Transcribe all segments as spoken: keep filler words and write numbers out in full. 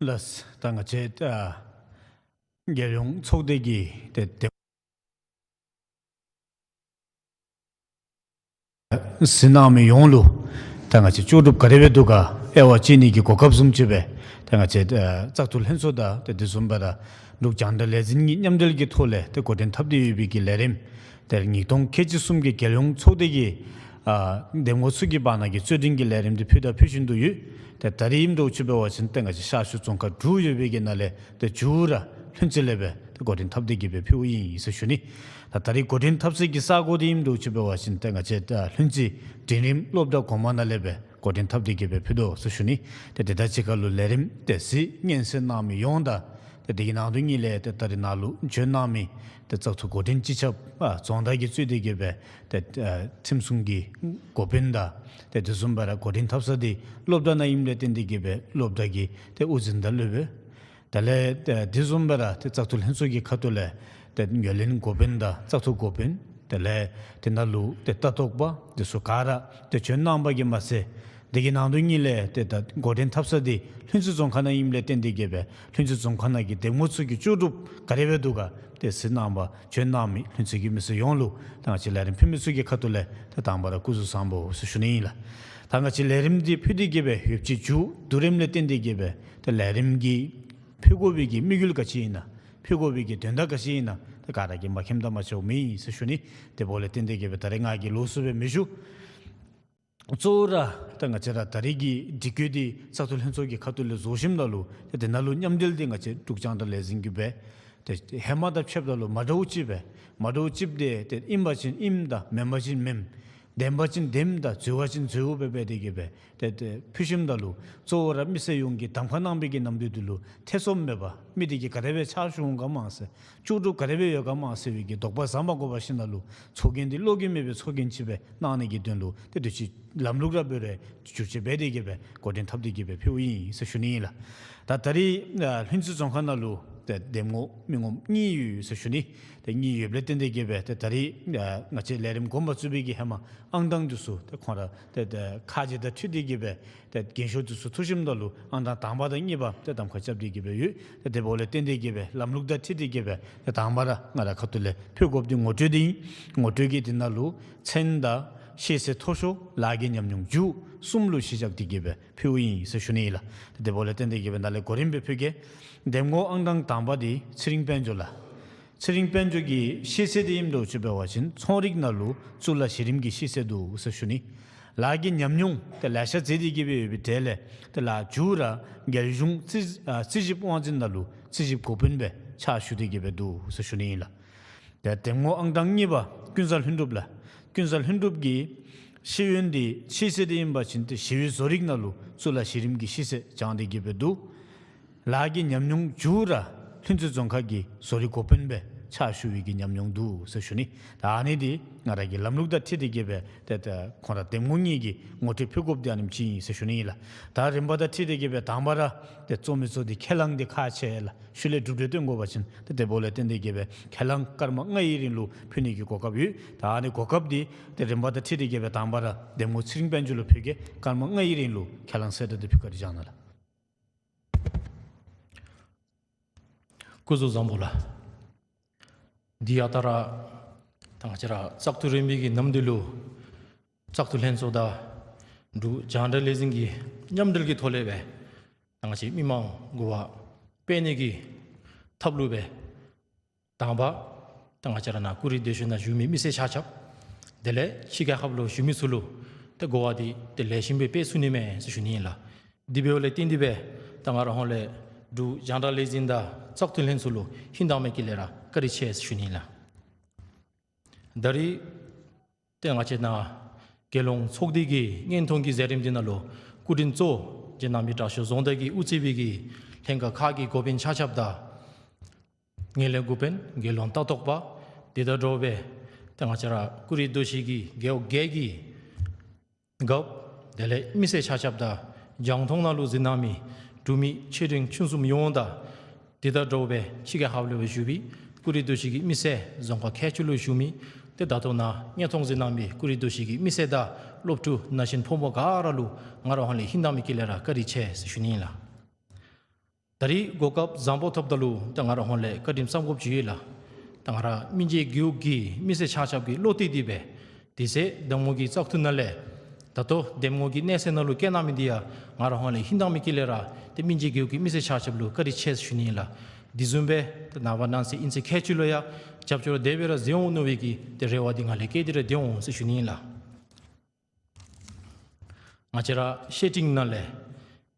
ལགས། ད་ང་བཅས་ཨ་རྒྱལ་ཡོངས་ཚོགས་སྡེ་གི་ཏེ་ཏེ་གཟིགས་གནང་མི་ཡོངས་ལུ་ད་ང་བཅས་ལྕོགས་གྲུབ་ག་དེ་སྦེ་འདུག་ག་དབྱེ་བ་དཔྱད་ནི་གི་གོ་སྐབས་བཟུམ་ཅིག་སྦེ་ད་ང་བཅས་ཨ་བཙག་འཐུ་ལྷན་ཚོགས་དང་ཏེ་དེ་བཟུམ་སྦེ་ར་འབྲུག་རྒྱང་བསྒྲགས་ལས་འཛིན་གྱི་མཉམ་འབྲེལ་གྱི་ཐོག་ལས་ཏེ་འགོ་འདྲེན་འཐབ་སྟེ་ཡོད་པའི་གི་ལས་རིམ་ཏེ་ཉིས་སྟོང་ཁལ་གཅིག་གསུམ་གྱི་རྒྱལ་ཡོངས་ཚོགས་སྡེ་གི་ཨ་འདེམས་ངོ་ཚུ་གི་བར་ན་གི་རྩོད་འགྲན་གྱི་ལས་རིམ་འདི་ཕུལ་དང་ཕུལ་བཞིན་དུ་ཡོད། ཏེ་ད་རིས་ཨིནམ་འདྲཝ་ཅིག་འབད་བ་ཅིན་ཏེ་ང་བཅས་ཤར་ཕྱོགས་རྫོང་ཁག་དྲུག་ཡོད་པའི་གི་ནང་ལས་ཏེ་མཇུག་ར་ལྷུན་རྩེ་ལས་སྦེ་ཏེ་འགོ་འདྲེན་འཐབ་སྟེ་གི་སྦེ་ཕུལཝ་ཨིན་ཟེར་ཞུ་ནི། ད་ད་རིས་འགོ་འདྲེན་འཐབ་སའི་གི་ས་གོ་འདི་ཨིནམ་འདྲཝ་ཅིག་འབད་བ་ཅིན་ཏེ་ང་བཅས་ད་ལྷུན་རྩེ་འབྲིང་རིམ་སློབ་གྲྭ་གོང་མ་ནང་ལས་སྦེ་འགོ་འདྲེན་འཐབ་སྟེ་གི་སྦེ་ཕུལ་དོ་ཟེར་ཞུ་ནི། ཏེ་དེ་དང་གཅིག་ཁར་ལུ་ལས་རིམ་དེ་གཟིགས་སྙན་གསན་གནང་མི་ཡོངས་དང་ཏེ་དེ་གི་ནང་དོན་ཉིད་ལས་ཏེ་ད་རིས་ནཱ་ལུ་བྱོན་གནང་མི་ཏེ་བཙག་འཐུ་འགོ་འདྲེན་སྤྱི་ཁྱབ་ཨ་རྫོང་བདག་གིས་གཙོས་ཏེ་གི་སྦེ་ཏེ་ཨ་ཁྲིམས་སྲུང་གི་འགོ་དཔོན་དང་ཏེ་དེ་བཟུམ་སྦེ་ར་འགོ་འདྲེན་འཐབ་ས་འདི་སློབ་གྲྭ་ནང་ཨིནམ་ལས་བརྟེན་ཏེ་གི་སྦེ་སློབ་གྲྭ་གི་ཏེ་དབུ་འཛིན་དང་སློབ་དཔོན་དེ་ལས་ཏེ་དེ་བཟུམ་སྦེ་ར་ཏེ་བཙག་འཐུ་ལྷན་ཚོགས་ཀྱི་ཁ་ཐུག་ལས་ཏེ་ངོས་ལེན་འགོ་དཔོན་དང་བཙག་འཐུ་འགོ་དཔོན་དེ་ལས་ཏེ་ནཱ་ལུ་ཏེ་ལྟ་རྟོག་པ་དེ་ཚུ་ག་ར་ཏེ་བྱོན་གནང་པ་གིས་མ་ཚད་དེ་གི་ནང་དོན་ཉིད་ལས་ཏེ་ད་འགོ་འདྲེན་འཐབ་ས་འདི་ལྷུན་རྩེ་རྫོང་ཁག་ནང་ཨིནམ་ལས་བརྟེན་ཏེ་གི་སྦེ་ལྷུན་རྩེ་རྫོང་ཁག་ནང་གི་འདེམས་ངོ་ཚུ་གི་ལྕོགས་གྲུབ་ག་དེ་སྦེ་འདུག་ག་ཏེ་གཟིགས་གནང་པ་བྱོན་གནང་མི་ལྷུན་རྩེ་གི་མི་སེར་ཡོངས་ལུ་ད་ང་བཅས་ལས་རིམ་ཕུལ་མི་ཚུ་གི་ཁ་ཐུག་ལས་ཏེ་དང་པ་ར་སྐུ་གཟུགས་བཟང་པོ་ཟེར་ཞུ་ནི་ཨིན་ལགས། ད་ང་བཅས་ལས་རིམ་འདི་ཕུལ་ཏེ་གི་སྦེ་ཡོདཔ་ཅིག་མཇུག་བསྡུ་རིམ་ལས་བརྟེན་ཏེ་གི་སྦེ་ཏེ་ལས་རིམ་གྱི་ཕུལ་དགོ་པའི་གི་དམིགས་ཡུལ་ག་ཅི་ཨིན་ན་ཕུལ་དགོ་པའི་གི་དོན་དག་ག་ཅི་ཨིན་ན་ཏེ་ག་ར་གིས་མ་མཁྱེནམ་དང་མ་ཆོགཔ་མེད་ཟེར་ཞུ་ནི། དེ་འབདཝ་ལས་བརྟེན་ཏེ་གི་སྦེ་ད་རིས་ང་གིས་ལོགས་སུ་སྦེ་མི་ཞུ། གཙོ་བོ་ར་ད་ང་བཅས་ར་ད་རིས་ཀྱི་སྒྲིག་བཀོད་འདི་བཙག་འཐུ་ལྷན་ཚོགས་ཀྱི་ཁ་ཐུག་ལས་བཟོ་ཞིནམ་ད་ལུ་ཏེ་དེ་ནང་ལུ་མཉམ་འབྲེལ་འདི་ང་བཅས་འབྲུག་རྒྱང་བསྒྲགས་ལས་འཛིན་གྱིས་སྦེ་ཏེ་ཧེ་མ་དང་ཕྱདཔ་ད་ལུ་མ་འདྲཝ་ཅིག་སྦེ་མ་འདྲཝ་ཅིག་སྦེ་ཏེ་ཨིན་པ་ཅིན་ཨིནམ་དང་མེན་པ་ཅིན་མེནམ་བདེན་པ་ཅིན་བདེནམ་དང་འཛོལ་བ་ཅིན་འཛོལཝ་སྦེ་འབད་དེ་གི་སྦེ་ཏེ་ཏེ་ཕུལ་ཞིནམ་ད་ལུ་གཙོ་བོ་ར་མི་སེར་ཡོངས་ཀྱིས་གདམ་ཁ་གནང་བའི་གི་ནམ་དུས་འདི་ལུ་ཐེ་ཚོམ་མེད་པར་མི་འདི་གིས་ག་དེ་སྦེ་ཕྱག་ཞུ་འོང་ག་མ་ཚད་ལྕོགས་གྲུབ་ག་དེ་སྦེ་ཡོད་ག་མ་ཚད་པའི་གི་དོགས་པ་ཟ་མ་དགོ་པར་ཞིནམ་ད་ལུ་ཚོགས་རྒྱན་འདི་བློ་འགྱོད་མེད་པའི་ཚོགས་རྒྱན་ཅིག་སྦེ་གནང་ནི་གི་དོན་ལུ་ཏེ་དུས་ཅི་ལམ་ལུགས་ར་འབད་རུང་བསྒྱུར་བཅོས་འབད་དེ་གི་སྦེ་འགོ་འདྲེན་འཐབ་སྟེ་གི་སྦེ་ཕུལཝ་ཨིན་ཟེར་ཞུ་ནི་ཨིན་ལགས། ད་ད་རིས་ཨ་ལྷུན་རྩེ་རྫོང་ཁག་ནང་ལུ་ཏེ་འདེམས་ངོ་མི་ངོམ་གཉིས་ཡོད་ཟེར་ཞུ་ནི། ཏེ་གཉིས་ཡོདཔ་ལས་བརྟེན་ཏེ་གི་སྦེ་ཏེ་ད་རིས་ཨ་ང་བཅས་ལས་རིམ་དགོངས་པ་བཙུགས་པའི་གི་ཧེ་མ་ཨང་གྲངས་འདི་ཚུ་ཏེ་ཁོང་ར་ཏེ་ཏེ་ཁ་རྗེ་དང་འཁྲིལ་ཏེ་གི་སྦེ་ཏེ་འགན་ཤོག་འདི་ཚུ་ཐོབ་ཞིནམ་ད་ལུ་ཨང་གྲངས་དང་པ་དང་གཉིས་པ་ཏེ་གདམ་ཁ་རྐྱབ་སྟེ་གི་སྦེ་ཡོད། ཏེ་དེ་འབདཝ་ལས་བརྟེན་ཏེ་གི་སྦེ་ལམ་ལུགས་དང་འཁྲིལ་ཏེ་གི་སྦེ་ཏེ་དང་པ་ར་ང་ར་ཁ་ཐུག་ལས་ཕུལ་དགོཔ་འདི་ངོ་སྤྲོད་འདི་ཨིན། ངོ་སྤྲོད་ཀྱི་འདི་ནང་ལུ་མཚན་དང་ཤེས་ཚད་མཐོ་ཤོས་ལཱ་གི་ཉམས་མྱོང་མཇུག་གསུམ་ལུ་གཞི་བཞག་སྟེ་གི་སྦེ་ཕུལཝ་ཨིན་ཟེར་ཞུ་ནི་ཨིན་ལགས། ཏེ་དེ་འབདཝ་ལས་བརྟེན་ཏེ་གི་སྦེ་ནཱ་ལས་གོ་རིམ་སྦེ་ཕུལ་གེ། འདེམས་ངོ་ཨང་གྲངས་དང་པ་འདི་ཚེ་རིང་དཔལ་འབྱོར་ལགས། ཚེ་རིང་དཔལ་འབྱོར་གྱི་ཤེས་ཚད་འདི་ཨིནམ་འདྲཝ་ཅིག་འབད་བ་ཅིན་ཚོང་རིག་ནང་ལུ་གཙུག་ལག་གཞི་རིམ་གྱི་ཤེས་ཚད་འདུག་ཟེར་ཞུ་ནི། ལཱ་གི་ཉམས་མྱོང་ཏེ་ལེ་ཤ་རྩིས་ཏེ་གི་སྦེ་ཡོད་པའི་གྲས་ལས་ཏེ་ལཱ་མཇུག་ར་རྒྱལ་གཞུང་རྩིས་ཨ་རྩིས་ཞིབ་དབང་འཛིན་ནང་ལུ་རྩིས་ཞིབ་འགོ་དཔོན་སྦེ་ཕྱག་ཞུ་སྟེ་གི་སྦེ་འདུག་ཟེར་ཞུ་ནི་ཨིན་ལགས། ཏེ་འདེམས་ངོ་ཨང་གྲངས་གཉིས་པ་ཀུན་བཟང་ལྷུན་གྲུབ་ལགས། ཀུན་བཟང་ལྷུན་གྲུབ་ཀྱིས་ཤེས་ཡོན་འདི་ཤེས་ཚད་འདི་ཨིན་པ་ཅིན་ཏེ་ཞི་བའི་བཟོ་རིག་ནང་ལུ་གཙུག་ལག་གཞི་རིམ་གྱི་ཤེས་ཚད་སྦྱངས་ཏེ་གི་སྦེ་འདུག། ལཱ་གི་ཉམས་མྱོང་མཇུག་ར་ལྷུན་རྩེ་རྫོང་ཁག་གི་བཟོ་རིག་འགོ་དཔོན་སྦེ་ཕྱག་ཞུ་བའི་གི་ཉམས་མྱོང་འདུག་ཟེར་ཞུ་ནི། ད་ཨ་ནི་འདི་ང་ར་གི་ལམ་ལུགས་དང་འཁྲིལ་ཏེ་གི་སྦེ་ཏེ་ཏེ་ཁོང་ར་འདེམས་ངོ་གཉིས་ཀྱིས་ངོ་སྤྲོད་ཕུལ་དགོཔ་འདི་ཨ་ནེམ་ཅིག་ཨིན་ཟེར་ཞུ་ནི་ཨིན་ལགས། ད་རིམ་པ་དང་འཁྲིལ་ཏེ་གི་སྦེ་དང་པ་ར་ཏེ་གཙོ་མི་གཙོ་འདི་ཁས་བླངས་འདི་ཁག་ཆེ་ལགས། ཤུལ་ལས་གྲུབ་འབྲས་སྟོན་དགོ་པ་ཅིན་ཏེ་དེ་འབདཝ་ལས་བརྟེན་ཏེ་གི་སྦེ་ཁས་བླངས་སྐར་མ་ལྔའི་རིང་ལུ་ཕུལ་ནི་གི་གོ་སྐབས་ཡོད། ད་ཨ་ནི་གོ་སྐབས་འདི་ཏེ་རིམ་པ་དང་འཁྲིལ་ཏེ་གི་སྦེ་དང་པ་ར་འདེམས་ངོ་ཚེ་རིང་དཔལ་འབྱོར་ལུ་ཕུལ་གེ། སྐར་མ་ལྔའི་རིང་ལུ་ཁས་བླངས་གསལ་བསྒྲགས་འདི་ཕུལ། བཀའ་དྲིན་བསྐྱང་གནང་ལགས། སྐུ་གཟུགས་བཟང་པོ་ལགས། འདི་ཡང་ད་ར་ད་ང་བཅས་ར་བཙག་འཐུ་རིམ་པའི་གི་ནམ་དུས་ལུ་བཙག་འཐུ་ལྷན་ཚོགས་དང་འབྲུག་རྒྱང་བསྒྲགས་ལས་འཛིན་གྱི་མཉམ་འབྲེལ་གྱི་ཐོག་ལས་སྦེ་ད་ང་བཅས་མི་མང་གོ་བ་སྤེལ་ནི་གི་ཐབས་ལུ་སྦེ་དང་པ་ད་ང་བཅས་ར་ནཱ་ཀུ་རི་སྟོད་ཤུལ་ནང་བཞུགས་མི་མི་སེར་ཆ་ཁྱབ་དེ་ལས་ཕྱི་རྒྱལ་ཁབ་ལུ་བཞུགས་མི་ཚུ་ལུ་ཏེ་གོ་བ་འདི་ཏེ་ལེགས་ཤོམ་སྦེ་སྤེལ་ཚུགས་ནི་མས་ཟེར་ཞུ་ནི་ཨིན་ལགས། དེ་འབདཝ་ལས་བརྟེན་ཏེ་སྦེ་ད་ང་ར་ཧོང་ལས་འབྲུག་རྒྱང་བསྒྲགས་ལས་འཛིན་དང་བཙག་འཐུ་ལྷན་ཚོགས་ལུ་ཧིང་དྭངས་མའི་དཀྱིལ་ལས་ར་བཀའ་དྲིན་ཆེ་ཟེར་ཞུ་ནི་ཨིན་ལགས། ད་རིས་ཏེ་ང་བཅས་ནཱ་རྒྱལ་ཡོངས་ཚོགས་སྡེ་གི་མངོན་མཐོང་གི་མཛད་རིམ་འདི་ནང་ལུ་སྐུ་མགྲོན་གཙོ་བོ་རྗེ་གནམ་མེད་དྲག་ཤོས་རྫོང་བདག་གིས་དབུ་གཙོས་པའི་གི་ལྷན་ཁག་ཁག་གི་འགོ་དཔོན་ཆ་ཁྱབ་དང་ངན་ལྷད་འགོ་དཔོན་དགེ་སློང་ལྟ་རྟོག་པ་དེ་དང་འདྲཝ་སྦེ་ཏེ་ང་བཅས་ར་ཀུ་རི་རྡོ་རྗེ་གི་རྒེད་འོག་བརྒྱད་ཀྱི་རྒཔོ་དེ་ལས་མི་སེར་ཆ་ཁྱབ་དང་རྒྱང་མཐོང་ནང་ལུ་གཟིགས་གནང་མི་འབྲུག་མི་ཆེ་འབྲིང་ཆུང་གསུམ་ཡོངས་དང་དེ་དང་འདྲཝ་སྦེ་ཕྱི་རྒྱལ་ཁབ་ལུ་བཞུགས་པའི་ཀུ་རི་རྡོ་རྗེ་གི་མི་སེར་རྫོང་ཁག་ཁལ་གཅིག་ལུ་བཞུགས་མི་ཏེ་ད་ལྟོ་ནཱ་མངོན་མཐོང་གཟིགས་གནང་མི་ཀུ་རི་རྡོ་རྗེ་གི་མི་སེར་དང་སློབ་ཕྲུག་ན་གཞོན་ཕོ་མོ་ག་ར་ལུ་ང་ར་ཧོང་ལས་ཧིང་དྭངས་མའི་དཀྱིལ་ལས་ར་བཀའ་དྲིན་ཆེ་ཟེར་ཞུ་ནི་ཨིན་ལགས། ད་རིས་གོ་སྐབས་བཟང་པོ་ཐོབ་ད་ལུ་ད་ང་ར་ཧོང་ལས་བཀའ་དྲིན་བསམ་དགོཔ་ཅིག་ཡོད་ལགས། ད་ང་ར་མི་རྗེ་རྒེད་འོག་གི་མི་སེར་ཆ་ཁྱབ་ཀྱིས་བློ་གཏད་དེ་སྦེ་དེ་ཚེ་འདེམས་ངོ་གི་བཙག་འཐུ་ནང་ལས་ད་ལྟོ་འདེམས་ངོ་གི་གནས་ཚད་ནང་ལུ་བཀལ་གནང་མི་འདི་ཡང་ང་ར་ཧོང་ལས་ཧིང་དྭངས་མའི་དཀྱིལ་ལས་ར་ཏེ་མི་རྗེ་རྒེད་འོག་གི་མི་སེར་ཆ་ཁྱབ་ལུ་བཀའ་དྲིན་ཆེ་ཟེར་ཞུ་ནི་ཨིན་ལགས། དེ་བཟུམ་སྦེ་ད་ནངས་པ་གནངས་ཚེ་ཨིན་ཚེ་ཁལ་གཅིག་ལུ་ཡང་རྒྱབ་སྐྱོར་དེ་སྦེ་ར་མཛད་འོང་མནོ་བའི་གི་ཏེ་རེ་བ་འདི་ང་ལས་བསྐྱེད་དེ་ར་སྡོད་འོང་ཟེར་ཞུ་ནི་ཨིན་ལགས། ང་བཅས་ར་བཤད་ཁྲིམས་ནང་ལས་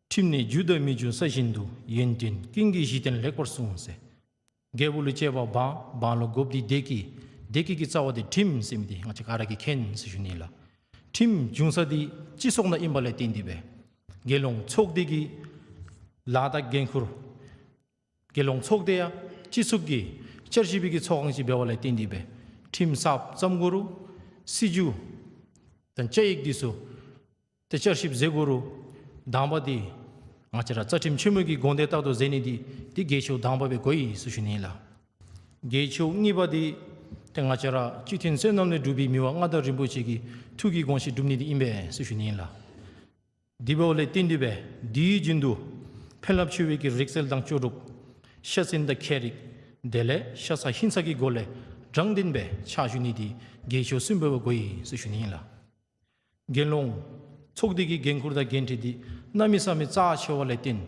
ཁྲིམས་ནི་རྒྱུ་དང་མི་རྒྱུ་ས་བཞིན་དུ། ཡོན་ཏན་ཀུན་གྱི་གཞི་རྟེན་ལེགས་པར་སྲུངས་ཟེར། རྒྱལ་པོ་ལུ་གཅེས་པ་འབངས། འབངས་ལུ་དགོཔ་འདི་བདེ་སྐྱིད། བདེ་སྐྱིད་ཀྱི་རྩ་བ་འདི་ཁྲིམས་ཟེར་མི་འདི་ང་བཅས་ག་ར་གིས་མཁྱེན་ཟེར་ཞུ་ནི་ལགས། ཁྲིམས་འབྱུང་ས་འདི་སྤྱི་ཚོགས་ནང་ཨིན་པ་ལས་བརྟེན་ཏེ་སྦེ་རྒྱལ་ཡོངས་ཚོགས་སྡེ་གི་ལཱ་དང་འགན་ཁུར་རྒྱལ་ཡོངས་ཚོགས་སྡེ་ཡང་སྤྱི་ཚོགས་ཀྱི་བསྐྱར་ཞིབ་པའི་གི་ཚོགས་ཁང་ཅིག་འབདཝ་ལས་བརྟེན་ཏེ་སྦེ་ཁྲིམས་གསརཔ་བརྩམ་དགོ་རུང་སྲིད་བྱུས་དང་བཅའ་ཡིག་འདི་ཚུ་ཏེ་བསྐྱར་ཞིབ་མཛད་དགོ་རུང་དང་པ་འདི་ང་བཅས་ར་རྩ་ཁྲིམས་ཆེན་མོ་གི་དགོངས་དོན་ལྟར་དུ་མཛད་ནི་འདི་འདི་གལ་ཆེཝ་དང་པ་སྦེ་གོ་ཡི་ཟེར་ཞུ་ནི་ལགས། གལ་ཆེཝ་གཉིས་པ་འདི་ཏེ་ང་བཅས་ར་སྤྱི་མཐུན་བསོད་ནམས་ལས་གྲུབ་པའི་མི་དབང་མངའ་བདག་རིན་པོ་ཆེ་གི་ཐུགས་ཀྱི་དགོངས་བཞེད་སྒྲུབ་ནི་འདི་ཨིན་པས་ཟེར་ཞུ་ནི་ལགས། དེ་འབདཝ་ལས་བརྟེན་ཏེ་སྦེ་དུས་རྒྱུན་དུ་ཕན་རླབས་ཆེ་བའི་གི་རིག་རྩལ་དང་ལྕོགས་གྲུབ་ཤ་ཚན་དང་ཁྱད་རིག་དེ་ལས་ཤ་ཚ་ཧིང་ཚ་གི་སྒོ་ལས་དྲང་བདེན་སྦེ་ཕྱག་ཞུ་ནི་འདི་གལ་ཆེཝ་གསུམ་པ་སྦེ་གོ་ཡི་ཟེར་ཞུ་ནི་ཨིན་ལགས། རྒྱལ་ཡོངས་ཚོགས་སྡེ་གི་འགན་ཁུར་དང་འགན་འཁྲི་འདི་གནམ་མེད་ས་མེད་རྩ་ཆེ་བ་ལས་བརྟེན་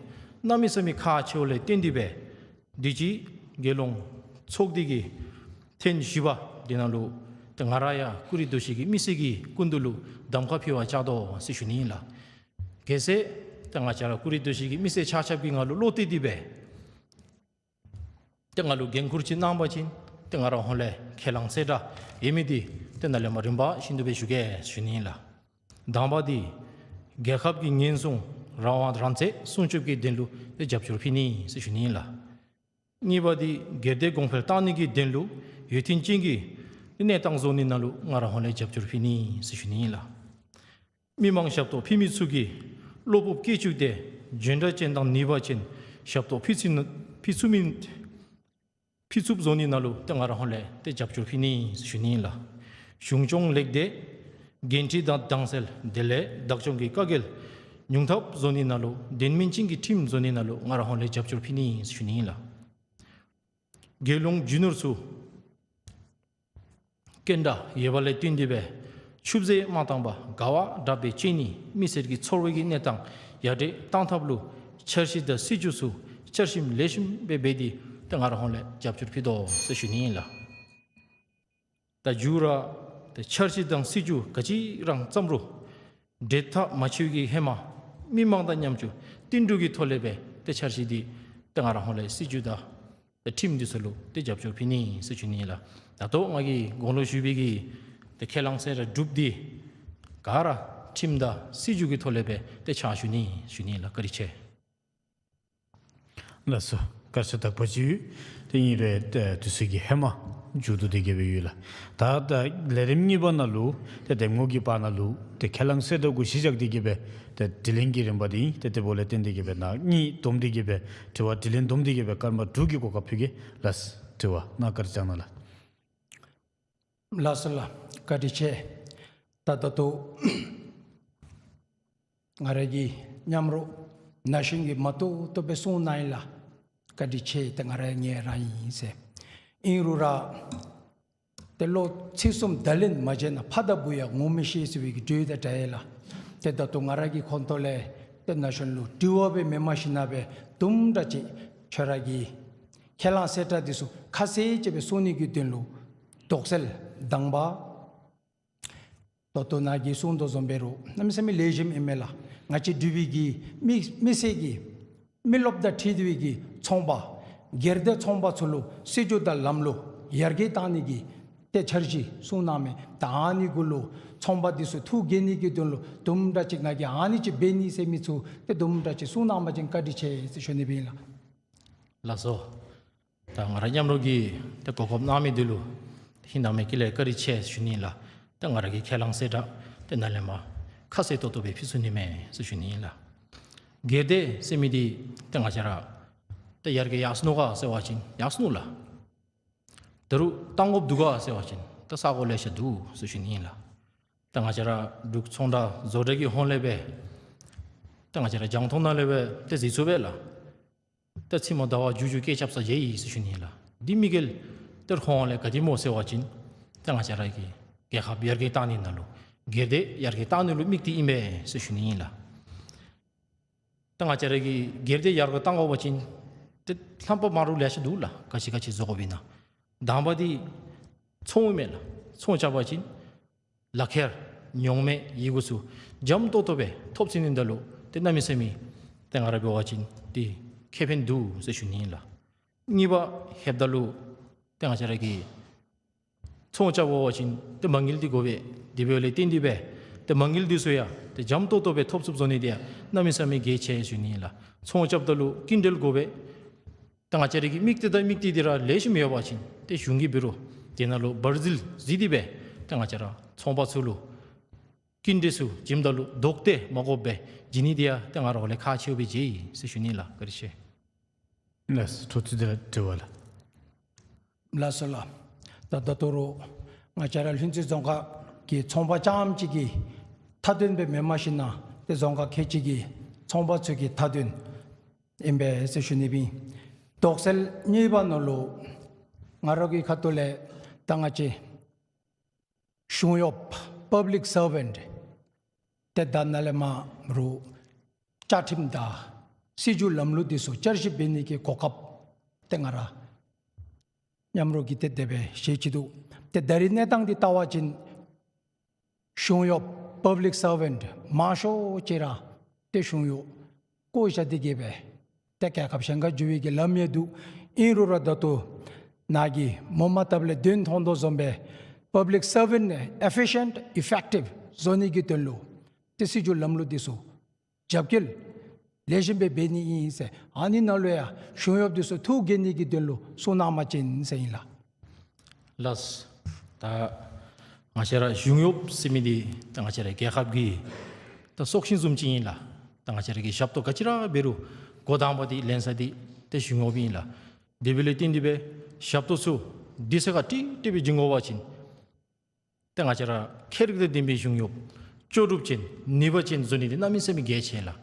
གནམ་མེད་ས་མེད་ཁག་ཆེ་བ་ལས་བརྟེན་ཏེ་སྦེ་དུས་ཅི་རྒྱལ་ཡོངས་ཚོགས་སྡེ་གི་ཐེངས་བཞི་པ་འདི་ནང་ལུ་ཏེ་ང་ར་ཡང་ཀུ་རི་རྡོ་རྗེ་གི་མི་སེར་གྱི་སྐུ་མདུན་ལུ་གདམ་ཁ་ཕུལ་བར་བཅར་དོ་ཟེར་ཞུ་ནི་ཨིན་ལགས། གལ་སྲིད་ཏེ་ང་བཅས་ར་ཀུ་རི་རྡོ་རྗེ་གི་མི་སེར་ཆ་ཁྱབ་ཀྱིས་ང་ལུ་བློ་གཏད་དེ་སྦེ་ཏེ་ང་ལུ་འགན་ཁུར་ཅིག་གནང་པ་ཅིན་ཏེ་ང་ར་ཧོང་ལས་ཁས་བླངས་གསལ་བསྒྲགས་ཡོད་མི་འདི་ཏེ་ནཱ་ལས་མར་རིམ་པ་བཞིན་དུ་སྦེ་ཞུ་གེ་ཞུ་ནི་ཨིན་ལགས། དང་པ་འདི་རྒྱལ་ཁབ་ཀྱི་ཉེན་སྲུང་རང་དབང་རང་བཙན་སྲུང་སྐྱོབ་ཀྱི་དོན་ལུ་ཏེ་རྒྱབ་སྐྱོར་ཕུལ་ནི་ཟེར་ཞུ་ནི་ཨིན་ལགས། གཉིས་པ་འདི་སྒེར་སྡེ་གོང་འཕེལ་གཏང་ནི་གི་དོན་ལུ་ཡུན་བརྟན་ཅན་གྱི་གནས་སྟངས་བཟོ་ནི་ནང་ལུ་ང་ར་ཧོང་ལས་རྒྱབ་སྐྱོར་ཕུལ་ནི་ཟེར་ཞུ་ནི་ཨིན་ལགས། མི་མང་ཞབས་ཏོག་ཕུལ་མི་ཚུ་གིས་བློ་སྤོབས་བསྐྱེད་བཅུག་སྟེ་འཇོན་ཐང་ཅན་དང་ནུས་པ་ཅན་ཞབས་ཏོག་ཕུལ་ཚུགས་ནི་ཕུལ་ཚུགས་མི་ཕུལ་ཚུགསཔ་བཟོ་ནི་ནང་ལུ་ཏེ་ང་ར་ཧོང་ལས་ཏེ་རྒྱབ་སྐྱོར་ཕུལ་ནི་ཟེར་ཞུ་ནི་ཨིན་ལགས། གཞུང་སྐྱོང་ལེགས་སྡེ་འགན་འཁྲི་དང་དྭངས་གསལ་དེ་ལས་བདག་སྐྱོང་གི་བཀའ་འགལ་ཉུང་ཐབས་བཟོ་ནི་ནང་ལུ་དོན་སྨིན་ཅན་གྱི་ཁྲིམས་བཟོ་ནི་ནང་ལུ་ང་ར་ཧོང་ལས་རྒྱབ་སྐྱོར་ཕུལ་ནི་ཟེར་ཞུ་ནི་ཨིན་ལགས། རྒྱལ་ཡོངས་རྒྱུ་ནོར་ཚུ་སྐྱོན་བྲལ་ཡོད་པ་ལས་བརྟེན་ཏེ་སྦེ་ཆུད་ཟོས་མ་བཏང་པར་དགའ་བ་དྲག་སྦེ་སྤྱོད་ནི་མི་སེར་གྱི་འཚོ་བའི་གི་གནས་སྟངས་ཡར་དྲག་གཏང་ཐབས་ལུ་འཆར་གཞི་དང་སྲིད་བྱུས་ཚུ་བསྐྱར་ཞིབ་ལེགས་ཤོམ་སྦེ་འབད་དེ་ཏེ་ང་ར་ཧོང་ལས་རྒྱབ་སྐྱོར་ཕུལ་དོ་ཟེར་ཞུ་ནི་ཨིན་ལགས། ད་མཇུག་ར་ཏེ་འཆར་གཞི་དང་སྲིད་བྱུས་ག་ཅི་ར་བརྩམ་རུང་ འབྲེལ་ཐག་མ་ཆོད་ཀྱི་ཧེ་མ་མི་མང་དང་མཉམ་ཞུགས་བསྟུན་གྲོས་ཀྱི་ཐོག་ལས་སྦེ་ཏེ་འཆར་གཞི་འདི་ཏེ་ང་ར་ཧོང་ལས་སྲིད་བྱུས་དང་ཏེ་ཁྲིམས་འདི་ཚུ་ལུ་ཏེ་རྒྱབ་སྐྱོར་ཕུལ་ནི་ཟེར་ཞུ་ནི་ལགས། ད་ལྟོ་ང་གིས་གོང་ལུ་ཞུ་བའི་གི་ཏེ་ཁས་བླངས་གསལ་བསྒྲགས་དྲུག་འདི་ག་ར་ཁྲིམས་དང་སྲིད་བྱུས་ཀྱི་ཐོག་ལས་སྦེ་ཏེ་ཕྱག་ཞུ་ནི་ཞུ་ནི་ལགས། བཀའ་དྲིན་ཆེ། ལགས་སོ། བཀའ་དྲིན་ཆེ་དག་པ་ཅིག་ཡོད། ཏེ་ཨིན་རུང་ཏེ་དུས་ཚོད་ཀྱི་ཧེ་མ་མཇུག་བསྡུ་སྟེ་གི་སྦེ་ཡོད་ལགས། ད་ད་ལས་རིམ་གཉིས་པ་ནང་ལུ་ཏེ་འདེམས་ངོ་གི་བར་ན་ལུ་ཏེ་ཁས་བླངས་གསལ་བསྒྲགས་གུ་གཞི་བཞག་སྟེ་གི་སྦེ་ཏེ་དྲི་ལན་གྱི་རིམ་པ་འདི་ཏེ་དེ་འབདཝ་ལས་བརྟེན་ཏེ་གི་སྦེ་ནཱ་གཉིས་བསྡོམས་ཏེ་གི་སྦེ་དྲི་བ་དྲིས་ལན་བསྡོམས་ཏེ་གི་སྦེ་སྐར་མ་དྲུག་གི་གོ་སྐབས་ཕུལ་གེ་ལགས། དྲི་བ་གནང་། བཀའ་དྲིན་བསྐྱང་གནང་ལགས། ལགས་སོ་ལགས། བཀའ་དྲིན་ཆེ། ད་ད་ལྟོ་ང་ར་གི་མཉམ་རོགས་ན་གཞོན་གྱིས་མ་ཏོག་ཏོ་སྦེ་གསུངས་གནང་ཡི་ལགས། བཀའ་དྲིན་ཆེ། ཏེ་ང་ར་ངལ་རངས་ཡི་ཟེར། ཨིན་རུང་ར་ཏེ་བློ་ཚིག་གསུམ་བརྡ་ལན་མ་བྱས་ན་ཕ་དང་བུ་ཡང་ངོ་མི་ཤེས་ཟེར་བའི་གི་འགྲོས་དང་འདྲ་ཡི་ལགས། ཏེ་ད་ལྟོ་ང་ར་གི་ཁོངས་གཏོགས་ལས་ཏེ་ན་གཞོན་ལུ་དྲི་བ་སྦེ་མེནམ་ཞིན་ན་སྦེ་དུམ་གྲ་ཅིག་ཁྱོད་ར་གི་ཁས་བླངས་གསལ་བསྒྲགས་འདི་ཚུ་ཁ་གསལ་ཅིག་སྦེ་གསུང་ནི་གི་དོན་ལུ་དོགས་སེལ་དང་པ། ད་ལྟོ་ནཱ་གིས་གསུངས་དོ་བཟུམ་འབད་རུང་གནམ་མེད་ས་མེད་ལེགས་ཤོམ་ཨིན་མས་ལགས། ང་བཅས་འབྲུག་པའི་གི་མི་མི་སེར་གྱི་མི་རློབས་དང་འཁྲིལ་བའི་གི་ཚོང་པ་སྒེར་སྡེ་ཚོང་པ་ཚུ་ལུ་སྲིད་བྱུས་དང་ལམ་ལུགས་ཡར་རྒྱས་གཏང་ནི་གི་ཏེ་འཆར་གཞི་གསུངས་གནང་མས། ད་ཨ་ནི་གུ་ལུ་ཚོང་པ་འདི་ཚུ་ཐུགས་དགྱེས་ནི་གི་དོན་ལུ་དུམ་གྲ་ཅིག་ང་གིས་ཨ་ནི་ཅིག་འབད་ནི་ཟེར་མི་ཚུ་ཏེ་དུམ་གྲ་ཅིག་གསུངས་གནང་པ་ཅིན་བཀའ་དྲིན་ཆེ་ཟེར་ཞུ་ནི་སྦེ་ཨིན་ལགས། ལགས་སོ། ད་ང་ར་མཉམ་རོགས་ཀྱིས་ཏེ་གོ་སྐབས་གནང་མི་འདི་ལུ་ཧིང་དྭངས་མའི་དཀྱིལ་ལས་བཀའ་དྲིན་ཆེ་ཞུ་ནི་ལགས། ཏེ་ང་ར་གི་ཁས་བླངས་གསལ་བསྒྲགས་ཏེ་ནཱ་ལས་མར་ཁ་གསལ་ཏོག་ཏོ་སྦེ་ཕུལ་ཚུགས་ནི་མས་ཟེར་ཞུ་ནི་ལགས། སྒེར་སྡེ་ཟེར་མི་འདི་ཏེ་ང་བཅས་ར་ཏེ་ཡར་རྒྱས་ཡར་སོ་ནུག་ག་ཟེར་བ་ཅིན་ཡར་སོ་ནུག་ལགས། ད་རུང་གཏང་དགོཔ་འདུག་ག་ཟེར་བ་ཅིན་ཏེ་ས་གོ་ལེ་ཤ་འདུག་ཟེར་ཞུ་ནི་ལགས། ཏེ་ང་བཅས་ར་འབྲུག་ཚོང་འབྲེལ་བཟོ་གྲྭ་གི་ཧོང་ལས་སྦེ་ཏེ་ང་བཅས་ར་རྒྱང་མཐོང་ནང་ལས་སྦེ་ཏེ་གཟིགས་ཚུགས་པས་ལགས། ཏེ་ཚུན་མ་ཟླ་བ་མཇུག་མཇུག་སྐད་རྐྱབ་ས་མཇལ་ཡི་ཟེར་ཞུ་ནི་ལགས། འདི་མི་གིས་ཏེ་ཧོང་ལས་ག་དེ་སྨོ་ཟེར་བ་ཅིན་ཏེ་ང་བཅས་ར་གི་རྒྱལ་ཁབ་ཡར་རྒྱས་གཏང་ནི་ནང་ལུ་སྒེར་སྡེ་ཡར་རྒྱས་གཏང་ནི་ལུ་དམིགས་ཏེ་ཨིན་པས་ཟེར་ཞུ་ནི་ཨིན་ལགས། ཏེ་ང་བཅས་ར་གིས་སྒེར་སྡེ་ཡར་རྒྱས་གཏང་དགོ་པ་ཅིན་ཏེ་ལྷམ་པ་མ་རུ་ལེ་ཤ་འདུག་ལགས། ག་ཅི་ག་ཅི་བཟོ་དགོཔ་ཨིན་ན། དང་པ་འདི་ཚོང་ཨིན་མས་ལགས། ཚོང་རྐྱབ་པ་ཅིན་ལག་ཁྱེར་ཉོག་མེད་ཡི་གུ་ཚུ་འཇམ་ཏོག་ཏོ་སྦེ་ཐོབ་ཚུགས་ནི་ད་ལུ་ཏེ་གནམ་མེད་ས་མེད་ཏེ་ང་ར་འབད་བ་ཅིན་ཏེ་ཁེ་ཕན་འདུག་ཟེར་ཞུ་ནི་ཨིན་ལགས། གཉིས་པ་ལྷོདཔ་ད་ལུ་ཏེ་ང་བཅས་ར་གིས་ཚོང་རྐྱབ་འབད་བ་ཅིན་ཏེ་མ་དངུལ་འདི་དགོ་པས། དེ་འབདཝ་ལས་བརྟེན་ཏེ་སྦེ་ཏེ་མ་དངུལ་འདི་ཚུ་ཡང་ཏེ་འཇམ་ཏོག་ཏོ་སྦེ་ཐོབ་ཚུགསཔ་བཟོ་ནི་འདི་ཡང་གནམ་མེད་ས་མེད་གལ་ཆེ་ཞུ་ནི་ཨིན་ལགས། ཚོང་རྐྱབ་ད་ལུ་སྐྱིན་འགྲུལ་དགོ་པས། ཏེ་ང་བཅས་ར་གི་དམིགས་གཏད་དང་དམིགས་གཏད་འདི་ར་ལེགས་ཤོམ་ཡོད་པ་ཅིན་ཏེ་གཞུང་གིས་འབད་རུང་དེ་ནང་ལུ་བར་འཛུལ་བཟོ་སྟེ་སྦེ་ཏེ་ང་བཅས་ར་ཚོང་པ་ཚུ་ལུ་སྐྱིན་འགྲུལ་ཚུ་བྱིནམ་ད་ལུ་ལྡོག་སྟེ་མ་དགོཔ་སྦེ་བྱིན་ནི་འདི་ཡང་ཏེ་ང་ར་ཧོང་ལས་ཁག་ཆེཝ་སྦེ་མཇལ་ཡི་ཟེར་ཞུ་ནི་ལགས། བཀའ་དྲིན་ཆེ། ལགས་སོ། ཐུགས་རྗེ་ཆེ། དྲི་བ་ལགས། ལགས་སོ་ལགས། ད་ད་ལྟོ་ར་ང་བཅས་ར་ལྷུན་རྩེ་རྫོང་ཁག་གི་ཚོང་པ་རྐྱངམ་གཅིག་གི་མཐའ་དོན་སྦེ་མེནམ་ཞིན་ན་ཏེ་རྫོང་ཁག་ཁལ་གཅིག་གི་ཚོང་པ་ཚུ་གི་མཐའ་དོན་ཨིན་པས་ཟེར་ཞུ་ནི་ཨིན། དོགས་སེལ་གཉིས་པ་ནང་ལུ་ང་ར་གི་ཁ་ཐུག་ལས་ད་ང་བཅས་གཞུང་གཡོགཔ་པབ་ལིཀ་སར་ཝེནཊ་ཏེ་ད་ནཱ་ལས་མར་རུང་བཅའ་ཁྲིམས་དང་སྲིད་བྱུས་ལམ་ལུགས་འདི་ཚུ་བསྐྱར་ཞིབ་འབད་ནི་གི་གོ་སྐབས་ཏེ་ང་ར་མཉམ་རོགས་ཀྱིས་ཏེ་དེ་སྦེ་བཞེས་ཅི་འདུག། ཏེ་ད་རིས་གནས་སྟངས་འདི་བལྟ་བ་ཅིན་གཞུང་གཡོགཔ་པབ་ལིཀ་སར་ཝེནཊ་མང་ཤོས་ཅིག་ར་ཏེ་གཞུང་གཡོག་བཀོ་བཞག་སྟེ་གི་སྦེ་ཏེ་རྒྱལ་ཁབ་གཞན་ཁར་འགྱོ་བའི་གི་ལམ་ཡང་འདུག། ཨིན་རུང་ར་ད་ལྟོ་ནཱ་གིས་མོ་མ་བཏབ་ལས་དོན་མཐོང་དོ་བཟུམ་སྦེ་པབ་ལིཀ་སར་ཝེནཊ་ཨེ་ཕི་ཤེནཊ་ཨི་ཕེཀ་ཊིབ་བཟོ་ནི་གི་དོན་ལུ་ཏེ་སྲིད་བྱུས་ལམ་ལུགས་འདི་ཚུ་རྒྱབ་འགལ་ལེགས་ཤོམ་སྦེ་འབད་ནི་ཨིན་ཟེར། ཨ་ནི་ནང་ལུ་ཡང་གཞུང་གཡོགཔ་འདི་ཚུ་ཐུགས་དགྱེས་ནི་གི་དོན་ལུ་གསུང་གནང་པ་ཅིན་ཟེར་ཨིན་ལགས། ལགས། ད་ང་བཅས་ར་གཞུང་གཡོགཔ་ཟེར་མི་འདི་ད་ང་བཅས་ར་རྒྱལ་ཁབ་ཀྱི་ད་སྲོག་ཤིང་བཟུམ་ཅིག་ཨིན་ལགས། ད་ང་བཅས་ར་གི་ཞབས་ཏོག་ག་ཅི་ར་འབད་རུང་འགོ་དང་པ་འདི་ལེན་ས་འདི་ཏེ་གཞུང་གཡོགཔ་ཨིན་ལགས། དེ་འབདཝ་ལས་བརྟེན་ཏེ་སྦེ་ཞབས་ཏོག་ཚུ་དུས་ཚོད་ཁར་ཏིག་ཏིག་སྦེ་བྱིན་དགོ་པ་ཅིན་ཏེ་ང་བཅས་ར་ཁྱད་རིག་དང་ལྡན་པའི་གཞུང་གཡོགཔ་ལྕོགས་གྲུབ་ཅན་ནུས་པ་ཅན་བཟོ་ནི་འདི་གནམ་མེད་ས་མེད་གལ་ཆེ་ལགས།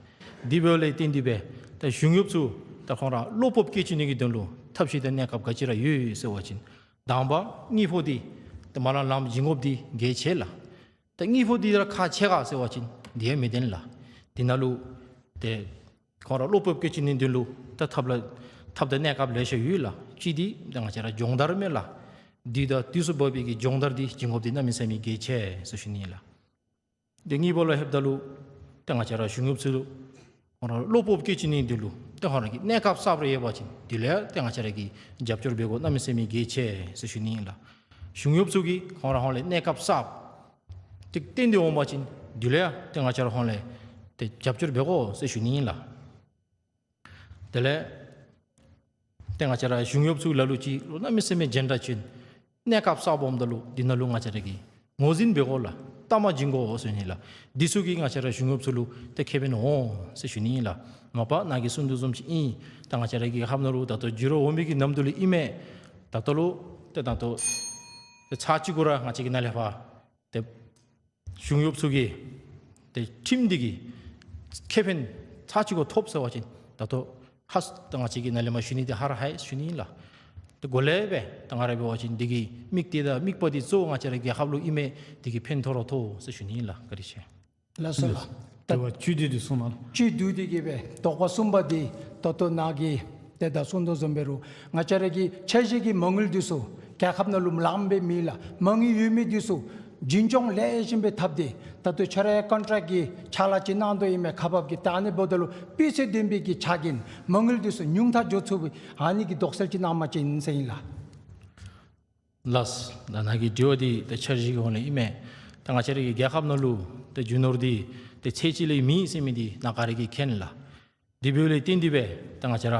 དེ་འབདཝ་ལས་བརྟེན་ཏེ་སྦེ་ད་གཞུང་གཡོགཔ་ཚུ་ད་ཁོང་ར་བློ་སྤོབས་བསྐྱེད་བཅུག་ནི་གི་དོན་ལུ་ཐབས་ཤེས་དང་གནས་སྐབས་ག་ཅི་ར་ཡོད་ཟེར་བ་ཅིན་དང་པ་དངུལ་ཕོགས་འདི་ད་མ་ལངམ་ལངམ་བྱིན་དགོཔ་འདི་གལ་ཆེ་ལགས། ད་དངུལ་ཕོགས་འདི་ར་ཁག་ཆེ་ག་ཟེར་བ་ཅིན་དེ་ཡང་མི་བདེན་ལགས། དེ་ནང་ལུ་ཏེ་ཁོང་ར་བློ་སྤོབས་བསྐྱེད་བཅུག་ནིའི་དོན་ལུ་ད་ཐབས་ལ་ཐབས་དང་གནས་སྐབས་ལེ་ཤ་ཡོད་ལགས། གཅིག་འདི་ད་ང་བཅས་ར་སྦྱོང་བརྡར་མས་ལགས། དུས་དང་དུས་སུ་བབས་པའི་གི་སྦྱོང་བརྡར་འདི་བྱིན་དགོཔ་འདི་གནམ་མེད་ས་མེད་གལ་ཆེ་ཟེར་ཞུ་ནི་ལགས། ཏེ་གཉིས་པ་ལུ་ལྷོདཔ་ད་ལུ་ཏེ་ང་བཅས་ར་གཞུང་གཡོགཔ་ཚུ་ལུ་ཁོང་ར་བློ་སྤོབས་བསྐྱེད་བཅུག་ནི་འདི་ལུ་ཏེ་ཁོང་ར་གི་གནས་སྐབས་གསརཔ་རེ་ཡོད་པ་ཅིན་འདི་ལུ་ཡང་ཏེ་ང་བཅས་ར་གིས་རྒྱབ་སྐྱོར་འབད་དགོ། གནམ་མེད་ས་མེད་གལ་ཆེ་ཟེར་ཞུ་ནི་ཨིན་ལགས། གཞུང་གཡོགཔ་ཚུ་གིས་ཁོང་ར་ཧོང་ལས་གནས་སྐབས་གསརཔ་ཏེ་བཏོན་ཏེ་འོང་པ་ཅིན་འདི་ལུ་ཡང་ཏེ་ང་བཅས་ར་ཧོང་ལས་ཏེ་རྒྱབ་སྐྱོར་འབད་དགོ་ཟེར་ཞུ་ནི་ཨིན་ལགས། དེ་ལས་ཏེ་ང་བཅས་ར་གཞུང་གཡོགཔ་ཚུ་ལ་ལུ་ཅིག་ལུ་གནམ་མེད་ས་མེད་འགྲན་ཟླ་ཆེ། གནས་སྐབས་གསརཔ་འོངམ་ད་ལུ་འདི་ནང་ལུ་ང་བཅས་ར་གིས་ངོས་འཛིན་འབད་དགོ་ལགས། ལྟ་མ་བྱིན་དགོ་ཟེར་ཞུ་ནི་ལགས། འདི་ཚུ་གིས་ང་བཅས་ར་གཞུང་གཡོགཔ་ཚུ་ལུ་ཏེ་ཁེ་ཕན་འོང་ཟེར་ཞུ་ནི་ཨིན་ལགས། མ་པ་ནཱ་གིས་གསུངས་དོ་བཟུམ་ཅིག་ཨིན། ད་ང་བཅས་ར་གི་རྒྱལ་ཁབ་ནང་ལུ་ད་ལྟོ་འགྱུར་བ་འོང་མི་གི་ནམ་དུས་ལུ་ཨིན་མས། ད་ལྟོ་ལུ་ཏེ་ད་ལྟོ་ཏེ་ཚར་གཅིག་གུ་ར་ང་བཅས་ཀྱི་ནཱ་ལས་ཕར་ཏེ་གཞུང་གཡོགཔ་ཚུ་གིས་ཏེ་ཁྲིམས་འདི་གིས་ཁེ་ཕན་ཚར་གཅིག་གུ་ཐོབ་ཟེར་བ་ཅིན་ད་ལྟོ་ཧ་ད་ང་བཅས་ཀྱིས་ནཱ་ལས་མར་ཞུ་ནི་འདི་ཧ་ར་ཧའི་ཞུ་ནི་ཨིན་ལགས། ཏེ་གོ་ལེ་སྦེ་ད་ང་ར་འབད་བ་ཅིན་འདི་གི་དམིགས་གཏད་དང་དམིགས་པ་འདི་གཙོ་བོ་ང་བཅས་ར་རྒྱལ་ཁབ་ལུ་ཨིན་མས། འདི་གིས་ཕན་ཐོགས་ར་ཐོགས་ཟེར་ཞུ་ནི་ཨིན་ལགས། བཀའ་དྲིན་ཆེ། ལགས་སོ་ལགས། དྲི་བ་བཅུད་བསྡུས་འདི་གསུངས་གནང་། བཅུད་བསྡུས་འདི་གིས་སྦེ་དོགས་པ་གསུམ་པ་འདི་ད་ལྟོ་ནཱ་གིས་ཏེ་ད་གསུངས་དོ་བཟུམ་འབད་རུང་ང་བཅས་ར་གི་འཆར་གཞི་གི་མ་དངུལ་འདི་ཚུ་རྒྱལ་ཁབ་ནང་ལུ་ལངམ་སྦེ་མེད་ལགས། མ་དངུལ་ཡོད་མི་འདི་ཚུ་རྒྱུན་སྐྱོང་ལེགས་ཤོམ་སྦེ་འཐབ་སྟེ་ད་ལྟོ་ཁྱོད་ར་ཡང་ཀོན་ཊེཀཊ་གི་ཕྱག་ལཱ་ཅིག་གནང་དོ་ཨིན་མས་ཁག་འབགཔ་གིས། ད་ཨ་ནི་འབདཝ་ད་ལུ་སྤུས་ཚད་ལྡན་པའི་གི་ཆ་རྐྱེན་མ་དངུལ་འདི་ཚུ་ཉུང་མཐའ་འགྱོ་ཚུགས་པའི་ཨ་ནི་གི་དོགས་སེལ་ཅིག་གནང་པ་ཅིན་ཟེར་ཨིན་ལགས། ལགས། ད་ནཱ་གི་དྲི་བ་འདི་ད་འཆར་གཞི་གི་ཧོང་ལས་ཨིན་མས། ད་ང་བཅས་ར་གི་རྒྱལ་ཁབ་ནང་ལུ་ད་རྒྱུ་ནོར་འདི་ད་ཚད་གཅིག་ལས་མེད་ཟེར་མི་འདི་ནཱ་ག་ར་གིས་མཁྱེན་ལགས། དེ་འབདཝ་ལས་བརྟེན་ཏེ་སྦེ་ད་ང་བཅས་ར་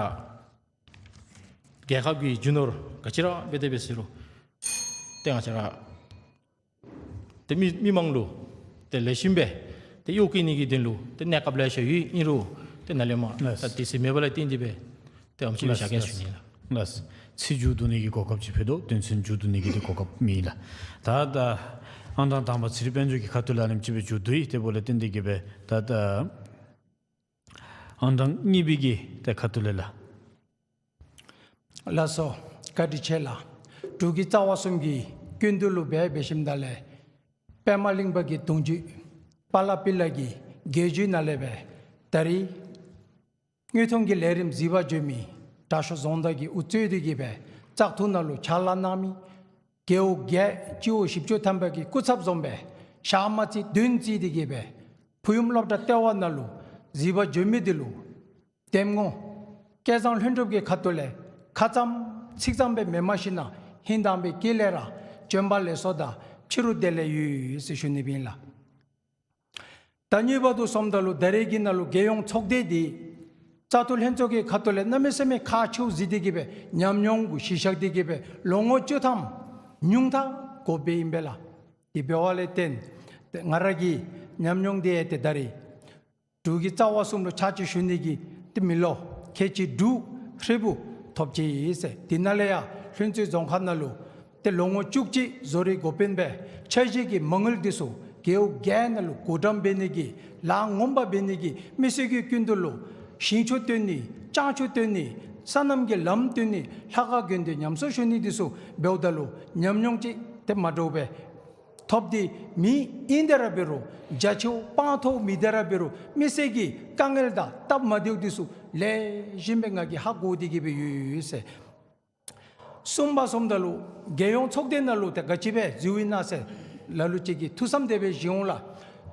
རྒྱལ་ཁབ་ཀྱི་རྒྱུ་ནོར་ག་ཅི་ར་འབད་དེ་འབད་ཟེར་རུང་ཏེ་ང་བཅས་ར་ཏེ་མི་མི་མང་ལུ་ཏེ་ལེགས་ཤོམ་སྦེ་ཏེ་གཡོག་བཀོལ་ནི་གི་དོན་ལུ་ཏེ་གནས་སྐབས་ལེ་ཤ་ཡོད། ཨིན་རུང་ཏེ་ནཱ་ལས་མར་ལགས། ད་དུས་ཚོད་མེད་པ་ལས་བརྟེན་ཏེ་སྦེ་ཏེ་ཨམ་ཅིག་སྦེ་ལགས། བཞག་གེ་ལགས། ཞུ་ནི་ལགས། ལགས། ཚིག་མཇུག་བསྡུ་ནི་གི་གོ་སྐབས་ཅིག་ཕུལ་དོ། དོན་ཚན་མཇུག་བསྡུ་ནི་གི་ཏེ་གོ་སྐབས་མེད་ལགས། ད་ད་ཨང་གྲངས་དང་པ་ཚེ་རིང་དཔལ་འབྱོར་གྱི་ཁ་ཐུག་ལས་ཨ་ནེམ་ཅིག་སྦེ་མཇུག་བསྡུ་ཡི། དེ་འབདཝ་ལས་བརྟེན་ཏེ་གིས་སྦེ་ད་ད་ཨང་གྲངས་གཉིས་པའི་གི་ཏེ་ཁ་ཐུག་ལས་ལགས། ལགས་སོ། བཀའ་དྲིན་ཆེ་ལགས། འབྲུག་གི་རྩ་བ་གསུམ་གྱི་སྐུ་མདུན་ལུ་འབད་འབད་ཞིནམ་ད་ལས་པདྨ་གླིང་པ་གི་གདུང་བརྒྱུད་པཱ་ལགས་པི་ལགས་ཀྱི་དགེ་བཅུའི་ནང་ལས་སྦེ་ད་རིས་དངོས་མཐོང་གི་ལས་རིམ་གཟིགས་པར་འབྱོན་མི་དྲག་ཤོས་རྫོང་བདག་གིས་དབུ་གཙོས་ཏེ་གིས་སྦེ་བཙག་འཐུ་ནང་ལུ་ཕྱག་ལཱ་གནང་མི་རྒེད་འོག་བརྒྱད་སྤྱི་འོག་བཞི་བཅུ་ཐམ་པ་གི་སྐུ་ཚབ་བཟུམ་སྦེ་ཞག་མ་རྩིས་བདུན་རྩིས་ཏེ་གིས་སྦེ་ཕུལ་ཡུམ་སློབ་གྲྭ་ལྟེ་བ་ནང་ལུ་གཟིགས་པར་འབྱོན་མི་འདི་ལུ་གདམ་ངོ་སྐལ་བཟང་ལྷུན་གྲུབ་ཀྱི་ཁ་ཐུག་ལས་ཁ་ཙམ་ཚིག་ཙམ་སྦེ་མེནམ་ཞིན་ན་ཧིང་དྭངས་པའི་དཀྱིལ་ལས་ར་བྱོན་པ་ལེགས་སོ་དང་ཕྱི་རུ་བདེ་ལེགས་ཡོད་ཟེར་ཞུ་ནི་ཨིན་ལགས། ད་གཉིས་པ་འདི་སོངམ་ད་ལུ་ད་རེས་ཀྱི་ནང་ལུ་རྒྱལ་ཡོངས་ཚོགས་སྡེ་འདི་བཙག་འཐུ་ལྷན་ཚོགས་ཀྱི་ཁ་ཐུག་ལས་གནམ་མེད་ས་མེད་ཁག་ཆེཝ་གཟིགས་ཏེ་གིས་སྦེ་ཉམས་མྱོང་གུ་གཞི་བཞག་སྟེ་གིས་སྦེ་ལོ་ངོ་བཅུ་ཐམ་ཉུང་མཐའ་འགོརཝ་ཨིན་པས་ལགས། དེ་འབདཝ་ལས་བརྟེན་ཏེ་ང་ར་གི་ཉམས་མྱོང་འདི་ཡང་ཏེ་ད་རིས་འབྲུག་གི་རྩ་བ་གསུམ་ལུ་ཕྱག་ཕྱིད་ཞུ་ནི་གི་ཏེ་མི་ལོ་ཁལ་གཅིག་དྲུག་ཧྲིལ་བུ་ཐོབ་ཅི་ཟེར། དེ་ནང་ལས་ཡང་ལྷུན་རྩེ་རྫོང་ཁག་ནང་ལུ་ཏེ་ལོ་ངོ་བཅུ་གཅིག་བཟོ་རིག་འགོ་དཔོན་སྦེ་འཆར་གཞི་གི་མ་དངུལ་འདི་ཚུ་རྒེད་འོག་བརྒྱད་ནང་ལུ་བགོ་བཀྲམ་འབད་ནི་གི་ལཱ་ངོམ་པ་འབད་ནི་གི་མི་སེར་གྱི་སྐུ་མདུན་ལུ་ཞིང་ཆུ་བཏོན་ནི་ལྕང་ཆུ་བཏོན་ནི་སོ་ནམ་གྱི་ལམ་བཏོན་ནི་ལྷ་ཁང་དགོན་སྡེ་ཉམས་གསོ་ཞུ་ནི་འདི་ཚུ་འབདཝ་ད་ལུ་ཉམས་མྱོང་ཅིག་ཏེ་མ་འདྲཝ་སྦེ་ཐོབ་སྟེ་མེད། ཨིན་དེ་ར་འབད་རུང་རྒྱ་ཆེཝ་སྤང་ཐོག་མེད། དེ་ར་འབད་རུང་མི་སེར་གྱི་དཀའ་ངལ་དང་སྟབས་མ་བདེཝ་འདི་ཚུ་ལེགས་ཤོམ་སྦེ་ང་གིས་ཧ་གོ་སྟེ་གིས་སྦེ་ཡོད་ཟེར། གསུམ་པ་སོངམ་ད་ལུ་རྒྱལ་ཡོངས་ཚོགས་སྡེ་ནང་ལུ་ཏེ་ག་ཅི་སྦེ་འཛུལཝ་ཨིན་ན་ཟེར་ལ་ལུ་ཅིག་གིས་ཐུགས་བསམ་དེ་སྦེ་བཞེས་འོང་ལགས།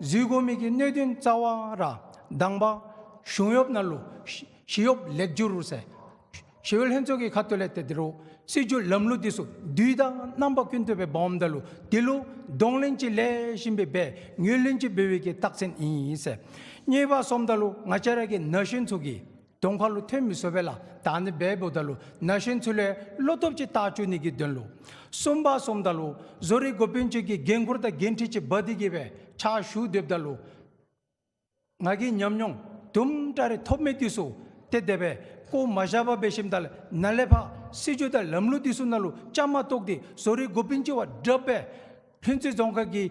འཛུལ་དགོ་མི་གི་གནད་དོན་རྩ་བ་ར་དང་པ་གཞུང་གཡོགཔ་ནང་ལུ་ཞི་ཞི་གཡོགཔ་ལེགས་བསྒྱུར་ཟེར་ཞི་གཡོག་ལྷན་ཚོགས་ཀྱི་ཁ་ཐུག་ལས་ཏེ་དེ་རུ་སྲིད་བྱུས་ལམ་ལུགས་འདི་ཚུ་དུས་དང་རྣམ་པ་ཀུན་ཏུ་སྦེ་འབག་འོངམ་ད་ལུ་དེ་ལུ་གདོང་ལེན་ཅིག་ལེགས་ཤོམ་སྦེ་འབད་ངོས་ལེན་ཅིག་འབད་བའི་གི་རྟགས་མཚན་ཨིན་ཟེར། གཉིས་པ་སོངམ་ད་ལུ་ང་བཅས་ར་གི་ན་གཞོན་ཚུ་གིས་གདོང་ཁ་ལུ་ཐོན་མི་ཚུགས་པས་ལགས། ད་ཨ་ནི་འབདཝ་ད་ལུ་ན་གཞོན་ཚུ་ལུ་བློ་སྟོབས་ཅིག་བཏགས་བཅུག་ནི་གི་དོན་ལུ། གསུམ་པ་སོངམ་ད་ལུ་བཟོ་རིག་འགོ་དཔོན་ཚུ་གི་འགན་ཁུར་དང་འགན་འཁྲི་ཅིག་འབག་སྟེ་གིས་སྦེ་ཕྱག་ཞུ་སྡོདཔ་ད་ལུ་ང་གིས་ཉམས་མྱོང་དུམ་གྲ་རེ་ཐོབ་མི་འདི་ཚུ་ཏེ་དེ་སྦེ་བཀོ་མ་བཞག་པར་འབད་ཞིནམ་ད་ལས་ནཱ་ལས་ཕར་སྲིད་བྱུས་དང་ལམ་ལུགས་འདི་ཚུ་ནང་ལུ་བཅའ་མར་གཏོགས་ཏེ་བཟོ་རིག་འགོ་དཔོན་ཚུ་བ་དྲགཔ་སྦེ་ལྷུན་རྩེ་རྫོང་ཁག་གི་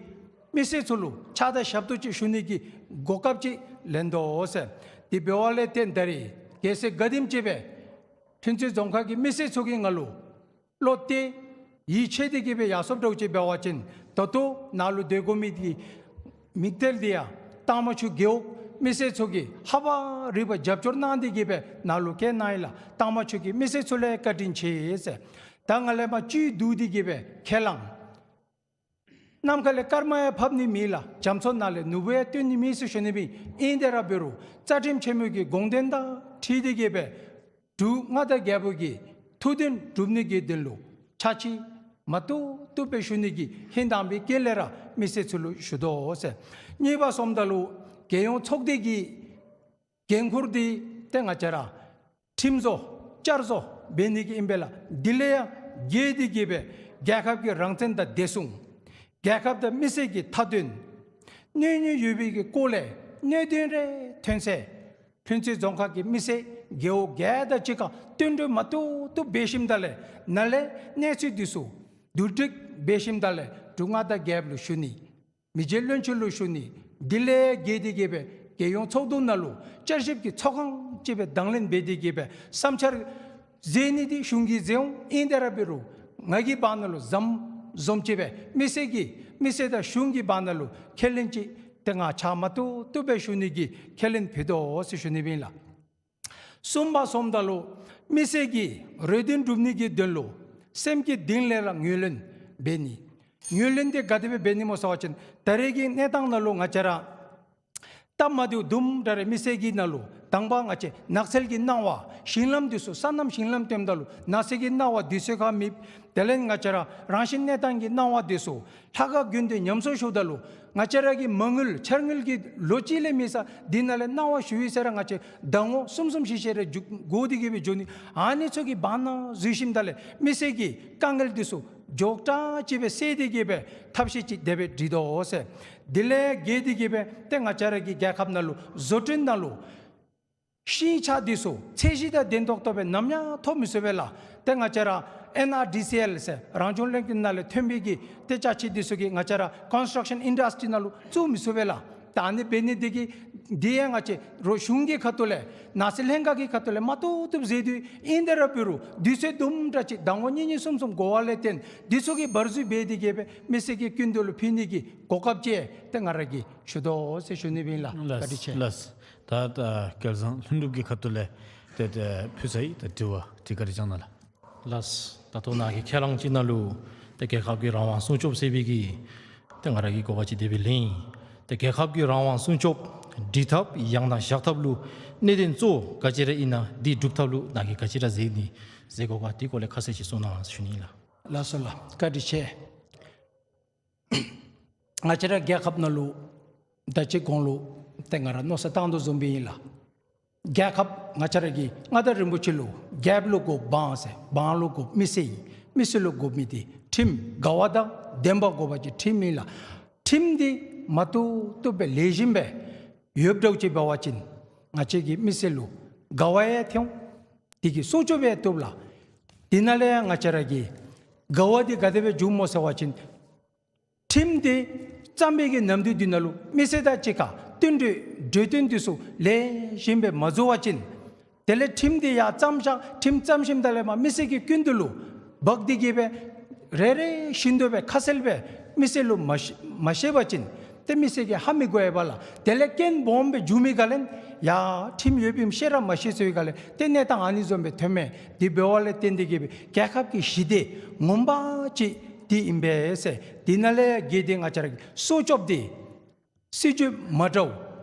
མི་སེར་ཚུ་ལུ་ཕྱག་དང་ཞབས་ཏོག་ཅིག་ཞུ་ནི་གི་གོ་སྐབས་ཅིག་ལེན་དོ་ཟེར། དེ་འབདཝ་ལས་བརྟེན་ད་རིས་གལ་སྲིད་ག་དེམ་ཅིག་སྦེ་ལྷུན་རྩེ་རྫོང་ཁག་གི་མི་སེར་ཚུ་གིས་ང་ལུ་བློ་གཏད་ཡིད་ཆེས་ཏེ་གིས་སྦེ་ཡར་སོངམ་འདྲཝ་ཅིག་འབད་བ་ཅིན་ད་ལྟོ་ནཱ་ལུ་སྡོད་དགོ་མི་གི་དམིགས་གཏད་འདི་ཡང་ཏང་མ་ཆུ་རྒེད་འོག་མི་སེར་ཚུ་གིས་ཧ་པ་རི་བ་རྒྱབ་སྐྱོར་གནང་སྟེ་གིས་སྦེ་ནཱ་ལུ་བསྐྱལ་གནང་ཡི་ལགས། ཏང་མ་ཆུ་གི་མི་སེར་ཚུ་ལུ་བཀའ་དྲིན་ཆེ་ཟེར། ད་ང་ལས་མར་བཅུད་བསྡུ་སྟེ་གིས་སྦེ་ཁས་བླངས། ནམ་མཁའ་ལས་སྐར་མ་ཡང་ཕབ་ནི་མེད་ལགས། རྒྱ་མཚོ་ནང་ལས་ནོར་བུ་ཡང་བཏོན་ནི་མེད་ཟེར་ཞུ་ནི་སྦེ་ཨིན། དེ་ར་འབད་རུང་རྩ་ཁྲིམས་ཆེན་མོ་གི་དགོངས་དོན་དང་འཁྲིལ་ཏེ་གི་སྦེ་འབྲུག་མངའ་བདག་རྒྱལ་པོ་གི་ཐུགས་འདུན་སྒྲུབ་ནི་གི་དོན་ལུ་ཕྱག་ཕྱི་མ་བཏུབ་བཏུབ་སྦེ་ཞུ་ནི་གི་ཧིང་དྭངས་པའི་དཀྱིལ་ལས་ར་མི་སེར་ཚུ་ལུ་ཞུ་དོ་ཟེར། གཉིས་པ་སོངམ་ད་ལུ་རྒྱལ་ཡོངས་ཚོགས་སྡེ་གི་འགན་ཁུར་འདི་ཏེ་ང་བཅས་ར་ཁྲིམས་བཟོ་བསྐྱར་བཟོ་འབད་ནི་གི་ཨིན་པས་ལགས། དེ་ལས་ཡང་བརྒལ་ཏེ་གི་སྦེ་རྒྱལ་ཁབ་ཀྱི་རང་བཙན་དང་བདེ་སྲུང་རྒྱལ་ཁབ་དང་མི་སེར་གྱི་མཐའ་དོན་གནོད་ཉེན་ཡོད་པའི་གི་སྐོར་ལས་གནད་དོན་རེ་ཐོན་ཚེ་ལྷུན་རྩེ་རྫོང་ཁག་གི་མི་སེར་རྒེད་འོག་བརྒྱད་དང་གཅིག་ཁར་བསྟུན་གྲོས་མ་བཏུབ་བཏུབ་འབད་ཞིནམ་ད་ལས་ནཱ་ལས་གནས་ཚུལ་འདི་ཚུ་བསྡུ་སྒྲིག་འབད་ཞིནམ་ད་ལས་འབྲུག་མངའ་བདག་རྒྱལཔོ་ལུ་ཞུ་ནི། མི་རྗེ་བློན་ཆེན་ལུ་ཞུ་ནི། དེ་ལས་བརྒལ་ཏེ་གི་སྦེ་རྒྱལ་ཡོངས་ཚོགས་འདུ་ནང་ལུ་བསྐྱར་ཞིབ་ཀྱི་ཚོགས་ཁང་ཅིག་སྦེ་དང་ལེན་འབད་དེ་གི་སྦེ་བསམ་འཆར་མཛད་ནི་འདི་གཞུང་གིས་མཛད་འོང་། ཨིན་དེ་ར་འབད་རུང་ང་གིས་འབདན་ལུ་ཟམ་བཟུམ་ཅིག་སྦེ་མི་སེར་གྱི་མི་སེར་དང་གཞུང་གིས་འབདན་ལུ་ཁས་ལེན་ཅིག་ཏེ་ང་ཕྱག་མ་བཏུབ་བཏུབ་སྦེ་ཞུ་ནི་གི་ཁས་ལེན་ཕུལ་དོ་ཟེར་ཞུ་ནི་སྦེ་ཨིན་ལགས། གསུམ་པ་སོངམ་ད་ལུ་མི་སེར་གྱི་རེ་འདུན་སྒྲུབ་ནི་གི་དོན་ལུ་སེམས་ཀྱི་གཏིང་ལས་ར་ངོས་ལེན་འབད་ནི། ངོས་ལེན་འདི་ག་དེ་སྦེ་འབད་ནི་སྨོ་ཟེར་བ་ཅིན་ད་རེས་ཀྱི་གནས་སྟངས་ནང་ལུ་ང་བཅས་ར་སྟབས་མ་བདེཝ་དུམ་གྲ་རེ་མི་སེར་གྱི་ནང་ལུ་དང་པ་ང་བཅས་ནགས་ཚལ་གྱི་སྣང་བ་ཞིང་ལམ་འདི་ཚུ་སོ་ནམ་ཞིང་ལམ་བཏོནམ་ད་ལུ་ནགས་ཚལ་གྱི་སྣང་བ་འདི་ཚུ་ཁར་མེདཔ། དེ་ལས་ང་བཅས་ར་རང་བཞིན་གནས་སྟངས་ཀྱི་སྣང་བ་འདི་ཚུ་ལྷ་ཁང་དགོན་སྡེ་ཉམས་གསོ་ཞུཝ་ད་ལུ་ང་བཅས་ར་གི་མ་དངུལ་འཆར་དངུལ་གྱི་ལོ་གཅིག་ལས་མེད་ས་འདི་ནང་ལས་གནང་བ་ཞུ་ཡི་ཟེར་ར་ང་བཅས་ཟླ་ངོ་གསུམ་གསུམ་བཞི་བཞི་རེ་འགོར་ཏེ་གི་སྦེ་འགྱོ་ནི། ཨ་ནི་ཚུ་གི་བར་ན་འཛུལ་ཞིནམ་ད་ལས་མི་སེར་གྱི་དཀའ་ངལ་འདི་ཚུ་མགྱོགས་དྲགས་ཅིག་སྦེ་སེལ་ཏེ་གི་སྦེ་ཐབས་ཤེས་ཅིག་དེ་སྦེ་སྒྲིག་དོ་ཟེར། དེ་ལས་བརྒལ་ཏེ་གི་སྦེ་ཏེ་ང་བཅས་ར་གི་རྒྱལ་ཁབ་ནང་ལུ་བཟོ་སྐྲུན་ནང་ལུ་ཤིང་ཆ་འདི་ཚུ་ཚད་གཞི་དང་ལྡན་ཏོག་ཏོ་སྦེ་ནམ་ཡང་ཐོབ་མི་ཚུགས་པས་ལགས། ཏེ་ང་བཅས་ར་ཨེན་ཨར་ཌི་སི་ཨེལ་ཟེར་རང་སྐྱོང་ལྷན་ཁག་ནང་ལས་ཐོན་པའི་གི་ཏེ་ཅ་ཆས་འདི་ཚུ་གིས་ང་བཅས་ར་ཀོན་སི་ཊྲག་ཤཱན་ཨིན་ཌསི་ཊི་ནང་ལུ་བཙུགས་མི་ཚུགས་པས་ལགས། ད་ཨ་ནི་འབད་ནི་འདི་གིས་འདི་ཡང་ང་བཅས་རོགས་གཞུང་གི་ཁ་ཐུག་ལས་ནགས་ཚལ་ལྷན་ཁག་གི་ཁ་ཐུག་ལས་མ་བཏུབ་བཏུབ་མཛད་དེ་ཨིན། དེ་ར་འབད་རུང་དུས་ཚོད་དུམ་གྲ་ཅིག་ཟླ་ངོ་གཉིས་གཉིས་གསུམ་གསུམ་འགོར་བ་ལས་བརྟེན་འདི་ཚུ་གི་བར་འཛུལ་འབད་དེ་གི་སྦེ་མི་སེར་གྱི་སྐུ་མདུན་ལུ་ཕུལ་ནི་གི་གོ་སྐབས་ཅིག་ཏེ་ང་ར་གིས་ཞུ་དོ་ཟེར་ཞུ་ནི་སྦེ་ཨིན་ལགས། བཀའ་དྲིན་ཆེ། ལགས། ད་ད་སྐལ་བཟང་ལྷུན་གྲུབ་ཀྱི་ཁ་ཐུག་ལས་ཏེ་ཏེ་ཕུལ་ཚར་ཡི། ད་དྲི་བ་དྲི་བཀའ་དྲིན་བསྐྱང་གནང་ལགས། ལགས། ད་ལྟོ་ནཱ་གི་ཁས་བླངས་ཅིག་ནང་ལུ་ཏེ་རྒྱལ་ཁབ་ཀྱི་རང་དབང་སྲུང་སྐྱོབ་ཟེར་བའི་གི་ཏེ་ང་ར་གིས་གོ་བ་ཅིག་དེ་སྦེ་ལེན་ཡི། ཏེ་རྒྱལ་ཁབ་ཀྱི་རང་དབང་སྲུང་སྐྱོབ་སྒྲིག་ཐབས་ཡང་ན་བཞག་ཐབས་ལུ་གནད་དོན་གཙོ་བོ་ག་ཅི་ར་ཨིན་ན་འདི་སྒྲུབ་ཐབས་ལུ་ནཱ་གིས་ག་ཅི་ར་མཛད་ནི་མཛད་དགོ་ག་དེ་སྐོར་ལས་ཁ་གསལ་ཅིག་གསུང་གནང་ཞུ་ནི་ལགས། ལགས་སོ་ལགས། བཀའ་དྲིན་ཆེ། ང་བཅས་ར་རྒྱལ་ཁབ་ནང་ལུ་ད་ཅི་གོང་ལུ་ཏེ་ང་ར་མནོ་བསམ་བཏང་དོ་བཟུམ་སྦེ་ཨིན་ལགས། རྒྱལ་ཁབ་ང་བཅས་ར་གི་མངའ་བདག་རིན་པོ་ཆེ་ལུ་རྒྱལཔོ་ལུ་དགོཔ་འབངས་ཟེར་འབངས་ལུ་དགོཔ་མི་སེར་ཨིན། མི་སེར་ལུ་དགོ་མི་འདི་ཁྲིམས་དགའ་བ་དང་ལྡན་པ་དགོ་པ་ཅིན་ཁྲིམས་ཨིན་ལགས། ཁྲིམས་འདི་མ་བཏུབ་བཏུབ་སྦེ་ལེགས་ཤོམ་སྦེ་ཡོདཔ་འདྲཝ་ཅིག་འབད་བ་ཅིན་ང་བཅས་ཀྱི་མི་སེར་ལུ་དགའ་བ་ཡང་ཐོན་འོང་། དེ་གིས་སྲུང་སྐྱོབ་ཡང་བཏུབ་ལགས། དེ་ནང་ལས་ཡང་ང་བཅས་ར་གི་དགའ་བ་འདི་ག་དེ་སྦེ་འབྱུངམ་སྨོ་ཟེར་བ་ཅིན་ཁྲིམས་འདི་བརྩམ་པའི་གི་ནམ་དུས་འདི་ནང་ལུ་མི་སེར་དང་གཅིག་ཁར་བསྟུན་གྲོས་གྲོས་བསྟུན་འདི་ཚུ་ལེགས་ཤོམ་སྦེ་མ་བཟོ་བ་ཅིན་དེ་ལས་ཁྲིམས་འདི་ཡར་བརྩམས་ཤིང་ཁྲིམས་བརྩམས་ཞིནམ་ད་ལས་མར་མི་སེར་གྱི་སྐུ་མདུན་ལུ་འབག་སྟེ་གི་སྦེ་རེ་རེ་བཞིན་དུ་སྦེ་ཁ་གསལ་སྦེ་མི་སེར་ལུ་མ་ཤེས་མ་ཤེས་པ་ཅིན་ཏེ་མི་སེར་གྱིས་ཧ་མི་གོ་བས་ལགས། དེ་ལས་རྐྱེན་སྦོམ་སྦེ་འགྱོ་མི་ག་ལས་ཡ་ཁྲིམས་ཡོདཔ་ཨིནམ་ཤེས་ར་མ་ཤེས་ཚུ་གི་ག་ལས་ཏེ་གནས་སྟངས་ཨ་ནི་བཟུམ་སྦེ་ཐོནམ་མས། དེ་འབདཝ་ལས་བརྟེན་ཏེ་གི་སྦེ་རྒྱལ་ཁབ་ཀྱི་ཞི་བདེ་ངོ་མ་ཅིག་འདི་ཨིན་པས་ཟེར། དེ་ནང་ལས་བརྒལ་ཏེ་ང་བཅས་ར་གི་སྲུང་སྐྱོབ་འདི་སྲིད་བྱུས་མ་འདྲཝ་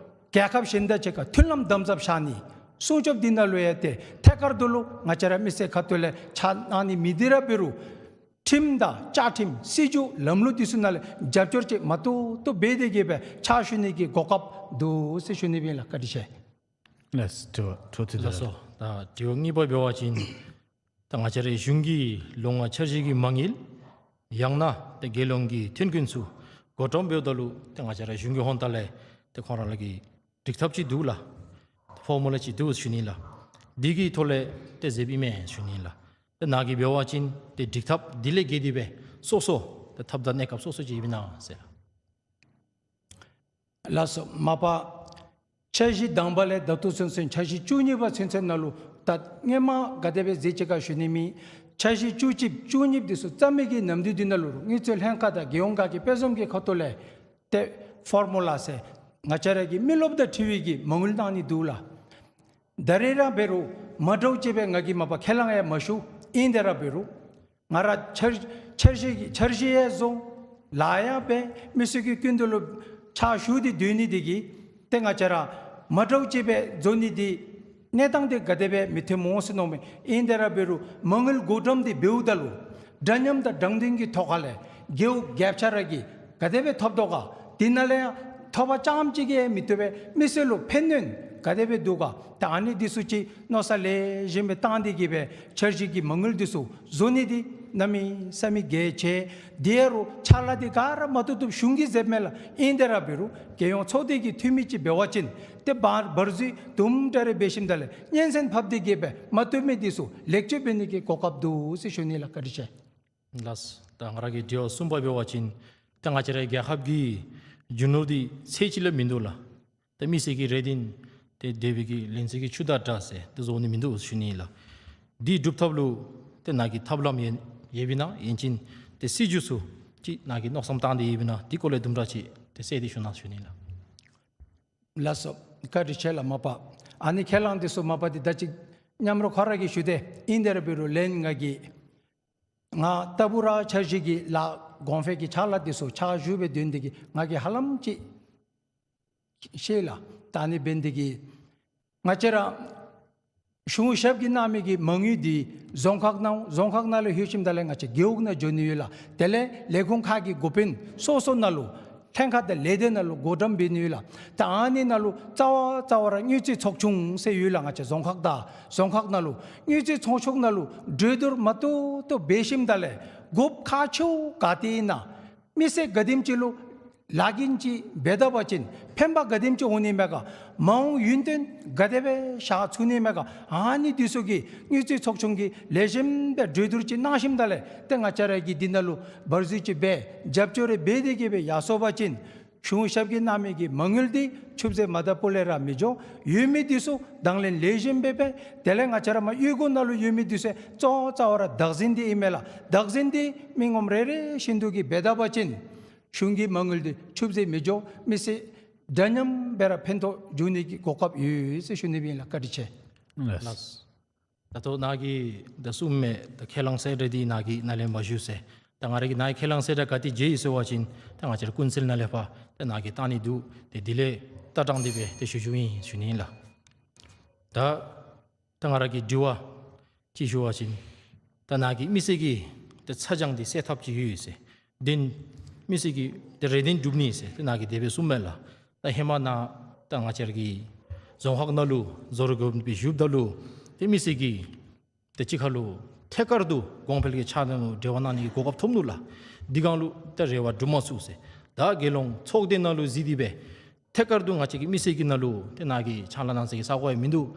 རྒྱལ་ཁབ་གཞན་དང་གཅིག་ཁར་མཐུན་ལམ་དམ་ཟབ་བཞག་ནི། སྲུང་སྐྱོབ་འདི་ནང་ལུ་ཡང་ཏེ་ཐད་ཀར་དུ་ལུ་ང་བཅས་ར་མི་སེར་ཁ་ཐུག་ལས་ཕྱག་གནང་ནི་མེད། དེ་ར་འབད་རུང་ཁྲིམས་དང་བཅའ་ཁྲིམས་སྲིད་བྱུས་ལམ་ལུགས་འདི་ཚུ་ནང་ལས་རྒྱབ་སྐྱོར་ཅིག་མ་བཏུབ་བཏུབ་འབད་དེ་གི་སྦེ་ཕྱག་ཞུ་ནི་གི་གོ་སྐབས་འདུག་ཟེར་ཞུ་ནི་སྦེ་ཨིན་ལགས། བཀའ་དྲིན་ཆེ། ལགས་སོ། དྲི་བ་དྲི་བ་དེ་ལགས་སོ། ད་དྲི་བ་གཉིས་པ་འབད་བ་ཅིན་ད་ང་བཅས་རའི་གཞུང་གི་ལུང་པ་འཆར་གཞི་གི་མ་དངུལ་ཡང་ན་ཏེ་རྒྱལ་ཡོངས་ཀྱི་ཐོན་ཁུངས་ཚུ་བགོ་བཀྲམ་འབདཝ་ད་ལུ་ཏེ་ང་བཅས་རའི་གཞུང་གི་ཧོངས་ལས་ཏེ་ཁོང་ར་ལུ་གི་སྒྲིག་ཐབས་ཅིག་འདུག་ལགས། ཕོར་མུ་ལ་ཅིག་འདུག་ཞུ་ནི་ལགས། འདི་གི་ཐོག་ལས་ཏེ་མཛདཔ་ཨིན་མས་ཞུ་ནི་ལགས། ཏེ་ནཱ་གིས་འབད་བ་ཅིན་ཏེ་སྒྲིག་ཐབས་འདི་ལས་བརྒལ་ཏེ་སྦེ་སོ་སོ་ཏེ་ཐབས་དང་གནས་སྐབས་སོ་སོ་ཅིག་ཡོདཔ་ཨིན་ན་ཟེར། ལགས་སོ། མ་པ་འཆར་གཞི་དང་པ་ལས་ད་ལྟོ་ཚུན་ཚོད་འཆར་གཞི་བཅུ་གཉིས་པ་ཚུན་ཚོད་ནང་ལུ་ད་སྔོན་མ་ག་དེ་སྦེ་མཛད་ཅི་ག་ཞུ་ནི་མེད། འཆར་གཞི་བཅུ་གཅིག་བཅུ་གཉིས་འདི་ཚུ་བརྩམ་མི་གི་ནམ་དུས་འདི་ནང་ལུ་དངུལ་རྩིས་ལྷན་ཁག་དང་རྒྱལ་ཡོངས་ཁག་གི་དཔེ་བཟུམ་གྱི་ཁ་ཐུག་ལས་ཏེ་ཕོར་མུ་ལ་ཟེར་ང་བཅས་ར་གི་མི་རློབས་དང་འཁྲིལ་བའི་གི་མ་དངུལ་གནང་ནི་འདུག་ལགས། ད་རེས་ར་འབད་རུང་མ་འདྲཝ་ཅིག་སྦེ་ང་གིས་མ་པ་ཁས་བླངས་ཡང་མ་ཞུ། ཨིན་དེ་ར་འབད་རུང་ང་ར་འཆར་འཆར་གཞི་འཆར་གཞི་ཡང་བཟོ། ལཱ་ཡང་འབད་མི་སེར་གྱི་སྐུ་མདུན་ལུ་ཕྱག་ཞུ་སྟེ་སྡོད་ནི་འདི་གིས་ཏེ་ང་བཅས་ར་མ་འདྲཝ་ཅིག་སྦེ་བཟོ་ནི་འདི་གནས་སྟངས་འདི་ག་དེ་སྦེ་མི་འཐོན་སྨོ་ཟེར་མནོཝ་མས། ཨིན་དེ་ར་འབད་རུང་མ་དངུལ་བགོ་བཀྲམ་འདི་འབདཝ་ད་ལུ་འདྲ་མཉམ་དང་དྲང་བདེན་གྱི་ཐོག་ཁ་ལས་རྒེད་འོག་རྒྱབ་ཆ་ར་གིས་ག་དེ་སྦེ་ཐོབ་དོ་ག། དེ་ནང་ལས་ཡང་ཐོབ་པ་རྐྱངམ་ཅིག་གིས་མི་བཏུབ་པས། མི་སེར་ལུ་ཕན་གནོད་ག་དེ་སྦེ་འདུག་ག། ད་ཨ་ནི་འདི་ཚུ་ཅིག་མནོ་བསམ་ལེགས་ཤོམ་སྦེ་བཏང་སྟེ་གི་སྦེ་འཆར་གཞི་གི་མ་དངུལ་འདི་ཚུ་བཟོ་ནི་འདི་གནམ་མེད་ས་མེད་གལ་ཆེ། དེ་རུང་ཕྱག་ལཱ་འདི་ག་ར་མ་བཏུབ་བཏུབ་གཞུང་གིས་མཛདཔ་མས་ལགས། ཨིན་དེ་ར་འབད་རུང་རྒྱལ་ཡོངས་ཚོགས་སྡེ་གི་འཐུས་མི་ཅིག་འབད་བ་ཅིན་ཏེ་བར་བར་འཛུལ་དུམ་གྲ་རེ་འབད་ཞིནམ་ད་ལས་སྙན་གསན་ཕབ་སྟེ་གི་སྦེ་མ་བཏུབ་མི་འདི་ཚུ་ལེགས་བཅོས་འབད་ནི་གི་གོ་སྐབས་འདུག་ཟེར་ཞུ་ནི་ལགས། བཀའ་དྲིན་ཆེ། ལགས། ད་ང་ར་གི་དྲི་བ་གསུམ་པ་འབད་བ་ཅིན་ད་ང་བཅས་རའི་རྒྱལ་ཁབ་ཀྱི་རྒྱུ་ནོར་འདི་ཚད་ཅིག་ལས་མིན་འདུག་ལགས། ད་མི་སེར་གྱི་རེ་འདུན་ཏེ་དེ་སྦེ་གི་ལན་ཚྭ་གི་ཆུ་དང་འདྲ་ཟེར་ཏེ་བཟོ་ནི་མིན་འདུག་ཞུ་ནི་ལགས། འདི་སྒྲུབ་ཐབས་ལུ་ཏེ་ནཱ་གིས་ཐབས་ལམ་ཡོད་ཡོདཔ་ཨིན་ན། ཡང་ཅིན་ཏེ་སྲིད་བྱུས་ཚུ་ཅིག་ནཱ་གིས་མནོ་བསམ་བཏང་སྟེ་ཡོདཔ་ཨིན་ན། དེ་སྐོར་ལས་དུམ་གྲ་ཅིག་ཏེ་གསལ་ཏེ་ཞུ་གནང་ཞུ་ནི་ལགས། ལགས་སོ། བཀའ་དྲིན་ཆེ་ལགས། མ་པ་ཨ་ནི་ཁས་བླངས་འདི་ཚུ་མ་པ་འདི་ད་ཅི་མཉམ་རོགས་ཁོ་ར་གིས་ཞུ་དེས། ཨིན་དེ་ར་འབད་རུང་ལན་ང་གིས་ང་ལྟ་བུ་ར་འཆར་གཞི་གི་ལཱ་གོང་འཕེལ་གྱི་ཕྱག་ལཱ་འདི་ཚུ་ཕྱག་ཞུ་སྦེ་སྡོད་ནི་འདི་གིས་ང་གིས་ཧ་ལམ་ཅིག་ཤེས་ལགས། ད་ཨ་ནི་འབད་ནི་འདི་གིས་ང་བཅས་ར་གཞུང་ཞབས་ཀྱིས་གནང་མི་གི་མ་དངུལ་འདི་རྫོང་ཁག་ནང་རྫོང་ཁག་ནང་ལས་ལྷོད་ཞིནམ་ད་ལས་ང་བཅས་རྒེད་འོག་ནང་འགྱོ་ནི་ཡོད་ལགས། དེ་ལས་ལས་ཁུངས་ཁག་གི་འགོ་དཔོན་སོ་སོ་ནང་ལུ་ལྷན་ཁག་དང་ལས་སྡེ་ནང་ལུ་བགོ་བཀྲམ་འབད་ནི་ཡོད་ལགས། ད་ཨ་ནི་ནང་ལུ་རྩ་བ་རྩ་བ་ར་དངུལ་རྩིས་ཚོགས་ཆུང་ཟེར་ཡོད་ལགས། ང་བཅས་རྫོང་ཁག་དང་རྫོང་ཁག་ནང་ལུ་དངུལ་རྩིས་ཚོགས་ཆུང་ནང་ལུ་གྲོས་བསྡུར་མ་ཏོག་ཏོ་འབད་ཞིནམ་ད་ལས་དགོཔ་ཁག་ཆེཝ་ག་ཏེ་ཨིན་ན། མི་སེར་ག་དེམ་ཅིག་ལུ་ལཱ་འགན་ཅིག་འབད་ད་པ་ཅིན་ཕན་པ་ག་དེམ་ཅིག་འོང་ནི་མས་ག། མ་འོངས་ཡུན་བརྟན་ག་དེ་སྦེ་བཞག་ཚུགས་ནི་མས་ག། ཨ་ནི་འདི་ཚུ་གི་དངུལ་རྩིས་ཚོགས་ཆུང་གིས་ལེགས་ཤོམ་སྦེ་གྲོས་བསྡུར་ཅིག་གནང་ཞིནམ་ད་ལས་ཏེ་ང་བཅས་ར་གིས་འདི་ནང་ལུ་བར་འཛུལ་ཅིག་འབད་རྒྱབ་སྐྱོར་རེ་འབད་དེ་གི་སྦེ་ཡར་སོང་པ་ཅིན་གཞུང་ཞབས་ཀྱིས་གནང་མི་གི་མ་དངུལ་འདི་ཆུད་ཟོས་མ་ད་སྤུ་ལས་ར་མི་འགྱོ། ཡོད་མི་འདི་ཚུ་དང་ལེན་ལེགས་ཤོམ་སྦེ་འབད། དེ་ལས་ང་བཅས་ར་མར་གཡུས་སྒོ་ནང་ལུ་ཡོད་མི་འདི་ཚུ་གཙོ་བོ་རྩ་བ་ར་བདག་འཛིན་འདི་ཨིན་མས་ལགས། བདག་འཛིན་འདི་མི་ངོམ་རེ་རེ་བཞིན་དུ་གིས་འབད་ད་པ་ཅིན་གཞུང་གི་མ་དངུལ་འདི་ཆུད་ཟོས་མི་འགྱོ། མི་སེར་འདྲ་མཉམ་སྦེ་ར་ཕན་ཐོགས་འབྱུང་ནི་གི་གོ་སྐབས་ཡོད་ཟེར་ཞུ་ནི་ཨིན་ལགས། བཀའ་དྲིན་ཆེ། ལགས། ད་ལྟོ་ནཱ་གིས་ད་གསུངས་མི་ད་ཁས་བླངས་གསལ་བསྒྲགས་འདི་ནཱ་གིས་ནཱ་ལས་མར་ཞུ་ཟེར། ད་ང་ར་གིས་ནཱ་གི་ཁས་བླངས་གསལ་བསྒྲགས་ག་ཏེ་མཇལ་ཡི་ཟེར་བ་ཅིན་ད་ང་བཅས་ར་ཀུན་གསལ་ནང་ལས་ཕར་ད་ནཱ་གིས་བཏང་ནི་འདུག། ཏེ་དེ་ལས་ལྟ་སྟངས་འདི་སྦེ་ཏེ་ཞུ་ཞུཝ་ཨིན་ཞུ་ནི་ལགས། ད་ད་ང་ར་གི་དྲི་བ་ཅིག་ཞུ་བ་ཅིན་ད་ནཱ་གིས་མི་སེར་གྱི་ཏེ་ཚ་གྱང་འདི་སེལ་ཐབས་ཅིག་ཡོད་ཟེར། དེ་མི་སེར་གྱི་ཏེ་རེ་འདུན་སྒྲུབ་ནི་ཟེར་ཏེ་ནཱ་གིས་དེ་སྦེ་གསུངས་མས་ལགས། ད་ཧེ་མ་ནཱ་ད་ང་བཅས་ར་གི་རྫོང་ཁག་ནང་ལུ་བཟོ་རིག་འགོ་དཔོན་སྦེ་བཞུགསཔ་ད་ལུ་ཏེ་མི་སེར་གྱིས་ཏེ་གཅིག་ཁར་ལུ་ཐད་ཀར་དུ་གོང་འཕེལ་གྱི་ཕྱག་ལཱ་ནང་ལུ་འབྲེལ་བ་གནང་ནི་གི་གོ་སྐབས་ཐོབ་ནུག་ལགས། འདི་སྒང་ལུ་ད་རེ་བ་སྒྲུབ་མ་ཚུགས་ཟེར། ད་རྒྱལ་ཡོངས་ཚོགས་སྡེ་ནང་ལུ་གཟིགས་ཏེ་སྦེ་ཐད་ཀར་དུ་ང་བཅས་ཀྱི་མི་སེར་གྱི་ནང་ལུ་ཏེ་ནཱ་གིས་ཕྱག་ལཱ་གནང་ས་གི་ས་གོ་ཡང་མིན་འདུག།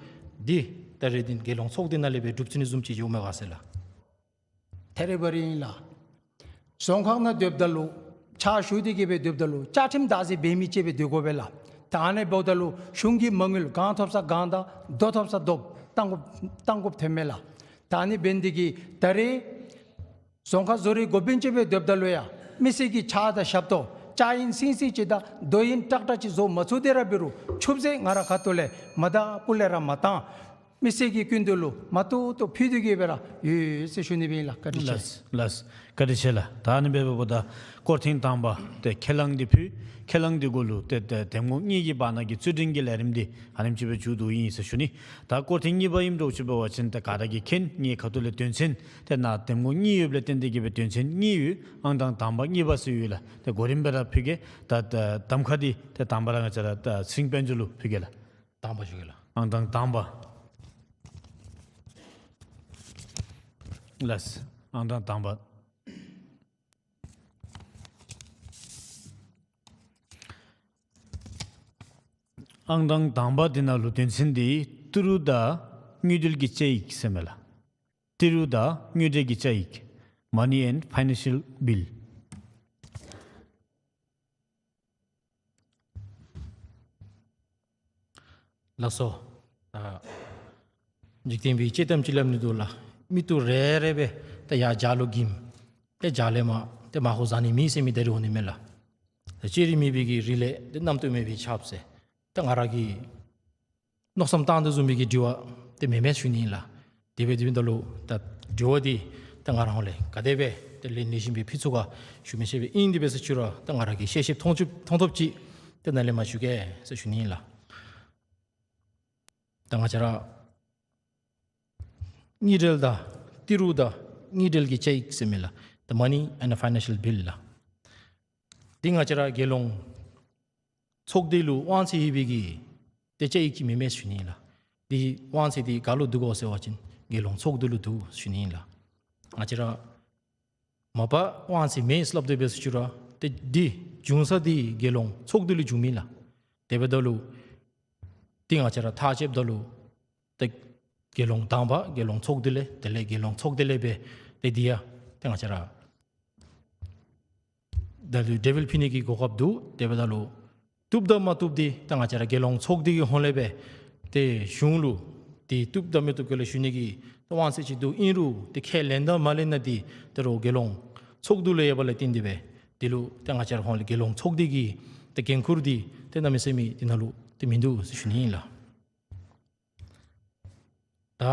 འདི་ད་རེ་འདུན་རྒྱལ་ཡོངས་ཚོགས་སྡེ་ནང་ལས་སྦེ་སྒྲུབ་ཚུགས་ནི་བཟུམ་ཅིག་ཡོད་མས་ག་ཟེར་ལགས། ཐད་རི་བ་རི་ཨིན་ལགས། རྫོང་ཁག་ནང་སྡོདཔ་ད་ལུ་ཕྱག་ཞུ་སྟེ་གི་སྦེ་སྡོདཔ་ད་ལུ་བཅའ་ཁྲིམས་བདག་འཛིན་འབད་མི་ཅིག་སྦེ་སྡོད་དགོ་པས་ལགས། ད་ཨ་ནི་འབདཝ་ད་ལུ་གཞུང་གི་མ་དངུལ་གང་ཐོབ་ས་གང་དང་རྡོ་ཐོབ་ས་རྡོ་བཏང་དགོཔ་བཏང་དགོཔ་ཐོན་མས་ལགས། ད་ཨ་ནི་འབད་ནི་འདི་གིས་ད་རེས་རྫོང་ཁག་བཟོ་རིག་འགོ་དཔོན་ཅིག་སྦེ་སྡོདཔ་ད་ལུ་ཡང་མི་སེར་གྱི་ཆག་དང་ཞབས་ཏོག་ལྕགས་ཨིན་སིང་སིང་ཅིག་དང་རྡོ་ཨིན་ཀྲག་ཀྲ་ཅིག་བཟོ་མ་ཚུགས་ཏེ་ར་འབད་རུང་ཆུད་ཟོས་ང་ར་ཁ་ཐུག་ལས་མ་ད་སྤུ་ལས་ར་མ་བཏང་། མི་སེར་གྱི་སྐུ་མདུན་ལུ་མ་ཏོག་ཏོ་ཕུལ་ཏེ་གི་སྦེ་ར་ཡོད་ཟེར་ཞུ་ནི་སྦེ་ཨིན་ལགས། བཀའ་དྲིན་ཆེ། ལགས་ལགས། བཀའ་དྲིན་ཆེ་ལགས། ད་ཨ་ནི་འབདཝ་ད་སྐོར་ཐེངས་དང་པ་ཏེ་ཁས་བླངས་འདི་ཕུལ། ཁས་བླངས་འདི་གུ་ལུ་ཏེ་ཏེ་འདེམས་ངོ་གཉིས་ཀྱི་བར་ན་གི་རྩོད་འགྲན་གྱི་ལས་རིམ་འདི་ཨ་ནེམ་ཅིག་སྦེ་མཇུག་བསྡུཝ་ཨིན་ཟེར་ཞུ་ནི། ད་སྐོར་ཐེངས་གཉིས་པ་ཨིནམ་འདྲཝ་ཅིག་འབད་བ་ཅིན་ཏེ་ག་ར་གིས་མཁྱེན། ངེའི་ཁ་ཐུག་ལས་དོན་ཚན་ཏེ་ནཱ་འདེམས་ངོ་གཉིས་ཡོདཔ་ལས་བརྟེན་ཏེ་གི་སྦེ་དོན་ཚན་གཉིས་ཡོད། ཨང་གྲངས་དང་པ་གཉིས་པ་ཟེར་ཡོད་ལགས། ཏེ་གོ་རིམ་སྦེ་ར་ཕུལ་གེ། ད་ད་གདམ་ཁ་འདི་ཏེ་དང་པ་ར་ང་བཅས་ར་ད་ཚེ་རིང་དཔལ་འབྱོར་ལུ་ཕུལ་གེ་ལགས། དང་པ་ཞུ་གེ་ལགས། ཨང་གྲངས་དང་པ། ལགས། ཨང་གྲངས་དང་པ། ཨང་གྲངས་དང་པ་འདི་ནང་ལུ་དོན་ཚན་འདི་ཏི་རུ་དང་དངུལ་འབྲེལ་གྱི་བཅའ་ཡིག་ཟེར་མས་ལགས། ཏི་རུ་དང་དངུལ་འབྲེལ་གྱི་བཅའ་ཡིག། Money and Financial Bill། ལགས་སོ། ཨ་འཇིག་རྟེན་པའི་དཔྱེ་གཏམ་ཅིག་སླབ་ནི་འདུག་ལགས། མི་ཏོ་རེ་རེ་སྦེ་ད་ཡར་ཇ་ལུ་འགྱིམ། ཏེ་ཇ་ལས་མར་ཏེ་མར་ཧོ་ཟ་ནི་མེད་ཟེར་མི་ད་རིས་འོང་ནི་མས་ལགས། ད་ལྕེ་རིས་མེད་པའི་གི་རི་ལས་ཏེ་རྣམ་རྟོག་མེད་པའི་ཆརཔ་ཟེར། ད་ང་ར་གིས་མནོ་བསམ་བཏང་དོ་བཟུམ་མའི་གི་དྲི་བ་ཏེ་མེན་མས་ཞུ་ནི་ཨིན་ལགས། དེ་སྦེ་དེ་སྦེ་ད་ལུ་ད་དྲི་བ་འདི་ ད་ང་ར་ཧོང་ལས་ག་དེ་སྦེ་ད་ལན་ལེགས་ཤོམ་སྦེ་ཕུལ་ཚུགས་ག་ཞུ་མི་ཤེས་པས། ཨིན་དེ་འབད་ཟེར་ཞུ་རུང་ད་ང་ར་གིས་ཤེས་ཤེསཔ་མཐོང་ཚུགས་མཐོང་ཚུགསཔ་ཅིག་ད་ནཱ་ལས་མར་ཞུ་གེ་ཟེར་ཞུ་ནི་ཨིན་ལགས། ད་ང་བཅས་ར་དངུལ་འབྲེལ་དང་ཏི་རུ་དང་དངུལ་འབྲེལ་གྱི་བཅའ་ཡིག་ཟེར་མི་ལགས། The money and the financial bill ལགས། འདི་ང་བཅས་ར་རྒྱལ་ཡོངས་ཚོགས་སྡེ་ལུ་དབང་ཚད་ཡོད་པའི་གི་ཏེ་བཅའ་ཡིག་ཅིག་མེན་མས་ཞུ་ནི་ཨིན་ལགས། འདི་དབང་ཚད་འདི་ག་ལུ་འདུག་གོ་ཟེར་བ་ཅིན་རྒྱལ་ཡོངས་ཚོགས་འདུ་ལུ་འདུག་ཞུ་ནི་ཨིན་ལགས། ང་བཅས་ར་མ་པ་དབང་ཚད་མེད་ཟེར་སླབ་དེ་འབད་ཟེར་ཞུ་རུང་ཏེ་འདི་འབྱུང་ས་འདི་རྒྱལ་ཡོངས་ཚོགས་འདུ་ལས་འབྱུང་མི་ལགས། དེ་འབདཝ་ད་ལུ་ཏེ་ང་བཅས་ར་ཐག་བཅདཔ་ད་ལུ་ཏེ་རྒྱལ་ཡོངས་དང་པ་རྒྱལ་ཡོངས་ཚོགས་འདུ་ལས་དེ་ལས་རྒྱལ་ཡོངས་ཚོགས་སྡེ་ལས་སྦེ་ཏེ་འདི་ཡང་ཏེ་ང་བཅས་ར་ད་ལུ་དེ་སྦེ་ཕུལ་ནི་གི་གོ་སྐབས་འདུག། དེ་འབདཝ་ད་ལུ་བཏུབ་དང་མ་བཏུབ་འདི་ད་ང་བཅས་ར་རྒྱལ་ཡོངས་ཚོགས་སྡེ་གི་ཧོང་ལས་སྦེ་ཏེ་གཞུང་ལུ་ཏེ་བཏུབ་དང་མི་བཏུབ་ག་ལས་ཞུ་ནི་གི་ཏེ་དབང་ཚད་ཅིག་འདུག། ཨིན་རུང་ཏེ་ཁས་ལེན་དང་མ་ལེན་ནི་འདི་ད་རུང་རྒྱལ་ཡོངས་ཚོགས་འདུ་ལུ་ཡོད་པ་ལས་བརྟེན་ཏེ་སྦེ་འདི་ལུ་ཏེ་ང་བཅས་ར་ཧོང་ལས་རྒྱལ་ཡོངས་ཚོགས་སྡེ་གི་ཏེ་འགན་ཁུར་འདི་ཏེ་གནམ་མེད་ས་མེད་འདི་ནང་ལུ་ཏེ་མིན་འདུག་ཟེར་ཞུ་ནི་ཨིན་ལགས། ད་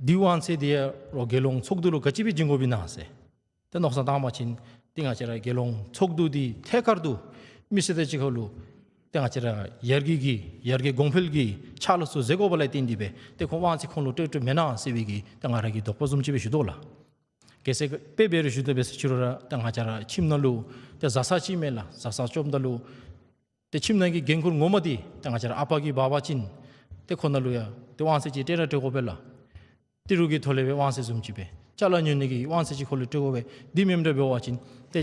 འདི་དབང་ཚད་འདི་ཡང་རོགས་རྒྱལ་ཡོངས་ཚོགས་འདུ་ལུ་ག་ཅི་སྦེ་བྱིན་དགོཔ་ཨིན་ན་ཟེར་ཏེ་མནོ་བསམ་བཏང་བ་ཅིན་ཏེ་ང་བཅས་ར་རྒྱལ་ཡོངས་ཚོགས་འདུ་འདི་ཐད་ཀར་དུ་མི་སེར་དང་གཅིག་ཁར་ལུ་ཏེ་ང་བཅས་ར་ཡར་རྒྱས་ཀྱི་ཡར་རྒྱས་གོང་འཕེལ་གྱི་ཕྱག་ལཱ་ཚུ་མཛད་དགོ་པ་ལས་བརྟེན་ཏེ་སྦེ་ཏེ་ཁོང་དབང་ཚད་ཁོང་ལུ་སྤྲོད་སྤྲོདཔ་མེན་ན་ཟེར་བའི་གི་ཏེ་ང་ར་གི་དོགས་པ་བཟུམ་ཅིག་སྦེ་ཞུ་དོ་ལགས། གལ་སྲིད་དཔེ་འབད་རུང་ཞུ་དོ་འབད་ཟེར་ཞུ་རུང་ར་ཏེ་ང་བཅས་ར་ཁྱིམ་ནང་ལུ་ཏེ་བཟའ་ཚང་ཅིག་མས་ལགས། བཟའ་ཚང་བཅོམ་ད་ལུ་ཏེ་ཁྱིམ་ནང་གི་འགན་ཁུར་ངོ་མ་འདི་ཏེ་ང་བཅས་ར་ཨ་པ་གིས་འབག་པ་ཅིན་ཏེ་ཁོ་ནང་ལུ་ཡང་ཏེ་དབང་ཚད་ཅིག་སྤྲོད་ར་སྤྲོད་དགོ་པས་ལགས། ཏི་རུ་གི་ཐོག་ལས་སྦེ་དབང་ཚད་བཟུམ་ཅིག་སྦེ་ཅ་ལ་ཉོ་ནི་གི་དབང་ཚད་ཅིག་ཁོ་ལུ་སྤྲོད་དགོ་པས། འདི་མེནམ་འདྲ་འབད་བ་ཅིན་ཏེ་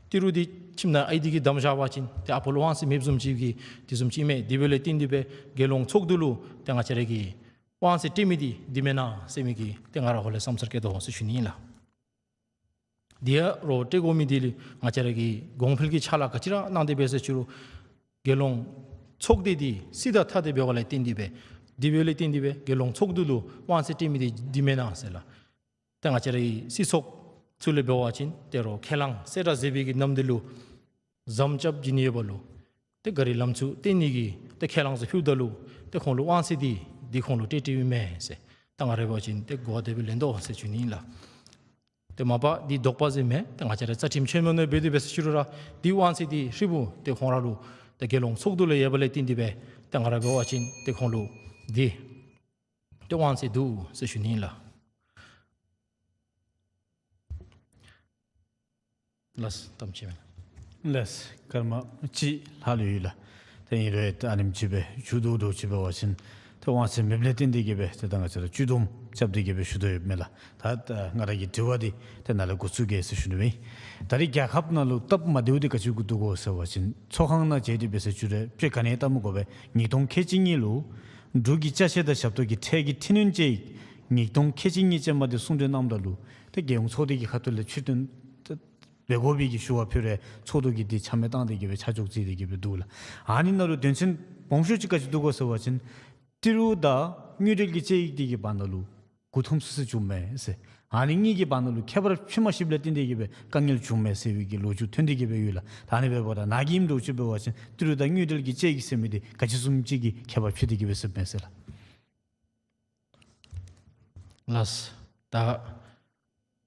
ཏི་རུ་འདི་ཁྱིམ་ནང་ཨའི་འདི་གིས་བསྡམས་བཞག་པ་ཅིན་ཏེ་ཨ་པ་ལུ་དབང་ཚད་མེདཔ་བཟུམ་ཅིག་གི་འདི་བཟུམ་ཅིག་མས། དེ་འབདཝ་ལས་བརྟེན་ཏེ་སྦེ་རྒྱལ་ཡོངས་ཚོགས་འདུ་ལུ་ཏེ་ང་བཅས་ར་གིས་དབང་ཚད་སྤྲོད་མི་འདི་འདི་མེན་ན་ཟེར་མི་གི་ཏེ་ང་ར་ཧོང་ལས་བསམ་ཚུར་བསྐྱེད་དོ་ཟེར་ཞུ་ནི་ཨིན་ལགས། འདི་ཡང་རོགས་སྤྲོད་དགོ་མི་འདི་ལུ་ང་བཅས་ར་གིས་གོང་འཕེལ་གྱི་ཕྱག་ལཱ་ག་ཅི་ར་གནང་སྟེ་འབད་ཟེར་ཞུ་རུང་རྒྱལ་ཡོངས་ཚོགས་སྡེ་འདི་སྲིད་དང་ཐ་དད་འབདཝ་ལས་བརྟེན་ཏེ་སྦེ་དེ་འབདཝ་ལས་བརྟེན་ཏེ་སྦེ་རྒྱལ་ཡོངས་ཚོགས་འདུ་ལུ་དབང་ཚད་སྤྲོད་མི་འདི་འདི་མེན་ན་ཟེར་ལགས། ཏེ་ང་བཅས་རའི་སྲིད་ཚོགས་ཚུ་ལས་འབད་བ་ཅིན་ཏེ་རོགས་ཁས་བླངས་གསལ་བསྒྲགས་མཛད་པའི་གི་ནམ་དུས་ལུ་ཟམ་རྐྱབ་བྱིན་ནི་ཡོད་པ་ལུ་ཏེ་ག་ར་ལམ་ཚུ་བསྟན་ནི་གི་ཏེ་ཁས་བླངས་ཚུ་ཕུལཝ་ད་ལུ་ཏེ་ཁོང་ལུ་དབང་ཚད་འདི་འདི་ཁོང་ལུ་སྤྲོད་སྤྲོདཔ་ཨིན་མས་ཟེར། ད་ང་ར་འབད་བ་ཅིན་ཏེ་གོ་བ་དེ་སྦེ་ལེན་དོ་ཟེར་ཞུ་ནི་ཨིན་ལགས། ཏེ་མ་པ་འདི་དོགས་པ་ཟེར་མེད། ཏེ་ང་བཅས་ར་རྩ་ཁྲིམས་ཆེན་མོ་ནང་འབད་དེ་འབད་ཟེར་ཞུ་རུང་ར་འདི་དབང་ཚད་འདི་ཧྲིལ་བུ་ཏེ་ཁོང་ར་ལུ་ཏེ་རྒྱལ་ཡོངས་ཚོགས་འདུ་ལུ་ཡོད་པ་ལས་བརྟེན་ཏེ་སྦེ་ཏེ་ང་ར་འབད་བ་ཅིན་ཏེ་ཁོང་ལུ་འདི་ཏེ་དབང་ཚད་འདུག་ཟེར་ཞུ་ནི་ཨིན་ལགས། ལགས་སོ། དུམ་ཅིག་མེན། ལགས་སོ། སྐར་མ་གཅིག་ལྷག་ལུས་ཡོད་ལགས། ཏེ་ཨིན་རུང་ཨ་ནེམ་ཅིག་སྦེ་ཞུ་དོ་དོ་ཅིག་འབད་བ་ཅིན་ཏེ་དབང་ཚད་མེདཔ་ལས་བརྟེན་ཏེ་གིས་སྦེ་ཏེ་ད་ང་བཅས་ར་གཅིག་བསྡོམས་རྐྱབ་སྟེ་གིས་སྦེ་ཞུ་དོ་ཡོདཔ་མས་ལགས། ད་ད་ང་ར་གི་དྲི་བ་འདི་ཏེ་ནཱ་ལས་འགོ་བཙུགས་གེ་ཟེར་ཞུ་ནི་མས། ད་རེས་རྒྱལ་ཁབ་ནང་ལུ་སྟབས་མ་བདེཝ་འདི་ག་ཅི་གུ་འདུག་གོ་ཟེར་བ་ཅིན་ཚོགས་ཁང་ནང་མཇལ་ཏེ་འབད་ཟེར་ཞུ་རུང་དཔེ་ག་ནི་བལྟ་མི་དགོ་པས། ཉིས་སྟོང་ཁལ་གཅིག་གཉིས་ལུ་འབྲུག་གི་ཅ་ཆས་དང་ཞབས་ཏོག་གི་ཁྲལ་གྱི་འཕྲི་སྣོན་དཔྱད་ཡིག་ཉིས་སྟོང་ཁལ་གཅིག་གཉིས་ཅན་མ་འདི་གསུང་གྲོས་གནངམ་ད་ལུ་ཏེ་རྒྱལ་ཡོངས་ཚོགས་སྡེ་གི་ཁ་ཐུག་ལས་ཕྱིར་བཏོན་ཏེ་འབད་དགོ་པའི་གི་ཞུ་བ་ཕུལ་རུང་ཚོགས་འདུ་གིས་འདི་ཆ་མེད་བཏང་སྟེ་གིས་སྦེ་ཆ་འཇོག་མཛད་དེ་གིས་སྦེ་འདུག་ལགས། ཨ་ནི་ནང་ལུ་དོན་ཚན་སྦོམ་ཤོས་ཅིག་ག་ཅི་འདུག་གོ་ཟེར་བ་ཅིན་ཏི་རུ་དང་དངུལ་འབྲེལ་གྱི་དཔྱད་ཡིག་འདི་གི་བར་ན་ལུ་མགུ་འཐོམ་སི་སི་བྱུངམ་མས་ཟེར། ཨ་ནི་གཉིས་ཀྱི་བར་ན་ལུ་ཁྱད་པར་ཕྱེ་མ་ཤེསཔ་ལས་བརྟེན་ཏེ་གིས་སྦེ་དཀའ་ངལ་བྱུངམ་མས་ཟེར་བའི་གི་ལོ་རྒྱུས་ཐོན་ཏེ་གིས་སྦེ་ཡོད་ལགས། ད་ཨ་ནི་འབདཝ་ད་ནཱ་གི་ཨིནམ་འདྲཝ་ཅིག་འབད་བ་ཅིན་ཏི་རུ་དང་དངུལ་འབྲེལ་གྱི་དཔྱད་ཡིག་ཟེར་མི་འདི་ག་ཅི་བཟུམ་ཅིག་གི་ཁྱད་པར་ཕྱེ་སྟེ་གིས་སྦེ་ཟེརཝ་མས་ཟེར་ལགས། ལགས། ད་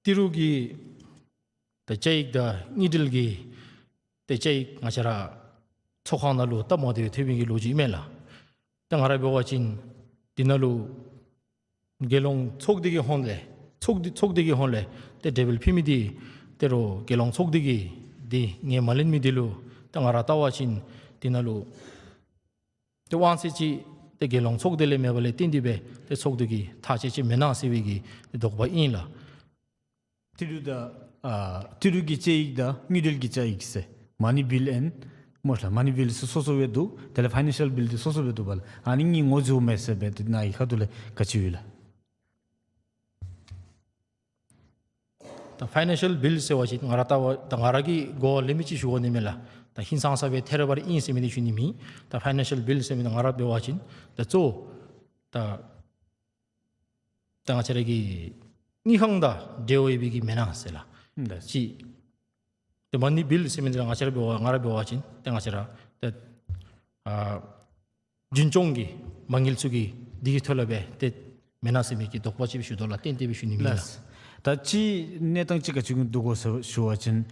ཏི་རུ་གི་ད་དཔྱད་ཡིག་དང་དངུལ་འབྲེལ་གྱི་ཏེ་དཔྱད་ཡིག་ང་བཅས་ར་ཚོགས་ཁང་ནང་ལུ་སྟབས་མ་བདེཝ་ཐོན་མི་གི་ལོ་རྒྱུས་ཨིན་མས་ལགས། ད་ང་ར་འབད་བ་ཅིན་འདི་ནང་ལུ་རྒྱལ་ཡོངས་ཚོགས་སྡེ་གི་ཧོང་ལས་ཚོགས་སྡེ་ཚོགས་སྡེ་གི་ཧོང་ལས་ཏེ་གྲོས་འབུལ་ཕུལ་མི་འདི་ཏེ་རོགས་རྒྱལ་ཡོངས་ཚོགས་སྡེ་གིས་འདི་ངོས་མ་ལེན་མི་འདི་ལུ་ད་ང་ར་བལྟ་བ་ཅིན་འདི་ནང་ལུ་ཏེ་དབང་ཚད་ཅིག་ཏེ་རྒྱལ་ཡོངས་ཚོགས་སྡེ་ལས་མེད་པ་ལས་བརྟེན་ཏེ་སྦེ་ཏེ་ཚོགས་སྡེ་གི་ཐག་བཅད་ཅིག་མེན་ན་ཟེར་བའི་གི་ཏེ་དོགས་པ་ཨིན་ལགས། ཏི་རུ་དང་ཨ་ཏི་རུ་གི་དཔྱད་ཡིག་དང་དངུལ་འབྲེལ་གྱི་དཔྱད་ཡིག་ཟེར་མ་ནི་བིལ་ཨེན་སྨོ་ལགས། མ་ནི་བིལ་ཟེར་སོ་སོ་སྦེ་འདུག། དེ་ལས་ཕའི་ནན་ཤལ་བིལ་འདི་སོ་སོ་སྦེ་འདུག་པ་ལགས། ཨ་ནི་གཉིས་ངོ་འཛོལཝ་མས་ཟེར་སྦེ་ཏེ་ནཱ་གི་ཁ་ཐུག་ལས་ག་ཅི་ཡོད་ལགས། ད་ཕའི་ནན་ཤལ་བིལ་ཟེར་བ་ཅིན་ང་ར་བལྟ་བ་ད་ང་ར་གིས་གོ་བ་ལེན་མི་ཅིག་ཞུ་དགོ་ནི་མས་ལགས། ད་ཧིང་སངས་ས་སྦེ་ཐད་རི་བ་རི་ཨིན་ཟེར་མི་འདི་ཞུ་ནི་མེན། ད་ཕའི་ནན་ཤལ་བིལ་ཟེར་མི་འདི་ང་ར་འབད་བ་ཅིན་ད་གཙོ་ད་ད་ང་བཅས་ར་གི་དངུལ་ཁང་དང་འབྲེལ་བ་ཡོད་པའི་གི་མེན་ན་ཟེར་ལགས། ཨིན་ད་ཅིག་ཏེ་མ་ནི་བིལ་ཟེར་མི་འདི་ང་བཅས་ར་འབད་བ་ང་ར་འབད་བ་ཅིན་ཏེ་ང་བཅས་ར་ཏེ་ཨ་རྒྱུན་སྐྱོང་གི་མ་དངུལ་ཚུ་གི་འདི་གི་ཐོག་ལས་སྦེ་ཏེ་ མེན་ན་ཟེར་མི་གི་དོགས་པ་ཅིག་ཞུ་དོ་ལགས། ཏན་ཏན་སྦེ་ཞུ་ནི་མེད་ལགས། ལགས། ད་ཅི་གནས་སྟངས་ཅིག་ག་ཅི་འདུག་གོ་ཟེར་ཞུ་བ་ཅིན་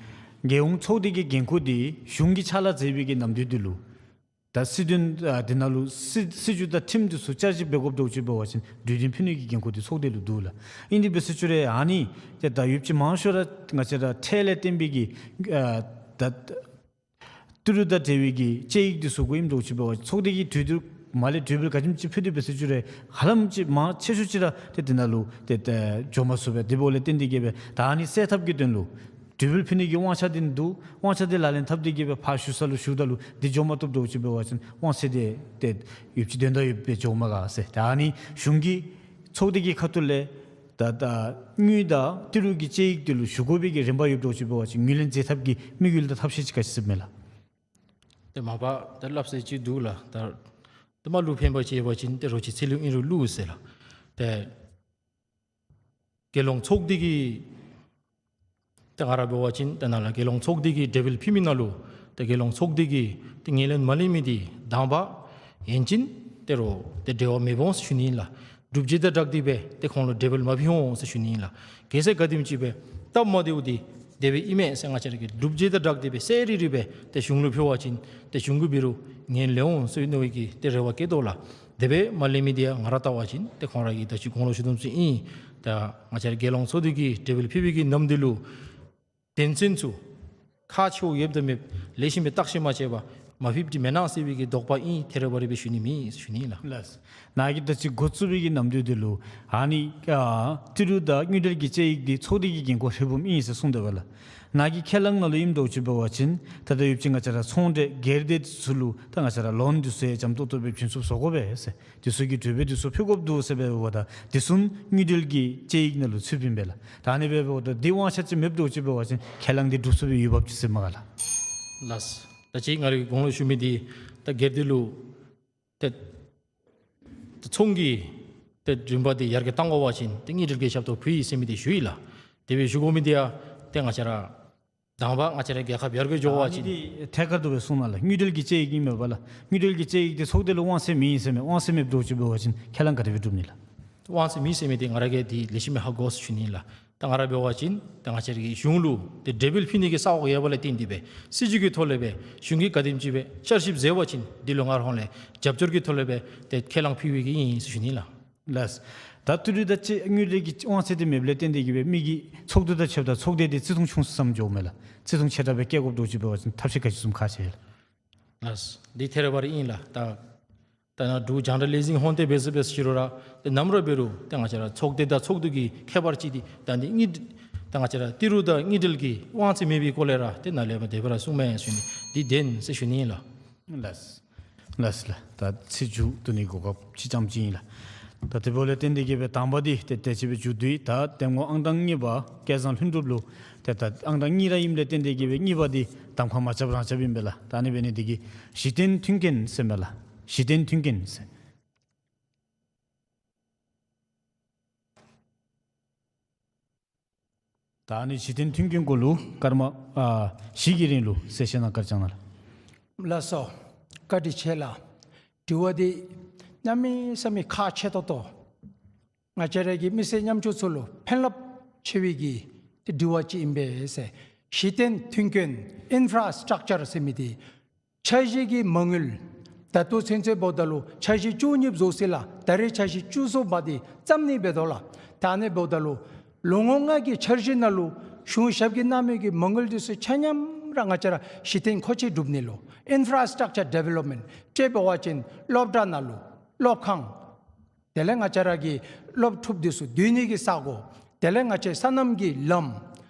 རྒྱལ་ཡོངས་ཚོགས་སྡེ་གི་འགན་ཁུར་འདི་གཞུང་གིས་ཕྱག་ལཱ་མཛད་པའི་གི་ནམ་དུས་འདི་ལུ་ད་སྲིད་དོན་ཨ་འདི་ནང་ལུ་སྲིད་སྲིད་བྱུས་དང་ཁྲིམས་འདི་ཚུ་བསྐྱར་ཞིབ་འབད་དགོཔ་འདྲཝ་ཅིག་འབད་བ་ཅིན་གྲོས་མཐུན་ཕུལ་ནི་གི་འགན་ཁུར་འདི་ཚོགས་སྡེ་ལུ་འདུག་ལགས། ཨིན་དེ་འབད་ཟེར་ཞུ་རུང་ཨ་ནི་ཏེ་ད་ཡོདཔ་ཅིག་མང་ཤོས་ར་ང་བཅས་ར་ཁྲལ་ལས་བརྟེན་པའི་གི་ཨ་ད་ཏི་རུ་དང་འབྲེལ་བའི་གི་དཔྱད་ཡིག་འདི་ཚུ་གུ་ཨིནམ་འདྲཝ་ཅིག་འབད་བ་ཅིན་ཚོགས་སྡེ་གིས་གྲོས་བསྡུར་མ་ལས་གྲོས་འབུལ་ག་དེམ་ཅིག་ཕུལ་དེ་འབད་ཟེར་ཞུ་རུང་ཧ་ལམ་ཅིག་མང་ཆེ་ཤོས་ཅིག་ར་ཏེ་འདི་ནང་ལུ་ཏེ་ཏེ་འགྱོ་མ་ཚུགས་པས། དེ་འབདཝ་ལས་བརྟེན་ཏེ་གིས་སྦེ་ད་ཨ་ནི་སེལ་ཐབས་ཀྱི་དོན་ལུ་གྲོས་འབུལ་ཕུལ་ནི་གི་དབང་ཆ་འདི་འདུག། དབང་ཆ་འདི་ལག་ལེན་འཐབ་སྟེ་གིས་སྦེ་ཕར་ཞུ་ས་ལུ་ཞུཝ་ད་ལུ་འདི་འགྱོ་མ་བཏུབ་འདྲཝ་ཅིག་འབད་བ་ཅིན་དབང་ཚད་འདི་ཏེ་ཡོདཔ་ཅིག་དོན་དག་ཡོདཔ་སྦེ་འགྱོཝ་མས་ག་ཟེར། ད་ཨ་ནི་གཞུང་གིས་ཚོགས་སྡེ་གི་ཁ་ཐུག་ལས་ད་ད་དངུལ་དང་ཏི་རུ་གི་དཔྱད་ཡིག་འདི་ལུ་ཞུ་དགོ་པའི་གི་རིམ་པ་ཡོདཔ་འདྲཝ་ཅིག་འབད་བ་ཅིན་ངོས་ལེན་མཛད་ཐབས་ཀྱི་དམིགས་ཡུལ་དང་ཐབས་ཤེས་ཅིག་ག་ཅི་ཟེར་མས་ལགས། ཏེ་མ་པ་ད་སླབ་སྲོལ་ཅིག་འདུག་ལགས། ད་ད་མ་ལུ་ཕན་པ་ཅིག་ཡོད་པ་ཅིན་ཏེ་རོ་ཁྱི་ཚེ་ལུ་ཨིན་རུང་བླུག་ཟེར་ལགས། ཏེ་རྒྱལ་ཡོངས་ཚོགས་སྡེ་གི་ཏེ་ང་ར་འབད་བ་ཅིན་ཏེ་ནཱ་ལུ་རྒྱལ་ཡོངས་ཚོགས་སྡེ་གི་གྲོས་འབུལ་ཕུལ་མི་ནང་ལུ་ཏེ་རྒྱལ་ཡོངས་ཚོགས་སྡེ་གིས་ཏེ་ངོས་ལེན་མ་ལེན་མི་འདི་དང་པ་ཡན་ཅིན་ཏེ་རོ་ཏེ་འབྲེལ་བ་མེདཔ་འོང་ཟེར་ཞུ་ནི་ཨིན་ལགས། སྒྲུབ་བྱེད་དང་སྦྲགས་ཏེ་སྦེ་ཏེ་ཁོང་ལུ་གྲོས་འབུལ་མ་ཕུལ་འོང་ཟེར་ཞུ་ནི་ཨིན་ལགས། གལ་སྲིད་ག་དེམ་ཅིག་སྦེ་སྟབས་མ་བདེཝ་འདི་དེ་སྦེ་ཨིན་མས་ཟེར་ང་བཅས་ར་གིས་སྒྲུབ་བྱེད་དང་སྦྲགས་ཏེ་སྦེ་གསལ་རི་རི་སྦེ་ཏེ་གཞུང་ལུ་ཕུལ་བ་ཅིན་ཏེ་གཞུང་གིས་འབད་རུང་ངོས་ལེན་འོང་ཟེར་མནོ་བའི་གི་ཏེ་རེ་བ་བསྐྱེད་དོ་ལགས། དེ་སྦེ་མ་ལེན་མི་འདི་ཡང་ང་ར་བལྟ་བ་ཅིན་ཏེ་ཁོང་ར་གིས་ད་ཅི་གོང་ལུ་ཞུ་དོ་བཟུམ་ཅིག་ཨིན། ད་ང་བཅས་ར་རྒྱལ་ཡོངས་ཚོགས་སྡེ་གིས་གྲོས་འབུལ་ཕུལ་བའི་གི་ནམ་དུས་ལུ་དོན་ཚན་ཚུ་ཁག་ཆེཝ་ཡོདཔ་དང་མེདཔ་ལེགས་ཤོམ་སྦེ་བརྟག་དཔྱད་མ་རྐྱབ་པར་མ་ཕུལཝ་ཅིག་མེན་ན་ཟེར་བའི་གི་དོགས་པ་ཨིན། ཐད་རི་བ་རི་སྦེ་ཞུ་ནི་མེད་ཟེར་ཞུ་ནི་ཨིན་ལགས། ལགས། ནཱ་གིས་ད་ཅི་འགོ་བཙུགས་པའི་གི་ནམ་དུས་འདི་ལུ་ཨ་ནི་ཨ་ཏི་རུ་དང་དངུལ་འབྲེལ་གྱི་དཔྱད་ཡིག་འདི་ཚོགས་སྡེ་གི་འགན་ཁུར་ཧྲིལ་བུམ་ཨིན་ཟེར་གསུངས་དོ་བས་ལགས། ནཱ་གི་ཁས་བླངས་ནང་ལུ་ཨིནམ་འདྲཝ་ཅིག་འབད་བ་ཅིན་ད་ལྟོ་ཡོདཔ་ཅིག་ང་བཅས་ར་ཚོང་འབྲེལ་སྒེར་སྡེ་ཚུ་ལུ་ད་ང་བཅས་ར་ལོན་འདི་ཚུ་ཡང་འཇམ་ཏོག་ཏོ་སྦེ་བྱིན་ཚུགསཔ་བཟོ་དགོ་པས་ཟེར། འདི་ཚུ་གི་གྲོས་འབུལ་འདི་ཚུ་ཕུལ་དགོཔ་འདུག་ཟེར་འབད་བ་ད་འདི་ཚུ་དངུལ་འབྲེལ་གྱི་དཔྱད་ཡིག་ནང་ལུ་ཚུདཔ་ཨིན་པས་ལགས། ད་ཨ་ནི་འབད་བ་ད་འདི་དབང་ཆ་ཅིག་མེདཔ་འདྲཝ་ཅིག་འབད་བ་ཅིན་ཁས་བླངས་འདི་སྒྲུབ་ཚུགས་པའི་འོས་འབབ་ཅིག་ཟེར་མས་ག་ལགས། ལགས། ད་ཅི་ང་རའི་གོང་ལུ་ཞུ་མི་འདི་ད་སྒེར་སྡེ་ལུ་ཏེ་ཏེ་ཚོང་གི་ཏེ་རིམ་པ་འདི་ཡར་རྒྱས་གཏང་དགོ་པ་ཅིན་ཏེ་དངུལ་འབྲེལ་གྱི་ཞབས་ཏོག་ཕུལ་ཡི་ཟེར་མི་འདི་ཞུ་ཡི་ལགས། དེ་སྦེ་ཞུ་དགོ་མི་འདི་ཡང་ཏེ་ང་བཅས་ར་དང་པ་ང་བཅས་ར་རྒྱལ་ཁབ་ཡར་རྒྱས་འགྱོ་བ་ཅིན། ཨ་ནི་འདི་ཐད་ཀར་དུ་སྦེ་གསུངས་གནང་ལགས། དངུལ་འབྲེལ་གྱི་དཔྱད་ཡིག་ཨིན་མས་པ་ལགས། དངུལ་འབྲེལ་གྱི་དཔྱད་ཡིག་འདི་ཚོགས་སྡེ་ལུ་དབང་ཚད་མེད་ཟེར་མས། དབང་ཚད་མེདཔ་འདྲཝ་ཅིག་འབད་བ་ཅིན་ཁས་བླངས་ག་དེ་སྦེ་སྒྲུབ་ནི་ལགས། དབང་ཚད་མེད་ཟེར་མི་འདི་ང་ར་གིས་འདི་ལེགས་ཤོམ་སྦེ་ཧ་གོ་ཟེར་ཞུ་ནི་ལགས། ད་ང་ར་འབད་བ་ཅིན་ད་ང་བཅས་ར་གི་གཞུང་ལུ་ཏེ་གྲོས་འབུལ་ཕུལ་ནི་གི་ས་གོ་ཡོད་པ་ལས་བརྟེན་ཏེ་སྦེ་སྲིད་བྱུས་ཀྱི་ཐོག་ལས་སྦེ་གཞུང་གིས་ག་དེམ་ཅིག་སྦེ་བསྐྱར་ཞིབ་མཛད་པ་ཅིན་འདི་ལུ་ང་ར་ཧོང་ལས་རྒྱབ་སྐྱོར་གྱི་ཐོག་ལས་སྦེ་ཏེ་ཁས་བླངས་ཕུལ་བའི་གི་ཨིན་ཟེར་ཞུ་ནི་ལགས། ལགས། ད་ཏི་རུ་དང་དངུལ་འབྲེལ་གྱི་དབང་ཚད་འདི་མེདཔ་ལས་བརྟེན་ཏེ་གིས་སྦེ་མི་གིས་ཚོགས་འདུ་དང་ཕྱདཔ་ད་ཚོགས་སྡེ་འདི་བརྩི་མཐོང་ཆུང་སུ་ཙམ་འགྱོཝ་མས་ལགས། བརྩི་མཐོང་ཆེ་དྲགས་སྦེ་བསྐྱེད་དགོཔ་འདྲཝ་ཅིག་འབད་བ་ཅིན་ཐབས་ཤེས་ག་ཅི་བཟུམ་ཁག་ཆེ་ལགས། ལགས། འདི་ཐད་རི་བ་རི་ཨིན་ལགས། ད་ད་ནཱ་འབྲུག་རྒྱང་བསྒྲགས་ལས་འཛིན་ཧོང་ཏེ་འབད་ཟེར་འབད་ཟེར་ཞུ་རུང་ར་ཏེ་ནམ་ར་འབད་རུང་ཏེ་ང་བཅས་ར་ཚོགས་སྡེ་དང་ཚོགས་འདུ་གི་ཁྱད་པར་ཅིག་འདི་ད་འདི་དངུལ་ད་ང་བཅས་ར་ཏི་རུ་དང་དངུལ་འབྲེལ་གྱི་དབང་ཚད་མེད་པའི་སྐོར་ལས་ར་ཏེ་ནཱ་ལས་མར་དེ་སྦེ་ར་གསུངས་མས་ཟེར་ཞུ་ནི། འདི་བདེན་ཟེར་ཞུ་ནི་ཨིན་ལགས། ལགས། ལགས་ལགས། ད་ཚིག་མཇུག་བསྡུ་ནི་གོ་སྐབས་ཅིག་ཙམ་ཅིག་ཨིན་ལགས། ད་དེ་འབདཝ་ལས་བརྟེན་ཏེ་གིས་སྦེ་དང་པ་འདི་ཏེ་དེ་ཅིག་སྦེ་མཇུག་བསྡུ་ཡི། ད་གདམ་ངོ་ཨང་གྲངས་གཉིས་པ་སྐལ་བཟང་ལྷུན་གྲུབ་ལུ་ཏེ་ད་ཨང་གྲངས་གཉིས་ར་ཨིནམ་ལས་བརྟེན་ཏེ་གིས་སྦེ་གཉིས་པ་འདི་གདམ་ཁ་མ་རྐྱབ་རང་རྐྱབ་ཨིན་པས་ལགས། ད་ཨ་ནི་འབད་ནི་འདི་གིས་གཞི་རྟེན་མཐུན་རྐྱེན་ཟེར་མས་ལགས། གཞི་རྟེན་མཐུན་རྐྱེན་ཟེར། ད་ཨ་ནི་གཞི་རྟེན་མཐུན་རྐྱེན་སྐོར་ལུ་སྐར་མ་ཨ་བཞི་གི་རིང་ལུ་གསལ་བཤད་གནང་བཀའ་དྲིན་བསྐྱང་གནང་ལགས། ལགས་སོ། བཀའ་དྲིན་ཆེ་ལགས། དྲི་བ་འདི་གནམ་མེད་ས་མེད་ཁག་ཆེ་ཏོག་ཏོ། ང་བཅས་ར་གི་མི་སེར་ཉམ་ཆུང་ཚུ་ལུ་ཕན་རླབས་ཆེ་བའི་གི་དྲི་བ་ཅིག་ཨིན་པས་ཟེར། གཞི་རྟེན་མཐུན་རྐྱེན་ཨིན་ཕ་ར་སི་ཊག་ཅར་ཟེར་མི་འདི་འཆར་གཞི་གི་མ་དངུལ་ད་ལྟོ་ཚུན་ཚོད་འབདཝ་ད་ལུ་འཆར་གཞི་བཅུ་གཉིས་བཟོ་ཅི་ལགས། ད་རེས་འཆར་གཞི་བཅུ་གསུམ་པ་འདི་བརྩམ་ནི་འབད་དོ་ལགས། ད་ཨ་ནི་འབདཝ་ད་ལུ་ལོ་ངོ་ལྔ་གི་འཆར་གཞི་ནང་ལུ་གཞུང་ཞབས་ཀྱིས་གནང་མི་གི་མ་དངུལ་འདི་ཚུ་ཆ་མཉམ་ར་ང་བཅས་ར་གཞི་རྟེན་མཁོ་ཆས་སྒྲུབ་ནི་ལུ་ཨིན་ཕ་ར་སི་ཊག་ཅར་ཌི་ཝེ་ལོབ་མེནཊ་ཅིག་འབད་བ་ཅིན་སློབ་གྲྭ་ནང་ལུ་སློབ་ཁང་དེ་ལས་ང་བཅས་ར་གི་སློབ་ཕྲུག་འདི་ཚུ་སྡོད་ནི་གི་ས་གོ། དེ་ལས་ང་བཅས་སོ་ནམ་གྱི་ལམ་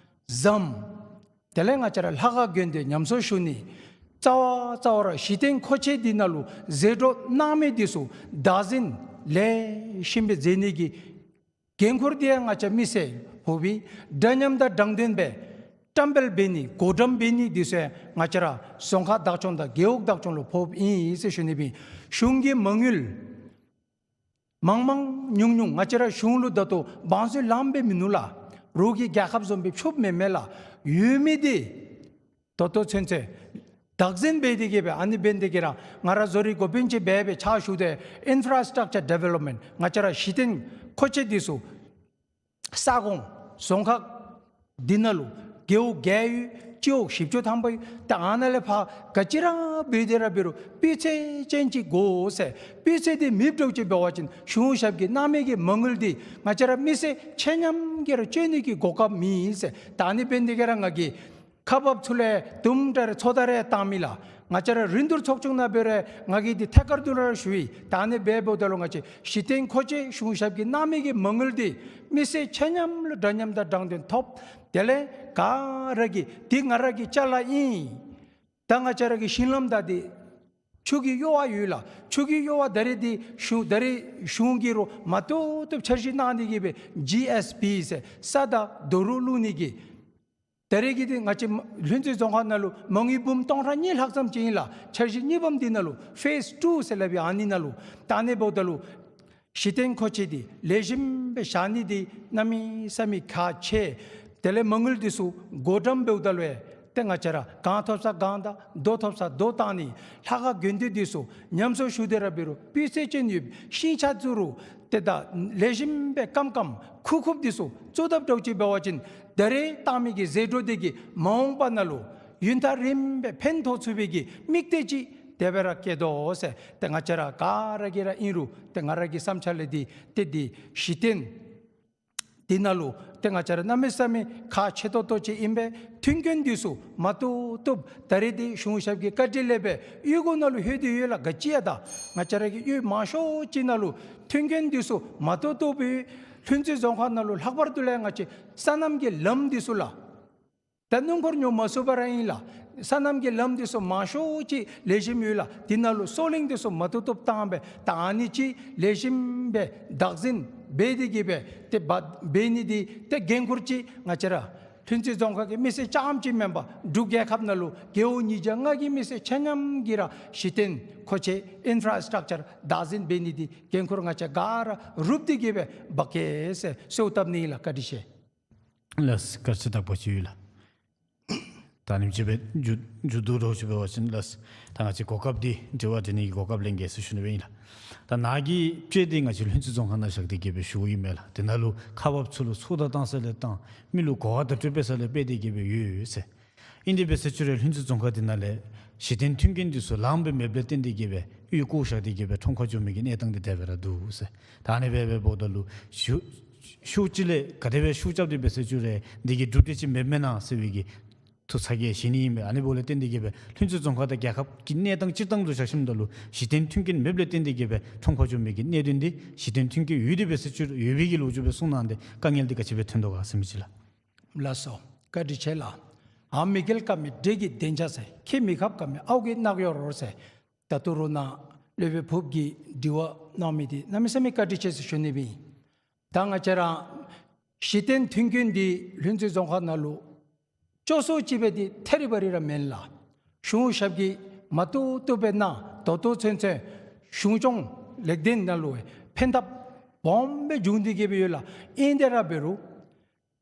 ཟམ། དེ་ལས་ང་བཅས་ར་ལྷ་ཁང་དགོན་སྡེ་ཉམས་གསོ་ཞུ་ནི། རྩ་བ་རྩ་བ་ར་གཞི་རྟེན་མཁོ་ཆས་འདི་ནང་ལུ་ཟད་འགྲོ་གནང་མི་འདི་ཚུ་བདག་འཛིན་ལེགས་ཤོམ་སྦེ་མཛད་ནི་གི་འགན་ཁུར་འདི་ཡང་ང་བཅས་མི་སེར་ཕོགཔ་ཨིན། འདྲ་མཉམ་དང་དྲང་བདེན་སྦེ་བཀྲམ་སྤེལ་འབད་ནི་བགོ་བཀྲམ་འབད་ནི་འདི་ཚུ་ཡང་ང་བཅས་ར་རྫོང་ཁག་བདག་སྐྱོང་དང་རྒེད་འོག་བདག་སྐྱོང་ལུ་ཕོགཔ་ཨིན་ཟེར་ཞུ་ནི་ཨིན། གཞུང་གི་མ་དངུལ་མང་མང་ཉུང་ཉུང་ང་བཅས་ར་གཞུང་ལུ་ད་ལྟོ་བང་མཛོད་ལངམ་སྦེ་མིན་ནུག་ལགས། རོགས་ཀྱིས་རྒྱལ་ཁབ་བཟུམ་སྦེ་ཕྱུགཔ་མེན་མས་ལགས། ཡོད་མི་འདི་ད་ལྟོ་ཚུན་ཚོད་བདག་འཛིན་འབད་དེ་གིས་སྦེ་ཨ་ནི་འབད་དེ་གིས་ར་ང་ར་བཟོ་རིག་འགོ་དཔོན་ཅིག་འབད་སྦེ་ཕྱག་ཞུ་སྟེ་ཨིན་ཕ་ར་སི་ཊག་ཅར་ཌི་ཝེ་ལོབ་མེནཊ་ང་བཅས་ར་གཞི་རྟེན་ མཁོ་ཆས་འདི་ཚུ་ས་ཁོངས་རྫོང་ཁག་འདི་ནང་ལུ་རྒེད་འོག་བརྒྱད་ཡོད། སྤྱི་འོག་བཞི་བཅུ་ཐམ་པ་ཡོད། ད་ཨ་ནཱ་ལས་ཕར་ག་ཅི་ར་འབད་དེ་ར་འབད་རུང་སྤུས་ཚད་ཅན་ཅིག་དགོ་ཟེར། སྤུས་ཚད་འདི་མེདཔ་འདྲཝ་ཅིག་འབད་བ་ཅིན་གཞུང་ཞབས་ཀྱིས་གནང་མི་གི་མ་དངུལ་འདི་ང་བཅས་ར་མི་སེར་ཆ་མཉམ་གྱིས་ར་སྤྱོད་ནི་གི་གོ་སྐབས་མེད་ཟེར། ད་ཨ་ནི་འབད་ནི་དེ་གིས་ར་ང་གིས་ཁག་འབགཔ་ཚུ་ལུ་དུམ་གྲ་རེ་ཚོད་ལྟ་རེ་བཏང་མི་ལགས། ང་བཅས་ར་རིན་བསྡུར་ཚོགས་ཆུང་ནང་འབད་རུང་ང་གིས་འདི་ཐད་ཀར་དུ་ར་ཞུ་ཡི། ད་ཨ་ནི་འབདཝ་ད་ལུ་ང་བཅས་གཞི་རྟེན་མཁོ་ཆས་གཞུང་ཞབས་ཀྱིས་གནང་མི་གི་མ་དངུལ་འདི་མི་སེར་ཆ་མཉམ་ལུ་འདྲ་མཉམ་དང་དྲང་བདེན་ཐོབ། དེ་ལས་ག་ར་གིས་འདི་ང་ར་གི་ཅ་ལ་ཨིན། ད་ང་བཅས་ར་གི་ཞིང་ལམ་དང་འདི་ཆུ་གི་གཡོ་བ་ཡོད་ལགས། ཆུ་གི་གཡོ་བ་ད་རེས་འདི་གཞུང་ད་རེས་གཞུང་གིས་ར་མ་བཏུབ་བཏུབ་འཆར་གཞི་གནང་ནི་གི་སྦེ་ཇི་ཨེསི་བི་ཟེར་ས་དང་རྡོ་རུག་བླུག་ནི་གི་ད་རེས་ཀྱི་འདི་ང་བཅས་ལྷུན་རྩེ་རྫོང་ཁག་ནང་ལུ་མ་དངུལ་འབུམ་སྟོང་ཕྲག་གཉིས་ལྷག་ཙམ་ཅིག་ཨིན་ལགས། འཆར་གཞི་གཉིས་པམ་འདི་ནང་ལུ་ཕེསི་ཊུ་ཟེར་སླབ་ཨིན། ཨ་ནི་ནང་ལུ་ད་ཨ་ནི་འབདཝ་ད་ལུ་གཞི་རྟེན་མཁོ་ཆས་འདི་ལེགས་ཤོམ་སྦེ་བཞག་ནི་འདི་གནམ་མེད་ས་མེད་ཁག་ཆེ། དེ་ལས་མ་དངུལ་འདི་ཚུ་བགོ་བཀྲམ་འབདཝ་ད་ལུ་ཡང་ཏེ་ང་བཅས་ར་གང་ཐོབ་ས་གང་དང་རྡོ་ཐོབ་ས་རྡོ་བཏང་ནི། ལྷ་ཁང་དགོན་སྡེ་འདི་ཚུ་ཉམས་གསོ་ཞུ་སྟེ་ར་འབད་རུང་སྤུས་ཚད་ཅན་ཡོད་ཤིང་ཆ་བཙུགས་རུང་ཏེ་ད་ལེགས་ཤོམ་སྦེ་སྐམ་སྐམ་ཁུག་ཁུགཔ་འདི་ཚུ་བཙུགས་དཔ་འདྲཝ་ཅིག་འབད་བ་ཅིན་ད་རེས་བཏང་མི་གི་ཟད་འགྲོ་འདི་གིས་མ་འོངས་པ་ནང་ལུ་ཡུན་ཐག་རིངམོ་སྦེ་ཕན་ཐོགས་ཚུགས་པའི་གི་དམིགས་གཏད་ཅིག་དེ་སྦེ་ར་བསྐྱེད་དོ་ཟེར། ཏེ་ང་བཅས་ར་ག་ར་གིས་ར་ཨིན་རུང་ཏེ་ང་ར་གི་བསམ་འཆར་ལས་འདི་ཏེ་འདི་གཞི་རྟེན་འདི་ནང་ལུ་ཏེ་ང་བཅས་ར་གནམ་མེད་ས་མེད་ཁག་ཆེ་ཏོག་ཏོ་ཅིག་ཨིན་པས། མཐུན་རྐྱེན་འདི་ཚུ་མ་བཏུབ་བཏུབ་ད་རེས་འདི་གཞུང་ཞབས་ཀྱི་བཀའ་དྲིན་ལས་སྦེ་གཡུས་སྒོ་ནང་ལུ་ལྷོད་དེ་ཡོད་ལགས། ག་ཅི་ཡང་ད་ང་བཅས་ར་གི་གཡུས་མང་ཤོས་ཅིག་ནང་ལུ་མཐུན་རྐྱེན་འདི་ཚུ་མ་བཏུབ་བཏུབ་སྦེ་ལྷུན་རྩེ་རྫོང་ཁག་ནང་ལུ་ལྷག་པར་དུ་ལས་ང་བཅས་སོ་ནམ་གྱི་ལམ་འདི་ཚུ་ལགས། ད་སྣུམ་འཁོར་ཉོ་མ་ཚུགས་པར་ཨིན་ལགས། སོ་ནམ་གྱི་ལམ་འདི་ཚུ་མང་ཤོས་ཅིག་ལེགས་ཤོམ་ཡོད་ལགས། འདི་ནང་ལུ་སོ་ལིང་འདི་ཚུ་མ་བཏུབ་བཏུབ་བཏང་སྦེ་ད་ཨ་ནི་ཅིག་ལེགས་ཤོམ་སྦེ་བདག་འཛིན་འབད་དེ་གི་སྦེ་ཏེ་འབད་འབད་ནི་འདི་ཏེ་འགན་ཁུར་ཅིག་ང་བཅས་ར་ལྷུན་རྩེ་རྫོང་ཁག་གི་མི་སེར་རྐྱངམ་ཅིག་མེན་པར་འབྲུག་རྒྱལ་ཁབ་ནང་ལུ་རྒེད་འོག་ཉིས་བརྒྱ་ལྔ་གི་མི་སེར་ཆ་མཉམ་གྱིས་ར་གཞི་རྟེན་མཁོ་ཆས་ཨིན་ཕ་ར་སི་ཊག་ཅར་བདག་འཛིན་འབད་ནི་འདི་འགན་ཁུར་ང་བཅས་ག་ར་རུབ་སྟེ་གི་སྦེ་འབག་གེ་ཟེར་གསོལཝ་བཏབ་ནི་ཨིན་ལགས། བཀའ་དྲིན་ཆེ། ལགས་སོ། བཀའ་དྲིན་དག་པ་ཅིག་ཡོད་ལགས། ད་ཨ་ནེམ་ཅིག་སྦེ་མཇུག་མཇུག་བསྡུ་འདྲཝ་ཅིག་འབད་བ་ཅིན་ལགས་སོ། ད་ང་བཅས་གོ་སྐབས་འདི་དྲི་བ་དྲི་ནི་གི་གོ་སྐབས་ལེན་གེ་ཟེར་ཞུ་ནི་སྦེ་ཨིན་ལགས། ད་ནཱ་གི་དཔྱེ་འདི་ང་བཅས་ལྷུན་རྩེ་རྫོང་ཁག་ནང་བཞག་སྟེ་གི་སྦེ་ཞུཝ་ཨིན་མས་ལགས། དེ་ནང་ལུ་ཁག་འབགཔ་ཚུ་ལུ་ཚོད་ལྟ་བཏང་ས་ལས་བཏང་མི་ལུ་གོ་བ་བརྡ་སྤྲོད་འབད་ས་ལས་འབད་དེ་གི་སྦེ་ཡོད་ཟེར། ཨིན་དེ་འབད་ཟེར་ཅི་རུང་ལྷུན་རྩེ་རྫོང་ཁག་འདི་ནང་ལས་གཞི་རྟེན་མཐུན་རྐྱེན་འདི་ཚུ་ལངམ་སྦེ་མེདཔ་ལས་བརྟེན་ཏེ་གི་སྦེ་གཡུས་བཀོ་བཞག་སྟེ་གི་སྦེ་ཁྲོམ་ཁར་འགྱོ་མི་གི་གནས་སྟངས་འདི་དེ་སྦེ་ར་འདུག་ཟེར། ད་ཨ་ནི་སྦེ་འབདཝ་ད་ལུ་ཤུགས་ཤུགས་ཅིག་ལས་ག་དེ་སྦེ་ཤུགས་རྐྱབ་སྟེ་འབད་ཟེར་ཅི་རུང་འདི་གིས་གྲུབ་འབྲས་ཅིག་མེདཔ་མེན་ན་ཟེར་བའི་གི་ཐུགས་ཚ་གྱང་བཞེས་ནི་ཨིན་པས། ཨ་ནི་འབདཝ་ལས་བརྟེན་ཏེ་གི་སྦེ་ལྷུན་རྩེ་རྫོང་ཁག་དང་རྒྱལ་ཁབ་ཀྱི་གནས་སྟངས་སྤྱིར་བཏང་དུ་བཞག་ཞིནམ་ད་ལུ་གཞི་རྟེན་མཐུན་རྐྱེན་མེདཔ་ལས་བརྟེན་ཏེ་གི་སྦེ་ཁྲོམ་ཁར་འགྱོ་མི་གི་གནད་དོན་འདི་གཞི་རྟེན་མཐུན་རྐྱེན་ཡོད་དེ་འབད་ཟེར་ཅི་རུང་ཡོད་པའི་གི་ལོ་རྒྱུས་སྦེ་གསུངས་གནང་སྟེ་དཀའ་ངལ་འདི་ག་ཅི་སྦེ་ཐོན་དོ་ག་ཟེར་མི་ཅིག་ལགས། ལགས་སོ། བཀའ་དྲིན་ཆེ་ལགས། ཨ་མི་རྒྱལ་ཀ་མི་འདྲེ་གི་སྡིངས་ཆ་ཟེར། ཁྱི་མི་ཁབ་ཀ་མི་ཨའུ་གི་རྣག་གཡོག་རོལ་ཟེར། ད་ལྟོ་རུང་ནཱ་སློབ་དཔོན་ཕུརཔ་གིས་དྲི་བ་གནང་མི་འདི་གནམ་མེད་ས་མེད་བཀའ་དྲིན་ཆེ་ཟེར་ཞུ་ནི་སྦེ་ཨིན། ད་ང་བཅས་ར་གཞི་རྟེན་མཐུན་རྐྱེན་འདི་ལྷུན་རྩེ་རྫོང་ཁག་ནང་ལུ་སྐྱོ་སུ་ཅིག་སྦེ་འདི་ཐད་རི་བ་རི་ར་མེན་ལགས། གཞུང་ཞབས་ཀྱིས་མ་བཏུབ་བཏུབ་སྦེ་གནང་ད་ལྟོ་ཚུན་ཚོད་གཞུང་སྐྱོང་ལེགས་ལྡན་ནང་ལུ་ཕན་ཐབས་སྦོམ་སྦེ་བྱུང་སྟེ་གི་སྦེ་ཡོད་ལགས། ཨིན་དེ་ར་འབད་རུང་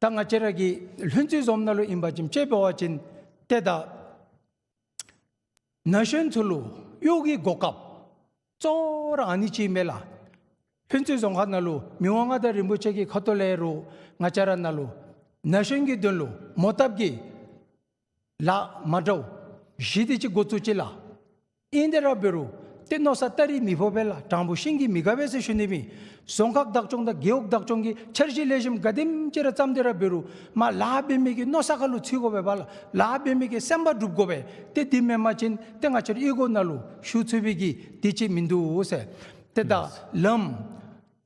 ད་ང་བཅས་ར་གི་ལྷུན་རྩེ་རྫོང་ནང་ལུ་ཨིན་པ་ཅིན་དཔྱེ་འབད་བ་ཅིན་ཏེ་ད་ན་གཞོན་ཚུ་ལུ་གཡོག་གི་གོ་སྐབས་གཙོ་བོ་ར་ཨ་ནི་ཅིག་མས་ལགས། ལྷུན་རྩེ་རྫོང་ཁག་ནང་ལུ་མི་དབང་མངའ་བདག་རིན་པོ་ཆེ་གི་ཁ་ཐུག་ལས་རུང་ང་བཅས་ར་ནང་ལུ་ན་གཞོན་གྱི་དོན་ལུ་མོ་བཏབ་ཀྱི་ལཱ་མ་འདྲཝ་བཞི་དེ་ཅིག་འགོ་བཙུགས་ཅི་ལགས། ཨིན་དེ་ར་འབད་རུང་ཏེ་མནོ་བསམ་སྟ་རེ་མི་ཕོག་པས་ལགས། དྲང་པོ་ཤིང་གིས་མི་གབ་པས་ཟེར་ཞུ་ནི་སྦེ་ཨིན། རྫོང་ཁག་བདག་སྐྱོང་དང་རྒེད་འོག་བདག་སྐྱོང་གིས་འཆར་གཞི་ལེགས་ཤོམ་ག་དེམ་ཅིག་ར་བརྩམས་ཏེ་ར་འབད་རུང་མ་ལཱ་འབད་མི་གི་མནོ་བསམ་ཁ་ལུ་ཚུད་དགོ་པས་པ་ལགས། ལཱ་འབད་མི་གི་སེམས་པ་འགྲུབ་དགོ་པས། ཏེ་འདི་མེན་པ་ཅིན་ཏེ་ང་བཅས་ར་གཡུས་སྒོ་ནང་ལུ་ཞུ་ཚུགས་པའི་གི་འདི་ཅིག་མིན་འདུག་ཟེར། ཏེ་ད་ལམ་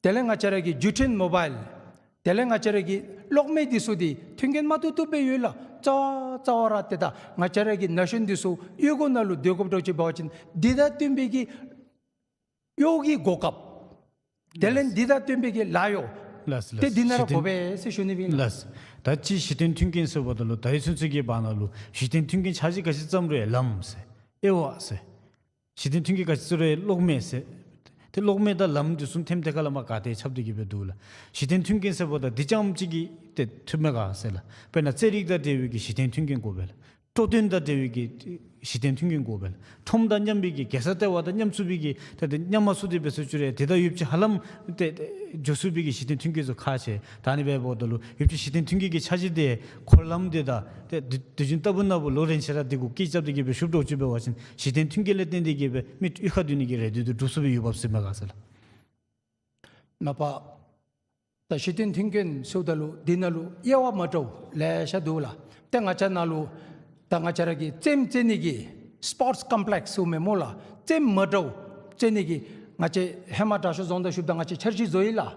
དེ་ལས་ང་བཅས་ར་གི་བརྒྱུད་འཕྲིན་མོ་བཱའིལ་དེ་ལས་ང་བཅས་ར་གི་གློག་མེ་འདི་ཚུ་འདི་མཐུན་རྐྱེན་མ་བཏུབ་བཏུབ་སྦེ་ཡོད་ལགས། རྩ་རྩ་བ་ར་ཏེ་ད་ང་བཅས་ར་གི་ན་གཞོན་འདི་ཚུ་གཡུས་སྒོ་ནང་ལུ་སྡོད་དགོཔ་འདྲཝ་ཅིག་འབད་བ་ཅིན་འདི་དང་བསྟུན་པའི་གི་གཡོག་གི་གོ་སྐབས་དེ་ལས་འདི་དང་བསྟུན་པའི་གི་ལཱ་གཡོག་ལགས་སོ། ཏེ་ལགས་སོ། འདི་ནང་ར་གཞི་རྟེན་དགོ་པས་ཟེར་ཞུ་ནི་སྦེ་ཨིན་ལགས། ལགས་སོ། ད་ཅི་གཞི་རྟེན་མཐུན་རྐྱེན་ཟེརཝ་ད་ལུ་ད་རེས་ཚུན་ཚོད་ཀྱི་བར་ན་ལུ་གཞི་རྟེན་མཐུན་རྐྱེན་ཆ་ཅིག་ག་ཅི་ཙམ་རེ་ལམ་ཟེར་ཨེ་ཝ་ཟེར། གཞི་རྟེན་མཐུན་རྐྱེན་ག་ཅི་ཟེར་རུང་གློག་མེ་ཟེར། ཏེ་གློག་མེ་དང་ལམ་འདི་ཚུ་ཐེམ་ཐེ་ཁ་ལས་མར་ག་ཏེ་ཁྱབ་སྟེ་གི་སྦེ་འདུག་ལགས། གཞི་རྟེན་མཐུན་རྐྱེན་ཟེརཝ་ད་འདི་རྐྱངམ་གཅིག་གིས་ཏེ་ཐུབ་མས་ག་ཟེར་ལགས། དཔེར་ན་རྩེད་རིགས་དང་འབྲེལ་བའི་གི་གཞི་རྟེན་མཐུན་རྐྱེན་དགོ་པས་ལགས། སྤྲོ་སྟོན་དང་འབྲེལ་བའི་གི་གཞི་རྟེན་མཐུན་རྐྱེན་དགོ་པས་ལགས། ཁྲོམ་དང་མཉམ་པའི་གི་རྒྱལ་ས་ལྟེ་བ་དང་མཉམ་ཚུད་པའི་གི་ཏེ་ཏེ་མཉམ་མ་ཚུད་དེ་འབད་སོང་བཅུག་རུང་ཏེ་ད་ཡོདཔ་ཅིག་ཧ་ལམ་ཏེ་ཏེ་འགྱོ་ཚུགས་པའི་གི་གཞི་རྟེན་མཐུན་རྐྱེན་ཚུ་ཁག་ཆེ། ད་ཨ་ནི་འབདཝ་ད་ལུ་ཡོདཔ་ཅིག་གཞི་རྟེན་མཐུན་རྐྱེན་གྱི་འཆར་གཞི་དེ་འཁོར་ལམ་དེ་དང་ཏེ་དུས་དུས་རྒྱུན་ལྟ་བུ་ནང་འབད་ལོ་རེ་ཆ་ར་དེ་གུ་སྐད་རྐྱབ་སྟེ་གི་སྦེ་ཞུ་དོ་བཅུག་འབད་བ་ཅིན་གཞི་རྟེན་མཐུན་རྐྱེན་ལས་བརྟེན་ཏེ་གི་སྦེ་མི་གཡུས་ཁར་སྡོད་ནི་གི་རེ་འདོད་དེ་འགྲུབ་ཚུགས་པའི་ཡོདཔ་ཟེར་མས་ག་ཟེར་ལགས། མ་པ། ད་གཞི་རྟེན་མཐུན་རྐྱེན་ཟེརཝ་ད་ལུ་འདི་ནང་ལུ་དབྱེ་བ་མ་འདྲཝ་ལེ་ཤ་འདུག་ལགས། ཏེ་ང་བཅས་ནང་ལུ་ད་ང་བཅས་ར་གི་རྩེདམོ་རྩེ་ནི་གི་སི་པོརཊསི་ཀམ་པི་ལེགསི་ཟེརཝ་མས་སྨོ་ལགས། རྩེདམོ་མ་འདྲཝ་རྩེ་ནི་གི་ང་བཅས་ཧེ་མ་དྲག་ཤོས་རྫོང་བདག་བཞུགསཔ་ད་ང་བཅས་འཆར་གཞི་བཟོ་ཡི་ལགས།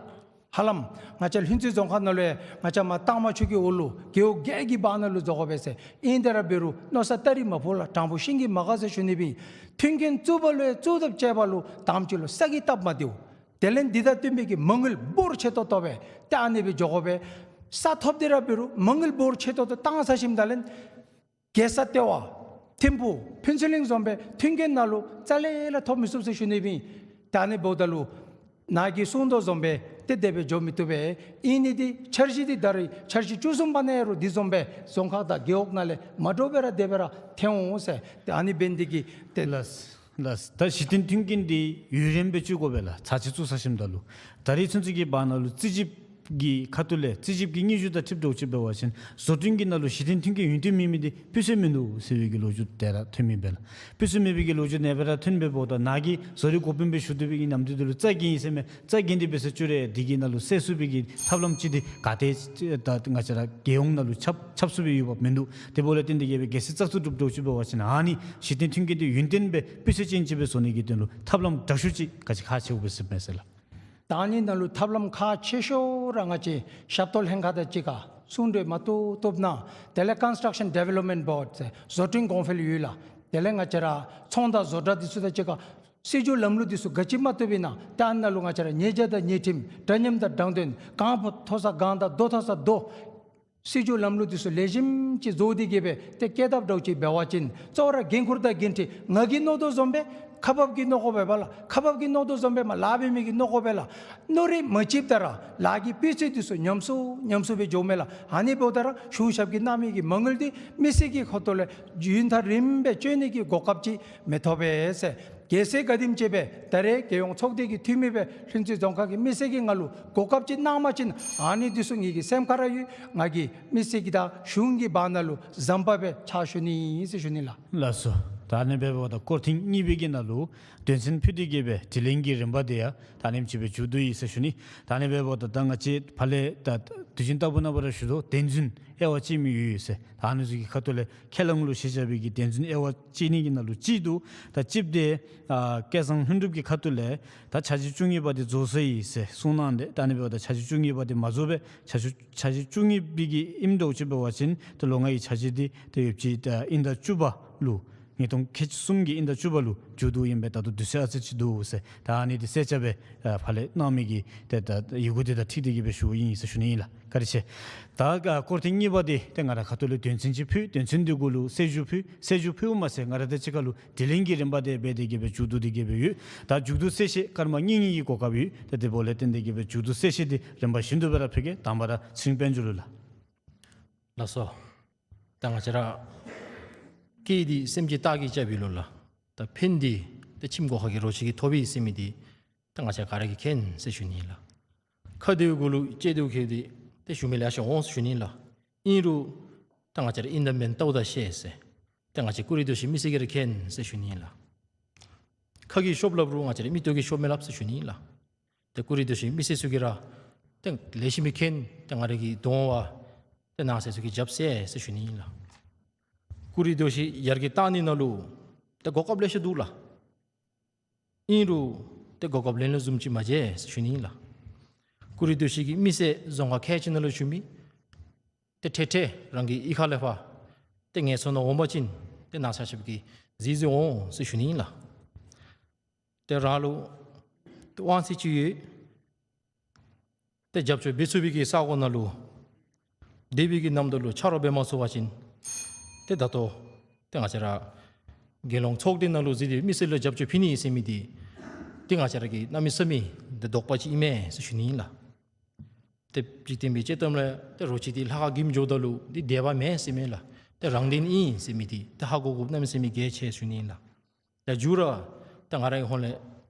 ཧ་ལམ་ང་བཅས་ལྷུན་རྩེ་རྫོང་ཁག་ནང་ལུ་ཡང་ང་བཅས་མ་ཏང་མ་ཆོས་ཀྱི་འོག་ལུ་རྒེད་འོག་བརྒྱད་ཀྱི་བར་ན་ལུ་བཟོ་དགོ་པས་ཟེར། ཨིན་ཏེ་ར་འབད་རུང་མནོ་བསམ་སྟ་རེ་མ་ཕོག་ལགས། དྲང་པོ་ཤིང་གིས་མ་བཀག་ཟེར་ཞུ་ནི་སྦེ་ཨིན། མཐུན་རྐྱེན་བཙུགས་པ་ལུ་ཡང་བཙུགས་ཐབས་ཅིག་འབདཝ་ལུ་དང་པ་ཅིག་ལུ་ས་གིས་སྟབས་མ་བདེཝ། དེ་ལས་འདི་དང་བསྟུན་པའི་གི་མ་དངུལ་འབོར་ཆེ་ཏོག་ཏོ་སྦེ་ཏེ་ཨ་ནི་སྦེ་འགྱོ་དགོ་པས། ས་ཐོབ་སྟེ་ར་འབད་རུང་མ་དངུལ་འབོར་ཆེ་ཏོག་ཏོ་བཏང་ཚར་ཞིནམ་ད་ལས་རྒྱལ་ས་ལྟེ་བ་ཐིམ་ཕུག་ཕུན་ཚོགས་གླིང་བཟུམ་སྦེ་མཐུན་རྐྱེན་ནང་ལུ་རྩ་ལས་ར་ཐོབ་མི་ཚུགས་ཟེར་ཞུ་ནི་སྦེ་ཨིན། ད་ཨ་ནི་འབདཝ་ད་ལུ་ནཱ་གིས་གསུངས་དོ་བཟུམ་སྦེ་ཏེ་དེ་སྦེ་འགྱོ་མི་བཏུབ་པས། ཨིན་ནི་འདི་འཆར་གཞི་འདི་ད་རེས་འཆར་གཞི་བཅུ་གསུམ་པ་ནང་ཡང་རུང་འདི་བཟུམ་སྦེ་རྫོང་ཁག་དང་རྒེད་འོག་ནང་ལས་མ་འདྲཝ་སྦེ་ར་དེ་སྦེ་ར་ཐོན་འོང་ཟེར། ཏེ་ཨ་ནི་འབད་ནི་འདི་གིས་ཏེ་ལགས། ལགས། ད་གཞི་རྟེན་མཐུན་རྐྱེན་འདི་ཡུན་རིངམོ་སྦེ་བཙུགས་དགོ་པས་ལགས། ཚར་གཅིག་བཙུགས་ཚར་ཞིནམ་ད་ལུ་ད་རེས་ཚུན་ཚོད་ཀྱི་བར་ན་ལུ་རྩིས་ཞིབ་ཀྱི་ཁ་ཐུག་ལས་རྩིས་ཞིབ་ཀྱི་སྙན་ཞུ་དང་འཁྲིལ་དོ་བཅུག་འབད་བ་ཅིན་བཟོ་སྐྲུན་གྱི་ནང་ལུ་གཞི་རྟེན་མཐུན་རྐྱེན་ཡུན་བརྟན་མེད་མི་འདི་སྤུས་ཚད་མིན་འདུག་ཟེར་བའི་གི་ལོ་རྒྱུས་དེ་ར་ཐོན་མི་འབད་ལགས། སྤུས་ཚད་མེད་པའི་གི་ལོ་རྒྱུས་ནཱ་སྦེ་ར་ཐོན་འབདཝ་ད་ནཱ་གིས་བཟོ་རིག་འགོ་དཔོན་སྦེ་ཞུ་སྡོད་པའི་གི་ནམ་དུས་འདི་ལུ་རྩ་འགེངས་ཡི་ཟེར་མས། རྩ་འགེངས་ཏེ་འབད་སོང་བཅུག་རུང་འདི་གི་ནང་ལུ་སེལ་ཚུགས་པའི་གི་ཐབས་ལམ་ཅིག་འདི་ག་ཏེ་ད་ང་བཅས་ར་རྒྱལ་ཡོངས་ནང་ལུ་ཁྱབ་ཁྱབ་ཚུགས་པའི་ཡོདཔ་མིན་འདུག། དེ་འབདཝ་ལས་བརྟེན་ཏེ་གི་སྦེ་གལ་སྲིད་བཙག་འཐུ་གྲུབ་དོ་བཅུག་འབད་བ་ཅིན་ཨ་ནི་གཞི་རྟེན་མཐུན་རྐྱེན་འདི་ཡུན་བརྟན་སྦེ་སྤུས་ཚད་ཅན་ཅིག་སྦེ་བཟོ་ནི་གི་དོན་ལུ་ཐབས་ལམ་དྲག་ཤོས་ཅིག་ག་ཅི་ཁག་ཆེཝ་སྦེ་ཟེར་མས་ཟེར་ལགས། ད་ཨ་ནི་ནང་ལུ་ཐབས་ལམ་ཁག་ཆེ་ཤོས་ར་ང་བཅས་ཞབས་ཏོག་ལྷན་ཁག་དང་གཅིག་ཁར་གསུང་གྲོས་མ་བཏུབ་བཏུབ་གནང་། དེ་ལས་Construction Development Board ཟེར་བཟོ་སྐྲུན་གོང་འཕེལ་ཡོད་ལགས། དེ་ལས་ང་བཅས་ར་ཚོང་དང་བཟོ་གྲྭ་འདི་ཚུ་དང་གཅིག་ཁར་སྲིད་བྱུས་ལམ་ལུགས་འདི་ཚུ་ག་ཅི་མ་བཏུབ་ཨིན་ན་ད་ཨ་ནཱ་ལུ་ང་བཅས་ར་ཉེས་བྱ་དང་ཉེས་ཁྲིམས་འདྲ་མཉམ་དང་དྲང་དོན་གང་ཕོ་མཐོ་ས་གང་དང་རྡོ་མཐོ་ས་རྡོ། སྲིད་བྱུས་ལམ་ལུགས་འདི་ཚུ་ལེགས་ཤོམ་ཅིག་བཟོ་སྟེ་གི་སྦེ་ཏེ་བཀལ་ཐབས་འདྲཝ་ཅིག་འབད་བ་ཅིན་གཙོ་བོ་ར་འགན་ཁུར་དང་འགན་འཁྲི་ང་གིས་མནོ་དོ་བཟུམ་སྦེ་ཁག་འབགཔ་གིས་མནོ་དགོ་པས་པ་ལགས། ཁག་འབགཔ་གིས་མནོ་དོ་བཟུམ་སྦེ་མ་ལཱ་འབད་མི་གིས་མནོ་དགོ་པས་ལགས། མནོ་རིགས་མ་གཅིགཔ་ད་ར་ལཱ་གི་སྤུས་ཚད་འདི་ཚུ་ཉམས་སུ་ཉམས་སུ་སྦེ་འགྱོཝ་མས་ལགས། ཨ་ནི་འབདཝ་ད་ར་གཞུང་ཞབས་ཀྱིས་གནང་མི་གི་མ་དངུལ་འདི་མི་སེར་གྱི་ཁ་ཐུག་ལས་ཡུན་ཐག་རིངམོ་སྦེ་སྤྱོད་ནི་གི་གོ་སྐབས་ཅིག་མི་ཐོབ་པས་ཟེར། གལ་སྲིད་ག་དེམ་ཅིག་སྦེ་ད་རེས་རྒྱལ་ཡོངས་ཚོགས་སྡེ་གི་འཐུས་མི་སྦེ་ལྷུན་རྩེ་རྫོང་ཁག་གི་མི་སེར་གྱིས་ང་ལུ་གོ་སྐབས་ཅིག་གནང་པ་ཅིན་ཨ་ནི་འདི་ཚུ་ངེ་གི་སེམས་ཁར་ར་ཡོད། ང་གིས་མི་སེར་གྱི་དང་གཞུང་གི་བར་ན་ལུ་ཟམ་པ་སྦེ་ཕྱག་ཞུ་ནི་ཟེར་ཞུ་ནི་ལགས། ལགས་སོ། ད་ཨ་ནི་འབདཝ་ད་སྐོར་ཐེངས་གཉིས་པའི་གི་ནང་ལུ་དོན་ཚན་ཕུད་དེ་གི་སྦེ་དྲི་ལན་གྱི་རིམ་པ་དེ་ཡང་ད་ཨ་ནེམ་ཅིག་སྦེ་མཇུག་བསྡུ་ཡི་ཟེར་ཞུ་ནི། ད་ཨ་ནི་འབདཝ་ད་ད་ང་བཅས་ཕར་ལས་ད་དུས་རྒྱུན་ལྟ་བུ་ནང་འབད་ར་ཞུ་དོ། བདེན་རྫུན་དབྱེ་བ་དཔྱད་མི་ཡོད་ཡོད་ཟེར། ད་ཨ་ནི་ཚུ་གི་ཁ་ཐུག་ལས་ཁས་བླངས་ལུ་གཞི་བཞག་པའི་གི་བདེན་རྫུན་དབྱེ་བ་དཔྱད་ནི་གི་ནང་ལུ་གཅིག་འདུག། ད་གཅིག་དེ་ཨ་སྐལ་བཟང་ལྷུན་གྲུབ་ཀྱི་ཁ་ཐུག་ལས་ད་འཆར་གཞི་བཅུ་གཉིས་པ་དེ་རྫོགས་སོ་ཡི་ཟེར་གསུངས་གནང་སྟེ། ད་ཨ་ནི་འབདཝ་ད་འཆར་གཞི་བཅུ་གཉིས་པ་དེ་མ་རྫོགས་པས། འཆར་གཞི་འཆར་གཞི་བཅུ་གཉིས་པའི་གི་ཨིནམ་འདྲཝ་ཅིག་འབད་བ་ཅིན་ཏེ་ལོ་ལྔའི་འཆར་གཞི་འདི་ཏེ་ཡོདཔ་ཅིག་ད་དབྱིན་ཟླ་བཅུ་པ་ལུ་ཉིས་སྟོང་ཁལ་གཅིག་གསུམ་གྱི་དབྱིན་ཟླ་བཅུ་པ་ལུ་མཇུག་བསྡུཝ་ཨིན་པས། ད་ལྟོ་དུས་ཚོད་ཨ་ཙི་ཅིག་འདུག་ཟེར། ད་ཨ་ནི་འདི་གསལ་ཆ་སྦེ་ཨ་ཕར་ལས་གནང་མི་གི་ཏེ་ད་ཡི་གུ་འདི་དང་འཁྲིལ་ཏེ་གི་སྦེ་ཞུཝ་ཨིན་ཟེར་ཞུ་ནི་ཨིན་ལགས། བཀའ་དྲིན་ཆེ། ད་ཨ་སྐོར་ཐེངས་གཉིས་པ་འདི་ཏེ་ང་ར་ཁ་ཐུག་ལས་དོན་ཚན་ཅིག་ཕུལ། དོན་ཚན་འདི་གུ་ལུ་གསལ་ཞུ་ཕུལ། གསལ་ཞུ་ཕུལཝ་མ་ཚད་ང་ར་དང་གཅིག་ཁར་ལུ་དྲི་ལན་གྱི་རིམ་པ་དེ་འབད་དེ་གི་སྦེ་མཇུག་བསྡུ་སྟེ་གི་སྦེ་ཡོད། ད་མཇུག་བསྡུ་གསལ་བཤད་སྐར་མ་གཉིས་གཉིས་ཀྱི་གོ་སྐབས་ཡོད། ད་དེ་འབདཝ་ལས་བརྟེན་ཏེ་གི་སྦེ་མཇུག་བསྡུ་གསལ་བཤད་འདི་རིམ་པ་བཞིན་དུ་སྦེ་ར་ཕུལ་གེ། དང་པ་ར་ཚེ་རིང་དཔལ་འབྱོར་ལུ་ལགས། ལགས་སོ། ད་ང་བཅས་ར་སྐད་འདི་སེམས་ཀྱི་རྟགས་ཀྱིས་རྐྱབ་ཡི་ལོ་ལགས། ད་ཕན་འདི་ཏེ་ཁྱིམ་སྒོ་ཁ་གི་རོ་ཁྱི་གིས་ཐོབ་ཡི་ཟེར་མི་འདི་ད་ང་བཅས་ག་ར་གིས་མཁྱེན་ཟེར་ཞུ་ནི་ལགས། ཁ་བདེཝ་གུ་ལུ་ལྕེ་བདེཝ་ཁེལ་ཏེ་ཏེ་ཞུ་མི་ལེ་ཤ་འོང་ཟེར་ཞུ་ནི་ལགས། ཨིན་རུང་ད་ང་བཅས་ར་ཨིན་ད་མེན་ལྟཝ་ད་ཤེས་ཟེར། ཏེ་ང་བཅས་ཀུ་རེ་འདོད་ཤི་མི་སེར་གྱིས་ར་མཁྱེན་ཟེར་ཞུ་ནི་ལགས། ཁ་གིས་ཤོབ་སླབ་རུང་ང་བཅས་ར་མིག་ཏོ་གིས་ཤོབ་མི་སླབ་ཟེར་ཞུ་ནི་ལགས། ཏེ་ཀུ་རེ་འདོད་ཤི་མི་སེར་ཚུ་གིས་ར་ཏེ་ལེགས་ཤོམ་སྦེ་མཁྱེན། ཏེ་ང་ར་གི་གདོང་བ་ཏེ་ནང་གསེས་ཚུ་གིས་རྒྱབ་ཟེར་ཟེར་ཞུ་ནི་ཨིན་ལགས། ཀུ་རེ་འདོད་ཤི་ཡར་རྒྱས་གཏང་ནི་ནང་ལུ་ཏེ་གོ་སྐབས་ལེ་ཤ་འདུག་ལགས། ཨིན་རུང་ཏེ་གོ་སྐབས་ལེན་ལུགས་བཟུམ་ཅིག་མ་མཇལ་ཟེར་ཞུ་ནི་ཨིན་ལགས། ཀུ་རེ་འདོད་ཤི་གི་མི་སེར་རྫོང་ཁག་ཁལ་གཅིག་ནང་ལུ་བྱོན་མི་ཏེ་ཐེངས་ཐེངས་རང་གི་གཡུས་ཁ་ལས་ཕར་ཏེ་ངལ་འཚོ་ནང་འོང་པ་ཅིན་ཏེ་ནཱ་ཆ་ཁྱབ་ཀྱིས་གཟིགས་གཟིགས་འོང་ཟེར་ཞུ་ནི་ཨིན་ལགས། ཏེ་རང་ལུ་ཏེ་དབང་ཚད་ཅིག་ཡོད། ཏེ་རྒྱབ་སྐྱོར་འབད་ཚུགས་པའི་གི་ས་གོ་ནང་ལུ་སྡོད་པའི་གི་ནམ་དུས་ལུ་ཆ་རོགས་འབད་མ་ཚུགས་པ་ཅིན་ཏེ་ད་ལྟོ་ཏེ་ང་བཅས་ར་རྒྱལ་ཡོངས་ཚོགས་སྡེ་ནང་ལུ་གཟིགས་ཏེ་མི་སེར་ལུ་རྒྱབ་སྐྱོར་ཕུལ་ནི་ཟེར་མི་འདི་ཏེ་ང་བཅས་ར་གི་གནམ་མེད་ས་མེད་ཏེ་དོགས་པ་ཅིག་ཨིན་མས་ཟེར་ཞུ་ནི་ཨིན་ལགས། ཏེ་འཇིག་རྟེན་པའི་དཔྱེ་གཏམ་ལས་ཏེ་རོ་ཁྱི་འདི་ལྷ་ཁང་གི་མཇུག་ད་ལུ་འདི་དད་པ་མེད་ཟེར་མས་ལགས། ཏེ་རང་བདེན་ཨིན་ཟེར་མི་འདི་ཏེ་ཧ་གོ་དགོཔ་གནམ་མེད་ས་མེད་གལ་ཆེ་ཟེར་ཞུ་ནི་ཨིན་ལགས། ད་མཇུག་ར་ད་ང་རའི་ཧོང་ལས་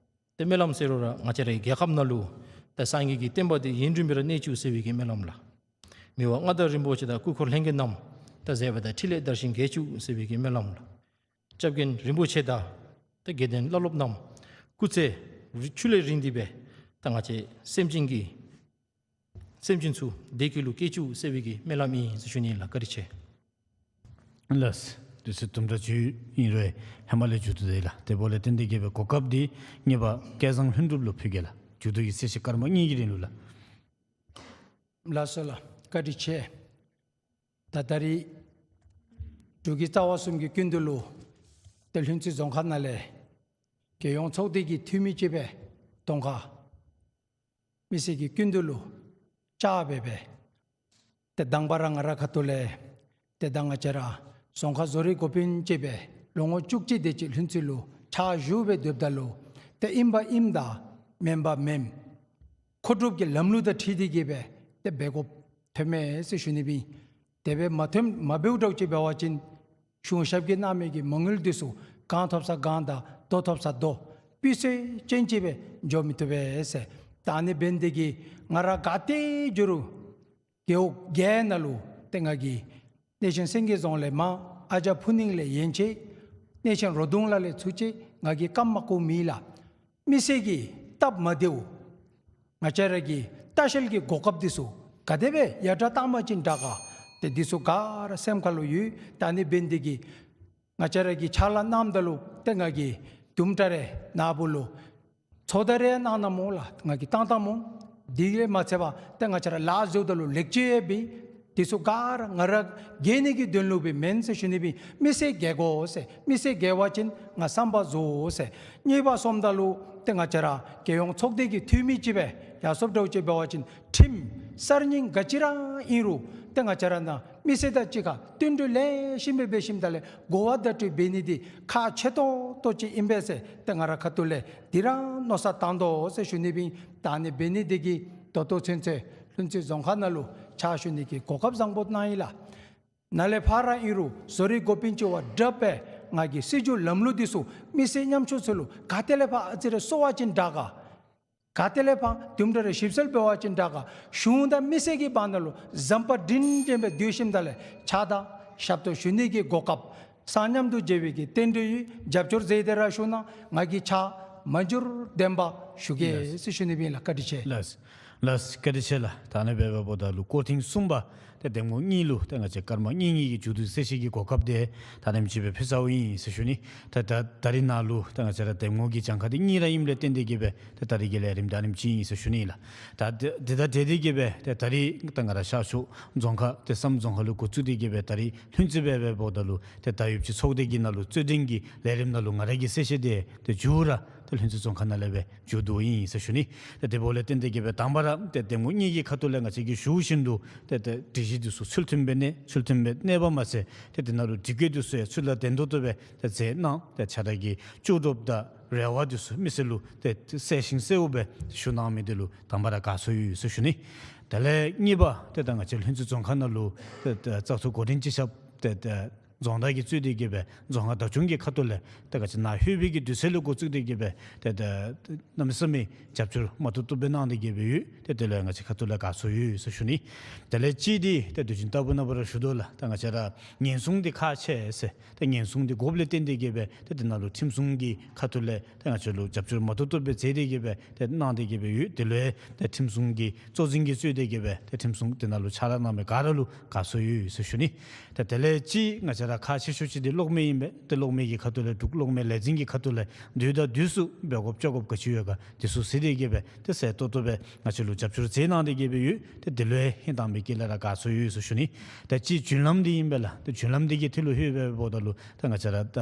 ཏེ་སྨོན་ལམ་ཟེར་རུང་ར་ང་བཅས་རའི་རྒྱལ་ཁབ་ནང་ལུ་ད་སངས་རྒྱས་ཀྱི་བསྟན་པ་འདི་ཡུན་རིང་སྦེ་ར་གནས་བཅུག་ཟེར་བའི་གི་སྨོན་ལམ་ལགས། མི་དབང་མངའ་བདག་རིན་པོ་ཆེ་དང་སྐུ་འཁོར་ལྷན་རྒྱས་རྣམས་ད་མཛད་པ་དང་འཕྲིན་ལས་དར་ཞིང་རྒྱས་བཅུག་ཟེར་བའི་གི་སྨོན་ལམ་ལགས། སྐྱབས་མགོན་རིན་པོ་ཆེ་དང་ད་དགེ་འདུན་བླ་སློབ་རྣམས་སྐུ་ཚེ་རིང་ཆུ་ལས་རིང་སྟེ་སྦེ་ད་ང་བཅས་སེམས་ཅན་གྱི་སེམས་ཅན་ཚུ་བདེ་སྐྱིད་ལུ་སྐྱེ་བཅུག་ཟེར་བའི་གི་སྨོན་ལམ་ཨིན་ཟེར་ཞུ་ནི་ལགས། བཀའ་དྲིན་ཆེ། ལགས། དུས་ཚོད་དུམ་གྲ་ཅིག་ཨིན་རུང་ཧེ་མ་ལས་མཇུག་བསྡུ་དེ་ལགས། དེ་འབདཝ་ལས་བརྟེན་ཏེ་གི་སྦེ་གོ་སྐབས་འདི་གཉེར་པ་སྐལ་བཟང་ལྷུན་གྲུབ་ལུ་ཕུལ་གེ་ལགས། མཇུག་བསྡུ་གི་གསལ་བཤད་སྐར་མ་གཉིས་ཀྱི་རིང་ལུ་ལགས། ལགས་སོ་ལགས། བཀའ་དྲིན་ཆེ། ད་ད་རིས་འབྲུག་གི་རྩ་བ་གསུམ་གྱི་སྐུ་མདུན་ལུ་ཏེ་ལྷུན་རྩེ་རྫོང་ཁག་ནང་ལས་རྒྱལ་ཡོངས་ཚོགས་སྡེ་གི་འཐུས་མི་ཅིག་སྦེ་གདོང་ཁར་མི་སེར་གྱི་སྐུ་མདུན་ལུ་བཅར་སྦེ་སྦེ་ཏེ་དང་པ་ར་ང་རའི་ཁ་ཐུག་ལས་ཏེ་ད་ང་བཅས་ར་རྫོང་ཁག་བཟོ་རིག་འགོ་དཔོན་ཅིག་སྦེ་ལོ་ངོ་བཅུ་གཅིག་དེ་ཅིག་ལྷུན་རྩེ་ལུ་ཕྱག་ཞུ་སྦེ་སྡོདཔ་ད་ལུ་ཏེ་ཨིན་པ་ཨིནམ་དང་མེན་པ་མེནམ་མཁོ་སྒྲུབ་ཀྱི་ལམ་ལུགས་དང་འཁྲིལ་ཏེ་གི་སྦེ་ཏེ་འབད་དགོཔ་ཐོནམ་མས་ཟེར་ཞུ་ནི་སྦེ་ཨིན། དེ་སྦེ་མ་ཐོན་མ་འབདཝ་འདྲཝ་ཅིག་འབད་བ་ཅིན་གཞུང་ཞབས་ཀྱིས་གནང་མི་གི་མ་དངུལ་འདི་ཚུ་གང་ཐོབ་ས་གང་དང་དོ་ཐོབ་ས་དོ་སྤུས་ཚད་ཅན་ཅིག་སྦེ་འགྱོ་མི་བཏུབ་པས་ཟེར། ད་ཨ་ནི་འབད་ནི་དེ་གིས་ང་ར་ག་ཏེ་འགྱོ་རུང་རྒེད་འོག་བརྒྱད་ནང་ལུ་ཏེ་ང་གིས་གནས་ཆེན་སེང་གེ་རྫོང་ལས་མར་ཨ་ཇ་ཕུ་ནིང་ལས་ཡན་ཆད་གནས་ཆེན་རོ་དུང་ལ་ལས་ཚུན་ཚོད་ང་གིས་རྐངམ་མ་བཀོག་མེད་ལགས། མི་སེར་གྱི་སྟབས་མ་བདེཝ་ང་བཅས་ར་གི་ལྟ་བཤལ་གྱི་གོ་སྐབས་འདི་ཚུ་ག་དེ་སྦེ་ཡར་དྲག་བཏང་པ་ཅིན་དྲག་ག། ཏེ་འདི་ཚུ་ག་ར་སེམས་ཁ་ལུ་ཡོད། ད་ཨ་ནི་འབད་ནི་དེ་གིས་ང་བཅས་ར་གིས་ཕྱག་ལཱ་གནངམ་ད་ལུ་ཏེ་ང་གིས་དུམ་གྲ་རེ་ནཱ་བུ་ལུ་ཚོགས་བརྡ་རེ་གནང་གནངམ་འོང་ལགས། ང་གིས་བཏང་བཏངམ་འོང་། དེ་ལས་མ་ཚད་པར་ཏེ་ང་བཅས་ར་ལཱ་འཛོལཝ་ད་ལུ་ལེགས་བཅོས་འབད། དེ་ཚུ་ག་ར་ང་ར་རྒྱལ་ནི་གི་དོན་ལུ་སྦེ་མེན་ཟེར་ཞུ་ནི་སྦེ་ཨིན། མི་སེར་རྒྱལ་དགོ་ཟེར། མི་སེར་རྒྱལ་བ་ཅིན་ང་བསམ་པ་རྫོགས་ཟེར། གཉིས་པ་སོངམ་ད་ལུ་ཏེ་ང་བཅས་ར་རྒྱལ་ཡོངས་ཚོགས་སྡེ་གི་འཐུས་མི་ཅིག་སྦེ་ཡར་སོངམ་འདྲཝ་ཅིག་འབད་བ་ཅིན་ཁྲིམས་གསར་རྙིང་ག་ཅི་ར་ཨིན་རུང་ཏེ་ང་བཅས་ར་ནཱ་མི་སེར་དང་གཅིག་ཁར་བསྟུན་གྲོས་ལེགས་ཤོམ་སྦེ་འབད་ཞིནམ་ད་ལས་གོ་བ་བརྡ་སྤྲོད་འབད་ནི་འདི་ཁག་ཆེ་ཏོག་ཏོ་ཅིག་ཨིན་པས་ཟེར་ཏེ་ང་རའི་ཁ་ཐུག་ལས་འདི་ར་མནོ་བསམ་བཏང་དོ་ཟེར་ཞུ་ནི་སྦེ་ཨིན། ད་ཨ་ནི་འབད་ནི་དེ་གིས་ད་ལྟོ་ཚུན་ཚོད་ལྷུན་རྩེ་རྫོང་ཁག་ནང་ལུ་ཕྱག་ཞུ་ནི་གི་གོ་སྐབས་བཟང་པོ་གནང་ཡི་ལགས། ནཱ་ལས་ཕར་ར་ཨིན་རུང་བཟོ་རིག་འགོ་དཔོན་ཅིག་བ་སྦྲགས་སྦེ་ང་གིས་སྲིད་བྱུས་ལམ་ལུགས་འདི་ཚུ་མི་སེར་ཉམ་ཆུང་ཚུ་ལུ་ག་ཏེ་ལས་ཕར་ཨ་ཙི་རེ་གསོ་བ་ཅིན་དྲག་ག། ག་ཏེ་ལས་ཕར་དུམ་གྲ་རེ་ཞིབ་འཚོལ་འབད་བ་ཅིན་དྲག་ག། གཞུང་དང་མི་སེར་གྱི་བར་ན་ལུ་འཛོམས་པ་འདྲན་འདྲ་སྦེ་སྡོད་ཞིནམ་ད་ལས་ཕྱག་དང་ཞབས་ཏོག་ཞུ་ནི་གི་གོ་སྐབས་གསར་མཉམ་དུ་མཇལ་བའི་གི་རྟེན་འབྲེལ་ཡོད། རྒྱབ་སྐྱོར་མཛད་དེ་ར་བཞུགས་གནང་། ང་གིས་ཕྱག་མ་འགྱུར་བདེན་པ་ཞུ་གེ་ཟེར་ཞུ་ནི་སྦེ་ཨིན་ལགས། བཀའ་དྲིན་ཆེ། ལགས། ལགས། བཀའ་དྲིན་ཆེ་ལགས། ད་ཨ་ནི་སྦེ་འབདཝ་ད་ལུ་སྐོར་ཐེངས་གསུམ་པ་ཏེ་གདམ་ངོ་གཉིས་ལུ་ཏེ་ང་བཅས་སྐར་མ་གཉིས་གཉིས་ཀྱི་མཇུག་བསྡུ་གསལ་བཤད་ཀྱི་གོ་སྐབས་འདི་ད་ཨ་ནེམ་ཅིག་སྦེ་ཕུལ་ཚརཝ་ཨིན་ཟེར་ཞུ་ནི། ད་ད་ད་རིས་ནཱ་ལུ་ཏེ་ང་བཅས་ར་གདམ་ངོ་གི་གྱངས་ཁ་འདི་གཉིས་ར་ཨིནམ་ལས་བརྟེན་ཏེ་གི་སྦེ་ཏེ་ད་རིས་ཀྱི་ལས་རིམ་འདི་ཨ་ནེམ་ཅིག་ཨིན་ཟེར་ཞུ་ནི་ལགས། ད་དེ་དེ་དང་འབྲེལ་ཏེ་གི་སྦེ་ཏེ་ད་རིས་ད་ང་ར་ཤར་ཕྱོགས་རྫོང་ཁག་ཏེ་བསམ་རྫོང་ཁག་ལུ་འགོ་བཙུགས་ཏེ་གི་སྦེ་ད་རིས་ལྷུན་རྩེ་སྦེ་འབདཝ་ད་ལུ་ཏེ་ད་ཡོདཔ་ཅིག་ཚོགས་སྡེ་གི་ནང་ལུ་རྩོད་འགྲན་གྱི་ལས་རིམ་ནང་ལུ་ང་ར་གིས་གསལ་བཤད་འདི་ཏེ་མཇུག་ར་ཏེ་ལྷུན་རྩེ་རྫོང་ཁག་ནང་ལས་སྦེ་མཇུག་བསྡུཝ་ཨིན་ཟེར་ཞུ་ནི། ཏེ་དེ་འབདཝ་ལས་བརྟེན་ཏེ་གི་སྦེ་དང་པ་ར་ཏེ་གདམ་ངོ་གཉིས་ཀྱི་ཁ་ཐུག་ལས་ང་བཅས་ཀྱིས་ཞུ་བཞིན་དུ་ཏེ་ཏེ་སྒྲིག་གཞི་འདི་ཚུ་ཚུལ་མཐུན་སྦེ་གནས་ཚུལ་མཐུན་སྦེ་གནས་པ་མ་ཚད་ཏེ་དེ་ནང་ལུ་སྒྲིག་བཀོད་འདི་ཚུ་ཡང་ཚུལ་ལ་ལྡན་ཏོག་ཏོ་སྦེ་ཏེ་མཛད་གནང་། ཏེ་ཁྱེད་ར་གི་ལྕོགས་གྲུབ་དང་རེ་བ་འདི་ཚུ་མི་སེར་ལུ་ཏེ་གསལ་ཞིང་གསལཝ་སྦེ་ཞུ་གནང་མི་འདི་ལུ་དང་པ་ར་དགའ་ཚོར་ཡོད་ཟེར་ཞུ་ནི། དེ་ལས་གཉིས་པ་ཏེ་ད་ང་བཅས་ལྷུན་རྩེ་རྫོང་ཁག་ནང་ལུ་ཏེ་ཏེ་བཙག་འཐུ་འགོ་འདྲེན་སྤྱི་ཁྱབ་ཏེ་ཏེ་རྫོང་བདག་གིས་གཙོས་ཏེ་གི་སྦེ་རྫོང་ཁག་བདག་སྐྱོང་གི་ཁ་ཐུག་ལས་ཏེ་ག་ཅི་ནཱ་ལྷོད་པའི་གི་དུས་ཚོད་ལས་འགོ་བཙུགས་ཏེ་གི་སྦེ་ཏེ་ཏེ་གནམ་མེད་ས་མེད་རྒྱབ་སྐྱོར་མ་ཐུབ་ཐུབ་སྦེ་གནང་སྟེ་གི་སྦེ་ཡོད། ཏེ་དེ་ལུ་ཡང་ང་བཅས་ཁ་ཐུག་ལས་དགའ་ཚོར་ཡོད་ཟེར་ཞུ་ནི། དེ་ལས་གཅིག་འདི་ཏེ་དུས་རྒྱུན་ལྟ་བུ་ནང་པ་ར་ཞུ་དོ་ལགས། ད་ང་བཅས་ར་ཉེན་སྲུང་འདི་ཁག་ཆེ་ཟེར། ཏེ་ཉེན་སྲུང་འདི་དགོཔ་ལས་བརྟེན་ཏེ་གི་སྦེ་ཏེ་དེ་ནང་ལུ་ཁྲིམས་སྲུང་གི་ཁ་ཐུག་ལས་ཏེ་ང་བཅས་ལུ་རྒྱབ་སྐྱོར་མ་ཐུབ་ཐུབ་སྦེ་མཛད་དེ་གི་སྦེ་ཏེ་གནང་སྟེ་གི་སྦེ་ཡོད། དེ་ལུ་ཡང་ཏེ་ཁྲིམས་སྲུང་གི་གཙོ་འཛིན་གྱིས་གཙོས་ཏེ་གི་སྦེ་ཏེ་ཁྲིམས་སྲུང་དེ་ནང་ལུ་ཕྱག་ལཱ་གནང་མི་ག་ར་ལུ་དགའ་ཚོར་ཡོད་ཟེར་ཞུ་ནི། ཏེ་དེ་ལས་གཅིག་ང་བཅས་ར་ཁག་ཆེ་ཤོས་ཅིག་འདི་གློག་མེ་ཨིན་པས། ཏེ་གློག་མེ་གི་ཁ་ཐུག་ལས་འབྲུག་གློག་མེ་ལས་འཛིན་གྱི་ཁ་ཐུག་ལས་དུས་དང་དུས་སུ་འབད་དགོཔ་བཅོ་དགོཔ་ག་ཅི་ཡོད་ག་དེ་ཚུ་གཟིགས་ཏེ་གི་སྦེ་ཏེ་གསལ་ཏོག་ཏོ་སྦེ་ང་བཅས་ལུ་རྒྱབ་སྐྱོར་མཛད་གནང་སྟེ་གི་སྦེ་ཡོད། ཏེ་དེ་ལུ་ཡང་ཧིང་དྭངས་པའི་དཀྱིལ་ལས་ར་དགའ་ཚོར་ཡོད་ཟེར་ཞུ་ནི། ཏེ་གཅིག་བརྒྱུད་ལམ་འདི་ཨིན་པས་ལགས། ཏེ་བརྒྱུད་ལམ་འདི་གི་ཐད་ལུ་ལྷོད་པའི་འབདཝ་ད་ལུ་ཏེ་ང་བཅས་ར་ད་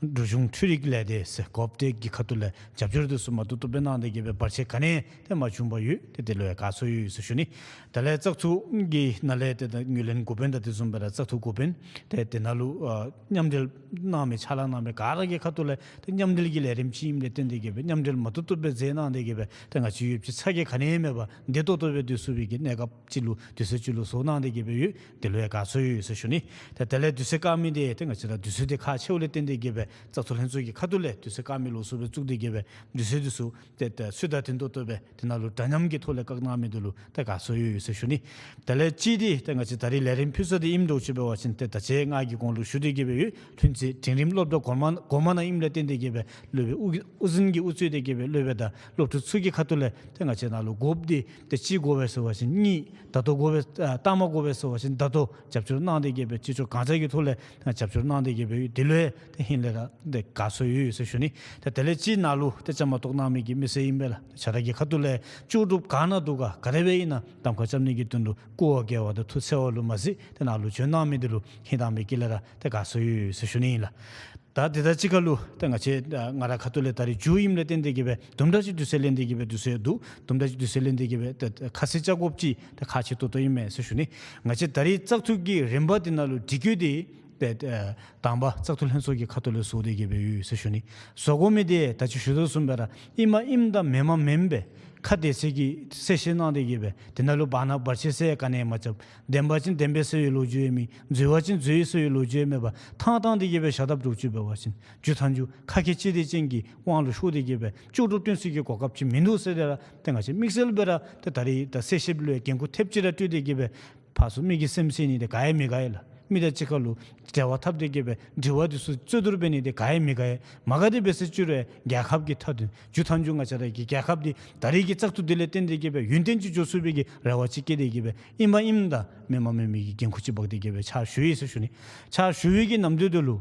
འབྲུག་གཞུང་འཕྲུལ་རིག་ལས་སྡེ་ཟེར་གོབ་ཊེཀ་གི་ཁ་ཐུག་ལས་རྒྱབ་སྐྱོར་འདི་ཚུ་མ་ཐུབ་ཐུབ་སྦེ་གནང་སྟེ་གི་སྦེ་བར་ཆད་ག་ནི་ཡང་ཏེ་མ་བྱུང་པར་ཡོད། ཏེ་དེ་ལུ་ཡང་དགའ་ཚོར་ཡོད་ཟེར་ཞུ་ནི། དེ་ལས་བཙག་འཐུ་གི་ནང་ལས་ཏེ་ད་ངོས་ལེན་འགོ་དཔོན་དང་དེ་བཟུམ་སྦེ་ར་བཙག་འཐུ་འགོ་དཔོན་ཏེ་དེ་ནང་ ལུ་ཨ་མཉམ་འབྲེལ་གནང་མི་ཕྱག་ལཱ་གནང་མི་ག་ར་གི་ཁ་ཐུག་ལས་ཏེ་མཉམ་འབྲེལ་གྱི་ལས་རིམ་ཅིག་ཨིནམ་ལས་བརྟེན་ཏེ་གི་སྦེ་མཉམ་འབྲེལ་མ་བཏུབ་བཏུབ་སྦེ་མཛད་གནང་སྟེ་གི་སྦེ་ཏེ་ང་བཅས་ཡུལ་གྱི་ཚ་གྱང་ག་ནི་ཡང་མེད་པར་བདེ་ཏོག་ཏོ་སྦེ་སྡོད་ཚུགས་པའི་གི་གནས་སྐབས་ཅིག་ལུ་དུས་ཚོད་ཅིག་ལུ་བཟོ་གནང་སྟེ་གི་སྦེ་ཡོད། དེ་ལུ་ཡང་དགའ་ཚོར་ཡོད་ཟེར་ཞུ་ནི། ཏེ་དེ་ལས་དུས་ཚོད་བཀག་མི་འདི་ཏེ་ང་བཅས་ར་དུས་ཚོད་འདི་ཁག་ཆེཝ་ལས་བརྟེན་ཏེ་གི་སྦེ་བཙག་འཐུ་ལྷན་ཚོགས་ཀྱི་ཁ་ཐུག་ལས་དུས་ཚོད་བཀག་མི་ལོགས་སུ་སྦེ་བཙུགས་ཏེ་གི་སྦེ་དུས་ཚོད་འདི་ཚུ་ཏེ་ཏེ་ཚུལ་དང་མཐུན་ཏོག་ཏོ་སྦེ་དེ་ནང་ལུ་འདྲ་མཉམ་གྱི་ཐོག་ལས་བཀག་གནང་མི་འདི་ལུ་ཏེ་དགའ་ཚོར་ཡོད་ཟེར་ཞུ་ནི། དེ་ལས་གཅིག་འདི་ཏེ་ང་བཅས་ད་རིས་ལས་རིམ་ཕུལ་ས་འདི་ཨིནམ་འདྲཝ་ཅིག་འབད་བ་ཅིན་ཏེ་ད་ཅི་ང་གིས་གོང་ལུ་ཞུ་སྟེ་གི་སྦེ་ཡོད། ལྷུན་རྩེ་འབྲིང་རིམ་སློབ་གྲྭ་གོང་མ་གོང་མ་ནང་ཨིནམ་ལས་བརྟེན་ཏེ་གི་སྦེ་སློབ་དཔོན་དབུ་དབུ་འཛིན་གྱིས་དབུ་གཙོས་ཏེ་གི་སྦེ་སློབ་དཔོན་དང་སློབ་ཕྲུག་ཚུ་གི་ཁ་ཐུག་ལས་ཏེ་ང་བཅས་ནང་ལུ་དགོཔ་འདི་ཏེ་གཅིག་དགོ་པས་ཟེར་བ་ཅིན་གཉིས། ད་ལྟོ་དགོ་པས་ཨ་ལྟ་མ་དགོ་པས་ཟེར་བ་ཅིན་ད་ལྟོ་རྒྱབ་སྐྱོར་གནང་སྟེ་གི་སྦེ་ཅི་ལྕོགས་གང་ལྕོགས་ཀྱི་ཐོག་ལས་རྒྱབ་སྐྱོར་གནང་སྟེ་གི་སྦེ་ཡོད། དེ་ལུ་ཡང་ཏེ་ཧིང་ལས་ར་ཏེ་དགའ་ཚོར་ཡོད་ཟེར་ཞུ་ནི། ཏེ་དེ་ལས་གཅིག་ནང་ལུ་ཏེ་བཅའ་མར་གཏོགས་གནང་མི་གི་མི་སེར་ཨིན་པས་ལགས། ཁྱེད་ར་གི་ཁ་ཐུག་ལས་ལྕོགས་གྲུབ་ག་ནང་འདུག་ག་ག་དེ་སྦེ་ཨིན་ན་གདམ་ཁ་རྐྱབ་ནི་གི་དོན་ལུ་སྐུ་ངལ་བ་དང་ཐུགས་འཚེར་བ་ལུ་མ་གཟིགས་ཏེ་ནཱ་ལུ་བྱོན་གནང་མི་འདི་ལུ་ཧིང་དྭངས་པའི་དཀྱིལ་ལས་ར་ཏེ་དགའ་ཚོར་ཡོད་ཟེར་ཞུ་ནི་ཨིན་ལགས། ད་དེ་དང་གཅིག་ཁར་ལུ་ཏེ་ང་བཅས་ང་ར་ཁ་ཐུག་ལས་ད་རིས་མཇུག་ཨིནམ་ལས་བརྟེན་ཏེ་གི་སྦེ་དུམ་གྲ་ཅིག་དུས་ཚོད་ལེན་ཏེ་གི་སྦེ་དུས་ཚོད་འདུག། དུམ་གྲ་ཅིག་དུས་ཚོད་ལེན་ཏེ་གི་སྦེ་ཏེ་ཁ་གསལ་བཅར་དགོཔ་ཅིག་ཏེ་ཁག་ཆེ་ཏོག་ཏོ་ཨིན་མས་ཟེར་ཞུ་ནི། ང་བཅས་ད་རིས་བཙག་འཐུ་གི་རིམ་པ་འདི་ནང་ལུ་སྒྲིག་བཀོད་འདི་ཏེ་ཨེ་དང་པ་བཙག་འཐུ་ལྷན་ཚོགས་ཀྱི་ཁ་ཐུག་ལས་བཟོ་སྟེ་གི་སྦེ་ཡོད་ཟེར་ཞུ་ནི། བཟོ་དགོ་མི་འདི་ད་ཅི་ཞུ་དོ་བཟུམ་སྦེ་ར་ཨིནམ་ཨིནམ་དང་མེནམ་མེནམ་སྦེ་ཁ་བདེ་ཚིག་གི་གསལ་བཤད་གནང་སྟེ་གི་སྦེ་དེ་ནང་ལུ་བར་ན་བར་ཆད་ཟེར་ག་ནི་ཡང་མ་རྐྱབ། བདེན་པ་ཅིན་བདེན་པས་ཟེར་བའི་ལོ་རྒྱུས་ཡང་མེད། འཛོལ་བ་ཅིན་འཛོལ་ཡི་ཟེར་བའི་ལོ་རྒྱུས་ཡང་མེད་པར་ཐང་ཐང་སྟེ་གི་སྦེ་བཞག་དཔ་འདྲཝ་ཅིག་འབད་བ་ཅིན་མཇུག་མཐའ་མཇུག་ཁ་སྐད་ཅིག་དེ་ཅིག་གི་དབང་ལུ་ཤོར་ཏེ་གི་སྦེ་ལྕོགས་གྲུབ་སྟོན་ས་གི་གོ་སྐབས་ཅིག་མིན་འདུག་ཟེར་ཏེ་ར་ཏེ་ང་བཅས་དམིགས་བསལ་སྦེ་ར་ཏེ་ད་རིས་ད་གསལ་བཤད་ལུ་ཡང་འགན་ཁུར་ཐེབས་ཅིག་ར་སྤྲོད་དེ་གི་སྦེ་ཕར་ཚུར་མི་གི་སེམས་བསད་ནི་འདི་ག་ཡང་མི་དགའ་ཡི་ལགས། མི་དང་གཅིག་ཁར་ལུ་འབྲེལ་བ་འཐབ་སྟེ་གི་སྦེ་དྲི་བ་འདི་ཚུ་རྩོད་བསྡུར་འབད་ནི་འདི་ག་ཡང་མི་དགའ་ཡི། མ་དགའ་སྟེ་འབད་ཟེར་ཅི་རུང་རྒྱལ་ཁབ་ཀྱི་མཐའ་དོན་མཇུག་མཐའ་མཇུག་ང་བཅས་ར་གི་རྒྱལ་ཁབ་འདི་ད་རིས་ཀྱི་བཙག་འཐུ་འདི་ལས་བརྟེན་ཏེ་གི་སྦེ་ཡུན་བརྟན་ཅིག་འགྱོ་ཚུགས་པའི་གི་རེ་བ་ཅིག་བསྐྱེད་དེ་གི་སྦེ་ཨིནམ་ཨིནམ་དང་མེནམ་མེནམ་གི་འགན་ཁུར་ཅིག་འབག་སྟེ་གི་སྦེ་ཕྱག་ཞུ་ཡི་ཟེར་ཞུ་ནི། ཕྱག་ཞུ་བའི་གི་ནམ་དུས་འདི་ལུ་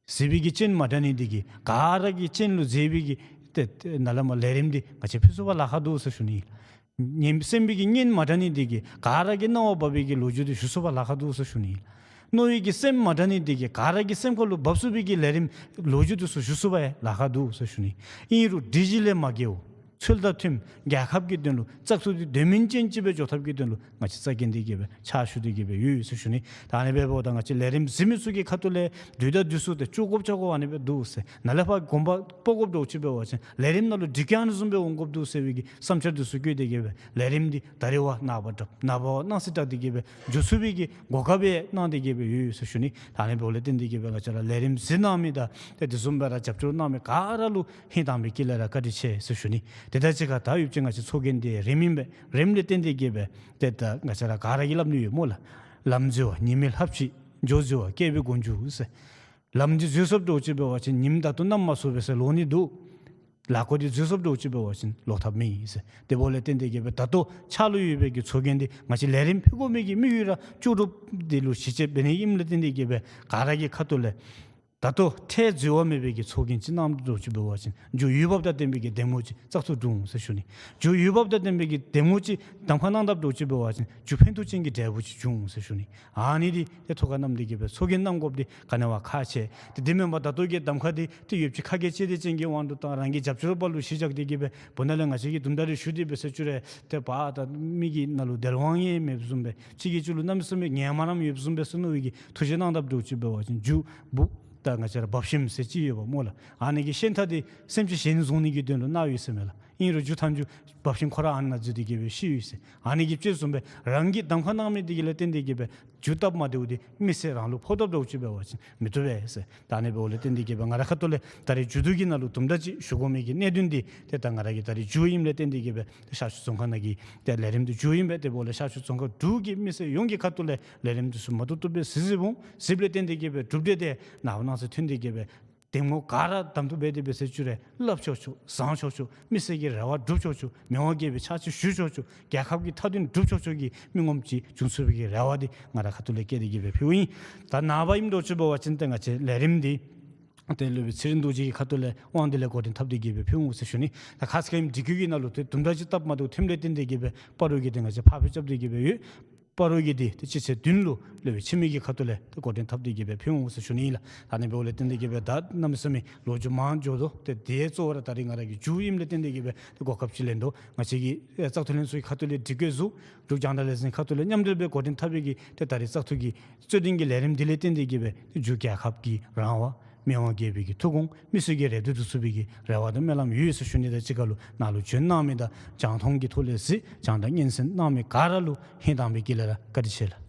གཟིགས་པའི་གི་སྤྱན་མ་འདྲ་ནི་འདི་གིས་ག་ར་གི་སྤྱན་ལུ་མཛེས་པའི་གི་ཏེ་ཏེ་ནཱ་ལས་མར་ལས་རིམ་འདི་ང་བཅས་ཕུལ་ཚུགས་པར་ལཱ་ཁག་འདུག་ཟེར་ཞུ་ནི། ཉན་སེམས་པའི་གི་གཉེན་མ་འདྲ་ནི་འདི་གིས་ག་ར་གི་རྣ་བར་འབབ་པའི་གི་ལོ་རྒྱུས་འདི་ཞུ་ཚུགས་པར་ལཱ་ཁག་འདུག་ཟེར་ཞུ་ནི། རྣོ་བའི་གི་སེམས་མ་འདྲ་ནི་འདི་གིས་ག་ར་གི་སེམས་ཁར་ལུ་འབབ་ཚུགས་པའི་གི་ལས་རིམ་ལོ་རྒྱུས་འདི་ཚུ་ཞུ་ཚུགས་པར་ལཱ་ཁག་འདུག་ཟེར་ཞུ་ནི། ཨིན་རུང་སྒྲིག་གཞི་ལས་མ་འགལ་བར་ཚུལ་དང་མཐུན་རྒྱལ་ཁབ་ཀྱི་དོན་ལུ་བཙག་འཐུ་འདི་དོན་སྨིན་ཅན་ཅིག་སྦེ་འགྱོ་ཐབས་ཀྱི་དོན་ལུ་ང་བཅས་རྩ་འགེངས་ཏེ་གི་སྦེ་ཕྱག་ཞུ་སྟེ་གི་སྦེ་ཡོད་ཟེར་ཞུ་ནི། ད་ཨ་ནི་སྦེ་འབདཝ་ད་ང་བཅས་ལས་རིམ་གཟིགས་མི་ཚུ་གི་ཁ་ཐུག་ལས་དུས་དང་དུས་སུ་ཏེ་བཅོ་དགོཔ་བཅོ་དགོཔ་ཨ་ནི་སྦེ་འདུག་ཟེར། ནཱ་ལས་ཕར་གོམ་པ་སྤོ་དགོཔ་འདྲཝ་ཅིག་འབད་བ་ཅིན་ལས་རིམ་ནང་ལུ་སྒྲིག་བཀོད་ཨ་ནི་བཟུམ་སྦེ་འོང་དགོཔ་འདུག་ཟེར་བའི་གི་བསམ་འཆར་འདི་ཚུ་བཀོད་དེ་གི་སྦེ་ལས་རིམ་འདི་ད་རེས་བ་ནངས་པ་དྲག་ནངས་པ་བ་གནངས་ཚེ་དྲག་སྟེ་གི་སྦེ་འགྱོ་ཚུགས་པའི་གི་གོ་སྐབས་ཡང་གནང་སྟེ་གི་སྦེ་ཡོད་ཟེར་ཞུ་ནི། ད་ཨ་ནི་འབདཝ་ལས་བརྟེན་ཏེ་གི་སྦེ་ང་བཅས་ར་ལས་རིམ་གཟིགས་གནང་མི་དང་ཏེ་དེ་བཟུམ་སྦེ་ར་རྒྱབ་སྐྱོར་གནང་མི་ག་ར་ལུ་ཧིང་དྭངས་པའི་དཀྱིལ་ལས་ར་བཀའ་དྲིན་ཆེ་ཟེར་ཞུ་ནི། དེ་དང་གཅིག་ཁར་ད་ཡོདཔ་ཅིག་ང་བཅས་ཚོགས་རྒྱན་འདི་རིམ་ཨིན་པས། རིམ་ལས་བརྟེན་ཏེ་གི་སྦེ་ཏེ་ད་ང་བཅས་ར་ག་ར་གིས་སླབ་ནི་ཡོད་སྨོ་ལགས། ལམ་འཛོལ་བ་ཉི་མའི་ལྷབ་ཕྱི། འགྱོ་འཛོལ་བ་བསྐལ་པའི་མགོ་མཇུག་ཟེར། ལམ་འདི་འཛོལ་སོངམ་འདྲཝ་ཅིག་འབད་བ་ཅིན་ཉིམ་ད་ལྟོ་གནམ་མ་སྲོ་བས་ཟེར་ལོག་ནི་འདུག། ལ་ཁོ་འདི་འཛོལ་སོངམ་འདྲཝ་ཅིག་འབད་བ་ཅིན་ལོག་ཐབས་མེད་ཟེར། དེ་འབདཝ་ལས་བརྟེན་ཏེ་གི་སྦེ་ད་ལྟོ་ཕྱག་ལུ་ཡོད་པའི་གི་ཚོགས་རྒྱན་འདི་ང་བཅས་ལས་རིམ་ཕུལ་དགོ་མི་གི་དམིགས་ཡུལ་ར་ལྕོགས་གྲུབ་འདི་ལུ་གཞི་བཅོལ་འབད་ནི་ཨིནམ་ལས་བརྟེན་ཏེ་གི་སྦེ་ག་ར་གི་ཁ་ཐུག་ལས་ད་ལྟོ་འཕྲལ་འཛོལ་བ་མེད་པའི་གི་ཚོགས་རྒྱན་ཅིག་གནངམ་འདྲཝ་ཅིག་འབད་བ་ཅིན་མཇུག་འོས་འབབ་དང་ལྡན་པའི་གི་གདམ་ངོ་ཅིག་བཙག་འཐུ་འགྲུབ་འོང་ཟེར་ཞུ་ནི། མཇུག་འོས་འབབ་དང་ལྡན་པའི་གི་གདམ་ངོ་ཅིག་གདམ་ཁ་གནང་དཔ་འདྲཝ་ཅིག་འབད་བ་ཅིན་མཇུག་ཕན་ཐོགས་ཅན་གྱི་འབྲས་བུ་ཅིག་འབྱུང་འོང་ཟེར་ཞུ་ནི། ཨ་ནི་འདི་ཏེ་ཐུགས་ཁར་བསྣམས་ཏེ་གི་སྦེ་ཚོགས་རྒྱན་གནང་དགོཔ་འདི་ག་ནི་བ་ཁག་ཆེ། ཏེ་དེ་མེན་པར་ད་ལྟོ་གི་གདམ་ཁ་འདི་ཏེ་ཡོདཔ་ཅིག་ཁ་སྐད་ཅིག་དེ་ཅིག་གི་དབང་དུ་བཏང་རང་གི་རྒྱབ་སྐྱོར་པ་ལུ་གཞི་བཞག་སྟེ་གི་སྦེ་བུ་ན་ལས་ང་བཅས་ཀྱིས་དུམ་གྲ་རེ་ཞུ་སྟེ་འབད་ཟེར་ཅི་རུང་ཏེ་པ་ད་མི་གི་ནང་ལུ་དལ་བ་ཡང་མེདཔ་བཟུམ་སྦེ་གཅིག་གིས་གཅིག་ལུ་གནམ་མེད་ས་མེད་ངལ་མ་རངམ་ཡོདཔ་བཟུམ་སྦེ་ཟེར་མནོ་བའི་གི་ཐུགས་བཞེད་གནང་དཔ་འདྲཝ་ཅིག་འབད་བ་ཅིན་མཇུག་འབུ་ད་ང་བཅས་ར་འབབ་ཤིམ་ཟེར་ཅིག་ཡོདཔ་སྨོ་ལགས། ཨ་ནི་གི་ཤན་ཐབས་འདི་སེམས་ཅན་གཞན་བཟུང་ནི་གི་དོན་ལུ་གནང་ཡོད་ཟེར་མས་ལགས། ཨིན་རུང་མཇུག་མཐའ་མཇུག་འབབ་ཤིང་ཁོ་ར་ཨ་ནཱ་འཛུལ་ཏེ་གི་སྦེ་ཤི་ཡོད་ཟེར། ཨ་ནི་གི་དཔྱེ་བཟུམ་སྦེ་རང་གིས་གདམ་ཁ་གནང་མི་འདི་གི་ལས་བརྟེན་ཏེ་གི་སྦེ་མཇུག་སྟབས་མ་བདེཝ་འདི་མི་སེར་རང་ལུ་ཕོག་དཔ་འདྲཝ་ཅིག་འབད་བ་ཅིན་མི་བཏུབ་པས་ཟེར། ད་ཨ་ནི་འབདཝ་ལས་བརྟེན་ཏེ་གི་སྦེ་ང་ར་ཁ་ཐུག་ལས་ད་རིས་མཇུག་བསྡུ་གི་ནང་ལུ་དུམ་གྲ་ཅིག་ཞུ་དགོ་མི་གི་གནད་དོན་འདི་ཏེ་ད་ང་ར་གི་ད་རིས་མཇུག་ཨིནམ་ལས་བརྟེན་ཏེ་གི་སྦེ་ཏེ་ཤར་ཕྱོགས་རྫོང་ཁག་ནང་གི་ཏེ་ལས་རིམ་འདི་མཇུག་ཨིན་པས། དེ་འབདཝ་ལས་ཤར་ཕྱོགས་རྫོང་ཁག་དྲུག་གི་མི་སེར་ཡོངས་ཀྱི་ཁ་ཐུག་ལས་ལས་རིམ་འདི་ཚུ་མ་བཏུབ་བཏུབ་སྦེ་གཟིགས་གཟིགསཔ་འོང་། གཟིགསཔ་ལས་བརྟེན་ཏེ་གི་སྦེ་གྲུབ་འབྲས་དེ་ནངས་པ་གནངས་ཚེ་ཐོན་ཏེ་གི་སྦེ་གདམ་ངོ་ག་ར་གདམ་འཐུ་འབད་དེ་འབད་ཟེར་ཅི་རུང་སླབ་ཆོག་ཆོག་བཟང་ཆོག་ཆོག་མི་སེར་གྱི་རེ་བ་འགྲུབ་ཆོག་ཆོག་མི་དབང་རྒྱལ་པོའི་ཕྱག་ཕྱིད་ཞུ་ཆོག་ཆོག་རྒྱལ་ཁབ་ཀྱི་མཐའ་དོན་འགྲུབ་ཆོག་ཆོག་གི་མི་ངོམ་ཅིག་འབྱུང་ཚུགས་པའི་གི་རེ་བ་འདི་ང་ར་ཁ་ཐུག་ལས་བསྐྱེད་དེ་གི་སྦེ་ཕུལཝ་ཨིན། ད་ནངས་པ་ཨིནམ་འདྲཝ་ཅིག་འབད་བ་ཅིན་ཏེ་ང་བཅས་ལས་རིམ་འདི་ཏེ་སློབ་དཔོན་ཚེ་རིང་རྡོ་རྗེ་གི་ཁ་ཐུག་ལས་དབང་འདི་ལས་འགོ་འདྲེན་འཐབ་སྟེ་གི་སྦེ་ཕུལ་འོང་ཟེར་ཞུ་ནི། ད་ཁ་ཙ་ཁ་ཉིནམ་སྒྲིག་བཀོད་ཀྱི་ནང་ལུ་ཏེ་དུམ་གྲ་ཅིག་སྟབས་མ་བདེཝ་ཐོནམ་ལས་བརྟེན་ཏེ་གི་སྦེ་སྤ་རོ་གིས་ཏེ་ང་བཅས་ཕར་འགྱངས་རྐྱབ་སྟེ་གི་སྦེ་ཡོད། སྤ་རོ་གི་འདི་ཏེ་སྤྱི་ཚེས་བདུན་ལུ་སློབ་དཔོན་འཆི་མེད་ཀྱི་ཁ་ཐུག་ལས་ཏེ་འགོ་འདྲེན་འཐབ་སྟེ་གི་སྦེ་ཕུལ་འོང་ཟེར་ཞུ་ནི་ཨིན་ལགས། ད་ཨ་ནི་འབདཝ་ལས་བརྟེན་ཏེ་གི་སྦེ་ད་གནམ་མེད་ས་མེད་ལོ་རྒྱུས་མང་འགྱོ་དོ། ཏེ་དེ་གཙོ་བོ་ར་ད་རིས་ང་ར་གི་མཇུག་ཨིནམ་ལས་བརྟེན་ཏེ་གི་སྦེ་ཏེ་གོ་སྐབས་ཅིག་ལེན་དོ། ང་བཅས་ཀྱི་ཨེ་བཙག་འཐུ་ལྷན་ཚོགས་ཀྱི་ཁ་ཐུག་ལས་སྒྲིག་བཀོད་ཚུ་འབྲུག་རྒྱང་བསྒྲགས་ལས་འཛིན་ཁ་ཐུག་ལས་མཉམ་འབྲེལ་སྦེ་འགོ་འདྲེན་འཐབ་པའི་གི་ཏེ་ད་རིས་བཙག་འཐུ་གི་རྩོད་འགྲན་གྱི་ལས་རིམ་འདི་ལས་བརྟེན་ཏེ་གི་སྦེ་ཏེ་འབྲུག་རྒྱལ་ཁབ་ཀྱི་རང་དབང་མི་དབང་རྒྱལ་པོའི་གི་ཐུགས་དགོངས་མི་སེར་གྱིས་རེ་ལྟོས་འགྲུབ་ཚུགས་པའི་གི་རེ་བ་དང་སྨོན་ལམ་ཡོད་ཟེར་ཞུ་ནི་དང་གཅིག་ཁར་ལུ་ནཱ་ལུ་བྱོན་གནང་མི་དང་རྒྱང་མཐོང་གི་ཐོག་ལས་གཟིགས་རྒྱང་བསྒྲགས་སྙན་གསན་གནང་མི་ག་ར་ལུ་ཧིང་དྭངས་པའི་དཀྱིལ་ལས་ར་བཀའ་དྲིན་ཆེ་ལགས།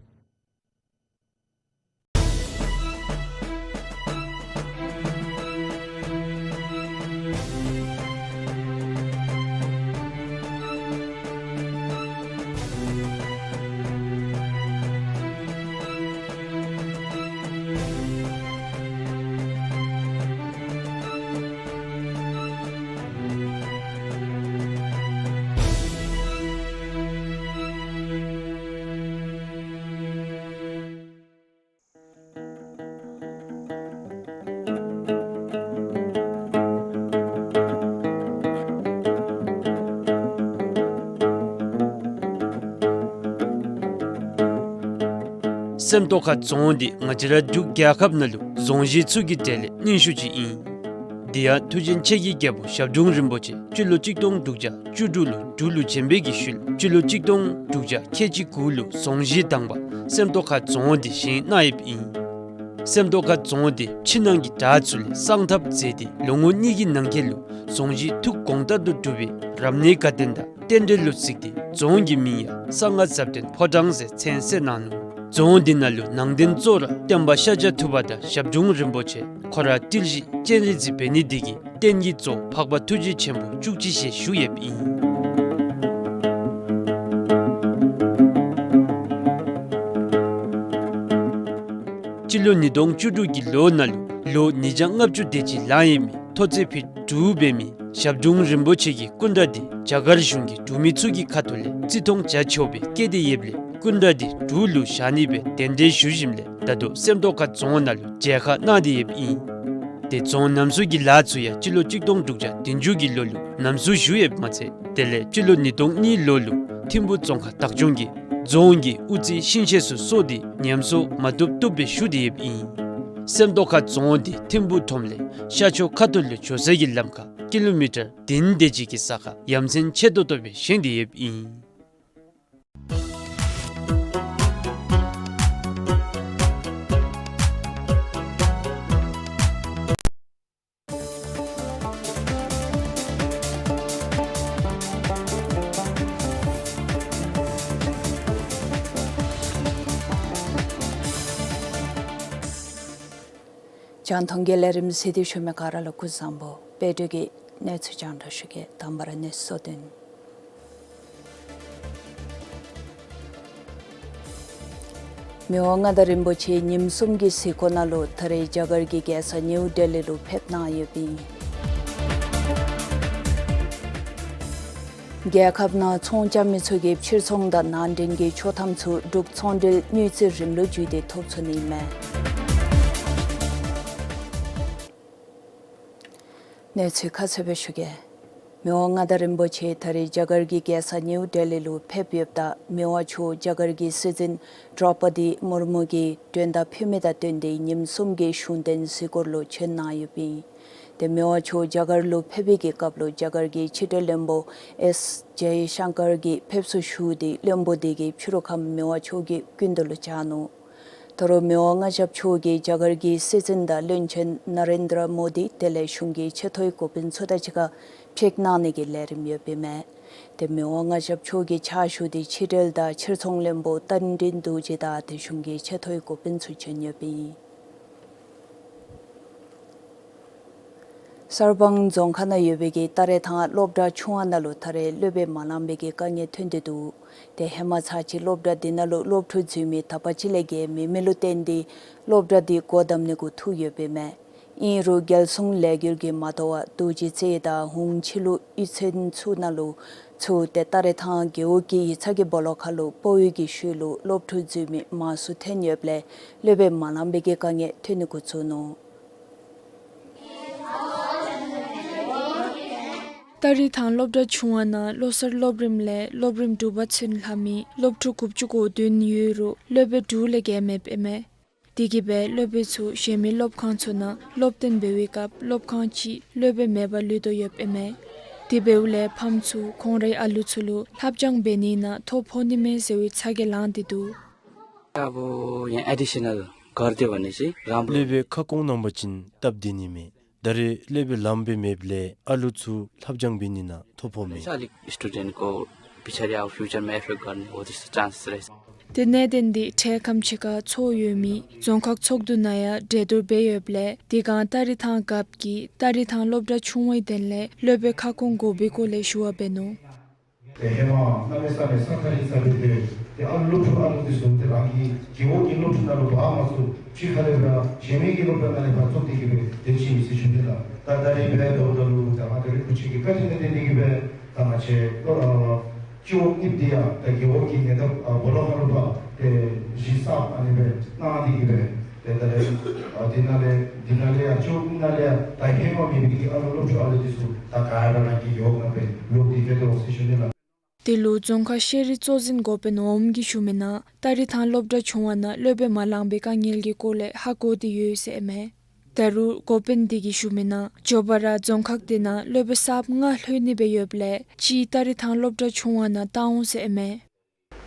སེམས་རྟོགས་ཁ་རྫོང་འདི་ང་བཅས་ར་འབྲུག་རྒྱལ་ཁབ་ནང་ལུ་རྫོང་གཞི་ཚུ་གི་གྲས་ལས་རྙིང་ཤོས་ཅིག་ཨིན། དེ་ཡང་ཐུགས་རྗེ་ཆེན་གྱི་རྒྱལ་པོ་ཞབས་དྲུང་རིན་པོ་ཆེ་སྤྱི་ལོ་གཅིག་སྟོང་དྲུག་བརྒྱ་བཅུ་དྲུག་ལུ་འབྲུག་ལུ་བྱོན་པའི་གི་ཤུལ་སྤྱི་ལོ་གཅིག་སྟོང་དྲུག་བརྒྱ་ཁལ་གཅིག་གོ་དགུ་ལུ་རྫོང་གཞི་དང་པ་སེམས་རྟོགས་ཁ་རྫོང་འདི་བཞེངས་གནང་ཡོདཔ་ཨིན། སེམས་རྟོགས་ཁ་རྫོང་འདི་ཕྱི་ནང་གི་བྲག་ཚུ་ལས་གསང་ཐབས་མཛད་དེ་ལོ་ངོ་གཉིས་ཀྱི་ནང་འཁོད་ལུ་རྫོང་གཞི་ཐུགས་དགོངས་ལྟར་དུ་གྲུབ་པའི་རབ་གནས་དགའ་སྟོན་དང་རྟེན་འབྲེལ་ལུ་གཟིགས་ཏེ་རྫོང་གི་མིང་ཡང་གསང་སྔགས་ཟབ་དོན་ཕོ་བྲང་ཟེར་མཚན་གསོལ་གནང་ནུག། རྫོང་འདི་ནང་ལུ་ནང་རྟེན་གཙོ་བོ་ར་སྟོན་པ་ཤཱཀྱ་ཐུབ་པ་དང་ཞབས་དྲུང་རིན་པོ་ཆེ་ཁོ་ར་ཏིལ་བཞི་སྤྱན་རས་གཟིགས་འབད་ནི་འདི་གིས་རྟེན་གྱི་གཙོ་བོ་འཕགས་པ་ཐུགས་རྗེ་ཆེན་པོ་བཅུ་གཅིག་ཞེས་ཞུ་ཡོདཔ་ཨིན། སྤྱི་ལོ་ཉིས་སྟོང་བཅུ་དྲུག་གི་ལོ་ནང་ལུ་ལོ་ཉིས་བརྒྱ་ལྔ་བཅུ་དེ་ཅིག་ལང་ཡོད་མི་མཐོ་ཚད་ཕིཊ་དྲུག་འབད་མི་ཞབས་དྲུང་རིན་པོ་ཆེ་གི་སྐུ་འདྲ་འདི་རྒྱ་གར་གཞུང་གི་འབྲུག་མི་ཚུ་གི་ཁ་ཐུག་ལས་བརྩི་མཐོང་བྱ་ཆོག་པའི་བཀོད་དེ་ཡོདཔ་ལས་སྐུ་འདྲ་འདི་འབྲུག་ལུ་བཞག་ནི་སྦེ་གདན་འདྲེན་ཞུ་ཞིནམ་ལས་ད་ལྟོ་སེམས་རྟོགས་ཁ་རྫོང་ནང་ལུ་མཇལ་ཁ་གནང་སྟེ་ཡོདཔ་ཨིན། ཏེ་རྫོང་རྣམ་གསུམ་གྱི་ལཱ་ཚུ་ཡང་སྤྱི་ལོ་གཅིག་སྟོང་དྲུག་བརྒྱ་བདུན་ཅུ་གི་ལོ་ལུ་རྣམ་གསུམ་ཞུ་ཡོདཔ་མ་ཚད་དེ་ལས་སྤྱི་ལོ་ཉིས་སྟོང་གཉིས་ལོ་ལུ་ཐིམ་ཕུག་རྫོང་ཁག་བདག་སྐྱོང་གིས་རྫོང་གི་དབུ་རྩེ་ཤིང་ཤེལ་ཚུ་གསོ་སྟེ་ཉམས་གསོ་མ་བཏུབ་བཏུབ་སྦེ་ཞུ་སྟེ་ཡོདཔ་ཨིན། སེམས་རྟོགས་ཁ་རྫོང་འདི་ཐིམ་ཕུག་ཁྲོམ་ལས་ཤར་ཕྱོགས་ཁ་ཐུག་ལུ་འགྱོ་ས་གི་ལམ་ཁར་ཀི་ལོ་མི་ཊར་བདུན་དེ་ཅིག་གི་ས་ཁར་ཡ་མཚན་ཆེ་ཏོག་ཏོ་སྦེ་བཞེངས་ཏེ་ཡོདཔ་ཨིན། རྒྱང་མཐོང་གི་ལས་རིམ་གཟིགས་ཏེ་བཞུགས་མི་ག་ར་ལུ་སྐུ་གཟུགས་བཟང་པོ། དཔལ་སྒྲོན་གྱིས་གནས་ཚུལ་རྒྱང་བསྒྲགས་ཞུ་གེ། དང་པ་ར་གནས་ཚུལ་སོ་བདུན། མི་དབང་མངའ་བདག་རིན་པོ་ཆེ་ཉིནམ་གསུམ་གྱི་གཟིགས་སྐོར་ནང་ལུ་ད་རེས་རྒྱ་གར་གྱི་རྒྱལ་ས་ནིའུ་ཌེ་ལི་ལུ་ཕེབས་གནང་ཡོདཔ་ཨིན། རྒྱལ་ཁབ་ནང་ཚོང་རྐྱབ་མི་ཚུ་གིས་ཕྱིར་ཚོང་དང་ནང་འདྲེན་གྱི་ཆོག་ཐམ་ཚུ་འབྲུག་ཚོང་འབྲེལ་དངུལ་རྩིས་རིམ་ལུགས་བརྒྱུད་དེ་ཐོབ་ཚུགས་ནི་ཨིན་མས། གནས་ཚུལ་ཁ་གསལ་སྦེ་ཞུ་གེ། མི་དབང་མངའ་བདག་རིན་པོ་ཆེ་ད་རེས་རྒྱ་གར་གྱི་རྒྱལ་ས་ནིའུ་ཌེ་ལི་ལུ་ཕེབས་ཡོདཔ་ད་མི་དབང་མཆོག་རྒྱ་གར་གྱི་སྲིད་འཛིན་ཌྲོ་པ་དི་མུར་མུ་གིས་མགྲོན་བརྡ་ཕུལ་མི་དང་བསྟུན་ཏེ་ཉིནམ་གསུམ་གྱི་གཞུང་དོན་གཟིགས་སྐོར་ལུ་བྱོན་གནང་ཡོདཔ་ཨིན། ཏེ་མི་དབང་མཆོག་རྒྱ་གར་ལུ་ཕེབས་པའི་གི་སྐབས་ལུ་རྒྱ་གར་གྱི་ཕྱི་འབྲེལ་བློན་པོ་ཨེསི་ཇའི་ཤང་ཀར་གྱིས་ཕེབས་བསུ་ཞུ་སྟེ་བློན་པོ་དེ་གིས་ཕྱི་རུ་ཁམས་མི་དབང་མཆོག་གི་སྐུ་མདུན་ལུ་བཅར་ནུག། ད་རུང་མི་དབང་མངའ་ཞབས་མཆོག་གིས་རྒྱ་གར་གྱི་སྲིད་འཛིན་དང་བློན་ཆེན་ནཱ་རེནྡྲ་མོ་དི་དེ་ལས་གཞུང་གི་ཆེ་མཐོའི་འགོ་དཔོན་ཚུ་དང་གཅིག་ཁར་ཕྱད་གནང་ནི་གི་ལས་རིམ་ཡོདཔ་ཨིན་མས། ཏེ་མི་དབང་མངའ་ཞབས་མཆོག་གི་ཕྱག་ཞུ་སྟེ་ཕྱི་འབྲེལ་དང་ཕྱིར་ཚོང་བློན་པོ་རྟ་མགྲིན་རྡོ་རྗེ་དང་ཏེ་གཞུང་གི་ཆེ་མཐོའི་འགོ་དཔོན་ཚུ་བྱོན་ཡོདཔ་ཨིན། གསར་སྤང་རྫོང་ཁག་ནང་ཡོད་པའི་གི་ཏ་རེ་ཐང་སློབ་གྲྭ་ཆུང་བ་ནང་ལུ་ད་རེས་སློབ་དཔོན་མ་ལང་པའི་གི་དཀའ་ངལ་ཐོན་ཏེ་འདུག། ཏེ་ཧེ་མ་ཚར་གཅིག་སློབ་གྲྭ་འདི་ནང་ལུ་སློབ་ཕྲུག་འཛུལ་མི་དག་པ་ཅིག་ལས་བརྒལ་མེད་མི་ལུ་བརྟེན་ཏེ་སློབ་གྲྭ་འདི་སྒོ་བསྡམ་ནི་གུ་ཐུག་ཡོདཔ་ཨིན་མས། ཨིན་རུང་རྒྱལ་སྲུང་ལས་འགུལ་གྱིས་མ་དོ་བར་རྡོ་རྗེ་རྩེ་དང་ཧུང་ཕྱི་ལུ་གཡུས་ཚན་ཚུ་ནང་ལུ་ཚུད་དེ་ཏ་རེ་ཐང་རྒེད་འོག་གི་ཡིག་ཚང་གི་སྦོ་ལོགས་ཁར་ལུ་སྤོ་བོའི་གི་ཤུལ་ལུ་སློབ་ཕྲུག་འཛུལ་མི་མང་སུ་ཐོན་ཡོདཔ་ལས་སློབ་དཔོན་མ་ལང་པའི་གི་དཀའ་ངལ་ཐོན་ནི་གུ་བཙུགས་ནུག། ཏ་རིག་ཐང་སློབ་གྲྭ་ཆུང་བ་ནང་བློ་གསར་སློབ་རིམ་ལས་སློབ་རིམ་དྲུག་པ་ཚུན་ལྷབ་མི་སློབ་ཕྲུག་དགུ་བཅུ་གོ་བདུན་ཡོད་རུང་སློབ་དཔོན་དྲུག་ལས་བརྒལ་མེདཔ་ཨིན་མས། དེ་གིས་སྦེ་སློབ་དཔོན་ཚུ་གཞན་མི་སློབ་ཁང་ཚུ་ནང་སློབ་སྟོན་འབད་བའི་སྐབས་སློབ་ཁང་གཅིག་སློབ་དཔོན་མེད་པར་ལུས་དོ་ཡོདཔ་ཨིན་མས། དེ་འབདཝ་ལས་ཕམ་ཚུ་ཁོང་རའི་ཨ་ལུ་ཚུ་ལུ་ལྷབ་སྦྱང་འབད་ནི་ནང་ཐོ་ཕོག་ནི་མས་ཟེར་བའི་ཚ་གྱང་ལངས་ཏེ་འདུག། अब यहाँ additional गरिदियो भने चाहिँ राम्रो। སློབ་དཔོན་ཁ་སྐོང་གནང་པ་ཅིན་སྟབས་བདེ་ནི་མས། ད་རེས་སློབ་དཔོན་ལམ་སྦེ་མེདཔ་ལས་ཨ་ལུ་ཚུ་ལྷབ་སྦྱང་འབད་ནི་ནང་ཐོ་ཕོག་མས། अलिक स्टुडेन्टको पछाडि अब फ्युचरमा इफेक्ट गर्ने हो त्यस्तो चान्सेस रहेछ। དེ་གནད་དོན་འདི་འཕྲལ་ཁམས་ཕྱེད་ཀ་ཚོགས་ཡོད་མི་རྫོང་ཁག་ཚོགས་འདུ་ནང་ཡང་གྲོས་བསྡུར་འབད་ཡོདཔ་ལས་དེ་སྒང་ཏ་རིག་ཐང་རྒཔོ་གིས་ཏ་རིག་ཐང་སློབ་གྲྭ་ཆུང་བའི་དོན་ལས་སློབ་དཔོན་ཁ་སྐོང་དགོ་པའི་སྐོར་ལས་ཞུ་བ་འབད་ནུག། ཏེ་ཧེ་མ་གནམ་མེད་ས་མེད་ས་ཐག་རིང་ས་སྦེ་སྡོད། ཏེ་ཨ་ལུ་སློབ་ཕྲུག་ཨ་ལུ་འདི་ཚུ་ཏེ་རང་གི་རྒེད་འོག་གི་སློབ་ཕྲུག་ནང་ལུ་འབག་མ་ཚུགས། ཕྱི་ཁ་ལས་ཕར་གཞན་མི་གི་སློབ་གྲྭ་ནང་ལས་ཕར་བཙུགས་ཏེ་གི་སྦེ་སྡོད་ཅི་ཨིན་ཟེར་ཞུ་ནི་ལགས། ད་ད་རིས་འབད་དོ་ད་ལུ་ད་ང་བཅས་རིན་པོ་ཆེ་གི་བཀའ་དྲིན་ལུ་བརྟེན་ཏེ་གི་སྦེ་ད་ང་བཅས་ཨ་སྤྱི་འོག་གཉིས་འདི་ཡང་ད་རྒེད་འོག་གི་ཉེ་འདབས་ཨ་སྦོ་ལོགས་ཁ་ལུ་ཕར་ཏེ་གཞི་གསརཔ་ཨ་ནི་སྦེ་གནང་སྟེ་གི་སྦེ་ཏེ་ད་རེས་ཨ་འདི་ནང་ལས་འདི་ནང་ལས་ཡང་སྤྱི་འོག་གཉིས་ནང་ལས་ཡང་ད་ཧེ་མ་མེད་པའི་གི་ཨ་ལུ་སློབ་ཕྲུག་ཨ་ལུ་འདི་ཚུ་ད་ག་ར་རང་གི་རྒེད་འོག་ནང་སྦེ་ལོག་སྟེ་སྡོད་དོ་ཟེར་ཞུ་ནི་ལགས། དེ་ལུ་རྫོང་ཁག་ཤེས་རིག་གཙོ་འཛིན་འགོ་དཔོན་འོགམ་གྱིས་ཞུ་མི་ནང་ཏ་རིག་ཐང་སློབ་གྲྭ་ཆུང་བ་ནང་སློབ་དཔོན་མ་ལང་པའི་དཀའ་ངལ་གྱི་སྐོར་ལས་ཧ་གོ་སྟེ་ཡོད་ཟེར་ཨིན་མས། ད་རུང་འགོ་དཔོན་དེ་གིས་ཞུ་མི་ནང་མགྱོགས་པ་ར་རྫོང་ཁག་དེ་ནང་སློབ་དཔོན་གསརཔ་ལྔ་ལྷོད་ནི་སྦེ་ཡོདཔ་ལས་གཅིག་ཏ་རིག་ཐང་སློབ་གྲྭ་ཆུང་བ་ནང་བཏང་འོང་ཟེར་ཨིན་མས།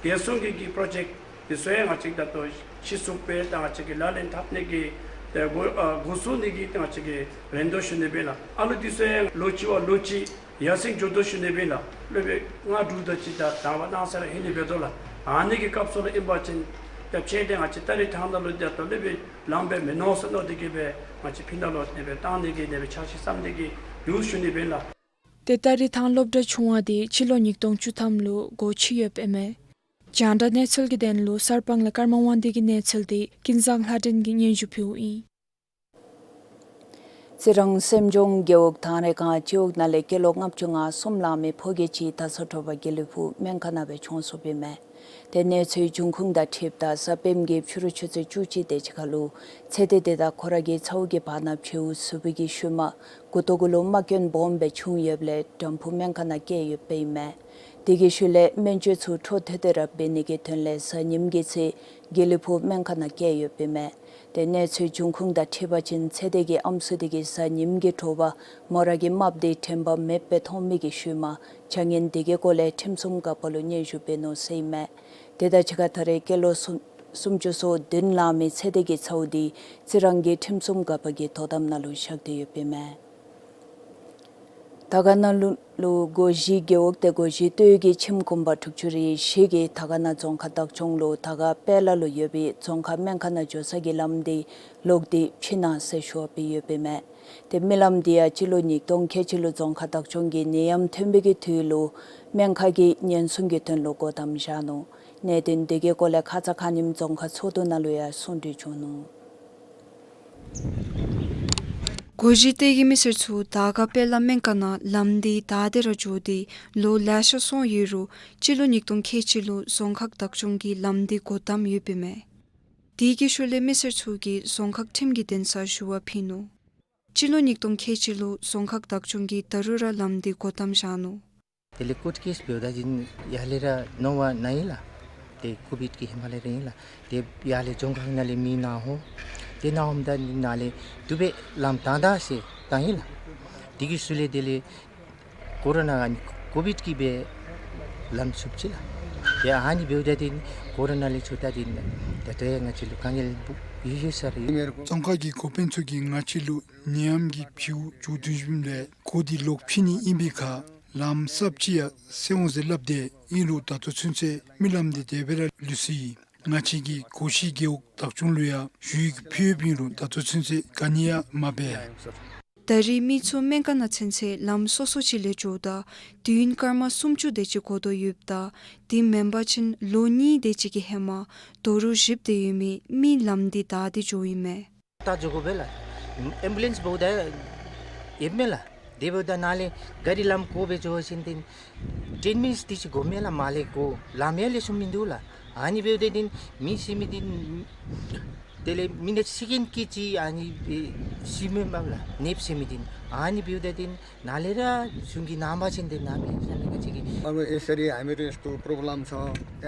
རྒྱལ་སྲུང་གི་གི་པྲོ་ཇེཀཊ་འདི་ཚུ་ཡང་ང་བཅས་ད་ལྟོ་གཞི་བཙུགས་སྦེ་ད་ང་བཅས་ཀྱིས་ལག་ལེན་འཐབ་ནི་གི་ཏེ་འགོ་ཨ་འགོ་བཙུགས་ནི་གི་ཏེ་ང་བཅས་ཀྱིས་རན་དོ་ཞུ་ནི་སྦེ་ལགས། ཨ་ལུ་འདི་ཚུ་ཡང་ལོ་གཅིག་བ་ལོ་གཅིག་ཡར་སེང་འགྱོ་དོ་ཞུ་ནི་སྦེ་ལགས། སློབ་དཔོན་ལྔ་དྲུག་དང་གཅིག་ད་དང་པ་གནང་ས་ར་ཧེ་ནི་འབད་དོ་ལགས། ཨ་ནི་གི་སྐབས་སུ་ལུ་ཨིན་པ་ཅིན་ཏེ་ཕྱེད་དེ་ང་བཅས་ཏ་རིག་ཐང་ནང་ལུ་ད་ལྟོ་སློབ་དཔོན་ལམ་སྦེ་མི་ནོར་ཟེར་མནོ་སྟེ་གི་སྦེ་ང་བཅས་ཕི་ནང་ལུ་ཨ་ནི་སྦེ་བཏང་ནི་གི་ཨ་ནི་སྦེ་འཆར་གཞི་བརྩམས་ཏེ་གི་ཡོད་ཞུ་ནི་སྦེ་ལགས། ཏེ་ཏ་རིག་ཐང་སློབ་གྲྭ་ཆུང་བ་དེ་སྤྱི་ལོ་ཉིས་སྟོང་བཅུ་ཐམ་ལུ་སྒོ་ཕྱེ་ཡོདཔ་ཨིན་མས། རྒྱང་བསྒྲགས་གནས་ཚུལ་གྱི་དོན་ལུ་གསར་སྤང་ལས་ཀརྨ་དབང་འདུས་ཀྱི་གནས་ཚུལ་དེ་ཀུན་བཟང་ལྷ་སྒྲོན་གྱིས་སྙན་ཞུ་ཕུལཝ་ཨིན། རྩི་རང་སེམས་ལྗོངས་རྒེད་འོག་ཐང་རེ་སྒང་སྤྱི་འོག་ནང་ལས་སྐྱེས་ལོ་ལྔ་བཅུ་ང་གསུམ་ལང་མི་ཕོ་སྐྱེས་ཅིག་ད་ཚོ་དྲོ་པ་དགེ་ལེགས་ཕུག་སྨན་ཁང་ནང་སྦེ་གྱོངས་སོཔ་ཨིན་མས། ཏེ་གནས་ཚུལ་འབྱུང་ཁུངས་དང་འཁྲིལཝ་ད་གཟའ་སྤེནམ་གི་ཕྱི་རུ་ཆུ་ཚོད་བཅུ་གཅིག་དེ་ཅིག་ཁར་ལུ་ཚེ་འདས་དེ་དང་ཁོ་ར་གི་ཚ་བོ་གི་བར་ན་བྱིའུ་གཟུགས་པོ་གི་ཤུལ་མ་མགུ་ཏོ་གུ་ལུ་རྨ་སྐྱོན་སྦོམ་སྦེ་བྱུང་ཡོདཔ་ལས་དྲམ་ཕུག་སྨན་ཁང་ནང་བསྐྱལ་ཡོདཔ་ཨིན་མས། དེ་གི་ཤུལ་ལས་སྨན་བཅོས་ཚུ་འཕྲོ་མཐུད་དེ་ར་འབད་ནི་གི་དོན་ལས་གཟའ་ཉིམ་གི་ཚེ་དགེ་ལེགས་ཕུག་སྨན་ཁང་ནང་བསྐྱལ་ཡོདཔ་ཨིན་མས། ཏེ་གནས་ཚུལ་འབྱུང་ཁུངས་དང་འཁྲིལ་བ་ཅིན་ཚེ་འདས་ཀྱི་ཨམ་སྲུ་དེ་གིས་གཟའ་ཉིམ་གི་དྲོ་པ་མོ་ར་གི་རྨགཔ་དེ་དྲན་པ་མེདཔ་སྦེ་མཐོང་མི་གི་ཤུལ་མ་བྱ་ངན་དེ་གི་སྐོར་ལས་ཁྲིམས་སྲུང་འགག་པ་ལུ་སྙན་ཞུ་འབད་ནུག་ཟེར་ཨིན་མས། དེ་དང་གཅིག་ཁར་ད་རེས་སྐྱེས་ལོ་སུམ་སུམ་ཅུ་སོ་བདུན་ལང་མི་ཚེ་འདས་ཀྱི་ཚ་བོ་དེ་རྩི་རང་གི་ཁྲིམས་སྲུང་འགག་པ་གི་དོ་དམ་ནང་ལུ་བཞག་སྟེ་ཡོདཔ་ཨིན་མས། དར་དཀར་ནང་ལུ་ལུ་སྒོ་བཞི་རྒེད་འོག་ཏེ་སྒོ་བཞི་སྟོད་ཀྱི་ཁྱིམ་གུང་པ་དྲུག་ཅུ་རེ་བཞི་གིས་དར་དཀར་ན་རྫོང་ཁག་བདག་སྐྱོང་ལུ་དར་དཀར་དཔལ་ལ་ལུ་ཡོད་པའི་རྫོང་ཁག་སྨན་ཁང་ནང་འགྱོ་ས་གི་ལམ་དེ་ལོག་སྟེ་ཕྱེ་གནང་ཟེར་ཞུ་བ་འབད་ཡོདཔ་ཨིན་མས། ཏེ་མི་ལམ་དེ་ཡང་སྤྱི་ལོ་ཉིས་སྟོང་ཁལ་གཅིག་ལུ་རྫོང་ཁག་བདག་སྐྱོང་གིས་ནད་ཡམས་ཐོན་པའི་གི་དུས་ལུ་སྨན་ཁང་གི་ཉེན་སྲུང་གི་དོན་ལུ་སྒོ་བསྡམས་བཞག་ནུག། གནད་དོན་དེ་གི་སྐོར་ལས་ཁ་ཙ་ཁ་ཉིནམ་རྫོང་ཁག་ཚོགས་འདུ་ནང་ལུ་ཡང་གསུང་གྲོས་བྱུང་ནུག། སྒོ་བཞི་སྟོད་ཀྱི་མི་སེར་ཚུ་དར་དཀར་དཔལ་ལ་སྨན་ཁང་ནང་ལམ་དེ་དར་ཏེ་ར་འགྱོ་སྟེ་ལོ་ལེ་ཤ་སོང་ཡོད་རུང་སྤྱི་ལོ་ཉིས་སྟོང་ཁལ་གཅིག་ལུ་རྫོང་ཁག་བདག་སྐྱོང་གིས་ལམ་དེ་སྒོ་བསྡམས་ཡོདཔ་ཨིན་མས། དེ་གི་ཤུལ་ལས་མི་སེར་ཚུ་གིས་རྫོང་ཁག་ཁྲིམས་ཀྱི་འདུན་སར་ཞུ་བ་ཕུལ་ནུག། སྤྱི་ལོ་ཉིས་སྟོང་ཁལ་གཅིག་ལུ་རྫོང་ཁག་བདག་སྐྱོང་གིས་ད་རུང་ར་ལམ་དེ་སྒོ་བསྡམས་བཞག་ནུག། དེ་ལས་ཀོཊ་ཀེསི་འབདཝ་ད་འདི་ཡར་ལས་ར་ནོར་བ་ནང་ཨིན་ལགས། ཏེ་ཀོ་བིཌ་ཀྱི་ཧེ་མ་ལས་ར་ཨིན་ལགས། ཏེ་ཡར་ལས་རྫོང་ཁག་ནང་ལས་མི་ནཱ་འོང་། ཏེ་ནཱ་འོངམ་ད་ནཱ་ལས་དེ་སྦེ་ལམ་བཏང་ད་ཟེར་བཏང་ཨིན་ལགས། དེ་གི་ཤུལ་ལས་དེ་ལས་ཀོ་རོ་ན་ཨ་ནི་ཀོ་བིཌ་ཀྱིས་སྦེ་ལམ་བཙུགས་ཅི་ལགས། ཏེ་ཨ་ནི་འབདཝ་ད་འདི་ཀོ་རོ་ན་ལས་ཚུར་ད་འདི་ད་ལྟོ་ཡང་ང་བཅས་ལུ་དཀའ་ངལ་ཡོད་ཡོད་ས་ར་ཨིན། རྫོང་ཁག་གི་འགོ་དཔོན་ཚུ་གིས་ང་བཅས་ལུ་ནད་ཡམས་ཀྱི་བྱིའུ་བྱུང་དོ་བཟུམ་ལས་སྒོ་འདི་ལོག་ཕྱེ་ནི་ཨིན་པའི་ཁར་ལམ་གསརཔ་ཅིག་ཡང་སེལ་འོང་ཟེར་སླབ་སྟེ་ཨིན་རུང་ད་ལྟོ་ཚུན་ཚོད་མི་ལམ་འདི་དེ་སྦེ་ར་ལུས་སོ་ཡི། ང་བཅས་ཀྱིས་སྒོ་བཞི་རྒེད་འོག་བདག་སྐྱོང་ལུ་ཡང་ཞུ་ཡིག་ཕུལ་ཡོདཔ་ཨིན་རུང་ད་ལྟོ་ཚུན་ཚོད་ག་ནི་ཡང་མ་འབད། ད་རེས་མི་ཚུ་སྨན་ཁང་ནང་ཚུན་ཚོད་ལམ་སོ་སོ་ཅིག་ལས་འགྱོཝ་ད་དུས་ཡུན་སྐར་མ་སུམ་ཅུ་དེ་ཅིག་འགོར་དོ་ཡོདཔ་ད་དེ་མེན་པ་ཅིན་ལོ་གཉིས་དེ་ཅིག་གི་ཧེ་མ་རྡོ་རུག་བཞིཔ་སྟེ་ཡོད་མི་མི་ལམ་འདི་དར་ཏེ་འགྱོཝ་ཨིན་མས། ད་འགྱོ་དགོ་པས་ལགས། ཨེམ་བུ་ལེནསི་འབདཝ་ད་ཡོདཔ་མས་ལགས། དེ་འབདཝ་ད་ནཱ་ལས་ག་རི་ལམ་བཀོ་སྦེ་འགྱོ་ཞིནམ་ཏེ་ཊེན་མི་ནིཊསི་དེ་ཅིག་འགོརཝ་མས་ལགས། མར་ལས་འགོར་ལམ་ཡང་ལེགས་ཤོམ་མིན་འདུག་ལགས། ཨ་ནི་འབདཝ་ད་འདི་མི་ཤི་མི་འདི་ དེ་ལས་མི་ནི་སི་ཀིན་ཀི་ཅིག་ཨ་ནི་ཨེ་ཤི་མི་འབདཝ་ལགས། ནདཔ་ཟེར་མི་འདི་ཨ་ནི་འབདཝ་ད་འདི་ནཱ་ལས་ར་གཞུང་གི་ནང་པ་ཅིན་འདི་ནང་པའི་ས་གནས་ཀ་ཅིག་གི། अब यसरी हामीहरू यस्तो problem छ।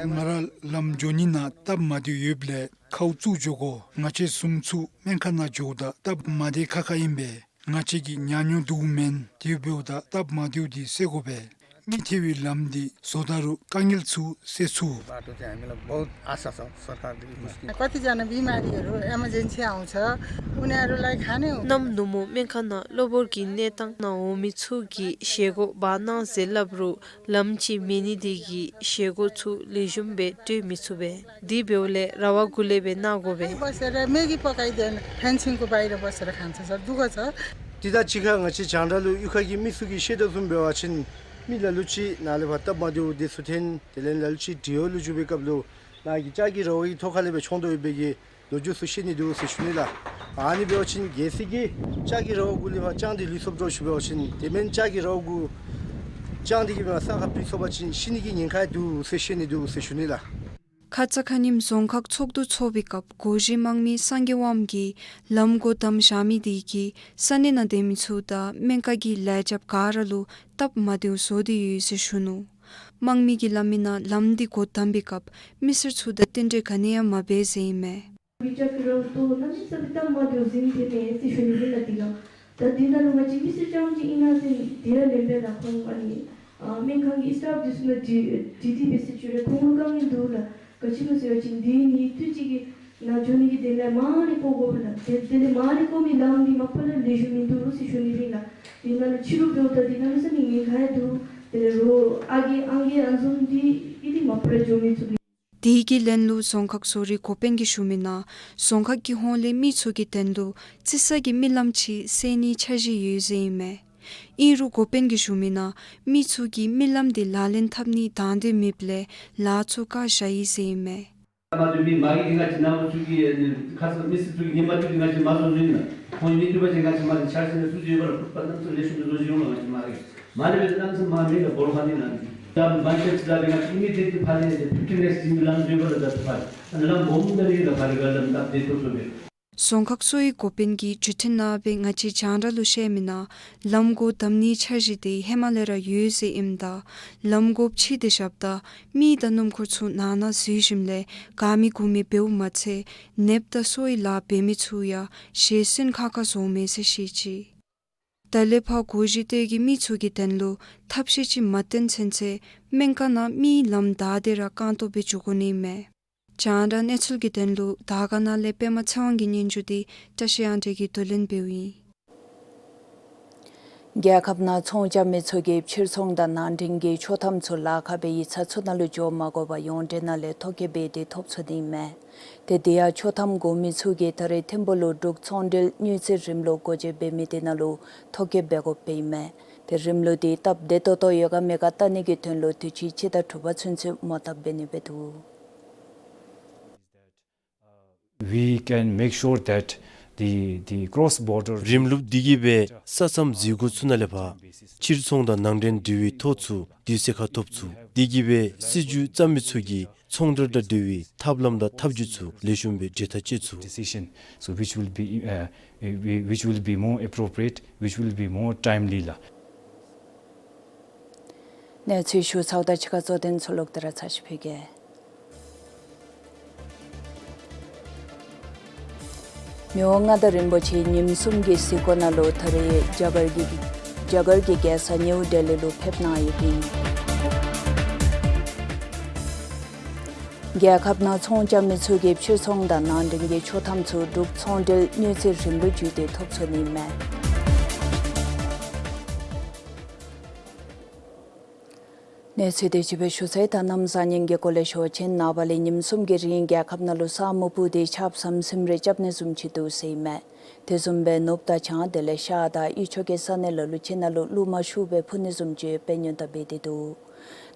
ང་ར་ལམ་འགྱོ་ནི་ནང་སྟབས་མ་བདེཝ་ཡོདཔ་ལས་ཁཝ་བཙུགས་འགྱོ་དགོ། ང་བཅས་གསུམ་ཚུ་སྨན་ཁང་ནང་འགྱོཝ་ད་སྟབས་མ་བདེ་ཁག་ཁ་ཨིན་པས། ང་བཅས་ཀྱིས་ཉག་ཉོག་བསྡུཝ་མེན། དེ་འབདཝ་ད་སྟབས་མ་བདེཝ་འདི་སེལ་དགོ་པས། མི་ཐེ་བའི་ལམ་འདི་བཟོ་ད་རུང་དཀའ་ངལ་ཚུ་སེལ་ཚུགས། बाटो चाहिँ हामीलाई बहुत आशा छ सरकारले उसको। कतिजना बिमारीहरू इमर्जेन्सी आउँछ, उनीहरूलाई खाने हु- གནམ་ནུབ་མོ་སྨན་ཁང་ནང་གློ་བུར་གྱི་གནས་སྟངས་ནང་འོང་མི་ཚུ་གིས་བཞེས་སྒོ་འབག་གནང་ཟེར་སླབ་རུང་ལམ་ཅིག་མེད་ནི་དེ་གིས་བཞེས་སྒོ་ཚུ་ལེགས་ཤོམ་སྦེ་སྤྲོད་མི་ཚུགས་པས། དེ་འབདཝ་ལས་ར་བ་གུ་ལས་སྦེ་གནང་དགོ་པས། बसेर म्यागी पकाइदिएन, फेन्सिङको बाहिर बसेर खान्छ सर, दुःख छ। དེ་དང་གཅིག་ཁར་ང་བཅས་རྒྱང་བསྒྲགས་ལུ་གཡུས་ཁ་གི་མི་ཚུ་གིས་བཤད་དོ་བཟུམ་འབད་བ་ཅིན་མི་ལ་ལུ་ཅིག་ནཱ་ལས་ཕར་སྟབས་མ་བདེཝ་དེ་ཚུ་འཐོན། དེ་ལས་ལ་ལུ་ཅིག་འགྲུལ་འགྲུལ་ལུ་འགྱོ་བའི་སྐབས་ལུ་ནཱ་གི་ལྕགས་ཀྱི་ར་བ་གི་ཐོག་ཁ་ལས་སྦེ་མཆོང་དོ་ཡོད་པའི་གི་ལོ་རྒྱུས་ཚུ་བཤད་ནི་འདུག་ཟེར་ཞུ་ནི་ལགས། ཨ་ནི་འབད་བ་ཅིན་གལ་སྲིད་ཀྱིས་ལྕགས་ཀྱི་ར་བ་གུ་ལས་ཕར་རྐྱངམ་དེ་ལུས་སོཔ་འདྲཝ་ཅིག་འབད་བ་ཅིན་དེ་མེན་ལྕགས་ཀྱི་ར་བ་གུ་རྐྱངམ་དེ་གིས་མར་ས་ཁར་བུད་སོང་པ་ཅིན་ཤི་ནི་གི་ཉེན་ཁ་འདུག་ཟེར་བཤད་ནི་འདུག་ཟེར་ཞུ་ནི་ལགས། ཁ་ཙ་ཁ་ཉིནམ་རྫོང་ཁག་ཚོགས་འདུ་ཚོགས་པའི་སྐབས་སྒོར་གཞས་དམངས་མི་སངས་རྒྱས་དབངམོ་གིས་ལམ་སྒོ་བསྡམ་བཞག་མི་དེ་གིས་ས་གནས་ནང་སྡོད་མི་ཚུ་དང་སྨན་ཁང་གི་ལས་བྱེདཔ་ག་ར་ལུ་སྟབས་མ་བདེཝ་བཟོ་སྟེ་ཡོད་ཟེར་ཞུ་ནུག། དམངས་མི་གིས་སླབ་མིའི་ནང་ལམ་འདི་སྒོ་བསྡམ་པའི་སྐབས་མི་སེར་ཚུ་དང་རྟེན་འབྲེལ་ག་ནི་ཡང་མ་འབད་ཟེར་ཨིན་མས། ལྕགས་ཀྱི་ར་བ་ཏོ་གནམ་མེད་ས་མེད་སྟབས་མ་བདེཝ་ཟེར་ཨིན་མས་ཟེར་ཞུ་ནི་ཨིན་ལགས། དེ་ནང་ད་དེ་ནང་ལུ་ང་བཅས་མི་སེར་རྐྱངམ་ཅིག་ཨིན་ན་ཟེར་དེ་ར་ལེན་པས་ལགས། ཁོང་ཨ་ནི་ཨ་སྨན་ཁང་གི་སི་ཊཕ་འདི་ཚུ་ནང་འདྲི་འདྲི་འདི་འབད་ཟེར་ཞུ་རུང་ཁོང་ལུ་དཀའ་ངལ་འདུག་ལགས། ག་ཅི་སྨོ་ཟེར་བ་ཅིན་འདི་ནི་དུས་ཅིག་གི་ནང་འགྱོ་ནི་གི་དེ་ལས་མར་ནི་བཀོ་དགོ་པས་ལགས། དེ་དེ་ལས་མར་ནི་བཀོ་མི་ལམ་འདི་མ་པ་ལས་ལེགས་ཤོམ་མིན་འདུག་ཟེར་ཞུ་ནི་ཨིན་ལགས། དེ་ནང་ལུ་ཕྱི་རུ་འབདཝ་ད་དེ་གནམ་མེད་ས་མེད་ཉེན་ཁ་ཡང་འདུག། དེ་ལས་རོགས་ཨ་རྒས་ཨང་རྒས་ཨ་བཟུམ་འདི་ཨིན་ཏེ་མ་པ་ལས་འགྱོ་མི་ཚུགས་པས། དེ་གི་ལན་ལུ་རྫོང་ཁག་གསོ་རིག་འགོ་དཔོན་གྱིས་ཞུ་མིའི་ནང་རྫོང་ཁག་གི་ཧོངས་ལས་མི་ཚུ་གི་དོན་ལུ་རྩི་ས་གི་རྨི་ལམ་ཅིག་གསལ་ནིའི་འཆར་གཞི་ཡོད་ཟེར་ཨིན་མས། ཨིན་རུང་འགོ་དཔོན་གྱིས་ཞུ་མིའི་ནང་མི་ཚུ་གིས་རྨི་ལམ་དེ་ལག་ལེན་འཐབ་ནི་དང་འདོད་མེདཔ་ལས་ལཱ་ཚུ་བཀག་བཞག་ཡི་ཟེར་ཨིན་མས། མ་དུས་མི་མ་གི་ང་བཅས་ནང་པ་ཚུ་གི་ཁ་ཙ་མི་སེར་ཚུ་གི་ཉིནམ་དུས་ང་བཅས་མ་བཟོ་བཟོཝ་ཨིན་ལགས། ཁོང་མི་བཏུབ་པ་ཅིན་ང་བཅས་མ་གི་འཆར་གཞི་ནང་བཙུགས་ཡོད་པ་ལགས། ཕུག་པ་གནམ་མེད་ས་མེད་ལེགས་ཤོམ་སྦེ་བཟོ་ཅི་འོང་ལགས། ང་བཅས་མ་གི་མ་ལས་འབད་གནམ་མེད་ས་མེད་མ་མེད་ལགས། བོར་ཁ་ནི་ལགས། ད་མ་ཤེས་ཚུ་ད་འབད་ང་བཅས་ཨིན་མི་དེ་དེ་ཕར་ལས་ཕིཕ་ཊིན་ལེགས་ཅིག་ལམ་བཟོ་བ་ལགས། ད་ཕར་ད་ལམ་སྦོམ་ད་རེ་ལགས། ཕར་ལས་ག་ལམ་སྟབས་བདེ་ཏོག་ཏོ་སྦེ། རྫོང་ཁག་གསོ་བའི་འགོ་དཔོན་གྱིས་བརྒྱུད་འཕྲིན་ནང་སྦེ་ང་བཅས་རྒྱང་བསྒྲགས་ལུ་བཤད་མིའི་ནང་ལམ་སྒོ་བསྡམ་ནིའི་འཆར་གཞི་དེ་ཧེ་མ་ལས་ར་ཡོད་ཟེར་ཨིནམ་ད་ལམ་སྒོ་ཕྱེ་སྟེ་བཞགཔ་ད་མི་དང་སྣུམ་འཁོར་ཚུ་ནང་ན་འཛུལ་ཞིནམ་ལས་ག་མི་གུ་མི་འབདཝ་མ་ཚད་ནདཔ་དང་གསོ་བའི་ལཱ་འབད་མི་ཚུ་ཡང་ཞེ་སུན་ཁག་ཁ་བཟོཝ་མས་ཟེར་བཤད་ཅི། ད་ལས་ཕར་སྒོར་གཞས་སྟོན་གྱི་མི་ཚུ་གི་དོན་ལུ་ཐབས་ཤེས་ཅིག་མ་བཏོན་ཚུན་ཚོད་སྨན་ཁང་ནང་མིའི་ལམ་བདའ་སྟེ་ར་རྐང་སྟོང་སྦེ་འགྱོ་དགོ་ནི་མས། རྒྱང་བསྒྲགས་གནས་ཚུལ་གྱི་དོན་ལུ་དར་དཀར་ནང་ལས་པདྨ་ཚེ་དབང་གི་སྙན་ཞུ་དེ་བཀྲ་ཤིས་དབང་འདུས་ཀྱིས་བསྡུ་ལེན་འབདཝ་ཨིན། རྒྱལ་ཁབ་ནང་ཚོང་རྐྱབ་མི་ཚུ་གིས་ཕྱིར་ཚོང་དང་ནང་འདྲེན་གྱི་ཆོག་ཐམ་ཚུ་ལཱ་ཁག་སྦེ་ཡིག་ཚང་ཚུ་ནང་ལུ་འགྱོ་མ་དགོ་པར་ཡོངས་འབྲེལ་ནང་ལས་ཐོ་བཀོད་འབད་དེ་ཐོབ་ཚུགས་ནི་མས། ཏེ་དེ་ཡང་ཆོག་ཐམ་དགོ་མི་ཚུ་གིས་ད་རེས་ཐིམ་ཕུག་ལུ་འབྲུག་ཚོང་འབྲེལ་དངུལ་རྩིས་རིམ་ལུགས་སྒོ་འབྱེད་འབད་མི་དེ་ནང་ལུ་ཐོ་བཀོད་འབད་དགོཔ་ཨིན་མས། ཏེ་རིམ་ལུགས་དེ་སྟབས་བདེ་ཏོག་ཏོ་ཡོད་ག་མེད་ག་བལྟ་ནི་གི་དོན་ལུ་དུས་ཅི་སྤྱི་ཟླ་དྲུག་པ་ཚུན་ཚོད་མོ་བཏབ་འབད་ནི་སྦེ་འདུག། We can make sure that the, the cross border རིམ་ལུགས་དེ་གིས་སྦེ་ས་མཚམས་འཛུལ་སྒོ་ཚུ་ནང་ལས་ཕར་ཕྱིར་ཚོང་དང་ནང་འདྲེན་འབྲེལ་བའི་ཐོ་ཚུ་དུས་ཚོད་ཁར་ཐོབ་ཚུགས། དེ་གིས་སྦེ་སྲིད་བྱུས་བརྩམ་མི་ཚུ་གིས་ཚོང་འབྲེལ་དང་འབྲེལ་བའི་ཐབས་ལམ་དང་ཐབས་བྱུས་ཚུ་ལེགས་ཤོམ་སྦེ་འབྲེལ་ཐག་བཅད་ཚུགས། Decision, so which will be, uh, which will be more appropriate, which will be more timely ལགས། གནས་ཚུལ་ཞུ་ཚརཝ་ད་ཕྱི་ཁ་གཙོ་དོན་ཚུ་ལོག་སྟེ་ར་ཚར་ཅིག་ཕུལ་གེ། མི་དབང་མངའ་བདག་རིན་པོ་ཆེ་ཉིནམ་གསུམ་གྱི་གཟིགས་སྐོར་ནང་ལུ་ད་རེས་རྒྱ་གར་གྱི་རྒྱ་གར་གྱི་རྒྱལ་ས་ནིའུ་ལྡི་ལི་ལུ་ཕེབས་གནང་ཡོདཔ་ཨིན། རྒྱལ་ཁབ་ནང་ཚོང་རྐྱབ་མི་ཚུ་གིས་ཕྱིར་ཚོང་དང་ནང་འདྲེན་གྱི་ཆོག་ཐམ་ཚུ་འབྲུག་ཚོང་འབྲེལ་དངུལ་རྩིས་རིམ་ལུགས་བརྒྱུད་དེ་ཐོབ་ཚུགས་ནི་མས། གནས་ཚུལ་དེ་ཅིག་སྦེ་ཞུ་ཚར་ཡི། ད་གནམ་བཟང་ངན་གྱི་སྐོར་ལས་ཞུ་བ་ཅིན་ནངས་པ་ལས་ཉིནམ་གསུམ་གྱི་རིང་རྒྱལ་ཁབ་ནང་ལུ་ས་སྨུག་སྤུབས་ཏེ་ཆརཔ་ཟམ་ཟིམ་རེ་རྐྱབ་ནི་བཟུམ་ཅིག་འདུག་ཟེར་ཨིན་མས། དེ་བཟུམ་སྦེ་ནུབ་དང་བྱང་དེ་ལས་ཤར་དང་དབུས་ཕྱོགས་ཀྱི་ས་གནས་ལ་ལུ་ཅིག་ནང་ལུ་རླུང་མ་ཤུགས་སྦེ་འཕུ་ནི་བཟུམ་ཅིག་དཔེ་ཉོན་དང་འབད་དེ་འདུག།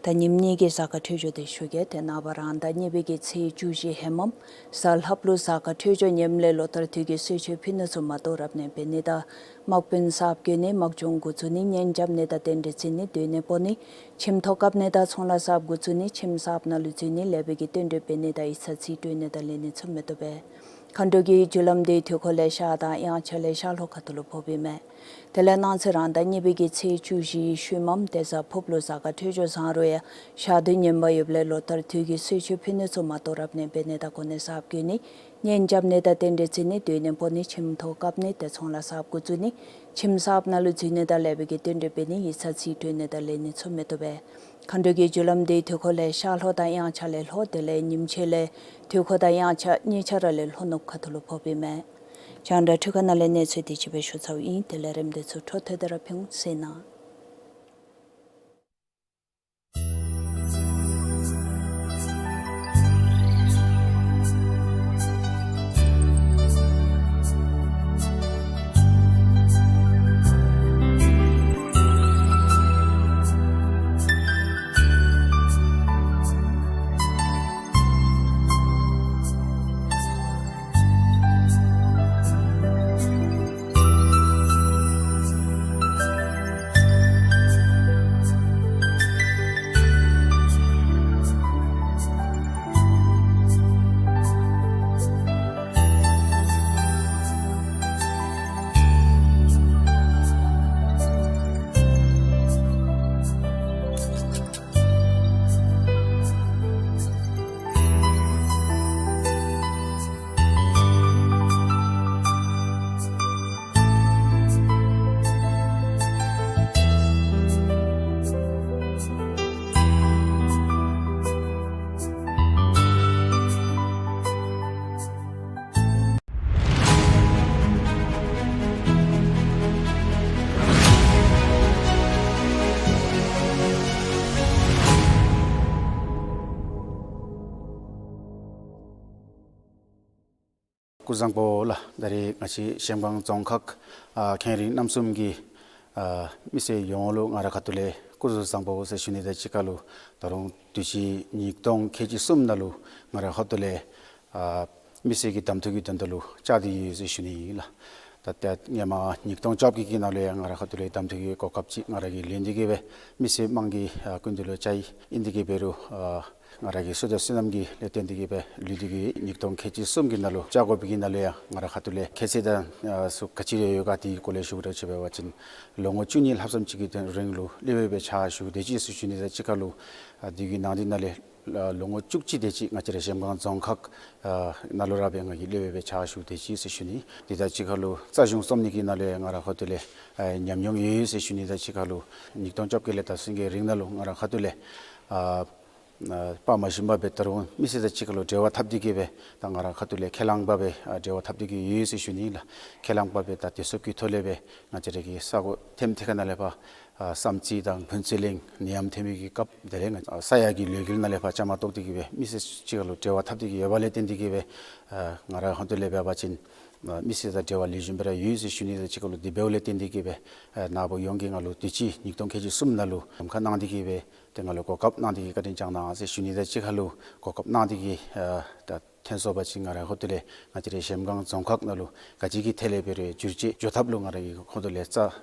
ད་ཉིནམ་གཉིས་ཀྱི་གཟའ་སྐར་འཕྲོད་སྦྱོར་དེ་ཞུ་གེ། ཏེ་ནངས་པ་རང་ཟླ་གཉིས་པའི་གི་ཚེས་བཅུ་བཞི་ཧེ་མམ་གཟའ་ལྷགཔ་ལུ་གཟའ་སྐར་འཕྲོད་སྦྱོར་ངནམ་ལས་ལོ་ལྟར་དུས་ཀྱི་གསོལ་མཆོད་ཕུལ་ནི་ཚུ་མ་དོ་རབ་གནས་འབད་ནི་དང་དམག་དཔོན་གསརཔ་བསྐོ་ནི་དམག་སྦྱོང་འགོ་བཙུགས་ནི་གཉེན་རྐྱབ་ནི་དང་རྟེན་འབྲེལ་བརྩི་ནི་སྡོད་གནས་སྤོ་ནི་ཁྱིམ་ཐོག་བཀབ་ནི་དང་ཚོང་ལཱ་གསརཔ་འགོ་བཙུགས་ནི་ཁྱིམ་གསརཔ་ནང་ལུ་འཛུལ་ནི་ལེགས་པའི་གི་རྟེན་འབྲེལ་འབད་ནི་དང་ཡིག་ཚང་རྩིས་སྤྲོད་ནི་དང་ལེན་ནི་ཚུ་མི་བཏུབ་པས། མཁའ་འགྲོ་གི་རྒྱུ་ལམ་དེ་དུས་འཁོར་ལས་ཤར་དང་དབྱངས་འཆར་ལས་ཤར་ལྷོ་ཁ་ཐུག་ལུ་ཕོགཔ་ཨིན་མས། དེ་ལས་གནངས་ཚེ་རང་ཟླ་གཉིས་པའི་གི་ཚེས་བཅུ་བཞི་ཤུལ་མམ་དེ་གཟའ་ཕུརཔ་ལུ་གཟའ་སྐར་འཕྲོད་སྦྱོར་བཟང་རུང་ཡང་ཤར་དུས་ངན་པ་ཡོདཔ་ལས་ལོ་ལྟར་དུས་ཀྱི་གསོལ་མཆོད་ཕུལ་ནི་ཚུ་མ་གཏོགས་རབ་གནས་འབད་ནི་དང་གོ་གནས་གསརཔ་བསྐོ་ནི་གཉེན་རྐྱབ་ནི་དང་རྟེན་འབྲེལ་བརྩི་ནི་སྡོད་གནས་སྤོ་ནི་ཁྱིམ་ཐོག་བཀབ་ནི་དེ་ཚུ་ལཱ་གསརཔ་འགོ་བཙུགས་ནི་ཁྱིམ་གསརཔ་ནང་ལུ་འཛུལ་ནི་དང་ལེགས་པའི་གི་རྟེན་འབྲེལ་འབད་ནི་ཡིག་ཚང་རྩིས་སྤྲོད་ནི་དང་ལེན་ནི་ཚུ་མི་བཏུབ་པས། མཁའ་འགྲོ་གི་རྒྱུ་ལམ་དེ་དུས་འཁོར་ལས་ཤར་ལྷོ་དང་དབྱངས་འཆར་ལས་ལྷོ་དེ་ལས་ཉིམ་ཕྱེད་ལས་དུས་འཁོར་དང་དབྱངས་འཆར་གཉིས་ཆ་ར་ལས་ལྷོ་ནུབ་ཁ་ཐུག་ལུ་ཕོགཔ་ཨིན་མས། རྒྱང་བསྒྲགས་འཕྲུལ་ཁང་ནང་ལས་གནས་ཚུལ་དེ་ཅིག་སྦེ་ཞུ་ཚརཝ་ཨིན། དེ་ལས་རིམ་དེ་ཚུ་འཕྲོ་མཐུད་དེ་ར་ཕུལ་འོང་ཟེར་ཨིན། སྐུ་གཟུགས་བཟང་པོ་ལགས། ད་རེས་ང་བཅས་གཞལམ་སྒང་རྫོང་ཁག་ཨ་མཁན་རིགས་རྣམ་གསུམ་གྱི་ཨ་མི་སེར་ཡོངས་ལུ་ང་ར་ཁ་ཐུག་ལས་སྐུ་གཟུགས་བཟང་པོ་ཟེར་ཞུ་ནི་དང་གཅིག་ཁར་ལུ་ད་རུང་དུས་ཅི་ཉིས་སྟོང་ཁལ་གཅིག་གསུམ་ནང་ལུ་ང་ར་ཁ་ཐུག་ལས་ཨ་མི་སེར་གྱི་གདམ་འཐུ་གི་དོན་དག་ལུ་བཅར་ཏེ་ཡོད་ཟེར་ཞུ་ནི་ཨིན་ལགས། ད་ད་སྔོན་མ་ཉིས་སྟོང་བཅོ་བརྒྱད་ཀྱི་ནང་ལུ་ཡང་ང་ར་ཁ་ཐུག་ལས་གདམ་འཐུ་གི་གོ་སྐབས་ཅིག་ང་ར་གིས་ལེན་ཏེ་གིས་སྦེ་མི་སེར་དམངས་ཀྱི་ཨ་སྐུ་མདུན་ལུ་བཅར་ཡི། ཨིན་ཏེ་གིས་འབད་རུང་ཨ་ང་ར་གི་བསོད་བདེ་བསོད་ནམས་ཀྱི་ལས་བརྟེན་ཏེ་གིས་སྦེ་ལུས་ཏེ་གིས་ཉིས་སྟོང་ཁལ་གཅིག་གསུམ་གྱི་ནང་ལུ་བཅར་དགོ་པའི་གི་ནང་ལུ་ཡང་ང་ར་ཁ་ཐུག་ལས་ཁྱད་ཚད་དང་ཨ་ཚུ་ག་ཅི་ར་ཡོད་ག་དེ་གི་སྐོར་ལས་ཞུ་དགོཔ་འདྲཝ་ཅིག་འབད་བ་ཅིན་ལོ་ངོ་བཅུ་གཉིས་ལྷགཔ་ཙམ་ཅིག་གི་རིང་ལུ་སློབ་དཔོན་སྦེ་ཕྱག་ཞུ་སྟེ་ཅིག་ཟེར་ཞུ་ནི་དང་གཅིག་ཁར་ལུ་ཨ་དེ་གི་ནང་དེ་ནང་ལས་ལོ་ངོ་བཅུ་གཅིག་དེ་ཅིག་ང་བཅས་ར་གཞལམ་སྒང་རྫོང་ཁག་ཨ་ནང་ལུ་ར་སྦེ་ང་གིས་སློབ་དཔོན་སྦེ་ཕྱག་ཞུ་སྟེ་ཅིག་ཟེར་ཞུ་ནི། དེ་དང་གཅིག་ཁར་ལུ་རྩ་གཞུང་རྩོམ་ནི་གི་ནང་ལུ་ཡང་ང་ར་ཁ་ཐུག་ལས་ཨ་ཉམས་མྱོང་ཡོད་ཟེར་ཞུ་ནི་དང་གཅིག་ཁར་ལུ་ཉིས་སྟོང་བཅོ་བརྒྱད་ལས་ད་ཚུན་གྱི་རིང་ནང་ལུ་ང་ར་ཁ་ཐུག་ལས་ཨ་ཨ་དཔའ་མ་ཞུམ་པར་སྦེ་ད་རུང་མི་སེར་དང་གཅིག་ཁར་ལུ་འབྲེལ་བ་འཐབ་སྟེ་གིས་སྦེ་ད་ང་ར་ཁ་ཐུག་ལས་ཁས་བླངས་པར་སྦེ་ཨ་འབྲེལ་བ་འཐབ་སྟེ་གིས་ཡོད་ཟེར་ཞུ་ནི་ལགས། ཁས་བླངས་པར་སྦེ་ད་དུས་ཚོད་ཀྱི་ཐོག་ལས་སྦེ་ང་བཅས་ར་གི་ས་གོ་ཐེམ་ཐེ་ཁ་ནང་ལས་ཕར་ཨ་བསམ་རྩེ་དང་ཕུན་ཚོགས་གླིང་ནད་ཡམས་ཐོན་མི་གི་སྐབས་དེ་ལས་ང་ཨ་ས་ཡ་གི་ལས་འགུལ་ནང་ལས་ཕར་བཅའ་མར་གཏོགས་ཏེ་གིས་སྦེ་མི་སེར་གཅིག་ཁར་ལུ་འབྲེལ་བ་འཐབ་སྟེ་གིས་ཡོདཔ་ལས་བརྟེན་ཏེ་གིས་སྦེ་ཨ་ང་ར་ཧོན་ཏོ་ལས་འབད་བ་ཅིན་ཨ་མི་སེར་དང་འབྲེལ་བ་ལེགས་ཤོམ་སྦེ་ར་ཡོད་ཟེར་ཞུ་ནི་དང་གཅིག་ཁར་ལུ་དེ་འབདཝ་ལས་བརྟེན་ཏེ་གིས་སྦེ་ཨ་ནཱ་བུ་ཡོངས་ཀྱིས་ང་ལུ་དུས་ཅི་ཉིས་སྟོང་ཁལ་གཅིག་གསུམ་ནང་ལུ་ལམ་ཁ་གནང་སྟེ་གིས་སྦེ་ཏེ་ང་ལུ་གོ་སྐབས་གནང་སྟེ་གིས་བཀའ་དྲིན་བསྐྱང་གནང་ཟེར་ཞུ་ནི་དང་གཅིག་ཁར་ལུ་གོ་སྐབས་གནང་སྟེ་གིས་ཨ་ད་ཐོན་སོང་པ་ཅིན་ང་ར་ཧོན་ཏོ་ལས་ང་བཅས་རའི་གཞལམ་སྒང་རྫོང་ཁག་ནང་ལུ་ག་ཅི་གི་ཐད་ལས་འབད་རུང་བསྒྱུར་བཅོས་འགྱོ་ཐབས་ལུ་ང་ར་གིས་ཧོན་ཏོ་ལས་རྩ་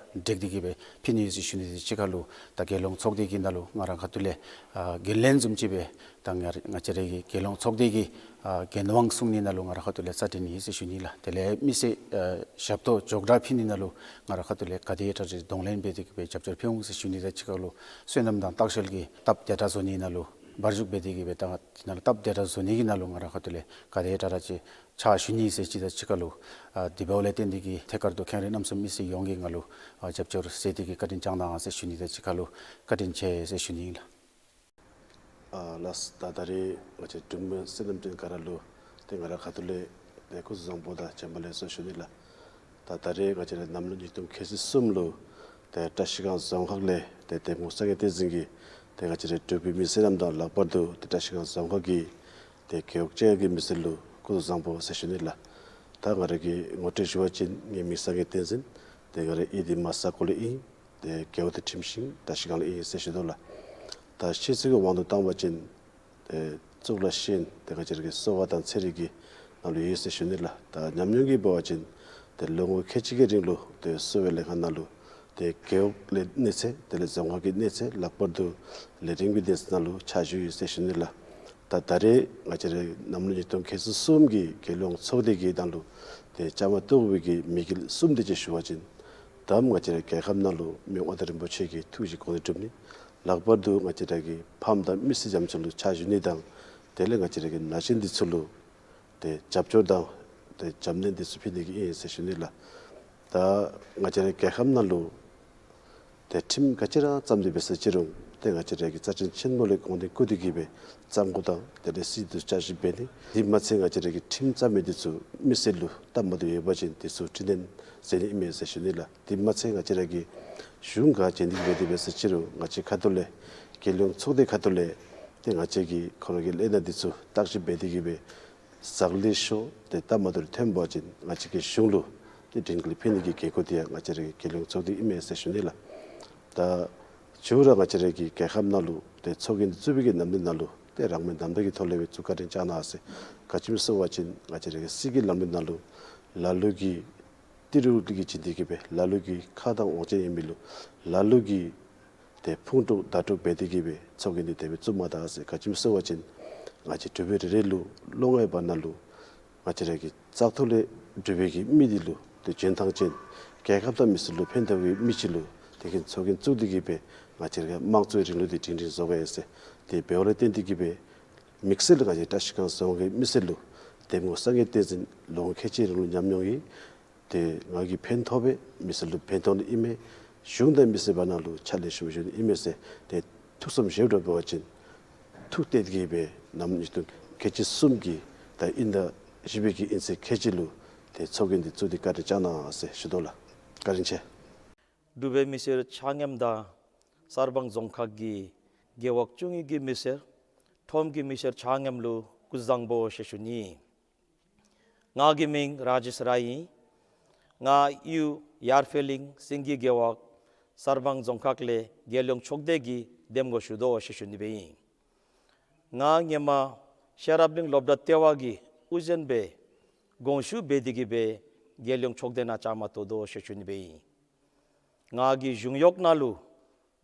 འགྲིག་སྟེ་གིས་སྦེ་ཕུལ་ནི་ཟེར་ཞུ་ནི་དང་གཅིག་ཁར་ལུ་ད་རྒྱལ་ཡོངས་ཚོགས་སྡེ་གི་ནང་ལུ་ང་ར་ཁ་ཐུག་ལས་ཨ་འགན་ལེན་བཟུམ་ཅིག་སྦེ་ད་ང་ར་ང་བཅས་རའི་རྒྱལ་ཡོངས་ཚོགས་སྡེ་གི་ཨ་འགན་དབང་སྲུང་ནི་ནང་ལུ་ང་ར་ཁ་ཐུག་ལས་རྩ་འགྲིག་ནི་ཟེར་ཞུ་ནི་ལགས། དེ་ལས་མི་སེར་ཨ་ཞབས་ཏོག་འཇོག་དྲག་ཕུལ་ནི་ནང་ལུ་ང་ར་ཁ་ཐུག་ལས་ག་དེ་དྲག་དྲག་གདོང་ལེན་འབད་དེ་གིས་སྦེ་རྒྱབ་སྐྱོར་ཕུལ་འོང་ཟེར་ཞུ་ནི་དང་གཅིག་ཁར་ལུ་སོ་ནམ་དང་ལྟ་བཤལ་གྱི་སྟབས་བདེ་དྲག་བཟོ་ནི་ནང་ལུ་བར་འཇུག་འབད་དེ་གིས་སྦེ་ད་དེ་ནང་ལུ་སྟབས་བདེ་དྲག་བཟོ་ནི་གི་ནང་ལུ་ང་ར་ཁ་ཐུག་ལས་ག་དེ་དྲག་དྲག་ཅིག་ཕྱག་ཞུ་ནི་ཟེར་ཅིག་དང་གཅིག་ཁར་ལུ་ཨ་དེ་འབདཝ་ལས་བརྟེན་ཏེ་གིས་ཐད་ཀར་དུ་མཁན་རིགས་རྣམ་གསུམ་མི་སེར་ཡོངས་ཀྱིས་ང་ལུ་ཨ་རྒྱབ་སྐྱོར་མཛད་དེ་གིས་བཀའ་དྲིན་བསྐྱངས་གནང་ཟེར་ཞུ་ནི་དང་གཅིག་ཁར་ལུ་བཀའ་དྲིན་ཆེ་ཟེར་ཞུ་ནི་ཨིན་ལགས། ཨ་ལགས། ད་ད་རེས་ང་བཅས་འབྲུག་མི་སེར་ནམ་རྒྱུན་ག་ར་ལུ་ཏེ་ང་ར་ཁ་ཐུག་ལས་ཏེ་སྐུ་གཟུགས་བཟང་པོ་དང་བྱོན་པ་ལེགས་སོ་ཞུ་ནི་ལགས། ད་ད་རེས་ང་བཅས་ར་གནམ་ལོ་ཉིས་སྟོང་ཁལ་གཅིག་གསུམ་ལུ་ཏེ་བཀྲིས་སྒང་རྫོང་ཁག་ལས་ཏེ་གདམ་ངོ་གསར་རྙིང་བསྟན་འཛིན་གྱིས་ཏེ་ང་བཅས་ར་འབྲུག་པའི་མི་སེར་རྣམས་དང་ལྷག་པར་དུ་ཏེ་བཀྲིས་སྒང་རྫོང་ཁག་གི་ཏེ་རྒེད་འོག་བཅས་ཀྱི་མི་སེར་ལུ་སྐུ་གཟུགས་བཟང་པོ་ཟེར་ཞུ་ནི་ལགས། ད་ང་ར་གིས་ངོ་སྤྲོད་ཞུ་བ་ཅིན་ངེའི་མིང་གསར་རྙིང་བསྟན་འཛིན། ཏེ་ང་རའི་གཡུས་འདི་མ་ས་ཀོ་ལུ་ཨིན། ཏེ་རྒེད་འོག་འདི་ཁྲིམས་ཤིང་བཀྲིས་སྒང་ལུ་ཨིན་ཟེར་ཞུ་དོ་ལགས། ད་ཤེས་ཚད་ཀྱི་དབང་དུ་བཏང་བ་ཅིན་ཏེ་གཙུག་ལག་ཤེས་ཡོན་ཏེ་ང་བཅས་ར་གི་གསོ་བ་དང་ཚན་རིག་གི་ནང་ལུ་ཡོད་ཟེར་ཞུ་ནི་ལགས། ད་ཉམས་མྱོང་གི་འབད་བ་ཅིན་ཏེ་ལོ་ངོ་ཁལ་གཅིག་གི་རིང་ལུ་ཏེ་གསོ་བའི་ལྷན་ཁག་ནང་ལུ་ཏེ་རྒེད་འོག་ལས་གནས་ཚད་དེ་ལས་རྫོང་ཁག་གི་གནས་ཚད་ལྷག་པར་དུ་ལས་རིམ་གྱི་གནས་ཚད་ནང་ལུ་ཕྱག་ཞུ་ཡི་ཟེར་ཞུ་ནི་ལགས། ད་ད་རེས་ང་བཅས་ར་གནམ་ལོ་ཉིས་སྟོང་ཁལ་གསུམ་གྱི་རྒྱལ་ཡོངས་ཚོགས་སྡེ་གི་ནང་ལུ་ཏེ་བཅའ་མར་གཏོགས་པའི་གི་དམིགས་ཡུལ་གསུམ་དེ་ཅིག་ཞུ་བ་ཅིན། ད་ང་བཅས་ར་རྒྱལ་ཁབ་ནང་ལུ་མི་དབང་མངའ་བདག་རིན་པོ་ཆེ་གི་ཐུགས་ཀྱི་དགོངས་དོན་སྒྲུབ་ནི། ལྷག་པར་དུ་ང་བཅས་ར་གི་ཕམ་དང་མི་སེར་རྒྱ་མཚོ་ལུ་ཕྱག་ཞུ་ནི་དང་། དེ་ལས་ང་བཅས་ར་གི་ན་གཞོན་འདི་ཚུ་ལུ་ཏེ་རྒྱབ་སྐྱོར་དང་ཏེ་འཛམ་གླིང་འདི་ཚུ་ཕན་ནི་གི་ཨིན་ཟེར་ཞུ་ནི་ལགས། ད་ང་བཅས་ར་རྒྱལ་ཁབ་ནང་ལུ་ཏེ་ཁྲིམས་ག་ཅི་ར་བརྩམས་ཏེ་འབད་ས་ཅི་རུང་ཏེ་ང་བཅས་ར་གི་རྩ་ཁྲིམས་ཆེན་མོ་ལས་དགོངས་དོན་བཀོད་དེ་གི་སྦེ་བརྩམ་དགོཔ་དང་དེ་ལས་སྲིད་དུ་བསྐྱར་ཞིབ་འབད་ནི། དེ་མ་ཚད་ང་བཅས་ར་གི་ཁྲིམས་བརྩམ་མི་འདི་ཚུ་མི་སེར་ལུ་སྟབས་མ་བདེཝ་ཡོད་པ་ཅིན་དེ་ཚུ་འཕྲི་སྣོན་མཛད་ནི་ཨིན་མས་ཟེར་ཞུ་ནི་ལགས། དེ་མ་ཚད་ང་བཅས་ར་གི་གཞུང་ག་བྱོན་ཏེ་འབད་དེ་འབད་ས་ཅི་རུང་ང་བཅས་ཁ་ཐུག་ལས་རྒྱལ་ཡོངས་ཚོགས་སྡེ་ཁ་ཐུག་ལས་ཏེ་ང་བཅས་ཀྱིས་ཁོང་ར་གི་ལས་སྣ་འདི་ཚུ་བརྟག་ཞིབ་འབད་དེ་གི་སྦེ་ཟག་ལུས་ཤོར་ཏེ་སྟབས་མ་བདེཝ་ཐོན་པ་ཅིན་ང་བཅས་ཀྱིས་གཞུང་ལུ་ཏེ་དྲིན་གྱིས་ཕན་ནི་གི་འགན་ཁུར་འདི་ཡང་ང་བཅས་ར་གི་རྒྱལ་ཡོངས་ཚོགས་སྡེ་ཨིན་མས་ཟེར་ཞུ་ནི་ལགས། ད་ཅི་རུང་ར་ང་བཅས་ར་གི་རྒྱལ་ཁབ་ནང་ལུ་ཏེ་ཚོགས་རྒྱན་འདི་བཙུགས་པའི་གི་ནམ་དུས་ནང་ལུ་ཏེ་རང་མོས་རྣམ་དག་གི་ཐོག་ལས་སྦེ་བཙུགས་བཀའ་དྲིན་བསྐྱང་གནང་ཟེར། ག་ཅི་སྨོ་ཟེར་བ་ཅིན་ང་བཅས་ར་གི་སྲིད་ཀྱི་ལམ་རིམ་ནང་ལུ་ལ་ལུ་གིས་ཏི་རུ་ལུ་གིས་བྱིན་ཏེ་གི་སྦེ་ལ་ལུ་གི་ཁ་དང་དབང་ཆ་ཨིན་མི་ལུ་ལ་ལུ་གིས་ཏེ་ཕུང་དཀྲུག་བརྡབ་དཀྲུག་འབད་དེ་གི་སྦེ་ཚོགས་རྒྱན་འདི་དེ་སྦེ་བཙུགས་མ་ད་ཟེར། ག་ཅི་སྨོ་ཟེར་བ་ཅིན་ང་བཅས་འབྲུག་པའི་རེ་རེ་ལུ་ལོ་ལྔའི་བར་ན་ལུ་ང་བཅས་ར་གི་བཙག་འཐུ་ལས་གྲུབ་པའི་གི་མི་འདི་ལུ་ཏེ་འཇོན་ཐང་ཅན་རྒྱལ་ཁབ་དང་མི་སེར་ལུ་ཕན་ཐོགས་པའི་མི་ཅིག་ལུ་ཏེ་ཁོང་ཚོགས་རྒྱན་བཙུགས་ཏེ་གི་སྦེ་ང་བཅས་ར་གི་དམངས་གཙོའི་རིང་ལུགས་འདི་སྒྲིང་སྒྲིང་བཟོ་དགོ་ཟེར། དེ་འབདཝ་ལས་བརྟེན་ཏེ་གི་སྦེ་དམིགས་བསལ་ལུ་ང་བཅས་བཀྲིས་སྒང་རྫོང་གི་མི་སེར་ལུ་འདེམས་ངོ་སངས་རྒྱས་བསྟན་འཛིན་ལོ་ངོ་ཁལ་གཅིག་རིང་ལུ་ཉམས་མྱོང་ཡོད། ཏེ་ང་གིས་ཕན་ཐོགས་པས། མི་སེར་ལུ་ཕན་ཐོགས་ནི་ཨིན་མས། གཞུང་དང་མི་སེར་བར་ན་ལུ་ཕྱག་ལེན་ཞུ་ཞུ་ནི་ཨིན་མས་ཟེར། ཏེ་ཐུགས་བསམ་བཞེས་འགྲོ་བ་ཅིན་ཐུགས་གཏད་དེ་གི་སྦེ་གནམ་ཉིས་སྟོང་ཁལ་གཅིག་གསུམ་གྱི་ད་དབྱིན་ཟླ་བཞི་པའི་གི་དབྱིན་ཚེས་ཁལ་གཅིག་ལུ་ཏེ་ཚོགས་རྒྱན་འདི་བཙུགས་ཏེ་བཀའ་དྲིན་བསྐྱང་གནང་ཟེར་ཞུ་དོ་ལགས། བཀའ་དྲིན་ཆེ། འབྲུག་པའི་མི་སེར་ཆ་མཉམ་དང་གསར་སྤང་རྫོང་ཁག་གི་རྒེད་འོག་བཅུ་གཉིས་ཀྱི་མི་སེར་ཁྲོམ་གྱི་མི་སེར་ཆ་མཉམ་ལུ་སྐུ་གཟུགས་བཟང་པོ་ཞེས་ཞུ་ནི། ང་གི་མིང་ར་ཇེས་ར་ཨིན། ང་གཡུས་ཡར་ཕེ་གླིང་སེང་གེ་རྒེད་འོག་གསར་སྤང་རྫོང་ཁག་ལས་རྒྱལ་ཡོངས་ཚོགས་སྡེ་གི་འདེམས་ངོ་ཞུ་དོ་ཞེས་ཞུ་ནི་སྦེ་ཨིན། ང་སྔོན་མ་ཤེས་རབ་གླིང་སློབ་གྲྭ་ལྟེ་བ་གི་དབུ་འཛིན་སྦེ་དགོངས་ཞུ་འབད་དེ་གི་སྦེ་རྒྱལ་ཡོངས་ཚོགས་སྡེ་ནང་བཅའ་མར་གཏོགས་དོ་ཞེས་ཞུ་ནི་སྦེ་ཨིན། ང་གིས་གཞུང་གཡོག་ནང་ལུ་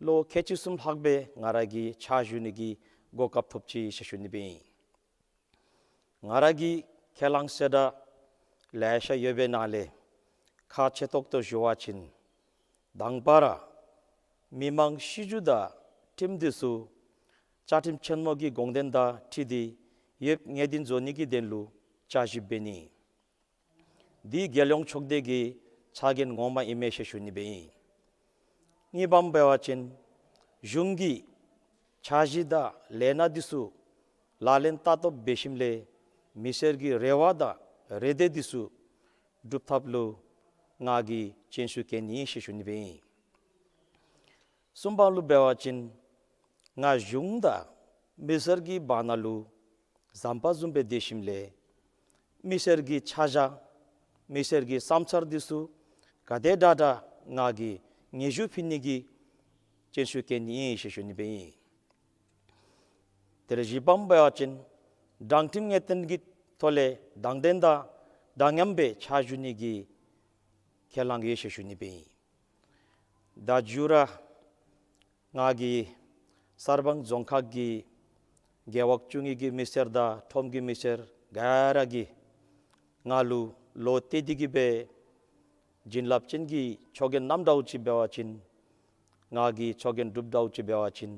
ལོ་ཁལ་གཅིག་གསུམ་ལྷག་སྦེ་ང་ར་གིས་ཕྱག་ཞུ་ནི་གི་གོ་སྐབས་ཐོབ་ཅི་ཞེས་ཞུ་ནི་སྦེ་ཨིན། ང་ར་གི་ཁས་བླངས་ཟེར་ད་ལེ་ཤ་ཡོད་པའི་ནང་ལས་ཁག་ཆེ་ཏོག་ཏོ་ཞུ་བ་ཅིན་དང་པ་ར་མི་མང་སྲིད་བྱུས་དང་ཁྲིམས་འདི་ཚུ་བཅའ་ཁྲིམས་ཆེན་མོ་གི་དགོངས་དོན་དང་འཁྲིལ་ཏེ་ཡོདཔ་ངེས་བདེན་བཟོ་ནི་གི་དོན་ལུ་བསྐྱར་ཞིབ་འབད་ནི། འདི་རྒྱལ་ཡོངས་ཚོགས་སྡེ་གི་ཕྱག་འགན་ངོ་མ་ཨིན་མས་ཞེས་ཞུ་ནི་སྦེ་ཨིན། གཉིས་པམ་འབད་བ་ཅིན་གཞུང་གི་འཆར་གཞི་དང་ལས་སྣ་འདི་ཚུ་ལག་ལེན་ལྟ་རྟོག་འབད་ཞིནམ་ལས་མི་སེར་གྱི་རེ་བ་དང་རེ་འདོད་འདི་ཚུ་སྒྲུབ་ཐབས་ལུ་ང་གིས་སྤྱན་ཞུ་གེ་ནི་ཨིན་ཞེས་ཞུ་ནི་སྦེ་ཨིན། གསུམ་པ་ལུ་འབད་བ་ཅིན་ང་གཞུང་དང་མི་སེར་གྱི་བར་ན་ལུ་ཟམ་པ་བཟུམ་སྦེ་སྡོད་ཞིནམ་ལས་མི་སེར་གྱི་ཆ་བཞག་མི་སེར་གྱི་བསམ་འཆར་འདི་ཚུ་ག་དེ་དྲག་དྲག་ང་གིས་སྙན་ཞུ་ཕུལ་ནི་གི་སྤྱན་ཞུ་གེ་ནི་ཨིན་ཞེས་ཞུ་ནི་སྦེ་ཨིན། དེ་ལས་བཞི་པམ་འབད་བ་ཅིན་དྲང་ཁྲིམས་ངེས་བརྟན་གྱི་ཐོག་ལས་དྲང་བདེན་དང་འདྲ་མཉམ་སྦེ་ཕྱག་ཞུ་ནི་གི་ཁས་བླངས་ཡོད་ཞེས་ཞུ་ནི་སྦེ་ཨིན། ད་མཇུག་ར་ང་གིས་གསར་སྤང་རྫོང་ཁག་གི་རྒེད་འོག་བཅུ་གཉིས་ཀྱི་མི་སེར་དང་ཁྲོམ་གྱི་མི་སེར་ག་ར་གིས་ང་ལུ་བློ་གཏད་དེ་གི་སྦེ་བྱིན་རླབས་ཅན་གྱི་ཆོ་ག་གནངམ་འདྲཝ་ཅིག་འབད་བ་ཅིན་ང་གིས་ཆོ་ག་སྒྲུབ་འདྲཝ་ཅིག་འབད་བ་ཅིན་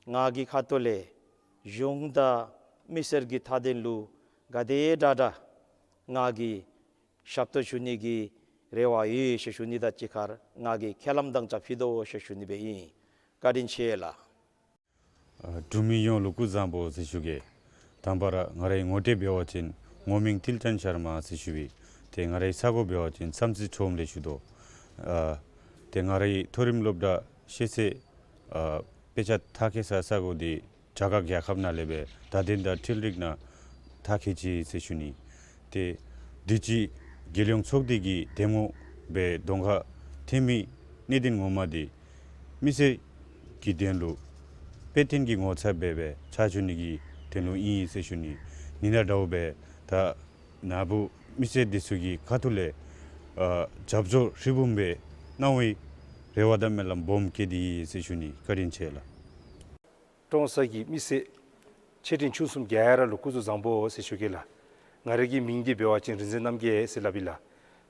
ང་གི་ཁ་ཐུག་ལས་གཞུང་དང་མི་སེར་གྱི་མཐའ་དོན་ལུ་ག་དེ་དྲག་དྲག་ང་གིས་ཞབས་ཏོག་ཞུ་ནི་གི་རེ་བ་ཡོད་ཞེས་ཞུ་ནི་དང་གཅིག་ཁར་ང་གིས་ཁས་བླངས་དང་བཅས་ཕུལ་དོ་ཞེས་ཞུ་ནི་སྦེ་ཨིན། བཀའ་དྲིན་ཆེ་ལགས། ཨ་འབྲུག་མི་ཡོངས་ལུ་སྐུ་གཟུགས་བཟང་པོ་ཟེར་ཞུ་གེ། དང་པ་ར་ང་རའི་ངོ་སྤྲོད་འབད་བ་ཅིན་ངོ་མིང་ཏིལ་ཅན་ཤར་མ་ཟེར་ཞུ་བའི། ཏེ་ང་རའི་ས་གོ་འབད་བ་ཅིན་བསམ་རྩེ་ཁྲོམ་ལས་ཞུ་དོ། ཨ་ཏེ་ང་རའི་མཐོ་རིམ་སློབ་གྲྭ་ཤེས་ཚད་ཨ་དཔེ་ཆ་མཐར་འཁྱོལ་ས་ས་གོ་འདི་རྒྱ་གར་རྒྱལ་ཁབ་ནང་ལས་སྦེ་དད་ལྡན་དང་འཕྲུལ་རིག་ནང་མཐར་འཁྱོལ་ཅི་ཟེར་ཞུ་ནི། ཏེ་དུས་ཅི་རྒྱལ་ཡོངས་ཚོགས་སྡེ་གི་འདེམས་ངོ་སྦེ་གདོང་ཁར་འཐོན་མི་གནད་དོན་ངོ་མ་འདི་མི་སེར་གྱི་དོན་ལུ་དཔེ་སྟོན་གྱི་ངོ་མཚར་སྦེ་སྦེ་ཕྱག་ཞུ་ནི་གི་དོན་ལུ་ཨིན་ཟེར་ཞུ་ནི། ཨིན་ན་འདྲཝ་སྦེ་ད་ནཱ་བུ་མི་སེར་འདི་ཚུ་གི་ཁ་ཐུག་ལས་ཨ་རྒྱབ་སྐྱོར་ཧྲིལ་བུམ་སྦེ་གནང་བའི་རེ་བ་དང་སྨོན་ལམ་སྦོམ་བསྐྱེད་དེ་ཡི་ཟེར་ཞུ་ནི། བཀའ་དྲིན་ཆེ་ལགས། ཀྲོང་གསར་གྱི་མི་སེར་ ཆེ་འབྲིང་ཆུང་གསུམ་ག་ར་ལུ་སྐུ་གཟུགས་བཟང་པོ་ཟེར་ཞུ་གེ་ལགས། ང་ར་གི་མིང་འདི་འབད་བ་ཅིན་རིག་འཛིན་རྣམ་རྒྱལ་ཟེར་སླབ་ཨིན་ལགས།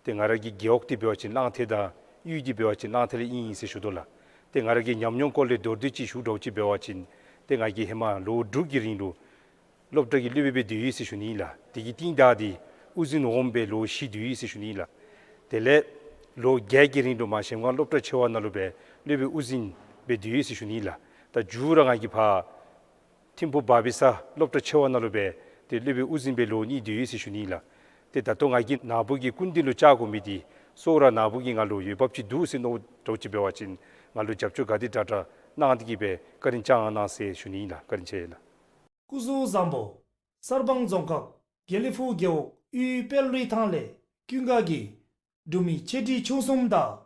ཏེ་ང་ར་གི་རྒེད་འོག་འདི་འབད་བ་ཅིན་གླང་མཐིལ་དང་གཡུས་འདི་འབད་བ་ཅིན་གླང་མཐིལ་ལས་ཨིན་ཟེར་ཞུ་དོ་ལགས། ཏེ་ང་ར་གི་ཉམས་མྱོང་སྐོར་ལས་མདོར་བསྡུས་ཅིག་ཞུ་དོ་ཅིག་འབད་བ་ཅིན་ཏེ་ང་གིས་ཧེ་མ་ལོ་དྲུག་གི་རིང་ལུ་སློབ་གྲྭ་གི་སློབ་དཔོན་སྦེ་སྡོད་ཡི་ཟེར་ཞུ་ནི་ལགས། དེ་གི་རྟིང་བདའ་སྟེ་དབུ་འཛིན་འོགམ་སྦེ་ལོ་བཞི་སྡོད་ཡི་ཟེར་ཞུ་ནི་ལགས། དེ་ལས་ལོ་བརྒྱད་ཀྱི་རིང་ལུ་མར་གཞལམ་སྒང་སློབ་གྲྭ་ཆེ་བ་ནང་ལུ་སྦེ་སློབ་དཔོན་དབུ་འཛིན་སྦེ་སྡོད་ཡི་ཟེར་ཞུ་ནི་ལགས། ད་མཇུག་ར་ང་གིས་ཕར་ཐིམ་ཕུག་བ་བི་ས་སློབ་གྲྭ་ཆེ་བ་ནང་ལུ་སྦེ་ཏེ་སློབ་དཔོན་དབུ་འཛིན་སྦེ་ལོ་གཉིས་སྡོད་ཡི་ཟེར་ཞུ་ནི་ལགས། ཏེ་ད་ལྟོ་ང་གིས་ནཱ་བུ་གི་སྐུ་མདུན་ལུ་བཅར་དགོ་མི་འདི་གཙོ་བོ་ར་ནཱ་བུ་གིས་ང་ལུ་འོས་འབབ་ཅིག་འདུག་ཟེར་མནོ་དོ་ཅིག་འབད་བ་ཅིན་ང་ལུ་རྒྱབ་སྐྱོར་ག་དེ་དྲག་དྲག་གནང་སྟེ་གིས་སྦེ་བཀའ་དྲིན་བསྐྱང་གནང་ཟེར་ཞུ་ནི་ལགས། བཀའ་དྲིན་ཆེ་ལགས། སྐུ་གཟུགས་བཟང་པོ། གསར་སྤང་རྫོང་ཁག་དགེ་ལེགས་ཕུག་རྒེད་འོག་དབུས་དཔལ་རི་ཐང་ལས་ཀུན་དགའ་གི་འབྲུག་མི་ཆེ་འབྲིང་ཆུང་གསུམ་དང་།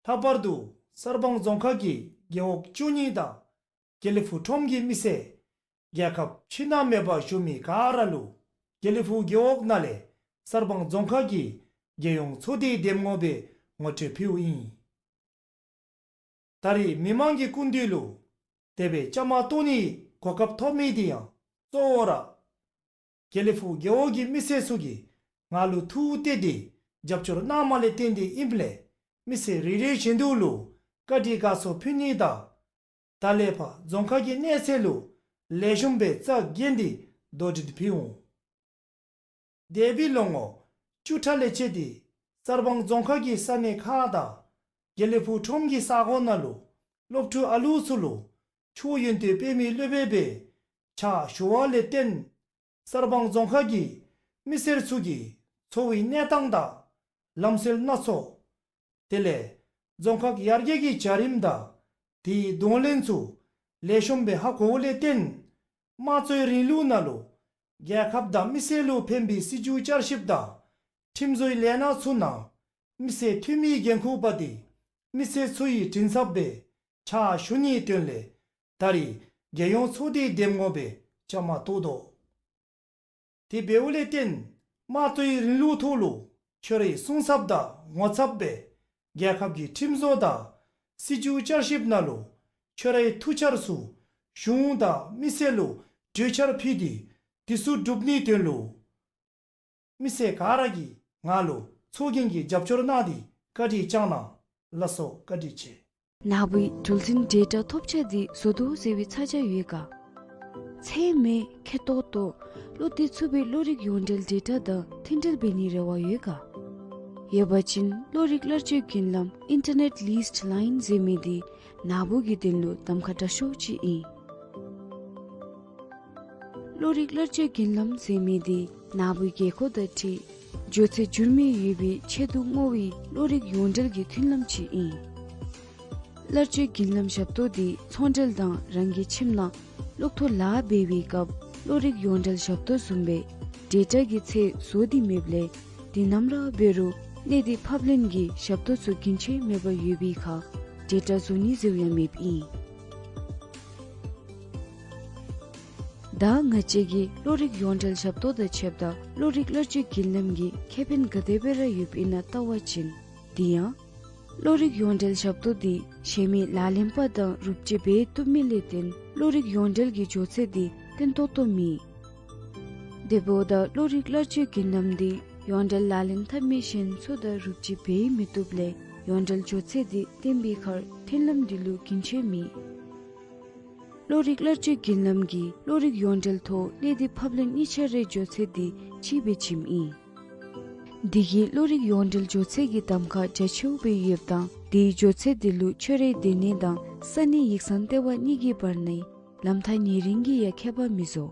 ལྷག་པར་དུ་གསར་སྤང་རྫོང་ཁག་གི་རྒེད་འོག་བཅུ་གཉིས་དང་དགེ་ལེགས་ཕུག་ཁྲོམ་གྱི་མི་སེར་རྒྱལ་ཁབ་ཕྱི་ནང་མེད་པར་བཞུགས་མི་ག་ར་ལུ་དགེ་ལེགས་ཕུག་རྒེད་འོག་ནང་ལས་གསར་སྤང་རྫོང་ཁག་གི་རྒྱལ་ཡོངས་ཚོགས་སྡེའི་འདེམས་ངོ་སྦེ་ངོ་སྤྲོད་ཕུལཝ་ཨིན། ད་རེས་མི་མང་གི་སྐུ་མདུན་ལུ་དེ་སྦེ་བཅའ་མར་གཏོགས་ནིའི་གོ་སྐབས་ཐོབ་མི་འདི་ཡང་གཙོ་བོ་ར་དགེ་ལེགས་ཕུག་རྒེད་འོག་གི་མི་སེར་ཚུ་གིས་ང་ལུ་ཐུགས་གཏད་དེ་རྒྱབ་སྐྱོར་གནངམ་ལས་བརྟེན་ཏེ་ཨིནམ་ལས་མི་སེར་རེ་རེ་བཞིན་དུ་ལུ་བཀའ་དྲིན་དགའ་ཚོར་ཕུལ་ནི་དང་ད་ལས་ཕར་རྫོང་ཁག་གི་གནས་ཚད་ལུ་ལེགས་ཤོམ་སྦེ་རྩ་འགེངས་ཏེ་དོ་འགྲན་ཕུལ་འོང་། འདས་པའི་ལོ་ངོ་བཅུ་ཕྲག་ལས་བཅད་དེ་གསར་སྤང་རྫོང་ཁག་གི་ས་གནས་ཁག་དང་དགེ་ལེགས་ཕུག་ཁྲོམ་གྱི་ས་གོ་ནང་ལུ་སློབ་ཕྲུག་ཨ་ལུ་ཚུ་ལུ་ཆོས་ཡོན་ཏན་སྤེལ་མི་སློབ་དཔོན་སྦེ་ཕྱག་ཞུ་བ་ལས་བརྟེན་གསར་སྤང་རྫོང་ཁག་གི་མི་སེར་ཚུ་གི་འཚོ་བའི་གནས་སྟངས་དང་ལམ་སྲོལ་སྣ་ཚོགས། དེ་ལས་རྫོང་ཁག་ཡར་རྒྱས་ཀྱི་བྱ་རིམ་དང་དེའི་གདོང་ལེན་ཚུ་ལེགས་ཤོམ་སྦེ་ཧ་གོཝ་ལས་བརྟེན་དམངས་གཙོའི་རིང་ལུགས་ནང་ལུ་རྒྱལ་ཁབ་དང་མི་སེར་ལུ་ཕན་པའི་སྲིད་བྱུས་བསྐྱར་ཞིབ་དང་ཁྲིམས་བཟོའི་ལས་སྣ་ཚུ་ནང་མི་སེར་འཐུས་མིའི་འགན་ཁུར་འབག་སྟེ་མི་སེར་ཚུ་གི་མགྲིན་ཚབ་སྦེ་ཕྱག་ཞུ་ནིའི་དོན་ལས་ད་རེས་རྒྱལ་ཡོངས་ཚོགས་སྡེའི་འདེམས་ངོ་སྦེ་བཅའ་མར་གཏོགས་དོ། དེ་འབདཝ་ལས་བརྟེན་དམངས་གཙོའི་རིང་ལུགས་ཐོག་ལུ་ཁྱོད་རའི་གསུང་ཚབ་དང་ངོ་ཚབ་སྦེ་རྒྱལ་ཁབ་ཀྱི་ཁྲིམས་བཟོ་དང་སྲིད་བྱུས་བསྐྱར་ཞིབ་ནང་ལུ་ཁྱོད་རའི་ཐུགས་འཆར་ཚུ་གཞུང་དང་མི་སེར་ལུ་གྲོས་འཆར་ཕུལ་ཏེ་དེ་ཚུ་སྒྲུབ་ནིའི་དོན་ལུ་མི་སེར་ག་ར་གིས་ང་ལུ་ཚོགས་རྒྱན་གྱི་རྒྱབ་སྐྱོར་གནང་སྟེ་བཀའ་དྲིན་བསྐྱང་གནང་། ལགས་སོ། བཀའ་དྲིན་ཆེ། ནཱ་བུའི་འགྲུལ་འཛིན་ཌེ་ཊ་ཐོབ་ཆ་འདི་བཟོ་དོ་ཟེར་བའི་ཚ་གྱང་ཡོད་ག། ཚད་མེད་ཁེ་ཏོག་ཏོ་བློ་གཏད་ཚུགས་པའི་བློ་རིག་ཡོངས་འབྲེལ་ཌེ་ཊ་དང་མཐུན་འབྲེལ་འབད་ནིའི་རེ་བ་ཡོད་ག། ཡོད་པ་ཅིན་བློ་རིག་གླར་སྤྱོད་བརྒྱུད་ལམ་Internet Leased Line ཟེར་མི་འདི་ནཱ་བུ་གི་དོན་ལུ་གདམ་ཁ་དྲག་ཤོས་ཅིག་ཨིན། བློ་རིག་གླར་སྤྱོད་བརྒྱུད་ལམ་ཟེར་མི་འདི་ནཱ་བུའི་རྒས་འཁོགས་དང་འཁྲིལ་འགྱོ་ཚད་འགྱུར་མེད་ཡོད་པའི་ཆེད་དུ་བསྔོ་བའི་བློ་རིག་ཡོངས་འབྲེལ་གྱི་མཐུན་ལམ་ཅིག་ཨིན། གླར་སྤྱོད་བརྒྱུད་ལམ་ཞབས་ཏོག་འདི་ཚོང་འབྲེལ་དང་རང་གི་ཁྱིམ་ནང་གློག་ཐོག་ལཱ་འབད་བའི་སྐབས་བློ་རིག་ཡོངས་འབྲེལ་ཞབས་ཏོག་བཟུམ་སྦེ་ཌེ་ཊ་གི་ཚད་བཟོ་སྟེ་མེདཔ་ལས་དེ་ནམ་ར་འབད་རུང་གནས་འདི་ཕབ་ལེན་གྱི་ཞབས་ཏོག་ཚུ་རྒྱུན་ཆད་མེད་པར་ཡོད་པའི་ཁར་ཌེ་ཊ་བཟོ་ནི་ཟེརཝ་ཡང་མེདཔ་ཨིན། ད་ང་བཅས་ཀྱིས་བློ་རིག་ཡོངས་འབྲེལ་ཞབས་ཏོག་དང་ཕྱདཔ་ད་བློ་རིག་གླར་སྤྱོད་བརྒྱུད་ལམ་གྱི་ཁེ་ཕན་ག་དེ་སྦེ་ར་ཡོདཔ་ཨིན་ན་བལྟ་བ་ཅིན། དེ་ཡང་བློ་རིག་ཡོངས་འབྲེལ་ཞབས་ཏོག་འདི་གཞན་མི་ལག་ལེན་པ་དང་རུབ་ཅིག་འབད་བཏུབ་མི་ལས་བརྟེན་བློ་རིག་ཡོངས་འབྲེལ་གྱི་འགྱོ་ཚད་འདི་བརྟན་ཏོག་ཏོ་མེད། དེ་འབདཝ་ད་བློ་རིག་གླར་སྤྱོད་བརྒྱུད་ལམ་འདི་ཡོངས་འབྲེལ་ལག་ལེན་འཐབ་མི་གཞན་ཚུ་དང་རུབ་ཅིག་འབད་མི་བཏུབ་ལས་ཡོངས་འབྲེལ་འགྱོ་ཚད་འདི་བརྟན་པའི་ཁར་མཐུན་ལམ་འདི་ལུ་རྒྱུན་ཆད་མེད། བློ་རིག་གླར་སྤྱོད་བརྒྱུད་ལམ་གྱིས་བློ་རིག་ཡོངས་འབྲེལ་ཐོག་གནས་འདི་ཕབ་ལེན་གཉིས་ཆ་རའི་འགྱོ་ཚད་འདི་གཅིག་སྦེ་བྱིནམ་ཨིན། འདི་གིས་བློ་རིག་ཡོངས་འབྲེལ་འགྱོ་ཚད་ཀྱི་གདམ་ཁ་རྒྱ་ཆེཝ་སྦེ་ཡོདཔ་དང་དེའི་འགྱོ་ཚད་འདི་ལུ་ཁྱོད་རའི་སྡོད་གནས་དང་ས་གནས་ཡིག་ཚང་ལྟེ་བ་གཉིས་ཀྱི་བར་ནའི་ལམ་ཐག་ཉེ་རིང་གིས་ཡང་ཁྱད་པར་མི་བཟོ།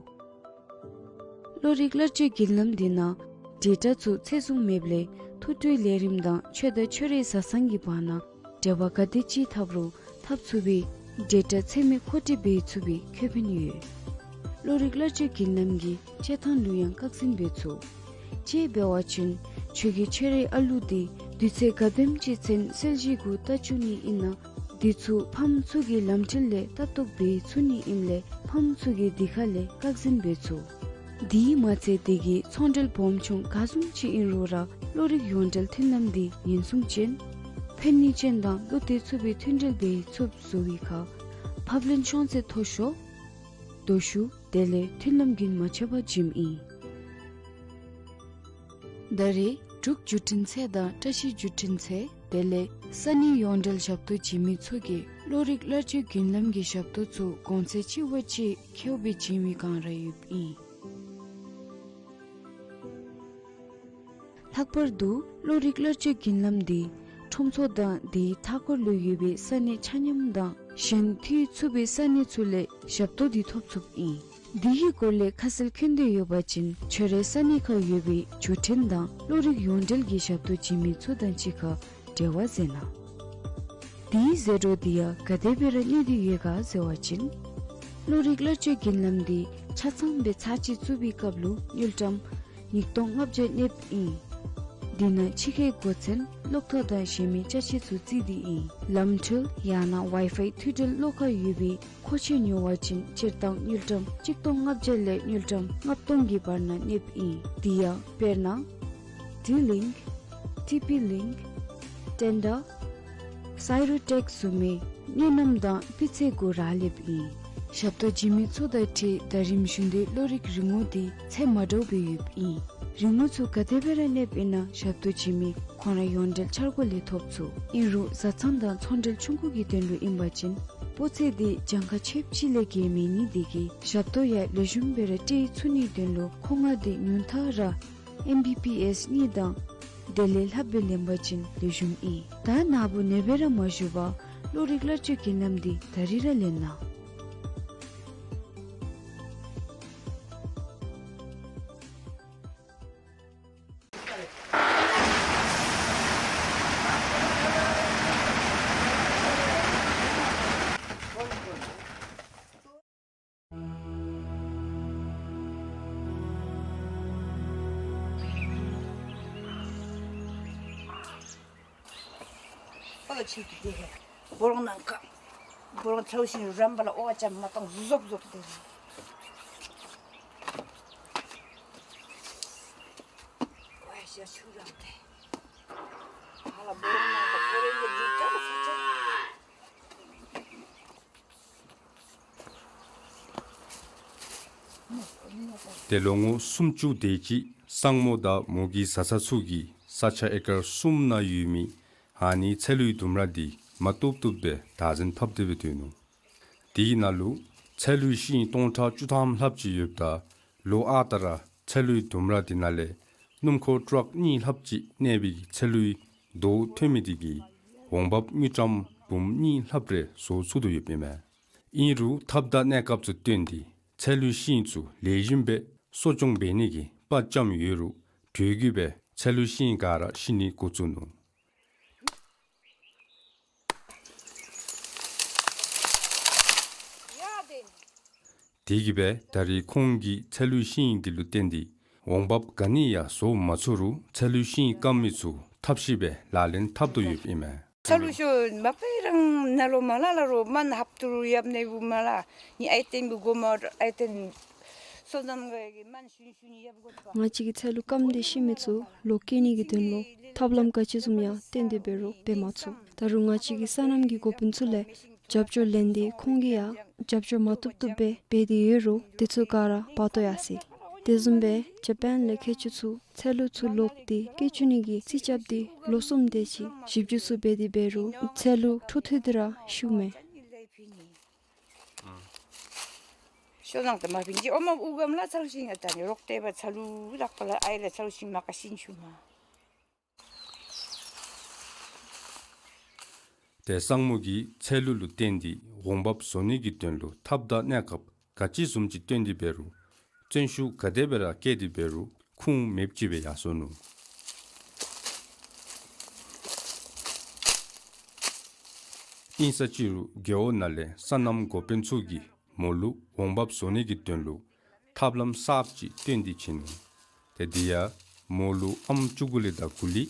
བློ་རིག་གླར་སྤྱོད་བརྒྱུད་ལམ་འདི་ནང་ཌེ་ཊ་ཚུ་ཚད་བཟུང་མེདཔ་ལས་ཐུགས་སྤྲོའི་ལས་རིམ་དང་ཁྱོད་དང་ཁྱོད་རའི་བཟའ་ཚང་གི་བར་ན་འབྲེལ་བ་ག་དེ་ཅིག་འཐབ་རུང་འཐབ་ཚུགས་པའི་ཌེ་ཊ་ཚད་མེད་མཁོ་སྤྲོད་འབད་ཚུགས་པའི་ཁེ་ཕན་ཡོད། བློ་རིག་གླར་སྤྱོད་བརྒྱུད་ལམ་གྱི་ཆེ་ཐང་ལུ་ཡང་བཀག་འཛིན་འབད་ཚུགས། དཔྱེ་འབད་བ་ཅིན་ཁྱོད་ཀྱིས་ཁྱོད་རའི་ཨ་ལུ་འདི་དུས་ཚོད་ག་དེམ་ཅིག་ཚུན་གསལ་བཤད་གུ་བལྟ་བཅུག་ནི་ཨིན་ན། འདི་ཚུ་ཕམ་ཚུ་གི་ལམ་འཁྲིད་ལས་ལྟ་རྟོག་འབད་ཚུགས་ནི་ཨིནམ་ལས་ཕམ་ཚུ་གིས་འདི་ཁ་ལས་བཀག་འཛིན་འབད་ཚུགས། དེ་མ་ཚད་དེ་གིས་ཚོང་འབྲེལ་སྦོམ་ཆུང་ག་བཟུམ་ཅིག་ཨིན་རུང་ར་བློ་རིག་ཡོངས་འབྲེལ་མཐུན་ལམ་འདི་ཉེན་སྲུང་ཅན་ཕན་ནུས་ཅན་དང་བློ་གཏད་ཚུགས་པའི་མཐུན་འབྲེལ་འབད་ཚུགསཔ་བཟོ་བའི་ཁར་ཕབ་ལེན་ཤོང་ཚད་མཐོ་ཤོས་དོ་ཤུགས་ དེ་ལས་མཐུན་ལམ་རྒྱུན་མ་ཆད་པར་བྱིནམ་ཨིན། ད་རེས་འབྲུག་བརྒྱུད་འཕྲིན་ཚད་དང་བཀྲ་ཤིས་བརྒྱུད་འཕྲིན་ཚད་དེ་ལས་ས་གནས་ཡོངས་འབྲེལ་ཞབས་ཏོག་བྱིན་མི་ཚུ་གིས་བློ་རིག་གླར་སྤྱོད་མགུར་གླིང་གི་ཞབས་ཏོག་ཚུ་གོང་ཚད་ཆེ་བ་ཅིག་ཁེཝ་སྦེ་བྱིན་མི་སྒང་ར་ཡོདཔ་ཨིན། ལྷག་པར་དུ་བློ་རིག་གླར་སྤྱོད་མགུར་གླིང་འདི་ཁྲོམ་ཚོགས་དང་དེའི་མཐའ་འཁོར་ལུ་ཡོད་པའི་ས་གནས་ཆ་མཉམ་དང་གཞན་མཐུད་ཚུགས་པའི་ས་གནས་ཚུ་ལས་ཞབས་ཏོག་འདི་ཐོབ་ཚུགསཔ་ཨིན། དེའི་སྐོར་ལས་ཁ་གསལ་མཁྱེན་འདོད་ཡོད་པ་ཅིན་ཁྱོད་རའི་ས་གནས་ཁར་ཡོད་པའི་བརྒྱུད་འཕྲིན་དང་བློ་རིག་ཡོངས་འབྲེལ་གྱི་ཞབས་ཏོག་བྱིན་མི་ཚུ་དང་གཅིག་ཁར་འབྲེལ་བ་མཛད་གནང་། དེའི་ཟད་འགྲོ་འདི་ཡང་ག་དེ་སྦེ་ར་གནས་ཏེ་ཡོད་ག་ཟེར་བ་ཅིན། བློ་རིག་གླར་སྤྱོད་མགུར་གླིང་འདི་ཆ་ཚང་སྦེ་ཚར་གཅིག་བཙུགས་པའི་སྐབས་ལུ་དངུལ་ཀྲམ་ཉིས་སྟོང་ལྔ་བརྒྱ་གནསཔ་ཨིན། འདི་ནང་ཕྱི་ཁའི་སྒོ་ཚན་གློག་ཐག་དང་གཞན་མི་ཅ་ཆས་ཚུ་རྩིས་ཏེ་ཨིན། ལམ་འཕྲུལ་ཡང་ན་ཝའི་ཕའི་མཐུད་འབྲེལ་བློ་ཁར་ཡོད་པའི་མཁོ་ཆས་ཉོ་བ་ཅིན་སྤྱིར་བཏང་དངུལ་ཀྲམ་གཅིག་སྟོང་ལྔ་བརྒྱ་ལས་དངུལ་ཀྲམ་ལྔ་སྟོང་གི་བར་ན་གནསཔ་ཨིན། དེ་ཡང་དཔེར་ན་ཌི་ལིངཀ་ཊི་པི་ལིངཀ་ཊེན་ཌར་སའི་རུ་ཊེཀ་བཟུམ་མའི་གནས་རྣམ་དང་སྤུས་ཚད་གུ་རག་ལསཔ་ཨིན། ཞབས་ཏོག་བྱིན་མི་ཚུ་དང་འཁྲིལ་ད་རིམ་བཞིན་དུ་བློ་རིག་རིན་གོང་འདི་ཚད་མ་འདྲཝ་སྦེ་ཡོདཔ་ཨིན། རིན་གོང་ཚུ་ག་དེ་སྦེ་ར་གནསཔ་ཨིན་ན་ཞབས་ཏོག་བྱིན་མི་ཁོང་ར་ཡོངས་འབྲེལ་འཆར་སྒོ་ལས་ཐོབ་ཚུགས། ཨིན་རུང་བཟའ་ཚང་དང་ཚོང་འབྲེལ་ཆུང་ཀུ་གི་དོན་ལུ་ཨིན་པ་ཅིན་སྤུས་ཚད་འདི་གྱངས་ཁ་ཆོདཔ་ཅིག་ལས་བརྒལ་མེད་ནི་དེ་གིས་ཞབས་ཏོག་ཡང་ལེགས་ཤོམ་སྦེ་ར་སྤྲོད་ཚུགས་ནིའི་དོན་ལུ་མཁོ་མངགས་འདི་ཉུང་མཐའ་ར་ཨེམ་བི་བི་ཨེས་གཉིས་དང་དེ་ལས་ལྷགཔ་སྦེ་ལེན་པ་ཅིན་ལེགས་ཤོམ་ཨིན། ད་ནཱ་བུ་ནེ་སྦེ་ར་མ་བཞུགས་པར་བློ་རིག་གླར་སྤྱོད་མགུར་གླིང་འདི་ད་རིས་ར་ལེན་གནང་། ཨོ་ཆི་ཏི་ཏི་སྦོ་ལོང་ནང་ཁ་སྦོ་ལོང་ཚ་བོ་ཞིང་རམ་པ་ལ་ཨོ་ཅམ་མ་བཏང་བཟོབ་བཟོབ་སྟེ། ཨོ་ཤ་ཆུ་རམ་སྟེ། ཧ་ལ་སྦོ་ལོང་ནང་ཁ་ཁོ་རེ་ལས་འདི་ཀ་ལ་ཚ་ཆ། ཏེ་ལོ་ངོ་སུམ་ཅུ་དེ་ཅིག་སྲང་མོ་དང་མོ་གི་བཟའ་ཚང་ཚུ་གིས་ས་ཆ་ཨེ་ཀར་གསུམ་ནང་ཡོད་མི་ཨ་ནི་ཚལ་ལུའི་ལྡུམ་ར་འདི་མ་བཏུབ་བཏུབ་སྦེ་བདག་འཛིན་འཐབ་སྟེ་སྦེ་སྡོད་ནུག། དེའི་ནང་ལུ་ཚལ་ལུའི་ཤིང་སྟོང་ཕྲག་བཅུ་ཐམ་ལྷགཔ་ཅིག་ཡོདཔ་ད་ལོ་ཨ་རྟག་ར་ཚལ་ལུའི་ལྡུམ་ར་འདི་ནང་ལས་སྣུམ་འཁོར་ཊཱག་གཉིས་ལྷགཔ་ཅིག་གནས་པའི་ཚལ་ལུའི་རྡོ་ཐོན་མི་དེ་གིས་འོང་འབབ་དངུལ་ཀྲམ་འབུམ་གཉིས་ལྷགཔ་རེ་བཟོ་ཚུགས་དོ་ཡོདཔ་ཨིན་མས། ཨིན་རུང་ཐབས་དང་གནས་སྐབས་ཚུ་བསྟུན་ཏེ་ཚལ་ལུའི་ཤིང་ཚུ་ལེགས་ཤོམ་སྦེ་གསོ་སྐྱོང་འབད་ནི་གི་དཔའ་བཅམ་ཡོད་རུང་དུས་རྒྱུན་སྦེ་ཚལ་ལུའི་ཤིང་ག་ར་ཤི་ནི་འགོ་བཙུགས་ནུག། དེ་གིས་སྦེ་ད་རེས་ཁོང་གིས་ཚལ་ལུའི་ཤིང་འདི་ལུ་བརྟེན་ཏེ་འོང་འབབ་ག་ནི་ཡང་བཟོ་མ་ཚུགས་རུང་ཚལ་ལུའི་ཤིང་སྐམ་མི་ཚུ་ཐབས་ཤེས་སྦེ་ལག་ལེན་འཐབ་དོ་ཡོདཔ་ཨིན་མས། ཚལ་ལུ་ཤོ་མ་པའི་རང་ནཱ་ལུ་མ་ལ་ལ་རུང་མན་ཧབ་ཏུ་རུང་ཡབ་ནེ་བུ་མ་ལ་ནི་ཨའི་ཏེན་བུ་གོ་མ་ཨའི་ཏེན་སོ་ནམ་ག་གི་མན་ཤུན་ཤུན་ཡབ་གོ་ང་བཅས་ཀྱི་ཚལ་ལུ་སྐམ་སྟེ་ཤི་མི་ཚུ་ལོག་སྐྱེ་ནི་གི་དོན་ལུ་ཐབས་ལམ་ག་ཅི་བཟུམ་ཡང་བསྟེན་ཏེ་འབད་རུང་འབད་མ་ཚུགས། ད་རུང་ང་བཅས་ཀྱི་སོ་ནམ་གྱི་འགོ་དཔོན་ཚུ་ལས་རྒྱབ་སྐྱོར་ལེན་ཏེ་ཁོང་གིས་ཡང་རྒྱབ་སྐྱོར་མ་བཏུབ་བཏུབ་སྦེ་འབད་དེ་ཡོད་རུང་དེ་ཚུ་ག་ར་འབག་དོ་ཡར་སོ་ཡི། དེ་བཟུམ་སྦེ་ཇ་པཱན་ལས་མཁས་མཆོག་ཚུ་ཚལ་ལུ་ཚུ་ལོག་སྟེ་སྐྱེ་བཅུག་ནི་གི་རྩིས་རྐྱབ་སྟེ་ལོ་གསུམ་དེ་ཅིག་ཞིབ་འཇུག་ཚུ་འབད་དེ་འབད་རུང་ཚལ་ལུ་འཕྲོ་མཐུད་དེ་ར་ཤུགས་མེད། ཤོ་ནང་དུ་མ་ཕིན་ཅི་ཨོ་མ་ཨུ་གམ་ལ་ཚལ་ཤིང་ཨ་ད་ནི་རོག་ཏེ་བ་ཚལ་ལུ་རག་པ་ལ་ཨའི་ལ་ཚལ་ཤིང་མ་ཀ་ཤིང་ཤུ་མ། ཏེ་སྲང་མོ་གིས་ཚལ་ལུ་ལུ་བརྟེན་ཏེ་འོང་འབབ་བཟོ་ནི་གི་དོན་ལུ་ཐབས་དང་གནས་སྐབས་ག་ཅི་བཟུམ་ཅིག་བསྟུན་ཏེ་འབད་རུང་བརྩོན་ཤུགས་ག་དེ་སྦེ་ར་བསྐྱེད་དེ་འབད་རུང་ཁུངས་མེདཔ་ཅིག་སྦེ་ཡར་སོ་ནུག། ཨིན་ས་ཅི་རུང་རྒེད་འོག་ནང་ལས་སོ་ནམ་འགོ་དཔོན་ཚུ་གིས་མོ་ལུ་འོང་འབབ་བཟོ་ནི་གི་དོན་ལུ་ཐབས་ལམ་གསརཔ་ཅིག་བཏོན་ཏེ་བྱིན་ནུག། ཏེ་དེ་ཡང་མོ་ལུ་ཨམ་ཅུ་ཀུ་ལི་དང་གུ་ལི་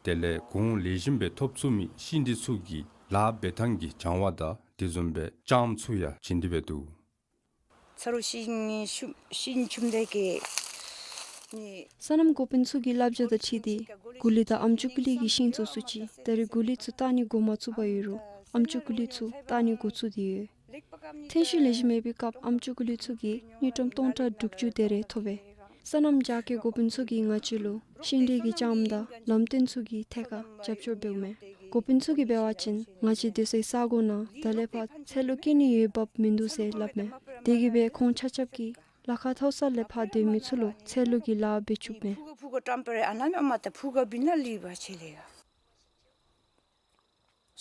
དེ་ལས་གོང་ལེགས་ཤོམ་སྦེ་ཐོབ་ཚུགས་མི་ཤིང་འདི་ཚུ་གི་ལཱ་འབད་ཐངས་ཀྱི་སྦྱང་བ་དང་དེ་བཟུམ་སྦེ་ལྕངམ་ཚུ་ཡང་བྱིན་ཏེ་སྦེ་འདུག། ཚ་རུ་ཤིང་ཤུ་ཤིང་ཆུམ་དེ་གི་ནི་སོ་ནམ་འགོ་དཔོན་ཚུ་གི་བསླབ་བྱ་དང་འཁྲིལ་ཏེ་གུ་ལི་དང་ཨམ་ཅུ་ཀུ་ལི་གི་ཤིང་ཚུ་བཙུགས་ཅི། ད་རེས་གུ་ལི་ཚུ་བཏགས་ནི་འགོ་མ་བཙུགས་པར་ཡོད་རུང་ཨམ་ཅུ་ཀུ་ལི་ཚུ་བཏགས་ནི་འགོ་བཙུགས་ཏེ་ཡོད། ཐོན་ཤུགས་ལེགས་ཤོམ་མེད་པའི་སྐབས་ཨམ་ཅོག་གི་ལུད་ཚུ་གིས་དངུལ་ཀྲམ་སྟོང་ཕྲག་དྲུག་ཅུ་དེ་རེ་ཐོབ་པས། སོ་ནམ་རྒྱ་སྐྱེད་འགོ་དཔོན་ཚུ་གིས་ང་བཅས་ལུ་ཤིང་འབྲས་ཀྱི་ལྕངམ་དང་ལམ་སྟོན་ཚུ་གི་ཐད་ཁར་རྒྱབ་སྐྱོར་འབདཝ་མས། འགོ་དཔོན་ཚུ་གིས་འབད་བ་ཅིན་ང་བཅས་སྡོད་སའི་ས་གོ་ནང་ད་ལས་ཕར་ཚལ་ལུ་སྐྱེ་ནི་ཡོད་བབ་མིན་འདུག་ཟེར་སླབ་མས། དེ་གིས་སྦེ་ཁོང་ཆ་ཁྱབ་ཀྱིས་ལ་ཁ་མཐོ་ས་ལས་ཕར་སྡོད་མི་ཚུ་ལུ་ཚལ་ལུ་གི་ལཱ་འབད་བཅུག་མས། ཕུ་ག་ཕུ་ག་ཀྲམ་པ་རེ་ཨ་ནཱ་མེ་ཨ་མ་ཏ་ཕུ་ག་བིན་ན་ལི་བ་ཆེ་ལེ་ཡ།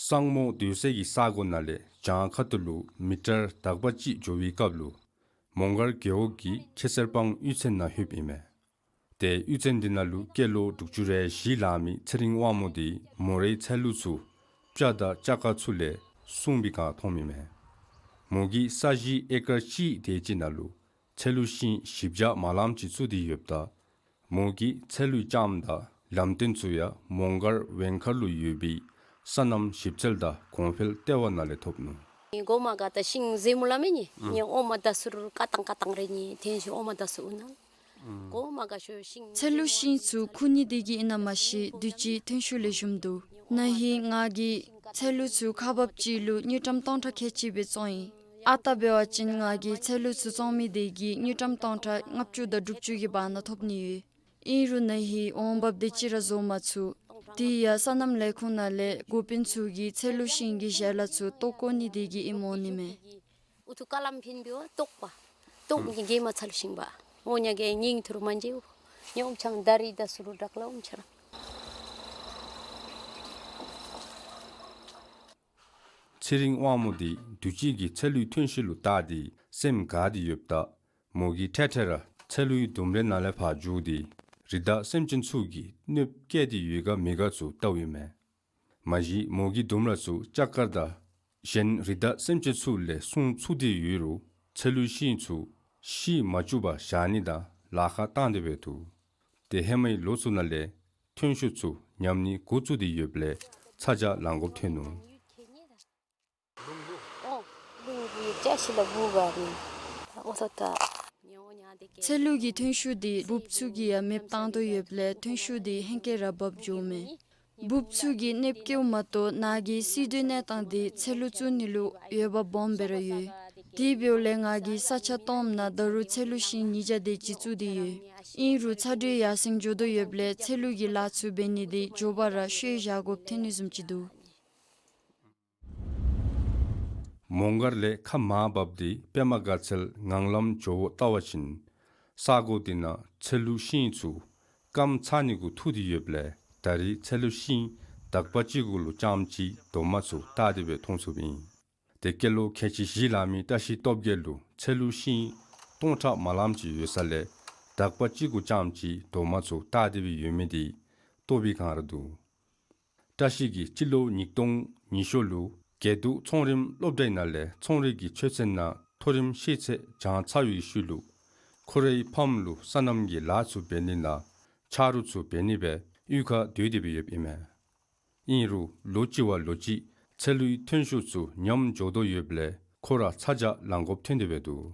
སང་མོ་སྡོད་སའི་གི་ས་གོ་ནང་ལས་བྱང་ཁ་ཐུག་ལུ་མི་ཊར་དག་པ་ཅིག་འགྱོ་བའི་སྐབས་ལུ་མོང་སྒར་རྒེད་འོག་གི་ཁེ་སར་སྤང་གཡུས་ཚན་ནང་ལྷོདཔ་ཨིན་མས། ཏེ་གཡུས་ཚན་འདི་ནང་ལུ་སྐྱེས་ལོ་དྲུག་ཅུ་རེ་བཞི་ལང་མི་ཚེ་རིང་དབང་མོ་འདི་མོ་རའི་ཚལ་ལུད་ཚུ་སྤྱ་དང་སྤྱ་ཀ་ཚུ་ལས་སྲུང་བའི་སྒང་མཐོངམ་ཨིན་མས། མོ་གིས་ས་གཞི་ཨེ་ཀར་གཅིག་དེ་ཅིག་ནང་ལུ་ཚལ་ལུད་ཤིང་བཞི་བརྒྱ་མ་ལངམ་ཅིག་བཙུགས་ཏེ་ཡོདཔ་ད་མོ་གིས་ཚལ་ལུད་ལྕངམ་དང་ལམ་སྟོན་ཚུ་ཡང་མོང་སྒར་ཝེང་མཁར་ལུ་ཡོད་པའི་སོ་ནམ་ཞིབ་འཚོལ་དང་གོང་འཕེལ་ལྟེ་བ་ནང་ལས་ཐོབ་ནུག། གོ་མ་ག་ཏ་ཤིང་ཟེ་མུ་ལ་མེ་ནི་ཨུམ་ནི་ཨོ་མ་ད་སུ་རུ་ཀ་ཏང་ཀ་ཏང་རེ་ནི་ཐོན་ཤུགས་ཨོ་མ་ད་སུ་ཨུ་ན། ཨུམ་གོ་མ་ག་ཤོ་ཤིང་ཚལ་ལུད་ཤིང་ཚུ་ཁུ་ནི་དེ་གིས་ཨིན་ན་མ་ཤེས་དུས་ཅི་ཐོན་ཤུགས་ལེགས་ཤོམ་འདུག། ན་ཧིང་ང་གིས་ཚལ་ལུད་ཚུ་ཁག་འབགཔ་ཅིག་ལུ་དངུལ་ཀྲམ་སྟོང་ཕྲག་ཁལ་གཅིག་སྦེ་བཙོང་ཡི། ཨ་རྟག་འབད་བ་ཅིན་ང་གིས་ཚལ་ལུད་ཚུ་བཙོང་མི་དེ་གིས་དངུལ་ཀྲམ་སྟོང་ཕྲག་ལྔ་བཅུ་དང་དྲུག་ཅུ་གི་བར་ན་ཐོབ་ནི་ཡོད། ཨིན་རུང་ན་ཧིང་འོང་འབབ་དེ་ཅིག་ར་བཟོ་མ་ཚུགས། དེ་ཡང་སོ་ནམ་ལས་ཁུངས་ནང་ལས་འགོ་དཔོན་ཚུ་གིས་ཚལ་ལུད་ཤིང་གི་ཞལ་ལག་ཚུ་བཏོག་བཀོ་ནི་དེ་གིས་ཨིནམ་འོང་ནི་མས། ཨུ་ཐུ་ཀ་ལམ་ཕིན་བི་བ་བཏོག་པ། བཏོག་ནི་གི་མ་ཚལ་ལུད་ཤིང་བ། འོ་ཉ་གི་ཉིང་ཐུར་མན་ཇེ་འུ། ཉོམ་ཆང་ད་རི་ད་སུ་རུ་དྲག་ལ་འོམ་ཆ་ར། ཚེ་རིང་དབང་མོ་འདི་དུས་ཅི་གི་ཚལ་ལུད་ཐོན་ཤུགས་ལུ་བལྟ་སྟེ་སེམས་དགའ་སྟེ་ཡོདཔ་ད་མོ་གིས་ཐེངས་ཐེངས་ར་ཚལ་ལུད་ལྡུམ་རའི་ནང་ལས་ཕར་འགྱོ་སྟེ་རི་དྭགས་སེམས་ཅན་ཚུ་གིས་གནོདཔ་བཀལ་ཏེ་ཡོད་ག་མེད་ག་ཚུ་བལྟཝ་ཨིན་མས། མ་གཞི་མོ་གིས་ལྡུམ་ར་ཚུ་ལྕགས་མཁར་དང་གཞན་རི་དྭགས་སེམས་ཅན་ཚུ་ལས་སྲུང་ཚུགས་ཏེ་ཡོད་རུང་ཚལ་ལུད་ཤིང་ཚུ་ཤི་མ་བཅུག་པར་བཞག་ནི་དང་ལཱ་ཁག་བཏང་སྟེ་འབད་འདུག། ཏེ་ཧེ་མའི་ལོ་ཚུ་ནང་ལས་ཐོན་ཤུགས་ཚུ་ཉམས་ནི་འགོ་བཙུགས་ཏེ་ཡོདཔ་ལས་ཚ་གྱང་ལང་དགོཔ་ཐོན་ནུག། ཚལ་ལུད་ཀྱི་ཐོན་ཤུགས་འདི་འབུཔ་ཚུ་གིས་ཡང་མེདཔ་བཏང་དོ་ཡོདཔ་ལས་ཐོན་ཤུགས་འདི་ཧེང་སྐལ་ར་འབབ་འགྱོཝ་མས། འབུཔ་ཚུ་གིས་གནོདཔ་བཀལཝ་མ་གཏོགས་ནཱ་གི་སྲིད་དོན་གནས་སྟངས་འདི་ཚལ་ལུད་བཙུགས་ནི་ལུ་འོས་འབབ་སྦོམ་སྦེ་ར་ཡོད། དེ་འབདཝ་ལས་ང་གིས་ས་ཆ་སྟོངམ་ནང་ད་རུང་ཚལ་ལུད་ཤིང་ཉིས་བརྒྱ་དེ་ཅིག་བཙུགས་ཏེ་ཡོད། ཨིན་རུང་ཚ་དྲོད་ཡར་སེང་འགྱོ་དོ་ཡོདཔ་ལས་ཚལ་ལུད་ཀྱི་ལཱ་ཚུ་འབད་ནི་འདི་མགྱོགས་པ་ར་ཤོས་བཞག་དགོཔ་ཐོན་ནི་བཟུམ་ཅིག་འདུག། མོང་སྒར་ལས་ཁ་མར་བབས་ཏེ་པདྨ་དགའ་ཚལ་ངང་ལམ་འགྱོཝ་ལྟ་བ་ཅིན་ས་གོ་འདི་ནང་ཚལ་ལུད་ཤིང་ཚུ་སྐམ་ཚར་ནི་གུ་ཐུག་སྟེ་ཡོདཔ་ལས་ད་རེས་ཚལ་ལུད་ཤིང་དག་པ་ཅིག་གུ་ལུ་རྐྱངམ་ཅིག་རྡོག་མ་ཚུ་བཏགས་ཏེ་སྦེ་མཐོང་ཚུགསཔ་ཨིན། ཏེ་སྐྱེས་ལོ་ཁལ་གཅིག་བཞི་ལང་མི་བཀྲ་ཤིས་སྟོབས་རྒྱས་ལུ་ཚལ་ལུད་ཤིང་སྟོང་ཕྲག་མ་ལངམ་ཅིག་ཡོད་ས་ལས་དག་པ་ཅིག་གུ་རྐྱངམ་ཅིག་རྡོག་མ་ཚུ་བཏགས་ཏེ་སྦེ་ཡོད་མི་འདི་བཏོག་པའི་བསྒང་ར་འདུག། བཀྲ་ཤིས་ཀྱིས་སྤྱི་ལོ་ཉིས་སྟོང་ཉི་ཤུ་ལུ་དགེ་འདུན་ཚོང་རིམ་སློབ་གྲྭའི་ནང་ལས་ཚོང་རིག་གི་ཆོས་ཚན་ནང་མཐོ་རིམ་ཤེས་ཚད་སྦྱང་ཚར་བའི་ཤུལ་ལུ་ཁོ་རའི་ཕམ་ལུ་སོ་ནམ་གྱི་ལཱ་ཚུ་འབད་ནི་ནང་ཆ་རོགས་ཚུ་འབད་ནི་སྦེ་གཡུས་ཁར་སྡོད་དེ་སྦེ་ཡོདཔ་ཨིན་མས། ཨིན་རུང་ལོ་གཅིག་བ་ལོ་གཅིག་ཚལ་ལུད་ཐོན་ཤུགས་ཚུ་ཉམས་འགྱོ་དོ་ཡོདཔ་ལས་ཁོ་ར་ཚ་གྱང་ལང་དགོཔ་ཐོན་ཏེ་སྦེ་འདུག།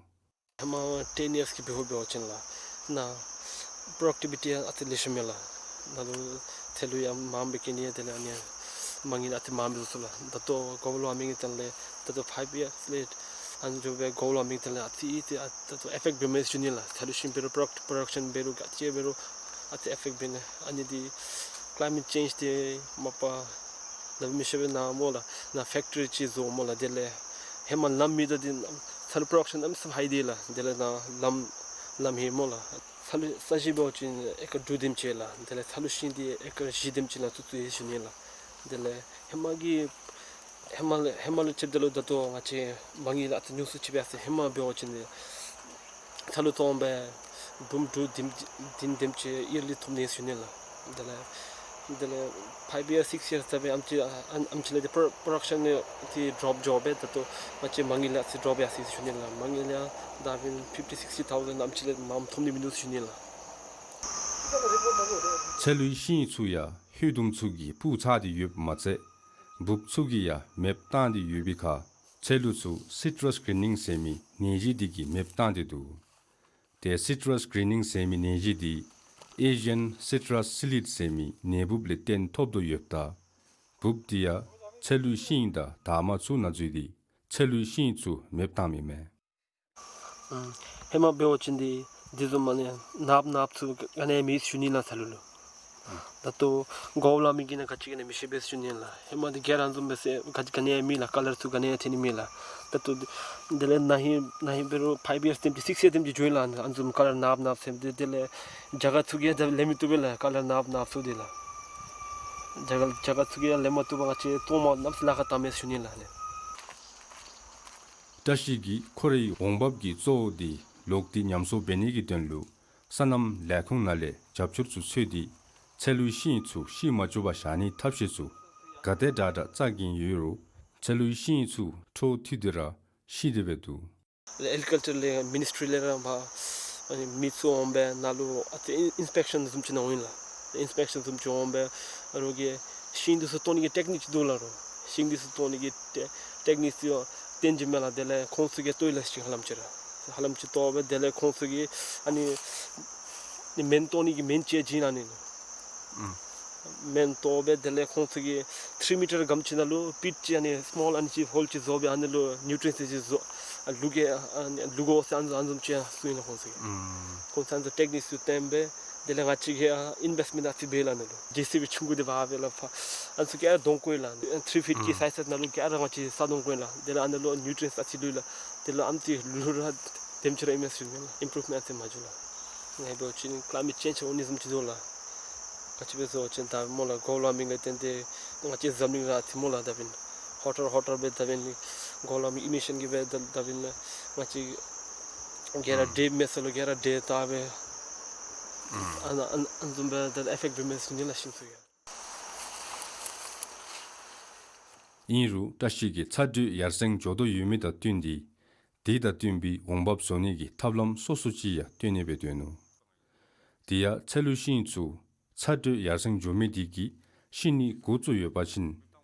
ཧེ་མ་ཊེན་ཡརསི་གི་འབདཝ་འབད་བ་ཅིན་ལགས་ནཱ་པོ་རོ་ཌག་ཊི་བི་ཊི་ཡང་ཨ་ཙི་ལེགས་ཤོམ་མས་ལགས། ནཱ་ལུ་ཚལ་ལུད་ཡང་མངམ་སྦེ་སྐྱེ་ནི། དེ་ལས་ཨ་ནི་མ་དངུལ་ཨ་ཙི་མངམ་སྦེ་བཟོ་ཚུགས་ལགས། ད་ལྟོ་གོ་བ་ལོག་མི་གི་དོན་ལས་ད་ལྟོ་ཕའིབ་ཡརསི་ལེཊ་ཨ་ནི་འགྱོ་སྦེ་གོ་བ་ལོག་མི་གི་དོན་ལས་ཨ་ཙི་ཨ་ཙི་ཨ་ད་ལྟོ་ཨི་ཕེཀཊ་འབད་མི་ཞུ་ནི་ལགས། ཚལ་ལུད་ཤིང་འབད་རུང་པོ་རོ་ཌག་པོ་རོ་ཌག་ཤཱན་འབད་རུང་ག་ཅི་འབད་རུང་ཨ་ཙི་ཨི་ཕེཀཊ་འབད་ནི། ཨ་ནི་འདི་ཀ་ལའི་མེཊ་ཅེནཇ་འདི་མ་པ་ལགས་མི་ཤེས་པས་ན་སྨོ་ལགས། ནཱ་ཕེཀ་ཊི་རི་ཅིག་བཟོ་སྨོ་ལགས། དེ་ལས་ཧེ་མ་ལམ་མེད་ད་འདི་ཚལ་པོ་རོ་ཌག་ཤཱན་ཨམ་སམ་ཧའི་འདི་ལགས། དེ་ལས་ནཱ་ལམ་ལམ་ཧེ་སྨོ་ལགས། ཚལ་ས་གཞི་འབད་བ་ཅིན་ཨེ་ཀར་དྲུག་དེམ་ཅིག་ལགས། དེ་ལས་ཚལ་ལུད་ཤིང་འདི་ཨེ་ཀར་བཞི་དེམ་ཅིག་ནང་བཙུགས་བཙུགས་ཡི་ཞུ་ནི་ལགས། དེ་ལས་ཧེ་མ་གི་ཧེ་མ་ལས་ཧེ་མ་ལུ་ཕྱདཔ་ད་ལུ་ད་ལྟོ་ང་བཅས་མ་དངུལ་ལགས་ཨ་ཙི་ཉུང་སུ་ཅིག་སྦེ་ཨ་ཙི་ཧེ་མ་འབད་བ་ཅིན་ཚལ་ལུད་བཙོང་སྦེ་འབུམ་དྲུག་བདུན་བདུན་དེམ་ཅིག་ཡར་ལི་ཐོབ་ནི་ཞུ་ནི་ལགས། དེ་ལས་དེ་ལས་ཕའིབ་ཡརསི་སིཀསི་ཡརསི་ད་སྦེ་ཨམ་ཅིག་ཨམ་ཅིག་ལས་ཏེ་པོ་རོ་ཌག་ཤཱན་ནི་ཏེ་ཌོརོཔ་འགྱོ་སྦེ་ད་ལྟོ་ང་བཅས་མ་དངུལ་ལགས་ཨ་ཙི་ཌོརོཔ་ཡར་སོ་ཡི་ཞུ་ནི་ལགས། མ་དངུལ་ལགས་ད་སྦེ་ཕིཕ་ཊི་སིཀསི་ཐའུ་ཟེནཌ་ཨམ་ཅིག་ལས་མངམ་ཐོབ་ནི་མིན་འདུག་ཞུ་ནི་ལགས། ཚལ་ལུད་ཤིང་ཚུ་ཡང་ཧོད་དུམ་ཚུ་གིས་སྤུར་ཚར་ཏེ་ཡོདཔ་མ་ཚད་འབུཔ་ཚུ་གིས་ཡང་མེདཔ་བཏང་སྟེ་ཡོད་པའི་ཁར་ཚལ་ལུད་ཚུ་སི་ཊྲཱས་གི་རིན་ནིང་ཟེར་མི་ནད་གཞི་འདི་གིས་མེདཔ་བཏང་སྟེ་འདུག། ཏེ་སི་ཊྲཱས་གི་རིན་ནིང་ཟེར་མི་ནད་གཞི་འདི་ཨེ་ཤི་ཡཱན་སི་ཊྲཱས་སི་ལིཌ་ཟེར་མི་ནད་འབུཔ་ལས་བརྟེན་ཐོབ་དོ་ཡོདཔ་ད་འབུཔ་འདི་ཡང་ཚལ་ལུད་ཤིང་དང་འདབ་མ་ཚུ་ནང་འཛུལ་ཏེ་ ཚལ་ལུའི་ཤིང་ཚུ་མེདཔ་བཏངམ་ཨིན་མས། ཨུམ། ཧེ་མ་འབད་བ་ཅིན་འདི་འདི་བཟུམ་མ་ནི་ནགཔ་ནགཔ་ཚུ་ག་ནི་ཡང་མེད་ཟེར་ཞུ་ནི་ལགས་ཚལ་ལུ་ལུ། ད་ལྟོ་གོ་བ་ལས་མི་གིས་ནི་ག་ཅི་ག་ནི་མི་ཤེས་པས་ཟེར་ཞུ་ནི་ལགས། ཧེ་མ་འདི་ག་ར་ཨ་ནི་བཟུམ་སྦེ་ཟེར་ག་ག་ནི་ཡང་མེད་ལགས། ཀ་ལར་ཚུ་ག་ནི་ཡང་འཐེན་ནི་མེད་ལགས། ད་ལྟོ་དེ་ལས་ན་ཧིང་ན་ཧིང་འབད་རུང་ཕའིབ་ཡརསི་དེམ་ཅིག་སིགསི་ཡརསི་དེམ་ཅིག་འགྱོ་ཡི་ལགས། ཨ་ནི་ཨ་ནི་བཟུམ་ཀ་ལར་ནགཔ་ནགཔ་ཟེར་མི་འདི་དེ་ལས་རྒྱ་གར་ཚུ་གིས་ཡང་ད་ལེན་མི་བཏུབ་པས་ལགས། ཀ་ལར་ནགཔ་ནགཔ་ཚུ་འདི་ལགས། རྒྱ་གར་རྒྱ་གར་ཚུ་གིས་ཡང་ལེན་མ་བཏུབ་པར་ང་བཅས་གཏང་མ་གནངམ་ཅིག་ལཱ་ཁག་བཏངམ་མས་ཟེར་ཞུ་ནི་ལགས་ཨ་ནི། བཀྲ་ཤིས་ཀྱིས་ཁོ་རའི་འོང་འབབ་ཀྱི་གཙོ་བོ་དེ་ལོག་སྟེ་ཉམས་གསོ་འབད་ནིའི་དོན་ལུ་སོ་ནམ་ལས་ཁུངས་ནང་ལས་རྒྱབ་སྐྱོར་ཚུ་འཚོལ་ཏེ་ཚལ་ལུའི་ཤིང་ཚུ་བཤིག་མ་བཅུག་པར་བཞག་ནིའི་ཐབས་ཤེས་ཚུ་ག་དེ་དྲག་དྲག་བཅའ་གི་ཡོད་རུང་ཚལ་ལུའི་ཤིང་ཚུ་འཕྲོ་མཐུད་དེ་ར་བཤིག་སྟེ་འབད་འདུག། ཨེག་རི་ཀལ་ཅར་ལས་མི་ནིསི་ཊི་རི་ལས་ར་ཕར་མི་ཚུ་འོང་སྦེ་ནཱ་ལུ་ཨ་ཙི་ཨིན་སི་པེག་ཤཱན་བཟུམ་ཅིག་གནང་ཡི་ལགས། ཨིན་སི་པེག་ཤཱན་བཟུམ་ཅིག་འོང་སྦེ་རོགས་ཀྱིས་ཤིང་འདི་ཚུ་བཏོག་ནིའི་ཊེག་ནིཀ་ཅིག་འདུག་ལགས། རོགས་ཤིང་འདི་ཚུ་བཏོག་ནིའི་ཊེག་ནིཀ་ཚུ་སྟོན་ཅི་མས་ལགས། དེ་ལས་ཁོང་ཚུ་གིས་བཏོག་ཡི་ལགས། ཤིང་ཧ་ལམ་ཅིག་ར་ཧ་ལམ་ཅིག་བཏོག་སྦེ་དེ་ལས་ཁོང་ཚུ་གིས་ཨ་ནི་མེན་བཏོག་ནིའི་མེན་ཅིག་བྱིན་ཨ་ནི་ལུ། མེན་བཏོག་སྦེ་དེ་ལས་ཁོང་ཚུ་གིས་ཐིརི་མི་ཊར་གམ་ཅིག་ནང་ལུ་པིཊ་ཅིག་ཨ་ནི་སི་མོལ་ཨ་ནི་ཅིག་ཧོལ་ཅིག་བཟོ་སྦེ་ཨ་ནི་ལུ་ནིའུ་ཊི་རི་ཡེནཊ་ཅིག་བཟོ་ཨ་བླུག་གེ་ཨ་ནི་བླུག་དགོ་ཟེར་ཨ་ནི་བཟུམ་ཅིག་གསུངས་ཡི་ལགས་ཁོང་ཚུ་གིས། ཁོང་ཚུ་ཨ་ནི་ཚུ་ཊེག་ནིཀ་ཚུ་བཏོན་སྦེ་དེ་ལས་ང་བཅས་ཀྱིས་ཨ་ཨིན་བེསི་མེནཊ་ཨ་ཙི་འབད་ཡི་ལགས། ཨ་ནི་ལུ་ཇེ་སི་བི་ཆུང་ཀུ་འདི་འབག་སྦེ་ལགས་ཕར་ཨ་ནི་ཚུ་ག་ར་བརྡུང་བཀོ་ཡི་ལགས། ཨ་ནི་ཐིརི་ཕིཊ་གི་སའིཛ་ནང་ལུ་ག་ར་ང་བཅས་ས་བརྡུང་བཀོ་ཡི་ལགས། དེ་ལས་ཨ་ནི་ལུ་ནིའུ་ཊི་རི་ཡེནཊ་ཨ་ཙི་བླུགས་ཡི་ལགས། དེ་ལུ་ཨ་ནི་ཚུ་བླུགས་རུང་དེམ་ཅིག་ར་ཨིན་མས་ཟེར་ཞུ་ནི་ལགས། ཨིམ་པུརུབ་མེནཊ་ཨ་ཙི་མ་བྱུང་ལགས། ང་འབད་བ་ཅིན་ཀ་ལའི་མེཊ་ཅེནཇ་འོང་ནི་བཟུམ་ཅིག་འདུག་ལགས། ག་ཅི་སྦེ་ཟེར་བ་ཅིན་ད་སྨོ་ལགས་གོ་བ་ལས་མི་གིས་བརྟེན་ཏེ་ང་བཅས་འཛམ་གླིང་ར་ཨ་ཙི་སྨོ་ལགས་ད་འབདན་ཧོ་ཊལ་ཧོ་ཊལ་སྦེ་ད་འབདན་གོ་བ་ལས་མི་ཨི་མི་ཤཱན་གྱིས་སྦེ་ད་ད་འབདན་ང་བཅས་ག་ར་ཨུམ་ཌེ་མེད་ས་ལུ་ག་ར་ཌེ་བཏབ་སྦེ་ཨུམ་ཨ་ནི་ཨ་ནི་ཨ་ནི་བཟུམ་སྦེ་ད་ཨེ་ཕེཀཊ་འབད་མས་ཟེར་ཞུ་ནི་ལགས་ཤིང་ཚུ་ཡང་། ཨིན་རུང་བཀྲ་ཤིས་ཀྱིས་ཚ་དྲོད་ཡར་སེང་འགྱོ་དོ་ཡོད་མི་དང་བསྟུན་ཏེ་དེ་དང་བསྟུན་པའི་འོང་འབབ་བཟོ་ནི་གི་ཐབས་ལམ་སོ་སོ་ཅིག་ཡང་སྟོན་ནི་སྦེ་སྡོད་ནུག། དེ་ཡང་ཚལ་ལུའི་ཤིང་ཚུ་ཚ་དྲོད་ཡར་སེང་འགྱོ་མི་དེ་གིས་ཤི་ནི་འགོ་བཙུགས་ཡོད་པ་ཅིན་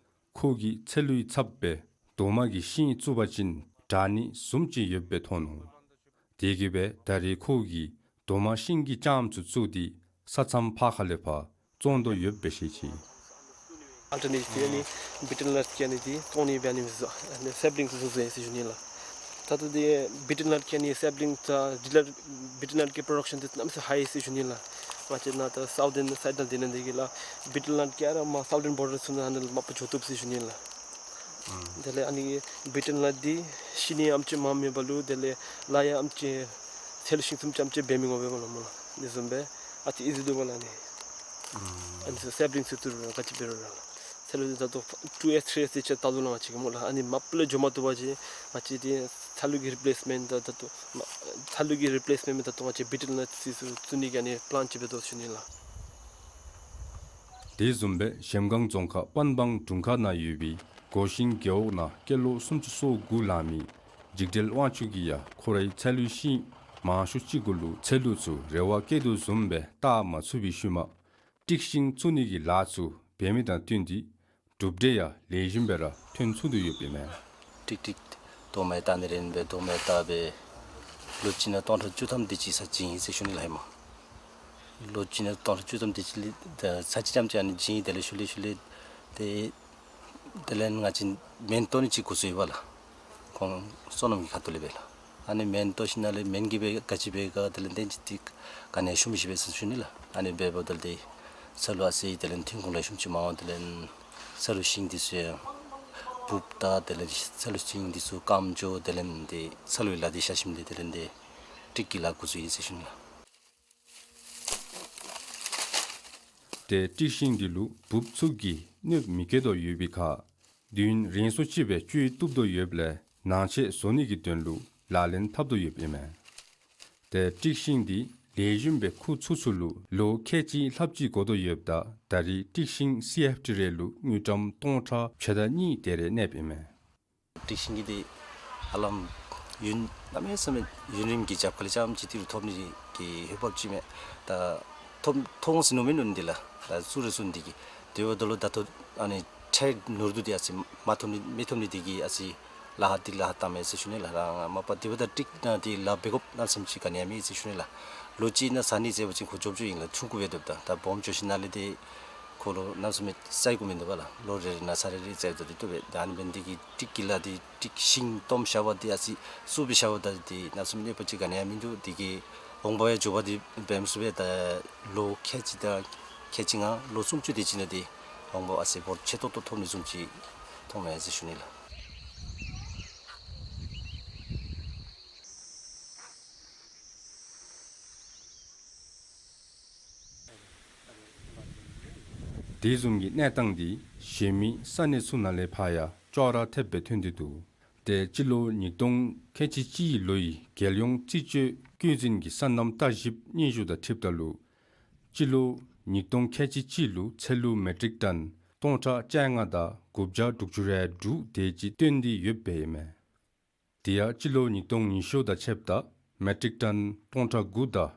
ཁོ་གིས་ཚལ་ལུའི་ཚབ་སྦེ་རྡོག་མ་གི་ཤིང་བཙུགས་པ་ཅིན་དྲག་ནི་བཟུམ་ཅིག་ཡོདཔ་སྦེ་མཐོང་ནུག། དེ་གིས་སྦེ་ད་རེས་ཁོ་གིས་རྡོག་མ་ཤིང་གི་ལྕངམ་ཚུ་བཙུགས་ཏེ་ས་མཚམས་ཕར་ཁ་ལས་ཕར་བཙོང་དོ་ཡོདཔ་སྦེ་བཤད་ཅི། ཨལ་ཊར་ནེ་ཊིབ་ཨ་ནི་བི་ཊལ་ནཊ་ཀྱི་ཨ་ནི་འདི་བཙོང་ནི་སྦེ་ཨ་ནི་བཟོ་ཨ་ནི་སེཔ་ལིང་ཚུ་བཟོ་བཟོཝ་ཨིན་ཟེར་ཞུ་ནི་ལགས། ད་ལྟོ་འདི་བི་ཊལ་ནཊ་ཀྱི་ཨ་ནི་སེཔ་ལིང་ཚུ་བི་ཊལ་ནཊ་ཀྱི་པྲོ་ཌག་ཤཱན་འདི་གནམ་མེད་ས་མེད་ཧའི་ཨིན་ཟེར་ཞུ་ནི་ལགས། ང་བཅས་ནཱ་ད་སའུ་ཐརན་སའིཌ་ནང་འདི་ནང་འདི་གི་ལགས་བི་ཊལ་ནཊ་ཀྱི་ཨ་ར་མར་སའུ་ཐརན་བོར་ཌར་ཚུ་ནང་ཨ་ནི་མ་པ་འགྱོ་བཏུབ་ཟེར་ཞུ་ནི་ལགས། དེ་ལས་ཨ་ནི་བི་ཊལ་ནཊ་འདི་ཤི་ནི་ཨམ་ཅིག་མངམ་མེད་པ་ལུ་དེ་ལས་ལཱ་ཡང་ཨམ་ཅིག་ཚལ་ལུ་ཤིང་བཙུགསཔ་ཅིག་ཨམ་ཅིག་འབད་མི་འོང་པས་སྨོ་ལགས་སྨོ་ལགས། དེ་བཟུམ་སྦེ་ཨ་ཙི་ཨི་ཟི་འདུག་པ་ལགས་ཨ་ནི། ཨ་ནི་ཚུ་སེཔ་ལིང་ཚུ་བཙུགས་རུང་ག་ཅི་འབད་རུང་ར་ལགས། ཚལ་ལུ་ད་ལྟོ་ཊུ་ཨེ་ཐི་རི་ཨེ་ཐི་ཅིག་བལྟ་དོ་ལགས་ང་བཅས་ཀྱིས་སྨོ་ལགས། ཨ་ནི་མ་པ་ལས་འགྱོ་མ་བཏུབ་པ་ཅིན་ང་བཅས་འདི་ཚལ་ལུ་གི་རི་པི་ལེསི་མེནཊ་ད་ད་ལྟོ་ཚལ་ལུ་གི་རི་པི་ལེསི་མེནཊ་མེན་ད་ལྟོ་ང་བཅས་བི་ཊལ་ནཊ་ཚུ་བཙུགས་ནི་གི་ཨ་ནི་པི་ལཱན་ཅིག་འབད་དོ་ཞུ་ནི་ལགས། དེ་བཟུམ་སྦེ་གཞལམ་སྒང་རྫོང་ཁག་པན་སྦང་དྲུང་ཁག་ནང་ཡོད་པའི་སྒོ་ཤིང་རྒེད་འོག་ནང་སྐྱེས་ལོ་སུམ་ཅུ་སོ་དགུ་ལང་མི་འཇིགས་བྲལ་དབང་ཕྱུག་གིས་ཡང་ཁོ་རའི་ཚལ་ལུའི་ཤིང་མང་ཤོས་ཅིག་གུ་ལུ་ཚལ་ལུ་ཚུ་རེ་བ་བསྐྱེད་དོ་བཟུམ་སྦེ་བཏགས་མ་ཚུགས་པའི་ཤུལ་མ་ཊིག་ཤིང་བཙུགས་ནི་གི་ལཱ་ཚུ་འབད་མི་དང་བསྟུན་ཏེ་གྲུབ་འབྲས་ཡང་ལེགས་ཤོམ་སྦེ་ར་ཐོན་ཚུགས་དོ་ཡོདཔ་ཨིན་མས། ཊིག་ཊིག་རྡོག་མ་བཏགས་ནི་རེ་ཨིན་པས། རྡོག་མ་བཏགས་སྦེ་ལོ་གཅིག་ནང་སྟོང་ཕྲག་བཅུ་ཐམ་དེ་ཅིག་ས་བྱིན་ཡི་ཟེར་ཞུ་ནི་ལགས་ཧེ་མ། ལོ་གཅིག་ནང་སྟོང་ཕྲག་བཅུ་ཐམ་དེ་ཅིག་ལས་ས་ཅིག་ཙམ་ཅིག་ཨ་ནི་བྱིན་ཡི། དེ་ལས་ཤུལ་ལས་ཤུལ་ལས་དེ་དེ་ལས་ང་བཅས་མེན་བཏོག་ནི་ཅིག་འགོ་བཙུགས་ཡི་པ་ལགས། ཁོང་སོ་ནམ་གྱི་ཁ་ཐུག་ལས་སྦེ་ལགས། ཨ་ནི་མེན་བཏོག་ཞིནམ་ལས་མེན་གྱིས་སྦེ་ག་ཅི་འབད་ག་དེ་ལས་ཏན་ཅིག་ཏེ་ག་ནི་ཡང་ཞུམ་ཤིག་པས་ཟེར་ཞུ་ནི་ལགས། ཨ་ནི་འབདཝ་ད་ལུ་ཏེ་ས་ལུ་ཨ་ཙི་དེ་ལས་ཐོན་ཁུངས་ལེགས་ཤོམ་ཅིག་མ་འོང་། དེ་ལས་ས་ལུ་ཤིང་འདི་ཚུ་ཡང་འབུཔ་དང་དེ་ལས་ས་ལུ་ཤིང་འདི་ཚུ་སྐམ་འགྱོ། དེ་ལས་ཏེ་ས་ལུའི་ལཱ་འདི་ཤ་ཞིམ་ལས་དེ་ལས་ཏེ་ཊིག་གི་ལཱ་འགོ་བཙུགས་ཡི་ཟེར་ཞུ་ནི་ལགས། ཏེ་ཊིག་ཤིང་འདི་ལུ་འབུཔ་ཚུ་གིས་གནོདཔ་མི་བཀལ་དོ་ཡོད་པའི་ཁར་མདུན་རིང་སུ་ཅིག་སྦེ་བཅོས་བཏུབ་དོ་ཡོདཔ་ལས་ནང་ཆས་བཟོ་ནི་གི་དོན་ལུ་ལག་ལེན་འཐབ་དོ་ཡོདཔ་ཨིན་མས། ཏེ་ཊིག་ཤིང་འདི་ལེགས་ཤོམ་སྦེ་ཁུ་ཚུགས་ཚུགས་ལུ་ལོ་ཁལ་གཅིག་ལྷགཔ་ཅིག་འགོར་དོ་ཡོདཔ་ད་ད་རེས་ཊིག་ཤིང་སི་ཨེཕ་ཊི་རེ་ལུ་དངུལ་ཀྲམ་སྟོང་ཕྲག་ཕྱེད་དང་གཉིས་དེ་རེ་གནསཔ་ཨིན་མས། ཊིག་ཤིང་གི་འདི་ཧ་ལམ་ཡུན་གནམ་མེད་ས་མེད་ཡུན་རིངམོ་གི་རྒྱབ་ཁ་ལས་རྐྱངམ་ཅིག་ཏི་རུ་ཐོབ་ནི་གི་འོས་འབབ་ཅིག་མས། ད་ཐོབ་ཐོབ་འོང་ཟེར་མནོ་མི་མནོ་ནི་འདི་ལགས། ད་ཚུར་ར་ཚུར་འདི་གིས་དེ་འབདཝ་ད་ལུ་ད་ལྟོ་ཨ་ནི་ཁྲལ་ནོར་འདུག་འདི་ཨ་ཙི་མ་ཐོབ་ནི་མི་ཐོབ་ནི་འདི་གིས་ཨ་ཙི་ལཱ་འདི་ལཱ་བཏངམ་མས་ཟེར་ཞུ་ནི་ལགས། རང་མ་པ་དེ་འབདཝ་ད་ཊིག་ནང་འདི་ལཱ་འབད་དགོཔ་གནམ་མེད་ས་མེད་ཅིག་ག་ནི་ཡང་མེད་ཟེར་ཞུ་ནི་ལགས། ལོ་གཅིག་ནང་ཟ་ནི་ཟེར་བ་ཅིན་ཁོ་འཇོབ་འཇོབ་ཨིན་ལགས། ཆུང་ཀུ་འབད་དོ་ད་ད་སྦོམ་འགྱོ་ཞིནམ་ལས་ཏེ་ ཁོ་ལུ་གནམ་མེད་ས་མེད་སའི་གོ་མིན་འདུག་ག་ལགས། ལོ་རེ་རེ་ན་ཚ་རེ་རེ་བཙའ་དོ་འདི་བཏུབ་པས། ད་ཨ་ནི་འབད་ནི་འདི་གིས་ཏིག་ཀི་ལ་འདི་ཏིག་ཤིང་སྟོངམ་བཞག་པ་འདི་ཨ་ཙི་སུབ་སྦེ་བཞག་པ་ད་འདི་གནམ་མེད་ས་མེད་གནོད་པ་ཅིག་ག་ནི་ཡང་མིན་འདུག། འདི་གིས་འོང་འབབ་ཡང་མགྱོགས་པ་འདི་འབད་མི་ཚུགས་པས། ད་ལོ་ཁལ་གཅིག་དང་ཁལ་གཅིག་ལྔ་ལོ་སུམ་ཅུ་དེ་ཅིག་ནང་འདི་འོང་འབབ་ཨ་ཙི་འབོར་ཆེ་ཏོག་ཏོ་ཐོབ་ནི་བཟུམ་ཅིག་མཐོངམ་མས་ཟེར་ཞུ་ནི་ལགས། དེ་བཟུམ་གྱི་གནས་སྟངས་འདི་གཞན་མི་ས་གནས་ཚུ་ནང་ལས་ཕར་ཡང་ཅོག་ར་འཐདཔ་སྦེ་ཐོན་ཏེ་འདུག། ཏེ་སྤྱི་ལོ་ཉིས་སྟོང་ཁལ་གཅིག་གཅིག་ལོའི་རྒྱལ་ཡོངས་རྩིས་སྤྱོད་བཀོད་འཛིན་གྱི་སོ་ནམ་བརྟག་ཞིབ་སྙན་ཞུ་དང་འཁྲིལཝ་ད་ལུ་སྤྱི་ལོ་ཉིས་སྟོང་ཁལ་གཅིག་གཅིག་ལུ་ཚལ་ལུ་མེ་ཊིག་ཊཱན་སྟོང་ཕྲག་བཅོ་ལྔ་དང་དགུ་བརྒྱ་དྲུག་ཅུ་རེ་དྲུག་དེ་ཅིག་བཏོན་ཏེ་ཡོདཔ་ཨིན་མས། དེ་ཡང་སྤྱི་ལོ་ཉིས་སྟོང་ཉི་ཤུ་དང་ཕྱདཔ་ད་མེ་ཊིག་ཊཱན་སྟོང་ཕྲག་དགུ་དང་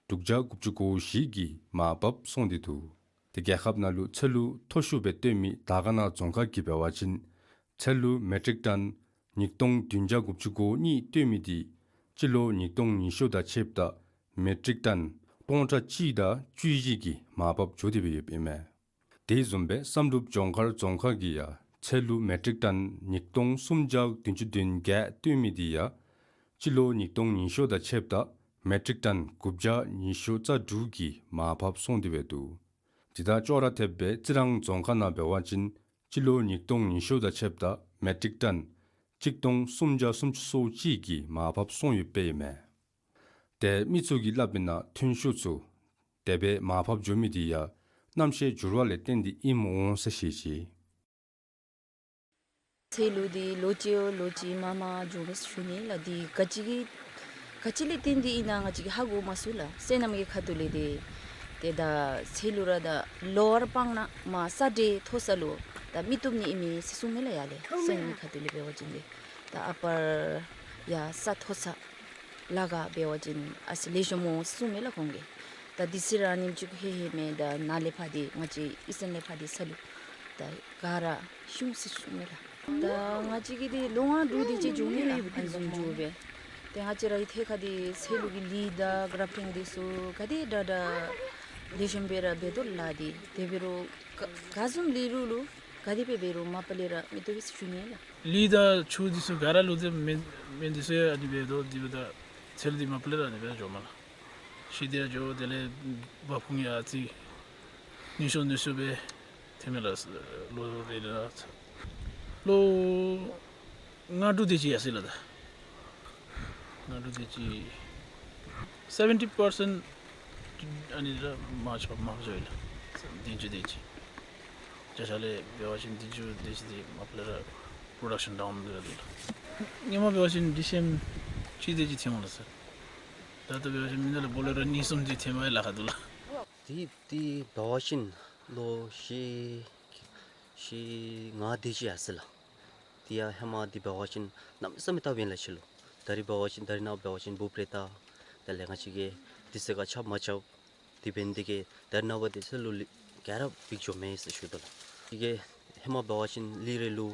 དྲུག་བརྒྱ་དགུ་བཅུ་གོ་བཞི་གི་མར་བབས་སོང་སྟེ་འདུག། ཏེ་རྒྱལ་ཁབ་ནང་ལུ་ཚལ་ལུ་མཐོ་ཤོས་སྦེ་བཏོན་མི་དར་དཀར་ན་རྫོང་ཁག་གིས་འབད་བ་ཅིན་ཚལ་ལུ་མེ་ཊིག་ཊཱན་ཉིས་སྟོང་བདུན་བརྒྱ་དགུ་བཅུ་གོ་གཉིས་བཏོན་མི་འདི་སྤྱི་ལོ་ཉིས་སྟོང་ཉི་ཤུ་དང་ཕྱདཔ་ད་མེ་ཊིག་ཊཱན་སྟོང་ཕྲག་གཅིག་དང་བཅུ་བཞི་གི་མར་བབས་འགྱོ་སྟེ་སྦེ་ཡོདཔ་ཨིན་མས། དེ་བཟུམ་སྦེ་བསམ་གྲུབ་ལྗོངས་མཁར་རྫོང་ཁག་གིས་ཡང་ཚལ་ལུ་མེ་ཊིག་ཊཱན་ཉིས་སྟོང་སུམ་བརྒྱ་བདུན་ཅུ་དོན་བརྒྱད་བཏོན་མི་འདི་ཡང་སྤྱི་ལོ་ཉིས་སྟོང་ཉི་ཤུ་དང་ཕྱདཔ་ད་མེ་ཊིག་ཊཱན་དགུ་བརྒྱ་ཉི་ཤུ་རྩ་དྲུག་གི་མར་བབས་སོང་སྟེ་སྦེ་འདུག། དེ་དང་ཅོག་ར་འཐདཔ་སྦེ་རྩི་རང་རྫོང་ཁག་ནང་འབད་བ་ཅིན་སྤྱི་ལོ་ཉིས་སྟོང་ཉི་ཤུ་དང་ཕྱདཔ་ད་མེ་ཊིག་ཊཱན་གཅིག་སྟོང་སུམ་བརྒྱ་སུམ་ཅུ་སོ་གཅིག་གི་མར་བབས་སོང་ཡོདཔ་ཨིན་མས། ཏེ་མི་ཚུ་གིས་སླབ་མི་ནང་ཐོན་ཤུགས་ཚུ་དེ་སྦེ་མར་བབས་འགྱོ་མི་འདི་ཡང་གནམ་གཤིས་འགྱུར་བ་ལས་བརྟེན་ཏེ་ཨིནམ་འོང་ཟེར་བཤད་ཅི། ཚལ་ལུ་འདི་ལོ་གཅིག་ལོ་གཅིག་མར་མར་འགྱོ་བས་ཟེར་ཞུ་ནི་ལགས། འདི་ག་ཅི་གི་ག་ཅི་ལས་བརྟེན་ཏེ་ཨིན་ན་ང་བཅས་ཀྱིས་ཧ་གོ་མ་ཚུགས་ལགས། སོ་ནམ་གྱི་ཁ་ཐུག་ལས་འདི་ཏེ་ད་ཚལ་ལུ་ར་ད་ལོ་ཝར་སྤང་ན་མར་ས་འདྲེས་མཐོ་ས་ལུ་ད་མི་བཏུབ་ནི་ཨིན་མས་ཟེར་གསུངམ་མས་ལགས། ཡར་ལས་སོ་ནམ་གྱི་ཁ་ཐུག་ལས་འབད་བ་ཅིན་འདི་ད་ཨ་པར་ཡར་ས་མཐོ་ས་ལ་ག་འབད་བ་ཅིན་ཨ་ཙི་ལེགས་ཤོམ་འོང་ཟེར་གསུངམ་མས་ལགས་ཁོང་གིས། ད་དེ་ཚེ་ར་ཨ་ནེམ་ཅིག་ཧེ་ཧེ་མས། ད་ནཱ་ལས་ཕར་འདི་ང་བཅས་ཨི་སི་ཊན་ལས་ཕར་འདི་ས་ལུ་ད་ག་ར་ཤུང་ཟེར་གསུངམ་མས་ལགས། ད་ང་བཅས་ཀྱིས་འདི་ལོ་ལྔ་དྲུག་དེ་ཅིག་འགྱོ་མས་ལགས། ཨ་ནི་བཟུམ་འགྱོ་སྦེ་ཏེ་ང་བཅས་ར་ཨི་ཐད་ཁར་འདི་ཚལ་ལུ་གི་ལི་དང་གྲབ་ཊིང་འདི་ཚུ་ག་དེ་དྲག་དྲག་ལེགས་ཤོམ་སྦེ་ར་འབད་དོ་ལགས། འདི་དེ་འབད་རུང་ག་ག་བཟུམ་ལས་རུང་ལུ་ག་དེ་སྦེ་འབད་རུང་མ་པ་ལས་ར་མི་བཏུབ་པས་ཟེར་ཞུ་ནི་ལགས། ལི་དང་ཆུ་འདི་ཚུ་ག་ར་ལུ་ཏེ་མེ་མེ་འདི་ཚུ་ཡང་ཨ་ནི་སྦེ་འདུག། འདི་འབདཝ་ད་ཚལ་འདི་མ་པ་ལས་ར་ཨ་ནི་སྦེ་འགྱོཝ་མས་ལགས། ཤི་སྟེ་ཡང་འགྱོ། དེ་ལས་འབབ་ཁུངས་ཡང་ཨ་ཙི་ནུས་ཤུགས་ནུས་ཤུགས་སྦེ་ཐོནམ་མས་ལགས། ལོ་རེ་རེ་ལུ་ལོ་ལྔ་དྲུག་དེ་ཅིག་ཡར་སོ་ཡི་ལགས། ད་ལྔ་དྲུག་དེ་ཅིག་སེ་བེན་ཊི་པར་སེནཊ་ཨ་ནི་ར་མར་ཆག་མར་ཆག་ཡི་ལགས། བདུན་ཅུ་དེ་ཅིག། བརྒྱ་ཆ་ལས་འབད་བ་ཅིན་བདུན་ཅུ་དེ་ཅིག་འདི་མ་པ་ལས་ར་པྲོ་ཌག་ཤཱན་ཌའུན་འདི་ར་འདུག་ལགས། སྔོན་མ་འབད་བ་ཅིན་ཌི་སི་ཨེམ་གཅིག་དེ་ཅིག་ཐོན་འོང་ལགས་སར། ད་ལྟོ་འབད་བ་ཅིན་མི་ནང་ལུ་བོ་ལེ་རོ་གཉིས་གསུམ་ཅིག་ཐོནམ་ཡང་ལཱ་ཁག་འདུག་ལགས། དེ་དེ་འབད་བ་ཅིན་ལོ་བཞི་བཞི་ལྔ་དེ་ཅིག་ཡར་སོ་ཡི་ལགས། དེ་ཡང་ཧེ་མ་དེ་འབད་བ་ཅིན་གནམ་མེད་ས་མེད་བཏབ་ཨིན་ལགས་ཕྱི་ལུ། ད་རིས་འབད་བ་ཅིན་ད་རིས་ནངས་པ་འབད་བ་ཅིན་འབུཔ་རེ་བཏབ། དེ་ལས་ང་བཅས་ཀྱིས་དུས་ཚོད་ཁར་ཆརཔ་མ་རྐྱབ། དེ་འབད་ནི་དེ་གིས་ད་རིས་ནངས་པ་འདི་ཚལ་ལུ་ལི་ག་ར་འབིགས་འགྱོཝ་མས་ཟེར་ཞུ་དོ་ལགས། དེ་གིས་ཧེ་མ་འབད་བ་ཅིན་ལི་རེ་ལུ་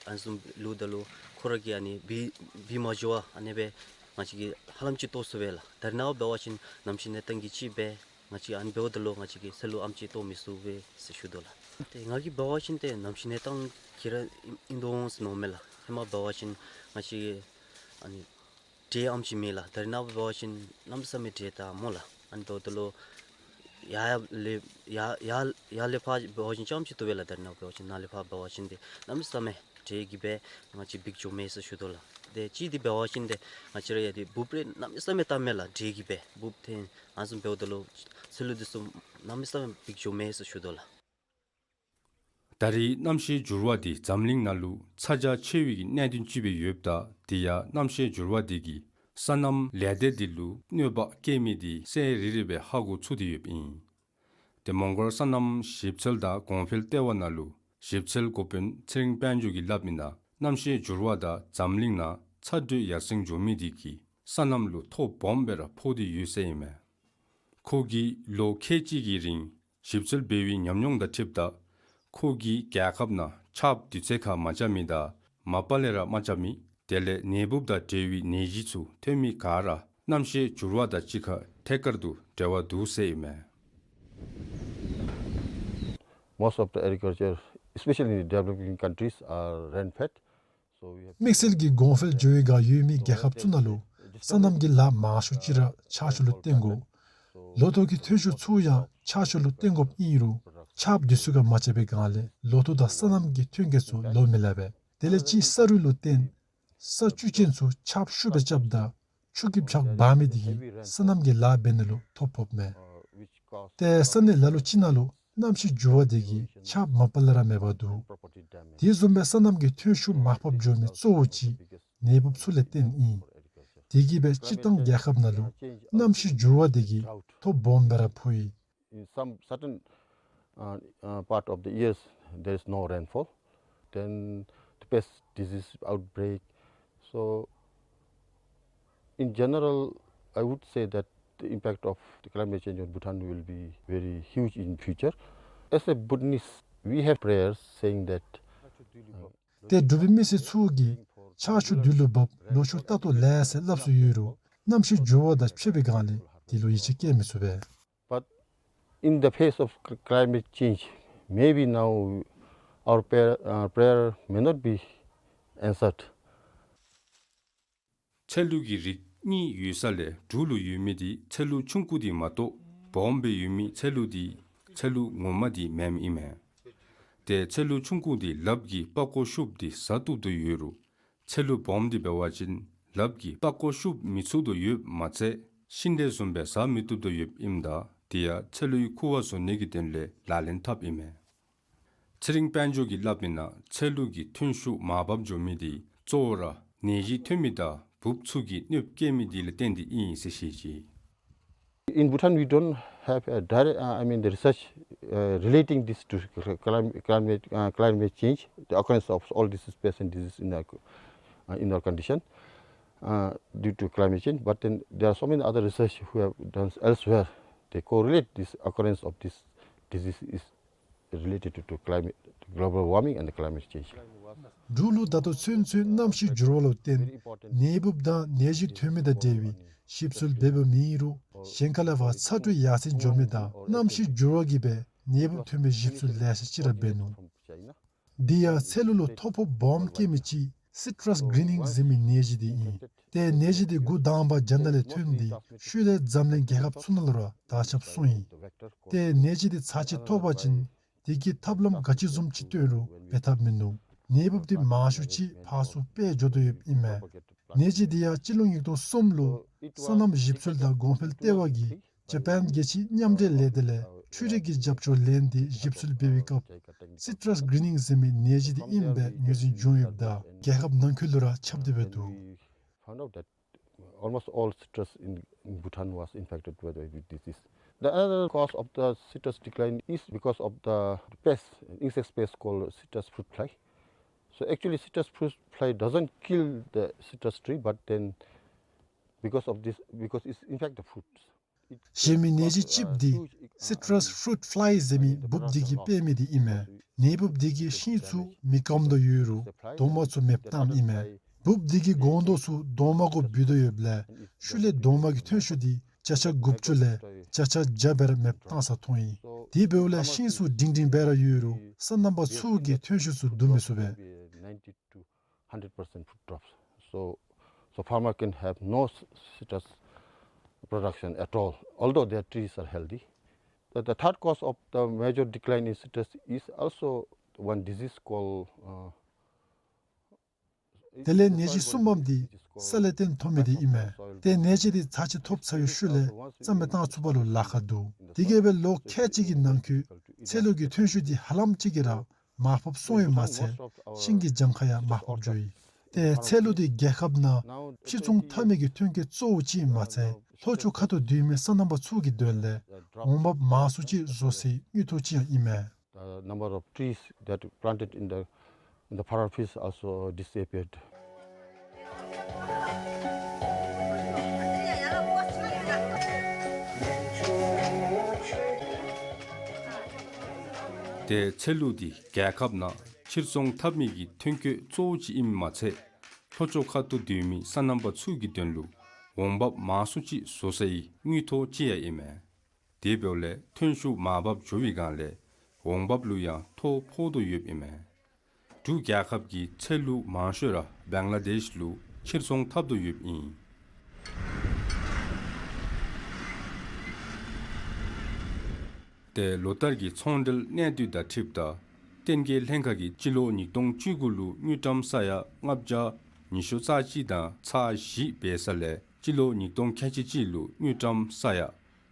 ཨ་ནི་བཟུམ་ལུ་ད་ལུ་ཁོ་ར་གིས་ཨ་ནི་འབིགས་འབིགས་མ་འགྱོ་བར་ཨ་ནི་སྦེ་ང་བཅས་ཀྱིས་ཧ་ལམ་ཅིག་བཏོག་ཚུགས་པས་ལགས། ད་རིས་ནངས་པ་འབད་བ་ཅིན་གནམ་གཤིས་གནས་སྟངས་ཀྱིས་ཅིག་སྦེ་ང་བཅས་ཨ་ནི་འབདཝ་ད་ལུ་ང་བཅས་ཀྱིས་ཚལ་ལུ་ཨ་ནེམ་ཅིག་བཏོག་མི་ཚུགས་པས་ཟེར་ཞུ་དོ་ལགས། ཏེ་ང་གིས་འབད་བ་ཅིན་ཏེ་གནམ་གཤིས་གནས་སྟངས་ཀྱིས་ར་ཨིན་ཨིན་དོ་འོང་ཟེར་མནོཝ་མས་ལགས། ཧེ་མ་འབད་བ་ཅིན་ང་བཅས་ཨ་ནི་འདྲེ་ཨ་ནེམ་ཅིག་མེད་ལགས། ད་རིས་ནངས་པ་འབད་བ་ཅིན་གནམ་མེད་ས་མེད་འདྲེ་བཏགས་སྨོ་ལགས། ཨ་ནི་འབདཝ་ད་ལུ་ཡར་ཡར་ལས་ཡར་ཡར་ཡར་ལས་ཕར་འབད་བ་ཅིན་རྐྱངམ་ཅིག་བཏུབ་པས་ལགས། ད་རིས་ནངས་པ་འབད་བ་ཅིན་ཏེ་ནཱ་ལས་ཕར་འབད་བ་ཅིན་ཏེ་གནམ་མེད་ས་མེད་འདྲེ་གིས་སྦེ་ང་བཅས་འབིགས་འགྱོཝ་མས་ཟེར་ཞུ་དོ་ལགས། ཏེ་གཅིག་འདི་འབད་བ་ཅིན་ཏེ་ང་བཅས་ར་ཡང་འདི་འབུཔ་རེ་གནམ་མེད་ས་མེད་བཏབ་མས་ལགས། འདྲེ་གིས་སྦེ་འབུཔ་འཐེན་ཨ་ནི་བཟུམ་འབདཝ་ད་ལུ་ཚལ་ལུ་འདི་ཚུ་གནམ་མེད་ས་མེད་འབིགས་འགྱོཝ་མས་ཟེར་ཞུ་དོ་ལགས། ད་རེས་གནམ་གཤིས་འགྱུར་བ་འདི་འཛམ་གླིང་ནང་ལུ་ཚ་གྱང་ཆེ་བའི་གི་གནད་དོན་ཅིག་སྦེ་ཡོདཔ་ད་དེ་ཡང་གནམ་གཤིས་འགྱུར་བ་འདི་གིས་སོ་ནམ་ལས་སྡེ་འདི་ལུ་གནོད་པ་བཀལ་མི་འདི་གསལ་རི་རི་སྦེ་ཧ་གོ་ཚུགས་ཏེ་ཡོདཔ་ཨིན། ཏེ་མོང་སྒར་སོ་ནམ་ཞིབ་འཚོལ་དང་གོང་འཕེལ་ལྟེ་བ་ནང་ལུ་ཞིབ་འཚོལ་འགོ་དཔོན་ཚེ་རིང་དཔལ་འབྱོར་གྱིས་སླབ་མི་ནང་གནམ་གཤིས་འགྱུར་བ་དང་འཛམ་གླིང་ནང་ཚ་དྲོད་ཡར་སེང་འགྱོ་མི་འདི་གིས་སོ་ནམ་ལུ་ཐོ་སྦོམ་སྦེ་ར་ཕོག་སྟེ་ཡོད་ཟེར་ཨིན་མས། ཁོ་གིས་ལོ་ཁལ་གཅིག་གི་རིང་ཞིབ་འཚོལ་འབད་བའི་ཉམས་མྱོང་དང་འཁྲིལཝ་ད་ཁོ་གིས་རྒྱལ་ཁབ་ནང་ཆརཔ་དུས་ཚོད་ཁར་མ་རྐྱབ་མི་དང་མ་པ་ལས་ར་མ་རྐྱབ་མི་དེ་ལས་ནད་འབུཔ་དང་འབྲེལ་བའི་ནད་གཞི་ཚུ་ཐོན་མི་ག་ར་གནམ་གཤིས་འགྱུར་བ་དང་གཅིག་ཁར་ཐད་ཀར་དུ་འབྲེལ་བ་འདུག་ཟེར་ཨིན་མས། Most of the agriculture, especially in the developing countries, are rain fed. དམིགས་བསལ་གྱི་གོང་འཕེལ་འགྱོ་བའི་སྒང་ཡོད་མི་རྒྱལ་ཁབ་ཚུ་ནང་ལུ་སོ་ནམ་གྱི་ལཱ་མང་ཤོས་ཅིག་ར་ཆར་ཆུ་ལུ་བརྟེན་དགོ། ལོ་ཐོག་གི་ཐོན་ཤུགས་ཚུ་ཡང་ཆར་ཆུ་ལུ་བརྟེན་དགོཔ་ཨིན་རུང་ཆརཔ་དུས་ཚོད་ཁར་མ་རྐྱབ་པའི་སྒང་ལས་ལོ་ཐོག་དང་སོ་ནམ་གྱི་ཐོན་སྐྱེད་ཚུ་ལོ་མི་ལེགས་པས། དེ་ལས་ཅིག་ས་རུད་ལུ་བརྟེན་ས་བཅུད་ཅན་ཚུ་ཆརཔ་ཤུགས་སྦེ་རྐྱབ་ད་ཆུ་གི་ཆརཔ་འབག་མི་དེ་གིས་སོ་ནམ་གྱི་ལཱ་འབད་ནི་ལུ་ཐོ་ཕོགཔ་མས། ཏེ་ས་གནས་ལ་ལུ་ཅིག་ནང་ལུ་གནམ་གཤིས་འགྱུར་བ་དེ་གིས་ཆརཔ་མ་པ་ལས་ར་མེད་པར་འདུག། དེ་བཟུམ་སྦེ་སོ་ནམ་གྱི་ཐོན་ཤུགས་མར་ཕབ་འགྱོ་མི་གཙོ་བོ་ཅིག་ནད་འབུཔ་ཚུ་ལས་བརྟེན་ཨིན། དེ་གིས་སྦེ་སྤྱིར་བཏང་རྒྱལ་ཁབ་ནང་ལུ་གནམ་གཤིས་འགྱུར་བ་དེ་གིས་ཐོ་སྦོམ་སྦེ་ར་ཕོག་ཡི། In some certain, uh, uh, part of the years, there is no rainfall. Then the pest disease outbreak. So, in general, I would say that the impact of the climate change on Bhutan will be very huge in future. As a Bhutanese, we have prayers saying that, uh, ཏེ་འབྲུག་པའི་མི་སེར་ཚུ་གིས་ཆར་ཆུ་དུས་ལུ་འབབ་ལོ་ཕྱུགས་རྟག་ཏུ་ལེགས་ཟེར་སླབ་སྲོལ་ཡོད་རུང་གནམ་གཤིས་འགྱུར་བ་དང་ཕྱད་པའི་སྒང་ལས་དེ་ལུ་ཡིད་ཆེས་བསྐྱེད་མི་ཚུགས་པས། But in the face of cl- climate change, maybe now our prayer, uh, prayer may not be answered. ཚལ་ལུ་གི་རིགས་གཉིས་ཡོད་ས་ལས་འབྲུག་ལུ་ཡོད་མི་དེ་ཚལ་ལུ་ཆུང་ཀུ་དེ་མ་གཏོགས་སྦོམ་སྦེ་ཡོད་མི་ཚལ་ལུ་དེ་ཚལ་ལུ་ངོ་མ་དེ་མེནམ་ཨིན་མས། ཏེ་ཚལ་ལུ་ཆུང་ཀུ་དེ་ལགཔ་གིས་པགས་ཀོ་ཤུབ་སྟེ་ཟ་བཏུབ་དོ་ཡོད་རུང་ཚལ་ལུ་སྦོམ་དེ་འབད་བ་ཅིན་ལགཔ་གིས་པགས་ཀོ་ཤུབ་མི་ཚུགས་དོ་ཡོདཔ་མ་ཚད་ཤིང་འབྲས་བཟུམ་སྦེ་ཟ་མི་བཏུབ་དོ་ཡོདཔ་ཨིནམ་ད་དེ་ཡང་ཚལ་ལུའི་ཁུ་བ་བཟོ་ནི་གི་དོན་ལས་ལག་ལེན་འཐབ་ཨིན་མས། ཚེ་རིང་དཔལ་འབྱོར་གྱིས་སླབ་མི་ནང་ཚལ་ལུ་གི་ཐོན་ཤུགས་མར་བབས་འགྱོ་མི་དེ་གཙོ་བོ་ར་ནད་གཞི་ཐོན་མི་དང་འབུཔ་ཚུ་གིས་གནོདཔ་བཀལ་མི་དེ་ལས་བརྟེན་ཏེ་ཨིན་ཟེར་བཤད་ཅི། In Bhutan, we don't have a direct, uh, I mean, the research, uh, relating this to cl- clim- climate, uh, climate change, the occurrence of all these pests and diseases in our, uh, in our condition, uh, due to climate change. But then there are so many other research who have done elsewhere. They correlate this occurrence of this disease is related to, to climate, global warming and climate change. འབྲུག་ལུ་ད་ལྟོ་ཚུན་ཚོད་གནམ་གཤིས་འགྱུར་བ་ལུ་བརྟེན་ནད་འབུཔ་དང་ནད་གཞི་ཐོན་མི་དང་འབྲེལ་བའི་ཞིབ་འཚོལ་འབད་འབདཝ་མེད་རུང་གཞན་ཁ་ལས་ཕར་ཚ་དྲོད་ཡར་སེང་འགྱོ་མི་དང་གནམ་གཤིས་འགྱུར་བ་གིས་སྦེ་ནད་འབུཔ་ཐོན་པའི་ཞིབ་འཚོལ་ལེ་ཤ་ཅིག་ར་འབད་ནུག། དེ་ཡང་ཚལ་ལུ་ལུ་ཐོ་ཕོགཔ་སྦོམ་བཀལ་མི་ཅིག་སི་ཊྲས་གི་རིན་ནིང་ཟེར་མི་ནད་གཞི་དེ་ཨིན། ཏེ་ནད་གཞི་དེ་འགོ་དང་པ་རྒྱ་ནག་ལས་ཐོན་ཏེ་ཤུལ་ལས་འཛམ་གླིང་རྒྱལ་ཁབ་ཚུ་ནང་ལུ་ར་དར་ཁྱབ་སོང་ཡི། ཏེ་ནད་གཞི་དེ་ཚར་ཅིག་ཐོབ་པ་ཅིན་དེ་གི་ཐབས་ལམ་ག་ཅི་བཟུམ་ཅིག་བཏོན་རུང་འབད་ཐབས་མིན་ནུག། ནད་འབུཔ་དེ་མང་ཤོས་ཅིག་ཕར་ཚུར་སྤེལ་འགྱོ་དོ་ཡོདཔ་ཨིན་མས། ནད་གཞི་དེ་ཡང་སྤྱི་ལོ་ཉིས་སྟོང་གསུམ་ལུ་སོ་ནམ་ཞིབ་འཚོལ་དང་གོང་འཕེལ་ལྟེ་བ་གིས་ཇ་པཱན་རྒྱལ་སྤྱིའི་མཉམ་འབྲེལ་ལས་སྡེ་ལས་འཕྲུལ་རིག་གི་རྒྱབ་སྐྱོར་ལེན་ཏེ་ཞིབ་འཚོལ་འབད་བའི་སྐབས་སི་ཊྲས་གི་རིན་ནིང་ཟེར་མི་ནད་གཞི་དེ་ཨིནམ་སྦེ་ངོས་འཛིན་བྱུང་ཡོདཔ་ད་རྒྱལ་ཁབ་ནང་འཁོད་ལུ་ར་ཁྱབ་སྟེ་སྦེ་འདུག། We found out that almost all citrus in, in Bhutan was infected with, with disease. The another cause of the citrus decline is because of the pest, insect pest called citrus fruit fly. So actually, citrus fruit fly doesn't kill the citrus tree, but then because of this, because it's infect the fruits. གཞན་མི་ནད་གཞི་ཅིག་འདི་སི་ཊྲས་ཕུ་རུཊ་ཕ་ལའི་ཟེར་མི་འབུཔ་འདི་གིས་འབད་མི་འདི་ཨིན་མས། ནད་འབུཔ་འདི་གིས་ཤིང་ཚུ་མེ་སྐམ་དོ་ཡོད་རུང་གདོང་མ་ཚུ་མེདཔ་བཏངམ་ཨིན་མས། འབུཔ་འདི་གི་སྒོང་རྡོག་ཚུ་གདོང་མ་གུ་སྦུད་དོ་ཡོདཔ་ལས་ཤུལ་ལས་གདོང་མ་གི་ཐོན་ཤུགས་འདི་བརྒྱ་ཆ་དགུ་བཅུ་ལས་བརྒྱ་ཆ་བརྒྱ་སྦེ་ར་མེདཔ་བཏང་ས་མཐོང་ཡི། དེ་འབདཝ་ལས་ཤིང་ཚུ་སྒྲིང་སྒྲིང་སྦེ་ར་ཡོད་རུང་སོ་ནམ་པ་ཚུ་གིས་ཐོན་ཤུགས་ཚུ་བསྡུ་མི་ཚུགས་པས། Ninety to hundred percent fruit drops. So, so farmer can have no c- citrus production at all, although their trees are healthy. The, the third cause of the major decline in citrus is also one disease called, uh, དེ་ལས་ནད་གཞི་གསུམ་པམ་འདི་ས་ལས་བརྟེན་ཐོབ་མི་འདི་ཨིན་མས། ཏེ་ནད་གཞི་འདི་ཚར་ཅིག་ཐོབ་ཚར་བའི་ཤུལ་ལས་རྩ་མེད་བཏང་ཚུགས་པ་ལུ་ལཱ་ཁག་འདུག། དེ་གིས་སྦེ་ལོ་ཁལ་གཅིག་གི་ནང་འཁོད་ཚལ་ལུ་གི་ཐོན་ཤུགས་འདི་ཧ་ལམ་ཅིག་གིས་ར་མར་ཕབ་སོང་ཡི་མ་ཚད་ཤིང་གི་གྱངས་ཁ་ཡང་མར་ཕབ་འགྱོ་ཡི། ཏེ་ཚལ་ལུ་འདི་རྒྱལ་ཁབ་ནང་ཕྱིར་ཚོང་འཐབ་མི་གི་ཐོན་སྐྱེད་གཙོ་བོ་ཅིག་ཨིན་མ་ཚད་ལྷོ་ཕྱོགས་ཁ་ཐུག་སྡོད་མི་སོ་ནམ་པ་ཚུ་གི་དོན་ལས་འོང་འབབ་མང་སུ་ཅིག་བཟོ་སའི་དངུལ་ཐོག་ཅིག་ཡང་ཨིན་མས། The number of trees that planted in the, in the farmer fields also disappeared. ཏེ་ཚལ་ལུ་འདི་རྒྱལ་ཁབ་ནང་ཕྱིར་ཚོང་འཐབ་མི་གི་ཐོན་སྐྱེད་གཙོ་བོ་ཅིག་ཨིནམ་མ་ཚད་ལྷོ་ཕྱོགས་ཁ་ཐུག་སྡོད་མི་སོ་ནམ་པ་ཚུ་གི་དོན་ལུ་འོང་འབབ་མང་སུ་ཅིག་བཟོ་སའི་དངུལ་ཐོག་ཅིག་ཡང་ཨིན་མས། དེ་འབདཝ་ལས་ཐོན་ཤུགས་མར་བབས་འགྱོ་བའི་སྒང་ལས་ འོང་འབབ་ལུ་ཡང་ཐོ་ཕོག་དོ་ཡོདཔ་ཨིན་མས། འབྲུག་རྒྱལ་ཁབ་ཀྱི་ཚལ་ལུ་མང་ཤོས་ར་བང་ལ་དེཤ་ལུ་ཕྱིར་ཚོང་འཐབ་དོ་ཡོདཔ་ཨིན། ཏེ་ལོ་ལྟར་གྱི་ཚོང་འབྲེལ་གནད་སྡུད་དང་འཁྲིལཝ་ད་བསྟན་རྒྱས་ལྷན་ཁག་གིས་སྤྱི་ལོ་ཉིས་སྟོང་བཅུ་དགུ་ལུ་དངུལ་ཀྲམ་ས་ཡ་ལྔ་བརྒྱ་ཉི་ཤུ་རྩ་གཅིག་དང་ཚག་བཞི་འབད་ས་ལས་སྤྱི་ལོ་ཉིས་སྟོང་ཁལ་གཅིག་གཅིག་ལུ་དངུལ་ཀྲམ་ས་ཡ་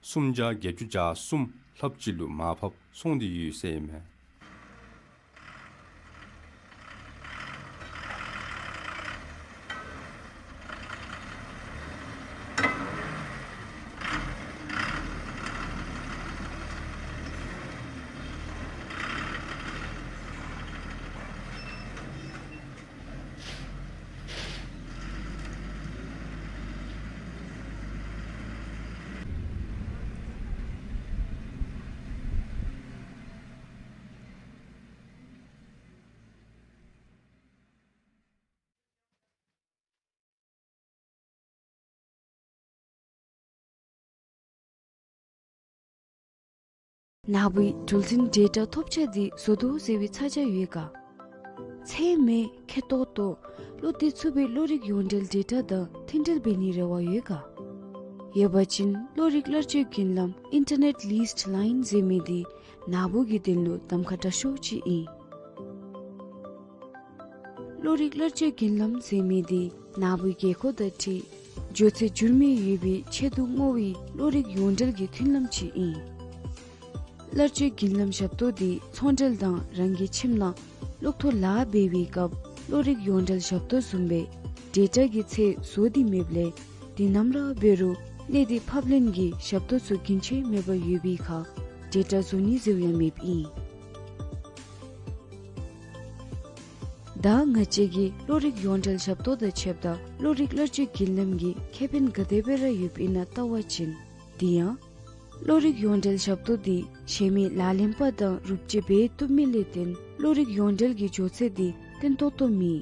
སུམ་བརྒྱ་བརྒྱད་ཅུ་གྱ་གསུམ་ལྷགཔ་ཅིག་ལུ་མར་ཕབ་སོང་སྟེ་ཡོད་ཟེར་ཨིན་མས། ནཱ་བུའི་འགྲུལ་འཕྲིན་ཌེ་ཊ་ཐོབ་ཆ་འདི་བཟོ་དོ་ཟེར་བའི་ཚ་གྱང་ཡོད་ག། ཚད་མེད་ཁེ་ཏོག་ཏོ་བློ་གཏད་ཚུགས་པའི་གློག་རིག་ཡོངས་འབྲེལ་ཌེ་ཊ་དང་མཐུན་འབྲེལ་འབད་ནིའི་རེ་བ་ཡོད་ག། ཡོད་པ་ཅིན་གློག་རིག་གླར་སྤྱོད་རྒྱུན་ལམ་Internet Leased Line ཟེར་མི་འདི་ནཱ་བུ་གི་དོན་ལུ་གདམ་ཁ་དྲག་ཤོས་ཅིག་ཨིན། གློག་རིག་གླར་སྤྱོད་རྒྱུན་ལམ་ཟེར་མི་འདི་ནཱ་བུའི་རྒྱལ་ཁབ་དང་འཁྲིལ་མགྱོགས་ཚད་འགྱུར་མེད་ཡོད་པའི་ཆེད་དུ་བསྔོ་བའི་གློག་རིག་ཡོངས་འབྲེལ་གྱི་མཐུན་ལམ་ཅིག་ཨིན། གླར་སྤྱོད་རྒྱུན་ལམ་ཞབས་ཏོག་འདི་ཚོང་འབྲེལ་དང་རང་གི་ཁྱིམ་ནང་གློག་ཐོག་ལཱ་འབད་བའི་སྐབས་གློག་རིག་ཡོངས་འབྲེལ་ཞབས་ཏོག་བཟུམ་སྦེ་ཌེ་ཊ་གི་ཚད་བཟོ་སྟེ་མེདཔ་ལས་འདི་ནམ་ར་འབད་རུང་གནད་དེ་ཕབ་ལེན་གྱི་ཞབས་ཏོག་ཚུ་རྒྱུན་ཆད་མེད་པར་ཡོད་པའི་ཁར་ཌེ་ཊ་བཟོ་ནི་ཟེརཝ་ཡང་མེདཔ་ཨིན། ད་ང་བཅས་ཀྱིས་གློག་རིག་ཡོངས་འབྲེལ་ཞབས་ཏོག་དང་ཕྱདཔ་ད་གློག་རིག་གླར་སྤྱོད་རྒྱུན་ལམ་གྱི་ཁེ་ཕན་ག་དེ་སྦེ་ར་ཡོདཔ་ཨིན་ན་བལྟ་བ་ཅིན་འདི་ཡང་གློག་རིག་ཡོངས་འབྲེལ་ཞབས་ཏོག་འདི་གཞན་མི་ལག་ལེན་པ་དང་རུབ་ཅིག་འབད་བཏུབ་མི་ལས་བརྟེན་གློག་རིག་ཡོངས་འབྲེལ་གྱི་མགྱོགས་ཚད་འདི་བརྟན་ཏོག་ཏོ་མེད།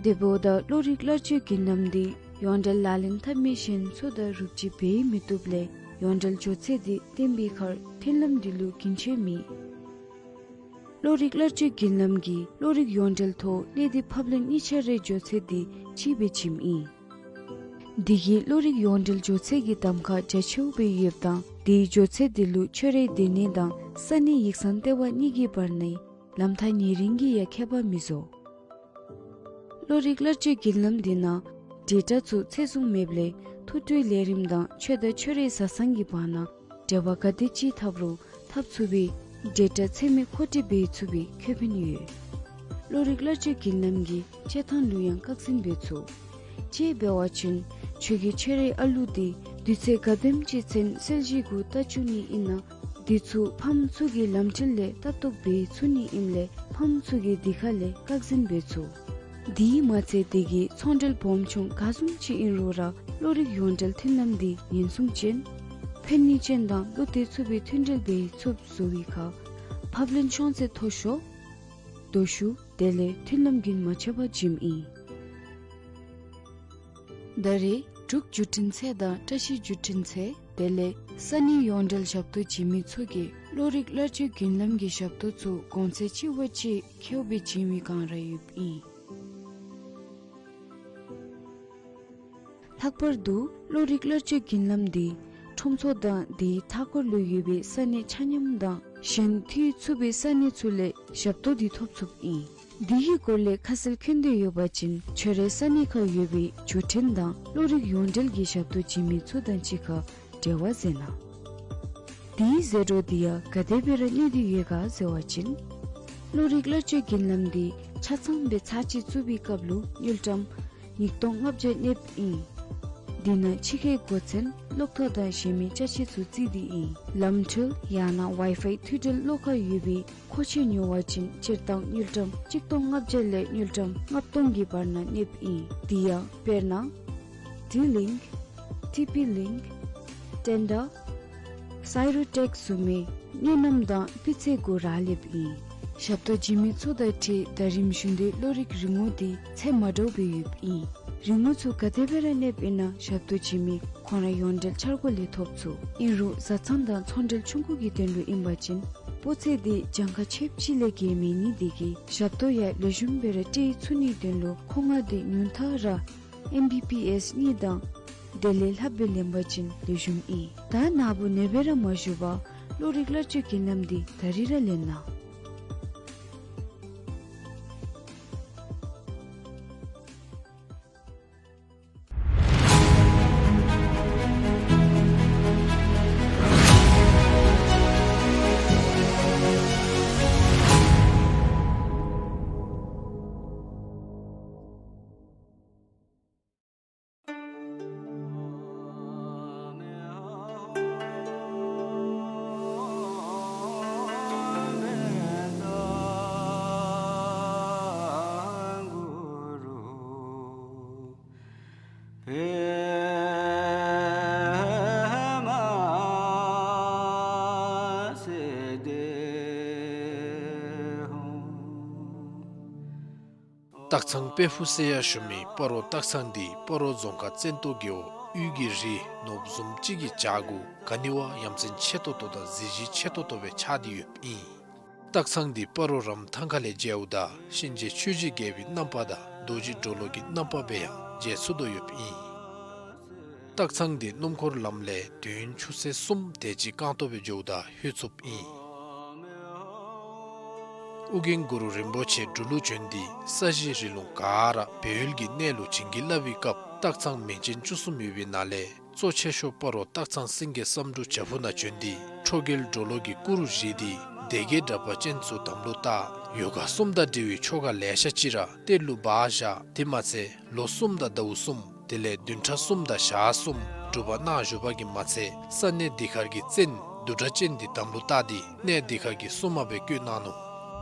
དེ་འབདཝ་ད་གློག་རིག་གླར་སྤྱོད་རྒྱུན་ལམ་འདི་ཡོངས་འབྲེལ་ལག་ལེན་འཐབ་མི་གཞན་ཚུ་དང་རུབ་ཅིག་འབད་མི་བཏུབ་ལས་ཡོངས་འབྲེལ་མགྱོགས་ཚད་འདི་བརྟན་པའི་ཁར་མཐུན་ལམ་འདི་ལུ་རྒྱུན་ཆད་མེད། གློག་རིག་གླར་སྤྱོད་རྒྱུན་ལམ་གྱིས་གློག་རིག་ཡོངས་འབྲེལ་ཐོག་གནད་དེ་ཕབ་ལེན་གཉིས་ཆ་རའི་མགྱོགས་ཚད་འདི་གཅིག་སྦེ་བྱིནམ་ཨིན། འདི་གིས་གློག་རིག་ཡོངས་འབྲེལ་མགྱོགས་ཚད་ཀྱི་གདམ་ཁ་རྒྱ་ཆེཝ་སྦེ་ཡོདཔ་དང་དེའི་མགྱོགས་ཚད་འདི་ལུ་ཁྱོད་རའི་སྡོད་གནས་དང་ས་གནས་ཡིག་ཚང་ལྟེ་བ་གཉིས་ཀྱི་བར་ནའི་ལམ་ཐག་ཉེ་རིང་གིས་ཡང་ཁྱད་པར་མི་བཟོ། གློག་རིག་གླར་སྤྱོད་རྒྱུན་ལམ་འདི་ནང་ཌེ་ཊ་ཚུ་ཚད་བཟུང་མེདཔ་ལས་ཐོ་འཕྲུལ་ལས་རིམ་དང་ཁྱོད་དང་ཁྱོད་རའི་བཟའ་ཚང་གི་བར་ན་འབྲེལ་བ་ག་དེ་ཅིག་འཐབ་རུང་འཐབ་ཚུགས་པའི་ཌེ་ཊ་ཚད་མེད་མཁོ་སྤྲོད་འབད་ཚུགས་པའི་ཁེ་ཕན་ཡོད། གློག་རིག་གླར་སྤྱོད་རྒྱུན་ལམ་གྱི་སྤྱོད་ཐངས་ལུ་ཡང་བཀག་འཛིན་འབད་ཚུགས། དཔྱེ་འབད་བ་ཅིན་ཁྱོད་ཀྱིས་ཁྱོད་རའི་ཨ་ལུ་འདི་དུས་ཚོད་ག་དེམ་ཅིག་ཚུན་གསལ་བྱེད་གུ་ལྟ་བཅུག་ནི་ཨིན་ན། འདི་ཚུ་ཕམ་ཚུ་གིས་ལམ་འཁྲུལ་ལས་ལྟ་རྟོག་འབད་ཚུགས་ནི་ཨིནམ་ལས་ཕམ་ཚུ་གིས་འདི་ཁ་ལས་བཀག་འཛིན་འབད་ཚུགས། དེ་མ་ཚད་དེ་གིས་ཚོང་འབྲེལ་སྦོམ་ཆུང་ག་བཟུམ་ཅིག་ཨིན་རུང་ར་གློག་རིག་ཡོངས་འབྲེལ་མཐུན་ལམ་འདི་ཉེན་སྲུང་ཅན་ཕན་ནུས་ཅན་དང་བློ་གཏད་ཚུགས་པའི་མཐུན་འབྲེལ་འབད་ཚུགསཔ་བཟོ་བའི་ཁར་ཕབ་ལེན་ཤོང་ཚད་མཐོ་ཤོས་དོ་ཤུགས་དེ་ལས་མཐུན་ལམ་རྒྱུན་མ་ཆད་པར་བྱིནམ་ཨིན། ད་རེས་འབྲུག་བརྒྱུད་འཕྲིན་ཚད་དང་བཀྲ་ཤིས་བརྒྱུད་འཕྲིན་ཚད་དེ་ལས་ས་གནས་ཡོངས་འབྲེལ་ཞབས་ཏོག་བྱིན་མི་ཚུ་གིས་གློག་རིག་གླར་སྤྱོད་རྒྱུན་ལམ་གྱི་ཞབས་ཏོག་ཚུ་གོང་ཚད་ཅིག་བ་ཅིག་ཁེཝ་སྦེ་བྱིན་མི་གང་ར་ཡོདཔ་ཨིན། ལྷག་པར་དུ་གློག་རིག་གླར་སྤྱོད་རྒྱུན་ལམ་འདི་ཁྲོམ་ཚོགས་དང་དེའི་མཐའ་འཁོར་ལུ་ཡོད་པའི་ས་གནས་ཆ་མཉམ་དང་གཞན་མཐུད་ཚུགས་པའི་ས་གནས་ཚུ་ལས་ཞབས་ཏོག་འདི་ཐོབ་ཚུགསཔ་ཨིན། འདི་གི་སྐོར་ལས་ཁ་གསལ་མཁྱེན་འདོད་ཡོད་པ་ཅིན་ཁྱོད་རའི་ས་གནས་ཁར་ཡོད་པའི་བརྒྱུད་འཕྲིན་དང་གློག་རིག་ཡོངས་འབྲེལ་གྱི་ཞབས་ཏོག་བྱིན་མི་ཚུ་དང་གཅིག་ཁར་འབྲེལ་བ་མཛད་གནང་། དེའི་ཟད་འགྲོ་འདི་ཡང་ག་དེ་སྦེ་ར་གནས་ཏེ་ཡོད་ག་ཟེར་བ་ཅིན་གློག་རིག་གླར་སྤྱོད་རྒྱུན་ལམ་འདི་ཆ་ཚང་སྦེ་ཚར་གཅིག་བཙུགས་པའི་སྐབས་ལུ་དངུལ་ཀྲམ་ཉིས་སྟོང་ལྔ་བརྒྱ་གནསཔ་ཨིན། འདི་ནང་ཕྱི་ཁའི་སྒོ་མཚམས་གློག་ཐོག་དང་གཞན་མི་ཅ་ཆས་ཚུ་བརྩི་སྟེ་ཨིན། ལམ་འཕྲུལ་ཡང་ན་ཝའི་ཕའི་མཐུད་འབྲེལ་གློག་ཁར་ཡོད་པའི་མཁོ་ཆས་ཉོ་བ་ཅིན་སྤྱིར་བཏང་དངུལ་ཀྲམ་གཅིག་སྟོང་ལྔ་བརྒྱ་ལས་དངུལ་ཀྲམ་ལྔ་སྟོང་གི་བར་ན་གནསཔ་ཨིན། དེ་ཡང་དཔེར་ན་ཌི་ལིངཀ་ཊི་པི་ལིངཀ་ཊེན་ཌར་སའི་རོ་ཊེཀ་བཟུམ་མའི་དངུལ་རྣམ་དང་སྤུས་ཚད་གུ་རག་ལསཔ་ཨིན། ཞབས་ཏོག་བྱིན་མི་ཚུ་དང་འཁྲིལ་ཟླ་རིམ་བཞིན་དུ་གློག་རིག་རིན་གོང་འདི་ཚད་མ་འདྲཝ་སྦེ་ཡོདཔ་ཨིན། རིན་གོང་ཚུ་ག་དེ་སྦེ་ར་གནསཔ་ཨིན་ན་ཞབས་ཏོག་བྱིན་མི་ཁོང་ར་ཡོངས་འབྲེལ་འཆར་སྒོ་ལས་ཐོབ་ཚུགས། ཨིན་རུང་བཟའ་ཚང་དང་ཚོང་འབྲེལ་ཆུང་ཀུ་གི་དོན་ལུ་ཨིན་པ་ཅིན་ སྤོ་ཚེ་འདི་གྱངས་ཁ་ཆེཝ་ཅིག་ལས་བརྒལ་མེད་ནི་དེ་གིས་ཞབས་ཏོག་ཡང་ལེགས་ཤོམ་སྦེ་ར་སྤྲོད་ཚུགས་ནིའི་དོན་ལུ་ཁོང་ང་འདི་ཉུང་མཐའ་ར་ཨེམ་བི་བི་ཨེསི་གཉིས་དང་དེ་ལས་ལྷག་སྦེ་ལེན་པ་ཅིན་ལེགས་ཤོམ་ཨིན། ད་ནཱ་བུ་ནེ་སྦེ་ར་མ་བཞུགས་པར་བློ་རིག་སླར་བཅོས་གྱི་ལམ་འདི་ད་རིས་ར་ལེན་གནང་། སྟག་ཚང་དཔལ་ཕུག་ཟེར་ཡང་ཞུ་མི་སྤ་རོ་སྟག་ཚང་འདི་སྤ་རོ་རྫོང་ཁག་བཙན་ཏོ་རྒེད་འོག་དབུས་ཀྱི་རི་ནོར་བུ་བཟུམ་ཅིག་གི་བྱག་གུ་ག་ནི་བ་ཡ་མཚན་ཆེ་ཏོག་ཏོ་དང་གཟི་བརྗིད་ཆེ་ཏོག་ཏོ་སྦེ་ཆགས་ཏེ་ཡོདཔ་ཨིན། སྟག་ཚང་འདི་སྤ་རོ་རམ་ཐང་ཁ་ལས་མཇལཝ་ད་གཤིན་རྗེ་ཆོས་ཀྱི་རྒྱལ་པོའི་རྣམ་པ་དང་རྡོ་རྗེ་གྲོ་ལོད་ཀྱི་རྣམ་པ་སྦེ་ཡང་མཇལ་ཚུགས་དོ་ཡོདཔ་ཨིན། སྟག་ཚང་འདི་སྣུམ་འཁོར་ལམ་ལས་དུས་ཡུན་ཆུ་ཚོད་གསུམ་དེ་ཅིག་རྐང་སྟོང་སྦེ་འགྱོཝ་ད་ལྷོད་ཚུགསཔ་ཨིན། ཨོ་རྒྱན་གུ་རུ་རིན་པོ་ཆེ་འབྲུག་ལུ་བྱོན་ཏེ་ས་གཞི་རི་ལུང་ག་ར་སྦས་ཡུལ་གྱི་གནས་ལུ་བྱིན་གྱིས་བརླབས་པའི་སྐབས་སྟག་ཚང་མིང་ཅན་བཅུ་གསུམ་ཡོད་པའི་ནང་ལས་གཙོ་ཆེ་ཤོས་སྤ་རོ་སྟག་ཚང་སེང་གེ་བསམ་འགྲུབ་བྱག་ཕུག་ནང་བྱོན་ཏེ་ཁྲོ་རྒྱལ་གྲོ་ལོད་ཀྱི་སྐུ་རུ་བཞེངས་ཏེ་སྡེ་བརྒྱད་དྲེགས་པ་ཅན་ཚུ་དམ་ལུ་བཏགས། ཡོ་ག་གསུམ་དང་འབྲེལ་བའི་ཆོ་ག་ལེ་ཤ་ཅིག་ར་གཏེར་ལུ་སྦ་བཞག། དེ་མ་ཚད་ལོ་གསུམ་དང་ཟླཝ་གསུམ་དེ་ལས་བདུན་ཕྲག་གསུམ་དང་ཞག་གསུམ་སྒྲུབ་པ་གནང་བཞུགས་པ་གིས་མ་ཚད་ས་གནས་འདི་ཁར་གྱི་བཙན་བདུད་དྲག་ཅན་འདི་དམ་ལུ་བཏགས་ཏེ་གནས་འདི་ཁར་གྱི་སྲུང་མ་སྦེ་བསྐོས་གནང་ནུག།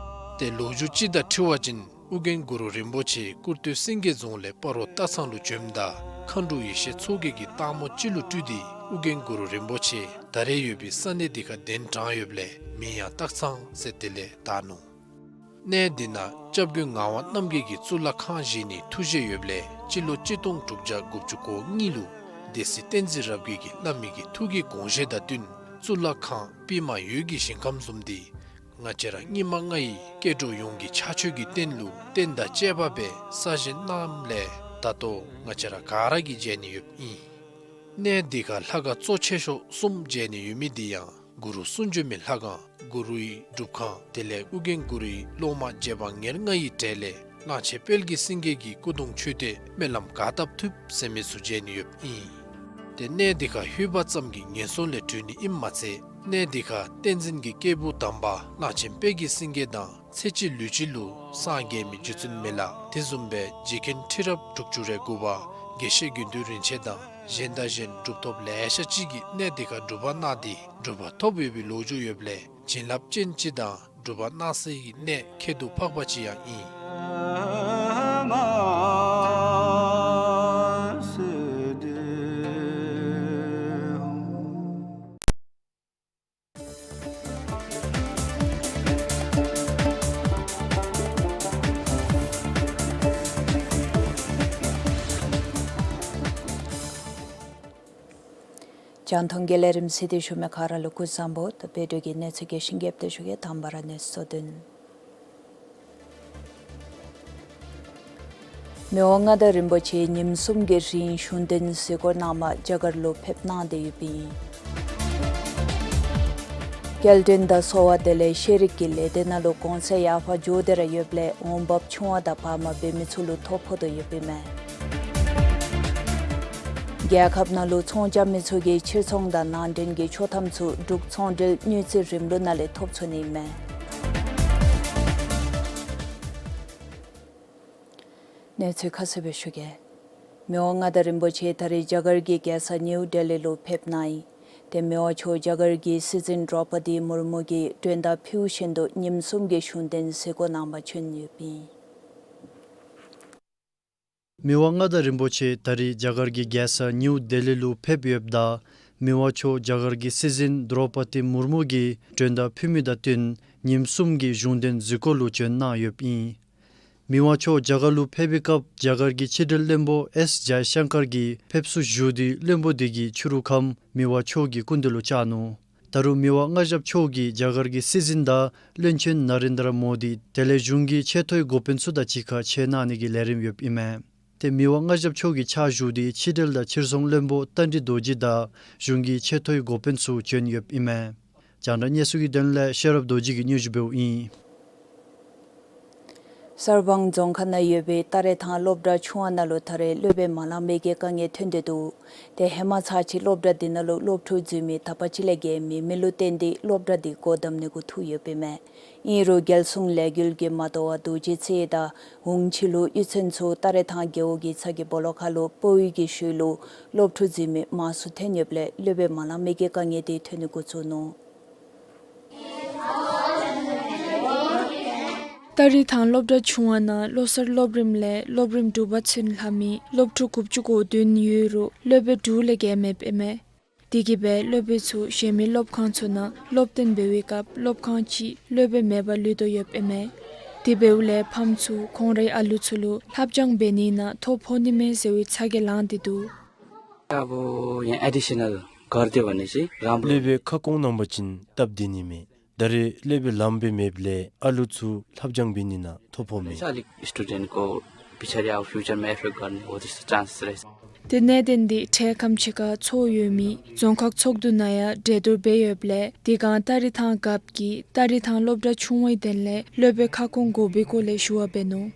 ཏེ་ལོ་རྒྱུས་ཅིག་དང་འཁྲིལ་བ་ཅིན་ཨོ་རྒྱན་གུ་རུ་རིན་པོ་ཆེ་ཀུར་སྟོད་སེང་གེ་རྫོང་ལས་སྤ་རོ་སྟག་ཚང་ལུ་བྱོནམ་ད་མཁའ་འགྲོ་ཡེ་ཤེས་མཚོ་རྒྱལ་གྱིས་སྟག་མོ་ཅིག་ལུ་སྤྲུལ་ཏེ་ཨོ་རྒྱན་གུ་རུ་རིན་པོ་ཆེ་ད་རེས་ཡོད་པའི་ས་གནས་འདི་ཁར་གདན་དྲངས་ཡོདཔ་ལས་མིང་ཡང་སྟག་ཚང་ཟེར་དེ་ལས་བཏགས་ནུག། གནས་འདི་ནང་སྐྱབས་མགོན་ངག་དབང་རྣམ་རྒྱལ་གྱི་གཙུག་ལག་ཁང་བཞེངས་ནིའི་ཐུགས་བཞེད་ཡོདཔ་ལས་སྤྱི་ལོ་གཅིག་སྟོང་དྲུག་བརྒྱ་དགུ་བཅུ་གོ་གཉིས་ལུ་སྡེ་སྲིད་བསྟན་འཛིན་རབ་རྒྱས་ཀྱིས་བླ་མའི་གི་ཐུགས་ཀྱི་དགོངས་བཞེད་དང་བསྟུན་གཙུག་ལག་ཁང་པདྨ་འོད་ཀྱི་ཞིང་ཁམས་བཟུམ་འདི་ང་བཅས་ར་སྙིགས་མ་ལྔ་ཡི་སྐྱེ་འགྲོ་ཡོངས་ཀྱི་ཕྱག་མཆོད་ཀྱི་རྟེན་ལུ་རྟེན་དང་བཅས་པ་སྦེ་གསར་བཞེངས་གནངམ་ལས་ད་ལྟོ་ང་བཅས་ར་ག་ར་གིས་མཇལ་ནི་ཡོདཔ་ཨིན། གནས་འདི་ཁར་ལྷ་ཁང་གཙོ་ཆེ་ཤོས་གསུམ་མཇལ་ནི་ཡོད་མི་འདི་ཡང་གུ་རུ་གསུང་བྱོན་མའི་ལྷ་ཁང་གུ་རུའི་སྒྲུབ་ཁང་དེ་ལས་ཨོ་རྒྱན་གུ་རུའི་སློབ་མ་རྗེ་འབངས་ཉེར་ལྔ་ཡི་གྲས་ལས་གླང་ཆེན་དཔལ་གྱི་སེང་གེ་གི་སྐུ་གདུང་མཆོད་རྟེན་སྨོན་ལམ་གར་སྟབས་ཐུབ་ཟེར་མི་ཚུ་མཇལ་ནི་ཡོདཔ་ཨིན། ཏེ་གནས་འདི་ཁར་ལྷོད་པ་ཙམ་གྱིས་ངན་སོང་ལས་གྲོལ་ནི་ཨིནམ་མ་ཚད་གནས་འདི་ཁར་བསྟན་འཛིན་གྱི་སྐྱེས་བུ་དམ་པ་གླང་ཆེན་དཔལ་གྱི་སེང་གེ་དང་ཚེ་གཅིག་ལུས་གཅིག་ལུ་སངས་རྒྱས་མི་རྗེ་བཙུན་མི་ལ་དེ་བཟུམ་སྦེ་རྗེ་མཁན་ཁྲི་རབས་དྲུག་ཅུ་རེ་དགུ་པ་དགེ་བཤེས་དགེ་འདུན་རིན་ཆེན་དང་གཞན་དང་གཞན་གྲུབ་ཐོབ་ལེ་ཤ་ཅིག་གིས་གནས་འདི་ཁར་སྒྲུབ་པ་གནང་སྟེ་གྲུབ་པ་ཐོབ་ཡོད་པའི་ལོ་རྒྱུས་ཡོདཔ་ལས་བྱིན་རླབས་ཅན་ཅིག་དང་སྒྲུབ་པ་གནང་སའི་གནས་ཁྱད་དུ་འཕགས་པ་ཅིག་ཡང་ཨིན། རྒྱང་མཐོང་གི་ལས་རིམ་གཟིགས་ཏེ་བཞུགས་མི་ག་ར་ལུ་སྐུ་གཟུགས་བཟང་པོ། ད་བོད་དུས་ཀྱི་གནས་ཚུལ་རྒྱས་ཤིང་རྒྱསཔ་སྦེ་ཞུ་གེ། དང་པ་ར་གནས་ཚུལ་བསྡུ་ནི། མི་དབང་མངའ་བདག་རིན་པོ་ཆེ་ཉིནམ་གསུམ་གྱི་རིང་གཞུང་འབྲེལ་གཟིགས་སྐོར་གནང་མ་རྒྱ་གར་ལུ་ཕེབས་གནང་སྟེ་ཡོདཔ་ཨིན། སྐྱེལ་འདྲེན་དང་གསོལ་བ་དེ་ལས་ཤེས་རིག་གི་ལས་སྡེ་ནང་ལུ་གོང་ཚད་ཡར་འཕར་འགྱོ་སྟེ་ར་ཡོདཔ་ལས་འོང་འབབ་ཆུང་བ་དང་བར་མ་འབད་མི་ཚུ་ལུ་ཐོ་ཕོག་སྟེ་ཡོདཔ་ཨིན་མས། རྒྱལ་ཁབ་ནང་ལུ་ཚོང་རྐྱབ་མི་ཚུ་གིས་ཕྱིར་ཚོང་དང་ནང་འདྲེན་གྱི་ཆོག་ཐམ་ཚུ་འབྲུག་ཚོང་འབྲེལ་དངུལ་རྩིས་རིམ་ལུགས་ནང་ལས་ཐོབ་ཚུགས་ནི་ཨིན་མས། གནས་ཚུལ་ཁ་གསལ་སྦེ་ཞུ་གེ། མི་དབང་མངའ་བདག་རིན་པོ་ཆེ་ད་རིས་རྒྱ་གར་གྱི་རྒྱལ་ས་ནིའུ་ཌེ་ལི་ལུ་ཕེབས་གནང་ཡི། ཏེ་མི་དབང་མཆོག་རྒྱ་གར་གྱི་སྲིད་འཛིན་ཌྲོ་པ་དི་མུར་མུ་གིས་མགྲོན་བརྡ་ཕུལ་བཞིན་དུ་ཉིནམ་གསུམ་གྱི་གཞུང་འབྲེལ་གཟིགས་སྐོར་གནང་མ་བྱོན་ཡོདཔ་ཨིན། མི་དབང་མངའ་བདག་རིན་པོ་ཆེ་ད་རིས་རྒྱ་གར་གྱི་རྒྱལ་ས་ནིའུ་ཌེ་ལི་ལུ་ཕེབས་ཡོདཔ་ད་མི་དབང་མཆོག་རྒྱ་གར་གྱི་སྲིད་འཛིན་ཌྲོ་པ་དི་མུར་མུ་གིས་མགྲོན་བརྡ་ཕུལ་མི་དང་བསྟུན་ཉིནམ་གསུམ་གྱི་གཞུང་འབྲེལ་གཟིགས་སྐོར་ལུ་བྱོན་གནང་ཡོདཔ་ཨིན། མི་དབང་མཆོག་རྒྱ་གར་ལུ་ཕེབས་པའི་སྐབས་རྒྱ་གར་གྱི་ཕྱི་འབྲེལ་བློན་པོ་ཨེསི་ཇའི་ཤང་ཀར་གྱིས་ཕེབས་བསུ་ཞུ་སྟེ་བློན་པོ་དེ་གིས་ཕྱི་རུ་ཁམས་མི་དབང་མཆོག་གི་སྐུ་མདུན་ལུ་བཅར་ནུག། ད་རུང་མི་དབང་མངའ་ཞབས་མཆོག་གིས་རྒྱ་གར་གྱི་སྲིད་འཛིན་དང་བློན་ཆེན་ན་རེན་དྲ་མོ་དི་དེ་ལས་གཞུང་གི་ཆེ་མཐོའི་འགོ་དཔོན་ཚུ་དང་གཅིག་ཁར་མཇལ་གནང་ནི་གི་ལས་རིམ་ཡོདཔ་ཨིན་མས། ཏེ་མི་དབང་མངའ་ཞབས་མཆོག་གི་ཕྱག་ཞུ་སྟེ་ཕྱི་འབྲེལ་དང་ཕྱིར་ཚོང་བློན་པོ་ཏཱ་ཌི་རྡོ་རྗེ་དང་གཞུང་གི་ཆེ་མཐོའི་འགོ་དཔོན་ཚུ་བྱོན་ཡོདཔ་ཨིན་མས། རྒྱང་བསྒྲགས་གནས་ཚུལ་གྱི་དོན་ལས་ཤེས་རབ་རྡོ་རྗེ་གིས་སྙན་ཞུ་འབདཝ་ཨིན། གསར་སྤང་རྫོང་ཁག་ནང་ཡོད་པའི་ཏ་རེ་ཐང་སློབ་གྲྭ་ཆུང་བ་ནང་ལུ་ད་རེས་སློབ་དཔོན་མ་ལང་པའི་གི་དཀའ་ངལ་ཐོན་ཏེ་འདུག། ཏེ་ཧེ་མ་ཚར་གཅིག་སློབ་གྲྭ་འདི་ནང་ལུ་སློབ་ཕྲུག་འཛུལ་མི་དག་པ་ཅིག་ལས་བརྒལ་མེད་མི་ལུ་བརྟེན་ཏེ་སློབ་གྲྭ་འདི་སྒོ་བསྡམ་ནི་གུ་ཐུག་ཡོདཔ་ཨིན་མས། ཨིན་རུང་རྒྱལ་སྲུང་ལས་འགུལ་གྱིས་མ་དོ་བར་རྡོ་རྗེ་རྩེ་དང་ཝུན་ཆི་ལུ་གཡུས་ཚན་ཚུ་ཏ་རེ་ཐང་རྒེད་འོག་གི་ཚ་གྱང་སྦོ་ལོགས་ཁ་ལུ་སྤོ་བོའི་གི་ཤུལ་ལུ་སློབ་ཕྲུག་འཛུལ་མི་མང་སུ་ཐོན་ཡོདཔ་ལས་སློབ་དཔོན་མ་ལང་མི་གི་དཀའ་ངལ་འདི་ཐོན་ནི་འགོ་བཙུགས་ནུག། ཏ་རེ་ཐང་སློབ་གྲྭ་ཆུང་བ་ནང་བློ་གསར་སློབ་རིམ་ལས་སློབ་རིམ་དྲུག་པ་ཚུན་ལྷབ་མི་སློབ་ཕྲུག་དགུ་བཅུ་གོ་བདུན་ཡོད་རུང་སློབ་དཔོན་དྲུག་ལས་བརྒལ་མེདཔ་ཨིན་མས། དེ་གིས་སྦེ་སློབ་དཔོན་ཚུ་གཞན་མི་སློབ་ཁང་ཚུ་ནང་སློབ་སྟོན་འབད་བའི་སྐབས་སློབ་ཁང་གཅིག་སློབ་དཔོན་མེད་པར་ལུས་དོ་ཡོདཔ་ཨིན་མས། དེ་འབདཝ་ལས་ཕམ་ཚུ་ཁོང་རའི་ཨ་ལུ་ཚུ་ལུ་ལྷབ་སྦྱང་འབད་ནི་ནང་ཐོ་ཕོག་ནི་མས་ཟེར་བའི་ཚ་གྱང་ལངས་ཏེ་འདུག། अब यहाँ एडिसनल गरिदियो भने चाहिँ राम्रो। སློབ་དཔོན་ཁ་སྐོང་གནང་པ་ཅིན་སྟབས་བདེ་ནི་མས། ད་རེས་སློབ་དཔོན་ལངམ་སྦེ་མེདཔ་ལས་ཨ་ལུ་ཚུ་ལྷབ་སྦྱང་འབད་ནི་ནང་ཐོ་ཕོག་མས། अलिक स्टुडेन्टको पछाडि अब फ्युचरमा इफेक्ट गर्ने हो त्यस्तो चान्सेस रहेछ। ཏེ་གནད་དོན་འདི་འཕྲལ་ཁམས་ཕྱེད་ཀ་ཚོགས་ཡོད་མི་རྫོང་ཁག་ཚོགས་འདུ་ནང་ཡང་གྲོས་བསྡུར་འབད་ཡོདཔ་ལས་དེ་སྒང་ཏ་རེ་ཐང་རྒཔོ་གིས་ཏ་རེ་ཐང་སློབ་གྲྭ་ཆུང་བའི་དོན་ལས་སློབ་དཔོན་ཁ་སྐོང་དགོ་པའི་སྐོར་ལས་ཞུ་བ་འབད་ནུག།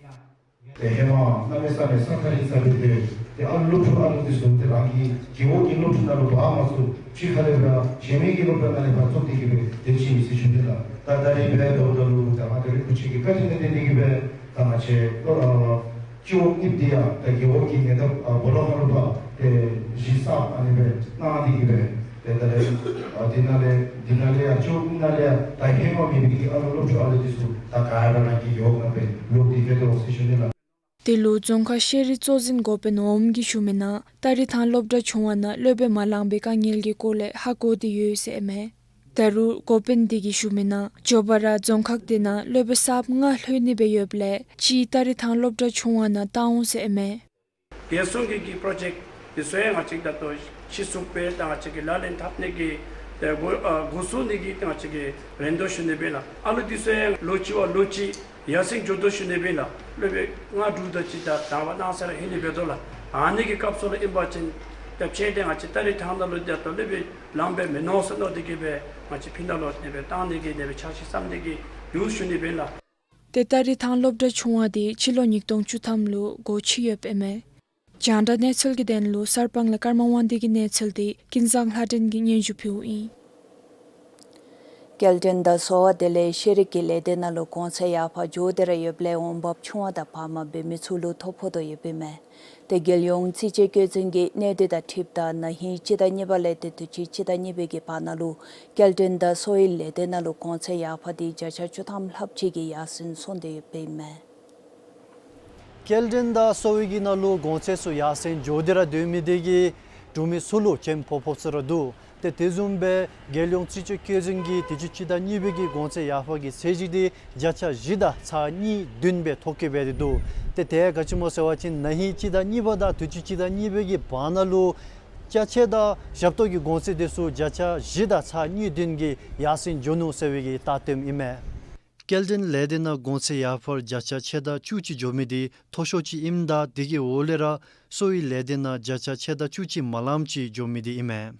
ཏེ་ཧེ་མ་གནམ་མེད་ས་མེད་ས་ཐག་རིང་ས་སྦེ་སྡོད། ཏེ་ཨ་ལུ་སློབ་ཕྲུག་ཨ་ལུ་འདི་ཚུ་ཏེ་རང་གི་རྒེད་འོག་གི་སློབ་ཕྲུག་ནང་ལུ་འབག་མ་ཚུགས། ཕྱི་ཁ་ལས་ཕར་གཞན་མི་གི་སློབ་གྲྭ་ནང་ལས་ཕར་བཙུགས་ཏེ་གི་སྦེ་སྡོད་ཅི་ཨིན་ཟེར་ཞུ་ནི་ལགས། ད་ད་རིས་སྦེ་ད་ལྟོ་ལུ་ད་ང་བཅས་རིན་པོ་ཆེ་གི་བཀའ་དྲིན་དང་ལྡན་ཏེ་གི་སྦེ་ད་ང་བཅས་ཨ་སྤྱི་འོག་གཉིས་འདི་ཡང་ད་རྒེད་འོག་གི་ཉེ་འདབས་ཨ་སྦོ་ལོགས་ཁ་ལུ་ཕར་ཏེ་གཞི་གསརཔ་ཨ་ནི་སྦེ་གནང་སྟེ་གི་སྦེ་ཏེ་ད་རེས་ཨ་འདི་ནང་ལས་འདི་ནང་ལས་ཡང་སྤྱི་འོག་གཉིས་ནང་ལས་ཡང་ད་ཧེ་མ་མེད་པའི་གི་ཨ་ལུ་སློབ་ཕྲུག་ཨ་ལུ་འདི་ཚུ་ད་ག་ར་རང་གི་རྒེད་འོག་ནང་སྦེ་ལོག་སྟེ་སྡོད་དོ་ཟེར་ཞུ་ནི་ལགས། དེ་ལུ་རྫོང་ཁག་ཤེས་རིག་གཙོ་འཛིན་འགོ་དཔོན་འོགམ་གྱིས་ཞུ་མི་ནང་ཏ་རེ་ཐང་སློབ་གྲྭ་ཆུང་བ་ནང་སློབ་དཔོན་མ་ལང་པའི་དཀའ་ངལ་གྱི་སྐོར་ལས་ཧ་གོ་སྟེ་ཡོད་ཟེར་ཨིན་མས། ད་རུང་འགོ་དཔོན་དེ་གིས་ཞུ་མི་ནང་མགྱོགས་པ་ར་རྫོང་ཁག་དེ་ནང་སློབ་དཔོན་གསརཔ་ལྔ་ལྷོད་ནི་སྦེ་ཡོདཔ་ལས་གཅིག་ཏ་རེ་ཐང་སློབ་གྲྭ་ཆུང་བ་ནང་བཏང་འོང་ཟེར་ཨིན་མས། རྒྱལ་སྲུང་གི་གི་པྲོ་ཇེཀཊ་འདི་ཚུ་ཡང་ང་བཅས་ད་ལྟོ་གཞི་བཙུགས་སྦེ་ད་ང་བཅས་ཀྱིས་ལག་ལེན་འཐབ་ནི་གི་ཏེ་འགོ་ཨ་འགོ་བཙུགས་ནི་གི་ཏེ་ང་བཅས་ཀྱིས་རན་དོ་ཞུ་ནི་སྦེ་ལགས། ཨ་ལུ་འདི་ཚུ་ཡང་ལོ་གཅིག་བ་ལོ་གཅིག་ཡར་སེང་འགྱོ་དོ་ཞུ་ནི་སྦེ་ལགས། སློབ་དཔོན་ལྔ་དྲུག་དང་གཅིག་ད་དང་པ་གནང་ས་ར་ཧེ་ནི་འབད་དོ་ལགས། ཨ་ནི་གི་སྐབས་སུ་ལུ་ཨིན་པ་ཅིན་ད་ཕྱེད་དེ་ང་བཅས་ཏ་རེ་ཐང་ནང་ལུ་ད་ལྟོ་སློབ་དཔོན་ལངམ་སྦེ་མིན་ནུག་ཟེར་མནོ་སྟེ་གི་སྦེ་ང་བཅས་ཕི་ནང་ལུ་ཨ་ནི་སྦེ་བཏང་ནི་གི་ཨ་ནི་སྦེ་འཆར་གཞི་བརྩམས་ཏེ་གི་ཡོད་ཞུ་ནི་སྦེ་ལགས། ཏེ་ཏ་རེ་ཐང་སློབ་གྲྭ་ཆུང་བ་དེ་སྤྱི་ལོ་ཉིས་སྟོང་བཅུ་ཐམ་ལུ་སྒོ་ཕྱེ་ཡོདཔ་ཨིན་མས། རྒྱང་བསྒྲགས་གནས་ཚུལ་གྱི་དོན་ལུ་གསར་སྤང་ལས་ཀརྨ་དབང་འདུས་ཀྱི་གནས་ཚུལ་འདི་ཀུན་བཟང་ལྷ་སྒྲོན་གྱིས་སྙན་ཞུ་ཕུལཝ་ཨིན། སྐྱེལ་འདྲེན་དང་གསོ་བ་དེ་ལས་ཤེས་རིག་གི་ལས་སྡེ་ནང་ལུ་གོང་ཚད་ཡར་འཕར་འགྱོ་སྟེ་ར་ཡོདཔ་ལས་འོང་འབབ་ཆུང་བ་དང་བར་མ་འབད་མི་ཚུ་ལུ་ཐོ་ཕོག་དོ་ཡོདཔ་ཨིན་མས། ཏེ་རྒྱལ་ཡོངས་རྩིས་དཔྱད་བཀོད་འཛིན་གྱི་གནས་སྡུད་དང་འཁྲིལཝ་ད་ན་ཧིང་སྤྱི་ཟླ་གཉིས་པ་ལས་ཏེ་དུས་ཅི་སྤྱི་ཟླ་གཉིས་པའི་གི་བར་ན་ལུ་སྐྱེལ་འདྲེན་དང་གསོ་བའི་ལས་སྡེ་ནང་ལུ་གོང་ཚད་ཡར་འཕར་འདི་བརྒྱ་ཆ་བཅུ་ཐམ་ལྷགཔ་ཅིག་གིས་ཡར་སེང་སོང་སྟེ་ཡོདཔ་ཨིན་མས། སྐྱེལ་འདྲེན་དང་གསོ་བའི་གི་ནང་ལུ་གོང་ཚད་ཚུ་ཡར་སེང་འགྱོ་སྟེ་ར་སྡོད་མི་དེ་གིས་འབྲུག་མི་ཚུ་ལུ་ཁྱད་ཕོག་ཕོགཔ་ཅིག་ར་འདུག། ཏེ་དེ་བཟུམ་སྦེ་རྒྱལ་ཡོངས་རྩིས་དཔྱད་བཀོད་འཛིན་གྱི་དུས་ཅི་སྤྱི་ཟླ་གཉིས་པའི་གི་གོང་ཚད་ཡར་འཕར་གྱི་ཚད་གཞི་དེ་བརྒྱ་ཆ་བཞི་དང་ཚག་གཉིས་བདུན་སྦེ་ཐོ་བཀོད་འབད་དེ་འདུག། ཏེ་དེ་ག་ཅི་སྨོ་ཟེར་བ་ཅིན་ན་ཧིང་སྤྱི་ཟླ་གཉིས་པ་དང་དུས་ཅི་སྤྱི་ཟླ་གཉིས་པའི་གི་བར་ན་ལུ་ཅ་ཆས་དང་ཞབས་ཏོག་གི་གོང་ཚད་དེ་ཚུ་བརྒྱ་ཆ་བཞི་དང་ཚག་གཉིས་བདུན་གྱིས་ཡར་སེང་འགྱོ་ནུག་ཟེར་བའི་གི་བརྡ་སྟོནམ་ཨིན་མས། སྐྱེལ་འདྲེན་ལས་སྡེ་ནང་གོང་ཚད་ཡར་འཕར་བརྒྱ་ཆ་ཕྱེད་དང་བཅུ་གཅིག་འགྱོ་མི་དེ་མཐོ་ཤོས་ཅིག་ཨིནམ་ད་དེ་གི་འོག་ལས་ར་གསོ་བའི་ལས་སྡེ་ནང་བརྒྱ་ཆ་ཕྱེད་དང་བཅུ་གཅིག་མ་ལངམ་ཅིག་འགྱོ་མི་དེ་ཨིན་མས།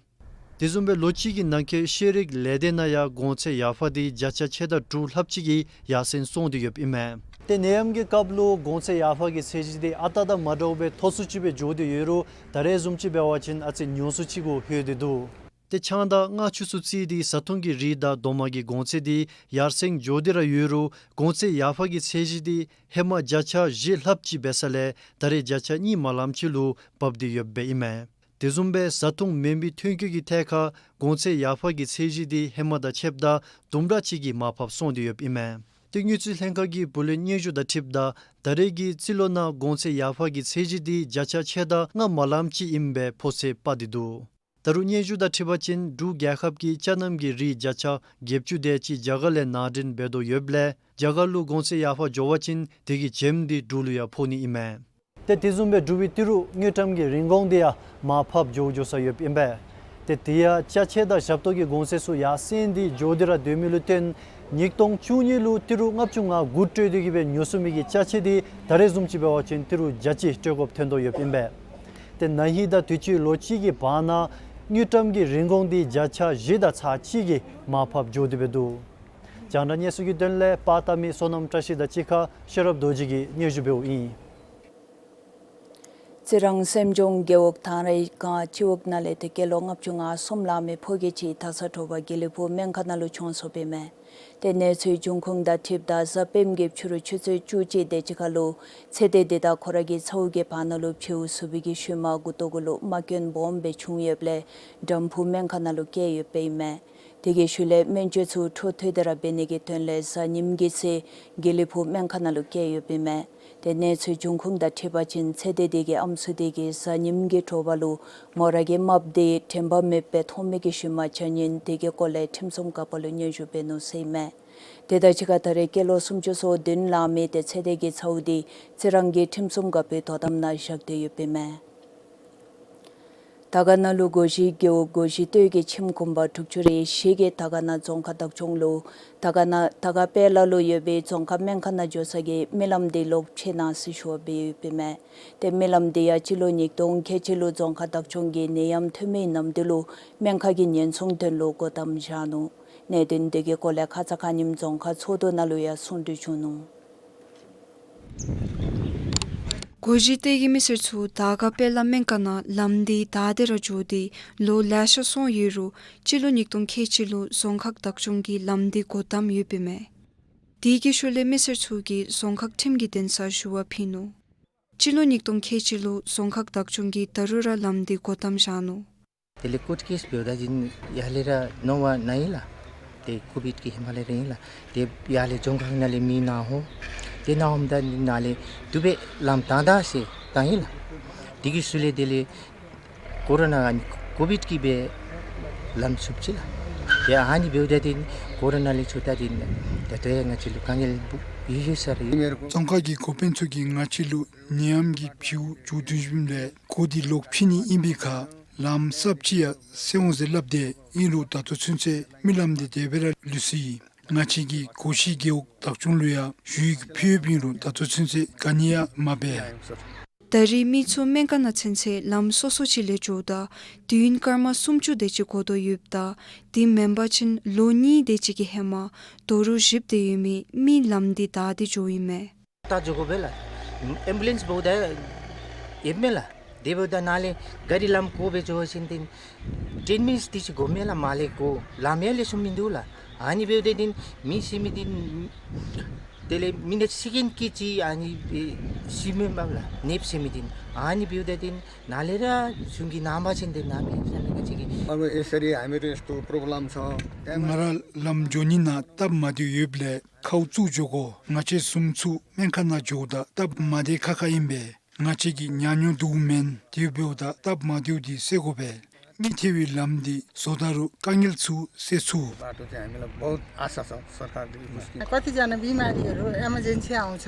དེ་བཟུམ་སྦེ་ལོ་གཅིག་གི་ནང་འཁོད་ཤེས་རིག་ལས་སྡེ་ནང་ཡང་གོང་ཚད་ཡར་འཕར་དེ་བརྒྱ་ཆ་ཕྱེད་དང་དྲུག་ལྷགཔ་ཅིག་གིས་ཡར་སེང་སོང་སྟེ་ཡོདཔ་ཨིན་མས། ཏེ་ནད་ཡམས་ཀྱི་སྐབས་ལུ་གོང་ཚད་ཡར་འཕར་གྱི་ཚད་གཞི་དེ་ཨ་རྟག་དང་མ་འདྲཝ་སྦེ་མཐོ་སུ་ཅིག་སྦེ་འགྱོ་སྟེ་ཡོད་རུང་ད་རེས་བཟུམ་ཅིག་འབད་བ་ཅིན་ཨ་ཙི་ཉུང་སུ་ཅིག་གུ་ལྷོད་དེ་འདུག། ཏེ་ཆང་དང་མངར་ཆུ་ཚུ་བརྩིས་ཏེ་བཟའ་འཐུང་གི་རིགས་དང་རྡོག་མ་གི་གོང་ཚད་དེ་ཡར་སེང་འགྱོ་སྟེ་ར་ཡོད་རུང་གོང་ཚད་ཡར་འཕར་གྱི་ཚད་གཞི་དེ་ཧེ་མ་བརྒྱ་ཆ་བཞི་ལྷགཔ་ཅིག་འབད་ས་ལས་ད་རེས་བརྒྱ་ཆ་གཉིས་མ་ལངམ་ཅིག་ལུ་བབས་ཏེ་ཡོདཔ་ཨིན་མས། དེ་བཟུམ་སྦེ་བཟའ་འཐུང་མེན་པའི་ཐོན་སྐྱེད་ཀྱི་ཐད་ཁར་གོང་ཚད་ཡར་འཕར་གྱི་ཚད་གཞི་དེ་ཧེ་མ་དང་ཕྱདཔ་ད་དུམ་གྲ་ཅིག་གིས་མར་ཕབ་སོང་སྟེ་ཡོདཔ་ཨིན་མས། ཏེ་དངུལ་རྩིས་ལྷན་ཁག་གི་བུ་ལོན་སྙན་ཞུ་དང་འཁྲིལཝ་ད་ད་རེས་ཀྱི་རྩིས་ལོ་ནང་གོང་ཚད་ཡར་འཕར་གྱི་ཚད་གཞི་དེ་བརྒྱ་ཆ་ཕྱེད་དང་ལྔ་མ་ལངམ་ཅིག་ཨིནམ་སྦེ་ཕོ་ཚོད་དཔག་སྟེ་འདུག། ད་རུང་སྙན་ཞུ་དང་འཁྲིལ་བ་ཅིན་འབྲུག་རྒྱལ་ཁབ་ཀྱིས་ཅ་རྣམ་གྱི་རིགས་བརྒྱ་ཆ་བརྒྱད་ཅུ་དེ་ཅིག་རྒྱ་གར་ལས་ནང་འདྲེན་འབད་དོ་ཡོདཔ་ལས་རྒྱ་གར་ལུ་གོང་ཚད་ཡར་འཕར་འགྱོ་བ་ཅིན་དེ་གི་བྱེམ་དེ་འབྲུག་ལུ་ཡང་ཕོག་ནི་ཨིན་མས། ཏེ་དེ་བཟུམ་སྦེ་འབྲུག་པའི་ཏི་རུ་དངུལ་ཀྲམ་གྱི་རིན་གོང་དེ་ཡང་མར་ཕབ་འགྱོ་འགྱོ་ས་ཡོདཔ་ཨིན་པས། ཏེ་དེ་ཡང་ཅ་ཆས་དང་ཞབས་ཏོག་གི་གོང་ཚད་ཚུ་ཡར་སེང་སྟེ་འགྱོ་སྟེ་ར་སྡོད་མི་ལུ་བརྟེན་ཉིས་སྟོང་བཅུ་གཉིས་ལུ་ཏི་རུ་ལྔ་བཅུ་ང་དགུ་སྤྲོད་དེ་གི་སྦེ་ཉོ་ཚུགས་མི་གི་ཅ་ཆས་འདི་ད་རེས་བཟུམ་ཅིག་འབད་བ་ཅིན་ཏི་རུ་བརྒྱ་གཅིག་སྤྲོད་དགོཔ་ཐོན་དོ་ཡོདཔ་ཨིན་པས། ཏེ་ན་ཧིང་དང་དུས་ཅི་ལོ་གཅིག་གི་བར་ན་དངུལ་ཀྲམ་གྱི་རིན་གོང་འདི་བརྒྱ་ཆ་བཞི་དང་ཚག་གཅིག་གིས་མར་ཕབ་འགྱོ་སྟེ་སྦེ་འདུག། རྒྱང་བསྒྲགས་གནས་ཚུལ་གྱི་དོན་ལས་པར་བཏབ་མི་བསོད་ནམས་བཀྲ་ཤིས་དང་གཅིག་ཁར་ཤེས་རབ་རྡོ་རྗེ་གིས་སྙན་ཞུ་འབདཝ་ཨིན། རྩི་རང་སེམས་ལྗོངས་རྒེད་འོག་ཐང་རི་སྒང་སྤྱི་འོག་ནང་ལས་ཏེ་སྐྱེས་ལོ་ལྔ་བཅུ་ང་གསུམ་ལང་མི་ཕོ་སྐྱེས་ཅིག་དར་ས་དྲོ་པ་དགེ་ལེགས་ཕུག་སྨན་ཁང་ནང་ལུ་བྱོན་སོཔ་ཨིན་མས། ཏེ་གནས་ཚུལ་འབྱུང་ཁུངས་དང་འཁྲིལཝ་ད་གཟའ་སྤེནམ་གི་ཕྱི་རུ་ཆུ་ཚོད་བཅུ་གཅིག་དེ་ཅིག་ཁར་ལུ་ཚེ་འདས་འདི་དང་ཁོ་ར་གི་ཚ་བོ་གི་བར་ན་ལུ་བྱིའུ་ཟུག་པའི་གི་ཤུལ་མ་མགུ་ཏོ་གུ་ལུ་རྨ་སྐྱོན་སྦོམ་སྦེ་བྱུང་ཡོདཔ་ལས་དམ་ཕུ་སྨན་ཁང་ནང་ལུ་བསྐྱལ་ཡོདཔ་ཨིན་མས། དེ་གི་ཤུལ་ལས་སྨན་བཅོས་ཚུ་འཕྲོ་མཐུད་དེ་ར་འབད་ནི་གི་དོན་ལས་གཟའ་ཉིམ་གི་ཚེ་དགེ་ལེགས་ཕུག་སྨན་ཁང་ནང་ལུ་བསྐྱལ་ཡོདཔ་ཨིན་མས། ཏེ་གནས་ཚུལ་འབྱུང་ཁུངས་དང་འཁྲིལ་བ་ཅིན་ཚེ་འདས་དེ་གི་ཨམ་སྲུ་དེ་གིས་གཟའ་ཉིམ་གི་དྲོ་པ་ལུ་མོ་ར་གི་རྨགཔ་དེ་དྲན་པ་མེདཔ་སྦེ་མཐོང་མི་གི་ཤུལ་མ་འཇའ་ཉིན་དེ་གི་སྐོར་ལས་ཁྲིམས་སྲུང་འགག་པ་ལུ་སྙན་ཞུ་འབད་ནུག་ཟེར་ཨིན་མས། དེ་དང་གཅིག་ཁར་ད་རེས་སྐྱེས་ལོ་སུམ་ཅུ་སོ་བདུན་ལང་མི་ཏེ་ཚེ་འདས་ཀྱི་ཚ་བོ་དེ་རྩི་རང་གི་ཁྲིམས་སྲུང་འགག་པའི་དོ་དམ་ནང་བཞག་སྟེ་ཡོདཔ་ཨིན་མས། དར་དཀར་ན་ལུ་སྒོ་བཞི་རྒེད་འོག་སྒོ་བཞི་སྟོད་ཀྱི་ཁྱིམ་གུང་པ་དྲུག་ཅུ་རེ་བཞི་གིས་དར་དཀར་ན་རྫོང་ཁག་བདག་སྐྱོང་ལུ་དར་དཀར་ན་དར་དཀར་དཔལ་ལ་ལུ་ཡོད་པའི་རྫོང་ཁག་སྨན་ཁང་ནང་འགྱོ་ས་གི་རྨི་ལམ་དེ་ལོག་ཕྱེ་གནང་ཟེར་ཞུ་བ་འབད་ཡོདཔ་ཨིན་མས། ཏེ་རྨི་ལམ་དེ་ཡང་སྤྱི་ལོ་ཉིས་སྟོང་ཁལ་གཅིག་ལུ་རྫོང་ཁག་བདག་སྐྱོང་གིས་ནད་ཡམས་ཐོན་མི་ནམ་དེ་ལུ་སྨན་ཁང་གི་ཉེན་སྲུང་དོན་ལུ་སྒོ་བསྡམ་བཞག་ནུག། གནད་དོན་དེ་གི་སྐོར་ལས་ཁ་ཙ་ཁ་ཉིནམ་རྫོང་ཁག་ཚོགས་འདུ་ནང་ལུ་ཡང་གསུང་གྲོས་བྱུང་ནུག། སྒོ་བཞི་སྟོད་ཀྱི་མི་སེར་ཚུ་དར་དཀར་དཔལ་ལ་སྨན་ཁང་ནང་ལམ་འདི་བདའ་སྟེ་ར་འགྱོ་སྟེ་ལོ་ལེ་ཤ་སོང་ཡོད་རུང་སྤྱི་ལོ་ཉིས་སྟོང་ཁལ་གཅིག་ལུ་རྫོང་ཁག་བདག་སྐྱོང་གིས་ལམ་འདི་སྒོ་བསྡམས་ཡོདཔ་ཨིན་མས། དེ་གི་ཤུལ་ལས་མི་སེར་ཚུ་གིས་རྫོང་ཁག་ཁྲིམས་ཀྱི་འདུན་སར་ཞུ་བ་ཕུལ་ནུག། སྤྱི་ལོ་ཉིས་སྟོང་ཁལ་གཅིག་ལུ་རྫོང་ཁག་བདག་སྐྱོང་གིས་ད་རུང་ར་ལམ་འདི་སྒོ་བསྡམས་བཞག་ནུག། དེ་ལས་ཀོཊ་ཀེསི་འབདཝ་ད་འདི་ཡར་ལས་ར་ནོར་བ་ནང་ཨིན་ལགས། ཏེ་ཀོ་བིཌ་ཀྱི་ཧེ་མ་ལས་ར་ཨིན་ལགས། ཏེ་ཡར་ལས་རྫོང་ཁག་ནང་ལས་མི་ནཱ་འོང་། ཏེ་ནཱ་འོངམ་ད་ནཱ་ལས་དེ་སྦེ་ལམ་བཏང་ད་ཟེར་བཏང་ཡི་ལགས། དེ་གི་ཤུལ་ལས་དེ་ལས་ཀོ་རོ་ན་ཀོ་བིཌ་ཀྱིས་སྦེ་ལམ་བཙུགས་ཅི་ལགས། ཏེ་ཨ་ནི་འབདཝ་ད་འདི་ཀོ་རོ་ན་ལས་ཚུར་ད་འདི་ད་ལྟོ་ཡང་ང་བཅས་ལུ་དཀའ་ངལ་སྦོམ་ཡོད་ཡོད་ས་ར་ཨིན། རྫོང་ཁག་གི་འགོ་དཔོན་ཚུ་གིས་ང་བཅས་ལུ་ནད་ཡམས་ཀྱི་བྱིའུ་བྱུག་སྡོད་བཞིནམ་ལས་སྒོ་འདི་ལོག་ཕྱེ་ནི་ཨིན་པའི་ཁར་ལམ་གསརཔ་ཅིག་ཡང་བསལ་འོང་ཟེར་སླབ་སྟེ་ཨིན་རུང་ད་ལྟོ་ཚུན་ཚོད་རྨི་ལམ་འདི་དེ་སྦེ་ར་ལུས་སོ་ཡི། ང་བཅས་ཀྱིས་སྒོ་བཞི་རྒེད་འོག་བདག་སྐྱོང་ལུ་ཡང་ཞུ་ཡིག་ཕུལ་ཡོདཔ་ཨིན་རུང་ད་ལྟོ་ཚུན་ཚོད་ག་ནི་ཡང་མ་འབད། ད་རེས་མི་ཚུ་སྨན་ཁང་ནང་ཚུན་ཚོད་ལམ་སོ་སོ་ཅིག་ལས་འགྱོཝ་ད་དུས་ཡུན་སྐར་མ་སུམ་ཅུ་དེ་ཅིག་འགོར་དོ་ཡོདཔ་ད་དེ་མེན་པ་ཅིན་ལོ་གཉིས་དེ་ཅིག་གི་ཧེ་མ་དོ་རུང་བཞིཔ་སྟེ་ཡོད་མི་མི་ལམ་འདི་བདའ་སྟེ་འགྱོཝ་ཨིན་མས། ད་འགྱོ་དགོ་པས་ལགས། ཨེམ་བུ་ལེནསི་འབདཝ་ད་ཡོདཔ་མས་ལགས། དེ་འབདཝ་ད་ནཱ་ལས་ག་རི་ལམ་བཀོག་སྦེ་འགྱོ་བ་ཅིན་ཏེ་ཊེན་མི་ནིཊསི་དེ་ཅིག་འགོརཝ་མས་ལགས། མར་ལས་བཀོག་ལམ་ཡང་ལེགས་ཤོམ་མིན་འདུག་ལགས། ཨ་ནི་འབདཝ་ད་འདི་མི་ཤི་མི་འདི་དེ་ལས་མི་ནིཊ་སེ་ཀེནཌ་གཅིག་གཅིག་ཨ་ནི་སྦེ་ཤི་མི་འབདཝ་ལགས། ནདཔ་ཟེར་མི་འདི་ཨ་ནི་འབདཝ་ད་འདི་ནཱ་ལས་ར་གཞུང་གི་ནང་པ་ཅིན་ཏེ་ནཱ་མི་ཤི་ནི་ག་ཅི་གི། अब यसरी हामीहरू यस्तो प्रब्लम छ। ང་ར་ལམ་འགྱོ་ནི་ནང་སྟབས་མ་བདེཝ་ཡོདཔ་ལས་ཁཝ་བཙུགས་འགྱོ་དགོ། ང་བཅས་གསུམ་ཚུ་སྨན་ཁང་ནང་འགྱོཝ་ད་སྟབས་མ་བདེ་ཁག་ཁ་ཨིན་པས། ང་བཅས་ཀྱིས་ཉམས་མྱོང་བསྡུཝ་མེན། དེ་འབདཝ་ད་སྟབས་མ་བདེཝ་འདི་སེལ་དགོ་པས། མི་ཐལ་བའི་ལམ་འདི་བཟོ་ད་རུང་དཀའ་ངལ་ཚུ་སེལ་ཚུགས། बाटो चाहिँ हामीलाई बहुत आशा छ सरकारले। कतिजना बिमारीहरू इमर्जेन्सी आउँछ,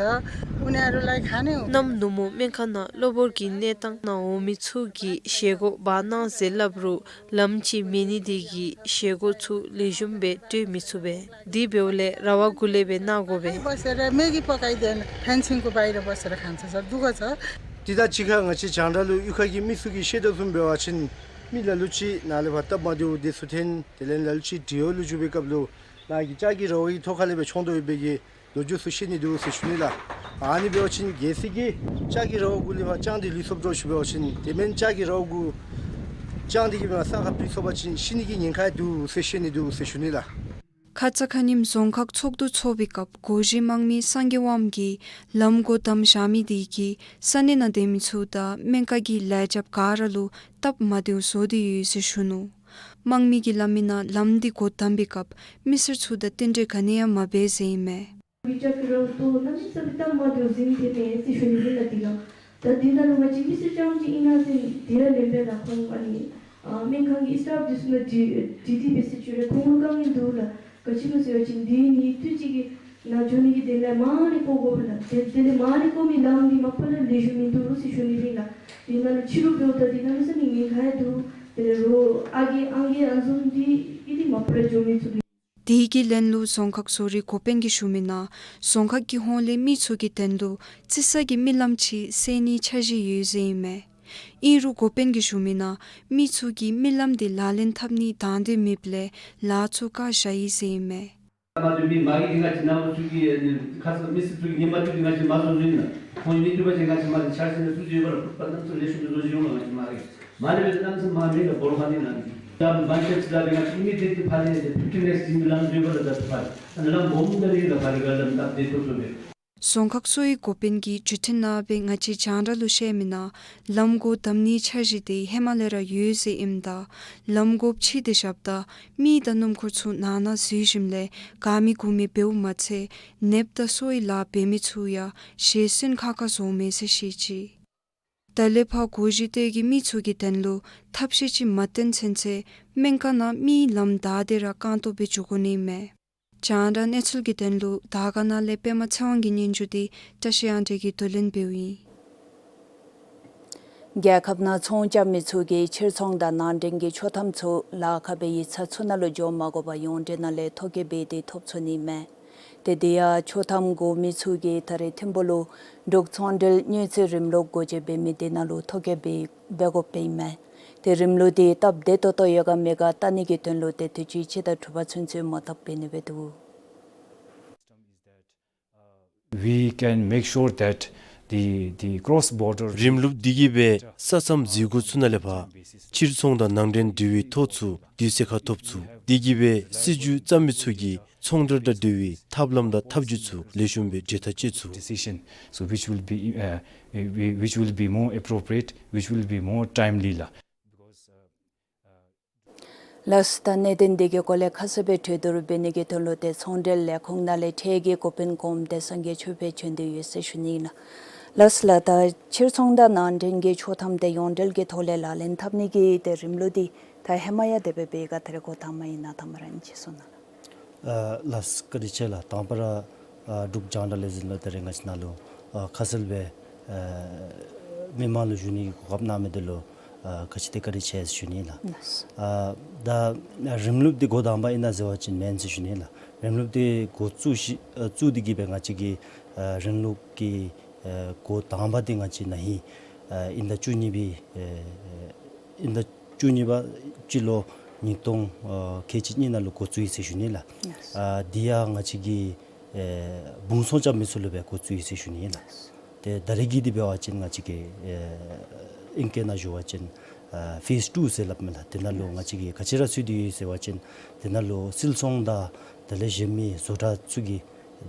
उनीहरूलाई खाने हुँदैन। གནམ་ནུབ་མོ་སྨན་ཁང་ནང་གློ་བུར་གྱི་གནས་སྟངས་ནང་འོང་མི་ཚུ་གིས་བཞེས་སྒོ་འབག་གནང་ཟེར་སླབ་རུང་ལམ་ཅིག་མེད་ནི་དེ་གིས་བཞེས་སྒོ་ཚུ་ལེགས་ཤོམ་སྦེ་སྤྲོད་མི་ཚུགས་པས། དེ་འབདཝ་ལས་ར་བ་གུ་ལས་སྦེ་གནང་དགོ་པས། बसेर म्यागी पकाइदिएन, फेन्सिङको बाहिर बसेर खान्छ सर, दुःख छ। དེ་དང་གཅིག་ཁར་ང་བཅས་རྒྱང་བསྒྲགས་ལུ་གཡུས་ཁ་གི་མི་ཚུ་གིས་བཤད་དོ་བཟུམ་འབད་བ་ཅིན་མི་ལ་ལུ་ཅིག་ནཱ་ལས་ཕར་སྟབས་མ་བདེཝ་དེ་ཚུ་ཐོན། དེ་ལས་ལ་ལུ་ཅིག་འབྲེལ་ཡོད་ལུ་འགྱོ་བའི་སྐབས་ལུ་ནཱ་གི་ལྕགས་ཀྱི་ར་བ་གི་ཐོག་ཁ་ལས་སྦེ་མཆོང་དོ་ཡོད་པའི་གི་ལོ་རྒྱུས་ཚུ་བཤད་ནི་འདུག་ཟེར་ཞུ་ནི་ལགས། ཨ་ནི་འབད་བ་ཅིན་གལ་སྲིད་ཀྱི་ལྕགས་ཀྱི་ར་བ་གུ་ལས་ཕར་དཔྱངས་ཏེ་ལུས་སོཔ་འདྲཝ་ཞུ་འབད་བ་ཅིན་དེ་མེན་ལྕགས་ཀྱི་ར་བ་གུ་དཔྱངས་ཏེ་གི་མར་ས་ཁར་ལུས་སོ་བ་ཅིན་ཤི་ནི་གི་ཉེན་ཁ་འདུག་ཟེར་བཤད་ནི་འདུག་ཟེར་ཞུ་ནི་ལགས། ཁ་ཙ་ཁ་ཉིནམ་རྫོང་ཁག་ཚོགས་འདུ་ཚོགས་པའི་སྐབས་སྒོ་བཞི་དམངས་མི་སངས་རྒྱས་དབངམོ་གིས་ལམ་སྒོ་བསྡམས་བཞག་མི་དེ་གིས་ས་གནས་ནང་སྡོད་མི་ཚུ་དང་སྨན་ཁང་གི་ལས་བྱེདཔ་ག་ར་ལུ་སྟབས་མ་བདེཝ་བཟོ་སྟེ་ཡོད་ཟེར་ཞུ་ནུག། དམངས་མི་གིས་སླབ་མི་ནང་ལམ་འདི་སྒོ་བསྡམས་པའི་སྐབས་མི་སེར་ཚུ་དང་རྟེན་འབྲེལ་ག་ནི་ཡང་མ་འབད་ཟེར་ཨིན་མས། ལྕགས་ཀྱི་ར་བ་ཏོ་གནམ་མེད་ས་མེད་སྟབས་མ་བདེཝ་ཟེར་ཨིན་པས་ཟེར་ཞུ་ནི་ཨིན་ལགས། དེ་ལས་ད་དེ་ནང་ལུ་ང་བཅས་མི་སེར་རྐྱངམ་ཅིག་ཨིན་ན་ཟེར་དེ་ཡང་ལན་འབད་ད་ཁོང་ཨ་ནི་ཨ་སྨན་ཁང་གི་སི་ཊཕ་འདི་ཚུ་ནང་འདྲི་འདྲི་སྟེ་འབད་ཟེར་ཞུ་རུང་ཁོང་ལུ་དཀའ་ངལ་འདུག་ལགས། ག་ཅི་སྨོ་ཟེར་བ་ཅིན་འདི་ནི་དུས་ཅིག་གི་ནང་འགྱོ་ནི་གི་དོན་ལས་མར་ལས་བཀོག་དགོ་པས་ལགས། དེ་དེ་ལས་མར་ལས་བཀོག་མི་ལམ་འདི་མ་པ་ལས་ལེགས་ཤོམ་མིན་འདུག་ཟེར་ཞུ་ནི་ཨིན་ལགས། དེ་ནང་ལུ་ཕྱི་རུ་འབདཝ་ད་དེ་ནང་ལུ་ས་མི་ཉེན་ཁ་ཡང་འདུག། དེ་རུ་ཨ་རྒས་ཨང་རྒས་ཨ་བཟུམ་འདི་ཨི་དེ་མ་པ་ར་འགྱོ་མི་ཚུ་གི། དེ་གི་ལན་ལུ་རྫོང་ཁག་སོ་རིའི་འགོ་དཔོན་གྱིས་ཞུ་མི་ནང་རྫོང་ཁག་གི་ཧོངས་ལས་མི་ཚུ་གི་དོན་ལུ་རྩི་ས་གི་རྨི་ལམ་ཅིག་གསལ་ནིའི་འཆར་གཞི་ཡོད་ཟེར་ཨིན་མས། ཨིན་རུང་འགོ་དཔོན་གྱིས་ཞུ་མི་ནང་མི་ཚུ་གིས་རྨི་ལམ་དེ་ལག་ལེན་འཐབ་ནི་དང་འདོད་མེདཔ་ལས་ལཱ་ཚུ་བཀག་བཞག་ཡི་ཟེར་ཨིན་མས། ང་ཚོ་མི་མ་གི་ང་བཅས་ནང་ཚུ་གི་ཁ་ས་མི་སེར་ཚུ་གི་ཉི་མ་དུས་ཀྱི་ང་བཅས་མ་བཟོ་བཟོ་ཨིན་ན། ཁོང་མི་ཐུབ་པ་ཅིན་ང་བཅས་མ་འཆར་ཟིན་ཚུ་བཟོ་ཡོད་པ་ལ་ཕུག་པ་གནམ་ས་ལེགས་ཤོམ་བཟོ་བཟོ་ཡོད་པ་ང་བཅས་མ་གི་མ་ལས་པའི་གནམ་ས་མ་མེད་ལ་བོར་ཁ་ནི་ན་ནི། ད་མ་ཤེས་ཚུ་ད་ང་བཅས་མི་དེ་དེ་ཕ་ལས་དེ་ཕིཕ་ཊིན་ལེགས་ཟིན་ལམ་བཟོ་ཡོད་པ་ལ་ད་ཕ་ལས་ལམ་སྦོམ་ད་རེད་ལ་ཕ་ལས་ག་ལམ་ད་དེ་ཐུབ་ཐུབ་རེད། རྫོང་ཁག་སོ་རིའི་འགོ་དཔོན་གྱིས་བརྒྱུད་འཕྲིན་ནང་སྦེ་ང་བཅས་རྒྱང་བསྒྲགས་ལུ་བཤད་མི་ནང་ལམ་སྒོ་བསྡམ་ནིའི་འཆར་གཞི་དེ་ཧེ་མ་ལས་ར་ཡོད་ཟེར་ཨིནམ་ད་ལམ་སྒོ་ཕྱེ་སྟེ་བཞགཔ་ད་མི་དང་སྣུམ་འཁོར་ཚུ་ནང་ན་འཛུལ་ཞིནམ་ལས་དགའ་མི་མགུ་མི་འབདཝ་མ་ཚད་ནདཔ་དང་གསོ་བའི་ལཱ་འབད་མི་ཚུ་ཡང་ཞེ་སུན་ཁག་ཁ་བཟོཝ་མས་ཟེར་བཤད་ཅི། ད་ལས་ཕར་སྒོ་བཞི་སྟོད་ཀྱི་མི་ཚུ་གི་དོན་ལུ་ཐབས་ཤེས་ཅིག་མ་བཏོན་ཚུན་ཚོད་སྨན་ཁང་ནང་མིའི་ལམ་བདའ་སྟེ་ར་རྐང་སྟོང་སྦེ་འགྱོ་དགོ་ནི་མས། རྒྱང་བསྒྲགས་གནས་ཚུལ་གྱི་དོན་ལུ་དར་དཀར་ན་ལས་པདྨ་ཚེ་དབང་གི་སྙན་ཞུ་དེ་བཀྲ་ཤིས་དབང་འདུས་ཀྱིས་བསྡུ་ལེན་འབདཝ་ཨིན། རྒྱལ་ཁབ་ནང་ཚོང་རྐྱབ་མི་ཚུ་གིས་ཕྱིར་ཚོང་དང་ནང་འདྲེན་གྱི་ཆོག་ཐམ་ཚུ་ལཱ་ཁག་པའི་ཡིག་ཚང་ཚུ་ནང་ལུ་འགྱོ་མ་དགོ་པར་ཡོངས་འབྲེལ་ནང་ལས་ཐོ་བཀོད་འབད་དེ་ཐོབ་ཚུགས་ནི་མས། ཏེ་དེ་ཡང་ཆོག་ཐམ་དགོ་མི་ཚུ་གིས་ད་རེས་ཐིམ་ཕུག་ལུ་འབྲུག་ཚོང་འབྲེལ་དངུལ་རྩིས་རིམ་ལུགས་སྒོ་འབྱེད་འབད་མི་དེ་ནང་ལུ་ཐོ་བཀོད་འབད་འབད་དགོཔ་ཨིན་མས། ཏེ་རིམ་ལུགས་དེ་སྟབས་བདེ་ཏོག་ཏོ་ཡོད་ག་མེད་ག་བལྟ་ནི་གི་དོན་ལུ་ཏེ་དུས་ཅི་སྤྱི་ཟླ་དྲུག་པ་ཚུན་ཚོད་མོ་བཏབ་འབད་ནི་སྦེ་འདུག། We can make sure that the, the cross border རིམ་ལུགས་འདི་གིས་སྦེ་ས་མཚམས་འཛུལ་སྒོ་ཚུ་ནང་ལས་ཕར་ཕྱིར་ཚོང་དང་ནང་འདྲེན་འབྲེལ་བའི་ཐོ་ཚུ་དུས་ཚོད་ཁར་ཐོབ་ཚུགས། འདི་གིས་སྦེ་སྲིད་བྱུས་བརྩམ་མི་ཚུ་གིས་ཚོང་འབྲེལ་དང་འབྲེལ་བའི་ཐབས་ལམ་དང་ཐབས་བྱུས་ཚུ་ལེགས་ཤོམ་སྦེ་འབྲེལ་ཐག་བཅད་ཚུགས། Decision, so which will be, uh, uh, which will be more appropriate, which will be more timely ལགས། ལགས་སོ། ད་གནད་དོན་འདི་གི་སྐོར་ལས་ཁ་གསལ་སྦེ་གྲོས་བསྡུར་འབད་ནི་གི་དོན་ལུ་ཏེ་ཚོང་འབྲེལ་ལས་ཁུངས་ནང་ལས་འཕྲལ་གྱི་འགོ་དཔོན་གོངམ་བདེ་སངས་རྒྱས་ཆོས་འཕེལ་བྱོན་ཏེ་ཡོད་ཟེར་ཞུ་ནི་ཨིན་ལགས། ལགས་སོ་ལགས། ད་ཕྱིར་ཚོང་དང་ནང་འདྲེན་གྱི་ཆོག་ཐམ་དེ་ཡོངས་འབྲེལ་གྱི་ཐོག་ལས་ལག་ལེན་འཐབ་ནི་གི་ཏེ་རིམ་ལུགས་འདི་ད་ཧེ་མ་ཡང་དེ་སྦེ་འབད་ག་ད་རེས་འགོ་དང་པ་ཨིན་ན་དང་པ་ར་ཨིན་ཅི་གསུང་གནང་ལགས། ཨ་ལགས་སོ། བཀའ་དྲིན་ཆེ་ལགས། དང་པ་ར་ཨ་འབྲུག་རྒྱང་བསྒྲགས་ལས་འཛིན་ལུ་ད་རེས་ང་བཅས་ནང་ལུ་ཨ་ཁ་གསལ་སྦེ་ཨ་མི་མང་ལུ་ཞུ་ནི་གི་གོ་སྐབས་གནང་མི་འདི་ལུ་ཨ་ག་ཅི་དེ་བཀའ་དྲིན་ཆེ་ཟེར་ཞུ་ནི་ལགས། ལགས་སོ། ཨ་ད་རིམ་ལུགས་འདི་འགོ་དང་པ་ཨིན་ན་ཟེར་བ་ཅིན་མེན་ཟེར་ཞུ་ནི་ལགས། རིམ་ལུགས་འདི་འགོ་བཙུགས་ཤི་ཨ་བཙུགས་འདི་གིས་སྦེ་ང་བཅས་ཀྱི་ཨ་རིམ་ལུགས་ཀྱི་ཨ་འགོ་དང་པ་འདི་ང་བཅས་ན་ཧིང་ཨ་དབྱིན་ཟླ་བཅུ་གཉིས་པའི་ཨ་དབྱིན་ཟླ་བཅུ་གཉིས་པ་སྤྱི་ལོ་ཉིས་སྟོང་ཨ་ཁལ་གཅིག་གཉིས་ནང་ལུ་འགོ་བཙུགས་ཡི་ཟེར་ཞུ་ནི་ལགས། ལགས་སོ། ཨ་འདི་ཡང་ང་བཅས་ཀྱི་ཨེ་བུང་ཚོང་རྐྱབ་མི་ཚུ་ལུ་སྦེ་འགོ་བཙུགས་ཡི་ཟེར་ཞུ་ནི་ལགས། ལགས་སོ། ཏེ་ད་རེས་ཀྱི་འདི་འབད་བ་ཅིན་ང་བཅས་ཀྱི་ཨེ་ཨིང་སྐད་ནང་ཞུ་བ་ཅིན་ཨ་ཕེསི་ཊུ་ཟེར་སླབ་མས་ལགས། དེ་ནང་ལུ་ང་བཅས་ཀྱིས་ག་ཅི་ར་ཚུད་དེ་ཡོད་ཟེར་བ་ཅིན་དེ་ནང་ལུ་སིལ་ཚོང་དང་དེ་ལས་གཞན་མི་བཟོ་གྲྭ་ཚུ་གིས་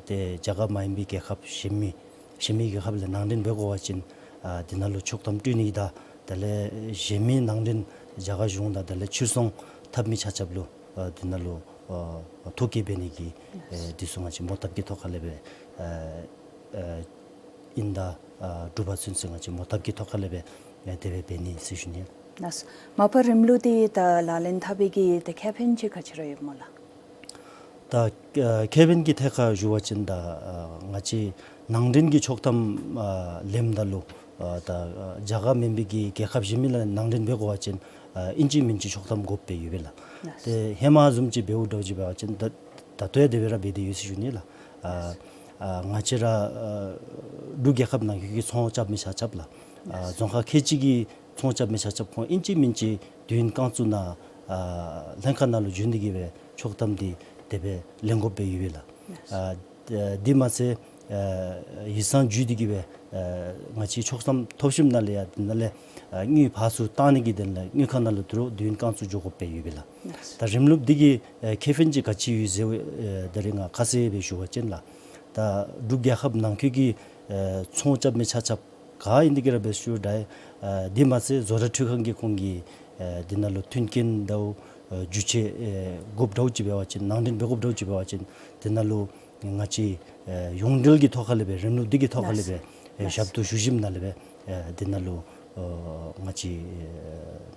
ཏེ་རྒྱ་གར་མ་ཡིན་པའི་རྒྱལ་ཁབ་གཞན་མི་གཞན་མི་རྒྱལ་ཁབ་ལས་ནང་འདྲེན་འབད་དགོ་པ་ཅིན་ཨ་དེ་ནང་ལུ་ཆོག་ཐམ་སྤྲོད་ནི་དང་དེ་ལས་གཞན་མི་ནང་འདྲེན་རྒྱ་གར་གཞུང་དང་དེ་ལས་ཕྱིར་ཚོང་འཐབ་མི་ཆ་ཁྱབ་ལུ་ཨ་དེ་ནང་ལུ་ཨ་ཐོ་བཀོད་འབད་ནི་གི་ཨེ་འདི་ཚུ་ང་བཅས་མོ་བཏབ་ཀྱི་ཐོག་ཁ་ལས་སྦེ་ཨ་ཨ་དབྱིན་ཟླ་ཨ་དྲུག་པ་ཚུན་ཚོད་ང་བཅས་མོ་བཏབ་ཀྱི་ཐོག་ཁ་ལས་སྦེ་ཨེ་དེ་སྦེ་འབད་ནི་ཟེར་ཞུ་ནི། ལགས་སོ། མ་པ་རིམ་ལུགས་འདི་ད་ལག་ལེན་འཐབ་པའི་གི་ད་ཁེ་ཕན་ཅིག་ག་ཅི་ར་ཡོདཔ་སྨོ་ལགས། ད་ཨ་ཁེ་ཕན་གྱི་ཐད་ཁར་ཞུ་བ་ཅིན་ད་ཨ་ང་བཅས་ནང་འདྲེན་གྱི་ཆོག་ཐམ་ཨ་ལེནམ་ད་ལུ་ཨ་ད་ཨ་རྒྱ་གར་མེན་པའི་གི་རྒྱལ་ཁབ་གཞན་མི་ལུ་ནང་འདྲེན་འབད་དགོ་པ་ཅིན་ཨ་ཨིན་ཅི་མིན་ཅི་ཆོག་ཐམ་དགོཔ་སྦེ་ཡོད་པས་ལགས། ལགས། ཏེ་ཧེ་མ་བཟུམ་ཅིག་འབདཝ་འདྲཝ་ཅིག་འབད་བ་ཅིན་ད་ད་ལྟོ་ཡང་དེ་སྦེ་ར་འབད་དེ་ཡོད་ཟེར་ཞུ་ནི་ལགས། ཨ་ཨ་ང་བཅས་ར་ཨ་འབྲུག་རྒྱལ་ཁབ་ནང་འཁོད་ཀྱི་ཚོང་རྐྱབ་མི་ཆ་ཁྱབ་ལགས། ཨ་ལགས། རྫོང་ཁག་ཁལ་གཅིག་གི་ཚོང་རྐྱབ་མི་ཆ་ཁྱབ་ཁོང་ཨིན་ཅི་མིན་ཅི་དུས་ཡུན་རྐང་བཙུགས་ནང་ཨ་ལྷན་ཁག་ནང་ལུ་བྱོན་ཏེ་གིས་སྦེ་ཆོག་ཐམ་འདི་དེ་སྦེ་ལེན་དགོཔ་སྦེ་ཡོད་པས་ལགས། ཨ་དེ་མ་ཚད་ཨ་ཡིག་ཚང་བརྒྱུད་དེ་གིས་སྦེ་ཨ་ང་བཅས་ཆོག་ཐམ་ཐོབ་ཞིནམ་ལས་ཡང་དེ་ནང་ལས་ཨ་དངུལ་ཕར་ཚུར་བཏང་ནི་གི་དོན་ལས་དངུལ་ཁང་ནང་ལུ་དོ་རུང་དུས་ཡུན་རྐང་བཙུགས་འགྱོ་དགོཔ་སྦེ་ཡོད་པས་ལགས། ད་རིམ་ལུགས་འདི་གི་ཨ་ཁེ་ཕན་ཅིག་ག་ཅི་ཡོད་ཟེར་ཨ་ད་རེས་ང་ཁ་གསལ་སྦེ་ཞུ་བ་ཅིན་ལགས། ད་འབྲུག་རྒྱལ་ཁབ་ནང་འཁོད་ཀྱི་ཨ་ཚོང་རྐྱབ་མི་ཆ་ཁྱབ་ག་ཨིན་དེ་གིས་ར་འབད་ཞུ་ད་ཨ་དེ་མ་ཚད་བཟོ་གྲྭ་འཕྲུལ་ཁང་གི་ཁོང་གིས་ཨ་དེ་ནང་ལུ་མཐུན་རྐྱེན་དང་ཨ་རྒྱུ་ཆ་ཨ་དགོཔ་འདྲཝ་ཅིག་འབད་བ་ཅིན་ནང་འདྲེན་འབད་དགོཔ་འདྲཝ་ཅིག་འབད་བ་ཅིན་དེ་ནང་ལུ་ང་བཅས་ཨ་ཡོངས་འབྲེལ་གྱི་ཐོག་ཁ་ལས་སྦེ་རིམ་ལུགས་འདི་གི་ཐོག་ཁ་ལས་སྦེ་ཨ་ལགས། ཞབས་ཏོག་ཞུ་ཞིནམ་ལས་སྦེ་ཨ་དེ་ནང་ལུ་ཨ་ང་བཅས་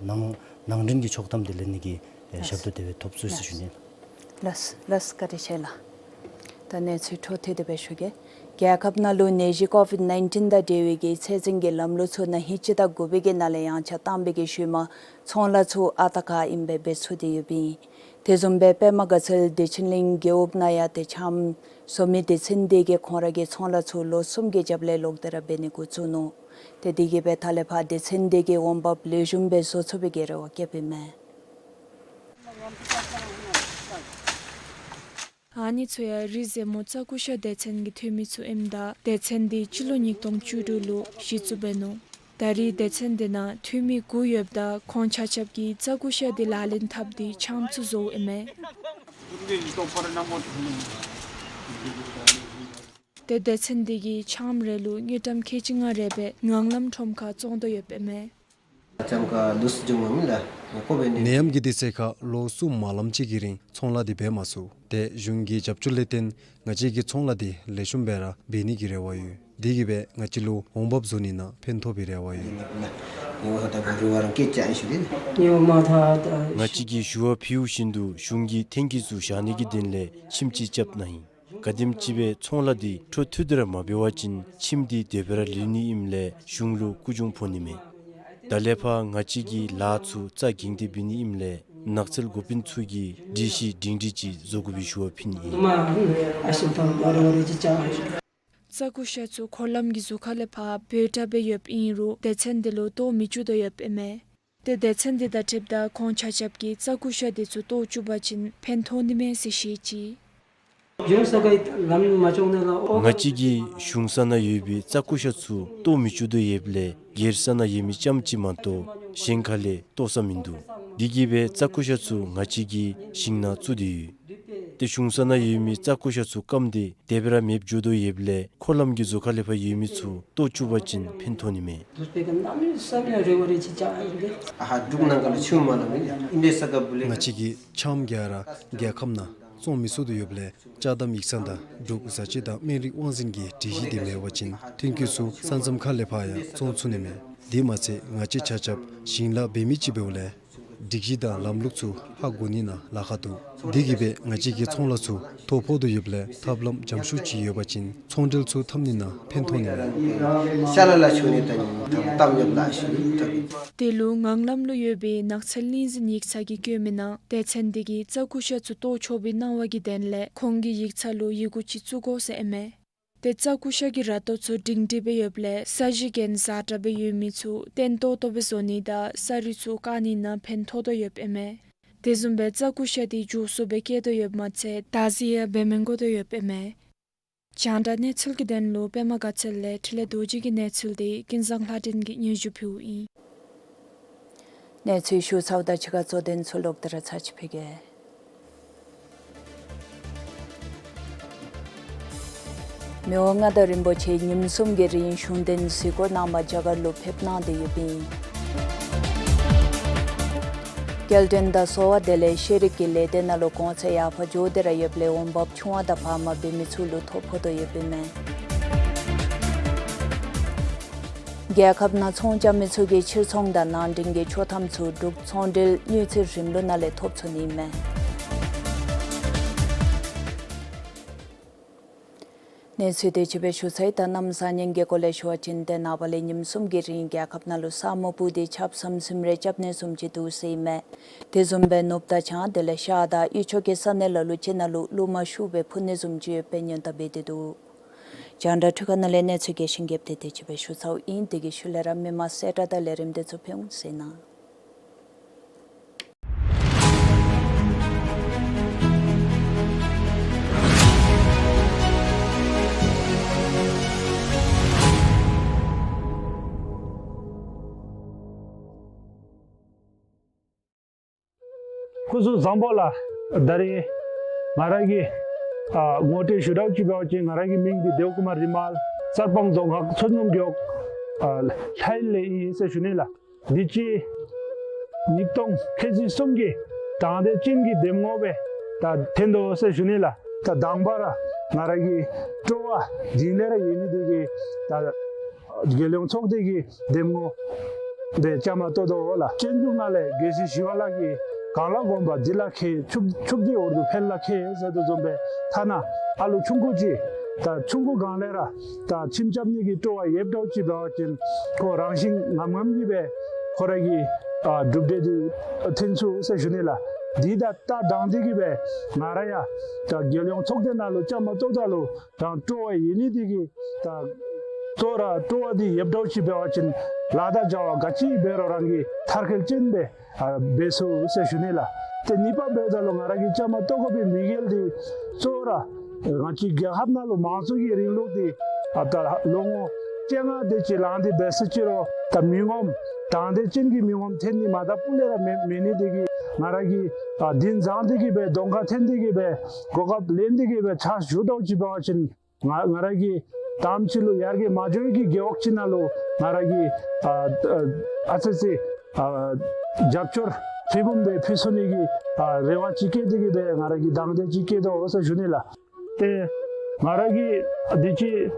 ཨ་ནང་ནང་འདྲེན་གྱི་ཆོག་ཐམ་འདི་ལེན་ནི་གི་ཨ་ལགས། ཞབས་ཏོག་དེ་སྦེ་ཐོབ་ཚུགས་ཟེར་ཞུ་ནི། ལགས་ལགས། བཀའ་དྲིན་ཆེ་ལགས། ད་གནས་ཚུལ་འཕྲོ་མཐུད་དེ་སྦེ་ཞུ་གེ། རྒྱལ་ཁབ་ནང་ལུ་ནད་གཞི་ཀོ་བིཌ་ནའིན་ཊིན་དང་འབྲེལ་བའི་གི་ཚད་འཛིན་གྱི་ལམ་ལུགས་ཚུ་ན་ཧིང་སྤྱི་ཟླ་དགུ་པའི་གི་ནང་ལས་ཡང་ཆ་བཏང་བའི་གི་ཤུལ་མ་ཚོང་ལཱ་ཚུ་ཨ་རྟག་ཨིན་པའི་སྦེ་ཚུད་དེ་ཡོདཔ་ཨིན། དེ་བཟུམ་སྦེ་པདྨ་དགའ་ཚལ་བདེ་ཆེན་གླིང་རྒེད་འོག་ནང་ཡང་ཏེ་ཆང་བཟོ་མི་སྡེ་ཚན་འདི་གིས་ཁོང་ར་གི་ཚོང་ལཱ་ཚུ་ལོ་གསུམ་གྱི་རྒྱབ་ལས་ལོག་སྟེ་ར་འབད་ནི་འགོ་བཙུགས་ནུག། ཏེ་དེ་གིས་སྦེ་ད་ལས་ཕར་སྡེ་ཚན་འདི་གིས་འོང་འབབ་ལེགས་ཤོམ་སྦེ་བཟོ་ཚུགས་པའི་གི་རེ་བ་བསྐྱེདཔ་ཨིན་མས། ཨ་ནི་ཚུ་ཡང་རི་རྩེ་མོ་རྩྭ་ཀུ་ཤ་སྡེ་ཚན་གྱི་འཐུས་མི་ཚུ་ཨིནམ་ད་སྡེ་ཚན་འདི་སྤྱི་ལོ་ཉིས་སྟོང་བཅུ་དྲུག་ལུ་གཞི་བཙུགས་འབད་ནུག། ད་རེས་སྡེ་ཚན་འདི་ནང་འཐུས་མི་དགུ་ཡོདཔ་ད་ཁོང་ཆ་ཁྱབ་ཀྱིས་རྩྭ་ཀུ་ཤ་འདི་ལག་ལེན་འཐབ་སྟེ་ཆང་ཚུ་བཟོཝ་ཨིན་མས། ཏེ་སྡེ་ཚན་འདི་གིས་ཆང་རེ་ལུ་དངུལ་ཀྲམ་ཁལ་གཅིག་ལྔ་རེ་སྦེ་ངང་ལམ་ཁྲོམ་ཁར་བཙོང་དོ་ཡོདཔ་ཨིན་མས། ནད་ཡམས་ཀྱི་དུས་ཚོད་ཁར་ལོ་གསུམ་མ་ལངམ་ཅིག་གི་རིང་ཚོང་ལཱ་འདི་འབད་མ་ཚུགས། ཏེ་གཞུང་གི་རྒྱབ་སྐྱོར་ལས་བརྟེན་ང་བཅས་ཀྱི་ཚོང་ལཱ་འདི་ལེགས་ཤོམ་སྦེ་ར་འབད་ནི་གི་རེ་བ་ཡོད། དེ་གིས་སྦེ་ང་བཅས་ལུ་འོང་འབབ་བཟོ་ནི་ནང་ཕན་ཐོགས་པའི་རེ་བ་ཡོད། ང་བཅས་ཀྱིས་ཞུ་བ་ཕུལཝ་བཞིན་དུ་གཞུང་གིས་ཐོན་སྐྱེད་ཚུ་བཞག་ནི་གི་དོན་ལས་ཁྱིམ་ཅིག་རྐྱབ་གནང་ཡི། ག་དེམ་ཅིག་སྦེ་ཚོང་ལཱ་འདི་འཕྲོ་མཐུད་དེ་ར་མ་འབད་བ་ཅིན་ཁྱིམ་འདི་དེ་སྦེ་ར་ལུས་ནི་ཨིནམ་ལས་གཞུང་ལུ་སྐུ་གྱོང་ཕོག་ནི་མས། ད་ལས་ཕར་ང་བཅས་ཀྱིས་ལཱ་ཚུ་རྩ་འགེངས་ཏེ་འབད་ནི་ཨིནམ་ལས་ནགས་ཚལ་འགོ་དཔོན་ཚུ་གིས་སྒྲིག་གཞི་སྒྲིང་སྒྲིང་ཅིག་བཟོ་དགོ་པའི་ཞུ་བ་ཕུལ་ནི་ཨིན། རྩྭ་ཀུ་ཤ་ཚུ་འཁོར་ལམ་གྱི་ཟུར་ཁ་ལས་ཕར་འབོར་དྲགས་སྦེ་ཡོདཔ་ཨིན་རུང་སྡེ་ཚན་འདི་ལུ་གཏོར་མི་བཅུག་དོ་ཡོདཔ་ཨིན་མས། ཏེ་སྡེ་ཚན་འདི་དང་འཁྲིལཝ་ད་ཁོང་ཆ་ཁྱབ་ཀྱིས་རྩྭ་ཀུ་ཤ་འདི་ཚུ་གཏོར་བཅུག་པ་ཅིན་ཕན་ཐོགས་ནི་མས་ཟེར་བཤད་ཅི། ང་བཅས་ཀྱིས་གཞུང་ས་ནང་ཡོད་པའི་རྩྭ་ཀུ་ཤ་ཚུ་གཏོར་མི་བཅུག་དོ་ཡོདཔ་ལས་སྒེར་ས་ནང་ཡོད་མི་ཙམ་ཅིག་མ་གཏོགས་གཞན་ཁ་ལས་གཏོར་ས་མིན་འདུག། དེ་གིས་སྦེ་རྩྭ་ཀུ་ཤ་ཚུ་ང་བཅས་ཀྱིས་ཞིང་ནང་བཙུགས་ཏེ་ཡོད། ཏེ་གཞུང་ས་ནང་ཡོད་མི་རྩྭ་ཀུ་ཤ་ཚུ་སྐམ་སྟེ་དེ་སྦེ་ར་མེདཔ་འགྱོ་དོ་ཡོདཔ་ལས་འཁོར་ལམ་གྱི་ཟུར་ཁ་ལས་ཕར་ཡོད་མི་ཚུ་གཏོར་བཅུག་པ་ཅིན་ཕན་ཐོགས་ནི་མས། ང་བཅས་ཀྱིས་ཆང་ག་ར་རྒྱལ་ཁབ་ནང་བཙོང་མི་ཚུགས་དོ་ཡོདཔ་ལས་ཅ་དམ་ཡིག་ཚང་དང་འབྲུག་བཟའ་སྤྱོད་དང་སྨན་རིགས་དབང་འཛིན་གྱི་སྒྲིག་གཞི་འདི་མེད་པ་ཅིན་ཐོན་སྐྱེད་ཚུ་ས་མཚམས་ཁ་ལས་ཕར་ཡང་བཙོང་ཚུགས་ནི་མས། དེ་མ་ཚད་ང་བཅས་ཆ་ཁྱབ་ཞིང་ལཱ་འབད་མི་ཅིག་འབདཝ་ལས་སྒྲིག་གཞི་དང་ལམ་ལུགས་ཚུ་ཧ་གོ་ནི་ནང་ལཱ་ཁག་འདུག། དེ་གིས་སྦེ་ང་བཅས་ཀྱི་ཚོང་ལཱ་ཚུ་ཐོ་ཕོག་དོ་ཡོདཔ་ལས་ཐབས་ལམ་འཇམ་ཤོས་ཅིག་ཡོད་པ་ཅིན་ཚོང་འབྲེལ་ཚུ་འཐབ་ནི་ནང་ཕན་ཐོགས་ནི་མས། དེ་ལུ་ངང་ལམ་ལུ་ཡོད་པའི་ནགས་ཚལ་གླིང་འཛིན་ཡིག་ཚང་གིས་བཀོད་མི་ནང་སྡེ་ཚན་འདི་གིས་རྩྭ་ཀུ་ཤ་ཚུ་གཏོར་ཆོག་པའི་གནང་བ་གི་དོན་ལས་ཁོང་གི་ཡིག་ཚང་ལུ་ཡི་གུ་ཅིག་བཙུགས་དགོ་ཟེར་ཨིན་མས། ཏེ་རྩྭ་ཀུ་ཤ་གི་ར་ཏོ་ཚུ་སྒྲིང་སྒྲིང་སྦེ་ཡོདཔ་ལས་ས་གཞི་གྱེན་ཟག་དྲགས་སྦེ་ཡོད་མི་ཚུ་བརྟན་ཏོག་ཏོ་སྦེ་བཟོ་ནི་དང་ས་རུད་ཚུ་བཀག་ནི་ནང་ཕན་ཐོགས་དོ་ཡོདཔ་ཨིན་མས། དེ་བཟུམ་སྦེ་རྩྭ་ཀུ་ཤ་འདི་མགྱོགས་སུ་སྦེ་སྐྱེ་དོ་ཡོདཔ་མ་ཚད་བདག་འཛིན་ཡང་འབད་མི་དགོ་དོ་ཡོདཔ་ཨིན་མས། རྒྱང་བསྒྲགས་གནས་ཚུལ་གྱི་དོན་ལུ་པདྨ་དགའ་ཚལ་ལས་འཕྲིན་ལས་རྡོ་རྗེ་གི་གནས་ཚུལ་འདི་ཀུན་བཟང་ལྷ་སྒྲོན་གྱིས་སྙན་ཞུ་ཕུལཝ་ཨིན། གནས་ཚུལ་ཞུ་ཚརཝ་དང་གཅིག་ཁར་གཙོ་དོན་ཚུ་ལོག་སྟེ་ར་ཚར་ཅིག་ཕུལ་གེ། མི་དབང་མངའ་བདག་རིན་པོ་ཆེ་ཉིནམ་གསུམ་གྱི་རིང་གཞུང་དོན་གཟིགས་སྐོར་གནང་བར་རྒྱ་གར་ལུ་ཕེབས་གནང་སྟེ་ཡོདཔ་ཨིན། སྐྱེལ་འདྲེན་དང་གསོ་བ་དེ་ལས་ཤེས་རིག་གི་ལས་སྡེ་ནང་ལུ་གོང་ཚད་ཡར་འཕར་འགྱོ་སྟེ་ར་ཡོདཔ་ལས་འོང་འབབ་ཆུང་བ་དང་བར་མ་འབད་མི་ཚུ་ལུ་ཐོ་ཕོག་དོ་ཡོདཔ་ཨིན་མས། རྒྱལ་ཁབ་ནང་ཚོང་རྐྱབ་མི་ཚུ་གིས་ཕྱིར་ཚོང་དང་ནང་འདྲེན་གྱི་ཆོག་ཐམ་ཚུ་འབྲུག་ཚོང་འབྲེལ་དངུལ་རྩིས་རིམ་ལུགས་ནང་ལས་ཐོབ་ཚུགས་ནི་ཨིན་མས། གནས་ཚུལ་དེ་ཅིག་སྦེ་ཞུ་ཚར་ཡི། ད་གནམ་བཟང་ངན་གྱི་སྐོར་ལས་ཞུ་བ་ཅིན་ཏེ་ནངས་པ་ལས་ཉིནམ་གསུམ་གྱི་རིང་རྒྱལ་ཁབ་ནང་ལུ་ས་སྨུག་སྤུབས་ཏེ་ཆརཔ་ཟམ་ཟིམ་རེ་རྐྱབ་ནི་བཟུམ་ཅིག་འདུག་ཟེར་ཨིན་མས། དེ་བཟུམ་སྦེ་ནུབ་དང་བྱང་དེ་ལས་ཤར་དང་དབུས་ཕྱོགས་ཀྱི་ས་གནས་ལ་ལུ་ཅིག་ནང་ལུ་རླུང་མ་ཤུགས་སྦེ་འཕུ་ནི་བཟུམ་ཅིག་ཡོདཔ་སྦེ་སྔོན་བརྡ་འབད་དེ་འདུག། རྒྱང་བསྒྲགས་འཕྲུལ་ཁང་ནང་ལས་གནས་ཚུལ་རྒྱས་ཤིང་རྒྱསཔ་དེ་དེ་ཅིག་སྦེ་ཞུ་ཚརཝ་ཨིན། དེ་གི་ཤུལ་ལས་ར་མི་མང་གསལ་བསྒྲགས་དང་ལས་རིམ་དེ་ཚུ་ཕུལ་འོང་ཟེར་ཨིན། སྐུ་གཟུགས་བཟང་པོ་ལགས། ད་རིས་ང་ར་གི་ཨ་ངོ་སྤྲོད་ཞུ་དགོཔ་ཅིག་འབད་བ་ཅིན་ང་ར་གི་མིང་འདི་དེ་བ་ཀུ་མར་རི་མལ། གསར་སྤང་རྫོང་ཁག་མཚོ་སྣུམ་རྒེད་འོག་ཨ་ལྷ་ཡུལ་ལས་ཨིན་ཟེར་ཞུ་ནི་ལགས། འདི་ཅིག་ཉིས་སྟོང་ཁལ་གཅིག་གསུམ་གྱི་དྲང་བདེན་ཅན་གྱི་འདེམས་ངོ་སྦེ་ད་ཐོན་དོ་ཟེར་ཞུ་ནི་ལགས། ད་དང་པ་ར་ང་ར་གི་སྤྲོ་བ་འཇིག་ལས་ར་ཡོད་ནི་འདི་གིས་ད་རྒྱལ་ཡོངས་ཚོགས་སྡེ་གི་འདེམས་ངོ་སྦེ་བཅའ་མར་གཏོགས་དོ་ལགས། སྤྱོད་འཇུག་ནང་ལས་དགེ་བཤེས་ཞི་བ་ལྷ་གིས་ གང་ལ་གོམས་པ་འདི་ལ་མཁས། ཕྱུག་ཕྱུག་འདི་འོག་ཏུ་འཕེལ་ལ་མཁས་ཟེར་དོ་བཟུམ་སྦེ་ཐ་ན་ཨ་ལུ་ཆུང་ཀུ་ཅིག་ད་ཆུང་ཀུ་སྒང་ལས་ར་ད་ཁྱིམ་རྐྱབ་ནི་གི་སྤྲོ་བ་ཡོདཔ་འདྲཝ་ཅིག་འབད་བ་ཅིན་ཁོ་རང་བཞིན་ངམ་ངམ་གྱིས་སྦེ་ཁོ་ར་གི་ཨ་གྲུབ་འབྲས་འདི་ཐོན་ཚུགས་ཟེར་ཞུ་ནི་ལགས། འདི་དང་ད་དང་འདི་གིས་སྦེ་ང་ར་ཡང་ད་རྒྱལ་ཡོངས་ཚོགས་སྡེ་ནང་ལུ་བཅའ་མར་གཏོགས་ད་ལུ་རང་སྤྲོ་བ་ཡོད་ནི་འདི་གིས་ད་གཙོ་བོ་ར་སྤྲོ་བ་འདི་ཡོདཔ་འདྲཝ་ཅིག་འབད་བ་ཅིན་ལཱ་དང་བྱ་བ་ག་ཅི་འབད་རུང་རང་གིས་མཐར་འཁྱོལ་ཅན་སྦེ་ཨ་འབད་ཚུགས་ཟེར་ཞུ་ནི་ལགས། ཏེ་གཉིས་པ་འབདཝ་ད་ལུ་ང་ར་གིས་བཅའ་མར་གཏོགས་དགོ་པའི་དམིགས་ཡུལ་འདི་གཙོ་བོ་ར་ང་བཅས་རྒྱལ་ཁབ་ནང་ལུ་མང་གཙོ་གི་རིང་ལུགས་འདི་ཨ་ད་ལོ་ངོ་བཅོ་ལྔ་དེ་ཅིག་ལང་སྟེ་འབད་ས་ཅིག་རུང་ད་མི་ངོམ་དང་འདོད་ཅན་གྱི་མི་ངོམ་ཐོན་ནི་མ་ད་སྤུ་ལས་ར་མེད་མེད་ནི་འདི་གིས་ང་ར་གིས་ཨ་གདིང་བཟང་འདི་གིས་སྦེ་གདོང་ཁར་ཐོན་འདི་གིས་སྦེ་གོ་སྐབས་ལེན་འདི་གིས་སྦེ་ཕྱག་ཞུ་དོ་ཅིག་འབད་བ་ཅིན་ང་ང་ར་གིས་དང་པ་ཅིག་ལུ་ཡར་རྒྱས་མ་འགྱོ་བའི་གི་རྒེད་འོག་ཅིག་ནང་ལུ་ང་ར་གིས་ཨ་ཨ་ཨ་ཙི་ཅིག་ཨ་རྒྱབ་སྐྱོར་ཕུལ་བུམ་སྦེ་ཕུལ་ཚུགས་ནི་གི་ཨ་རེ་བ་ཅིག་བསྐྱེད་འདི་གིས་སྦེ་ང་ར་གིས་དང་འདོད་ཅིག་བསྐྱེད་དོ་ཟེར་ཞུ་ནི་ལགས། ཏེ་ང་ར་གིས་འདི་ཅིག་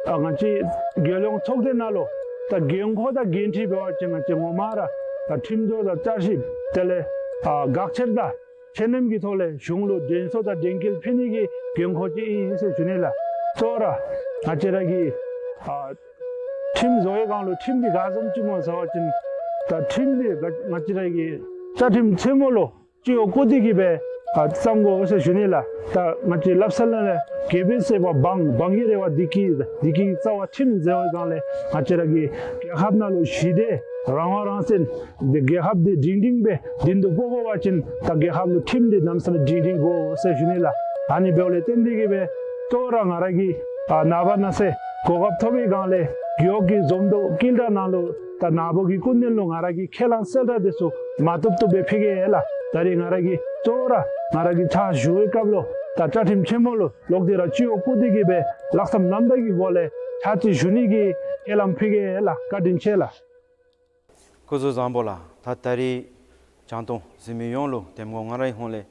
ཨ་ང་བཅས་རྒྱལ་ཡོངས་ཚོགས་སྡེ་ནང་ལུ་ད་འགན་ཁུར་དང་འགན་འཁྲི་འབད་བ་ཅིན་ང་བཅས་ངོ་མ་ར་ད་ཁྲིམས་བཟོ་དང་བསྐྱར་ཞིབ་དེ་ལས་ཨ་དགག་ཆ་དང་ཆད་ལམ་གྱི་ཐོག་ལས་གཞུང་ལུ་དྲན་གསོ་དང་དྲན་སྐུལ་ཕུལ་ནི་གི་འགན་ཁུར་ཅིག་ཨིན་ཟེར་ཞུ་ནི་ལགས། གཙོ་བོ་ར་ང་བཅས་ར་གིས་ཨ་ཁྲིམས་བཟོ་བའི་སྒང་ལུ་ཁྲིམས་འདི་ག་བཟུམ་ཅིག་སྨོ་ཟེར་བ་ཅིན་ད་ཁྲིམས་འདི་ང་བཅས་ར་གི་བཅའ་ཁྲིམས་ཆེན་མོ་ལུ་སྤྱི་འོག་བཀོད་འདི་གིས་སྦེ་ཨ་བརྩམ་དགོ་ཟེར་ཞུ་ནི་ལགས། ད་ང་བཅས་སླབ་ས་ལས་རྒྱལ་པོའི་བསད་པ་འབངས། འབངས་ཀྱི་རེ་བ་བདེ་སྐྱིད། བདེ་སྐྱིད་རྩ་བ་ཁྲིམས་ཟེར་བའི་སྒང་ལས་ང་བཅས་ར་གི་རྒྱལ་ཁབ་ནང་ལུ་ཞི་བདེ་རང་དབང་རང་བཙན་འདི་རྒྱལ་ཁབ་འདི་སྒྲིང་སྒྲིང་སྦེ་བདུན་དུ་སྤོ་དགོ་པ་ཅིན་ད་རྒྱལ་ཁབ་ལུ་ཁྲིམས་འདི་གནམ་མེད་ས་མེད་སྒྲིང་སྒྲིང་དགོ་ཟེར་ཞུ་ནི་ལགས། ཨ་ནི་འབདཝ་ལས་བརྟེན་འདི་གིས་སྦེ་གཙོ་བོ་ར་ང་ར་གིས་ཨ་ནངས་པ་གནངས་ཚེ་གོ་སྐབས་ཐོབ་པའི་སྒང་ལས་རྒེད་འོག་གི་འཛོམས་འདུ་དཀྱིལ་དྲ་ནང་ལུ་ད་ནཱ་བུ་གི་སྐུ་མདུན་ལུ་ང་ར་གི་ཁས་བླངས་གསལ་བསྒྲགས་འདི་ཚུ་མ་བཏུབ་བཏུབ་སྦེ་ཕུལ་གེ་ལགས། ད་རིས་ང་ར་གིས་གཙོ་བོ་ར་ང་ར་གིས་ཕྱག་ཞུ་བའི་སྐབས་ལུ་ད་བཅའ་ཁྲིམས་ཆེན་མོ་ལུ་ལོག་སྟེ་ར་སྤྱི་འོག་བཀོད་འདི་གིས་སྦེ་ལྷག་བསམ་རྣམ་དག་གི་སྒོ་ལས་ཕྱག་ཕྱིད་ཞུ་ནི་གི་ཁས་བླངས་ཕུལ་གེ་ལགས། བཀའ་དྲིན་ཆེ་ལགས། སྐུ་གཟུགས་བཟང་པོ་ལགས། ད་ད་རིས་རྒྱང་མཐོང་གཟིགས་མི་ཡོངས་ལུ་འདེམས་ངོ་ང་རའི་ཧོངས་ལས་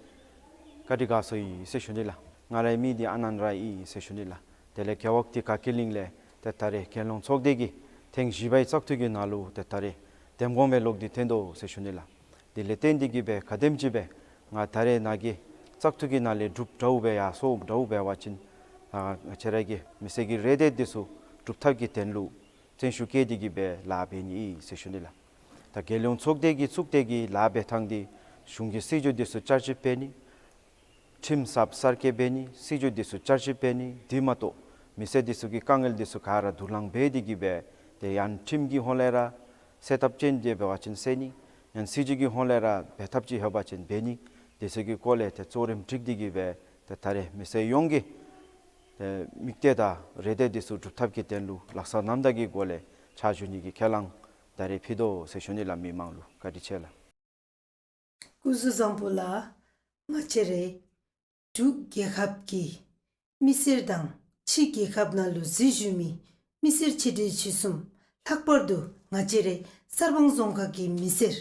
བཀའ་དྲིན་དགའ་ཚོར་ཡོད་ཟེར་ཞུ་ནི་ལགས། ང་རའི་མིང་འདི་ཨ་ནན་ར་ཨིན་ཟེར་ཞུ་ནི་ལགས། དེ་ལས་རྒེད་འོག་འདི་ག་ཀི་གླིང་ལས་ཏེ་ད་རིས་རྒྱལ་ཡོངས་ཚོགས་སྡེ་གི་ཐེངས་བཞི་པའི་བཙག་འཐུ་གི་ནང་ལུ་ཏེ་ད་རིས་འདེམས་ངོ་སྦེ་ལོག་སྟེ་ཐོན་དོ་ཟེར་ཞུ་ནི་ལགས། དེ་ལས་བརྟེན་འདི་གིས་སྦེ་ག་དེམ་ཅིག་སྦེ་ང་ད་རིས་ནཱ་གི་བཙག་འཐུ་གི་ནང་ལས་གྲུབ་འདྲཝ་སྦེ་ཡར་སོངམ་འདྲཝ་འབད་བ་ཅིན་ཨ་ང་བཅས་ར་གི་མི་སེར་གྱི་རེ་འདོད་འདི་ཚུ་སྒྲུབ་ཐབས་ཀྱི་དོན་ལུ་བརྩོན་ཤུགས་བསྐྱེད་འདི་གིས་སྦེ་ལཱ་འབད་ནི་ཨིན་ཟེར་ཞུ་ནི་ལགས། ད་རྒྱལ་ཡོངས་ཚོགས་སྡེ་གི་བཙུགས་ཏེ་གི་ལཱ་འབད་ཐངས་འདི་གཞུང་གི་སྲིད་བྱུས་འདི་ཚུ་བསྐྱར་ཞིབ་འབད་ནི། ཁྲིམས་གསརཔ་གསར་བཀོད་འབད་ནི། སྲིད་བྱུས་འདི་ཚུ་བསྐྱར་ཞིབ་འབད་ནི། འདི་མ་གཏོགས་མི་སེར་འདི་ཚུ་གི་དཀའ་ངལ་འདི་ཚུ་ག་ར་དུག་ལང་འབད་འདི་གིས་སྦེ་ཏེ་ཡང་ཁྲིམས་ཀྱི་ཧོངས་ལས་ར་སེལ་ཐབས་ཅིག་འདི་འབད་བ་ཅིན་སེལ་ནི། ཡང་སྲིད་བྱུས་ཀྱི་ཧོངས་ལས་ར་འབད་ཐབས་ཅིག་ལྷོད་པ་ཅིན་འབད་ནི། འདི་ཚུ་གི་སྐོར་ལས་ཏེ་གཙོ་རིམ་སྒྲིག་འདི་གིས་སྦེ་ཏེ་ད་རིས་མི་སེར་ཡོངས་ཀྱི་ཏེ་དམིགས་གཏད་དང་རེ་འདོད་འདི་ཚུ་སྒྲུབ་ཐབས་ཀྱི་དོན་ལུ་ལྷག་བསམ་རྣམ་དག་གི་སྒོ་ལས་ཕྱག་ཞུ་ནི་གི་ཁས་བླངས་ད་རིས་ཕུལ་དོ་ཟེར་ཞུ་ནི་ལགས། མི་མང་ལུ་བཀའ་དྲིན་ཆེ་ལགས། སྐུ་གཟུགས་བཟང་པོ་ལགས། ང་བཅས་རའི་འབྲུག་རྒྱལ་ཁབ་ཀྱི་མི་སེར་དང་ཕྱི་རྒྱལ་ཁབ་ནང་ལུ་འཛུལ་བཞུགས་མི་མི་སེར་ཆེ་འབྲིང་ཆུང་གསུམ་ལྷག་པར་དུ་ང་བཅས་རའི་གསར་སྤང་རྫོང་ཁག་གི་མི་སེར་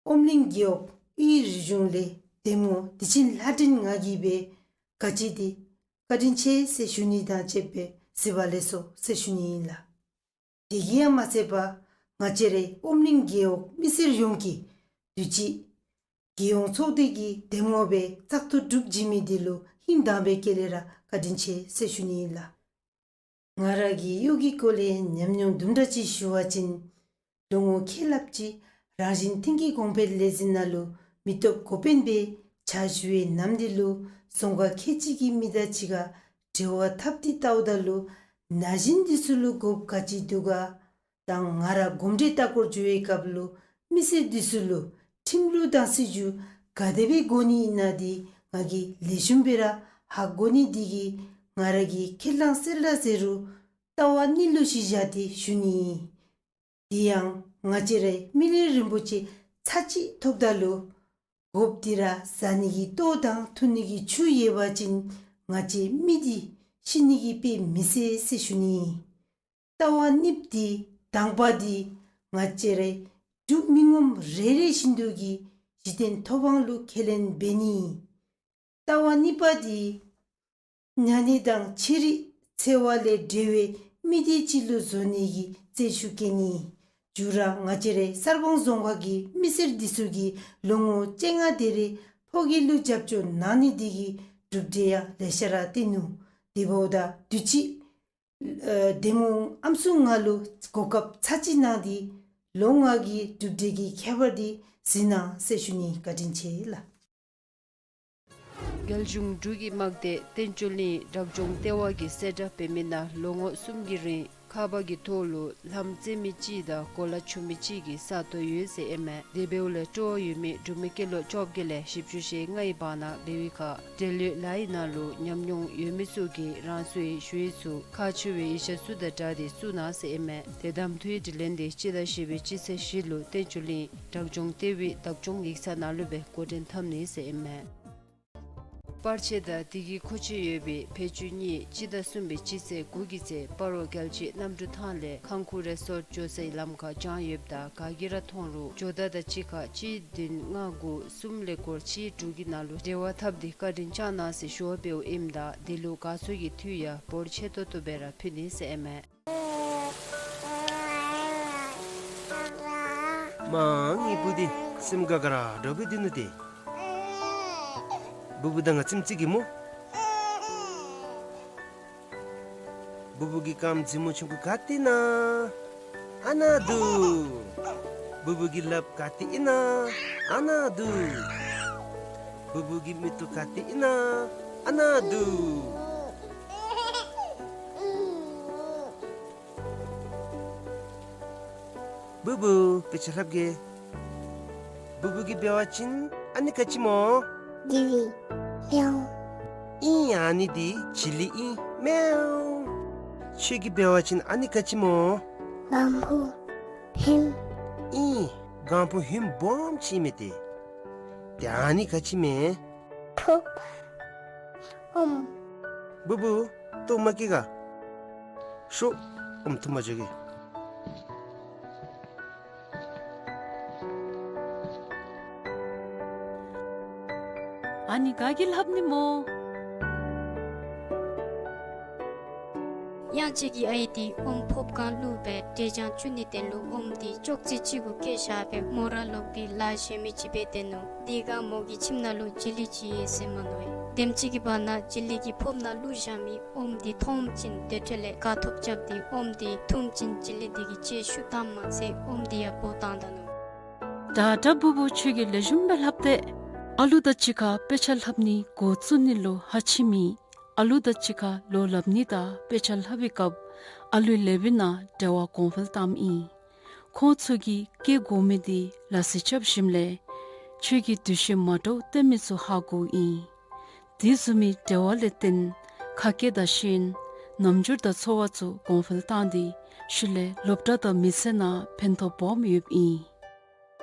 ཨོམ་གླིང་རྒེད་འོག་དབུས་རི་ལྗོངས་ལས་འདེམས་ངོ་བདེ་ཆེན་ལྷ་སྒྲོན་ང་གིས་སྦེ་ག་ཅི་འདི་བཀའ་དྲིན་ཆེ་ཟེར་ཞུ་ནི་དང་བཅསཔ་སྦེ་གཟིགས་པ་ལེགས་སོ་ཟེར་ཞུ་ནི་ཨིན་ལགས། དེ་གིས་ཡང་མ་ཚད་པར་ང་བཅས་རའི་ཨོམ་གླིང་རྒེད་འོག་མི་སེར་ཡོངས་ཀྱིས་དུས་ཅི་རྒྱལ་ཡོངས་ཚོགས་སྡེ་གི་འདེམས་ངོ་སྦེ་བཙག་འཐུ་གྲུབ་བྱིན་མི་འདི་ལུ་ཧིང་དྭངས་པའི་དཀྱིལ་ལས་ར་བཀའ་དྲིན་ཆེ་ཟེར་ཞུ་ནི་ཨིན་ལགས། ང་ར་གིས་གཡོག་གི་སྐོར་ལས་ཉམས་མྱོང་དུམ་གྲ་ཅིག་ཞུ་བ་ཅིན་ལོ་ངོ་ཁལ་ལྷགཔ་ཅིག་རང་བཞིན་མཐུན་རྐྱེན་གོང་འཕེལ་ལས་འཛིན་ནང་ལུ་མི་སྟོབས་འགོ་དཔོན་སྦེ་ཕྱག་ཞུ་བའི་ནམ་འདི་ལུ་རྫོང་ཁག་ཁལ་གཅིག་གི་མི་དང་གཅིག་ཁར་འབྲེལ་བ་འཐབ་སྟེ་བལྟཝ་ད་ལུ་ན་གཞོན་འདི་ཚུ་ལུ་དགོཔ་ག་ཅི་འདུག་ག་དང་ང་ར་གོམས་འདྲིས་ལྟ་སྐོར་འགྱོ་བའི་སྐབས་ལུ་མི་སེར་འདི་ཚུ་ལུ་ཁྲིམས་ལུགས་དང་སྲིད་བྱུས་ག་དེ་སྦེ་དགོ་ནི་ཨིན་ན་འདི་ང་གིས་ལེགས་ཤོམ་སྦེ་ར་ཧ་གོ་ནི་འདི་གིས་ང་ར་གིས་ཁས་བླངས་གསལ་བསྒྲགས་ཟེར་རུང་ལྟ་བ་གཉིས་ལུ་གཞི་བཞག་སྟེ་ཞུ་ནི་ཨིན། དེ་ཡང་ང་བཅས་རའི་མི་ལུས་རིན་པོ་ཆེ་ཚར་གཅིག་ཐོབ་ད་ལུ་དགོཔ་འདི་ར་བཟའ་ནི་གི་ལྟོ་དང་འཐུང་ནི་གི་ཆུ་ཡོད་པ་ཅིན་ང་བཅས་མི་འདི་ཤི་ནི་གི་དཔེ་མི་སྲིད་ཟེར་ཞུ་ནི་ཨིན། ལྟ་བ་གཉིསཔ་འདི་དང་པ་འདི་ང་བཅས་རའི་འབྲུག་མི་ངོམ་རེ་རེ་བཞིན་དུ་གིས་གཞི་རྟེན་ཐོབ་དབང་ལུ་ཁས་ལེན་འབད་ནི་ཨིན། ལྟ་བ་གཉིས་པ་འདི་ཉ་ནི་དང་ཕྱི་རིག་འཚེ་བ་ལས་བྲལ་བའི་མི་སྡེ་ཅིག་ལུ་བཟོ་ནི་གི་བརྩོན་ཤུགས་བསྐྱེད་ནི་ཨིན། མཇུག་ར་ང་བཅས་རའི་གསར་སྤང་རྫོང་ཁག་གི་མི་སེར་འདི་ཚུ་གིས་ལོ་ངོ་བཅོ་ལྔ་དེ་རེ་ཕོ་སྐྱེས་ལུ་རྒྱབ་སྐྱོར་གནང་ནི་དེ་གིས་གྲུབ་འབྲས་ཡང་ལེ་ཤ་ར་བཏོན་ནུག། དེ་འབདཝ་ད་དུས་ཅི་ཨ་གདམ་ངོ་ཨམ་སྲུ་ང་ལུ་གོ་སྐབས་ཚར་གཅིག་གནང་སྟེ་ལོ་ལྔ་གི་གྲུབ་འབྲས་ཀྱི་ཁྱད་པར་འདི་གཟིགས་གནང་ཟེར་ཞུ་ནི། བཀའ་དྲིན་ཆེ་ལགས། རྒྱལ་གཞུང་འབྲུག་གི་དམག་སྡེ་བསྟན་ཆོས་གླིང་བྲག་ལྗོངས་ལྟེ་བ་གིས་གསལ་བསྒྲགས་འབད་མི་ནང་ལོ་ངོ་གསུམ་གྱི་རིང་ཁ་པར་གྱི་ཐོག་ལུ་ལྷམ་བཙེམ་མི་གཅིག་དང་གོ་ལ་ཆུང་མི་གཅིག་གི་ས་སྟོང་ཡོད་ཟེར་ཨིན་མས། དེ་འབདཝ་ལས་སྤྲོ་བ་ཡོད་མི་འབྲུག་མི་སྐྱེས་ལོ་བཅོ་བརྒྱད་ལས་བཞི་བཅུ་ཞེ་ལྔའི་བར་ན་འབད་བའི་ཁར་འབྲེལ་ཡོད་ལཱ་ཡི་ནང་ལུ་ཉམས་མྱོང་ཡོད་མི་ཚུ་གིས་རང་སོའི་ཞུ་ཡིག་ཚུ་ཁག་ཆེ་བའི་ཡིག་ཆ་ཚུ་དང་སྦྲགས་ཏེ་བཙུགས་གནང་ཟེར་ཨིན་མས། དེ་གདམ་འཐུའི་དྲི་ལན་འདི་སྤྱི་ཟླ་བཞི་པའི་སྤྱི་ཚེས་བཞི་ལུ་བསྟན་ཆོས་གླིང་བྲག་ལྗོངས་ལྟེ་བའི་བདག་སྐྱོང་ཡིག་ཚང་ནང་ལུ་སྦེ་འགོ་འདྲེན་འཐབ་ནི་ཟེར་ཨིན་མས། པར་ཆས་དང་དེ་གི་མཁོ་ཆས་ཡོད་པའི་བེད་སྤྱོད་གཉིས་སྤྱི་ཟླ་གསུམ་པའི་སྤྱི་ཚེས་དགུ་གི་ཚེ་སྤ་རོ་རྒྱལ་སྤྱིའི་གནམ་གྲུ་ཐང་ལས་ཁང་ཁུག་རེ་སོརཊ་འགྱོ་སའི་ལམ་ཁར་བྱང་ཡོདཔ་ད་ག་གིས་ར་མཐོང་རུང་ཇོ་བདག་དང་གཅིག་ཁར་གཅིག་བདུན་ལྔ་དགུ་གསུམ་ཀླད་ཀོར་གཅིག་དྲུག་གི་ནང་ལུ་འབྲེལ་བ་འཐབ་སྟེ་བཀའ་དྲིན་བསྐྱང་གནང་ཟེར་ཞུ་བ་འབདཝ་ཨིནམ་ད་དེ་ལུ་དགའ་ཚོར་གྱི་མཐུ་ཡང་འབོར་ཆེ་ཏོག་ཏོ་སྦེ་ར་ཕུལ་ནི་ཟེར་ཨིན་མས། མ་ངེའི་བུ་འདི་སེམས་དགའ་དགའ་ར་འདྲཝ་སྦེ་སྡོད་ནུག་ཏེ། བུ་བུ་དང་ང་ཙམ་ཅིག་གིས་སྨོ། བུ་བུ་གི་རྐངམ་མཛེས་མོ་ཆུང་ཀུ་ག་ཏེ་ཨིན་ན། ཨ་ནཱ་འདུག། བུ་བུ་གི་ལགཔ་ག་ཏེ་ཨིན་ན། ཨ་ནཱ་འདུག། བུ་བུ་གི་མིག་ཏོ་ག་ཏེ་ཨིན་ན། ཨ་ནཱ་འདུག། བུ་བུ་དཔེ་ཆ་ལྷབ་གེ། བུ་བུ་གིས་འབད་བ་ཅིན་ཨ་ནི་ག་ཅི་སྨོ། ཇི་ལི། མེའུ། ཨིན། ཨ་ནི་འདི་ཇི་ལི་ཨིན། མེའུ། ཁྱོད་ཀྱིས་འབད་བ་ཅིན་ཨ་ནི་ག་ཅི་སྨོ། སྒང་ཕུ། ཧུམ། ཨིན། སྒང་ཕུ་ཧུམ་སྦོམ་ཅིག་མས་ཏེ། ཏེ་ཨ་ནི་ག་ཅི་མས། ཕོརཔ། ཨོམ། བུ་བུ་ལྟོཝ་མ་བཀྱེས་ག། ཤོག། ཨོམ་འཐུང་པར་འགྱོ་གེ། ཨ་ནི་ག་གིས་ལྷབ་ནི་སྨོ། གཡང་སྐྱིད་ཀྱི་ཨའི་འདི་ཨོམ་ཕོརཔ་སྒང་བླུགས་སྦེ་འབྲས་ལྗང་བཙུགས་ནིའི་དོན་ལུ་ཨོམ་འདི་ཅོག་ཙེ་གཅིག་གུ་བཀལ་བཞག་སྦེ་མོ་ར་ལོག་སྟེ་ལཱ་གཞན་མི་ཅིག་འབད་དེ་ནུག། དེ་སྒང་མོ་གི་ཁྱིམ་ནང་ལུ་ཇི་ལི་ཅིག་ཡོད་ཟེར་མ་ནུག། དེམ་ཅིག་གི་བར་ན་ཇི་ལི་གི་ཕོརཔ་ནང་བླུགས་བཞག་མི་ཨོམ་འདི་མཐོངམ་ཅིག་དེ་འཕྲོ་ལས་དགའ་ཐོབ་རྐྱབ་སྟེ་ཨོམ་འདི་འཐུངམ་ཅིག་ཇི་ལི་འདི་གི་ལྕེ་ཤུགས་བཏངམ་མ་ཚད་ཨོམ་འདི་ཡང་སྦོ་བཏང་ད་ནུག། ད་ད་བུ་བུ་ཁྱོད་ཀྱིས་ལེགས་ཤོམ་སྦེ་ལྷབ་སྟེ། ཨ་ལུ་དང་གཅིག་ཁར་དཔེ་ཆ་ལྷབ་ནི་འགོ་བཙུགས་ནི་ལུ་ཧ་ཅིག་མེད། ཨ་ལུ་དང་གཅིག་ཁར་ལོ་ལྷབ་ནི་དང་དཔེ་ཆ་ལྷབ་པའི་སྐབས་ཨ་ལུའི་ལགཔ་ནང་འབྲེལ་བ་གོང་འཕེལ་བཏངམ་ཨིན། ཁོང་ཚུ་གིས་སྐྱེ་དགོ་མི་འདི་ལག་རྩལ་རྐྱབ་ཞིནམ་ལས་ཁྱོད་ཀྱིས་འདུ་ཤེས་མ་འདྲཝ་སྟོན་མི་ཚུ་ཧ་གོཝ་ཨིན། དེ་བཟུམ་མའི་འབྲེལ་བ་ལས་བརྟེན་ཁ་སྐད་དང་ཤེས་ཡོན་རྣམ་འགྱུར་དང་ཚོར་བ་ཚུ་གོང་འཕེལ་བཏང་སྟེ་ཤུལ་ལས་སློབ་གྲྭ་དང་མི་ཚེ་ནང་ཕན་ཐོགས་སྦོམ་ཡོདཔ་ཨིན།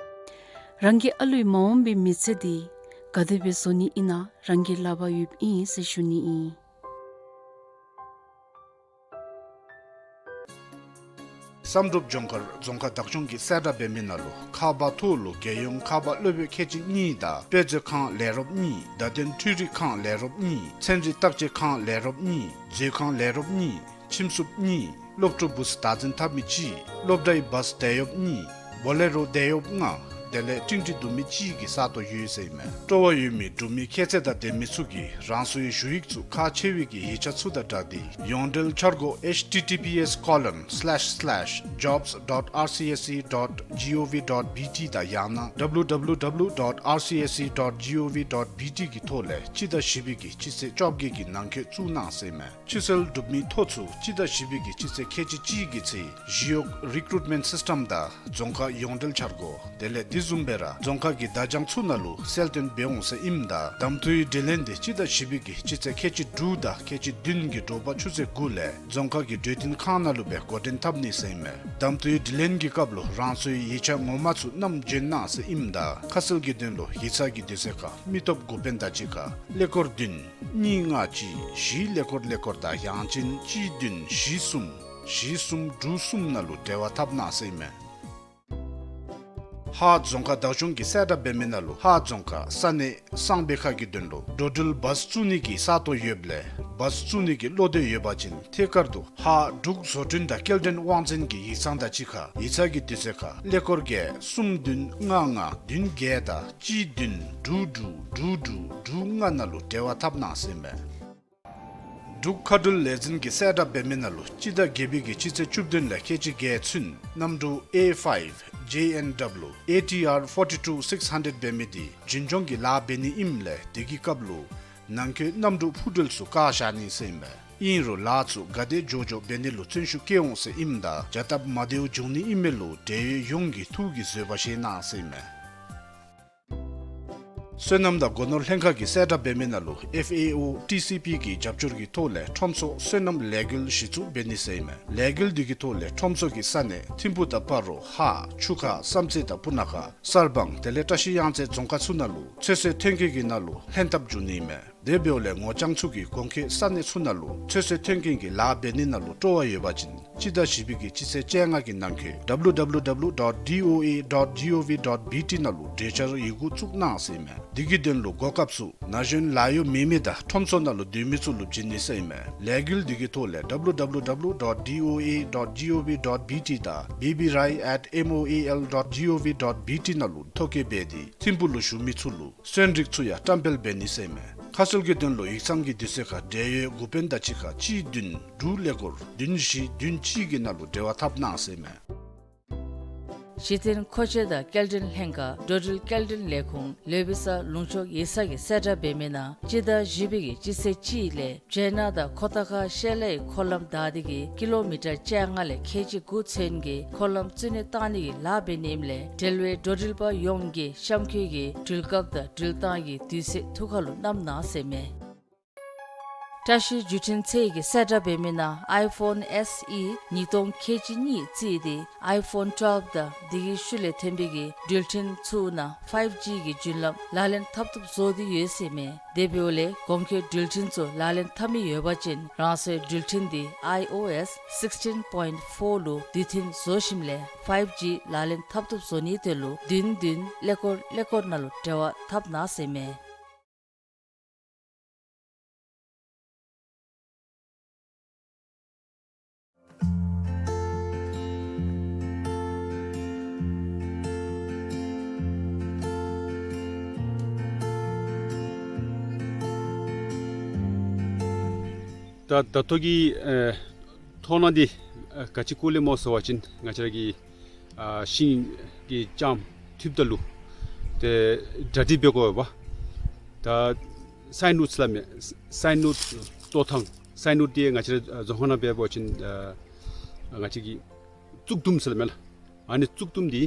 རང་གི་ཨ་ལུའི་མ་འོངས་པའི་མི་ཚེ་འདི་ག་དེ་སྦེ་བཟོ་ནི་ཨིན་ན་རང་གི་ལག་པར་ཡོདཔ་ཨིན་ཟེར་ཞུ་ནི་ཨིན། བསམ་གྲུབ་ལྗོངས་མཁར་རྫོང་ཁག་བདག་སྐྱོང་གིས་གསལ་བསྒྲགས་འབད་མི་ནང་ལུ་ཁ་པར་ཐོག་ལུ་རྒྱལ་ཡོངས་ཁ་པར་གློག་བརྙན་ཁལ་གཅིག་གཉིས་དང་དཔེ་མཛོད་ཁང་ལས་རོགས་གཉིས་བརྡ་དོན་འཕྲུལ་རིག་ཁང་ལས་རོགས་གཉིས་ཚན་རིག་བརྟག་དཔྱད་ཁང་ལས་རོགས་གཉིས་མཛོད་ཁང་ལས་རོགས་གཉིས་ཁྱིམ་སྲུབས་གཉིས་སློབ་ཕྲུག་བུ་གསོ་བདག་འཛིན་འཐབ་མི་གཅིག་སློབ་གྲྭའི་བཱས་དེད་གཡོགཔ་གཉིས་བོ་ལེ་རོ་དེད་གཡོགཔ་ལྔ་དེ་ལས་ཊིང་ཊི་བརྡུང་མི་གཅིག་གི་ས་སྟོང་ཡོད་ཟེར་ཨིན་མས། སྤྲོ་བ་ཡོད་མི་འབྲུག་མི་ཁྱད་ཚད་དང་ལྡན་མི་ཚུ་གིས་རང་སོའི་ཞུ་ཡིག་ཚུ་ཁག་ཆེ་བའི་གི་ཡིག་ཆ་ཚུ་དང་སྦྲགས་ཏེ་ཡོངས་འབྲེལ་འཆར་སྒོ་ཨེཆ་ཊི་ཊི་པི་ཨེསི་ཀོ་ལོན་སི་ལེཤ་སི་ལེཤ་ཇོབས་ཌོཊ་ཨར་སི་ཨེསི་སི་ཌོཊ་ཇི་ཨོ་ཝི་ཌོཊ་བི་ཊི་དང་ཡང་ན་ཌབ་ལུ་ཌབ་ལུ་ཌབ་ལུ་ཌོཊ་ཨར་སི་ཨེསི་སི་ཌོཊ་ཇི་ཨོ་ཝི་ཌོཊ་བི་ཊི་གི་ཐོག་ལས་སྤྱི་ཟླ་བཞི་པའི་གི་སྤྱི་ཚེས་བཅོ་བརྒྱད་ཀྱི་ནང་འཁོད་བཙུགས་གནང་ཟེར་ཨིན་མས། ཕྱི་སེལ་གྲུབ་མི་ཐོ་ཚུ་སྤྱི་ཟླ་བཞི་པའི་གི་སྤྱི་ཚེས་ཁལ་གཅིག་གཅིག་གི་ཚེ་གཞི་གཡོག་རི་ཀུ་རུཊ་མེནཊ་སིསི་ཊམ་དང་རྫོང་ཁག་ཡོངས་འབྲེལ་འཆར་སྒོ་དེ་ལས་དེ་བཟུམ་སྦེ་ར་རྫོང་ཁག་གི་བརྡ་བྱང་ཚུ་ནང་ལུ་གསལ་སྟོན་འབད་འོང་ཟེར་ཨིནམ་ད་གདམ་འཐུའི་དྲི་ལན་འདི་སྤྱི་ཟླ་བཞི་པའི་གི་སྤྱི་ཚེས་ཁལ་གཅིག་དྲུག་དང་ཁལ་གཅིག་བདུན་གྱི་དྲོ་པ་ཆུ་ཚོད་དགུ་ལས་རྫོང་ཁག་གི་གྲོས་བསྟུན་ཁང་ནང་ལུ་སྦེ་འགོ་འདྲེན་འཐབ་ནི་ཟེར་ཨིན་མས། གདམ་འཐུའི་དྲི་ལན་གྱི་སྐབས་ལུ་རང་སོའི་ཡིག་ཆ་ངོ་མ་ཚུ་བསྣམས་བྱོན་གནང་ཟེར་ཨིནམ་ད་ཁ་གསལ་གྱི་དོན་ལུ་ཡིག་ཚང་གི་དུས་ཚོད་ཁར་མི་སྟོབས་འགོ་དཔོན་དང་གཅིག་ཁར་ཀླད་ཀོར་བདུན་གཉིས་ལྔ་གཅིག་བཞི་ཀླད་ཀོར་ཀླད་ཀོར་དང་ཡང་ཅིན་གཅིག་བདུན་བཞི་གསུམ་བཞི་གསུམ་དྲུག་གསུམ་ནང་ལུ་འབྲེལ་བ་འཐབ་གནང་ཟེར་ཨིན་མས། ཧཱ་རྫོང་ཁག་བདག་སྐྱོང་གིས་གསལ་བསྒྲགས་འབད་མི་ནང་ལུ་ཧཱ་རྫོང་ཁག་ས་གནས་སང་ཕོད་ཁ་གི་དོན་ལུ་འགྲོ་འགྲུལ་བཱས་བཙུགས་ནི་གི་ས་སྟོང་ཡོདཔ་ལས་ བཱས་བཙུགས་ནི་གི་བློ་འདོད་ཡོད་པ་ཅིན་ཐད་ཀར་དུ་ཧཱ་འབྲུག་བཟོ་སྐྲུན་དང་སྐྱེལ་འདྲེན་དབང་འཛིན་གྱི་ཡིག་ཚང་དང་གཅིག་ཁར་ཡིག་ཚང་གི་དུས་ཚོད་ཁར་ཀླད་ཀོར་བརྒྱད་གསུམ་བདུན་ལྔ་ལྔ་བདུན་བརྒྱད་དང་གཅིག་བདུན་དྲུག་དྲུག་དྲུག་དྲུག་དྲུག་ལྔ་ནང་ལུ་འབྲེལ་བ་འཐབ་གནང་ཟེར་ཨིན་མས། འབྲུག་མཁའ་འགྲུལ་ལས་འཛིན་གྱིས་གསལ་བསྒྲགས་འབད་མི་ནང་ལུ་སྤྱི་ཟླ་བརྒྱད་པའི་གི་སྤྱི་ཚེས་བཅུ་བདུན་ལས་ཁལ་གཅིག་བརྒྱད་ཚུན་གནམ་གྲུ་A five J N W A T R forty two six hundred འབད་མི་འདི་རྒྱུན་སྐྱོང་གི་ལཱ་འབད་ནི་ཨིནམ་ལས་དེ་གི་སྐབས་ལུ་ནང་འཁོད་གནམ་གྲུ་འཕུར་གྲུལ་ཚུ་བཀག་བཞག་ནི་ཟེར་ཨིན་མས། ཨིན་རུང་ལཱ་ཚུ་ག་དེ་མགྱོགས་མགྱོགས་འབད་ནི་ལུ་བརྩོན་ཤུགས་བསྐྱེད་འོང་ཟེར་ཨིནམ་ད་བྱ་སྟབས་མ་བདེཝ་འབྱུང་ནི་ཨིན་མས་ལུ་འབྲེལ་ཡོད་ཡོངས་ཀྱིས་ཐུགས་ཀྱིས་བཟོད་པ་བཞེས་གནང་ཟེར་ཨིན་མས། སོ་ནམ་དང་སྒོ་ནོར་ལྷན་ཁག་གིས་གསལ་བསྒྲགས་འབད་མི་ནང་ལུ་F A O T C P གི་རྒྱབ་སྐྱོར་གྱི་ཐོག་ལས་ཁྲོམ་ཚོགས་སོ་ནམ་ལས་འགུལ་གཞི་བཙུགས་འབད་ནི་ཟེར་ཨིན་མས། ལས་འགུལ་འདི་གི་ཐོག་ལས་ཁྲོམ་ཚོགས་ཀྱི་ས་གནས་ཐིམ་ཕུ་དང་སྤ་རོ་ཧཱ་ཆུ་ཁ་བསམ་རྩེ་དང་སྤུ་ན་ཁ་གསར་སྤང་དེ་ལས་བཀྲ་ཤིས་གཡང་རྩེ་རྫོང་ཁག་ཚུ་ནང་ལུ་ཚོད་བསྲེ་མཐུན་རྐྱེན་གྱི་ནང་ལུ་ལྷན་ཐབས་འབྱུང་ནི་ཨིན་མས། དེ་འབདཝ་ལས་ངོ་རྐྱང་ཚུ་གིས་གོང་འཁོད་ས་གནས་ཚུ་ནང་ལུ་ཚོད་བསྲེ་མཐུན་རྐྱེན་གྱི་ལཱ་འབད་ནི་ནང་ལུ་སྤྲོ་བ་ཡོད་པ་ཅིན་སྤྱི་ཟླ་བཞི་པའི་གི་སྤྱི་ཚེས་བཅོ་ལྔ་གི་ནང་འཁོད་W W W dot D O A dot gov dot B T ནང་ལུ་གྲོས་འཆར་ཡི་གུ་བཙུགས་གནང་ཟེར་ཨིན་མས། འདི་གི་དོན་ལུ་གོ་སྐབས་ཚུ་ན་གཞོན་ལཱ་གཡོག་མེད་མི་དང་ཁྲོམ་ཚོགས་ནང་ལུ་སྡོད་མི་ཚུ་ལུ་བྱིན་ནི་ཟེར་ཨིན་མས། ལས་འགུལ་འདི་གི་ཐོག་ལས་W W W dot D O A dot gov dot B T དང B B R I at M O A L dot gov dot B T ནང་ལུ་ཐོ་བཀོད་འབད་དེ་ཐིམ་ཕུ་ལུ་བཞུགས་མི་ཚུ་ལུ་སོན་རིགས་ཚུ་ཡང་བཀྲམ་སྤེལ་འབད་ནི་ཟེར་ཨིན་མས། ཁ་གསལ་གྱི་དོན་ལུ་ཡིག་ཚང་གི་དུས་ཚོད་ཁར་འབྲེལ་ཡོད་འགོ་དཔོན་དང་གཅིག་ཁར་གཅིག་བདུན་དྲུག་ཀླད་ཀོར་བདུན་བཞི་བདུན་གཅིག་གི་ནང་ལུ་འབྲེལ་བ་འཐབ་གནང་ཟེར་ཨིན་མས། གཞི་རྟེན་མཁོ་ཆས་དང་སྐྱེལ་འདྲེན་ལྷན་ཁག་འགྲོ་འགྲུལ་སྐྱེལ་འདྲེན་ལས་ཁུངས་ལོ་བི་ས་ལུང་ཕྱོགས་ཡིག་ཚང་གིས་གསལ་བསྒྲགས་འབད་མི་ནང་སྤྱི་ཟླ་བཞི་པའི་གི་སྤྱི་ཚེས་གཅིག་ལས་བྱེ་ནག་དང་ཁོ་ཐང་ཁ་ཤེལ་ལའི་འཁོར་ལམ་བདའ་སྟེ་གི་ཀི་ལོ་མི་ཊར་བཅོ་ལྔ་ལས་ཁལ་གཅིག་དགུ་ཚུན་གྱི་འཁོར་ལམ་བཙུགས་ནི་བཏང་ནི་གི་ལཱ་འབད་ནི་ཨིནམ་ལས་འབྲེལ་བའི་འགྲོ་འགྲུལ་པ་ཡོངས་ཀྱིས་གཤམ་འཁོད་ཀྱི་འགྲུལ་སྐབས་དང་འགྲུལ་ཐངས་ཀྱི་དུས་ཚོད་ཐུགས་ཁར་ལུ་བསྣམ་གནང་ཟེར་ཨིན་མས། བཀྲ་ཤིས་བརྒྱུད་འཕྲིན་ཚད་ཀྱིས་གསལ་བསྒྲགས་འབད་མི་ནང་ཨའི་ཕོན་ཨེསི་ཨི་ཉིས་སྟོང་ཁལ་གཅིག་གཉིས་བརྩིས་ཏེ་ཨའི་ཕོན་ཊུ་ཝེལབ་དང་དེ་གི་ཤུལ་ལས་ཐོན་པའི་གི་འགྲུལ་འཕྲིན་ཚུ་ནང་ཕའིབ་ཇི་གི་བརྒྱུད་ལམ་ལག་ལེན་འཐབ་བཏུབ་བཟོ་སྟེ་ཡོད་ཟེར་ཨིན་མས། དེ་འབདཝ་ལས་གོང་འཁོད་འགྲུལ་འཕྲིན་ཚུ་ལག་ལེན་འཐབ་མི་ཡོད་པ་ཅིན་རང་སོའི་འགྲུལ་འཕྲིན་འདི་ཨའི་ཨོ་ཨེསི་སིགསི་ཊིན་པོའིནཊི་ཕོར་ལུ་དུས་མཐུན་བཟོ་ཞིནམ་ལས་ཕའིབ་ཇི་ལག་ལེན་འཐབ་བཏུབ་བཟོ་ནིའི་དོན་ལུ་བདུན་བདུན་ཀླད་ཀོར་ཀླད་ཀོར་ནང་ལུ་འབྲེལ་བ་འཐབ་གནང་ཟེར་ཨིན་མས། ད་ད་ལྟོ་གི་ཨེ་མཐོང་སྣང་འདི་ཨེ་ག་ཅི་སྐོར་ལས་སྨོ་ཟེར་བ་ཅིན་ང་བཅས་ར་གི་ཨ་ཤིང་གི་ལྕངམ་འཐུཝ་ད་ལུ་ཏེ་གྲ་སྒྲིག་འབད་དགོ་པས། ད་སའིན་ཝུཌ་ཟེར་སླབ་མས། སའིན་ཝུཌ་ལྟོ་ཐང་། སའིན་ཝུཌ་འདི་ང་བཅས་ར་རྫོང་ཁ་ནང་འབད་བ་ཅིན་ཨ་ང་བཅས་ཀྱི་བཙུགས་དུམ་ཟེར་སླབ་མས་ལགས། ཨ་ནི་བཙུགས་དུམ་འདི་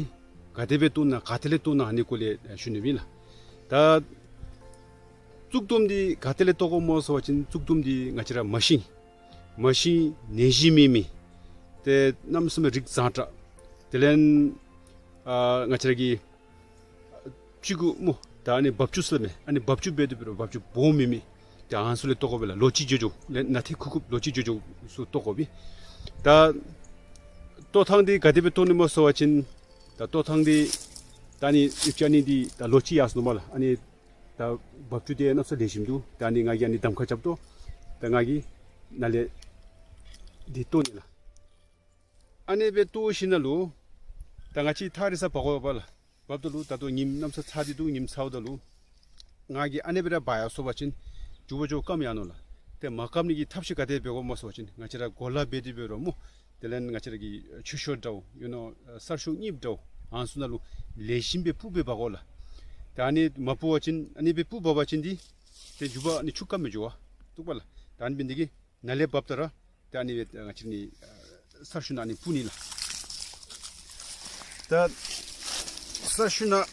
ག་དེ་སྦེ་བཏོག་ན་ག་ཏེ་ལས་བཏོག་ན་ཨ་ནི་སྐོར་ལས་ཞུ་ནི་ཨིན་ལགས། ད་བཙུགས་དུམ་འདི་ག་ཏེ་ལས་བཏོག་དགོཔ་སྨོ་ཟེར་བ་ཅིན་བཙུགས་དུམ་འདི་ང་བཅས་ར་མ་ཤིང་མ་ཤིང་ནད་གཞི་མེད་མི་ཏེ་གནམ་མེད་ས་མེད་རིགས་བཟང་དྲགས། དེ་ལས་ཨ་ང་བཅས་ར་གི་ཕྱི་གུ་སྨོ། ད་ཨ་ནི་འབབ་ཆུ་ཟེར་སླབ་མས། ཨ་ནི་འབབ་ཆུ་འབད་དེ་འབད་རུང་འབབ་ཆུ་སྦོམ་མེད་མི་ཏེ་ཨ་ནི་ཚུ་ལས་བཏོག་དགོ་པས་ལགས། ལོ་གཅིག་འགྱོ་འགྱོཝ་ལས་ནཱ་ཏེ་ཁུག་ཁུགཔ་ལོ་གཅིག་འགྱོ་འགྱོཝ་ཚུ་བཏོག་དགོ་པས། ད་ལྟོ་ཐང་འདི་ག་དེ་སྦེ་བཏོག་ནི་སྨོ་ཟེར་བ་ཅིན་ད་ལྟོ་ཐང་འདི་ད་ཨ་ནི་ཨིབ་ཅ་ནི་འདི་ད་ལོ་གཅིག་ཡར་སོ་ནུག་སྨོ་ལགས། ཨ་ནི་ད་འབབ་ཆུ་འདི་གནམ་མེད་ས་མེད་ལེགས་ཤོམ་འདུག། ད་ཨ་ནི་ང་གིས་ཨ་ནི་གདམ་ཁ་རྐྱབ་དོ། ད་ང་གིས་ནཱ་ལས་འདི་བཏོག་ནི་ལགས། ཨ་ནི་སྦེ་བཏོག་ཞིནམ་ལས་ད་ང་བཅས་ཐག་རིང་ས་འབག་དགོ་པས་ལགས། འབགཔ་ད་ལུ་ད་ལྟོ་ཉིམ་གནམ་མེད་ས་མེད་ཚ་སྟེ་འདུག། ཉིམ་ཚཝ་ད་ལུ་ང་གིས་ཨ་ནི་སྦེ་ར་འབག་ཡར་སོང་པ་ཅིན་མགྱོགས་པ་མགྱོགས་པ་སྐམ་ཡར་ནུག་ལགས། ཏེ་མ་སྐམ་ནི་གི་ཐབས་ཤེས་ག་དེ་སྦེ་འབད་དགོཔ་སྨོ་ཟེར་བ་ཅིན་ང་བཅས་ར་གོ་ལ་འབད་དེ་འབད་རུང་སྨོ། དེ་ལས་ང་བཅས་ར་གི་ཆུ་ཤོག་འདྲཝ་ཨིན་ན་གསར་ཤོག་རྙིངམ་འདྲཝ་ཨ་ནི་ཚུ་ནང་ལུ་ལེགས་ཤོམ་སྦེ་སྤུབ་སྦེ་འབག་དགོ་ལགས། ད་ཨ་ནི་མ་སྤུབ་པ་ཅིན་ཨ་ནི་སྦེ་སྤུབ་འབག་པ་ཅིན་འདི་ཏེ་མགྱོགས་པ་ཨ་ནི་ཆུ་སྐམ་སྦེ་འགྱོ་བ་འདུག་པ་ལགས། ད་ཨ་ནི་འབད་ནི་འདི་གིས་ནཱ་ལས་འབབ་ད་ར་ཏེ་ཨ་ནི་སྦེ་ང་བཅས་ནི་ཨ་གསར་ཤོག་ནང་ཨ་ནི་སྤུབ་ནི་ལགས། ད་གསར་ཤོག་ནང་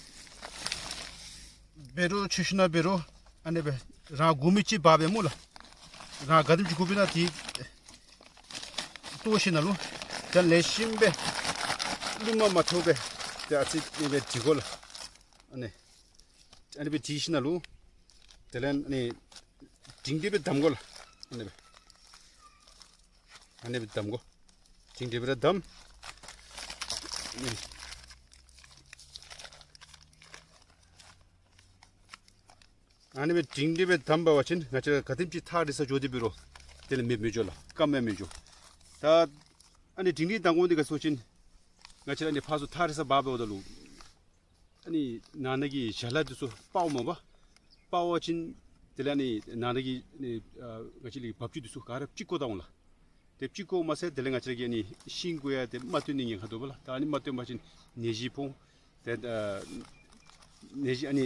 འབད་རུང་ཆུ་ཤོག་ནང་འབད་རུང་ཨ་ནི་སྦེ་རང་དགོ་མི་ཅིག་འབག་སྦེ་སྨོ་ལགས། རང་ག་དེམ་ཅིག་དགོ་པས་ན་དེ་བཏོག་ཞིནམ་ལས་ད་ལེགས་ཤོམ་སྦེ་རླུང་མ་མ་ཐལཝ་སྦེ་ཏེ་ཨ་ཙི་ཨ་ནི་སྦེ་སྒྲིག་དགོ་ལགས། ཨ་ནི་ཨ་ནི་སྦེ་སྒྲིག་ཞིནམ་ལས་དེ་ལས་ཨ་ནི་སྒྲིང་སྒྲི་སྦེ་བསྡམ་དགོ་ལགས། ཨ་ནི་སྦེ་ཨ་ནི་སྦེ་བསྡམ་དགོ། སྒྲིང་སྒྲི་སྦེ་ར་བསྡམ། ཨ་ནི་སྦེ་སྒྲིང་སྒྲི་སྦེ་བསྡམ་འབད་བ་ཅིན་ང་བཅས་ག་དེམ་ཅིག་ཐག་རིང་ས་འགྱོ་སྟེ་འབད་རུང་ དེ་ལས་མེདཔ་མི་འགྱོ་ལགས། སྐམ་ཡང་མི་འགྱོ། ད་ཨ་ནི་འབྲིང་རིམ་མདང་དགོང་འདི་ག་སོང་ཅིན་ང་བཅས་ར་ཨ་ནི་ཕར་ཚུར་ཐག་རིང་སར་འབག་འབདཝ་ད་ལུ་ཨ་ནི་ནང་ན་གི་ཞལ་ལག་འདི་ཚུ་སྤརཝ་མས་པ། སྤར་བ་ཅིན་དེ་ལས་ཨ་ནི་ནང་ན་གི་ཨ་ནི་ཨ་ང་བཅས་ལས་འབབ་ཆུ་འདི་ཚུ་ག་ར་ཕྱི་བཀོ་བཏང་འོང་ལགས། ཏེ་ཕྱི་བཀོཝ་མ་ཚད་དེ་ལས་ང་བཅས་ར་གིས་ཨ་ནི་ཤིང་གུ་ཡང་ཏེ་མ་བཏོན་ནི་ཉེན་ཁ་འདུག་པ་ལགས། ད་ཨ་ནི་མ་བཏོན་པ་ཅིན་ནད་གཞི་ཕོག། ཏེ་ཨ་ནད་གཞི་ཨ་ནི་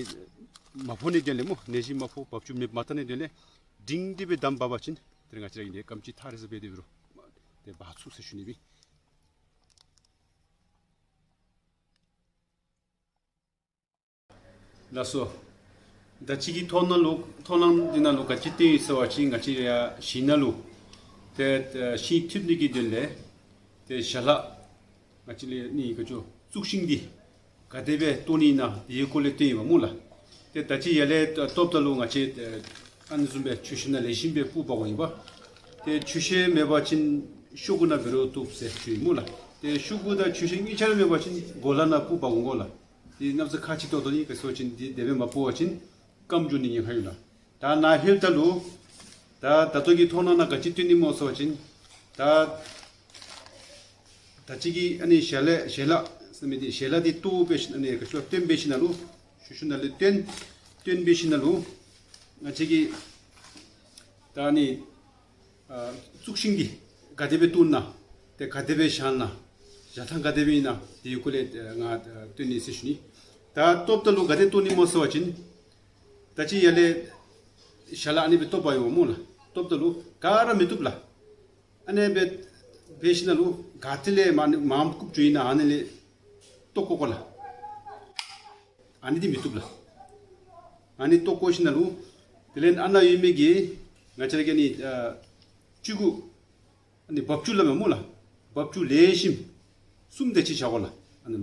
མ་ཕོག་ནིའི་དོན་ལས་སྨོ། ནད་གཞི་མ་ཕོག། འབབ་ཆུ་མེདཔ་མ་བཏང་ནིའི་དོན་ལས་འབྲིང་རིམ་སྦེ་བསྡམས་འབག་པ་ཅིན་དེ་ལས་ང་བཅས་ར་གིས་ཏེ་སྐམ་ཅིག་ཐག་རིང་སར་འབད་དེ་འབད་རུང་ཏེ་འབག་ཚུགས་ཟེར་ཞུ་ནི་ཨིན། ལགས་སོ། ད་ཅི་གི་མཐོང་སྣང་ལུ་མཐོང་སྣང་འདི་ནང་ལུ་ག་ཅི་སྟོན་ཡི་ཟེར་བ་ཅིན་ང་བཅས་ར་ཞིང་ནང་ལུ་ཏེ་ཨ་ཤིང་འཐུ་ནི་གི་དོན་ལས་ཏེ་ཞལ་ལག་ང་བཅས་ལས་ནི་ག་ཅི་བཙུགས་ཤིང་འདི་ག་དེ་སྦེ་བཏོན་ནི་ཨིན་ན་དེའི་སྐོར་ལས་སྟོན་ཡི་པ་སྨོ་ལགས། ཏེ་ད་ཅི་ཡར་ལས་བཏོནམ་ད་ལུ་ང་བཅས་ཨ་ནི་བཟུམ་སྦེ་ཆུ་ཤུར་ནང་ལེགས་ཤོམ་སྦེ་སྤུ་འབག་དགོཔ་ཨིན་པ། ཏེ་ཆུ་ཤུར་མེད་པ་ཅིན་ཤོག་གུ་ནང་འབད་རུང་བཏུབ་ཟེར་ཞུ་ཡི་སྨོ་ལགས། ཏེ་ཤོག་གུ་དང་ཆུ་ཤུར་གཉིས་ཆ་ར་མེད་པ་ཅིན་གོ་ལ་ནང་སྤུ་འབག་དགོ་ལགས། ཏེ་གནམ་ས་ཁ་ཅིག་ཏོག་ཏོ་ཨིན། ག་ཅི་ཟེར་བ་ཅིན་འདི་དེ་སྦེ་མ་སྤུ་བ་ཅིན་སྐམ་འགྱོ་ནི་ཉེན་ཁ་ཡོད་ལགས། ད་ནཱ་ལྷོདཔ་ད་ལུ་ད་ད་ལྟོ་གི་མཐོང་སྣང་ནང་ག་ཅི་སྟོན་ནི་སྨོ་ཟེར་བ་ཅིན་ད་ད་ཅི་གི་ཨ་ནི་ཞལ་ལག་ཞལ་ལག་ཟེར་མི་འདི་ཞལ་ལག་འདི་བཏོན་འབད་ཞིནམ་ཨ་ནི་ག་ཅི་བཏོན་འབད་ཞིནམ་ལུ་ཤུལ་ཤུལ་ནང་ལས་བཏོན་བཏོན་འབད་ཞིནམ་ལུ་ང་བཅས་ཀྱིས་ད་ཨ་ནི་ཨ་བཙུགས་ཤིང་འདི་ག་དེ་སྦེ་བཏོན་ན་ཏེ་ག་དེ་སྦེ་བཞག་ན་བཞག་ཐངས་ག་དེ་སྦེ་ཨིན་ན་དེའི་སྐོར་ལས་ཨ་ང་ཨ་སྟོན་ནི་ཟེར་ཞུ་ནི། ད་བཏོནམ་ད་ལུ་ག་དེ་བཏོན་ནི་སྨོ་ཟེར་བ་ཅིན་ད་ཅི་ཡར་ལས་ཞལ་ལག་ཨ་ནི་སྦེ་བཏོན་འབག་ཡི་པ་སྨོ་ལགས། བཏོནམ་ད་ལུ་ག་ར་མི་བཏུབ་ལགས། ཨ་ནི་སྦེ་འབད་ཞིནམ་ལུ་ག་ཏེ་ལས་མར་མར་རྐུབ་བཅུག་ཡི་ན་ཨ་ནི་ལས་བཏོག་བཀོ་དགོ་ལགས། ཨ་ནི་འདི་མི་བཏུབ་ལགས། ཨ་ནི་བཏོག་བཀོ་ཞིནམ་ལུ་དེ་ལས་ཨ་ནཱ་ཡོད་མི་གི་ང་བཅས་ར་གི་ཨ་ནི་ཨ་ཆུ་གུ་ཨ་ནི་འབབ་ཆུ་སླབ་མས་སྨོ་ལགས། འབབ་ཆུ་ལེགས་ཤོམ་གསུམ་དེ་ཅིག་བཞག་དགོ་ལགས། ཨ་ནི་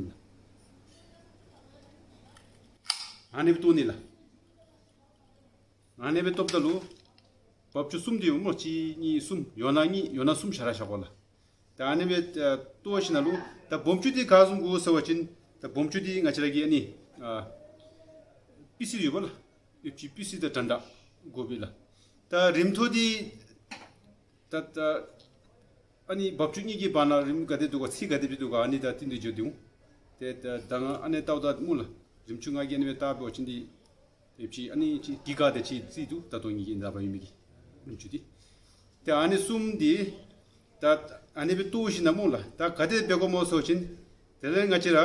ཨ་ནི་སྦེ་བཏོན་ནི་ལགས། ཨ་ནི་སྦེ་བཏོནམ་ད་ལུ་འབབ་ཆུ་གསུམ་འདི་ཡོད་སྨོ། གཅིག་གཉིས་གསུམ་ཡོད་ན་གཉིས་ཡོད་ན་གསུམ་ཞར་ར་བཞག་དགོ་ལགས། ད་ཨ་ནི་སྦེ་ཨ་བཏོན་ཞིནམ་ལུ་ད་སྦོམ་ཆུ་འདི་ག་བཟུམ་དགོ་ཟེར་བ་ཅིན་ད་སྦོམ་ཆུ་འདི་ང་བཅས་ར་གི་ཨ་ནི་ཨ་པི་སི་ཡོད་པ་ལགས། ཡོད་ཅི་པི་སི་དང་འདྲན་འདྲ་དགོ་པས་ལགས། ད་རིམ་ཐོག་འདི་ད་ད་ཨ་ནི་འབབ་ཆུ་གཉིས་ཀྱི་བར་ན་རིམ་ག་དེ་འདུག་ག་ཚད་ག་དེ་སྦེ་འདུག་ག་ཨ་ནི་ད་བསྟུན་ཏེ་འགྱོ་དེ་འོང་། ཏེ་ད་ད་ང་ཨ་ནི་བལྟཝ་ད་སྨོ་ལགས། རིམ་ཆུང་ང་གིས་ཨ་ནི་སྦེ་བལྟ་འབད་བ་ཅིན་འདི་ཡོད་ཅི་ཨ་ནི་ཅིག་གི་ག་དེ་ཅིག་རྩིས་འདུག། ད་ལྟོ་ངེ་གི་ནཱ་འབག་ཡོད་མི་གི་རིམ་ཆུ་འདི། ཏེ་ཨ་ནི་གསུམ་འདི་ད་ཨ་ནི་སྦེ་བཏོན་ཞིནམ་སྨོ་ལགས། ད་ག་དེ་འབད་དགོཔ་སྨོ་ཟེར་བ་ཅིན་དེ་ལས་ང་བཅས་ར་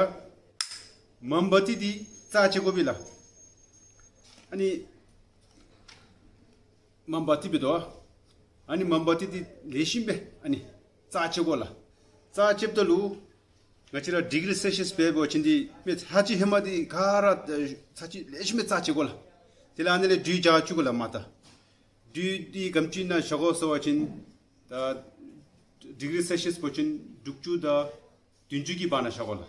མམ་བ་ཏི་འདི་རྩ་བཅད་དགོ་པས་ལགས། ཨ་ནི་མམ་བ་ཏི་འབད་དོ། ཨ་ནི་མམ་བ་ཏི་འདི་ལེགས་ཤོམ་སྦེ་ཨ་ནི་རྩ་བཅད་དགོ་ལགས། རྩ་བཅདཔ་ད་ལུ་ང་བཅས་ར་ཌི་གི་རི་སེལ་སི་ཡས་སྦེ་འབད་བ་ཅིན་འདི་མེ་ཚ་གྱང་ཧེ་མ་འདི་ག་ར་ཚ་གྱང་ལེགས་ཤོམ་སྦེ་རྩ་བཅད་དགོ་ལགས། དེ་ལས་ཨ་ནི་ལས་སྦྲུལ་རྒྱགས་བཅུག་དགོ་ལགས་མར་ད། སྦྲུལ་འདི་ག་དེམ་ཅིག་ནང་བཞག་དགོ་ཟེར་བ་ཅིན་ད་ཌི་གི་རི་སེལ་སི་ཡས་འབད་བ་ཅིན་དྲུག་ཅུ་དང་བདུན་ཅུ་གི་བར་ན་བཞག་དགོ་ལགས།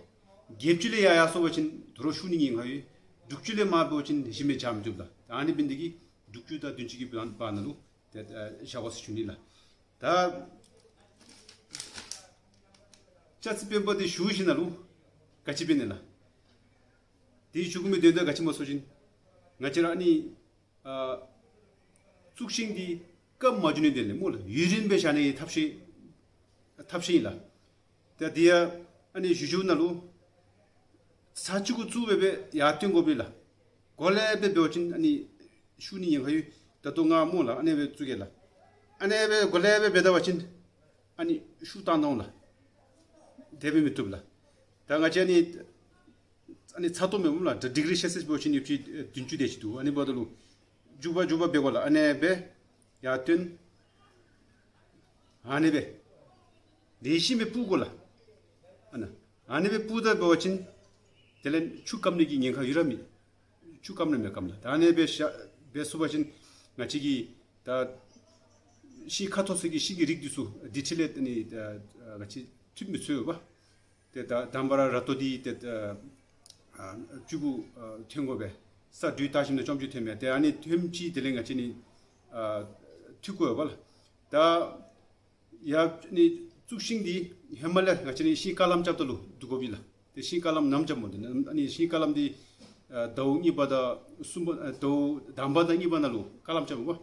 བརྒྱད་ཅུ་ལས་ཡར་ཡར་སོང་པ་ཅིན་དོ་རུང་ཤུགས་ནི་ཉེན་ཁ་ཡོད། དྲུག་ཅུ་ལས་མར་འབད་བ་ཅིན་ལེགས་ཤོམ་སྦེ་རྒྱགས་མི་བཏུབ་ལགས། ད་ཨ་ནི་འབད་ནི་འདི་གིས་དྲུག་ཅུ་དང་བདུན་ཅུ་གི་བར་བར་ན་ལུ་ཏེ་ཨ་བཞག་དགོ་ཟེར་ཞུ་ནི་ལགས། ད་ལྕགས་རྩི་སྤེན་པ་འདི་བཞུ་ཞིནམ་ལུ་ག་ཅི་འབད་ནི་ལགས། དེ་བཞུ་དགོ་མི་དོན་དག་ག་ཅི་སྨོ་ཟེར་བ་ཅིན་ང་བཅས་ར་ཨ་ནི་ཨ་བཙུགས་ཤིང་འདི་སྐམ་མ་འགྱོ་ནིའི་དོན་ལས་སྨོ་ལགས། ཡུན་རིངམོ་སྦེ་བཞག་ནིའི་ཐབས་ཤེས་ཐབས་ཤེས་ཨིན་ལགས། ཏེ་དེ་ཡང་ཨ་ནི་བཞུ་བཞུཝ་ད་ལུ་ཚར་གཅིག་གུ་བཙུགས་སྦེ་སྦེ་ཡར་བཏོན་དགོ་པས་ལགས། གོ་ལེ་སྦེ་འབད་བ་ཅིན་ཨ་ནི་ཤུགས་ནི་ཉེན་ཁ་ཡོད། ད་ལྟོ་ང་སྨོ་ལགས་ཨ་ནི་སྦེ་བཙུགས་གེ་ལགས། ཨ་ནི་སྦེ་གོ་ལེ་སྦེ་འབད་ད་པ་ཅིན་ཨ་ནི་ཤུགས་བཏང་འོང་ལགས། དེ་སྦེ་མི་བཏུབ་ལགས། ད་ང་བཅས་ཨ་ནི་ཨ་ནི་ཚ་ཏོག་མེན་སྨོ་ལགས། ཌི་གི་རི་སེལ་སི་ཡས་འབད་བ་ཅིན་ཡོད་ཅི་བདུན་ཅུ་དེ་ཅིག་འདུག། ཨ་ནི་འབདཝ་ད་ལུ་མགྱོགས་པ་མགྱོགས་པ་འབད་དགོ་ལགས། ཨ་ནི་སྦེ་ཡར་བཏོན། ཨ་ནི་སྦེ་ལེགས་ཤོམ་སྦེ་སྤུ་དགོ་ལགས། ཨ་ནི་ཨ་ནི་སྦེ་སྤུ་ད་འབད་བ་ཅིན་དེ་ལས་ཆུ་སྐམ་ནི་གི་ཉེན་ཁ་ཡོད་ར་མེད། ཆུ་སྐམ་ནི་མི་སྐམ་ལགས། ད་ཨ་ནི་སྦེ་ཤ་འབད་ཚུགས་པ་ཅིན་ང་བཅས་ཀྱི་ད་ཤིང་ཁ་ཐོག་ཚུ་གི་ཤིང་གི་རིགས་འདི་ཚུ་དེ་ཅིག་ལས་ཨ་ནི་ད་ང་བཅས་འཐུ་མི་ཚུགས་པས། ཏེ་ད་དང་པ་ར་ར་ཏོ་འདི་ཏེ་ཨ་བཅུད་ཀྱི་ཨ་ཐོན་དགོ་པས། ས་དྲོད་བཏང་ཞིནམ་ལས་རྐྱངམ་ཅིག་ཐོནམ་མས། ཏེ་ཨ་ནི་ཐོནམ་ཅིག་དེ་ལས་ང་བཅས་ནི་ཨ་འཐུ་དགོ་པས་ལགས། ད་ཡར་ནི་བཙུགས་ཤིང་འདི་ཧེ་མ་ལས་ང་བཅས་ནི་ཤིང་ཀ་ལམ་རྐྱབ་ད་ལུ་བསྡུ་དགོ་པས་ལགས། ཏེ་ཤིང་ཀ་ལམ་ནམ་རྐྱབ་སྨོ་འདི་ཨ་ནི་ཤིང་ཀ་ལམ་འདི་ཨ་ཟླཝ་གཉིས་པ་དང་གསུམ་པ་ཨ་ཟླཝ་དང་པ་དང་གཉིས་པ་ནང་ལུ་ཀ་ལམ་རྐྱབ་པས།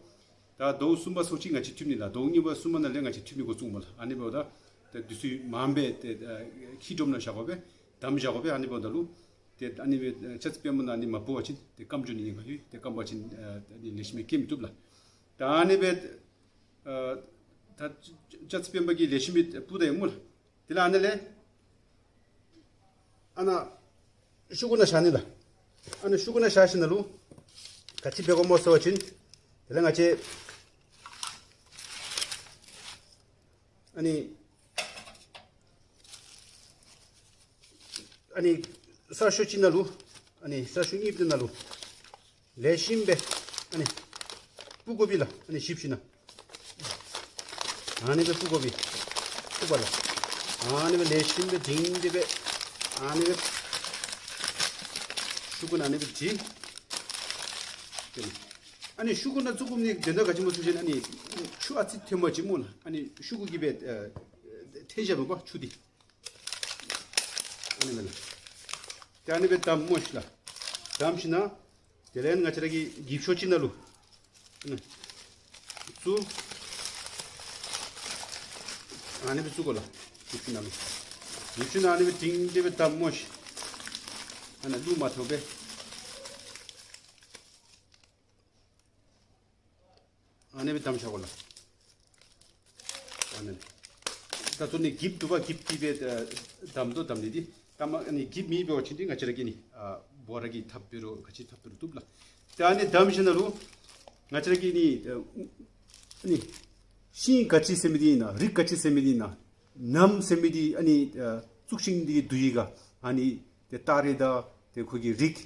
ད་ཟླཝ་གསུམ་པ་སོ་གཅིག་ང་བཅས་འཐུ་ནི་ལགས། ཟླཝ་གཉིས་པ་གསུམ་པ་ནང་ལས་ང་བཅས་འཐུ་མི་འགོ་བཙུགས་སྨོ་ལགས། ཨ་ནི་འབདཝ་ད་ཏེ་དུས་ཚོད་མངམ་སྦེ་ཏེ་ཨ་འཁྱིལ་སྒྲོམ་ནང་བཞག་དགོ་པས། དམ་བཞག་དགོ་པས། ཨ་ནི་འབདཝ་ད་ལུ་ཏེ་ཨ་ནི་སྦེ་ཨ་ཅ་ཚི་པདྨ་ནང་ཨ་ནི་མ་སྤུ་བ་ཅིན་ཏེ་སྐམ་འགྱོ་ནི་ཉེན་ཁ་ཡོད། ཏེ་སྐམ་པ་ཅིན་ཨ་ཨ་ནི་ལེགས་ཤོམ་སྦེ་སྐྱེ་མི་བཏུབ་ལགས། ད་ཨ་ནི་སྦེ་ཨ་ད་ཅ་ཚི་པདྨ་གིས་ལེགས་ཤོམ་སྦེ་སྤུ་ད་ཡི་སྨོ་ལགས། དེ་ལས་ཨ་ནི་ལས་ཨ་ནཱ་ཤུ་གུ་ནང་བཞག་ནི་ལགས། ཨ་ནི་ཤུ་གུ་ནང་བཞག་ཞིནམ་ལས་ག་ཅི་འབད་དགོཔ་སྨོ་ཟེར་བ་ཅིན་དེ་ལས་ང་བཅས་ཨ་ནི་ཨ་ནི་གསར་ཤོག་ཅིག་ནང་ལུ་ཨ་ནི་གསར་ཤོག་གཉིས་པོ་ནང་ལུ་ལེགས་ཤོམ་སྦེ་ཨ་ནི་སྤུ་དགོ་པས་ལགས། ཨ་ནི་ཞིབ་ཞིནམ་ལས་ཨ་ནི་སྦེ་སྤུ་དགོ་པས། སྤུ་བ་ལགས། ཨ་ནི་སྦེ་ལེགས་ཤོམ་སྦེ་བསྒྲིགས་ཏེ་སྦེ་ཨ་ནི་སྦེ་ཤུ་གུ་ནང་ཨ་ནི་སྦེ་བསྒྲིགས། ཨ་ནི་ཤུ་གུ་ནང་བཙུགས་དགོ་མི་དོན་དག་ག་ཅི་སྨོ་ཟེར་བ་ཅིན་ཨ་ནི་ཆུ་ཨ་ཙི་ཐོན་པ་ཅིན་སྨོ་ལགས། ཨ་ནི་ཤུ་གུ་གིས་སྦེ་ཨ་འཐེན་བཞག་པས་ཆུ་འདི། ཨ་ནི་སྦེ་ལགས། ཏེ་ཨ་ནི་སྦེ་བསྡམ་སྨོ་ཤིག་ལགས། བསྡམ་ཞིནམ་ལས་དེ་ལས་ང་བཅས་ར་གི་འགྱིབ་ཤོག་ཅིག་ནང་ལུ་ཨ་ནི་བཙུགས། ཨ་ནི་སྦེ་བཙུགས་དགོ་ལགས། འགྱིབ་ཤོག་ནང་ལུ། འགྱིབ་ཤོག་ནང་ཨ་ནི་སྦེ་བསྒྲིགས་ཏེ་སྦེ་བསྡམ་སྨོ་ཤིག། ཨ་ནི་རླུང་མ་ཐོན་པར། ཨ་ནི་སྦེ་བསྡམ་བཞག་དགོ་ལགས། ཨ་ནི་ད་ལྟོ་ནི་འགྱིབ་འདུག་པ། འགྱིབ་འདི་སྦེ་ཨ་བསྡམ་དོ། བསྡམ་ནི་འདི་ད་མ་ཨ་ནི་འགྱིབ་མེད་པ་ཅིན་འདི་ང་བཅས་ར་གི་ནི་ཨ་འབོ་ར་གི་ཐགཔ་འབད་རུང་ག་ཅི་ཐགཔ་འབད་རུང་བཏུབ་ལགས། ཏེ་ཨ་ནི་བསྡམ་ཞིནམ་ལས་ང་བཅས་ར་གི་ནི་ཨ་ནི་ཤིང་ག་ཅི་ཟེར་མི་འདི་ཨིན་ན་རིགས་ག་ཅི་ཟེར་མི་འདི་ཨིན་ན་ནམ་ཟེར་མི་འདི་ཨ་ནི་ཨ་བཙུགས་ཤིང་འདི་གི་དུས་ཡི་ག་ཨ་ནི་ཏེ་ད་རེས་ད་ཏེ་ཁོ་གི་རིགས་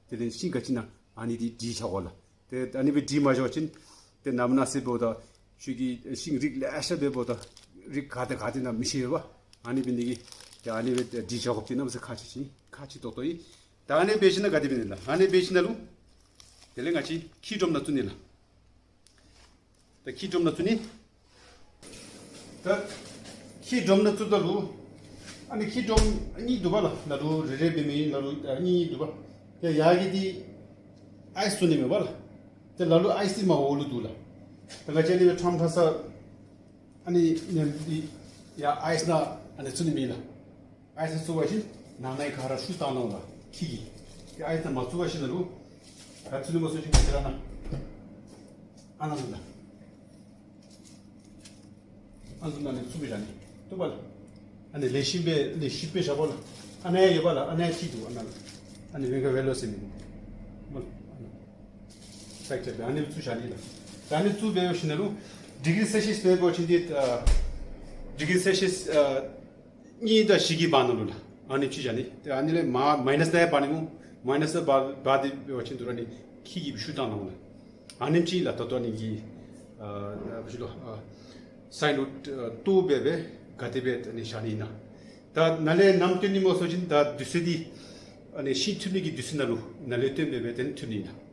དེ་ལས་ཤིང་ག་ཅི་ཨིན་ན་ཨ་ནི་འདི་བྲིས་བཞག་དགོ་ལགས། ཏེ་ཨ་ནི་སྦེ་བྲིས་མ་བཞག་པ་ཅིན་ཏེ་ནམ་ན་ཟེར་འབདཝ་ད་ཁྱོད་ཀྱིས་ཤིང་རིགས་ལེ་ཤ་འབདཝ་ད་རིགས་ག་དང་ག་དེ་ཨིན་ན་མི་ཤེས་པས། ཨ་ནི་འབད་ནི་དེ་གིས་ཏེ་ཨ་ནི་སྦེ་བྲིས་བཞག་དགོཔ་འདི་གནམ་མེད་ས་མེད་ཁག་ཆེ་ཆེ་ཁག་ཆེ་ཏོག་ཏོ་ཨིན། ད་ཨ་ནི་འབད་ཞིནམ་ལས་ག་དེ་འབད་ནི་ལགས། ཨ་ནི་འབད་ཞིནམ་ལས་དེ་ལས་ང་བཅས་འཁྱིལ་སྒྲོམ་ནང་བཙུགས་ནི་ལགས། ད་འཁྱིལ་སྒྲོམ་ནང་བཙུགས་ནི། ད་འཁྱིལ་སྒྲོམ་ནང་བཙུགསཔ་ད་ལུ་ཨ་ནི་འཁྱིལ་སྒྲོམ་གཉིས་འདུག་པ་ལགས། ལ་ལུ་རེ་རེ་འབད་མི་ལ་ལུ་ཨ་གཉིས་གཉིས་འདུག་པ། ཏེ་ཡར་གྱི་འདི་ཨའིས་བཙུགས་ནི་མས་པ་ལགས། ཏེ་ལ་ལུ་ཨའིས་འདི་མར་འོག་ལུ་འདུག་ལགས། ད་ང་བཅས་ཨ་ནི་སྦེ་ཁྲམ་ཁྲ་ས་ཨ་ནི་ནི་འདི་ཡར་ཨའིས་ནང་ཨ་ནི་བཙུགས་ནི་མས་ལགས། ཨའིས་བཙུགས་པ་ཅིན་ནང་ན་ག་ར་ཤུགས་བཏང་ནུག་ལགས། འཁྱིལ་གྱི། ཏེ་ཨའིས་ནང་མ་བཙུགས་པར་ཞིནམ་ལས་ག་བཙུགས་ནི་སྨོ་ཟེར་བ་ཅིན་ང་བཅས་ར་ནཱ་ཨ་ནཱ་ལུ་ལགས། ཨ་ནཱ་ནང་ལས་བཙུགས་སྦེ་བཞག་ནི་འདུག་པ་ལགས། ཨ་ནི་ལེགས་ཤོམ་སྦེ་ལེགས་ཤོམ་སྦེ་བཞག་དགོ་ལགས། ཨ་ནཱ་ཡོད་པ་ལགས། ཨ་ནཱ་འཁྱིལ་འདུག། ཨ་ནཱ་ལགས། ཨ་ནི་ཝེ་ག་ཝེ་ལོ་ཟེར་མི་འདུག། སའིཌ་ཅིག་སྦེ་ཨ་ནི་བཙུགས་བཞག་ནི་ལགས། ད་ཨ་ནི་བཙུགས་སྦེ་ཞིནམ་ལས་ཌི་གི་རི་སེལ་ཤི་ཡཱསི་འབད་བ་ཅིན་འདི་ཨ་ཌི་གི་རི་སེལ་ཤི་ཡཱསི་ཨ་གཉིས་དང་བཞི་གི་བར་ན་ལུ་ལགས། ཨ་ནི་ཅིག་བཞག་ནི། ཏེ་ཨ་ནི་ལས་མར་མའི་ནཱསི་ནང་འབག་ནི་སྨོ། མའི་ནཱསི་ནང་འབག་འབག་སྟེ་འབད་བ་ཅིན་དོ་རུང་ཨ་ནི་འཁྱིལ་གྱི་ཤུགས་བཏང་ནུག་ལགས། ཨ་ནེམ་ཅིག་ལགས། ད་ལྟོ་ཨ་ནི་གི་ཨ་ཨ་ཕྱི་ལོགས་ཨ་སའིཌ་ལུ་ཨ་ལྟོ་འབད་སྦེ་ག་དེ་སྦེ་ཨ་ནི་བཞག་ནི་ཨིན་ན། ད་ནཱ་ལས་ནམ་བཏོན་ནི་སྨོ་ཟེར་བ་ཅིན་ད་དུས་ཚོད་འདི་ཨ་ནི་ཤིང་འཐུ་ནི་གི་དུས་ཚོད་ནང་ལུ་ནཱ་ལས་བཏོན་སྦེ་སྦེ་ཏེ་འཐུ་ནི་ཨིན་ན།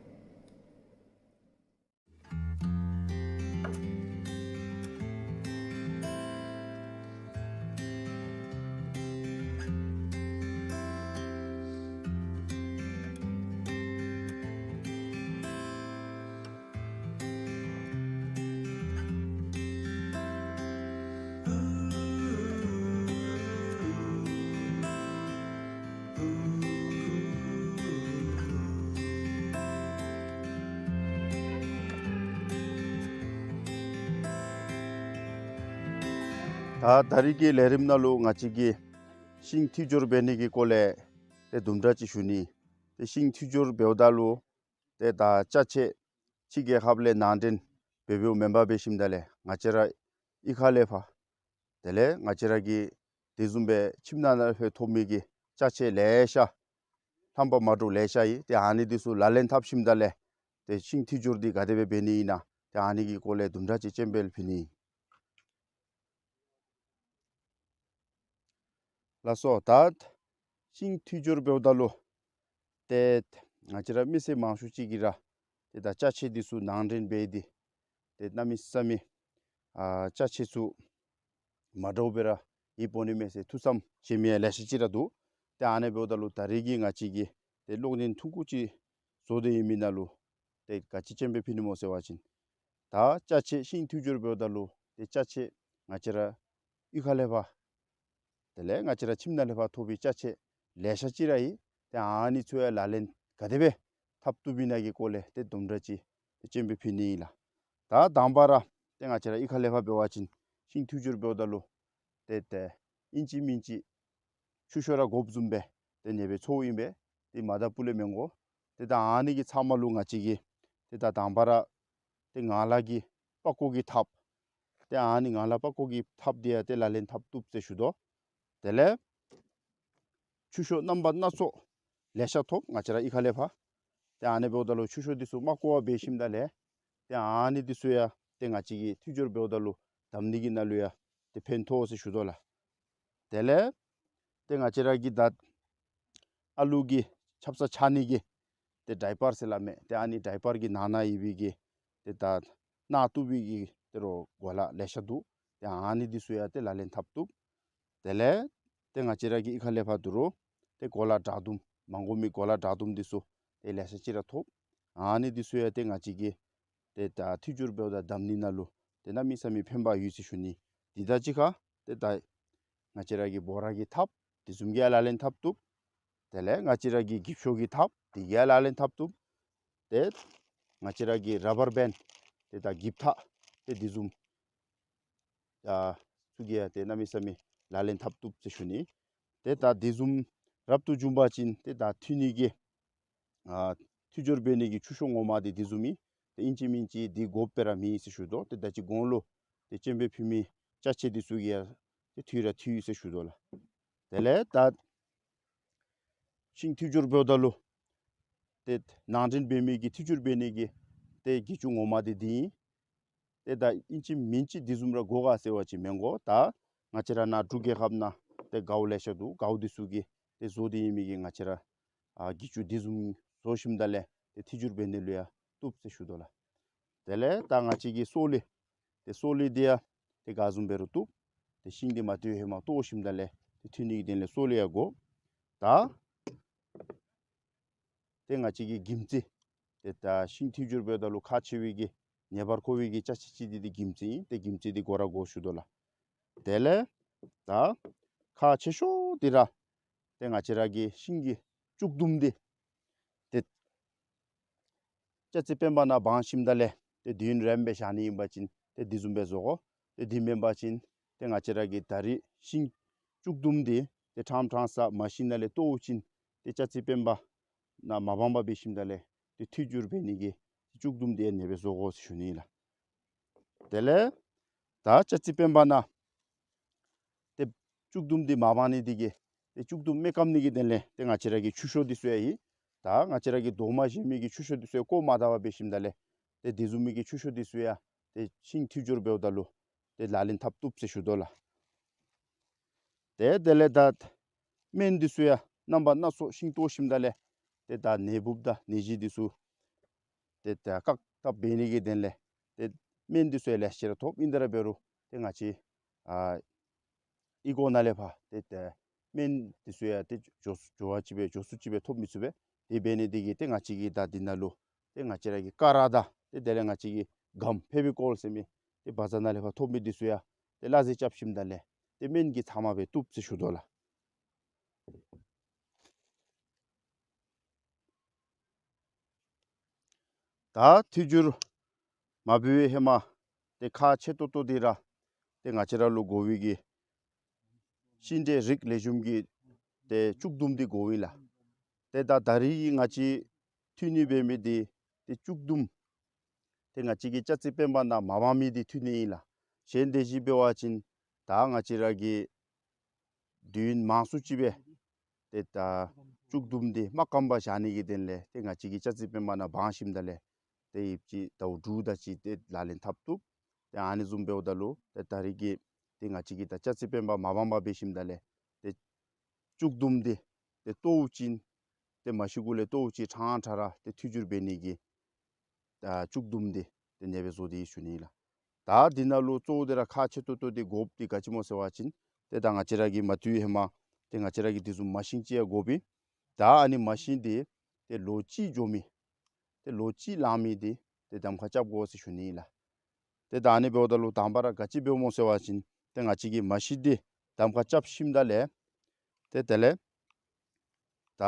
ད་ད་རིས་ཀྱི་ལས་རིམ་ནང་ལུ་ང་བཅས་ཀྱིས་ཤིང་འཐུ་སྦྱོར་འབད་ནི་གི་སྐོར་ལས་ཏེ་དུམ་གྲ་ཅིག་ཞུ་ནི། ཏེ་ཤིང་འཐུ་སྦྱོར་འབདཝ་ད་ལུ་ཏེ་ད་ཅ་ཆས་ཕྱི་རྒྱལ་ཁབ་ལས་ནང་འདྲེན་འབད་འབདཝ་མེན་པར་འབད་ཞིནམ་ད་ལས་ང་བཅས་ར་གཡུས་ཁ་ལས་ཕར་དེ་ལས་ང་བཅས་ར་གི་དེ་བཟུམ་སྦེ་ཁྱིམ་ནང་ན་ཕར་ཐོབ་མི་གི་ཅ་ཆས་ལེ་ཤ་རྣམ་པ་མ་འདྲཝ་ལེ་ཤ་ཡོད། ཏེ་ཨ་ནི་འདི་ཚུ་ལག་ལེན་འཐབ་ཞིནམ་ད་ལས་ཏེ་ཤིང་འཐུ་སྦྱོར་འདི་ག་དེ་སྦེ་འབད་ནི་ཨིན་ན་ཏེ་ཨ་ནི་གི་སྐོར་ལས་དུམ་གྲ་ཅིག་སྤྱན་འབུལ་ཕུལ་ནི་ཨིན། ལགས་སོ། ད་ཤིང་འཐུ་སྦྱོར་འབདཝ་ད་ལུ་ཏེ་ང་བཅས་ར་མི་སེར་མང་ཤོས་ཅིག་གིས་ར་ཏེ་ད་ཅ་ཆས་འདི་ཚུ་ནང་འདྲེན་འབད་དེ་ཏེ་གནམ་མེད་ས་མེད་ཨ་ཅ་ཆས་ཚུ་མ་འདྲཝ་སྦེ་ར་ཡོདཔ་འོང་ནི་མས་ཟེར་ཐུགས་བསམ་བཞེས་མི་ཡང་ལེ་ཤ་ཅིག་ར་འདུག། ཏེ་ཨ་ནི་འབདཝ་ད་ལུ་ད་རིས་ཀྱི་ང་བཅས་ཀྱིས་ཏེ་གློག་བརྙན་ཐུང་ཀུ་ཅིག་བཟོ་སྟེ་ཡོད་མི་ནང་ལུ་ཏེ་ག་ཅི་སྤྱན་འབུལ་ཕུལ་ནི་སྨོ་ཟེར་བ་ཅིན་ ད་ཅ་ཆས་ཤིང་འཐུས་སྦྱོར་འབདཝ་ད་ལུ་ཏེ་ཅ་ཆས་ང་བཅས་ར་གཡུས་ཁ་ལས་ཕར་དེ་ལས་ང་བཅས་ར་ཁྱིམ་ནང་ལས་ཕར་ཐོབ་པའི་ཅ་ཆས་ལེ་ཤ་ཅིག་ར་ཡོད། ཏེ་ཨ་ནི་ཚུ་ཡང་ལག་ལེན་ག་དེ་སྦེ་འཐབ་བཏུབ་ཨིན་ན་གི་སྐོར་ལས་ཏེ་དུམ་གྲ་ཅིག་ཏེ་སྤྱན་འབུལ་ཕུལ་ནི་ཨིན་ལགས། ད་དང་པ་ར་ཏེ་ང་བཅས་ར་གཡུས་ཁ་ལས་ཕར་འབད་བ་ཅིན་ཤིང་འཐུས་སྦྱོར་འབདཝ་ད་ལུ་ཏེ་ཏེ་ཨིན་ཅི་མིན་ཅི་ཆུ་ཤོག་ར་དགོཔ་བཟུམ་སྦེ་ཏེ་ཨ་ནེ་སྦེ་འཚོལཝ་ཨིན་པས། ཏེ་མ་ད་སྤུ་ལས་མི་དགོ། ཏེ་ད་ཨ་ནི་གི་ཚབ་མ་ལུ་ང་བཅས་ཀྱིས་ཏེ་ད་དང་པ་ར་ཏེ་ངང་ལག་གི་པགས་ཀོ་གི་ཐགཔ། ཏེ་ཨ་ནི་ངང་ལག་པགས་ཀོ་གི་ཐགཔ་འདི་ཡང་ཏེ་ལག་ལེན་འཐབ་བཏུབ་ཟེར་ཞུ་དོ། དེ་ལས་ཆུ་ཤོག་རྣམ་པ་སྣ་ཚོགས་ལེ་ཤ་ཐོབ་ང་བཅས་ར་གཡུས་ཁ་ལས་ཕར། ཏེ་ཨ་ནི་འབདཝ་ད་ལུ་ཆུ་ཤོག་འདི་ཚུ་མ་བརྐོ་བར་སྦེ་ཞིནམ་ད་ལས་ཏེ་ཨ་ནི་འདི་ཚུ་ཡང་ཏེ་ང་བཅས་ཀྱིས་འཐུས་སྦྱོར་འབདཝ་ད་ལུ་བསྡམ་ནི་གི་ནང་ལུ་ཡང་ཏེ་ཕན་ཐོགས་ཟེར་ཞུ་དོ་ལགས། དེ་ལས་ཏེ་ང་བཅས་ར་གི་ད་ཨ་ལུ་གི་ཆབ་གསང་འཕྱག་ནི་གི་ཏེ་ཌའི་པར་ཟེར་སླབ་མས། ཏེ་ཨ་ནི་ཌའི་པར་གྱི་ནང་ན་ཡོད་པའི་གི་ཏེ་ད་ནང་བཏུབ་པའི་གི་ཏེ་རོགས་གོ་ལ་ལེ་ཤ་འདུག། ཏེ་ཨ་ནི་འདི་ཚུ་ཡང་ཏེ་ལག་ལེན་འཐབ་བཏུབ། དེ་ལས་ཏེ་ང་བཅས་ར་གི་གཡུས་ཁ་ལས་ཕར་དོ་རུང་ཏེ་གོ་ལ་དྲག་དུམ་མ་དགོ་མི་གོ་ལ་དྲག་དུམ་འདི་ཚུ་ཏེ་ལེ་ཤ་ཅིག་ར་ཐོབ། ཨ་ནི་འདི་ཚུ་ཡང་ཏེ་ང་བཅས་ཀྱིས་ཏེ་ད་འཐུས་སྦྱོར་འབདཝ་ད་བསྡམ་ནི་ནང་ལུ་ཏེ་གནམ་མེད་ས་མེད་ཕན་པ་ཡོད་ཟེར་ཞུ་ནི། དེ་དང་གཅིག་ཁར་ཏེ་ད་ང་བཅས་ར་གི་བོ་ར་གི་ཐགཔ་དེ་བཟུམ་གྱི་ཡང་ལག་ལེན་འཐབ་བཏུབ། དེ་ལས་ང་བཅས་ར་གི་འགྱིབ་ཤོག་གི་ཐགཔ་དེ་གི་ཡང་ལག་ལེན་འཐབ་བཏུབ། ཏེ་ང་བཅས་ར་གི་རབ་བར་བེནཌ་ཏེ་ད་འགྱིབ་ཐག་ཏེ་དེ་བཟུམ་ཡང་ཚུ་གི་ཡང་ཏེ་གནམ་མེད་ས་མེད་ལག་ལེན་འཐབ་བཏུབ་ཟེར་ཞུ་ནི། ཏེ་ད་དེ་བཟུམ་རབ་ཏུ་བྱུང་པ་ཅིན་ཏེ་ད་འཐུས་ནི་གི་ཨ་འཐུས་སྦྱོར་འབད་ནི་གི་ཆུ་ཤོག་ངོ་མ་འདི་དེ་བཟུམ་ཨིན། ཏེ་ཨིན་ཅི་མིན་ཅི་འདི་དགོཔ་སྦེ་ར་མེད་ཟེར་ཞུ་དོ། ཏེ་ད་ཅི་གོང་ལུ་ཏེ་སྤྱན་འབུལ་ཕུལ་མི་ཅ་ཆས་འདི་ཚུ་གི་ཡང་ཏེ་འཐུས་ར་འཐུས་ཟེར་ཞུ་དོ་ལགས། དེ་ལས་ད་ཤིང་འཐུས་སྦྱོར་འབདཝ་ད་ལུ་ཏེ་ནང་འདྲེན་འབད་མི་གི་འཐུས་སྦྱོར་འབད་ནི་གི་ཏེ་གྱི་ཅུ་ངོ་མ་འདི་འདི་ཨིན། ཏེ་ད་ཨིན་ཅི་མིན་ཅི་དེ་བཟུམ་ར་དགོ་ག་ཟེར་བ་ཅིན་མི་དགོ། ད་ང་བཅས་ར་ནཱ་འབྲུག་རྒྱལ་ཁབ་ནང་ཏེ་གའུ་ལེ་ཤ་འདུག། གའུ་འདི་ཚུ་གིས་ཏེ་བཟོ་སྟེ་ཡོད་མི་གི་ང་བཅས་ར་ཨ་གྱི་ཅུ་དེ་བཟུམ་བཟོ་ཞིནམ་ད་ལས་ཏེ་འཐུས་སྦྱོར་འབད་ནི་ལུ་ཡང་བཏུབ་ཟེར་ཞུ་དོ་ལགས། དེ་ལས་ད་ང་བཅས་ཀྱི་སོ་ལེ་ཏེ་སོ་ལེ་འདི་ཡང་ཏེ་ག་བཟུམ་འབད་རུང་བཏུབ། ཏེ་ཤིང་འདི་མ་བཏུབ་ཧེ་མ་བཏོག་ཞིནམ་ད་ལས་ཏེ་འཐུས་ནི་གི་དོན་ལས་སོ་ལེ་ཡང་དགོ། ད་ཏེ་ང་བཅས་ཀྱི་གྱིམ་ཙེ་ཏེ་ད་ཤིང་འཐུས་སྦྱོར་འབདཝ་ད་ལུ་ཁག་ཆེ་བའི་གི་ཉེ་བར་མཁོ་བའི་གི་ཅ་ཆས་ཅིག་འདི་འདི་གྱིམ་ཙེ་ཨིན། ཏེ་གྱིམ་ཙེ་འདི་དགོ་ར་དགོ་ཞུ་དོ་ལགས། དེ་ལས་ད་ཁག་ཆེ་ཤོས་འདི་ར་ཏེ་ང་བཅས་ར་གི་ཤིང་གི་ལྕུག་དུམ་འདི་ཏེ་ཅ་རྩི་སྤེན་པ་ནང་སྦང་ཞིནམ་ད་ལས་ཏེ་དུས་ཡུན་རིངམོ་སྦེ་བཞག་ནི་ཨིན་པ་ཅིན་ཏེ་དེ་བཟུམ་སྦེ་བཟོ་དགོ། ཏེ་དེ་མེན་པ་ཅིན་ཏེ་ང་བཅས་ར་གི་ད་རིས་ཤིང་ལྕུག་དུམ་འདི་ཏེ་ཕྲང་ཕྲང་ས་མ་ཤིང་ནང་ལས་བཏོག་ཅིན་ཏེ་ཅ་རྩི་སྤེན་པ་ནང་མ་སྦང་པར་འབད་ཞིནམ་ད་ལས་ཏེ་འཐུས་སྦྱོར་འབད་ནི་གི་ལྕུག་དུམ་འདི་ཨ་ནེ་སྦེ་བཟོ་དགོ་ཟེར་ཞུ་ནི་ལགས། དེ་ལས་ད་ཅ་རྩི་སྤེན་པ་ནང་ཏེ་ལྕུག་དུམ་འདི་མ་སྦང་ནི་འདི་གིས་ཏེ་ལྕུག་དུམ་མེ་སྐམ་ནི་གི་དོན་ལས་ཏེ་ང་བཅས་ར་གི་ཆུ་ཤོག་འདི་ཚུ་ཡང་ཨིན། ད་ང་བཅས་ར་གི་རྡོག་མ་བཞེས་མི་གི་ཆུ་ཤོག་འདི་ཚུ་ཡང་བརྐོ་མ་བཏང་པར་འབད་ཞིནམ་ད་ལས་ཏེ་དེ་བཟུམ་མའི་གི་ཆུ་ཤོག་འདི་ཚུ་ཡང་ཏེ་ཤིང་འཐུས་སྦྱོར་འབདཝ་ད་ལུ་ཏེ་ལག་ལེན་འཐབ་བཏུབ་ཟེར་ཞུ་དོ་ལགས། ཏེ་དེ་ལས་ད་སྨན་འདི་ཚུ་ཡང་རྣམ་པ་སྣ་ཚོགས་ཤིང་བཏོག་ཞིནམ་ད་ལས་ཏེ་ད་ནད་འབུབ་དང་ནད་གཞི་འདི་ཚུ་ཏེ་ད་བཀག་ཐབས་འབད་ནི་གི་དོན་ལས་ཏེ་སྨན་འདི་ཚུ་ཡང་ལེ་ཤ་ར་ཐོབ། ཨིན་ཏེ་ར་འབད་རུང་ཏེ་ང་བཅས་ཨ་གཡུས་སྒོ་ནང་ལས་ཕར་ཏེ་ཏེ་སྨན་འདི་ཚུ་ཡང་ཏེ་མགྱོགས་མགྱོགས་པ་ཅིག་སྦེ་མགྱོགས་སུ་ཅིག་སྦེ་ཐོབ་མི་ཚུགས་པས། དེ་འབད་ནི་འདི་གིས་ཏེ་ང་བཅས་ཀྱིས་ད་འདི་ནང་ལུ་ཏེ་ང་བཅས་ར་གི་ཀ་ར་དང་ཏེ་དེ་ལས་ང་བཅས་ཀྱི་སྒམ་ཕེ་བི་ཀོལ་ཟེར་མི་ཏེ་བ་ཛར་ནང་ལས་ཕར་ཐོབ་མི་འདི་ཚུ་ཡང་ཏེ་སླ་བསྲེ་རྐྱབ་ཞིནམ་ད་ལས་ཏེ་སྨན་གྱི་ཚབ་མ་སྦེ་བཏུབ་ཟེར་ཞུ་དོ་ལགས། ད་འཐུས་སྦྱོར་མ་འབད་བའི་ཧེ་མ་ཏེ་ཁག་ཆེ་ཏོག་ཏོ་འདི་ར་ཏེ་ང་བཅས་ར་ལུ་དགོ་པའི་གི་ཤིང་འབྲས་རིགས་ལེགས་ཤོམ་གྱི་ཏེ་ལྕུག་དུམ་འདི་དགོ་ཨིན་ལགས། ཏེ་ད་ད་རིས་ང་བཅས་འཐུས་ནི་འབད་མི་འདི་ཏེ་ལྕུག་དུམ་ཏེ་ང་བཅས་ཀྱིས་ཅ་རྩི་སྤེན་པ་ནང་མ་སྦང་མི་འདི་འཐུས་ནི་ཨིན་ལགས། གཞན་དེ་བཞིན་འབད་བ་ཅིན་ད་ང་བཅས་ར་གི་དུས་ཡུན་མང་སུ་ཅིག་སྦེ་ཏེ་ད་ལྕུག་དུམ་འདི་མ་སྐམ་པར་བཞག་ནི་གི་དོན་ལས་ཏེ་ང་བཅས་ཀྱིས་ཅ་རྩི་སྤེན་པ་ནང་སྦང་ཞིནམ་ད་ལས་ཏེ་ཡིབ་ཅིག་ཟླཝ་དྲུག་དེ་ཅིག་ཏེ་ལག་ལེན་འཐབ་བཏུབ། ཏེ་ཨ་ནི་བཟུམ་འབདཝ་ད་ལུ་ཏེ་ད་རིས་ཀྱི་ཏེ་ང་བཅས་ཀྱིས་ད་ཅ་རྩི་སྤེན་པ་མ་སྦང་པར་འབད་ཞིནམ་ད་ལས་ཏེ་ལྕུག་དུམ་འདི་ཏེ་བཏོག་ཅིན་ཏེ་མ་ཤི་གུ་ལས་བཏོག་ཅིན་ཕྲང་ཕྲང་ར་ཏེ་འཐུས་སྦྱོར་འབད་ནི་གི་ད་ལྕུག་དུམ་འདི་ཏེ་ཨ་ནེ་སྦེ་བཟོ་སྟེ་ཡོད་ཟེར་ཞུ་ནི་ལགས། ད་འདི་ནང་ལུ་གཙོ་བོ་འདི་ར་ཁག་ཆེ་ཏོག་ཏོ་འདི་དགོཔ་འདི་ག་ཅི་སྨོ་ཟེར་བ་ཅིན་ཏེ་ད་ང་བཅས་ར་གི་མ་བཏུབ་ཧེ་མ་ཏེ་ང་བཅས་ར་གི་དེ་བཟུམ་མ་ཤིང་ཅིག་ཡང་དགོ་པས། ད་ཨ་ནི་མ་ཤིང་འདི་ཏེ་ལོ་གཅིག་འགྱོ་མི་ཏེ་ལོ་གཅིག་ལང་མི་འདི་ཏེ་གདམ་ཁ་རྐྱབ་དགོ་ཟེར་ཞུ་ནི་ལགས། ཏེ་ད་ཨ་ནི་འབདཝ་ད་ལུ་དང་པ་ར་ག་ཅི་འབདཝ་སྨོ་ཟེར་བ་ཅིན་ཏེ་ང་བཅས་ཀྱིས་མ་ཤི་འདི་གདམ་ཁ་རྐྱབ་ཞིནམ་ད་ལས་ཏེ་དེ་ལས་ད་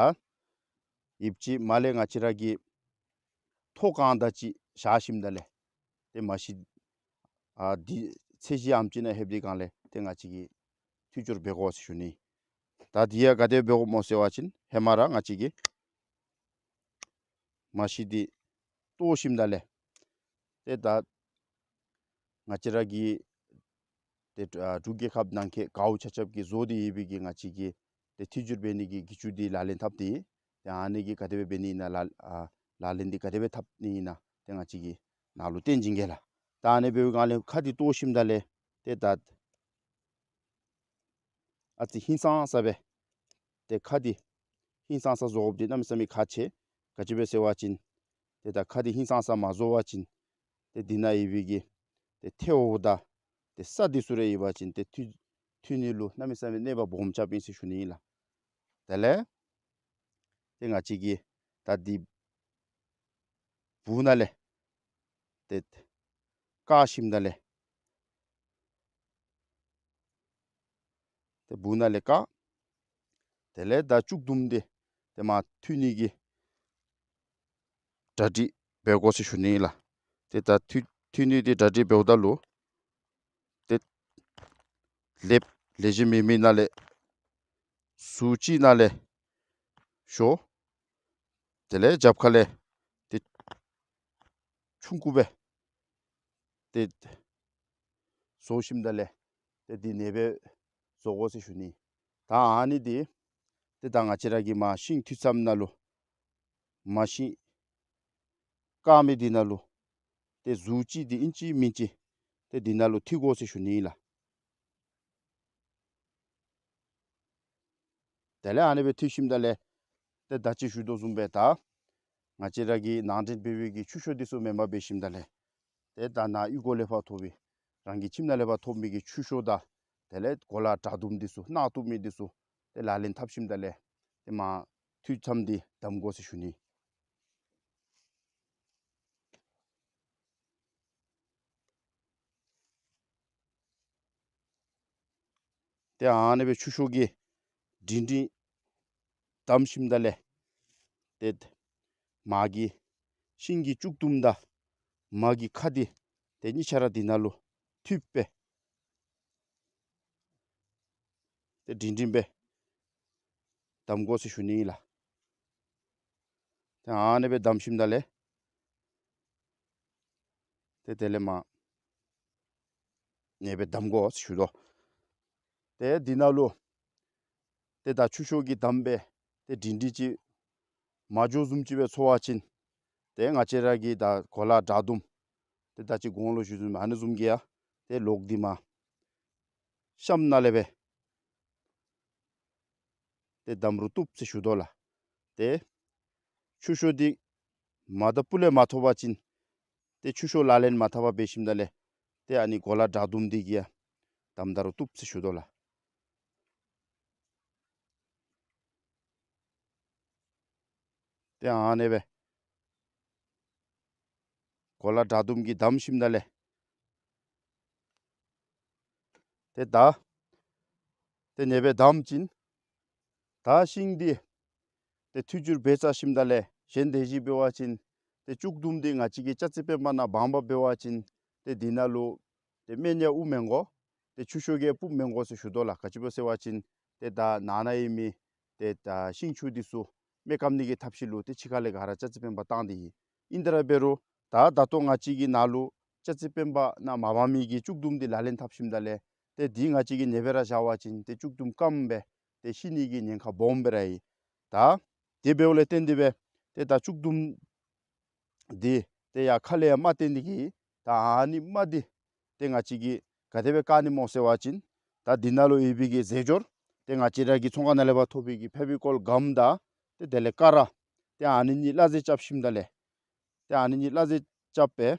ཡུདཔ་ཅིག་མ་ལས་ང་བཅས་ར་གིས་ཐོག་ཁང་དང་ཅིག་བཞག་ཞིནམ་ད་ལས་ཏེ་མ་ཤི་ཨ་འདི་ཚེས་བཞི་ཨམ་ཅིག་ནང་ལྷོདཔ་འདི་སྒང་ལས་ཏེ་ང་བཅས་ཀྱིས་འཐུས་སྦྱོར་འབད་དགོ་ཟེར་ཞུ་ནི། ད་འདི་ཡང་ག་དེ་འབད་དགོཔ་སྨོ་ཟེར་བ་ཅིན་ཧེ་མ་ར་ང་བཅས་ཀྱིས་མ་ཤི་འདི་བཏོག་ཞིནམ་ད་ལས་ཏེ་ད་ང་བཅས་ར་གི་ཏེ་ཨ་འབྲུག་རྒྱལ་ཁབ་ནང་འཁོད་གའུ་ཆ་ཁྱབ་ཀྱིས་བཟོ་སྟེ་ཡོད་པའི་གི་ང་བཅས་ཀྱི་ཏེ་འཐུས་སྦྱོར་འབད་ནི་གི་གྱི་ཅུ་འདི་ལག་ལེན་འཐབ་སྟེ་ཏེ་ཨ་ནི་གིས་ག་དེ་སྦེ་འབད་ནི་ཨིན་ན་ལག་ཨ་ལག་ལེན་འདི་ག་དེ་སྦེ་འཐབ་ནི་ཨིན་ན་ཏེ་ང་བཅས་ཀྱིས་ནཱ་ལུ་སྟོན་བྱིན་གེ་ལགས། ད་ཨ་ནི་འབདཝ་སྒང་ལས་ཁ་འདི་བཏོག་ཞིནམ་ད་ལས་ཏེ་ད་ཨ་ཙི་ཧིང་སངས་ས་སྦེ་ཏེ་ཁ་འདི་ཧིང་སངས་ས་བཟོ་དགོཔ་འདི་གནམ་མེད་ས་མེད་ཁག་ཆེ། ག་ཅི་སྦེ་ཟེར་བ་ཅིན་ཏེ་ད་ཁ་འདི་ཧིང་སངས་ས་མ་བཟོ་བ་ཅིན་ཏེ་འདི་ནང་ཡོད་པའི་གི་ཏེ་ཐལཝ་དང་ཏེ་ས་འདི་ཚུ་རེ་ཡོད་པ་ཅིན་ཏེ་འཐུ་འཐུ་ནི་ལུ་གནམ་མེད་ས་མེད་གནོད་པ་སྦོམ་རྐྱབ་ཨིན་ཟེར་ཞུ་ནི་ཨིན་ལགས། དེ་ལས་ཏེ་ང་བཅས་ཀྱིས་ད་འདི་སྦུག་ནང་ལས་ཏེ་བཀག་ཞིནམ་ད་ལས་ཏེ་སྦུག་ནང་ལས་བཀག། དེ་ལས་ད་བཅུད་ལྡུམ་འདི་ཏེ་མར་འཐུ་ནི་གི་གྲ་སྒྲིག་འབད་དགོ་ཟེར་ཞུ་ནི་ཨིན་ལགས། ཏེ་ད་འཐུ་འཐུ་ནི་འདི་གྲ་སྒྲིག་འབདཝ་ད་ལུ་ཏེ་ལེབ་ལེགས་ཤོམ་མེད་མི་ནང་ལས་ཟུར་ཅིག་ནང་ལས་ཞོ། དེ་ལས་རྒྱབ་ཁ་ལས་ཏེ་ཆུང་ཀུ་སྦེ་ཏེ་བཟོ་ཞིནམ་ད་ལས་ཏེ་འདི་ཨ་ནེ་སྦེ་བཟོ་དགོ་ཟེར་ཞུ་ནི། ད་ཨ་ནི་འདི་ཏེ་ད་ང་བཅས་ར་གིས་མར་ཤིང་འཐུ་མཚམས་ནང་ལུ་མར་ཤིང་བཀག་མི་འདི་ནང་ལུ་ཏེ་ཟུར་ཅིག་འདི་ཨིན་ཅི་མིན་ཅི་ཏེ་འདི་ནང་ལུ་འཐུ་དགོ་ཟེར་ཞུ་ནི་ཨིན་ལགས། དེ་ལས་ཨ་ནི་སྦེ་འཐུ་ཞིནམ་ད་ལས་ཏེ་ད་ཅི་ཞུ་དོ་བཟུམ་སྦེ་ད་ང་བཅས་ར་གིས་ནང་འདྲེན་འབད་བའི་གི་ཆུ་ཤོག་འདི་ཚུ་མེན་པར་འབད་ཞིནམ་ད་ལས་ཏེ་ད་ནཱ་གཡུས་སྒོ་ལས་ཕར་ཐོབ་པའི་རང་གི་ཁྱིམ་ནང་ལས་ཕར་ཐོབ་མི་གི་ཆུ་ཤོག་དང་དེ་ལས་གོ་ལ་དྲ་དུམ་འདི་ཚུ་ནང་བཏུབ་མི་འདི་ཚུ་ཏེ་ལག་ལེན་འཐབ་ཞིནམ་ད་ལས་ཏེ་མར་འཐུ་མཚམས་འདི་བསྡམ་དགོ་ཟེར་ཞུ་ནི། ཏེ་ཨ་ནི་སྦེ་ཆུ་ཤོག་གི་འབྲིང་འབྲིང་བསྡམས་ཞིནམ་ད་ལས་ཏེ་མར་གྱི་ཤིང་གི་བཅུད་ལྡུམ་དང་མར་གྱི་ཁ་འདི་ཏེ་གཉིས་ཆ་ར་འདི་ནང་ལུ་འཐུས་སྦེ་ཏེ་འབྲིང་འབྲིང་སྦེ་བསྡམ་དགོ་ཟེར་ཞུ་ནི་ཨིན་ལགས། ཏེ་ཨ་ནི་སྦེ་བསྡམས་ཞིནམ་ད་ལས་ཏེ་དེ་ལས་མར་ཨ་ནི་སྦེ་བསྡམ་དགོ་ཟེར་ཞུ་དོ། ཏེ་འདི་ནང་ལུ་ཏེ་ད་ཆུ་ཤོག་གི་བསྡམས་སྦེ་ཏེ་འབྲིང་འབྲིང་ཅིག་མ་འགྱོ་བཟུམ་ཅིག་སྦེ་ཚོར་བ་ཅིན་ཏེ་ང་བཅས་ར་གི་ད་གོ་ལ་དྲ་དུམ་ཏེ་ད་ཅི་གོང་ལུ་ཞུ་བཟུམ་ཨ་ནི་བཟུམ་གྱི་ཡང་ཏེ་ལོགས་འདི་མར་གཤམ་ནང་ལས་སྦེ་ཏེ་བསྡམ་རུང་བཏུབ་ཟེར་ཞུ་དོ་ལགས། ཏེ་ཆུ་ཤོག་འདི་མ་ད་སྤུ་ལས་མ་ཐོབ་པ་ཅིན་ཏེ་ཆུ་ཤོག་ལག་ལེན་མ་འཐབ་པར་འབད་ཞིནམ་ད་ལས་ཏེ་ཨ་ནི་གོ་ལ་དྲ་དུམ་འདི་གིས་ཡང་བསྡམ་ད་རུང་བཏུབ་ཟེར་ཞུ་དོ་ལགས། ཏེ་ཨ་ནི་སྦེ་གོ་ལ་དྲ་དུམ་གྱིས་བསྡམས་ཞིནམ་ད་ལས་ཏེ་ད་ཏེ་ཨ་ནི་སྦེ་བསྡམས་ཅིན་ད་ཤིང་འདི་ཏེ་འཐུས་སྦྱོར་འབད་ཚར་ཞིནམ་ད་ལས་གཞན་དེ་ཅིག་འབད་བ་ཅིན་ཏེ་བཅུད་ལྡུམ་འདི་ང་བཅས་ཀྱིས་ལྕགས་རྩི་སྤེན་པ་ནང་སྦང་པར་འབད་བ་ཅིན་ཏེ་འདི་ནང་ལུ་ཏེ་སྨན་ཡང་དབུར་མི་དགོ། ཏེ་ཆུ་ཤོག་གིས་ཕུབ་མི་དགོ་ཟེར་ཞུ་དོ་ལགས། ག་ཅི་སྦེ་ཟེར་བ་ཅིན་ཏེ་ད་ནང་ན་ཡོད་མི་ཏེ་ད་ཤིང་ཆུ་འདི་ཚུ་སྨན་སྐམ་ནི་གི་ཐབས་ཤེས་ལུ་ཏེ་ཕྱི་ཁ་ལས་ག་ར་ལྕགས་རྩི་སྤེན་པ་བཏང་སྟེ་ཨིན། ཨིན་དེ་ར་འབད་རུང་ད་ད་ལྟོ་ང་བཅས་ཀྱིས་ནཱ་ལུ་ལྕགས་རྩི་སྤེན་པ་ནང་མ་སྦང་མི་གི་བཅུད་ལྡུམ་འདི་ལག་ལེན་འཐབ་ཞིནམ་ད་ལས་ཏེ་འདི་ང་བཅས་ཀྱིས་ཨ་ནི་སྦེ་ར་བཞག་པ་ཅིན་ཏེ་བཅུད་ལྡུམ་སྐམ་སྦེ་ཏེ་ཤི་ནི་གི་ཉེན་ཁ་སྦོམ་སྦེ་ར་ཡོད། ད་དེ་འབདཝ་ལས་བརྟེན་ཏེ་སྦེ་ཏེ་ད་བཅུད་ལྡུམ་འདི་ཏེ་ཡར་ཁ་ལས་ཡར་མར་བཏོན་ནི་གི་ད་ཨ་ནི་མར་འདི་ཏེ་ང་བཅས་ཀྱིས་ག་དེ་སྦེ་བཀག་ནི་སྨོ་ཟེར་བ་ཅིན་ད་འདི་ནང་ལུ་ཡོད་པའི་གི་རྫས་སྦྱོར་ཏེ་ང་བཅས་ར་གི་ཚོང་ཁང་ནང་ལས་ཕར་ཐོབ་པའི་གི་ཕེ་བི་ཀོལ་གམ་དང་ཏེ་དེ་ལས་ཀ་ར་ཏེ་ཨ་ནི་གཉིས་སླ་བསྲེ་རྐྱབ་ཞིནམ་ད་ལས་ཏེ་ཨ་ནི་གཉིས་སླ་བསྲེ་རྐྱབ་སྦེ་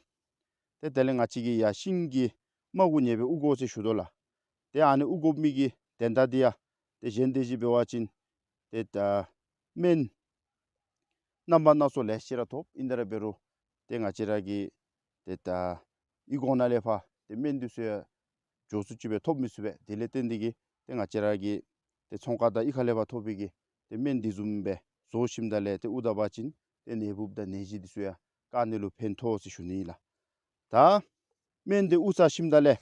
ཏེ་དེ་ལས་ང་བཅས་ཀྱིས་ཡར་ཤིང་གི་རྨ་གུ་ཨ་ནི་སྦེ་དབུར་དགོ་ཟེར་ཞུ་དོ་ལགས། ཏེ་ཨ་ནི་དབུར་དགོ་མི་གི་དོན་དག་འདི་ཡང་ཏེ་གཞན་དེ་ཅིག་འབད་བ་ཅིན་ཏེ་ད་སྨན་རྣམ་པ་སྣ་ཚོགས་ལེ་ཤ་ར་ཐོབ། ཨིན་དེ་ར་འབད་རུང་ཏེ་ང་བཅས་ར་གི་ཏེ་ད་ ཨི་གོང་ནང་ལས་ཕར་ཏེ་སྨན་འདི་ཚུ་ཡང་མགྱོགས་སུ་ཅིག་སྦེ་ཐོབ་མི་ཚུགས་པས། དེ་ལས་བརྟེན་ཏེ་གིས་ཏེ་ང་བཅས་ར་གི་ཏེ་ཚོང་ཁང་དང་གཡུས་ཁ་ལས་ཕར་ཐོབ་པའི་གི་ཏེ་སྨན་འདི་བཟུམ་སྦེ་བཟོ་ཞིནམ་ད་ལས་ཏེ་དབུགས་ད་པ་ཅིན་ཏེ་ནད་འབུཔ་དང་ནད་གཞི་འདི་ཚུ་ཡང་བཀག་ནི་ལུ་ཕན་ཐོགས་ཟེར་ཞུ་ནི་ཨིན་ལགས། ད་སྨན་འདི་དབུགས་ཚ་ཞིནམ་ད་ལས་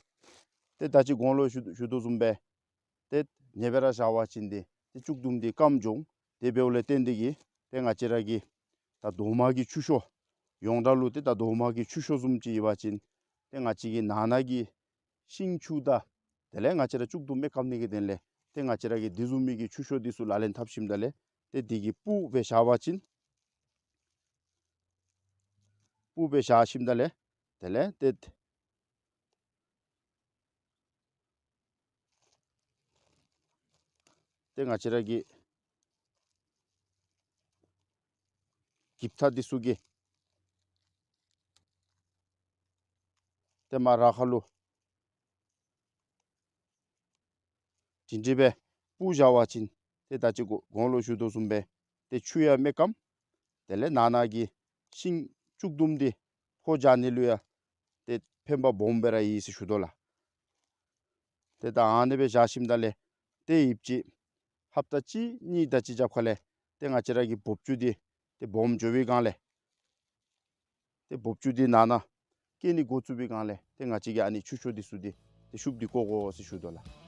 ཏེ་ད་ཅི་གོང་ལུ་ཞུ་ཞུ་དོ་བཟུམ་སྦེ་ཏེ་ཉེ་སྦེ་ར་བཞག་པ་ཅིན་ཏེ་ཏེ་བཅུག་དུམ་འདི་སྐམ་འགྱོ་འོང་། དེ་འབདཝ་ལས་བརྟེན་ཏེ་གིས་ཏེ་ང་བཅས་ར་གི་ད་རྡོག་མ་གི་ཆུ་ཤོག་ཡོངས་གྲགས་ལུ་ཏེ་ད་རྡོག་མ་གི་ཆུ་ཤོག་བཟུམ་ཅིག་ཡོད་པ་ཅིན་ཏེ་ང་བཅས་ཀྱི་ནང་ན་གི་ཤིང་ཆུ་དང་དེ་ལས་ང་བཅས་ར་བཅུག་དུམ་སྦེ་སྐམ་ནི་གི་དོན་ལས་ཏེ་ང་བཅས་ར་གིས་འདི་བཟུམ་མའི་གི་ཆུ་ཤོག་འདི་ཚུ་ལག་ལེན་འཐབ་ཞིནམ་ད་ལས་ཏེ་འདི་གི་སྤུ་སྦེ་བཞག་པ་ཅིན་སྤུ་སྦེ་བཞག་ཞིནམ་ད་ལས་དེ་ལས་ཏེ་ཏེ་ང་བཅས་ར་གི་འགྱིབ་ཐག་འདི་ཚུ་གི་ཏེ་མར་ར་ཁ་ལུ་དེ་འདྲ་སྦེ་སྤུ་བཞག་པ་ཅིན་ཏེ་ད་ཅི་གོ་གོང་ལུ་ཞུ་དོ་བཟུམ་སྦེ་ཏེ་ཆུ་ཡང་མི་སྐམ། དེ་ལས་ནང་ན་གི་ཤིང་བཅུག་དུམ་འདི་ཕོ་རྒྱག་ནི་ལུ་ཡང་ཏེ་ཕན་པ་སྦོམ་སྦེ་ར་ཡོད་ཟེར་ཞུ་དོ་ལགས། ཏེ་ད་ཨ་ནི་སྦེ་བཞག་ཞིནམ་ད་ལས་ཏེ་ཡུདཔ་ཅིག་ཧབ་ཏ་གཅིག་གཉིས་དེ་ཅིག་རྒྱབ་ཁ་ལས་ཏེ་ང་བཅས་ར་གི་འབོབ་ཆུ་འདི་ཏེ་སྦོམ་འགྱོ་བའི་སྒང་ལས་ཏེ་འབོབ་ཆུ་འདི་ནང་ན་སྐྱེ་ནི་འགོ་བཙུགས་པའི་སྒང་ལས་ཏེ་ང་བཅས་ཀྱིས་ཨ་ནི་ཆུ་ཤོག་འདི་ཚུ་འདི་ཏེ་ཤུབས་ཏེ་བཀོ་དགོ་ཟེར་ཞུ་དོ་ལགས།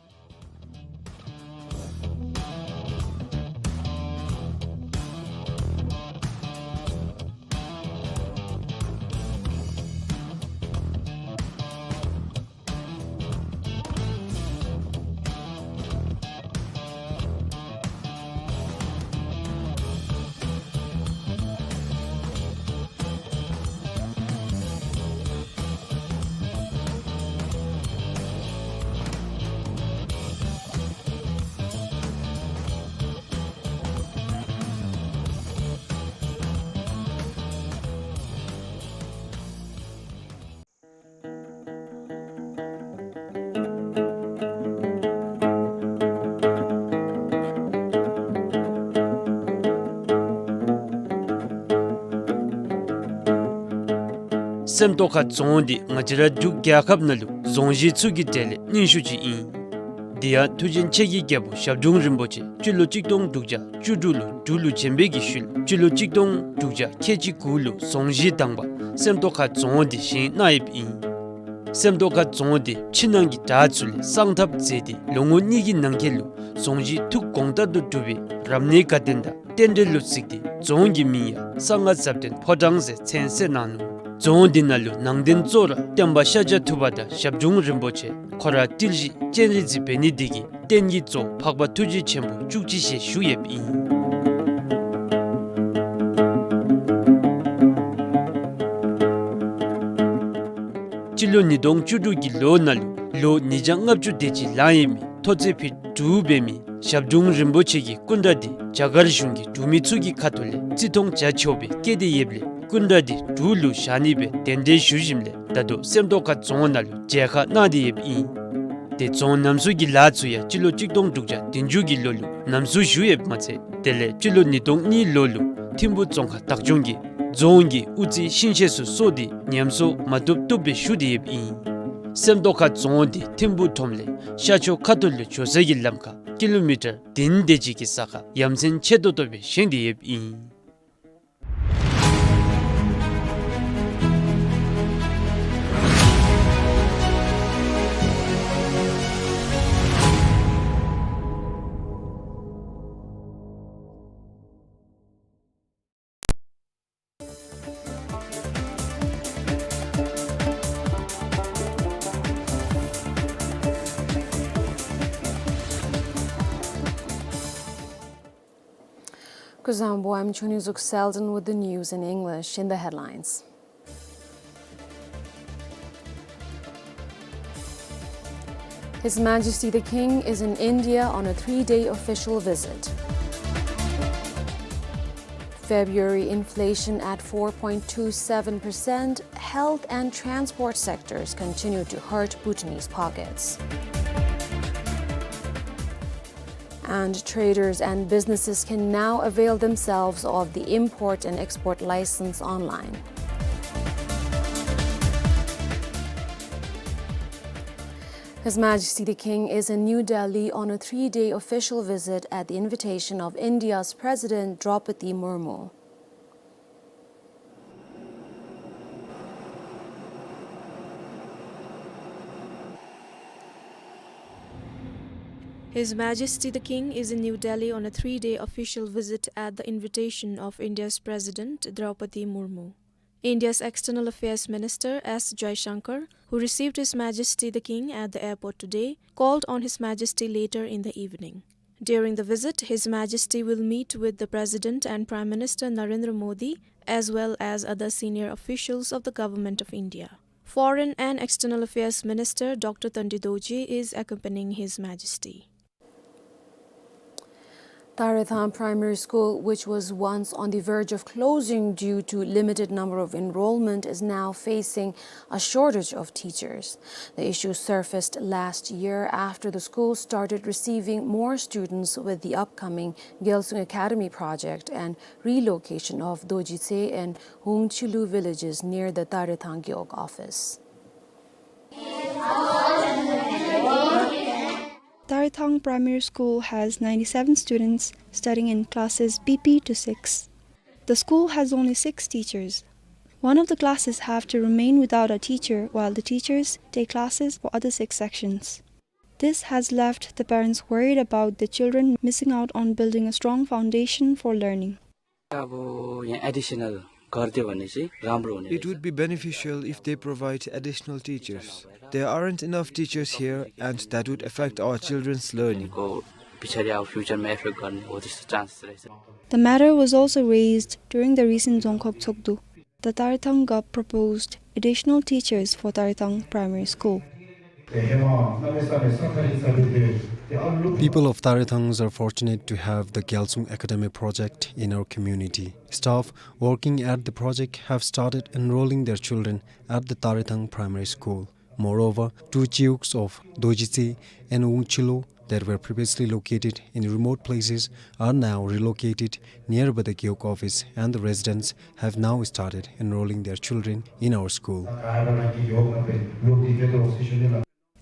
སེམས་རྟོགས་ཁ་རྫོང་འདི་ང་བཅས་ར་འབྲུག་རྒྱལ་ཁབ་ནང་ལུ་རྫོང་གཞི་ཚུ་གི་གྲས་ལས་རྙིང་ཤོས་ཅིག་ཨིན། དེ་ཡང་མཐུ་ཆེན་ཆེ་རྒྱལ་རྒྱལ་པོ་ཞབས་དྲུང་རིན་པོ་ཆེ་སྤྱི་ལོ་གཅིག་སྟོང་དྲུག་བརྒྱ་བཅུ་དྲུག་ལུ་འབྲུག་ལུ་བྱོན་པའི་གི་ཤུལ་སྤྱི་ལོ་གཅིག་སྟོང་དྲུག་བརྒྱ་ཁལ་གཅིག་གུ་ལུ་རྫོང་གཞི་དང་པ་སེམས་རྟོགས་ཁ་རྫོང་འདི་བཞེངས་གནང་ཡོདཔ་ཨིན། སེམས་རྟོགས་ཁ་རྫོང་འདི་ཕྱི་ནང་གི་དྲག་ཚུ་ལས་གསང་ཐབས་མཛད་དེ་ལོ་ངོ་གཉིས་ཀྱི་ནང་འཁོད་ལུ་རྫོང་གཞི་ཐུགས་དགོངས་ལྟར་དུ་གྲུབ་པའི་རབ་གནས་དགའ་སྟོན་དང་རྟེན་འབྲེལ་ལུ་གཟིགས་ཏེ་རྫོང་གི་མིང་ཡང་གསང་སྔགས་ཟབ་དོན་ཕོ་བྲང་ཟེར་མཚན་གསོལ་གནང་ནུག། རྫོང་འདི་ནང་ལུ་ནང་རྟེན་གཙོ་བོ་ར་སྟོན་པ་ཤཱཀྱ་ཐུབ་པ་དང་ཞབས་དྲུང་རིན་པོ་ཆེ་ཁོ་ར་ཏིལ་བཞི་སྤྱན་རས་གཟིགས་འབད་ནི་འདི་གིས་རྟེན་གྱི་གཙོ་བོ་འཕགས་པ་ཐུགས་རྗེ་ཆེན་པོ་བཅུ་གཅིག་ཞེས་ཞུ་ཡོདཔ་ཨིན། སྤྱི་ལོ་ཉིས་སྟོང་བཅུ་དྲུག་གི་ལོ་ནང་ལུ་ལོ་ཉིས་བརྒྱ་ལྔ་བཅུ་དེ་ཅིག་ལང་ཡོད་མི་མཐོ་ཚད་ཕིཊ་དྲུག་འབད་མི་ཞབས་དྲུང་རིན་པོ་ཆེ་གི་སྐུ་འདྲ་འདི་རྒྱ་གར་གཞུང་གི་འབྲུག་མི་ཚུ་གི་ཁ་ཐུག་ལས་བརྩི་མཐོང་བྱ་ཆོག་པའི་བཀོད་དེ་ཡོདཔ་ལས་སྐུ་འདྲ་འདི་འབྲུག་ལུ་བཞག་ནི་སྦེ་གདན་འདྲེན་ཞུ་ཞིནམ་ལས་ད་ལྟོ་སེམས་རྟོགས་ཁ་རྫོང་ནང་ལུ་མཇལ་ཁ་གནང་སྟེ་ཡོདཔ་ཨིན། ཏེ་རྫོང་རྣམ་གསུམ་གྱི་ལཱ་ཚུ་ཡང་སྤྱི་ལོ་གཅིག་སྟོང་དྲུག་བརྒྱ་བདུན་ཅུ་གི་ལོ་ལུ་རྣམ་གསུམ་ཞུ་ཡོདཔ་མ་ཚད་དེ་ལས་སྤྱི་ལོ་ཉིས་སྟོང་གཉིས་ལོ་ལུ་ཐིམ་ཕུ་རྫོང་ཁག་བདག་སྐྱོང་གིས་རྫོང་གི་དབུ་རྩེ་ཤིང་ཤེལ་ཚུ་གསོ་སྟེ་ཉམས་གསོ་མ་བཏུབ་བཏུབ་སྦེ་ཞུ་སྟེ་ཡོདཔ་ཨིན། སེམས་རྟོགས་ཁ་རྫོང་འདི་ཐིམ་ཕུ་ཁྲོམ་ལས་ཤར་ཕྱོགས་ཁ་ཐུག་ལུ་འགྱོ་ས་གི་ལམ་ཁར་ཀི་ལོ་མི་ཊར་བདུན་དེ་ཅིག་གི་ས་ཁར་ཡ་མཚན་ཆེ་ཏོག་ཏོ་སྦེ་བཞེངས་ཏེ་ཡོདཔ་ཨིན། Kuzuzangpo, I'm Chunizuk Selden with the news in English. In the headlines, His Majesty the King is in India on a three-day official visit. February inflation at four point two seven percent, health and transport sectors continue to hurt Bhutanese pockets. And traders and businesses can now avail themselves of the import and export license online. His Majesty the King is in New Delhi on a three-day official visit at the invitation of India's President Draupadi Murmu. His Majesty the King is in New Delhi on a three-day official visit at the invitation of India's President Draupadi Murmu. India's External Affairs Minister S Jaishankar, who received His Majesty the King at the airport today, called on His Majesty later in the evening. During the visit, His Majesty will meet with the President and Prime Minister Narendra Modi, as well as other senior officials of the Government of India. Foreign and External Affairs Minister Doctor Tandi Dorjee is accompanying His Majesty. Tarethang Primary School, which was once on the verge of closing due to limited number of enrollment, is now facing a shortage of teachers. The issue surfaced last year after the school started receiving more students with the upcoming Gyalsung Academy project and relocation of Dojitse and Wungchilu villages near the Tarethang Gewog office. Tarethang Primary School has ninety-seven students studying in classes B P to six. The school has only six teachers. One of the classes have to remain without a teacher while the teachers take classes for other six sections. This has left the parents worried about the children missing out on building a strong foundation for learning. अब यहाँ एडिसनल गरिदियो भने चाहिँ राम्रो हुने It रहेछ। Would be beneficial if they provide additional teachers. There aren't enough teachers here, and that would affect our children's learning. को पछाडि अब फ्युचरमा एफेक्ट गर्ने हो त्यस्तो चान्सेस रहेछ। The matter was also raised during the recent Dzongkhag Tshogdu. The Tarethang Gup proposed additional teachers for Tarethang Primary School. People of Tarethangs are fortunate to have the Gyalsung Academy project in our community. Staff working at the project have started enrolling their children at the Tarethang Primary School. Moreover, two chiuks of Dojitse and Wungchilo that were previously located in remote places are now relocated nearby the Gewog office, and the residents have now started enrolling their children in our school.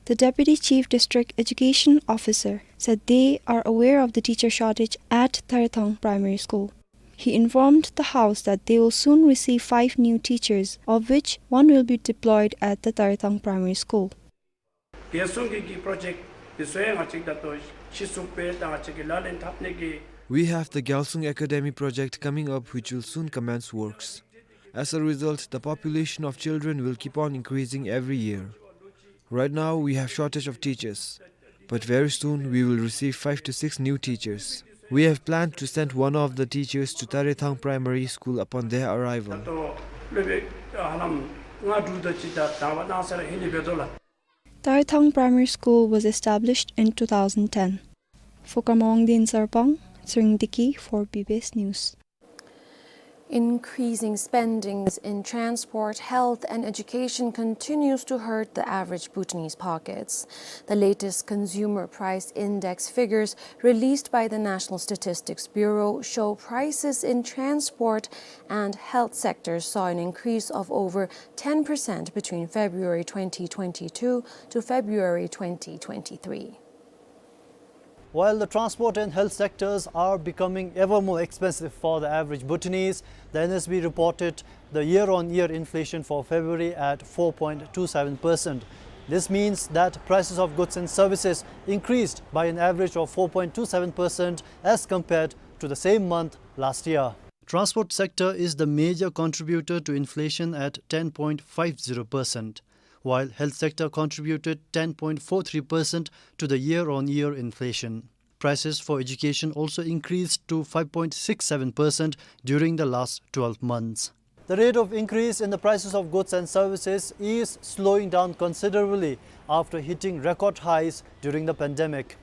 The Deputy Chief District Education Officer said they are aware of the teacher shortage at Tarethang Primary School. He informed the House that they will soon receive five new teachers, of which one will be deployed at the Tarethang Primary School. རྒྱལ་སྲུང་གི་གི་པྲོ་ཇེཀཊ་འདི་ཚུ་ཡང་ང་བཅས་ད་ལྟོ་གཞི་བཙུགས་སྦེ་ད་ང་བཅས་ཀྱིས་ལག་ལེན་འཐབ་ནི་གི། We have the Gyalsung Academy project coming up, which will soon commence works. As a result, the population of children will keep on increasing every year. Right now, we have shortage of teachers, but very soon we will receive five to six new teachers. We have planned to send one of the teachers to Tarethang Primary School upon their arrival. ད་ལྟོ་སློབ་དཔོན་ཧ་ལམ་ལྔ་དྲུག་དེ་ཅིག་ད་དང་པ་གནང་ས་ར་ཧེ་ནི་འབད་དོ་ལགས། Tarethang Primary School was established in two thousand ten. For Khamawangdi Sarpang, Tshering Deki for B B S News. Increasing spendings in transport, health, and education continues to hurt the average Bhutanese pockets. The latest consumer price index figures released by the National Statistics Bureau show prices in transport and health sectors saw an increase of over ten percent between February twenty twenty-two to February twenty twenty-three. While the transport and health sectors are becoming ever more expensive for the average Bhutanese, the N S B reported the year-on-year inflation for February at four point two seven percent. This means that prices of goods and services increased by an average of four point two seven percent as compared to the same month last year. Transport sector is the major contributor to inflation at ten point five zero percent, while health sector contributed ten point four three percent to the year-on-year inflation. Prices for education also increased to five point six seven percent during the last twelve months. The rate of increase in the prices of goods and services is slowing down considerably after hitting record highs during the pandemic.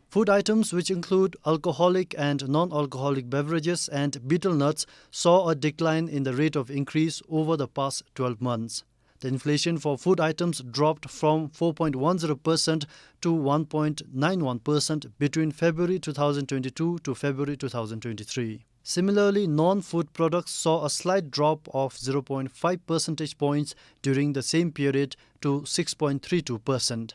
Food items, which include alcoholic and non-alcoholic beverages and betel nuts, saw a decline in the rate of increase over the past twelve months. The inflation for food items dropped from four point one zero percent to one point nine one percent between February two thousand twenty-two to February two thousand twenty-three. Similarly, non-food products saw a slight drop of zero point five percentage points during the same period to six point three two percent.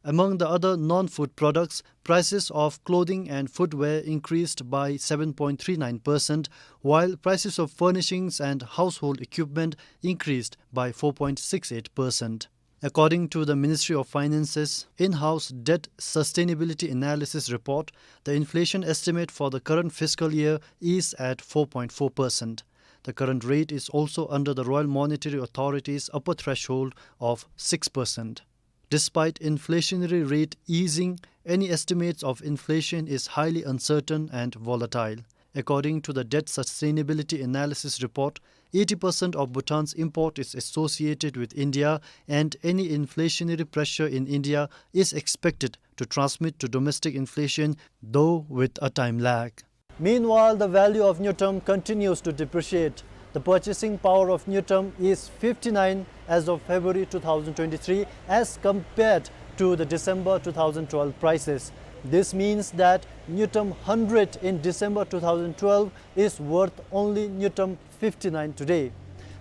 Among the other non-food products, prices of clothing and footwear increased by seven point three nine percent, while prices of furnishings and household equipment increased by four point six eight percent. According to the Ministry of Finance's in-house debt sustainability analysis report, the inflation estimate for the current fiscal year is at four point four percent. The current rate is also under the Royal Monetary Authority's upper threshold of six percent. Despite inflationary rate easing, any estimates of inflation is highly uncertain and volatile. According to the debt sustainability analysis report, eighty percent of Bhutan's import is associated with India, and any inflationary pressure in India is expected to transmit to domestic inflation, though with a time lag. Meanwhile, the value of ngultrum continues to depreciate. The purchasing power of ngultrum is fifty-nine as of February two thousand twenty-three, as compared to the December two thousand twelve prices. This means that ngultrum hundred in December two thousand twelve is worth only ngultrum fifty-nine today.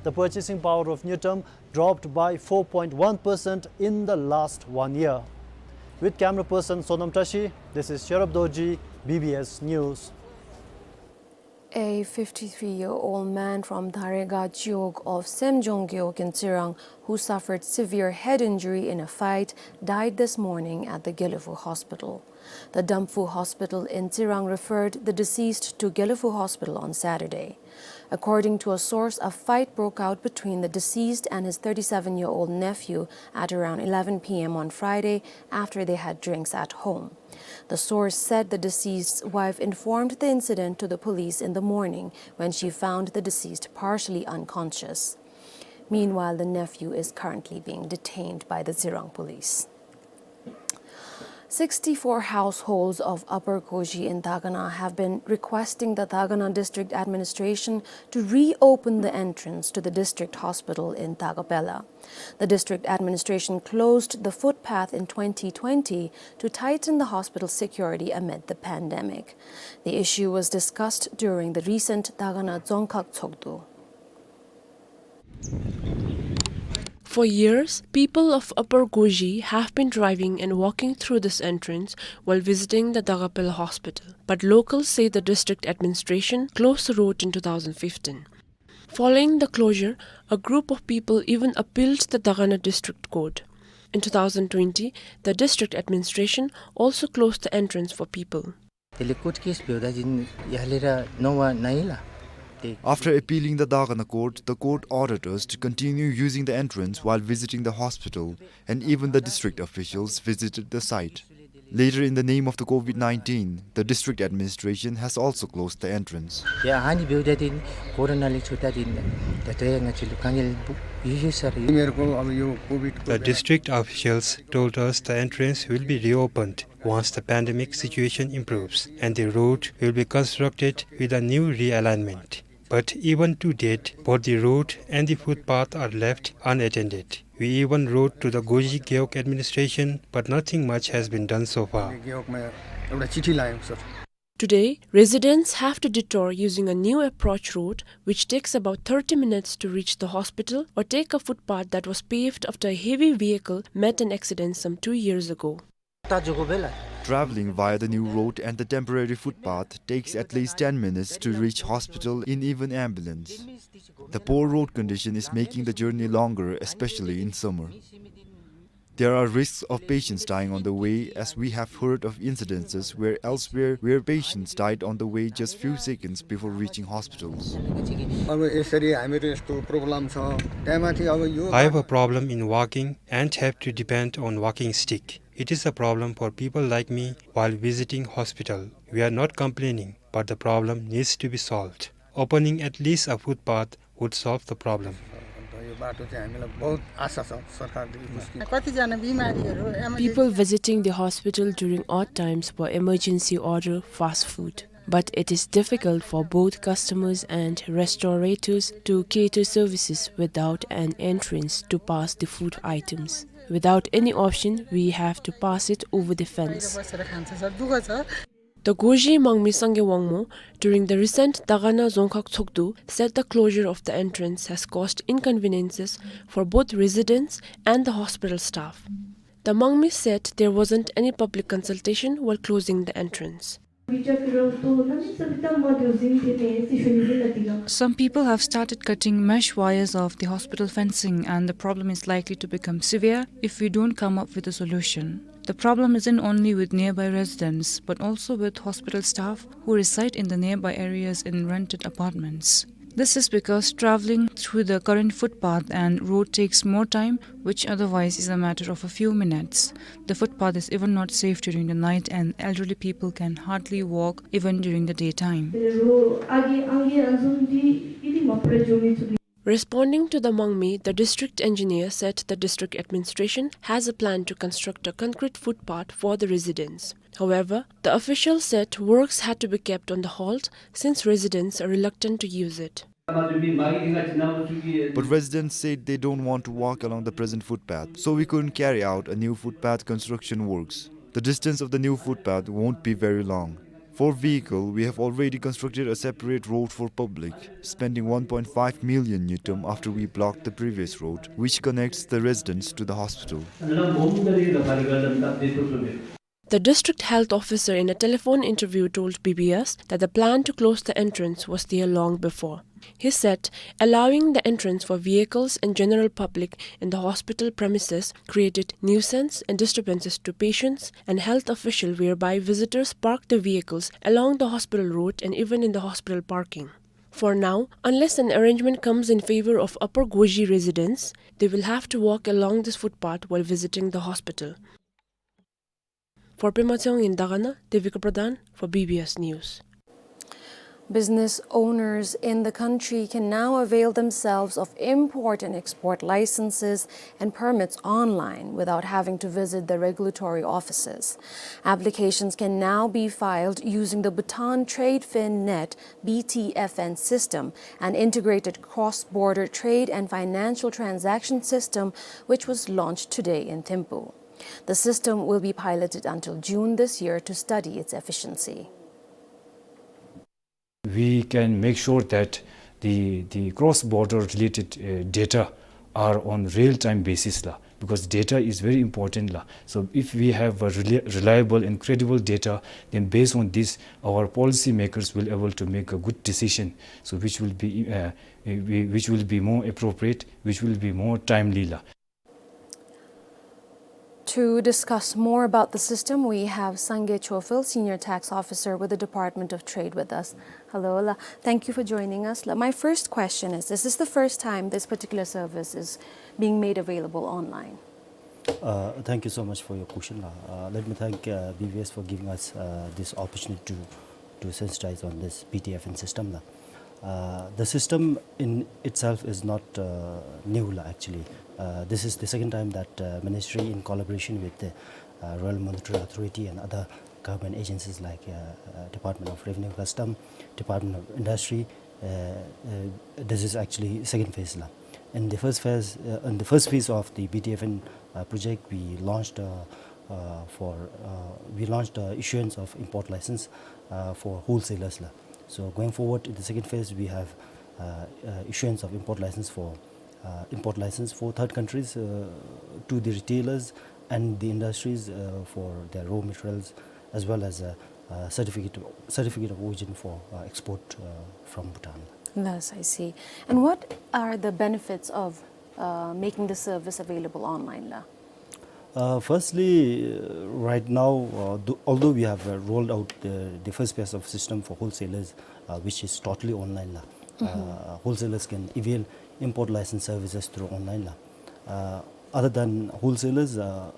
The purchasing power of ngultrum dropped by four point one percent in the last one year. With camera person Sonam Tashi, this is Sherab Dorji, B B S News. A fifty-three-year-old man from Darega Chiwog of Semjong Gewog in Tsirang, who suffered severe head injury in a fight, died this morning at the Gelephu Hospital. The Damphu Hospital in Tsirang referred the deceased to Gelephu Hospital on Saturday. According to a source, a fight broke out between the deceased and his thirty-seven-year-old nephew at around eleven p m on Friday after they had drinks at home. The source said the deceased's wife informed the incident to the police in the morning, when she found the deceased partially unconscious. Meanwhile, the nephew is currently being detained by the Tsirang police. Sixty-four households of Upper Goji in Dagana have been requesting the Dagana District Administration to reopen the entrance to the district hospital in Dagapela. The district administration closed the footpath in twenty twenty to tighten the hospital security amid the pandemic. The issue was discussed during the recent Dagana Dzongkhag Tshogdu. For years, people of Upper Goji have been driving and walking through this entrance while visiting the Dagapela hospital. But locals say the district administration closed the road in two thousand fifteen. Following the closure, a group of people even appealed the Dagana District Court. In two thousand twenty, the district administration also closed the entrance for people. Tele court case beodajin yalera nowa naila. After appealing the Dagana court, the court ordered us to continue using the entrance while visiting the hospital, and even the district officials visited the site. Later, in the name of the COVID nineteen, the district administration has also closed the entrance. Ya hani beodajin corona le chotadin, tataya ngachilu kangel bu-, yuyu sar. मेरे को अब यो कोभिड को The district officials told us the entrance will be reopened once the pandemic situation improves and the road will be constructed with a new realignment. But even to date, both the road and the footpath are left unattended. We even wrote to the Goji Gewog administration, but nothing much has been done so far. गेवकमा एउटा चिठी लायौँ sir. Today, residents have to detour using a new approach road, which takes about thirty minutes to reach the hospital, or take a footpath that was paved after a heavy vehicle met an accident some two years ago. ताजुको बेला। Traveling via the new road and the temporary footpath takes at least ten minutes to reach hospital in even ambulance. The poor road condition is making the journey longer, especially in summer. There are risks of patients dying on the way, as we have heard of incidences where elsewhere where patients died on the way just few seconds before reaching hospitals. अब यसरी हामीहरू यस्तो problem छ, त्यहाँमाथि अब यो I have a problem in walking and have to depend on walking stick. It is a problem for people like me while visiting hospital. We are not complaining, but the problem needs to be solved. Opening at least a footpath would solve the problem. यो बाटो चाहिँ हामीलाई बहुत आशा छ सरकारले। कतिजना बिमारीहरू emergency People visiting the hospital during odd times for emergency order fast food. But it is difficult for both customers and restaurateurs to cater services without an entrance to pass the food items. Without any option, we have to pass it over the fence. बसेर खान्छ सर, दुःख छ। The Goji Mangmi Sangay Wangmo, during the recent Dagana Dzongkhag Tshogdu, said the closure of the entrance has caused inconveniences for both residents and the hospital staff. The Mangmi said there wasn't any public consultation while closing the entrance. Some people have started cutting mesh wires off the hospital fencing, and the problem is likely to become severe if we don't come up with a solution. The problem isn't only with nearby residents, but also with hospital staff who reside in the nearby areas in rented apartments. This is because traveling through the current footpath and road takes more time, which otherwise is a matter of a few minutes. The footpath is even not safe during the night, and elderly people can hardly walk even during the daytime. Responding to the Mangmi, the district engineer said the district administration has a plan to construct a concrete footpath for the residents. However, the official said works had to be kept on the halt since residents are reluctant to use it. But residents said they don't want to walk along the present footpath, so we couldn't carry out a new footpath construction works. The distance of the new footpath won't be very long. For vehicle, we have already constructed a separate road for public, spending one point five million ngultrum after we blocked the previous road, which connects the residents to the hospital. The district health officer in a telephone interview told B B S that the plan to close the entrance was there long before. He said allowing the entrance for vehicles and general public in the hospital premises created nuisance and disturbances to patients and health official, whereby visitors park the vehicles along the hospital road and even in the hospital parking. For now, unless an arrangement comes in favor of Upper Goji residents, they will have to walk along this footpath while visiting the hospital. For Pema Tshewang in Dagana, Devika Pradhan for B B S News. Business owners in the country can now avail themselves of import and export licenses and permits online without having to visit the regulatory offices. Applications can now be filed using the Bhutan Trade Fin Net, B T F N, system, an integrated cross-border trade and financial transaction system, which was launched today in Thimphu. The system will be piloted until June this year to study its efficiency. We can make sure that the, the cross-border related, uh, data are on real-time basis la, because data is very important la. So if we have a reli-, reliable and credible data, then based on this, our policy makers will able to make a good decision, so which will be, uh, uh, which will be more appropriate, which will be more timely la. To discuss more about the system, we have Sangay Chofil, Senior Tax Officer with the Department of Trade, with us. Hello, la. Thank you for joining us. La, my first question is, this is the first time this particular service is being made available online. Uh, thank you so much for your question, la. Uh, let me thank, uh, B V S for giving us, uh, this opportunity to, to sensitize on this B T F N system, la. Uh, the system in itself is not, uh, new, la, actually. Uh, this is the second time that, uh, ministry, in collaboration with the, uh, Royal Monetary Authority and other government agencies like, uh, uh, Department of Revenue Custom, Department of Industry, uh, uh, this is actually second phase, la. In the first phase, uh, in the first phase of the B T F N, uh, project, we launched, uh, uh, for, uh, we launched, uh, issuance of import license, uh, for wholesalers, la. So going forward, in the second phase, we have, uh, uh, issuance of import license for, uh, import license for third countries, uh, to the retailers and the industries, uh, for their raw materials, as well as, uh, uh, certificate, certificate of origin for, uh, export, uh, from Bhutan. Yes, I see. And what are the benefits of, uh, making the service available online, la? Uh, firstly, uh, right now, uh, th-, although we have, uh, rolled out the, the first phase of system for wholesalers, uh, which is totally online, la, uh, wholesalers can avail import license services through online, la. Uh, other than wholesalers, uh,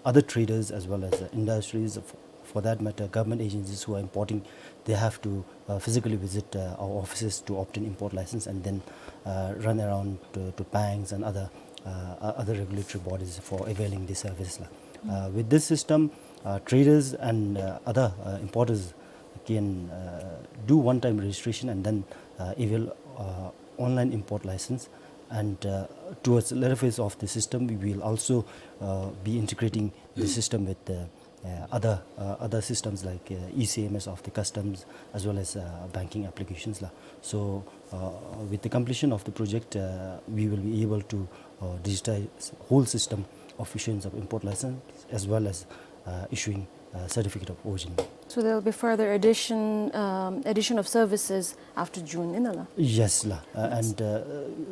other traders as well as, uh, industries, f-, for that matter, government agencies who are importing, they have to, uh, physically visit, uh, our offices to obtain import license and then, uh, run around to, to banks and other, uh, o-, other regulatory bodies for availing this service, la. Uh, with this system, uh, traders and, uh, other, uh, importers can, uh, do one-time registration and then, uh, avail, uh, online import license. And, uh, towards the later phase of the system, we will also, uh, be integrating the system with the, uh, other, uh, other systems like, uh, E C M S of the customs as well as, uh, banking applications, la. So, uh, with the completion of the project, uh, we will be able to, uh, digitize whole system, of issuance of import license as well as, uh, issuing, uh, certificate of origin. So there'll be further addition, um, addition of services after June, innala? Yes, la. Uh, and, uh,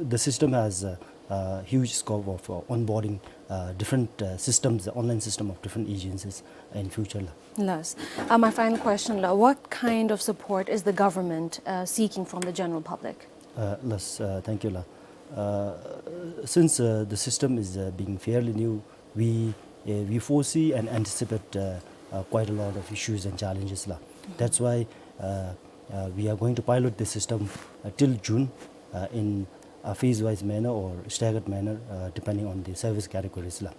the system has, uh, uh, huge scope of, uh, onboarding, uh, different, uh, systems, the online system of different agencies in future, la. Yes. Uh, my final question, la, what kind of support is the government, uh, seeking from the general public? Uh, yes, uh, thank you, la. Uh, since, uh, the system is, uh, being fairly new, we, uh, we foresee and anticipate, uh, uh, quite a lot of issues and challenges, la. That's why, uh, uh, we are going to pilot the system, uh, till June, uh, in a phase-wise manner or staggered manner, uh, depending on the service categories, la.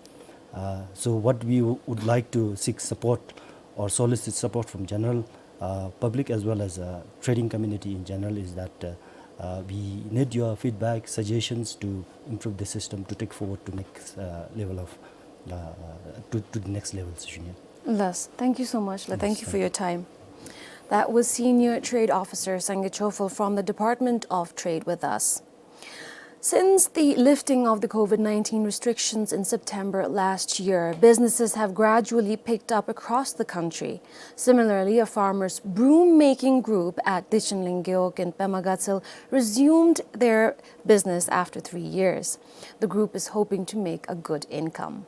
Uh, so what we w-, would like to seek support or solicit support from general, uh, public as well as, uh, trading community in general is that, uh, uh, we need your feedback, suggestions to improve the system to take forward to next, uh, level of, uh, to, to the next level, Sijunian. Yes, thank you so much, la. Thank you for your time. That was Senior Trade Officer Sangay Chofal from the Department of Trade with us. Since the lifting of the COVID nineteen restrictions in September last year, businesses have gradually picked up across the country. Similarly, a farmers' broom-making group at Dechenlen Gewog in Pema Gatshel resumed their business after three years. The group is hoping to make a good income.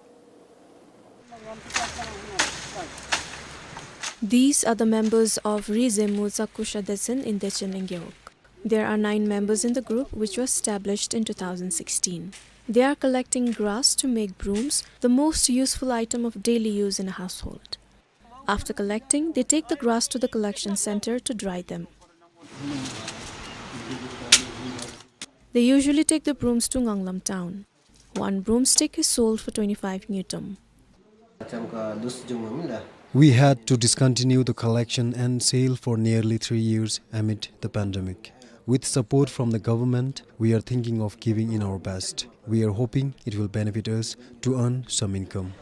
These are the members of Ri Zemu Tsakusha Dechen in Dechenlen Gewog. There are nine members in the group, which was established in two thousand sixteen. They are collecting grass to make brooms, the most useful item of daily use in a household. After collecting, they take the grass to the collection center to dry them. They usually take the brooms to Nganglam town. One broomstick is sold for twenty-five ngultrum. We had to discontinue the collection and sale for nearly three years amid the pandemic. With support from the government, we are thinking of giving in our best. We are hoping it will benefit us to earn some income.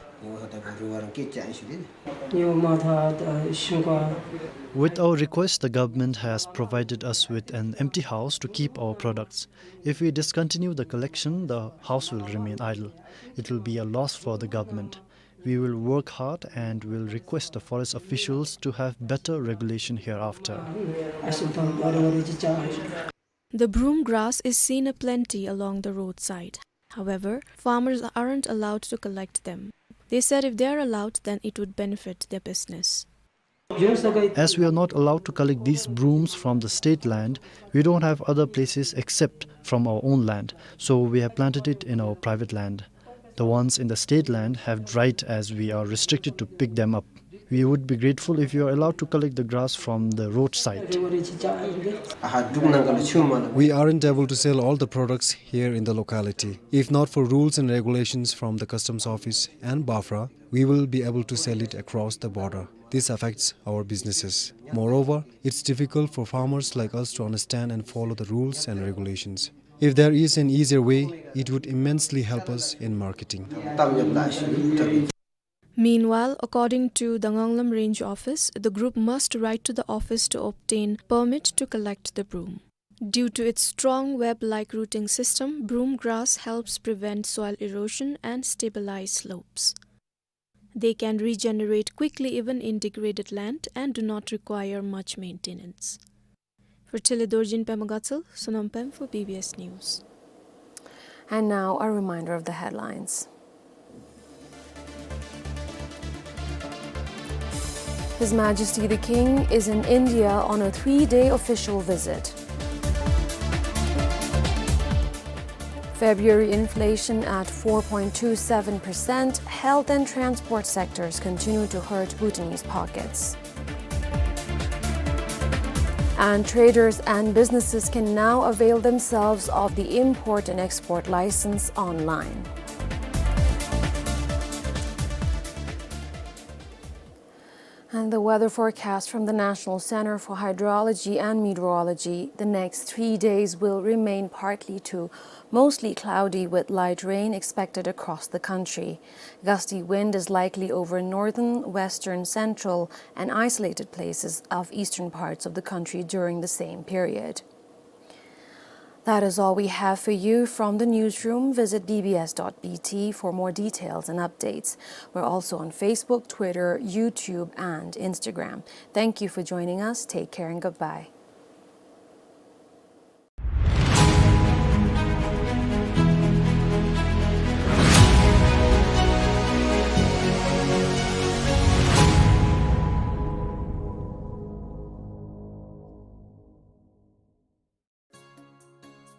With our request, the government has provided us with an empty house to keep our products. If we discontinue the collection, the house will remain idle. It will be a loss for the government. We will work hard and will request the forest officials to have better regulation hereafter. The broom grass is seen aplenty along the roadside. However, farmers aren't allowed to collect them. They said if they are allowed, then it would benefit their business. As we are not allowed to collect these brooms from the state land, we don't have other places except from our own land, so we have planted it in our private land. The ones in the state land have dried as we are restricted to pick them up. We would be grateful if you are allowed to collect the grass from the roadside. We aren't able to sell all the products here in the locality. If not for rules and regulations from the customs office and BAFRA, we will be able to sell it across the border. This affects our businesses. Moreover, it's difficult for farmers like us to understand and follow the rules and regulations. If there is an easier way, it would immensely help us in marketing. Meanwhile, according to the Nganglam Range Office, the group must write to the office to obtain permit to collect the broom. Due to its strong web-like rooting system, broom grass helps prevent soil erosion and stabilize slopes. They can regenerate quickly even in degraded land and do not require much maintenance. For Thelidorjin Pema Gatshel, Sonam Pem for B B S News. And now a reminder of the headlines. His Majesty the King is in India on a three-day official visit. February inflation at four point two seven percent, health and transport sectors continue to hurt Bhutanese pockets. And traders and businesses can now avail themselves of the import and export license online. And the weather forecast from the National Center for Hydrology and Meteorology. The next three days will remain partly to mostly cloudy with light rain expected across the country. Gusty wind is likely over northern, western, central, and isolated places of eastern parts of the country during the same period. That is all we have for you from the newsroom. Visit B B S dot B T for more details and updates. We're also on Facebook, Twitter, YouTube, and Instagram. Thank you for joining us. Take care and goodbye.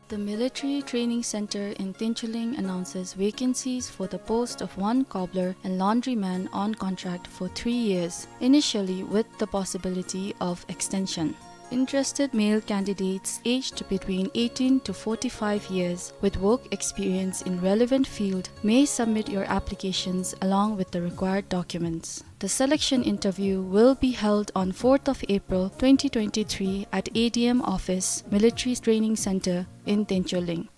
The Military Training Center in Tinchuling announces vacancies for the post of one cobbler and laundryman on contract for three years, initially with the possibility of extension. Interested male candidates aged between eighteen to forty-five years with work experience in relevant field may submit your applications along with the required documents. The selection interview will be held on fourth of April twenty twenty-three at A D M office, Military Training Center in Tinchuling.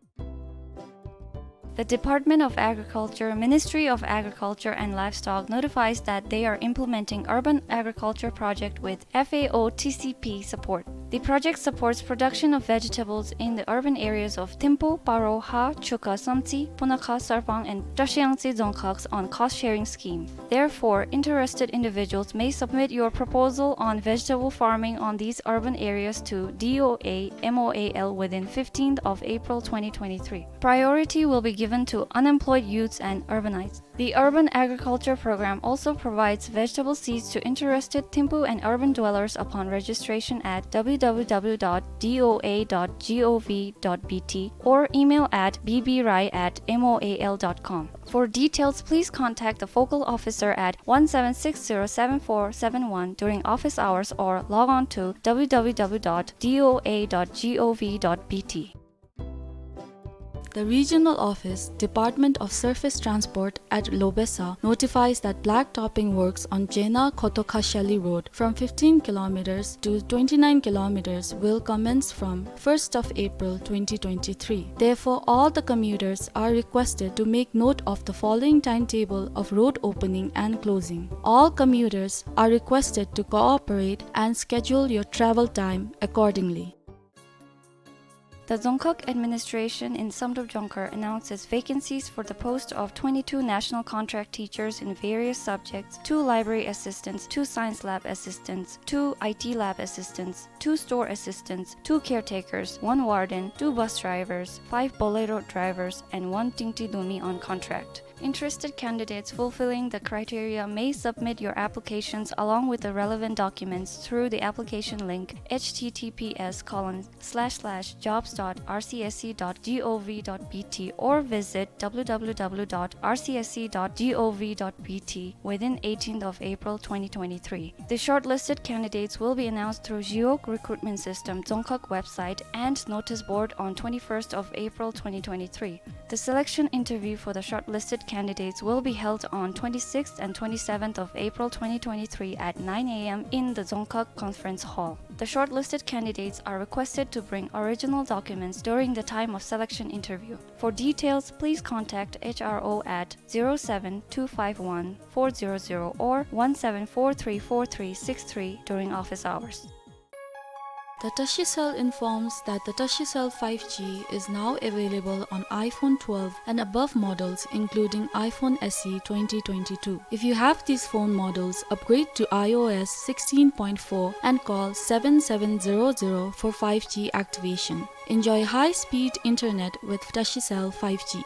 The Department of Agriculture, Ministry of Agriculture and Livestock notifies that they are implementing urban agriculture project with F A O T C P support. The project supports production of vegetables in the urban areas of Thimphu, Paro, Ha, Chukha, Samtse, Punakha, Sarpang, and Trashiangtse Dzongkhags on cost-sharing scheme. Therefore, interested individuals may submit your proposal on vegetable farming on these urban areas to D O A M O A L within fifteenth of April twenty twenty-three. Priority will be given to unemployed youths and urbanites. The Urban Agriculture Program also provides vegetable seeds to interested Thimphu and urban dwellers upon registration at W W W dot D O A dot G O V dot B T or email at B B Rai at M O A L dot com. For details, please contact the focal officer at one seven six zero seven four seven one during office hours or log on to W W W dot D O A dot G O V dot B T. The regional office, Department of Surface Transport at Lobesa, notifies that blacktopping works on Jena Khotokhashali Road from fifteen kilometers to twenty-nine kilometers will commence from first of April twenty twenty-three. Therefore, all the commuters are requested to make note of the following timetable of road opening and closing. All commuters are requested to cooperate and schedule your travel time accordingly. The Dzongkhag administration in Samdrup Dzongkhar announces vacancies for the post of twenty-two national contract teachers in various subjects, two library assistants, two science lab assistants, two I T lab assistants, two store assistants, two caretakers, one warden, two bus drivers, five Bolero drivers, and one Tingti Dumi on contract. Interested candidates fulfilling the criteria may submit your applications along with the relevant documents through the application link, H T T P S colon slash slash jobs dot R C S C dot G O V dot B T, or visit W W W dot R C S C dot G O V dot B T within eighteenth of April twenty twenty-three. The shortlisted candidates will be announced through Jiok Recruitment System Dzongkhag website and notice board on twenty-first of April twenty twenty-three. The selection interview for the shortlisted candidates will be held on twenty-sixth and twenty-seventh of April twenty twenty-three at nine A M in the Dzongkhag Conference Hall. The shortlisted candidates are requested to bring original documents during the time of selection interview. For details, please contact H R O at zero seven two five one four zero zero or one seven four three four three six three during office hours. The Tashicell informs that the Tashicell five G is now available on iPhone twelve and above models, including iPhone S E twenty twenty-two. If you have these phone models, upgrade to I O S sixteen point four and call seven seven zero zero for five G activation. Enjoy high-speed internet with Tashicell five G.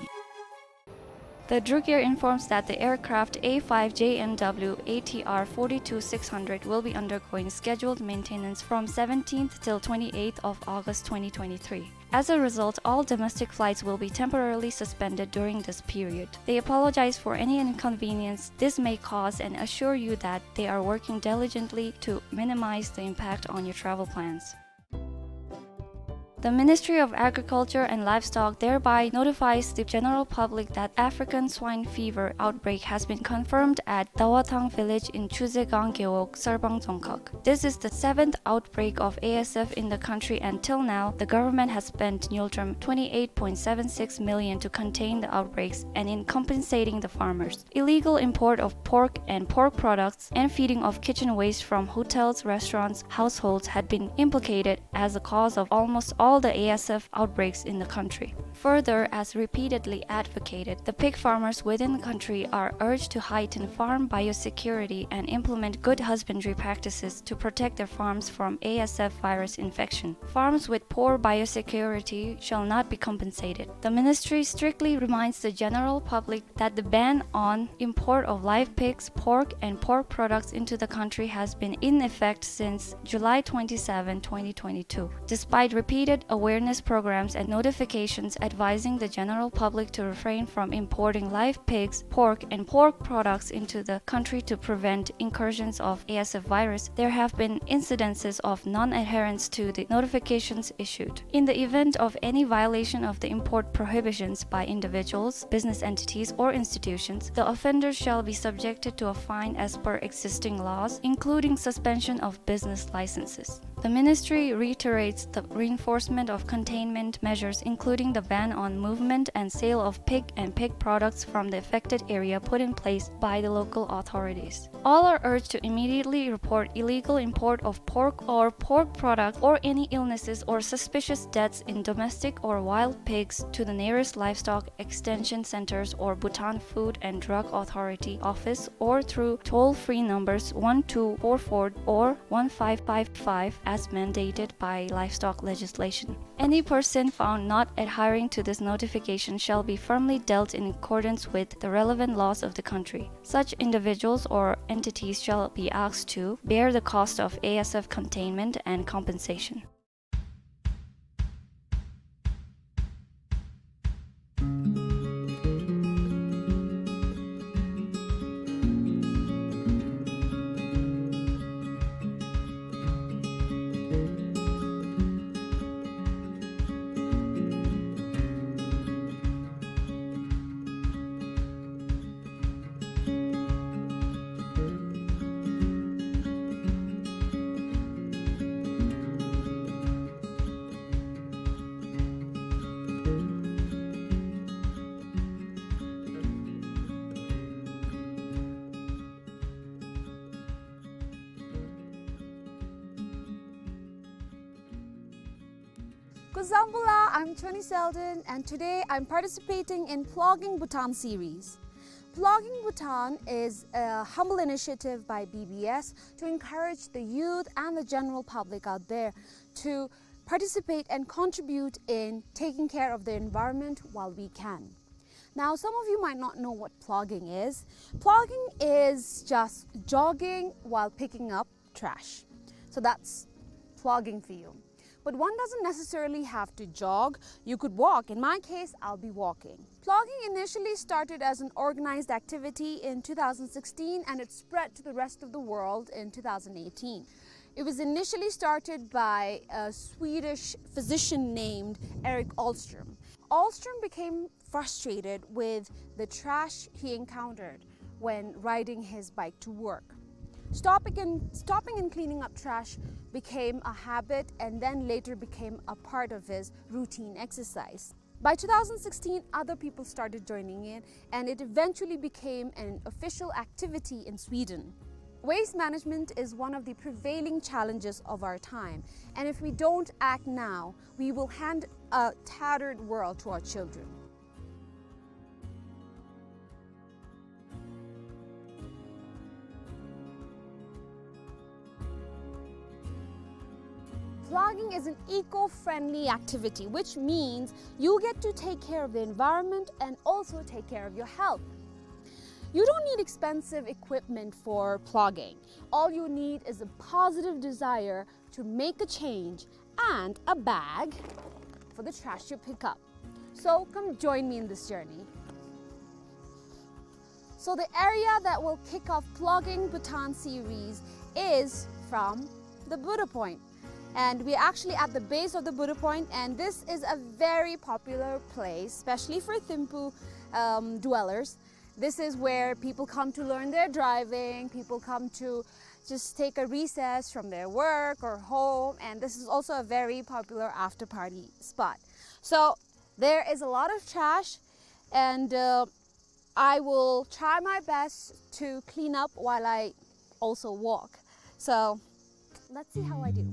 The Druk Air informs that the aircraft A five J M W A T R forty-two six hundred will be undergoing scheduled maintenance from seventeenth till twenty-eighth of August twenty twenty-three. As a result, all domestic flights will be temporarily suspended during this period. They apologize for any inconvenience this may cause and assure you that they are working diligently to minimize the impact on your travel plans. The Ministry of Agriculture and Livestock thereby notifies the general public that African swine fever outbreak has been confirmed at Dawathang village in Chuzegang Gewog, Sarbang Dzongkhag. This is the seventh outbreak of A S F in the country, and till now, the government has spent Ngultrum twenty-eight point seven six million to contain the outbreaks and in compensating the farmers. Illegal import of pork and pork products and feeding of kitchen waste from hotels, restaurants, households had been implicated as the cause of almost all all the A S F outbreaks in the country. Further, as repeatedly advocated, the pig farmers within the country are urged to heighten farm biosecurity and implement good husbandry practices to protect their farms from A S F virus infection. Farms with poor biosecurity shall not be compensated. The ministry strictly reminds the general public that the ban on import of live pigs, pork, and pork products into the country has been in effect since July twenty-seven, twenty twenty-two. Despite repeated awareness programs and notifications advising the general public to refrain from importing live pigs, pork, and pork products into the country to prevent incursions of A S F virus, there have been incidences of non-adherence to the notifications issued. In the event of any violation of the import prohibitions by individuals, business entities, or institutions, the offenders shall be subjected to a fine as per existing laws, including suspension of business licenses. The ministry reiterates the reinforcement of containment measures, including the ban on movement and sale of pig and pig products from the affected area put in place by the local authorities. All are urged to immediately report illegal import of pork or pork products or any illnesses or suspicious deaths in domestic or wild pigs to the nearest livestock extension centers or Bhutan Food and Drug Authority office or through toll-free numbers one two four four or one five five five as mandated by livestock legislation. Any person found not adhering to this notification shall be firmly dealt in accordance with the relevant laws of the country. Such individuals or entities shall be asked to bear the cost of A S F containment and compensation. Kuzuzangpo-la, I'm Choni Selden, and today I'm participating in Plogging Bhutan series. Plogging Bhutan is a humble initiative by B B S to encourage the youth and the general public out there to participate and contribute in taking care of the environment while we can. Now, some of you might not know what plogging is. Plogging is just jogging while picking up trash. So that's plogging for you. But one doesn't necessarily have to jog. You could walk. In my case, I'll be walking. Plogging initially started as an organized activity in two thousand sixteen, and it spread to the rest of the world in two thousand eighteen. It was initially started by a Swedish physician named Erik Ahlström. Ahlström became frustrated with the trash he encountered when riding his bike to work. Stopping and, stopping and cleaning up trash became a habit and then later became a part of his routine exercise. By two thousand sixteen, other people started joining in, and it eventually became an official activity in Sweden. Waste management is one of the prevailing challenges of our time, and if we don't act now, we will hand a tattered world to our children. Plogging is an eco-friendly activity, which means you get to take care of the environment and also take care of your health. You don't need expensive equipment for plogging. All you need is a positive desire to make a change and a bag for the trash you pick up. So come join me in this journey. So the area that will kick off Plogging Bhutan series is from the Buddha Point. And we're actually at the base of the Buddha Point, and this is a very popular place, especially for Thimphu, um, dwellers. This is where people come to learn their driving, people come to just take a recess from their work or home, and this is also a very popular after party spot. So there is a lot of trash, and, uh, I will try my best to clean up while I also walk. So let's see how I do.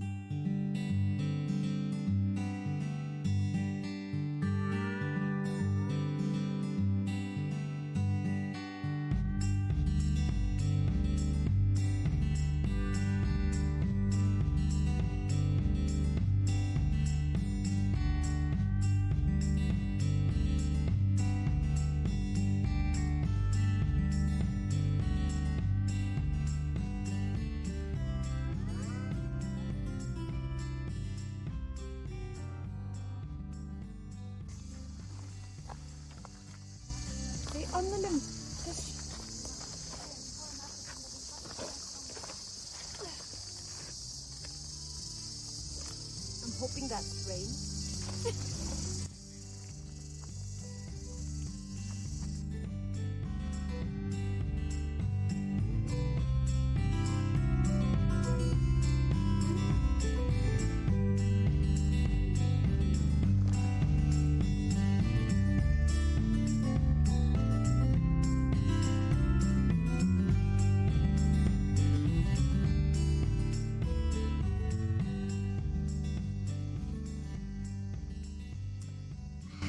I'm hoping that's rain.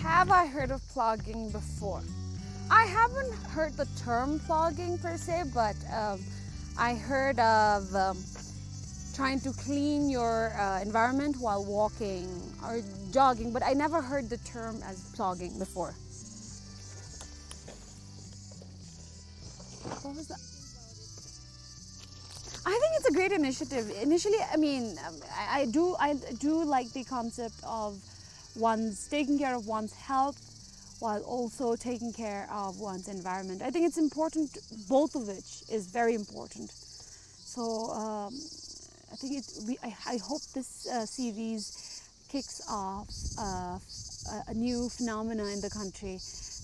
Have I heard of plogging before? I haven't heard the term plogging per se, but, um, I heard of, um, trying to clean your, uh, environment while walking or jogging, but I never heard the term as plogging before. What was that? I think it's a great initiative. Initially, I mean, um, I, I do, I do like the concept of one's taking care of one's health while also taking care of one's environment. I think it's important, both of which is very important. So, um, I think it, we, I, I hope this, uh, series kicks off, uh, a, a new phenomena in the country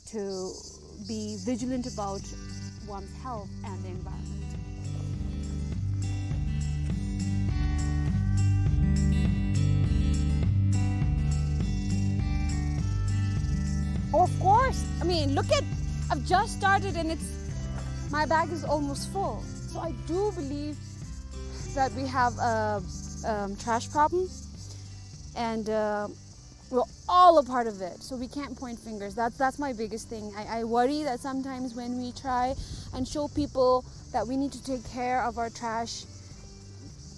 to be vigilant about one's health and the environment. Of course. I mean, look at, I've just started and it's, my bag is almost full. So I do believe that we have a, um, trash problem, and, uh, we're all a part of it, so we can't point fingers. That's, that's my biggest thing. I, I worry that sometimes when we try and show people that we need to take care of our trash,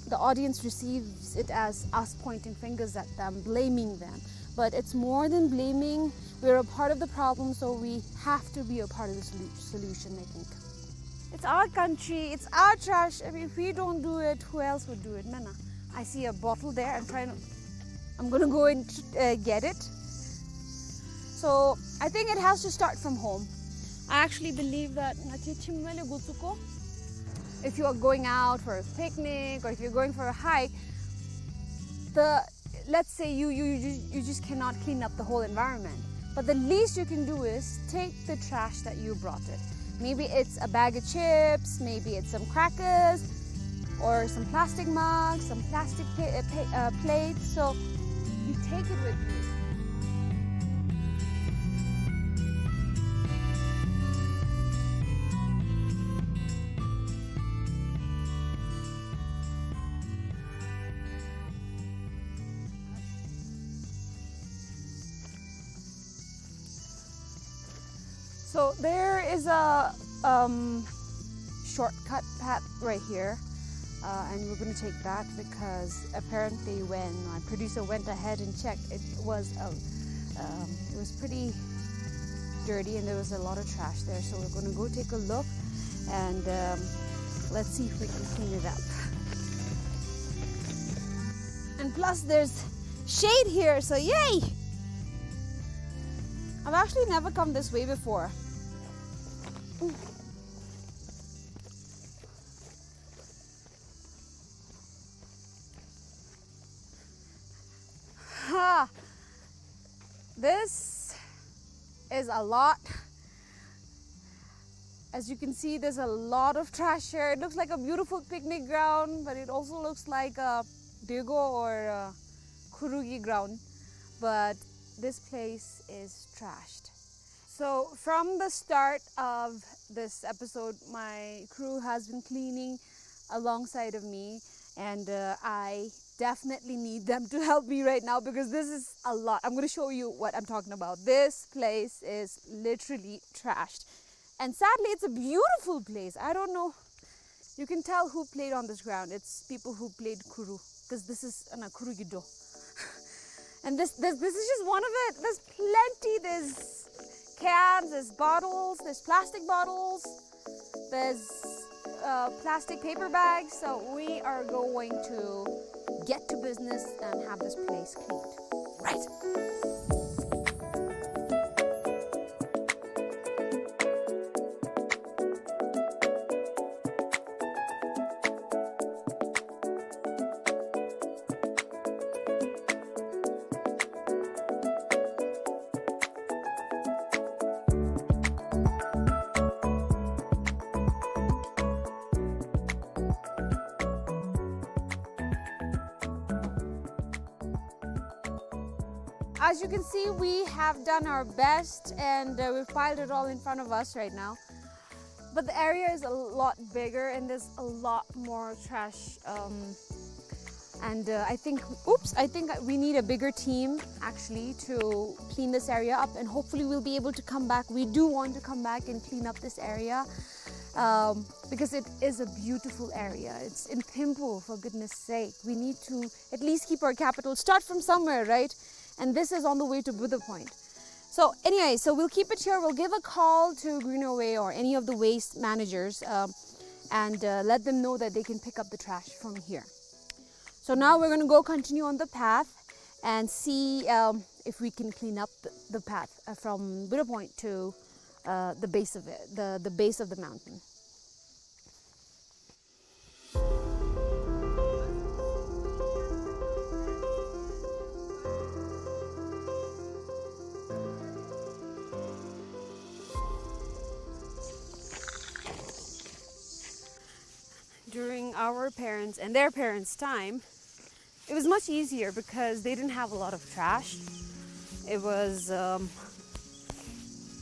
the audience receives it as us pointing fingers at them, blaming them. But it's more than blaming. We're a part of the problem, so we have to be a part of the solu-, solution, I think. It's our country, it's our trash. I mean, if we don't do it, who else would do it? Mena, I see a bottle there. I'm trying to, I'm gonna go and, uh, get it. So I think it has to start from home. I actually believe that, if you are going out for a picnic or if you're going for a hike, the, let's say you, you, you, ju-, you just cannot clean up the whole environment. But the least you can do is take the trash that you brought it. Maybe it's a bag of chips, maybe it's some crackers, or some plastic mugs, some plastic pa-, uh, pa-, uh, plates. So you take it with you. So there is a, um, shortcut path right here, uh, and we're gonna take that because apparently when my producer went ahead and checked, it was a, um, it was pretty dirty and there was a lot of trash there. So we're gonna go take a look and, um, let's see if we can clean it up. And plus, there's shade here, so yay! I've actually never come this way before. Ha! This is a lot. As you can see, there's a lot of trash here. It looks like a beautiful picnic ground, but it also looks like a dego or a khurugi ground. But this place is trashed. So from the start of this episode, my crew has been cleaning alongside of me, and, uh, I definitely need them to help me right now because this is a lot. I'm gonna show you what I'm talking about. This place is literally trashed. And sadly, it's a beautiful place. I don't know. You can tell who played on this ground. It's people who played khuru, 'cause this is, uh, no, khurugi do. And this, this, this is just one of it. There's plenty. There's cans, there's bottles, there's plastic bottles, there's, uh, plastic paper bags. So we are going to get to business and have this place cleaned. Right. As you can see, we have done our best and, uh, we've piled it all in front of us right now. But the area is a lot bigger and there's a lot more trash. Um, and, uh, I think, oops, I think we need a bigger team actually to clean this area up, and hopefully we'll be able to come back. We do want to come back and clean up this area, um, because it is a beautiful area. It's in Thimphu, for goodness sake. We need to at least keep our capital, start from somewhere, right? And this is on the way to Buddha Point. So anyway, so we'll keep it here. We'll give a call to Greenaway or any of the waste managers, um, and, uh, let them know that they can pick up the trash from here. So now we're gonna go continue on the path and see, um, if we can clean up the, the path, uh, from Buddha Point to, uh, the base of it, the, the base of the mountain. During our parents' and their parents' time, it was much easier because they didn't have a lot of trash. It was, um,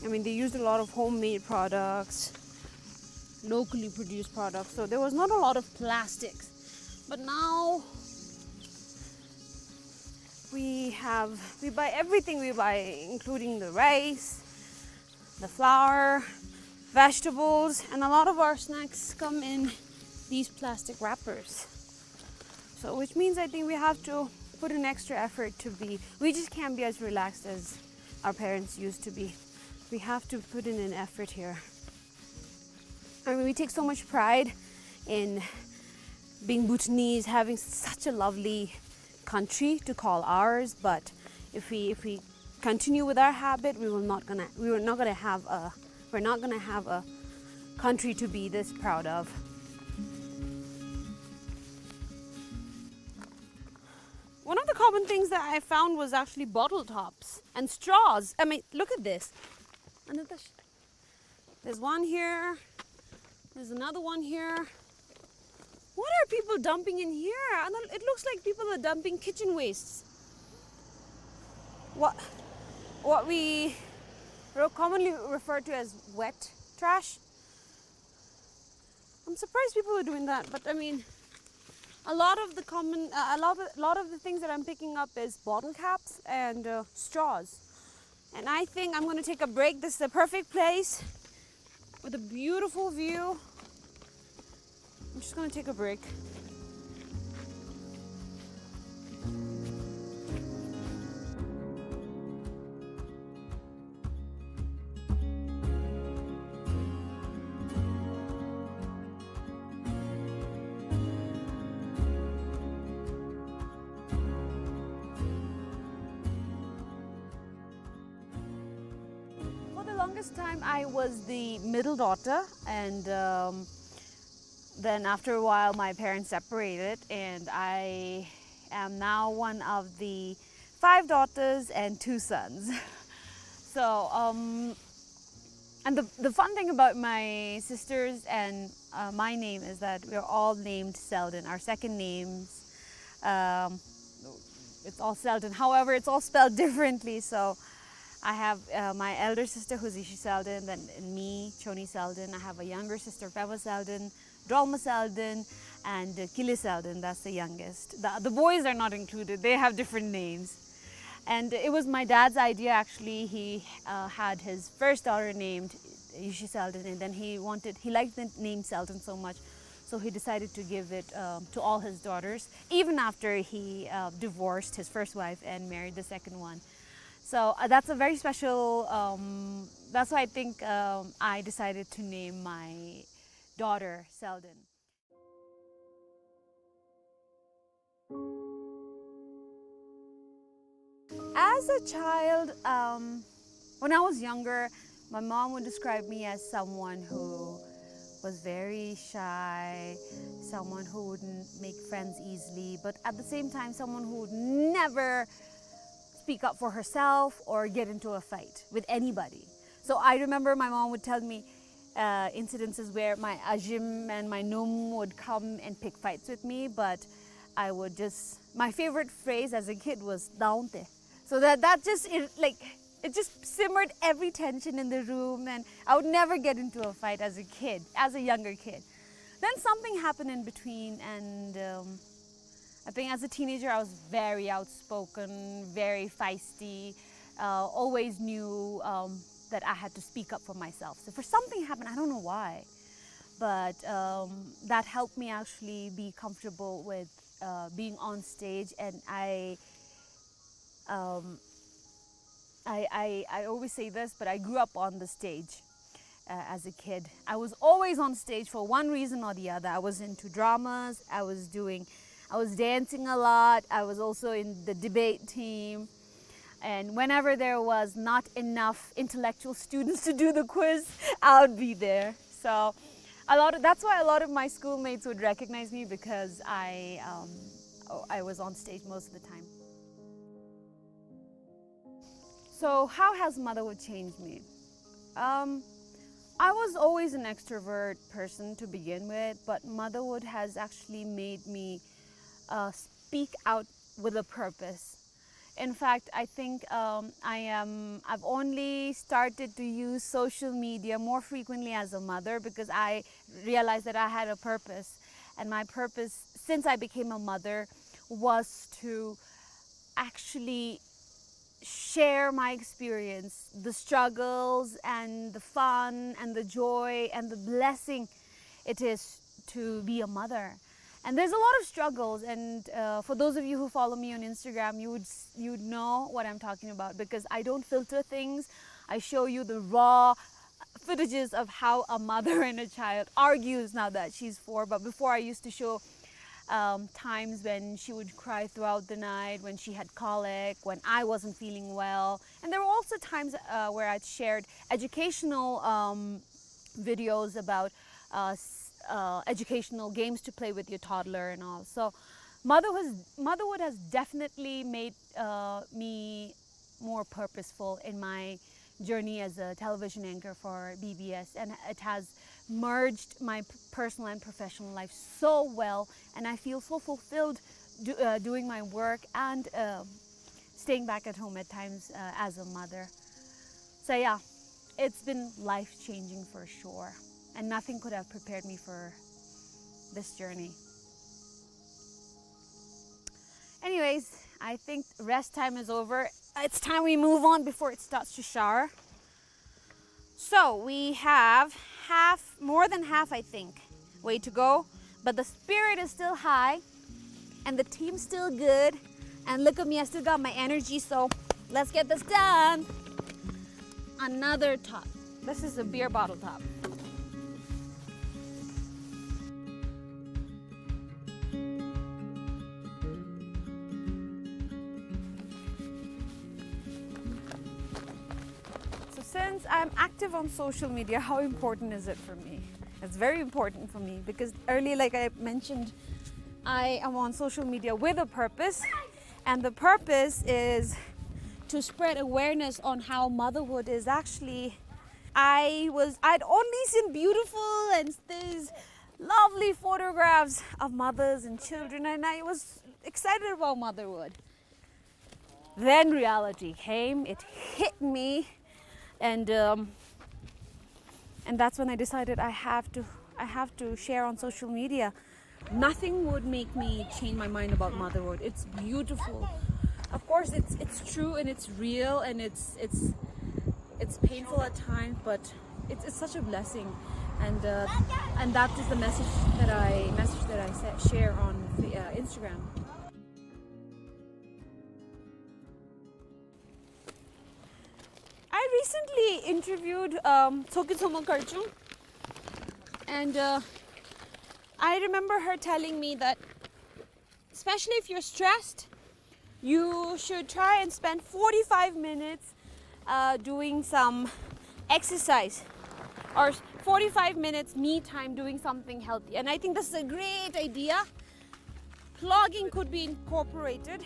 I mean, they used a lot of homemade products, locally produced products, so there was not a lot of plastics. But now we have, we buy everything we buy, including the rice, the flour, vegetables, and a lot of our snacks come in these plastic wrappers. So, which means I think we have to put an extra effort to be, we just can't be as relaxed as our parents used to be. We have to put in an effort here. I mean, we take so much pride in being Bhutanese, having such a lovely country to call ours, but if we, if we continue with our habit, we will not gonna, we are not gonna have a, we're not gonna have a country to be this proud of. One of the common things that I found was actually bottle tops and straws. I mean, look at this. Another sh- There's one here. There's another one here. What are people dumping in here? And then it looks like people are dumping kitchen wastes. What, what we ro-, commonly refer to as wet trash. I'm surprised people are doing that, but I mean, a lot of the common, uh, a lot of, a lot of the things that I'm picking up is bottle caps and, uh, straws. And I think I'm gonna take a break. This is the perfect place with a beautiful view. I'm just gonna take a break. For the longest time, I was the middle daughter, and, um, then after a while, my parents separated, and I am now one of the five daughters and two sons. So, um, and the, the fun thing about my sisters and, uh, my name is that we're all named Selden. Our second names, um, it's all Selden. However, it's all spelled differently. So I have, uh, my elder sister, who's Yishi Selden, then me, Choni Selden. I have a younger sister, Pema Selden, Drolma Selden, and, uh, Kile Selden, that's the youngest. The, the boys are not included, they have different names. And it was my dad's idea, actually. He, uh, had his first daughter named Yishi Selden, and then he wanted, he liked the name Selden so much, so he decided to give it, um, to all his daughters, even after he, uh, divorced his first wife and married the second one. So, uh, that's a very special, um, that's why I think, um, I decided to name my daughter Selden. As a child, um, when I was younger, my mom would describe me as someone who was very shy, someone who wouldn't make friends easily, but at the same time, someone who would never speak up for herself or get into a fight with anybody. So I remember my mom would tell me, uh, incidences where my ajim and my num would come and pick fights with me, but I would just, my favorite phrase as a kid was "Daunte." So that, that just, it, like, it just simmered every tension in the room, and I would never get into a fight as a kid, as a younger kid. Then something happened in between, and, um, I think as a teenager, I was very outspoken, very feisty, uh, always knew, um, that I had to speak up for myself. So for something happened, I don't know why, but, um, that helped me actually be comfortable with, uh, being on stage, and I, um, I, I, I always say this, but I grew up on the stage, uh, as a kid. I was always on stage for one reason or the other. I was into dramas, I was doing, I was dancing a lot, I was also in the debate team. And whenever there was not enough intellectual students to do the quiz, I would be there. So a lot of, that's why a lot of my schoolmates would recognize me, because I, um, I was on stage most of the time. So how has motherhood changed me? Um, I was always an extrovert person to begin with, but motherhood has actually made me, uh, speak out with a purpose. In fact, I think, um, I am, I've only started to use social media more frequently as a mother, because I realized that I had a purpose. And my purpose, since I became a mother, was to actually share my experience, the struggles and the fun and the joy and the blessing it is to be a mother. And there's a lot of struggles, and, uh, for those of you who follow me on Instagram, you would s-, you would know what I'm talking about, because I don't filter things. I show you the raw footages of how a mother and a child argues now that she's four. But before, I used to show, um, times when she would cry throughout the night, when she had colic, when I wasn't feeling well. And there were also times, uh, where I'd shared educational, um, videos about, uh, s-, uh, educational games to play with your toddler and all. So motherhood has, motherhood has definitely made, uh, me more purposeful in my journey as a television anchor for B B S, and it has merged my p-, personal and professional life so well, and I feel so fulfilled do-, uh, doing my work and, uh, staying back at home at times, uh, as a mother. So yeah, it's been life-changing for sure, and nothing could have prepared me for this journey. Anyways, I think rest time is over. It's time we move on before it starts to shower. So we have half, more than half, I think, way to go, but the spirit is still high and the team's still good. And look at me, I still got my energy, so let's get this done. Another top. This is a beer bottle top. So since I'm active on social media, how important is it for me? It's very important for me because early, like I mentioned, I am on social media with a purpose, and the purpose is to spread awareness on how motherhood is actually. I was, I'd only seen beautiful and these lovely photographs of mothers and children, and I was excited about motherhood. Then reality came, it hit me, and, um, and that's when I decided I have to, I have to share on social media. Nothing would make me change my mind about motherhood. It's beautiful. Of course, it's, it's true and it's real and it's, it's, it's painful at times, but it's, it's such a blessing. And, uh, and that is the message that I, message that I sa-, share on the, uh, Instagram. I recently interviewed, um, Tshogkyu Tshogmo Karchung, and, uh, I remember her telling me that, especially if you're stressed, you should try and spend forty-five minutes, uh, doing some exercise, or forty-five minutes me time doing something healthy. And I think this is a great idea. Plogging could be incorporated.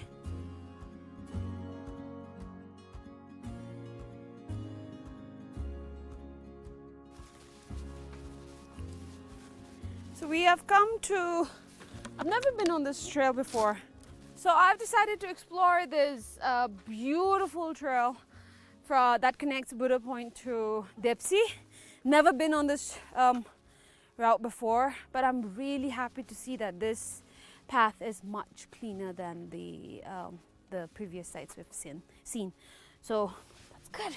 So we have come to, I've never been on this trail before. So I've decided to explore this uh, beautiful trail from, that connects Buddha Point to Depsy. Never been on this um, route before, but I'm really happy to see that this path is much cleaner than the um, the previous sites we've seen. seen. So that's good.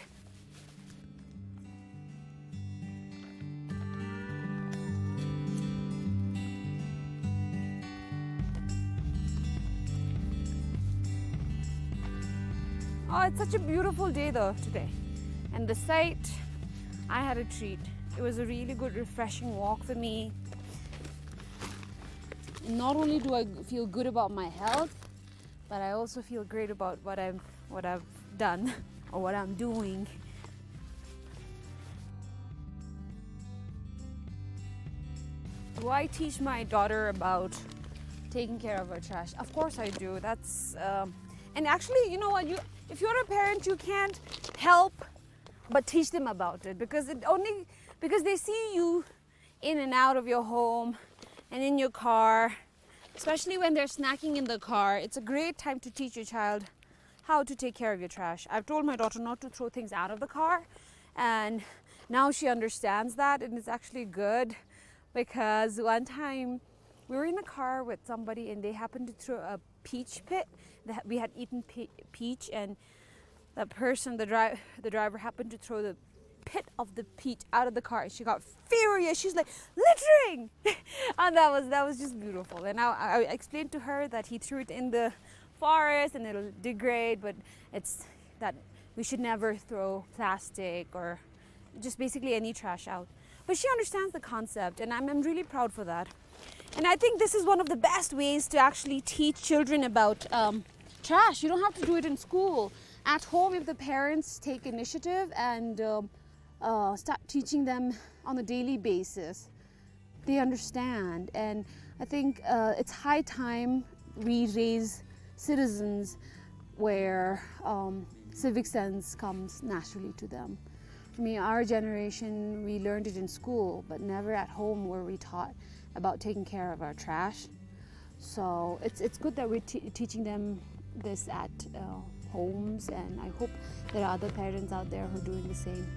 Oh, it's such a beautiful day though today. And the site, I had a treat. It was a really good, refreshing walk for me. And not only do I feel good about my health, but I also feel great about what I'm what I've done or what I'm doing. Do I teach my daughter about taking care of her trash? Of course I do. That's um, and actually, you know what? You if you're a parent, you can't help but teach them about it because it only because they see you in and out of your home and in your car, especially when they're snacking in the car, it's a great time to teach your child how to take care of your trash. I've told my daughter not to throw things out of the car, and now she understands that, and it's actually good because one time we were in the car with somebody and they happened to throw a peach pit. They ha- We had eaten pe- peach, and that person, the, dri- the driver, happened to throw the pit of the peach out of the car. She got furious. She's like, "Littering!" And that was that was just beautiful. And I, I explained to her that he threw it in the forest and it'll degrade, but it's that we should never throw plastic or just basically any trash out. But she understands the concept, and I'm, I'm really proud for that. And I think this is one of the best ways to actually teach children about um, trash. You don't have to do it in school. At home, if the parents take initiative and um, uh, start teaching them on a daily basis, they understand. And I think uh, it's high time we raise citizens where um, civic sense comes naturally to them. I mean, our generation, we learned it in school, but never at home were we taught about taking care of our trash. So it's, it's good that we're te- teaching them this at uh, homes, and I hope there are other parents out there who are doing the same.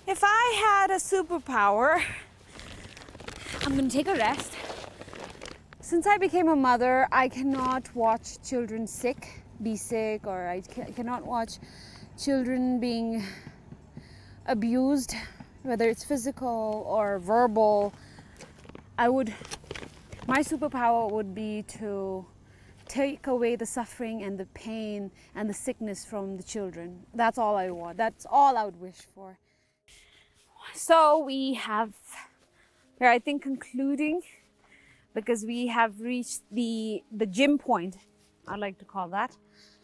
If I had a superpower, I'm gonna take a rest. Since I became a mother, I cannot watch children sick, be sick, or I ca- cannot watch children being abused, whether it's physical or verbal. I would, my superpower would be to take away the suffering and the pain and the sickness from the children. That's all I want. That's all I would wish for. So we have, we're, I think, concluding because we have reached the the gym point, I like to call that.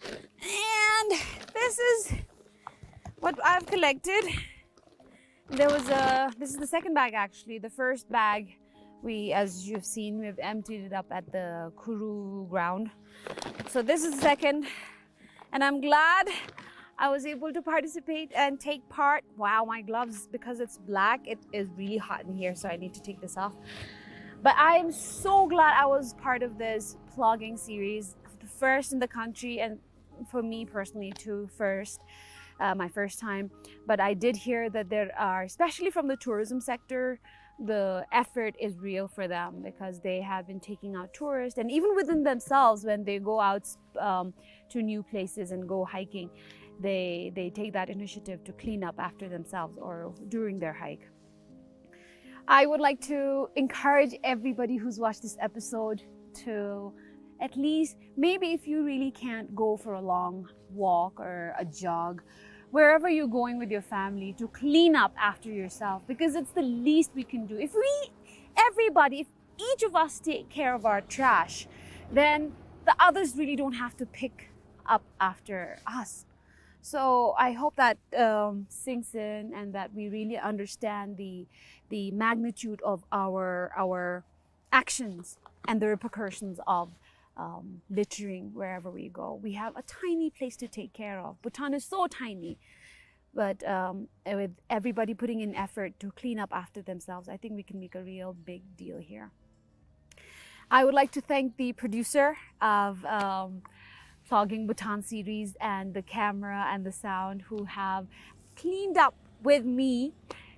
And this is what I've collected. There was a, this is the second bag actually. The first bag, we, as you've seen, we've emptied it up at the Khuru ground. So this is the second, and I'm glad I was able to participate and take part. Wow, my gloves, because it's black, it is really hot in here, so I need to take this off. But I am so glad I was part of this plogging series, the first in the country, and for me personally too, first, uh, my first time. But I did hear that there are, especially from the tourism sector, the effort is real for them because they have been taking out tourists, and even within themselves, when they go out um, to new places and go hiking, they they take that initiative to clean up after themselves or during their hike. I would like to encourage everybody who's watched this episode to at least, maybe if you really can't go for a long walk or a jog, wherever you're going with your family, to clean up after yourself, because it's the least we can do. If we, everybody, if each of us take care of our trash, then the others really don't have to pick up after us. So I hope that um, sinks in and that we really understand the the magnitude of our our actions and the repercussions of um, littering wherever we go. We have a tiny place to take care of. Bhutan is so tiny, but, um, with everybody putting in effort to clean up after themselves, I think we can make a real big deal here. I would like to thank the producer of, um, Vlogging Bhutan series and the camera and the sound who have cleaned up with me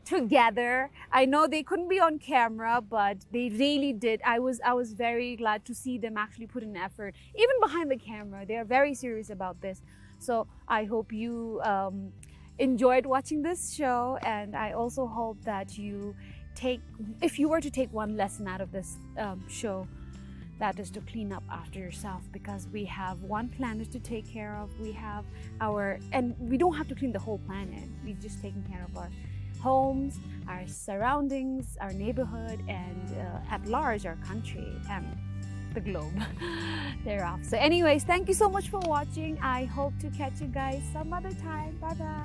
together. I know they couldn't be on camera, but they really did. I was, I was very glad to see them actually put in effort, even behind the camera. They are very serious about this. So I hope you, um, enjoyed watching this show, and I also hope that you take, if you were to take one lesson out of this, um, show, that is to clean up after yourself, because we have one planet to take care of. We have our, and we don't have to clean the whole planet. We're just taking care of our homes, our surroundings, our neighborhood, and, uh, at large, our country and the globe thereof. So anyways, thank you so much for watching. I hope to catch you guys some other time. Bye bye.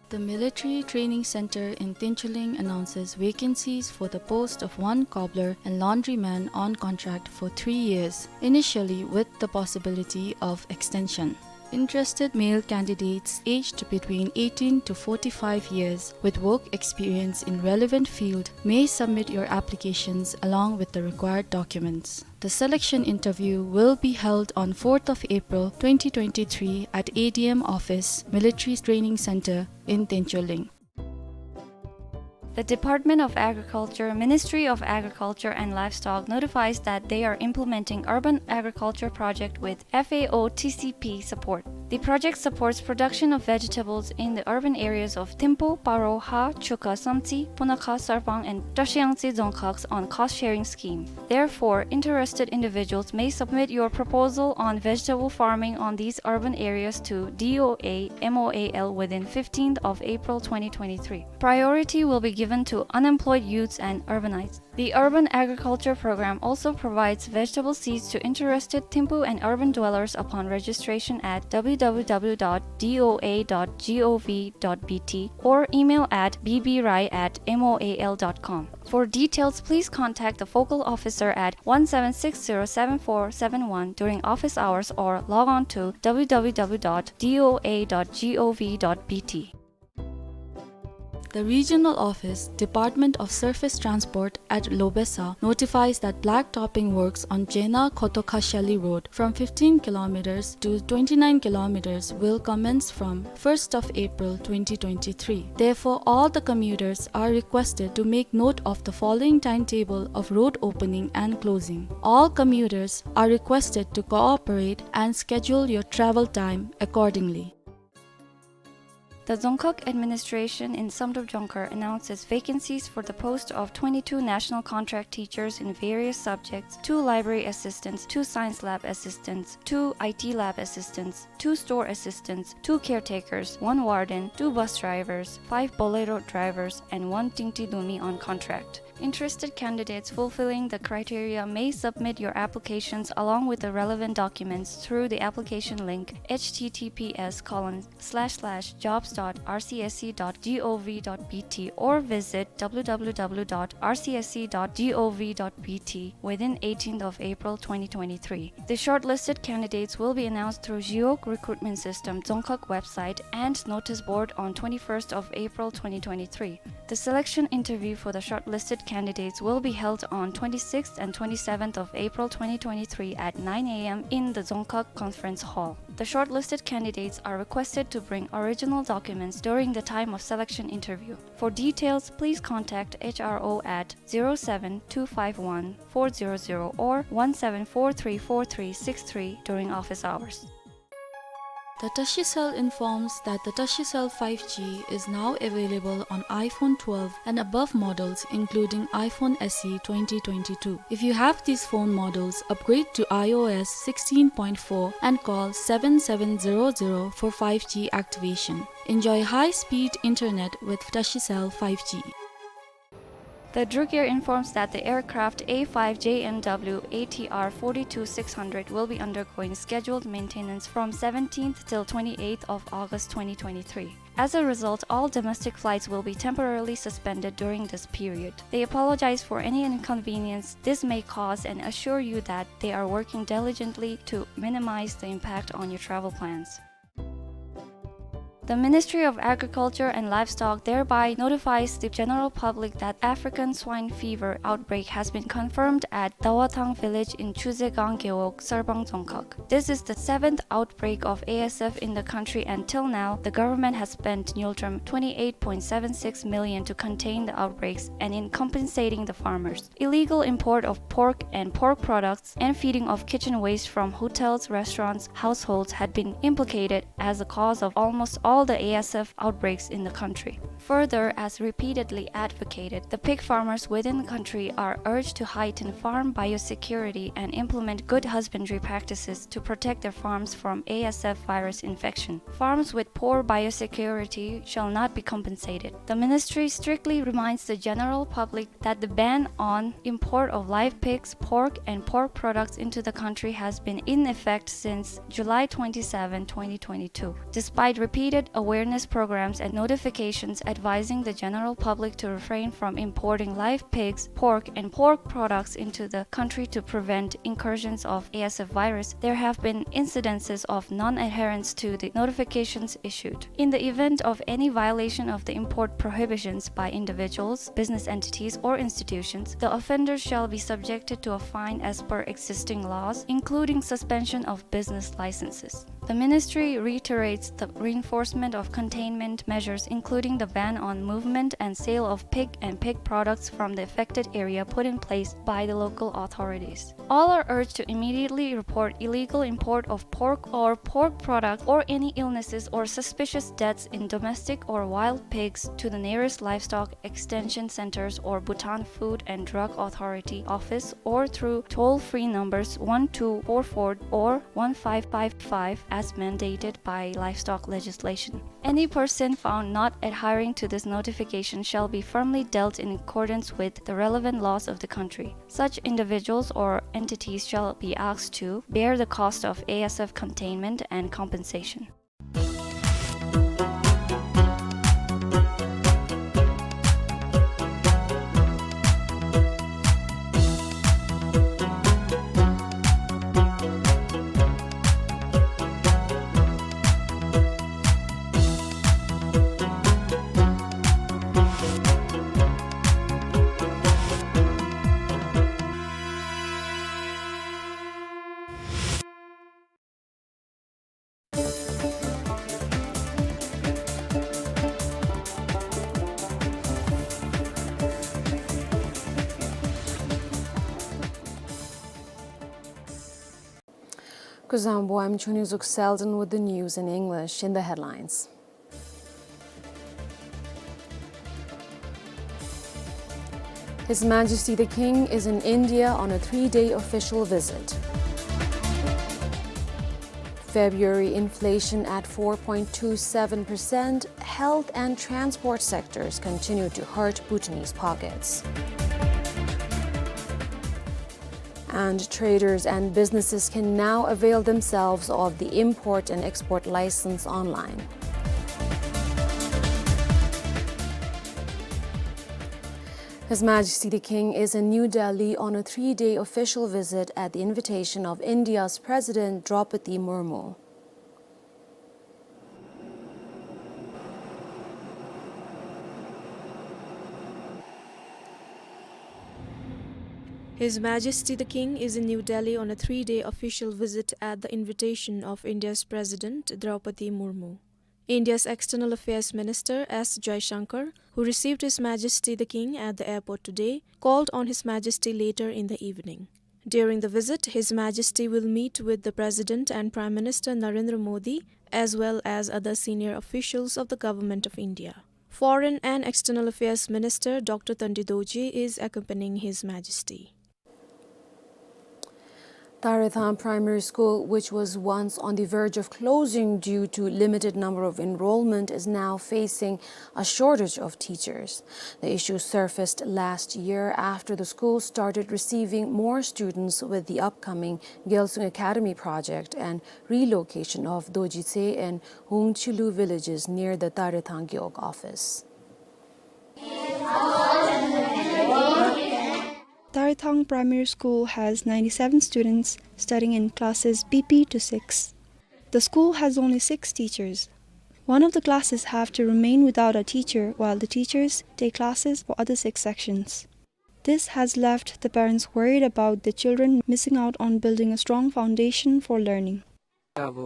The Military Training Center in Tinchuling announces vacancies for the post of one cobbler and laundryman on contract for three years, initially with the possibility of extension. Interested male candidates aged between eighteen to forty-five years with work experience in relevant field may submit your applications along with the required documents. The selection interview will be held on fourth of April twenty twenty-three at A D M office, Military Training Center in Tinchuling. The Department of Agriculture, Ministry of Agriculture and Livestock notifies that they are implementing urban agriculture project with F A O T C P support. The project supports production of vegetables in the urban areas of Thimphu, Paro, Ha, Chuka, Samtse, Punakha, Sarpang, and Trashiyangtse Dzongkhags on cost-sharing scheme. Therefore, interested individuals may submit your proposal on vegetable farming on these urban areas to D O A M O A L within fifteenth of April twenty twenty-three. Priority will be given to unemployed youths and urbanites. The Urban Agriculture Program also provides vegetable seeds to interested Thimphu and urban dwellers upon registration at W W W dot D O A dot G O V dot B T or email at B B Rai at M O A L dot com. For details, please contact the focal officer at one seven six zero seven four seven one during office hours or log on to W W W dot D O A dot G O V dot B T. The Regional Office, Department of Surface Transport at Lobesa notifies that blacktopping works on Jena Khotokhashali Road from fifteen kilometers to twenty-nine kilometers will commence from first of April twenty twenty-three. Therefore, all the commuters are requested to make note of the following timetable of road opening and closing. All commuters are requested to cooperate and schedule your travel time accordingly. The Dzongkhag Administration in Samdrup Jongkhar announces vacancies for the post of twenty-two national contract teachers in various subjects, two library assistants, two science lab assistants, two I T lab assistants, two store assistants, two caretakers, one warden, two bus drivers, five Bolero drivers, and one Tingti Dumi on contract. Interested candidates fulfilling the criteria may submit your applications along with the relevant documents through the application link, H T T P S colon slash slash jobs dot R C S C dot G O V dot B T, or visit W W W dot R C S C dot G O V dot B T within eighteenth of April twenty twenty-three. The shortlisted candidates will be announced through Jiok Recruitment System Dzongkhag website and notice board on twenty-first of April twenty twenty-three. The selection interview for the shortlisted candidates will be held on twenty-sixth and twenty-seventh of April twenty twenty-three at nine A M in the Dzongkhag Conference Hall. The shortlisted candidates are requested to bring original documents during the time of selection interview. For details, please contact H R O at zero seven two five one four zero zero or one seven four three four three six three during office hours. The Tashicell informs that the Tashicell five G is now available on iPhone twelve and above models, including iPhone S E twenty twenty-two. If you have these phone models, upgrade to iOS sixteen point four and call seven seven zero zero for five G activation. Enjoy high-speed internet with Tashicell five G. The Druk Air informs that the aircraft A five J N W A T R forty-two six hundred will be undergoing scheduled maintenance from seventeenth till twenty-eighth of August twenty twenty-three. As a result, all domestic flights will be temporarily suspended during this period. They apologize for any inconvenience this may cause and assure you that they are working diligently to minimize the impact on your travel plans. The Ministry of Agriculture and Livestock thereby notifies the general public that African swine fever outbreak has been confirmed at Dawathang village in Chuzegang Gewog, Sarbang Dzongkhag. This is the seventh outbreak of A S F in the country, and till now, the government has spent ngultrum twenty-eight point seven six million to contain the outbreaks and in compensating the farmers. Illegal import of pork and pork products and feeding of kitchen waste from hotels, restaurants, households had been implicated as the cause of almost all the A S F outbreaks in the country. Further, as repeatedly advocated, the pig farmers within the country are urged to heighten farm biosecurity and implement good husbandry practices to protect their farms from A S F virus infection. Farms with poor biosecurity shall not be compensated. The ministry strictly reminds the general public that the ban on import of live pigs, pork, and pork products into the country has been in effect since July twenty-seven, twenty twenty-two, despite repeated awareness programs and notifications advising the general public to refrain from importing live pigs, pork, and pork products into the country to prevent incursions of A S F virus. There have been incidences of non-adherence to the notifications issued. In the event of any violation of the import prohibitions by individuals, business entities, or institutions, the offenders shall be subjected to a fine as per existing laws, including suspension of business licenses. The ministry reiterates the reinforcement of containment measures, including the ban on movement and sale of pig and pig products from the affected area, put in place by the local authorities. All are urged to immediately report illegal import of pork or pork product or any illnesses or suspicious deaths in domestic or wild pigs to the nearest livestock extension centers or Bhutan Food and Drug Authority office or through toll-free numbers one two four four or one five five five as mandated by livestock legislation. Any person found not adhering to this notification shall be firmly dealt in accordance with the relevant laws of the country. Such individuals or entities shall be asked to bear the cost of A S F containment and compensation. Kuzuzangpo, I'm Chunizuk Selden with the news in English. In the headlines: His Majesty the King is in India on a three-day official visit. February inflation at four point two seven percent, health and transport sectors continue to hurt Bhutanese pockets. And traders and businesses can now avail themselves of the import and export license online. His Majesty the King is in New Delhi on a three-day official visit at the invitation of India's President Draupadi Murmu. His Majesty the King is in New Delhi on a three-day official visit at the invitation of India's President Draupadi Murmu. India's External Affairs Minister S Jaishankar, who received His Majesty the King at the airport today, called on His Majesty later in the evening. During the visit, His Majesty will meet with the President and Prime Minister Narendra Modi, as well as other senior officials of the Government of India. Foreign and External Affairs Minister Doctor Tandi Dorji is accompanying His Majesty. Tarethang Primary School, which was once on the verge of closing due to limited number of enrollment, is now facing a shortage of teachers. The issue surfaced last year after the school started receiving more students with the upcoming Gyalsung Academy project and relocation of Dojitse and Wungchilu villages near the Tarethang Gewog office. Tarethang Primary School has ninety-seven students studying in classes B P to six. The school has only six teachers. One of the classes have to remain without a teacher while the teachers take classes for other six sections. This has left the parents worried about the children missing out on building a strong foundation for learning. अब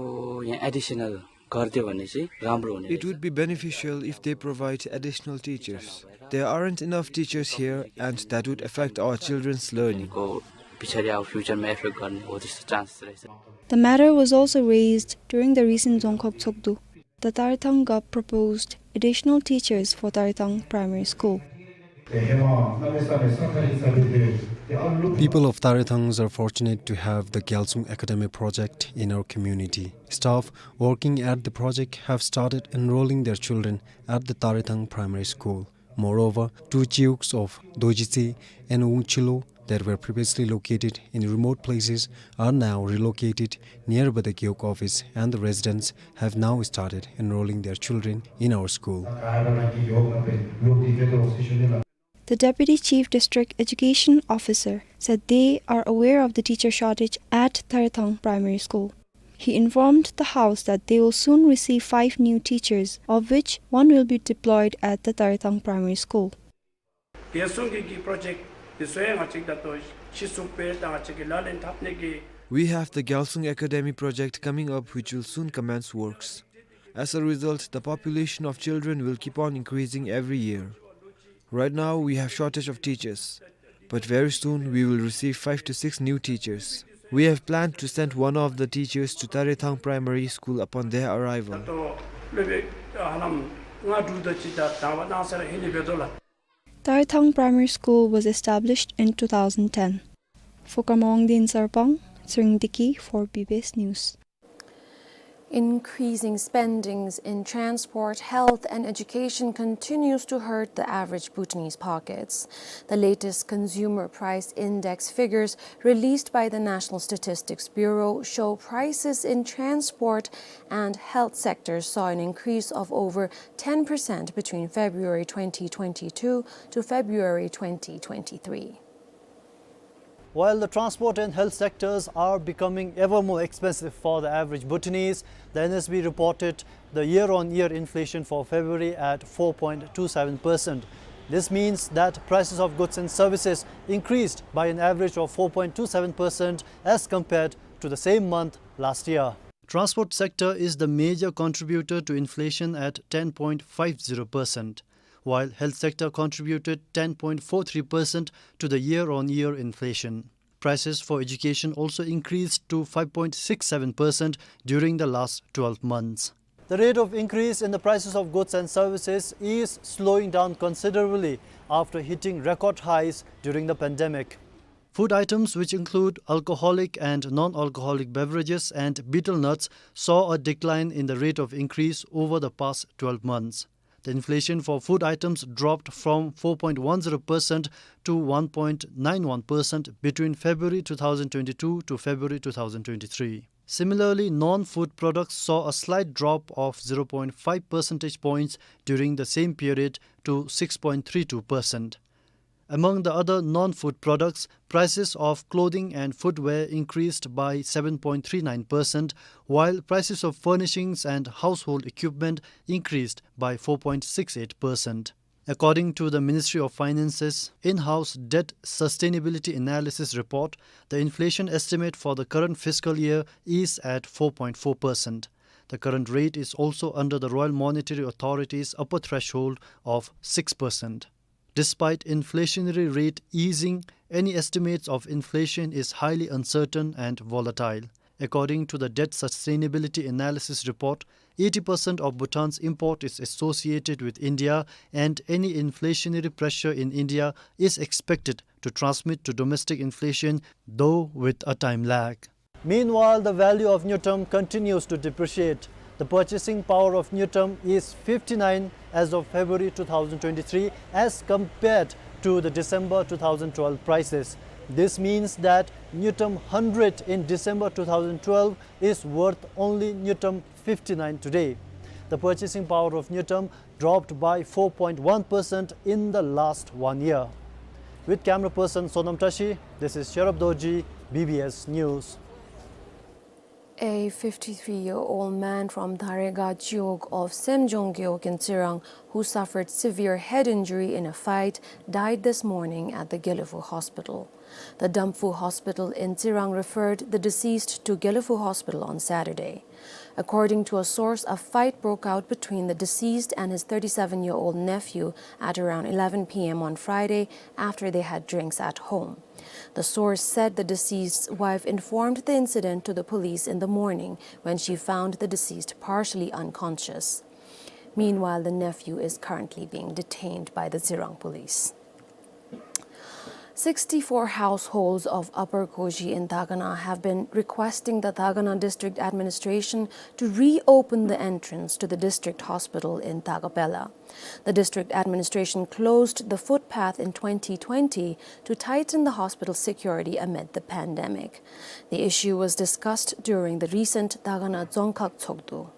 यहाँ additional गरिदियो भने चाहिँ राम्रो हुने रहेछ। It would be beneficial if they provide additional teachers. There aren't enough teachers here, and that would affect our children's learning. को पछाडि अब फ्युचरमा इफेक्ट गर्ने हो त्यस्तो चान्सेस रहेछ। The matter was also raised during the recent Dzongkhag Tshogdu. The Tarethang Gov proposed additional teachers for Tarethang Primary School. People of Tarethangs are fortunate to have the Gyalsung Academy project in our community. Staff working at the project have started enrolling their children at the Tarethang Primary School. Moreover, two chiuks of Dojitse and Wungchilo that were previously located in remote places are now relocated nearby the Gewog office, and the residents have now started enrolling their children in our school. The Deputy Chief District Education Officer said they are aware of the teacher shortage at Tarethang Primary School. He informed the House that they will soon receive five new teachers, of which one will be deployed at the Tarethang Primary School. རྒྱལ་སྲུང་གི་གི་པྲོ་ཇེཀཊ་འདི་ཚུ་ཡང་ང་བཅས་ཀྱིས་ད་ལྟོ་ཤེས་ཚུགས་པས། ད་ང་བཅས་ཀྱིས་ལག་ལེན་འཐབ་ནི་གི། We have the Gyalsung Academy project coming up, which will soon commence works. As a result, the population of children will keep on increasing every year. Right now, we have shortage of teachers, but very soon we will receive five to six new teachers. We have planned to send one of the teachers to Tarethang Primary School upon their arrival. ད་ལྟོ་སློབ་དཔོན་ཧ་ལམ་ལྔ་དྲུག་དེ་ཅིག་ད་དང་པ་གནང་ས་ར་ཧེ་ནི་འབད་དོ་ལགས། Tarethang Primary School was established in two thousand ten. For Kharmang Din Sarpang, Tsering Deki for B B S News. Increasing spendings in transport, health, and education continues to hurt the average Bhutanese pockets. The latest Consumer Price Index figures released by the National Statistics Bureau show prices in transport and health sectors saw an increase of over ten percent between February twenty twenty-two to February twenty twenty-three. While the transport and health sectors are becoming ever more expensive for the average Bhutanese, the N S B reported the year-on-year inflation for February at four point two seven percent. This means that prices of goods and services increased by an average of four point two seven percent as compared to the same month last year. Transport sector is the major contributor to inflation at ten point five zero percent, while health sector contributed ten point four three percent to the year-on-year inflation. Prices for education also increased to five point six seven percent during the last twelve months. The rate of increase in the prices of goods and services is slowing down considerably after hitting record highs during the pandemic. Food items, which include alcoholic and non-alcoholic beverages and betel nuts, saw a decline in the rate of increase over the past twelve months. The inflation for food items dropped from four point one zero percent to one point nine one percent between February two thousand twenty-two to February two thousand twenty-three. Similarly, non-food products saw a slight drop of zero point five percentage points during the same period to six point three two percent. Among the other non-food products, prices of clothing and footwear increased by seven point three nine percent, while prices of furnishings and household equipment increased by four point six eight percent. According to the Ministry of Finance's in-house debt sustainability analysis report, the inflation estimate for the current fiscal year is at four point four percent. The current rate is also under the Royal Monetary Authority's upper threshold of six percent. Despite inflationary rate easing, any estimates of inflation is highly uncertain and volatile. According to the Debt Sustainability Analysis Report, eighty percent of Bhutan's import is associated with India, and any inflationary pressure in India is expected to transmit to domestic inflation, though with a time lag. Meanwhile, the value of ngultrum continues to depreciate. The purchasing power of ngultrum is fifty-nine as of February two thousand twenty-three, as compared to the December two thousand twelve prices. This means that ngultrum hundred in December two thousand twelve is worth only ngultrum fifty-nine today. The purchasing power of ngultrum dropped by four point one percent in the last one year. With camera person Sonam Tashi, this is Sherab Dorji, B B S News. A fifty-three-year-old man from Darega Gewog of Semjong Gewog in Tsirang, who suffered severe head injury in a fight, died this morning at the Gelephu Hospital. The Damphu Hospital in Tsirang referred the deceased to Gelephu Hospital on Saturday. According to a source, a fight broke out between the deceased and his thirty-seven-year-old nephew at around eleven p m on Friday after they had drinks at home. The source said the deceased's wife informed the incident to the police in the morning, when she found the deceased partially unconscious. Meanwhile, the nephew is currently being detained by the Tsirang police. Sixty-four households of Upper Goji in Dagana have been requesting the Dagana District Administration to reopen the entrance to the district hospital in Dagapela. The district administration closed the footpath in twenty twenty to tighten the hospital security amid the pandemic. The issue was discussed during the recent Dagana Dzongkhag Tshogdu.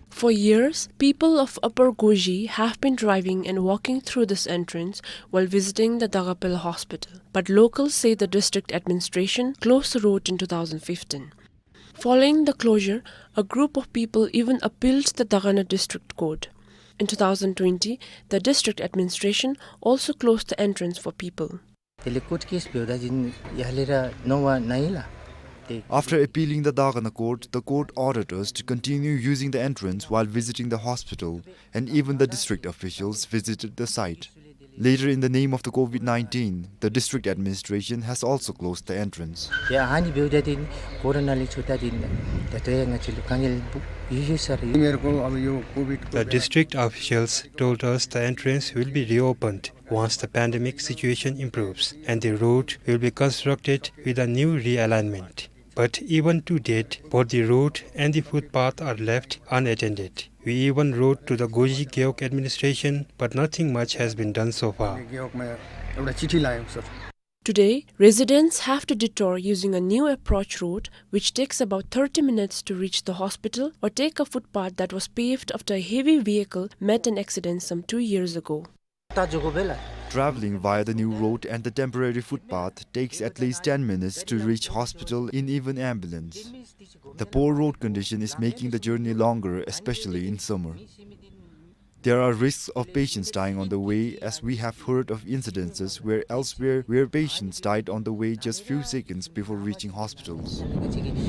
For years, people of Upper Goji have been driving and walking through this entrance while visiting the Dagapela Hospital, but locals say the district administration closed the road in two thousand fifteen. Following the closure, a group of people even appealed the Dagana District Court. In two thousand twenty, the district administration also closed the entrance for people. त्यसले court case भ्यौदा चाहिँ यहाँनिर नभए नाइला। त्यही After appealing the Dagana court, the court ordered us to continue using the entrance while visiting the hospital, and even the district officials visited the site. Later, in the name of the COVID nineteen, the district administration has also closed the entrance. यहाँ हानि भ्यौदा चाहिँ कोरोनाले छुट्टा चाहिँ ततोया ङाचिलु कांगेल बु-, युयु सर यु। मेरे को अब यो कोभिड को The district officials told us the entrance will be reopened once the pandemic situation improves and the road will be constructed with a new realignment. But even to date, both the road and the footpath are left unattended. We even wrote to the Goji Gewog administration, but nothing much has been done so far. गेवकमा एउटा चिठी लायौँ sir. Today, residents have to detour using a new approach road, which takes about thirty minutes to reach the hospital, or take a footpath that was paved after a heavy vehicle met an accident some two years ago. ताजुको बेला। Traveling via the new road and the temporary footpath takes at least ten minutes to reach hospital in even ambulance. The poor road condition is making the journey longer, especially in summer. There are risks of patients dying on the way, as we have heard of incidences where elsewhere where patients died on the way just few seconds before reaching hospitals.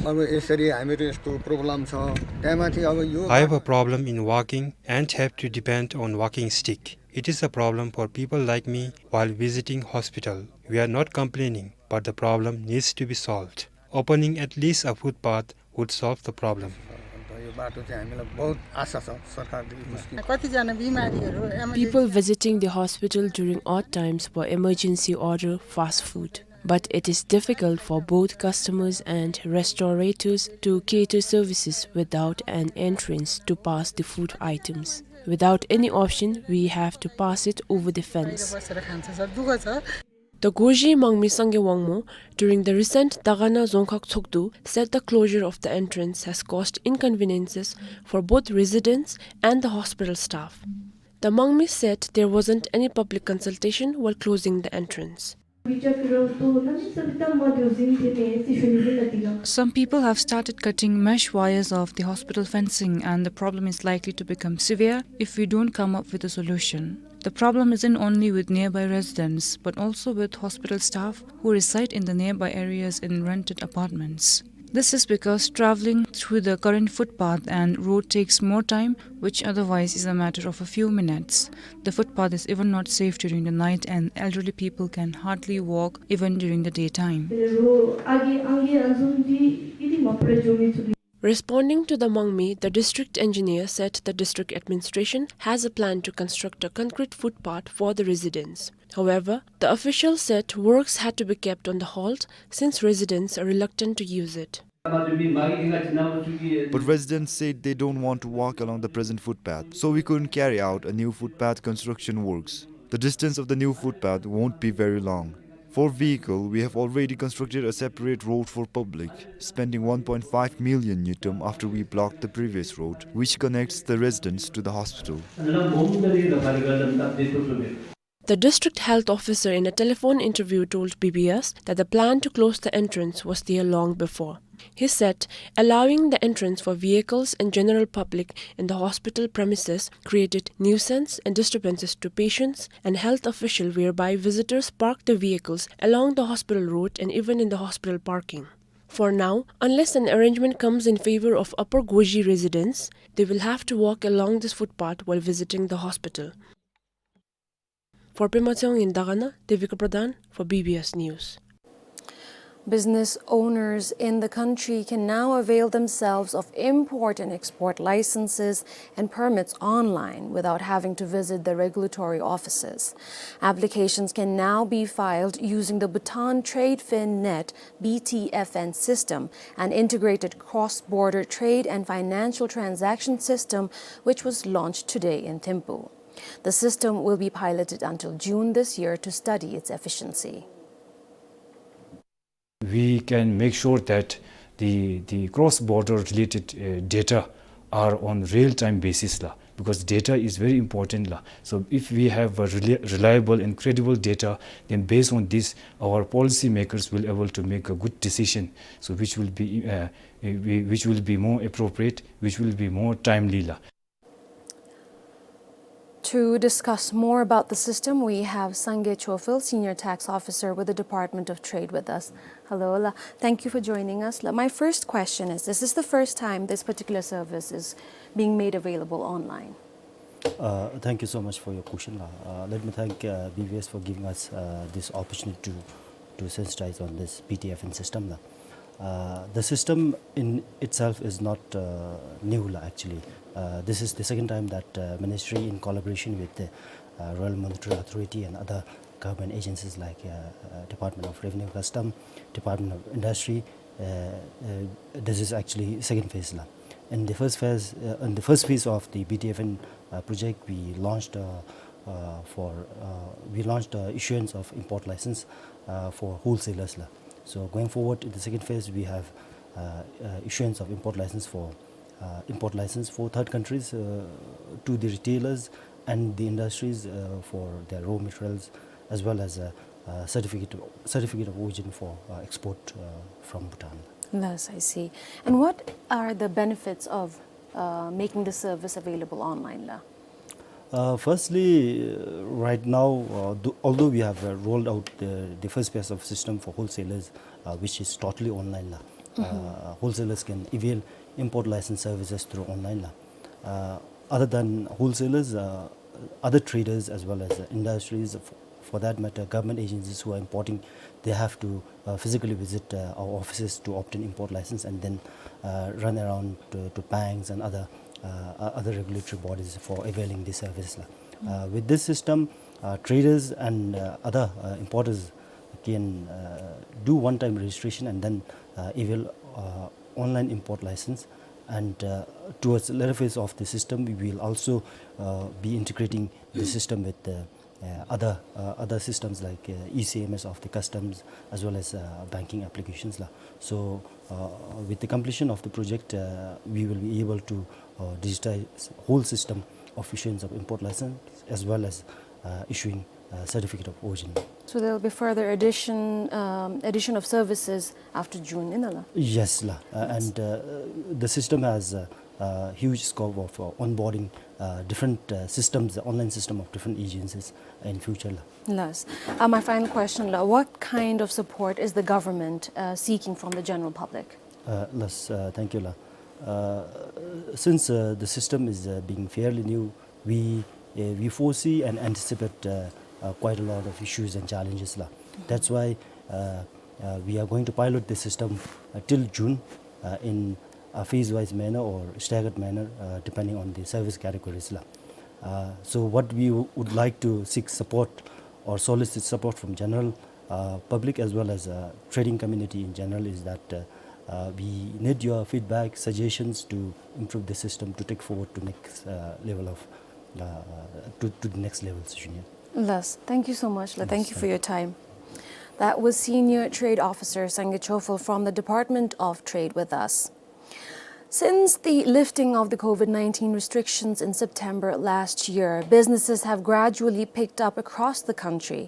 अब यसरी हामीहरू यस्तो प्रब्लम छ। त्यहाँमाथि अब यो I have a problem in walking and have to depend on walking stick. It is a problem for people like me while visiting hospital. We are not complaining, but the problem needs to be solved. Opening at least a footpath would solve the problem. यो बाटो चाहिँ हामीलाई बहुत आशा छ सरकारले। कतिजना बिमारीहरू emergency People visiting the hospital during odd times for emergency order fast food. But it is difficult for both customers and restaurateurs to cater services without an entrance to pass the food items. Without any option, we have to pass it over the fence. बसेर खान्छ सर, दुःख छ। The Goji Mangmi Sangay Wangmo, during the recent Dagana Dzongkhag Tshogdu, said the closure of the entrance has caused inconveniences for both residents and the hospital staff. The Mangmi said there wasn't any public consultation while closing the entrance. Some people have started cutting mesh wires of the hospital fencing, and the problem is likely to become severe if we don't come up with a solution. The problem isn't only with nearby residents, but also with hospital staff who reside in the nearby areas in rented apartments. This is because traveling through the current footpath and road takes more time, which otherwise is a matter of a few minutes. The footpath is even not safe during the night, and elderly people can hardly walk even during the daytime. Responding to the Mangmi, the district engineer said the district administration has a plan to construct a concrete footpath for the residents. However, the official said works had to be kept on the halt since residents are reluctant to use it. But residents said they don't want to walk along the present footpath, so we couldn't carry out a new footpath construction works. The distance of the new footpath won't be very long. For vehicle, we have already constructed a separate road for public, spending one point five million ngultrum after we blocked the previous road, which connects the residents to the hospital. The district health officer in a telephone interview told B B S that the plan to close the entrance was there long before. He said allowing the entrance for vehicles and general public in the hospital premises created nuisance and disturbances to patients and health official, whereby visitors parked the vehicles along the hospital road and even in the hospital parking. For now, unless an arrangement comes in favor of Upper Goji residents, they will have to walk along this footpath while visiting the hospital. For Pema Tshewang in Dagana, Devika Pradhan for B B S News. Business owners in the country can now avail themselves of import and export licenses and permits online without having to visit the regulatory offices. Applications can now be filed using the Bhutan Trade Fin Net, B T F N, system, an integrated cross-border trade and financial transaction system which was launched today in Thimphu. The system will be piloted until June this year to study its efficiency. We can make sure that the, the cross-border related, uh, data are on real-time basis la, because data is very important la. So if we have a reli-, reliable and credible data, then based on this, our policy makers will able to make a good decision. So which will be, uh, uh, whi-, which will be more appropriate, which will be more timely la. To discuss more about the system, we have Sangay Chofil, Senior Tax Officer with the Department of Trade, with us. Hello, la. Thank you for joining us. La, my first question is, this is the first time this particular service is being made available online. Uh, thank you so much for your question, la. Uh, let me thank, uh, B B S for giving us, uh, this opportunity to to sensitize on this B T F N system la. Uh, the system in itself is not, uh, new la, actually. Uh, this is the second time that, uh, ministry in collaboration with the, uh, Royal Monetary Authority and other government agencies like, uh, uh, Department of Revenue Custom, Department of Industry, uh, uh, this is actually second phase la. In the first phase, uh, in the first phase of the B T F N, uh, project, we launched, uh, uh, for, uh, we launched, uh, issuance of import license, uh, for wholesalers la. So going forward in the second phase, we have, uh, uh, issuance of import license for, uh, import license for third countries, uh, to the retailers and the industries, uh, for their raw materials, as well as a, uh, certificate, certificate of origin for, uh, export, uh, from Bhutan. Yes, I see. And what are the benefits of, uh, making the service available online la? Uh, firstly, uh, right now, uh, th-, although we have, uh, rolled out the, the first phase of system for wholesalers, uh, which is totally online la, uh, wholesalers can avail import license services through online la. Uh, other than wholesalers, uh, other traders as well as, uh, industries, f-, for that matter, government agencies who are importing, they have to, uh, physically visit, uh, our offices to obtain import license and then, uh, run around to, to banks and other, uh, o-, other regulatory bodies for availing the service la. Uh, with this system, uh, traders and, uh, other, uh, importers can, uh, do one-time registration and then, uh, avail, uh, online import license. And, uh, towards the later phase of the system, we will also, uh, be integrating the system with the, uh, other, uh, other systems like, uh, E C M S of the customs as well as, uh, banking applications la. So, uh, with the completion of the project, uh, we will be able to, uh, digitize whole system of issuance of import license as well as, uh, issuing, uh, certificate of origin. So there will be further addition, um, addition of services after June, innala? Yes la. Uh, and, uh, the system has, uh, uh, huge scope of, uh, onboarding, uh, different, uh, systems, the online system of different agencies in future la. Yes. Uh, my final question la, what kind of support is the government, uh, seeking from the general public? Uh, ལགས། Uh, thank you, ལགས། Uh, since, uh, the system is, uh, being fairly new, we, uh, we foresee and anticipate, uh, uh, quite a lot of issues and challenges, ལགས། That's why, uh, uh, we are going to pilot the system, uh, till June, uh, in a phase-wise manner or staggered manner, uh, depending on the service categories, ལགས། Uh, so what we w- would like to seek support or solicit support from general, uh, public as well as, uh, trading community in general is that, uh, uh, we need your feedback, suggestions to improve the system to take forward to next, uh, level of, uh, to, to the next level, Sir Junior. Yes, thank you so much, ལགས། Thank you for your time. That was Senior Trade Officer Sangay Choful from the Department of Trade with us. Since the lifting of the COVID nineteen restrictions in September last year, businesses have gradually picked up across the country.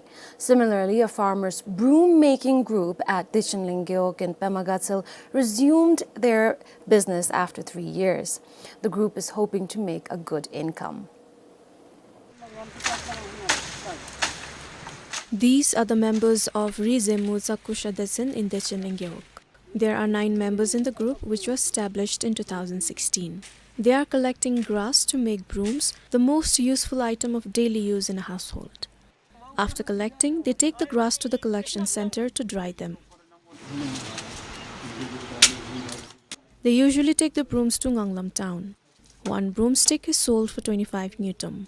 Similarly, a farmers' broom-making group at Dechenlen Gewog in Pema Gatshel resumed their business after three years. The group is hoping to make a good income. These are the members of Ri Zemu Tsakusha Datsen in Dechenlen Gewog. There are nine members in the group, which was established in two thousand sixteen. They are collecting grass to make brooms, the most useful item of daily use in a household. After collecting, they take the grass to the collection center to dry them. They usually take the brooms to Nganglam town. One broomstick is sold for twenty-five ngultrum.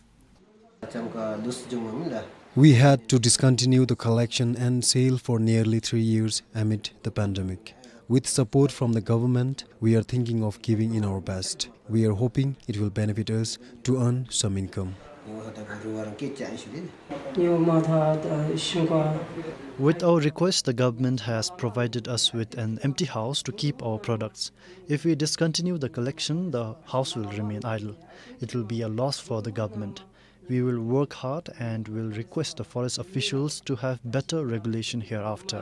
We had to discontinue the collection and sale for nearly three years amid the pandemic. With support from the government, we are thinking of giving in our best. We are hoping it will benefit us to earn some income. With our request, the government has provided us with an empty house to keep our products. If we discontinue the collection, the house will remain idle. It will be a loss for the government. We will work hard and will request the forest officials to have better regulation hereafter.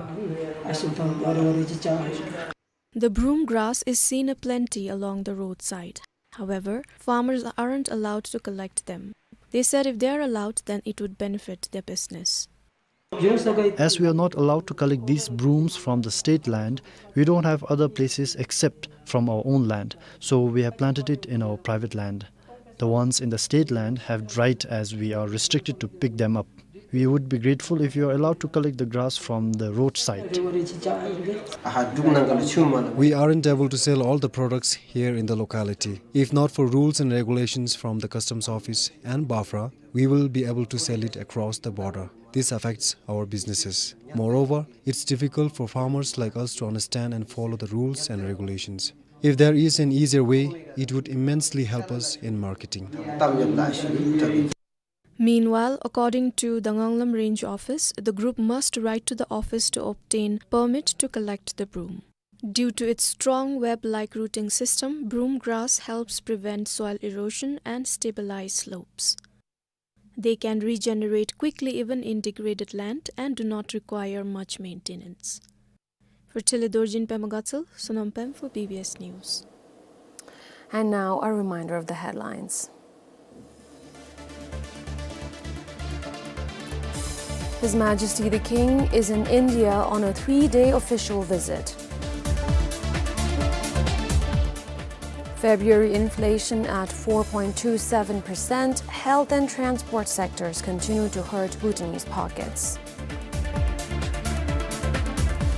The broom grass is seen aplenty along the roadside. However, farmers aren't allowed to collect them. They said if they are allowed, then it would benefit their business. As we are not allowed to collect these brooms from the state land, we don't have other places except from our own land, so we have planted it in our private land. The ones in the state land have dried as we are restricted to pick them up. We would be grateful if you are allowed to collect the grass from the roadside. We aren't able to sell all the products here in the locality. If not for rules and regulations from the customs office and BAFRA, we will be able to sell it across the border. This affects our businesses. Moreover, it's difficult for farmers like us to understand and follow the rules and regulations. If there is an easier way, it would immensely help us in marketing. Meanwhile, according to the Nganglam Range Office, the group must write to the office to obtain permit to collect the broom. Due to its strong web-like rooting system, broom grass helps prevent soil erosion and stabilize slopes. They can regenerate quickly even in degraded land and do not require much maintenance. For Tshile Dorji in Pema Gatshel, Sonam Pem for B B S News. And now, a reminder of the headlines. His Majesty the King is in India on a three-day official visit. February inflation at four point two seven percent, health and transport sectors continue to hurt Bhutanese pockets.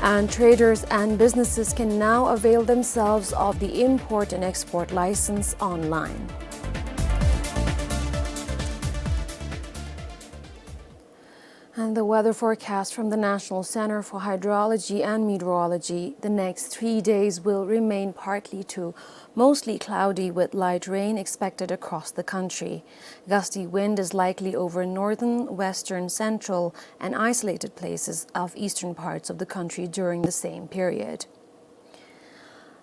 And traders and businesses can now avail themselves of the import and export license online. And the weather forecast from the National Center for Hydrology and Meteorology: the next three days will remain partly to mostly cloudy with light rain expected across the country. Gusty wind is likely over northern, western, central, and isolated places of eastern parts of the country during the same period.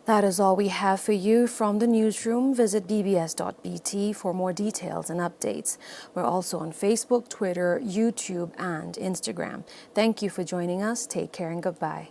That is all we have for you from the newsroom. Visit B B S dot B T for more details and updates. We're also on Facebook, Twitter, YouTube, and Instagram. Thank you for joining us. Take care and goodbye.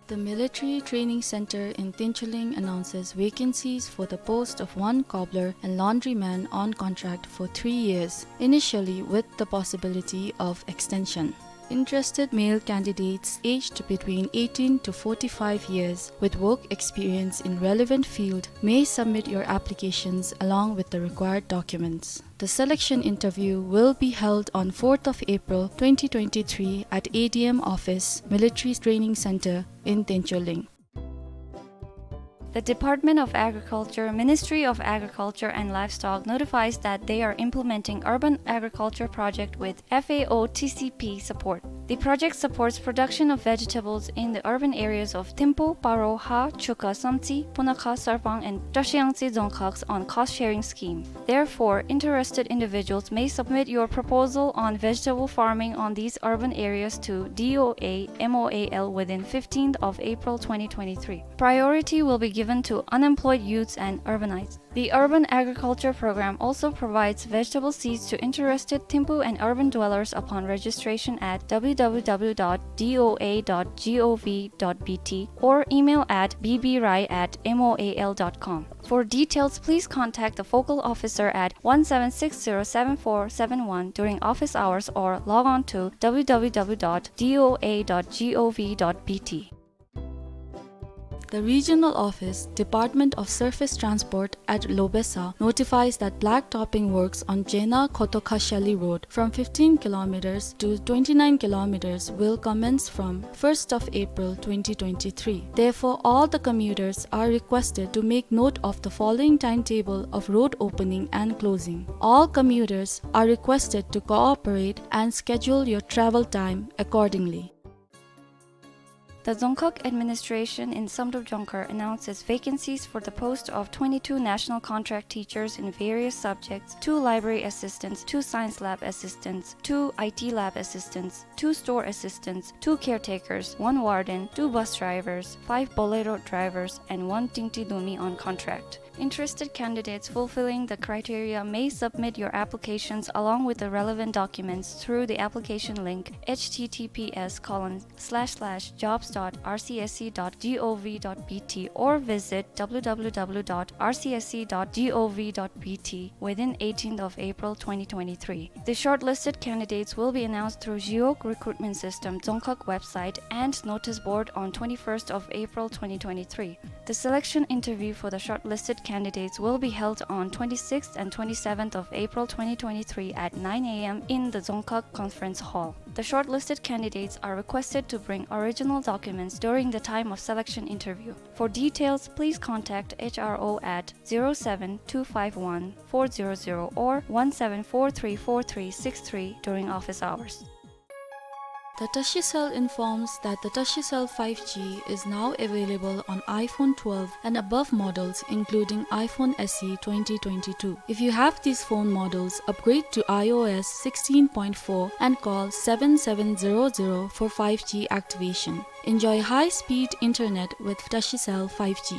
The Military Training Center in Tinchaling announces vacancies for the post of one cobbler and laundryman on contract for three years, initially with the possibility of extension. Interested male candidates aged between eighteen to forty-five years with work experience in relevant field may submit your applications along with the required documents. The selection interview will be held on fourth of April twenty twenty-three at A D M office, Military Training Center in Tencholing. The Department of Agriculture, Ministry of Agriculture and Livestock notifies that they are implementing urban agriculture project with F A O T C P support. The project supports production of vegetables in the urban areas of Thimphu, Paro, Ha, Chuka, Samtse, Punakha, Sarpang, and Tashiyangtse Dzongkhags on cost-sharing scheme. Therefore, interested individuals may submit your proposal on vegetable farming on these urban areas to D O A M O A L within fifteenth of April twenty twenty-three. Priority will be given to unemployed youths and urbanites. The Urban Agriculture Program also provides vegetable seeds to interested Thimphu and urban dwellers upon registration at W W W dot D O A dot gov dot B T or email at B B Rai at M O A L dot com. For details, please contact the focal officer at one seven six zero seven four seven one during office hours or log on to W W W dot D O A dot gov dot B T. The regional office, Department of Surface Transport at Lobesa, notifies that black topping works on Jena Khotokhashali Road from fifteen kilometers to twenty-nine kilometers will commence from first of April twenty twenty-three. Therefore, all the commuters are requested to make note of the following timetable of road opening and closing. All commuters are requested to cooperate and schedule your travel time accordingly. The Dzongkhag administration in Samdrup Jongkhar announces vacancies for the post of twenty-two national contract teachers in various subjects, two library assistants, two science lab assistants, two I T lab assistants, two store assistants, two caretakers, one warden, two bus drivers, five Bolero drivers, and one Tingti Dumi on contract. Interested candidates fulfilling the criteria may submit your applications along with the relevant documents through the application link, H T T P S colon slash slash jobs dot R C S C dot gov dot B T, or visit W W W dot R C S C dot gov dot B T within eighteenth of April twenty twenty-three. The shortlisted candidates will be announced through Jiok Recruitment System Dzongkhag website and notice board on twenty-first of April twenty twenty-three. The selection interview for the shortlisted candidates will be held on twenty-sixth and twenty-seventh of April twenty twenty-three at nine A M in the Dzongkhag Conference Hall. The shortlisted candidates are requested to bring original documents during the time of selection interview. For details, please contact H R O at zero seven two five one four zero zero or one seven four three four three six three during office hours. The Tashicell informs that the Tashicell five G is now available on iPhone twelve and above models, including iPhone S E twenty twenty-two. If you have these phone models, upgrade to I O S sixteen point four and call seven seven zero zero for five G activation. Enjoy high-speed internet with Tashicell five G.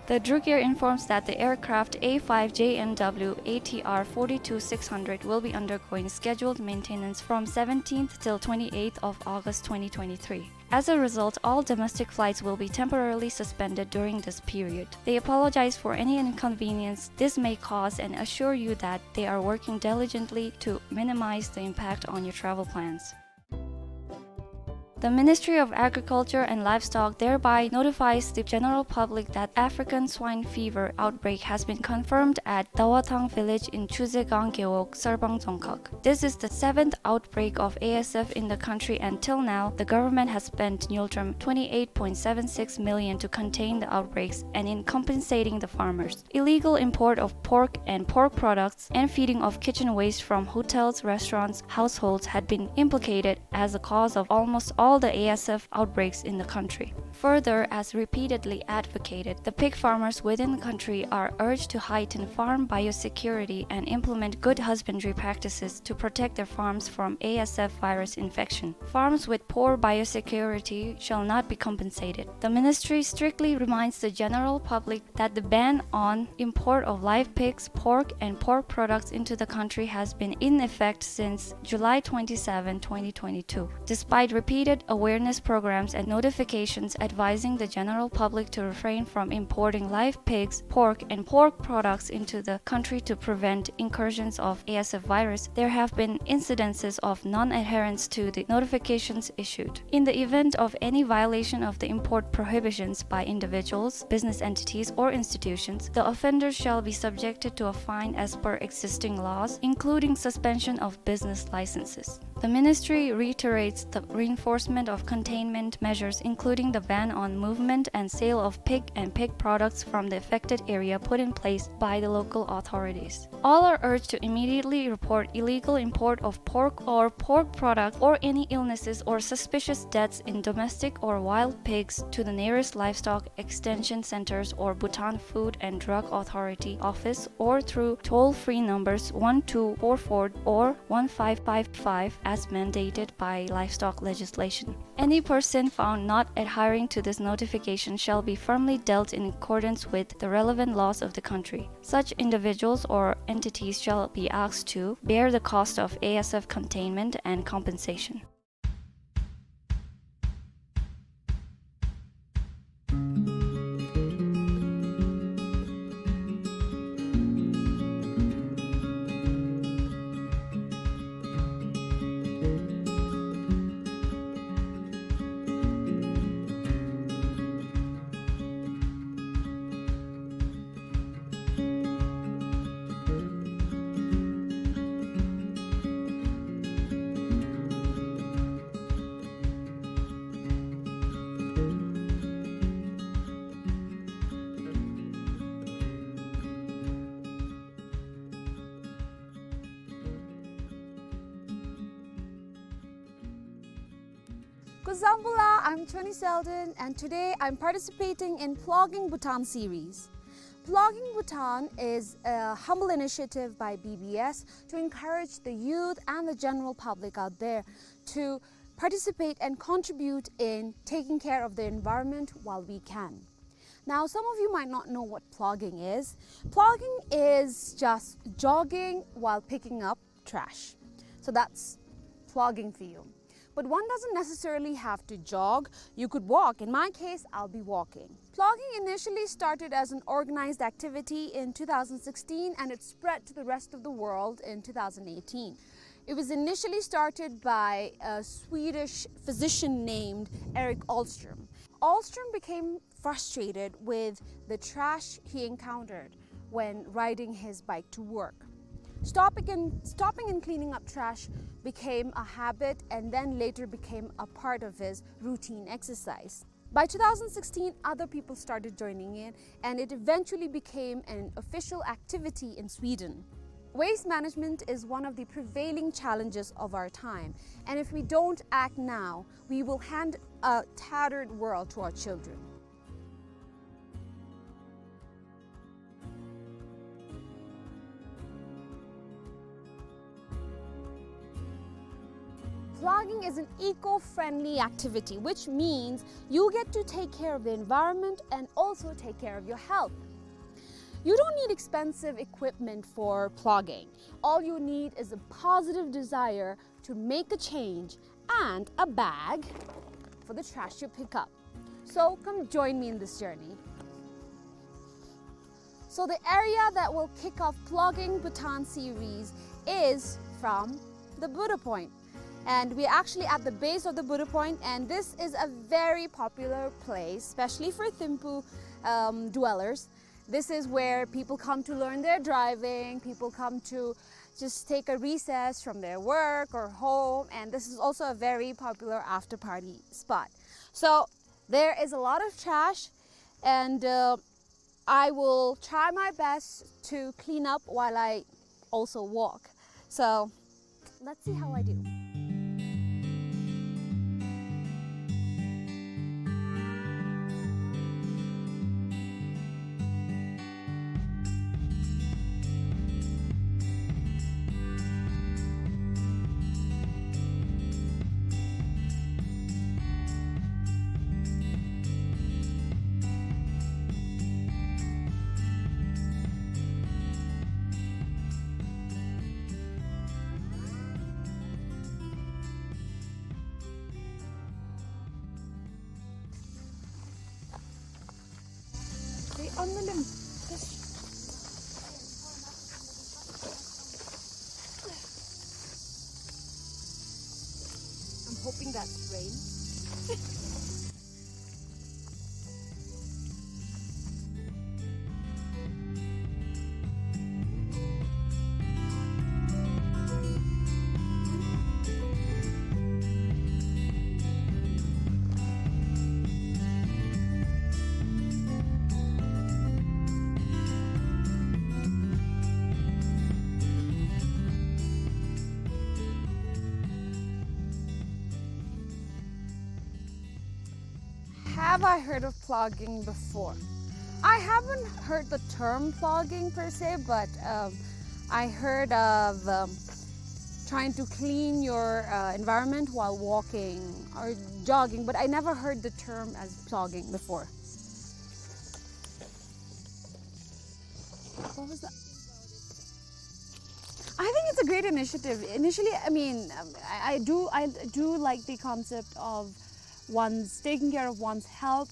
The Druk Air informs that the aircraft A five J M W A T R forty-two six hundred will be undergoing scheduled maintenance from seventeenth till twenty-eighth of August twenty twenty-three. As a result, all domestic flights will be temporarily suspended during this period. They apologize for any inconvenience this may cause and assure you that they are working diligently to minimize the impact on your travel plans. The Ministry of Agriculture and Livestock thereby notifies the general public that African swine fever outbreak has been confirmed at Dawathang village in Chuzegang Gewog, Sarbang Dzongkhag. This is the seventh outbreak of A S F in the country, and till now, the government has spent ngultrum twenty-eight point seven six million to contain the outbreaks and in compensating the farmers. Illegal import of pork and pork products and feeding of kitchen waste from hotels, restaurants, households had been implicated as the cause of almost all the A S F outbreaks in the country. Further, as repeatedly advocated, the pig farmers within the country are urged to heighten farm biosecurity and implement good husbandry practices to protect their farms from A S F virus infection. Farms with poor biosecurity shall not be compensated. The ministry strictly reminds the general public that the ban on import of live pigs, pork, and pork products into the country has been in effect since July twenty-seven, twenty twenty-two. Despite repeated awareness programs and notifications advising the general public to refrain from importing live pigs, pork, and pork products into the country to prevent incursions of A S F virus, there have been incidences of non-adherence to the notifications issued. In the event of any violation of the import prohibitions by individuals, business entities, or institutions, the offenders shall be subjected to a fine as per existing laws, including suspension of business licenses. The ministry reiterates the reinforcement of containment measures, including the ban on movement and sale of pig and pig products from the affected area put in place by the local authorities. All are urged to immediately report illegal import of pork or pork products or any illnesses or suspicious deaths in domestic or wild pigs to the nearest livestock extension centers or Bhutan Food and Drug Authority office or through toll-free numbers one two four four or one five five five as mandated by livestock legislation. Any person found not adhering to this notification shall be firmly dealt in accordance with the relevant laws of the country. Such individuals or entities shall be asked to bear the cost of A S F containment and compensation. Kuzuzangpo la, I'm Choni Selden, and today I'm participating in Plogging Bhutan series. Plogging Bhutan is a humble initiative by B B S to encourage the youth and the general public out there to participate and contribute in taking care of the environment while we can. Now, some of you might not know what plogging is. Plogging is just jogging while picking up trash. So that's plogging for you. But one doesn't necessarily have to jog. You could walk. In my case, I'll be walking. Plogging initially started as an organized activity in two thousand sixteen, and it spread to the rest of the world in two thousand eighteen. It was initially started by a Swedish physician named Erik Ahlström. Ahlström became frustrated with the trash he encountered when riding his bike to work. Stopping and, stopping and cleaning up trash became a habit and then later became a part of his routine exercise. By two thousand sixteen, other people started joining in, and it eventually became an official activity in Sweden. Waste management is one of the prevailing challenges of our time, and if we don't act now, we will hand a tattered world to our children. Plogging is an eco-friendly activity, which means you get to take care of the environment and also take care of your health. You don't need expensive equipment for plogging. All you need is a positive desire to make a change and a bag for the trash you pick up. So come join me in this journey. So the area that will kick off Plogging Bhutan series is from the Buddha Point. And we're actually at the base of the Buddha Point, and this is a very popular place, especially for Thimphu, um, dwellers. This is where people come to learn their driving, people come to just take a recess from their work or home, and this is also a very popular after party spot. So there is a lot of trash, and, uh, I will try my best to clean up while I also walk. So let's see how I do. On the limb. Just, I'm hoping that's rain. Have I heard of plogging before? I haven't heard the term plogging per se, but, um, I heard of, um, trying to clean your, uh, environment while walking or jogging, but I never heard the term as plogging before. What was that? I think it's a great initiative. Initially, I mean, um, I, I do, I do like the concept of one's taking care of one's health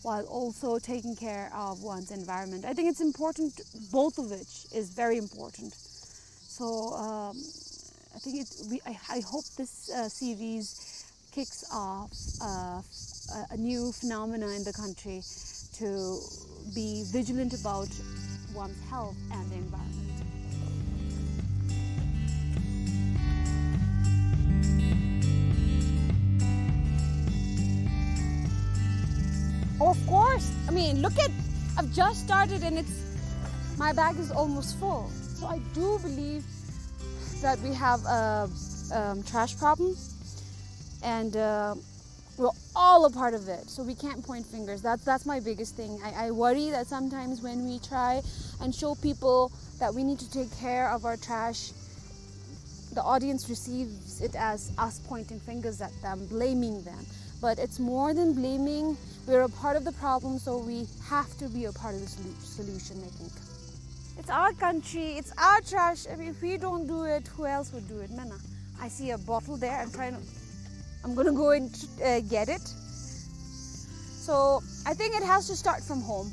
while also taking care of one's environment. I think it's important, both of which is very important. So, um, I think it, we, I, I hope this, uh, series kicks off, uh, a, a new phenomena in the country to be vigilant about one's health and the environment. Of course. I mean, look at, I've just started and it's, my bag is almost full. So I do believe that we have a, um, trash problem, and, uh, we're all a part of it, so we can't point fingers. That's, that's my biggest thing. I, I worry that sometimes when we try and show people that we need to take care of our trash, the audience receives it as us pointing fingers at them, blaming them. But it's more than blaming. We're a part of the problem, so we have to be a part of the solu-, solution, I think. It's our country, it's our trash. I mean, if we don't do it, who else would do it? Mena, I see a bottle there. I'm trying to, I'm gonna go and, uh, get it. So I think it has to start from home.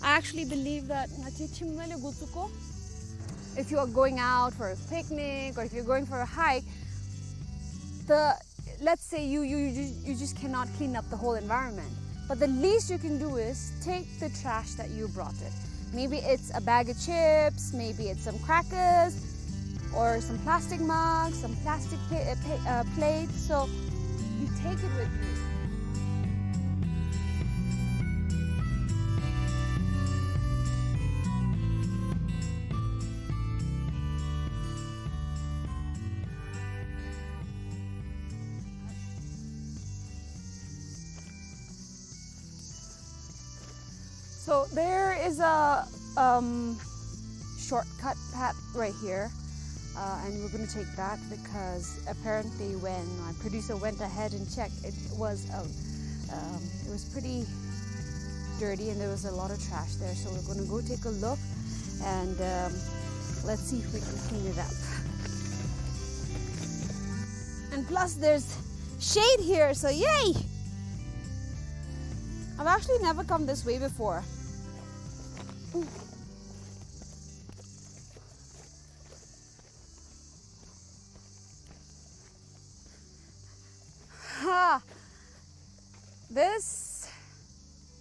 I actually believe that, if you are going out for a picnic or if you're going for a hike, the, let's say you, you, you, ju-, you just cannot clean up the whole environment. But the least you can do is take the trash that you brought it. Maybe it's a bag of chips, maybe it's some crackers, or some plastic mugs, some plastic pa-, uh, pa-, uh, plates. So you take it with you. So there is a, um, shortcut path right here, uh, and we're gonna take that because apparently when my producer went ahead and checked, it was, um, um, it was pretty dirty and there was a lot of trash there. So we're gonna go take a look and, um, let's see if we can clean it up. And plus there's shade here, so yay! I've actually never come this way before. Ha! This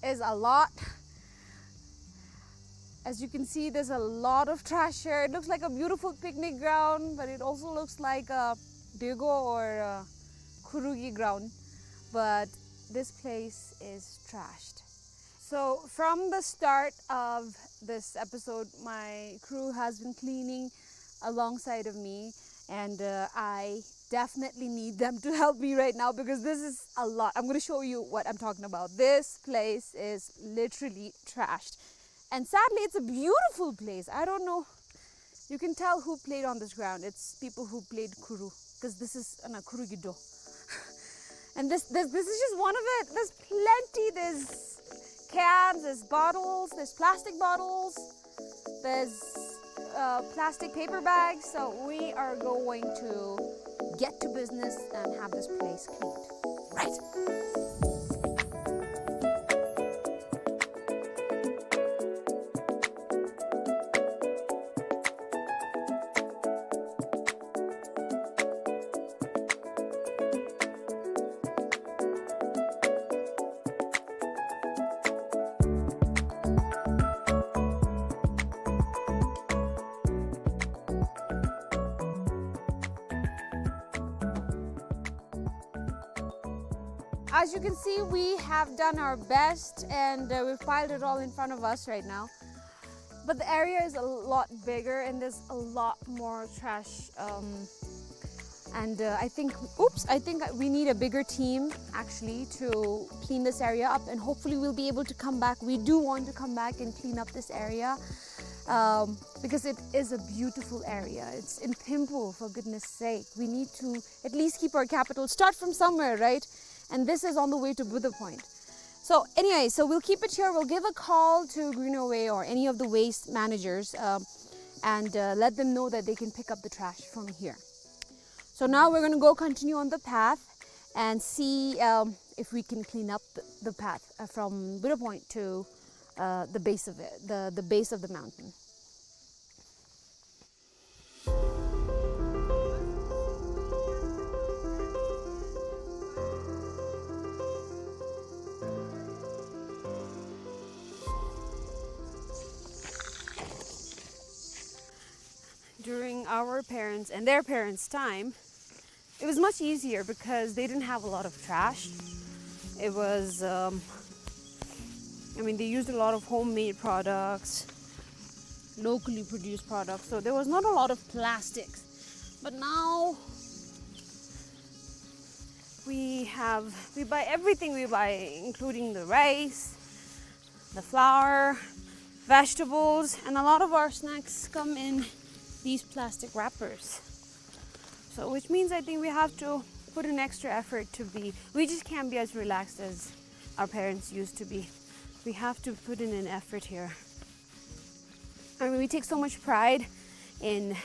is a lot. As you can see, there's a lot of trash here. It looks like a beautiful picnic ground, but it also looks like a dego or a khurugi ground. But this place is trashed. So from the start of this episode, my crew has been cleaning alongside of me, and, uh, I definitely need them to help me right now because this is a lot. I'm gonna show you what I'm talking about. This place is literally trashed. And sadly, it's a beautiful place. I don't know. You can tell who played on this ground. It's people who played khuru, 'cause this is, uh, no, khurugi do. And this, this, this is just one of it. There's plenty. There's cans, there's bottles, there's plastic bottles, there's, uh, plastic paper bags. So we are going to get to business and have this place cleaned. Right. As you can see, we have done our best and, uh, we've piled it all in front of us right now. But the area is a lot bigger and there's a lot more trash. Um, and, uh, I think, oops, I think we need a bigger team actually to clean this area up, and hopefully we'll be able to come back. We do want to come back and clean up this area, um, because it is a beautiful area. It's in Thimphu, for goodness sake. We need to at least keep our capital, start from somewhere, right? And this is on the way to Buddha Point. So anyway, so we'll keep it here. We'll give a call to Greenaway or any of the waste managers, um, and, uh, let them know that they can pick up the trash from here. So now we're gonna go continue on the path and see, um, if we can clean up the, the path, uh, from Buddha Point to, uh, the base of it, the, the base of the mountain. During our parents' and their parents' time, it was much easier because they didn't have a lot of trash. It was, um, I mean, they used a lot of homemade products, locally produced products, so there was not a lot of plastics. But now we have, we buy everything we buy, including the rice, the flour, vegetables, and a lot of our snacks come in these plastic wrappers. So, which means I think we have to put an extra effort to be, we just can't be as relaxed as our parents used to be. We have to put in an effort here. I mean, we take so much pride in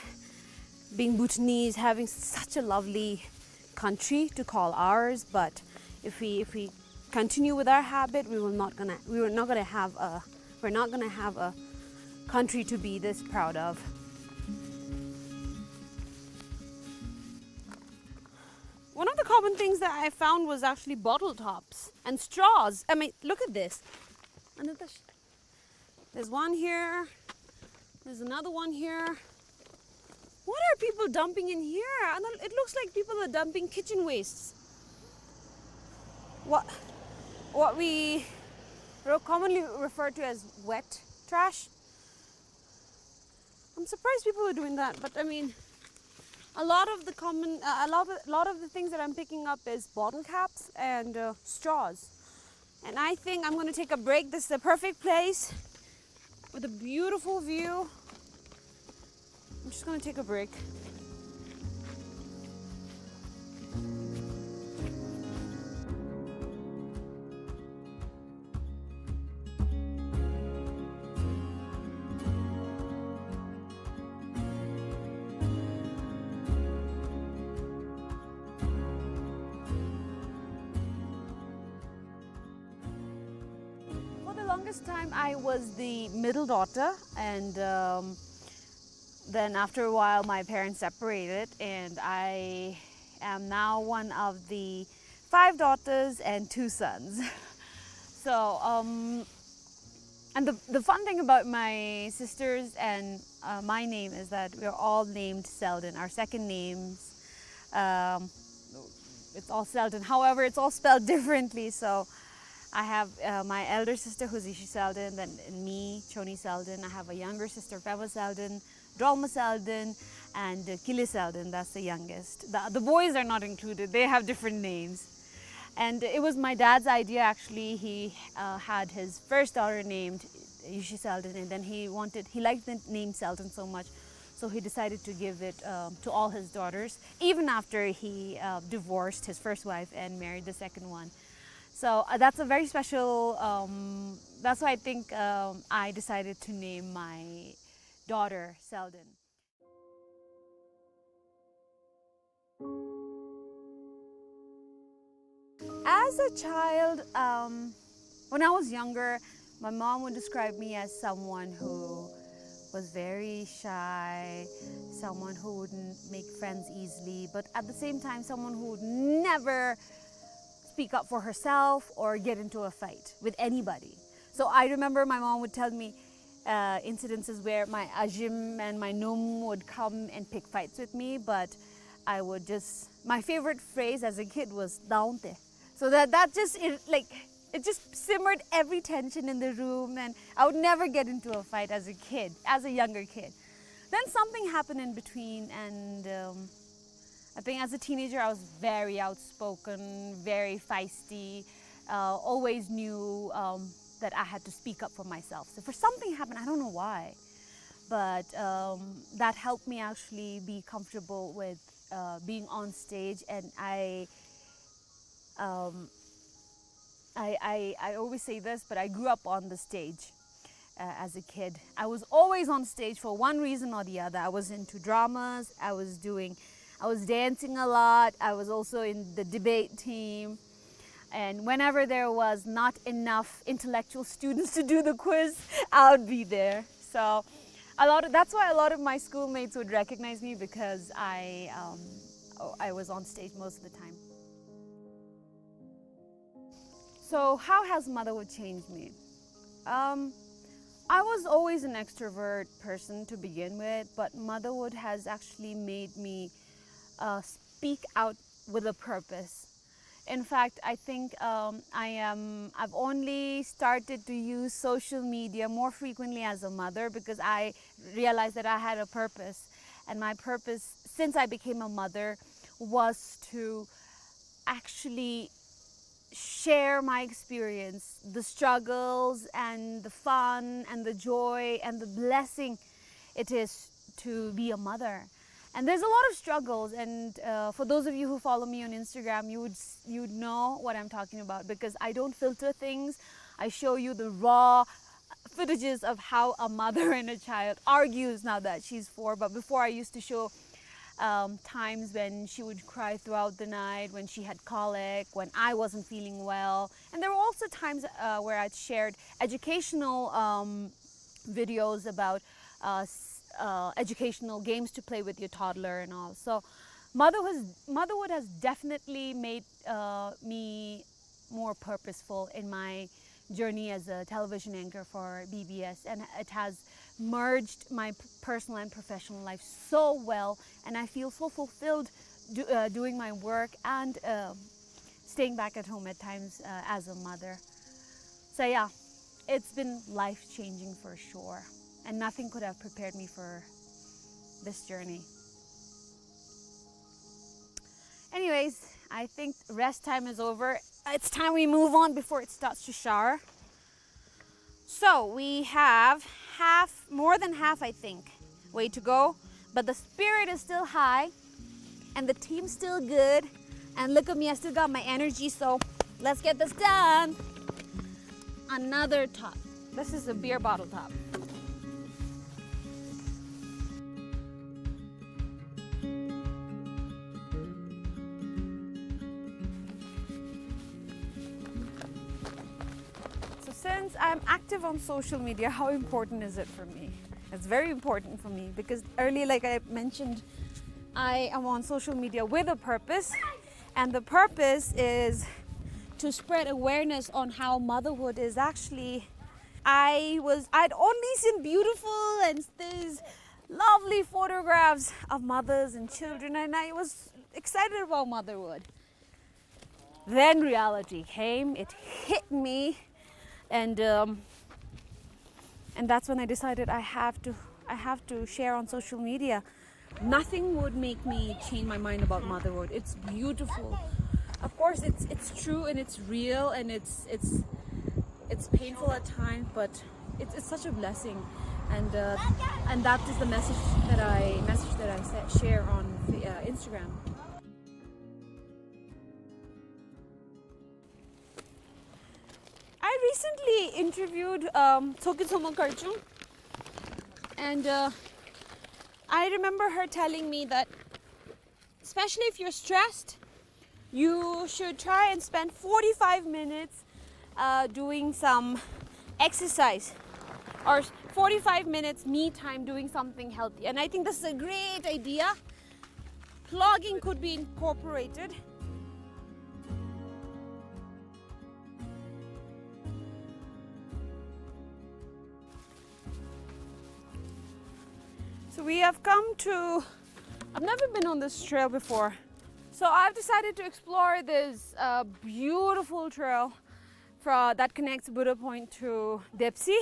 being Bhutanese, having such a lovely country to call ours, but if we, if we continue with our habit, we will not gonna, we are not gonna have a, we're not gonna have a country to be this proud of. One of the common things that I found was actually bottle tops and straws. I mean, look at this. And the sh- There's one here. There's another one here. What are people dumping in here? And it looks like people are dumping kitchen wastes. What, what we ro-, commonly refer to as wet trash. I'm surprised people are doing that, but I mean, a lot of the common, uh, a lot of, a lot of the things that I'm picking up is bottle caps and, uh, straws. And I think I'm gonna take a break. This is the perfect place with a beautiful view. I'm just gonna take a break. For the longest time, I was the middle daughter, and, um, then after a while, my parents separated, and I am now one of the five daughters and two sons. So, um, and the, the fun thing about my sisters and, uh, my name is that we're all named Selden. Our second names, um, it's all Selden. However, it's all spelled differently. So I have, uh, my elder sister, who's Yishi Selden, then me, Choni Selden. I have a younger sister, Pema Selden, Drolma Selden, and, uh, Kile Selden, that's the youngest. The, the boys are not included, they have different names. And it was my dad's idea, actually. He, uh, had his first daughter named Yishi Selden, and then he wanted, he liked the name Selden so much, so he decided to give it, um, to all his daughters, even after he, uh, divorced his first wife and married the second one. So, uh, that's a very special, um, that's why I think, um, I decided to name my daughter Selden. As a child, um, when I was younger, my mom would describe me as someone who was very shy, someone who wouldn't make friends easily, but at the same time, someone who would never speak up for herself or get into a fight with anybody. So I remember my mom would tell me, uh, incidences where my ajim and my num would come and pick fights with me, but I would just, my favorite phrase as a kid was "Daunte." So that, that just, it, like, it just simmered every tension in the room, and I would never get into a fight as a kid, as a younger kid. Then something happened in between, and, um, I think as a teenager, I was very outspoken, very feisty, uh, always knew, um, that I had to speak up for myself. So for something happened, I don't know why, but, um, that helped me actually be comfortable with, uh, being on stage, and I, um, I, I, I always say this, but I grew up on the stage, uh, as a kid. I was always on stage for one reason or the other. I was into dramas, I was doing, I was dancing a lot, I was also in the debate team. And whenever there was not enough intellectual students to do the quiz, I would be there. So a lot of, that's why a lot of my schoolmates would recognize me, because I, um, I was on stage most of the time. So how has motherhood changed me? Um, I was always an extrovert person to begin with, but motherhood has actually made me, uh, speak out with a purpose. In fact, I think, um, I am, I've only started to use social media more frequently as a mother, because I realized that I had a purpose. And my purpose, since I became a mother, was to actually share my experience, the struggles and the fun and the joy and the blessing it is to be a mother. And there's a lot of struggles, and, uh, for those of you who follow me on Instagram, you would s-, you would know what I'm talking about, because I don't filter things. I show you the raw footages of how a mother and a child argues now that she's four. But before, I used to show, um, times when she would cry throughout the night, when she had colic, when I wasn't feeling well. And there were also times, uh, where I'd shared educational, um, videos about, uh, s-, uh, educational games to play with your toddler and all. So motherhood has, motherhood has definitely made, uh, me more purposeful in my journey as a television anchor for B B S, and it has merged my p-, personal and professional life so well, and I feel so fulfilled do-, uh, doing my work and, uh, staying back at home at times, uh, as a mother. So yeah, it's been life-changing for sure, and nothing could have prepared me for this journey. Anyways, I think rest time is over. It's time we move on before it starts to shower. So we have half, more than half, I think, way to go. But the spirit is still high, and the team's still good. And look at me, I still got my energy, so let's get this done. Another top. This is a beer bottle top. So since I'm active on social media, how important is it for me? It's very important for me because early, like I mentioned, I am on social media with a purpose, and the purpose is to spread awareness on how motherhood is actually. I was, I'd only seen beautiful and these lovely photographs of mothers and children, and I was excited about motherhood. Then reality came, it hit me, and, um, and that's when I decided I have to, I have to share on social media. Nothing would make me change my mind about motherhood. It's beautiful. Of course, it's, it's true and it's real and it's, it's, it's painful at times, but it's, it's such a blessing. And, uh, and that is the message that I, message that I sa-, share on the, uh, Instagram. I recently interviewed, um, Tshogkyu Tshomok Karchung, and, uh, I remember her telling me that, especially if you're stressed, you should try and spend forty-five minutes, uh, doing some exercise, or forty-five minutes me time doing something healthy. And I think this is a great idea. Plogging could be incorporated. So we have come to, I've never been on this trail before. So I've decided to explore this uh, beautiful trail from, that connects Buddha Point to Depsy.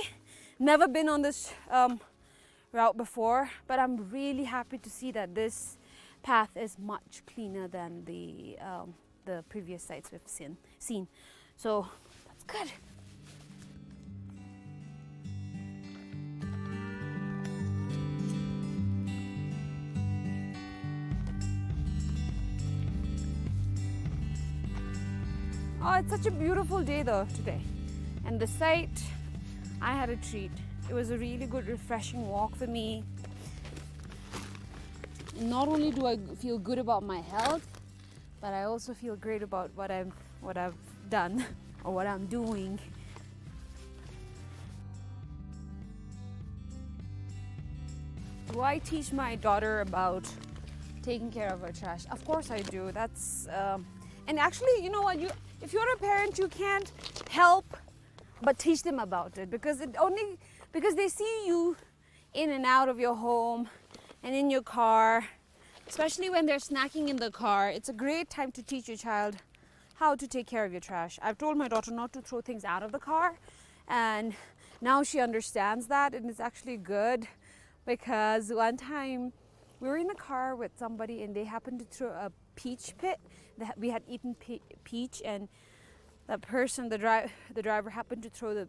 Never been on this um, route before, but I'm really happy to see that this path is much cleaner than the um, the previous sites we've seen. seen. So that's good. Oh, it's such a beautiful day though today. And the site, I had a treat. It was a really good, refreshing walk for me. Not only do I feel good about my health, but I also feel great about what I'm, what I've done or what I'm doing. Do I teach my daughter about taking care of her trash? Of course I do. That's um, and actually, you know what? You, if you're a parent, you can't help but teach them about it, because it only, because they see you in and out of your home and in your car, especially when they're snacking in the car. It's a great time to teach your child how to take care of your trash. I've told my daughter not to throw things out of the car, and now she understands that, and it's actually good, because one time we were in the car with somebody and they happened to throw a peach pit. They ha- We had eaten pe- peach, and that person, the dri- the driver, happened to throw the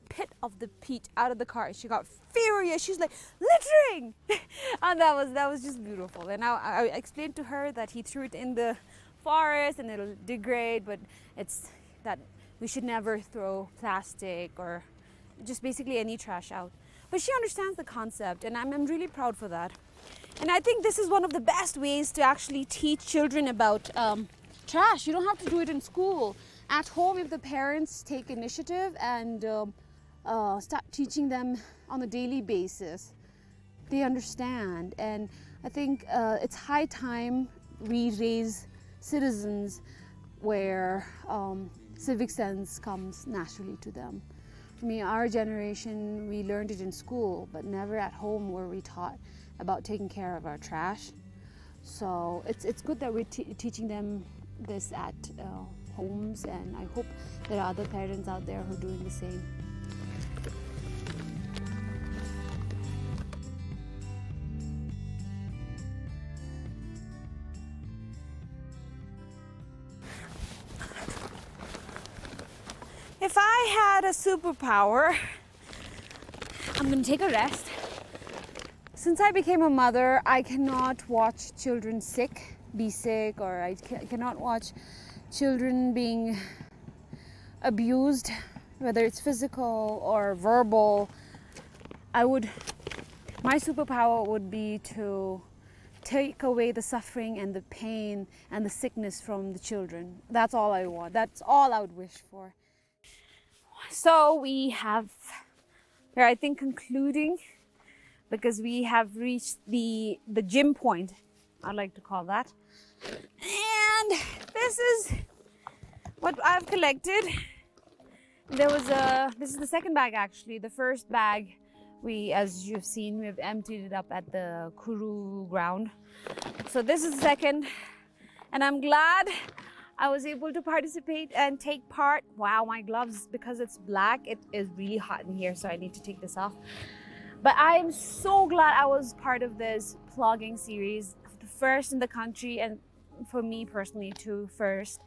pit of the peach out of the car. She got furious. She's like, "Littering!" And that was, that was just beautiful. And I, I explained to her that he threw it in the forest and it'll degrade, but it's that we should never throw plastic or just basically any trash out. But she understands the concept, and I'm, I'm really proud for that. And I think this is one of the best ways to actually teach children about um, trash. You don't have to do it in school. At home, if the parents take initiative and um, uh, start teaching them on a daily basis, they understand. And I think uh, it's high time we raise citizens where um, civic sense comes naturally to them. I mean, our generation, we learned it in school, but never at home were we taught about taking care of our trash. So it's, it's good that we're te- teaching them this at uh, homes, and I hope there are other parents out there who are doing the same. If I had a superpower, I'm gonna take a rest. Since I became a mother, I cannot watch children sick, be sick, or I ca- cannot watch children being abused, whether it's physical or verbal. I would, my superpower would be to take away the suffering and the pain and the sickness from the children. That's all I want. That's all I would wish for. So we have, we're, I think, concluding, because we have reached the the gym point, I like to call that. And this is what I've collected. There was a, this is the second bag actually. The first bag, we, as you've seen, we have emptied it up at the Kuru ground. So this is the second, and I'm glad I was able to participate and take part. Wow, my gloves, because it's black, it is really hot in here, so I need to take this off. But I am so glad I was part of this plogging series, the first in the country, and for me personally too, first,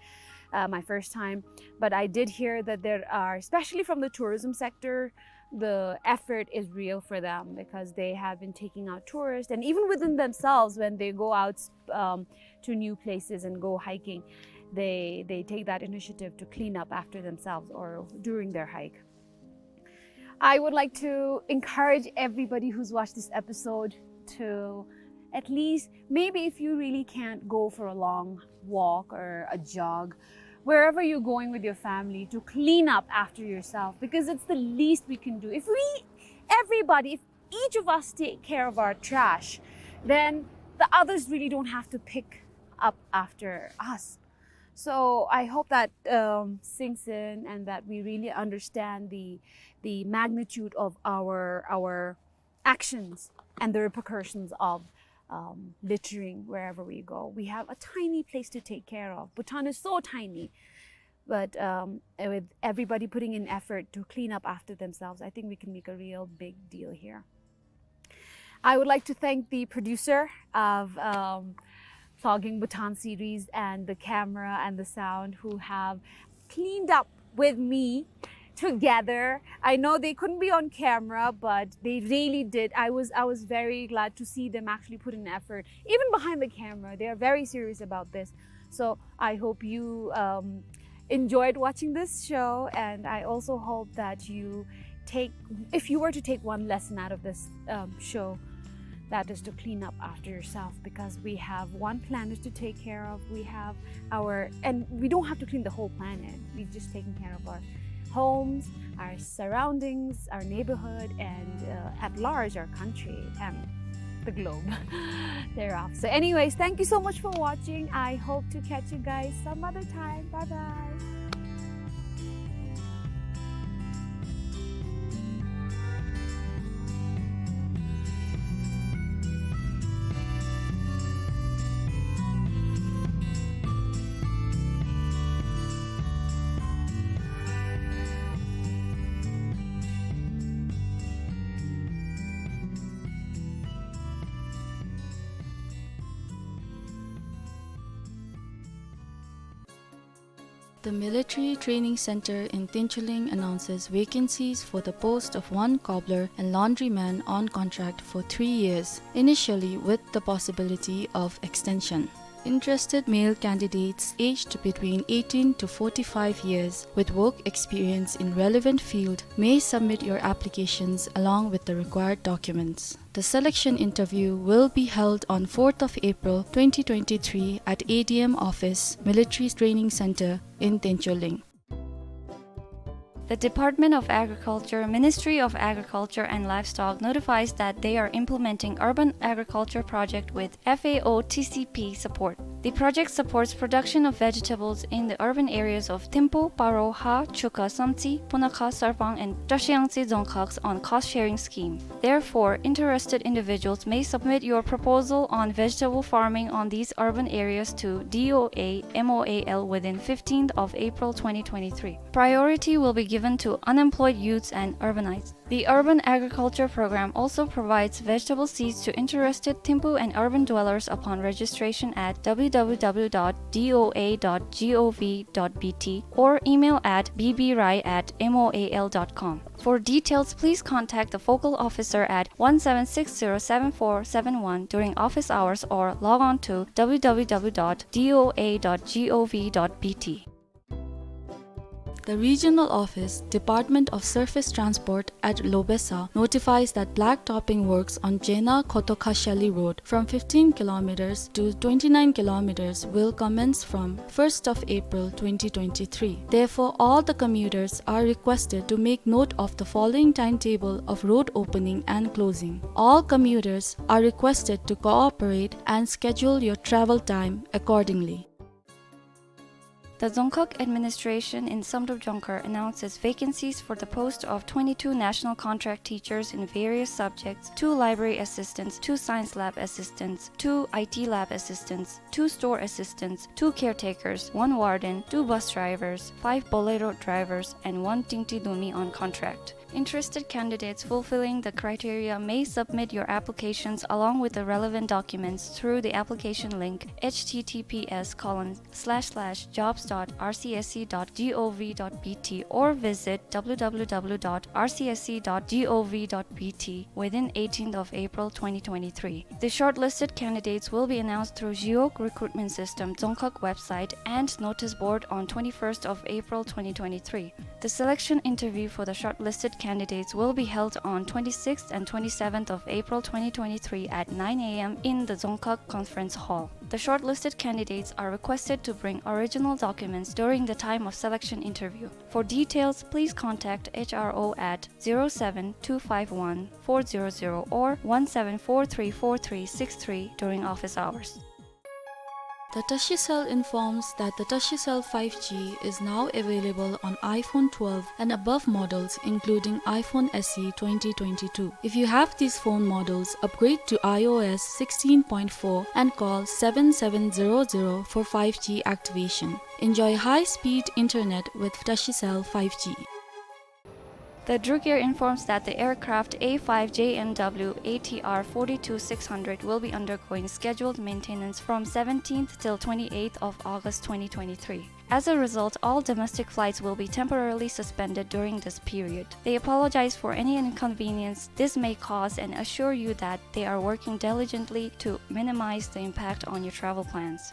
uh, my first time. But I did hear that there are, especially from the tourism sector, the effort is real for them, because they have been taking out tourists, and even within themselves, when they go out um, to new places and go hiking, they they take that initiative to clean up after themselves or during their hike. I would like to encourage everybody who's watched this episode to at least, maybe if you really can't go for a long walk or a jog, wherever you're going with your family, to clean up after yourself, because it's the least we can do. If we, everybody, if each of us take care of our trash, then the others really don't have to pick up after us. So I hope that um, sinks in and that we really understand the the magnitude of our our actions and the repercussions of um, littering wherever we go. We have a tiny place to take care of. Bhutan is so tiny. But, um, with everybody putting in effort to clean up after themselves, I think we can make a real big deal here. I would like to thank the producer of, um, Vlogging Bhutan series and the camera and the sound who have cleaned up with me together. I know they couldn't be on camera, but they really did. I was, I was very glad to see them actually put in effort, even behind the camera. They are very serious about this. So I hope you, um, enjoyed watching this show, and I also hope that you take, if you were to take one lesson out of this, um, show, that is to clean up after yourself, because we have one planet to take care of. We have our, and we don't have to clean the whole planet. We're just taking care of our homes, our surroundings, our neighborhood, and, uh, at large, our country and the globe thereof. So anyways, thank you so much for watching. I hope to catch you guys some other time. Bye bye. The Military Training Center in Tinchuling announces vacancies for the post of one cobbler and laundryman on contract for three years, initially with the possibility of extension. Interested male candidates aged between eighteen to forty-five years with work experience in relevant field may submit your applications along with the required documents. The selection interview will be held on fourth of April twenty twenty-three at A D M office, Military Training Center in Tinchuling. The Department of Agriculture, Ministry of Agriculture and Livestock notifies that they are implementing urban agriculture project with F A O T C P support. The project supports production of vegetables in the urban areas of Thimphu, Paro, Ha, Chukha, Samtse, Punakha, Sarpang, and Trashiyangtse Dzongkhags on cost-sharing scheme. Therefore, interested individuals may submit your proposal on vegetable farming on these urban areas to D O A M O A L within fifteenth of April twenty twenty-three. Priority will be given to unemployed youths and urbanites. The Urban Agriculture Program also provides vegetable seeds to interested Thimphu and urban dwellers upon registration at W W W dot D O A dot gov dot B T or email at B B Rai at M O A L dot com. For details, please contact the focal officer at one seven six zero seven four seven one during office hours or log on to W W W dot D O A dot gov dot B T. The regional office, Department of Surface Transport at Lobesa, notifies that black topping works on Jena Khotokhashali Road from fifteen kilometers to twenty-nine kilometers will commence from first of April twenty twenty-three. Therefore, all the commuters are requested to make note of the following timetable of road opening and closing. All commuters are requested to cooperate and schedule your travel time accordingly. The Dzongkhag Administration in Samdrup Jongkhar announces vacancies for the post of twenty-two national contract teachers in various subjects, two library assistants, two science lab assistants, two I T lab assistants, two store assistants, two caretakers, one warden, two bus drivers, five Bolero drivers, and one Tingti Dumi on contract. Interested candidates fulfilling the criteria may submit your applications along with the relevant documents through the application link, H T T P S colon slash slash jobs dot R C S C dot gov dot B T, or visit W W W dot R C S C dot gov dot B T within eighteenth of April twenty twenty-three. The shortlisted candidates will be announced through Jiok Recruitment System Dzongkhag website and notice board on twenty-first of April twenty twenty-three. The selection interview for the shortlisted candidates will be held on twenty-sixth and twenty-seventh of April twenty twenty-three at nine A M in the Dzongkhag Conference Hall. The shortlisted candidates are requested to bring original documents during the time of selection interview. For details, please contact H R O at zero seven two five one four zero zero or one seven four three four three six three during office hours. The Tashicell informs that the Tashicell five G is now available on iPhone twelve and above models, including iPhone S E twenty twenty-two. If you have these phone models, upgrade to iOS sixteen point four and call seven seven zero zero for five G activation. Enjoy high-speed internet with Tashicell five G. The Druk Air informs that the aircraft A five J N W A T R forty-two six hundred will be undergoing scheduled maintenance from seventeenth till twenty-eighth of August twenty twenty-three. As a result, all domestic flights will be temporarily suspended during this period. They apologize for any inconvenience this may cause and assure you that they are working diligently to minimize the impact on your travel plans.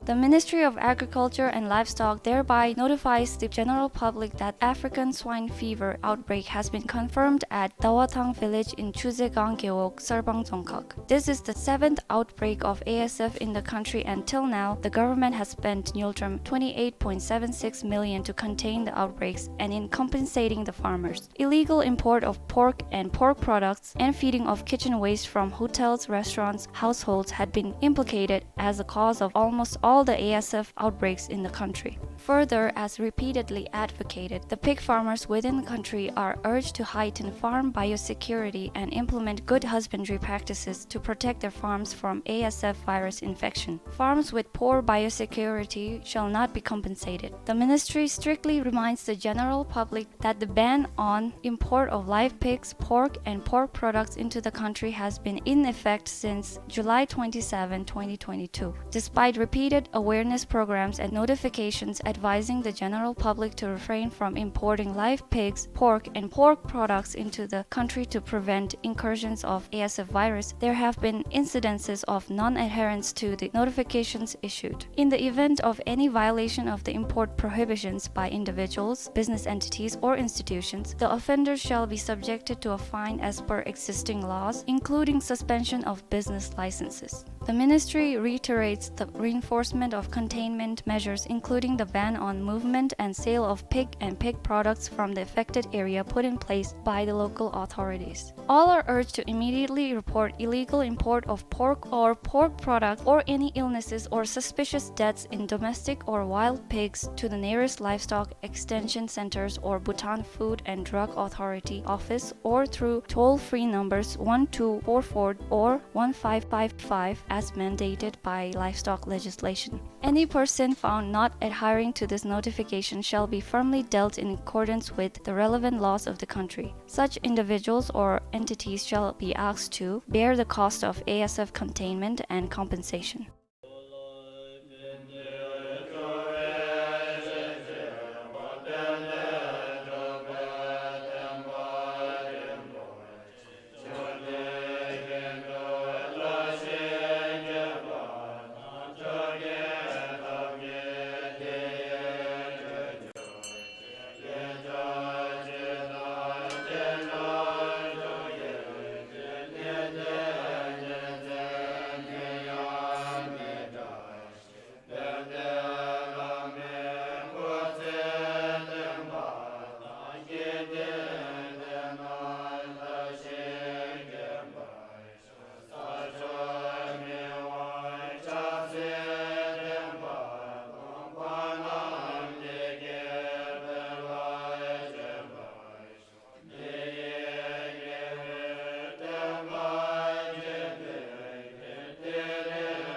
The Ministry of Agriculture and Livestock thereby notifies the general public that African swine fever outbreak has been confirmed at Dawathang village in Chuzegang Gewog, Sarbang Dzongkhag. This is the seventh outbreak of A S F in the country, and till now, the government has spent ngultrum twenty-eight point seven six million to contain the outbreaks and in compensating the farmers. Illegal import of pork and pork products and feeding of kitchen waste from hotels, restaurants, households had been implicated as the cause of almost all the A S F outbreaks in the country. Further, as repeatedly advocated, the pig farmers within the country are urged to heighten farm biosecurity and implement good husbandry practices to protect their farms from A S F virus infection. Farms with poor biosecurity shall not be compensated. The ministry strictly reminds the general public that the ban on import of live pigs, pork, and pork products into the country has been in effect since July twenty-seven, twenty twenty-two. Despite repeated awareness programs and notifications advising the general public to refrain from importing live pigs, pork, and pork products into the country to prevent incursions of A S F virus, there have been incidences of non-adherence to the notifications issued. In the event of any violation of the import prohibitions by individuals, business entities, or institutions, the offenders shall be subjected to a fine as per existing laws, including suspension of business licenses. The ministry reiterates the reinforcement of containment measures, including the ban on movement and sale of pig and pig products from the affected area, put in place by the local authorities. All are urged to immediately report illegal import of pork or pork products or any illnesses or suspicious deaths in domestic or wild pigs to the nearest livestock extension centers or Bhutan Food and Drug Authority office or through toll-free numbers one two four four or one five five five as mandated by livestock legislation. Any person found not adhering to this notification shall be firmly dealt in accordance with the relevant laws of the country. Such individuals or entities shall be asked to bear the cost of A S F containment and compensation.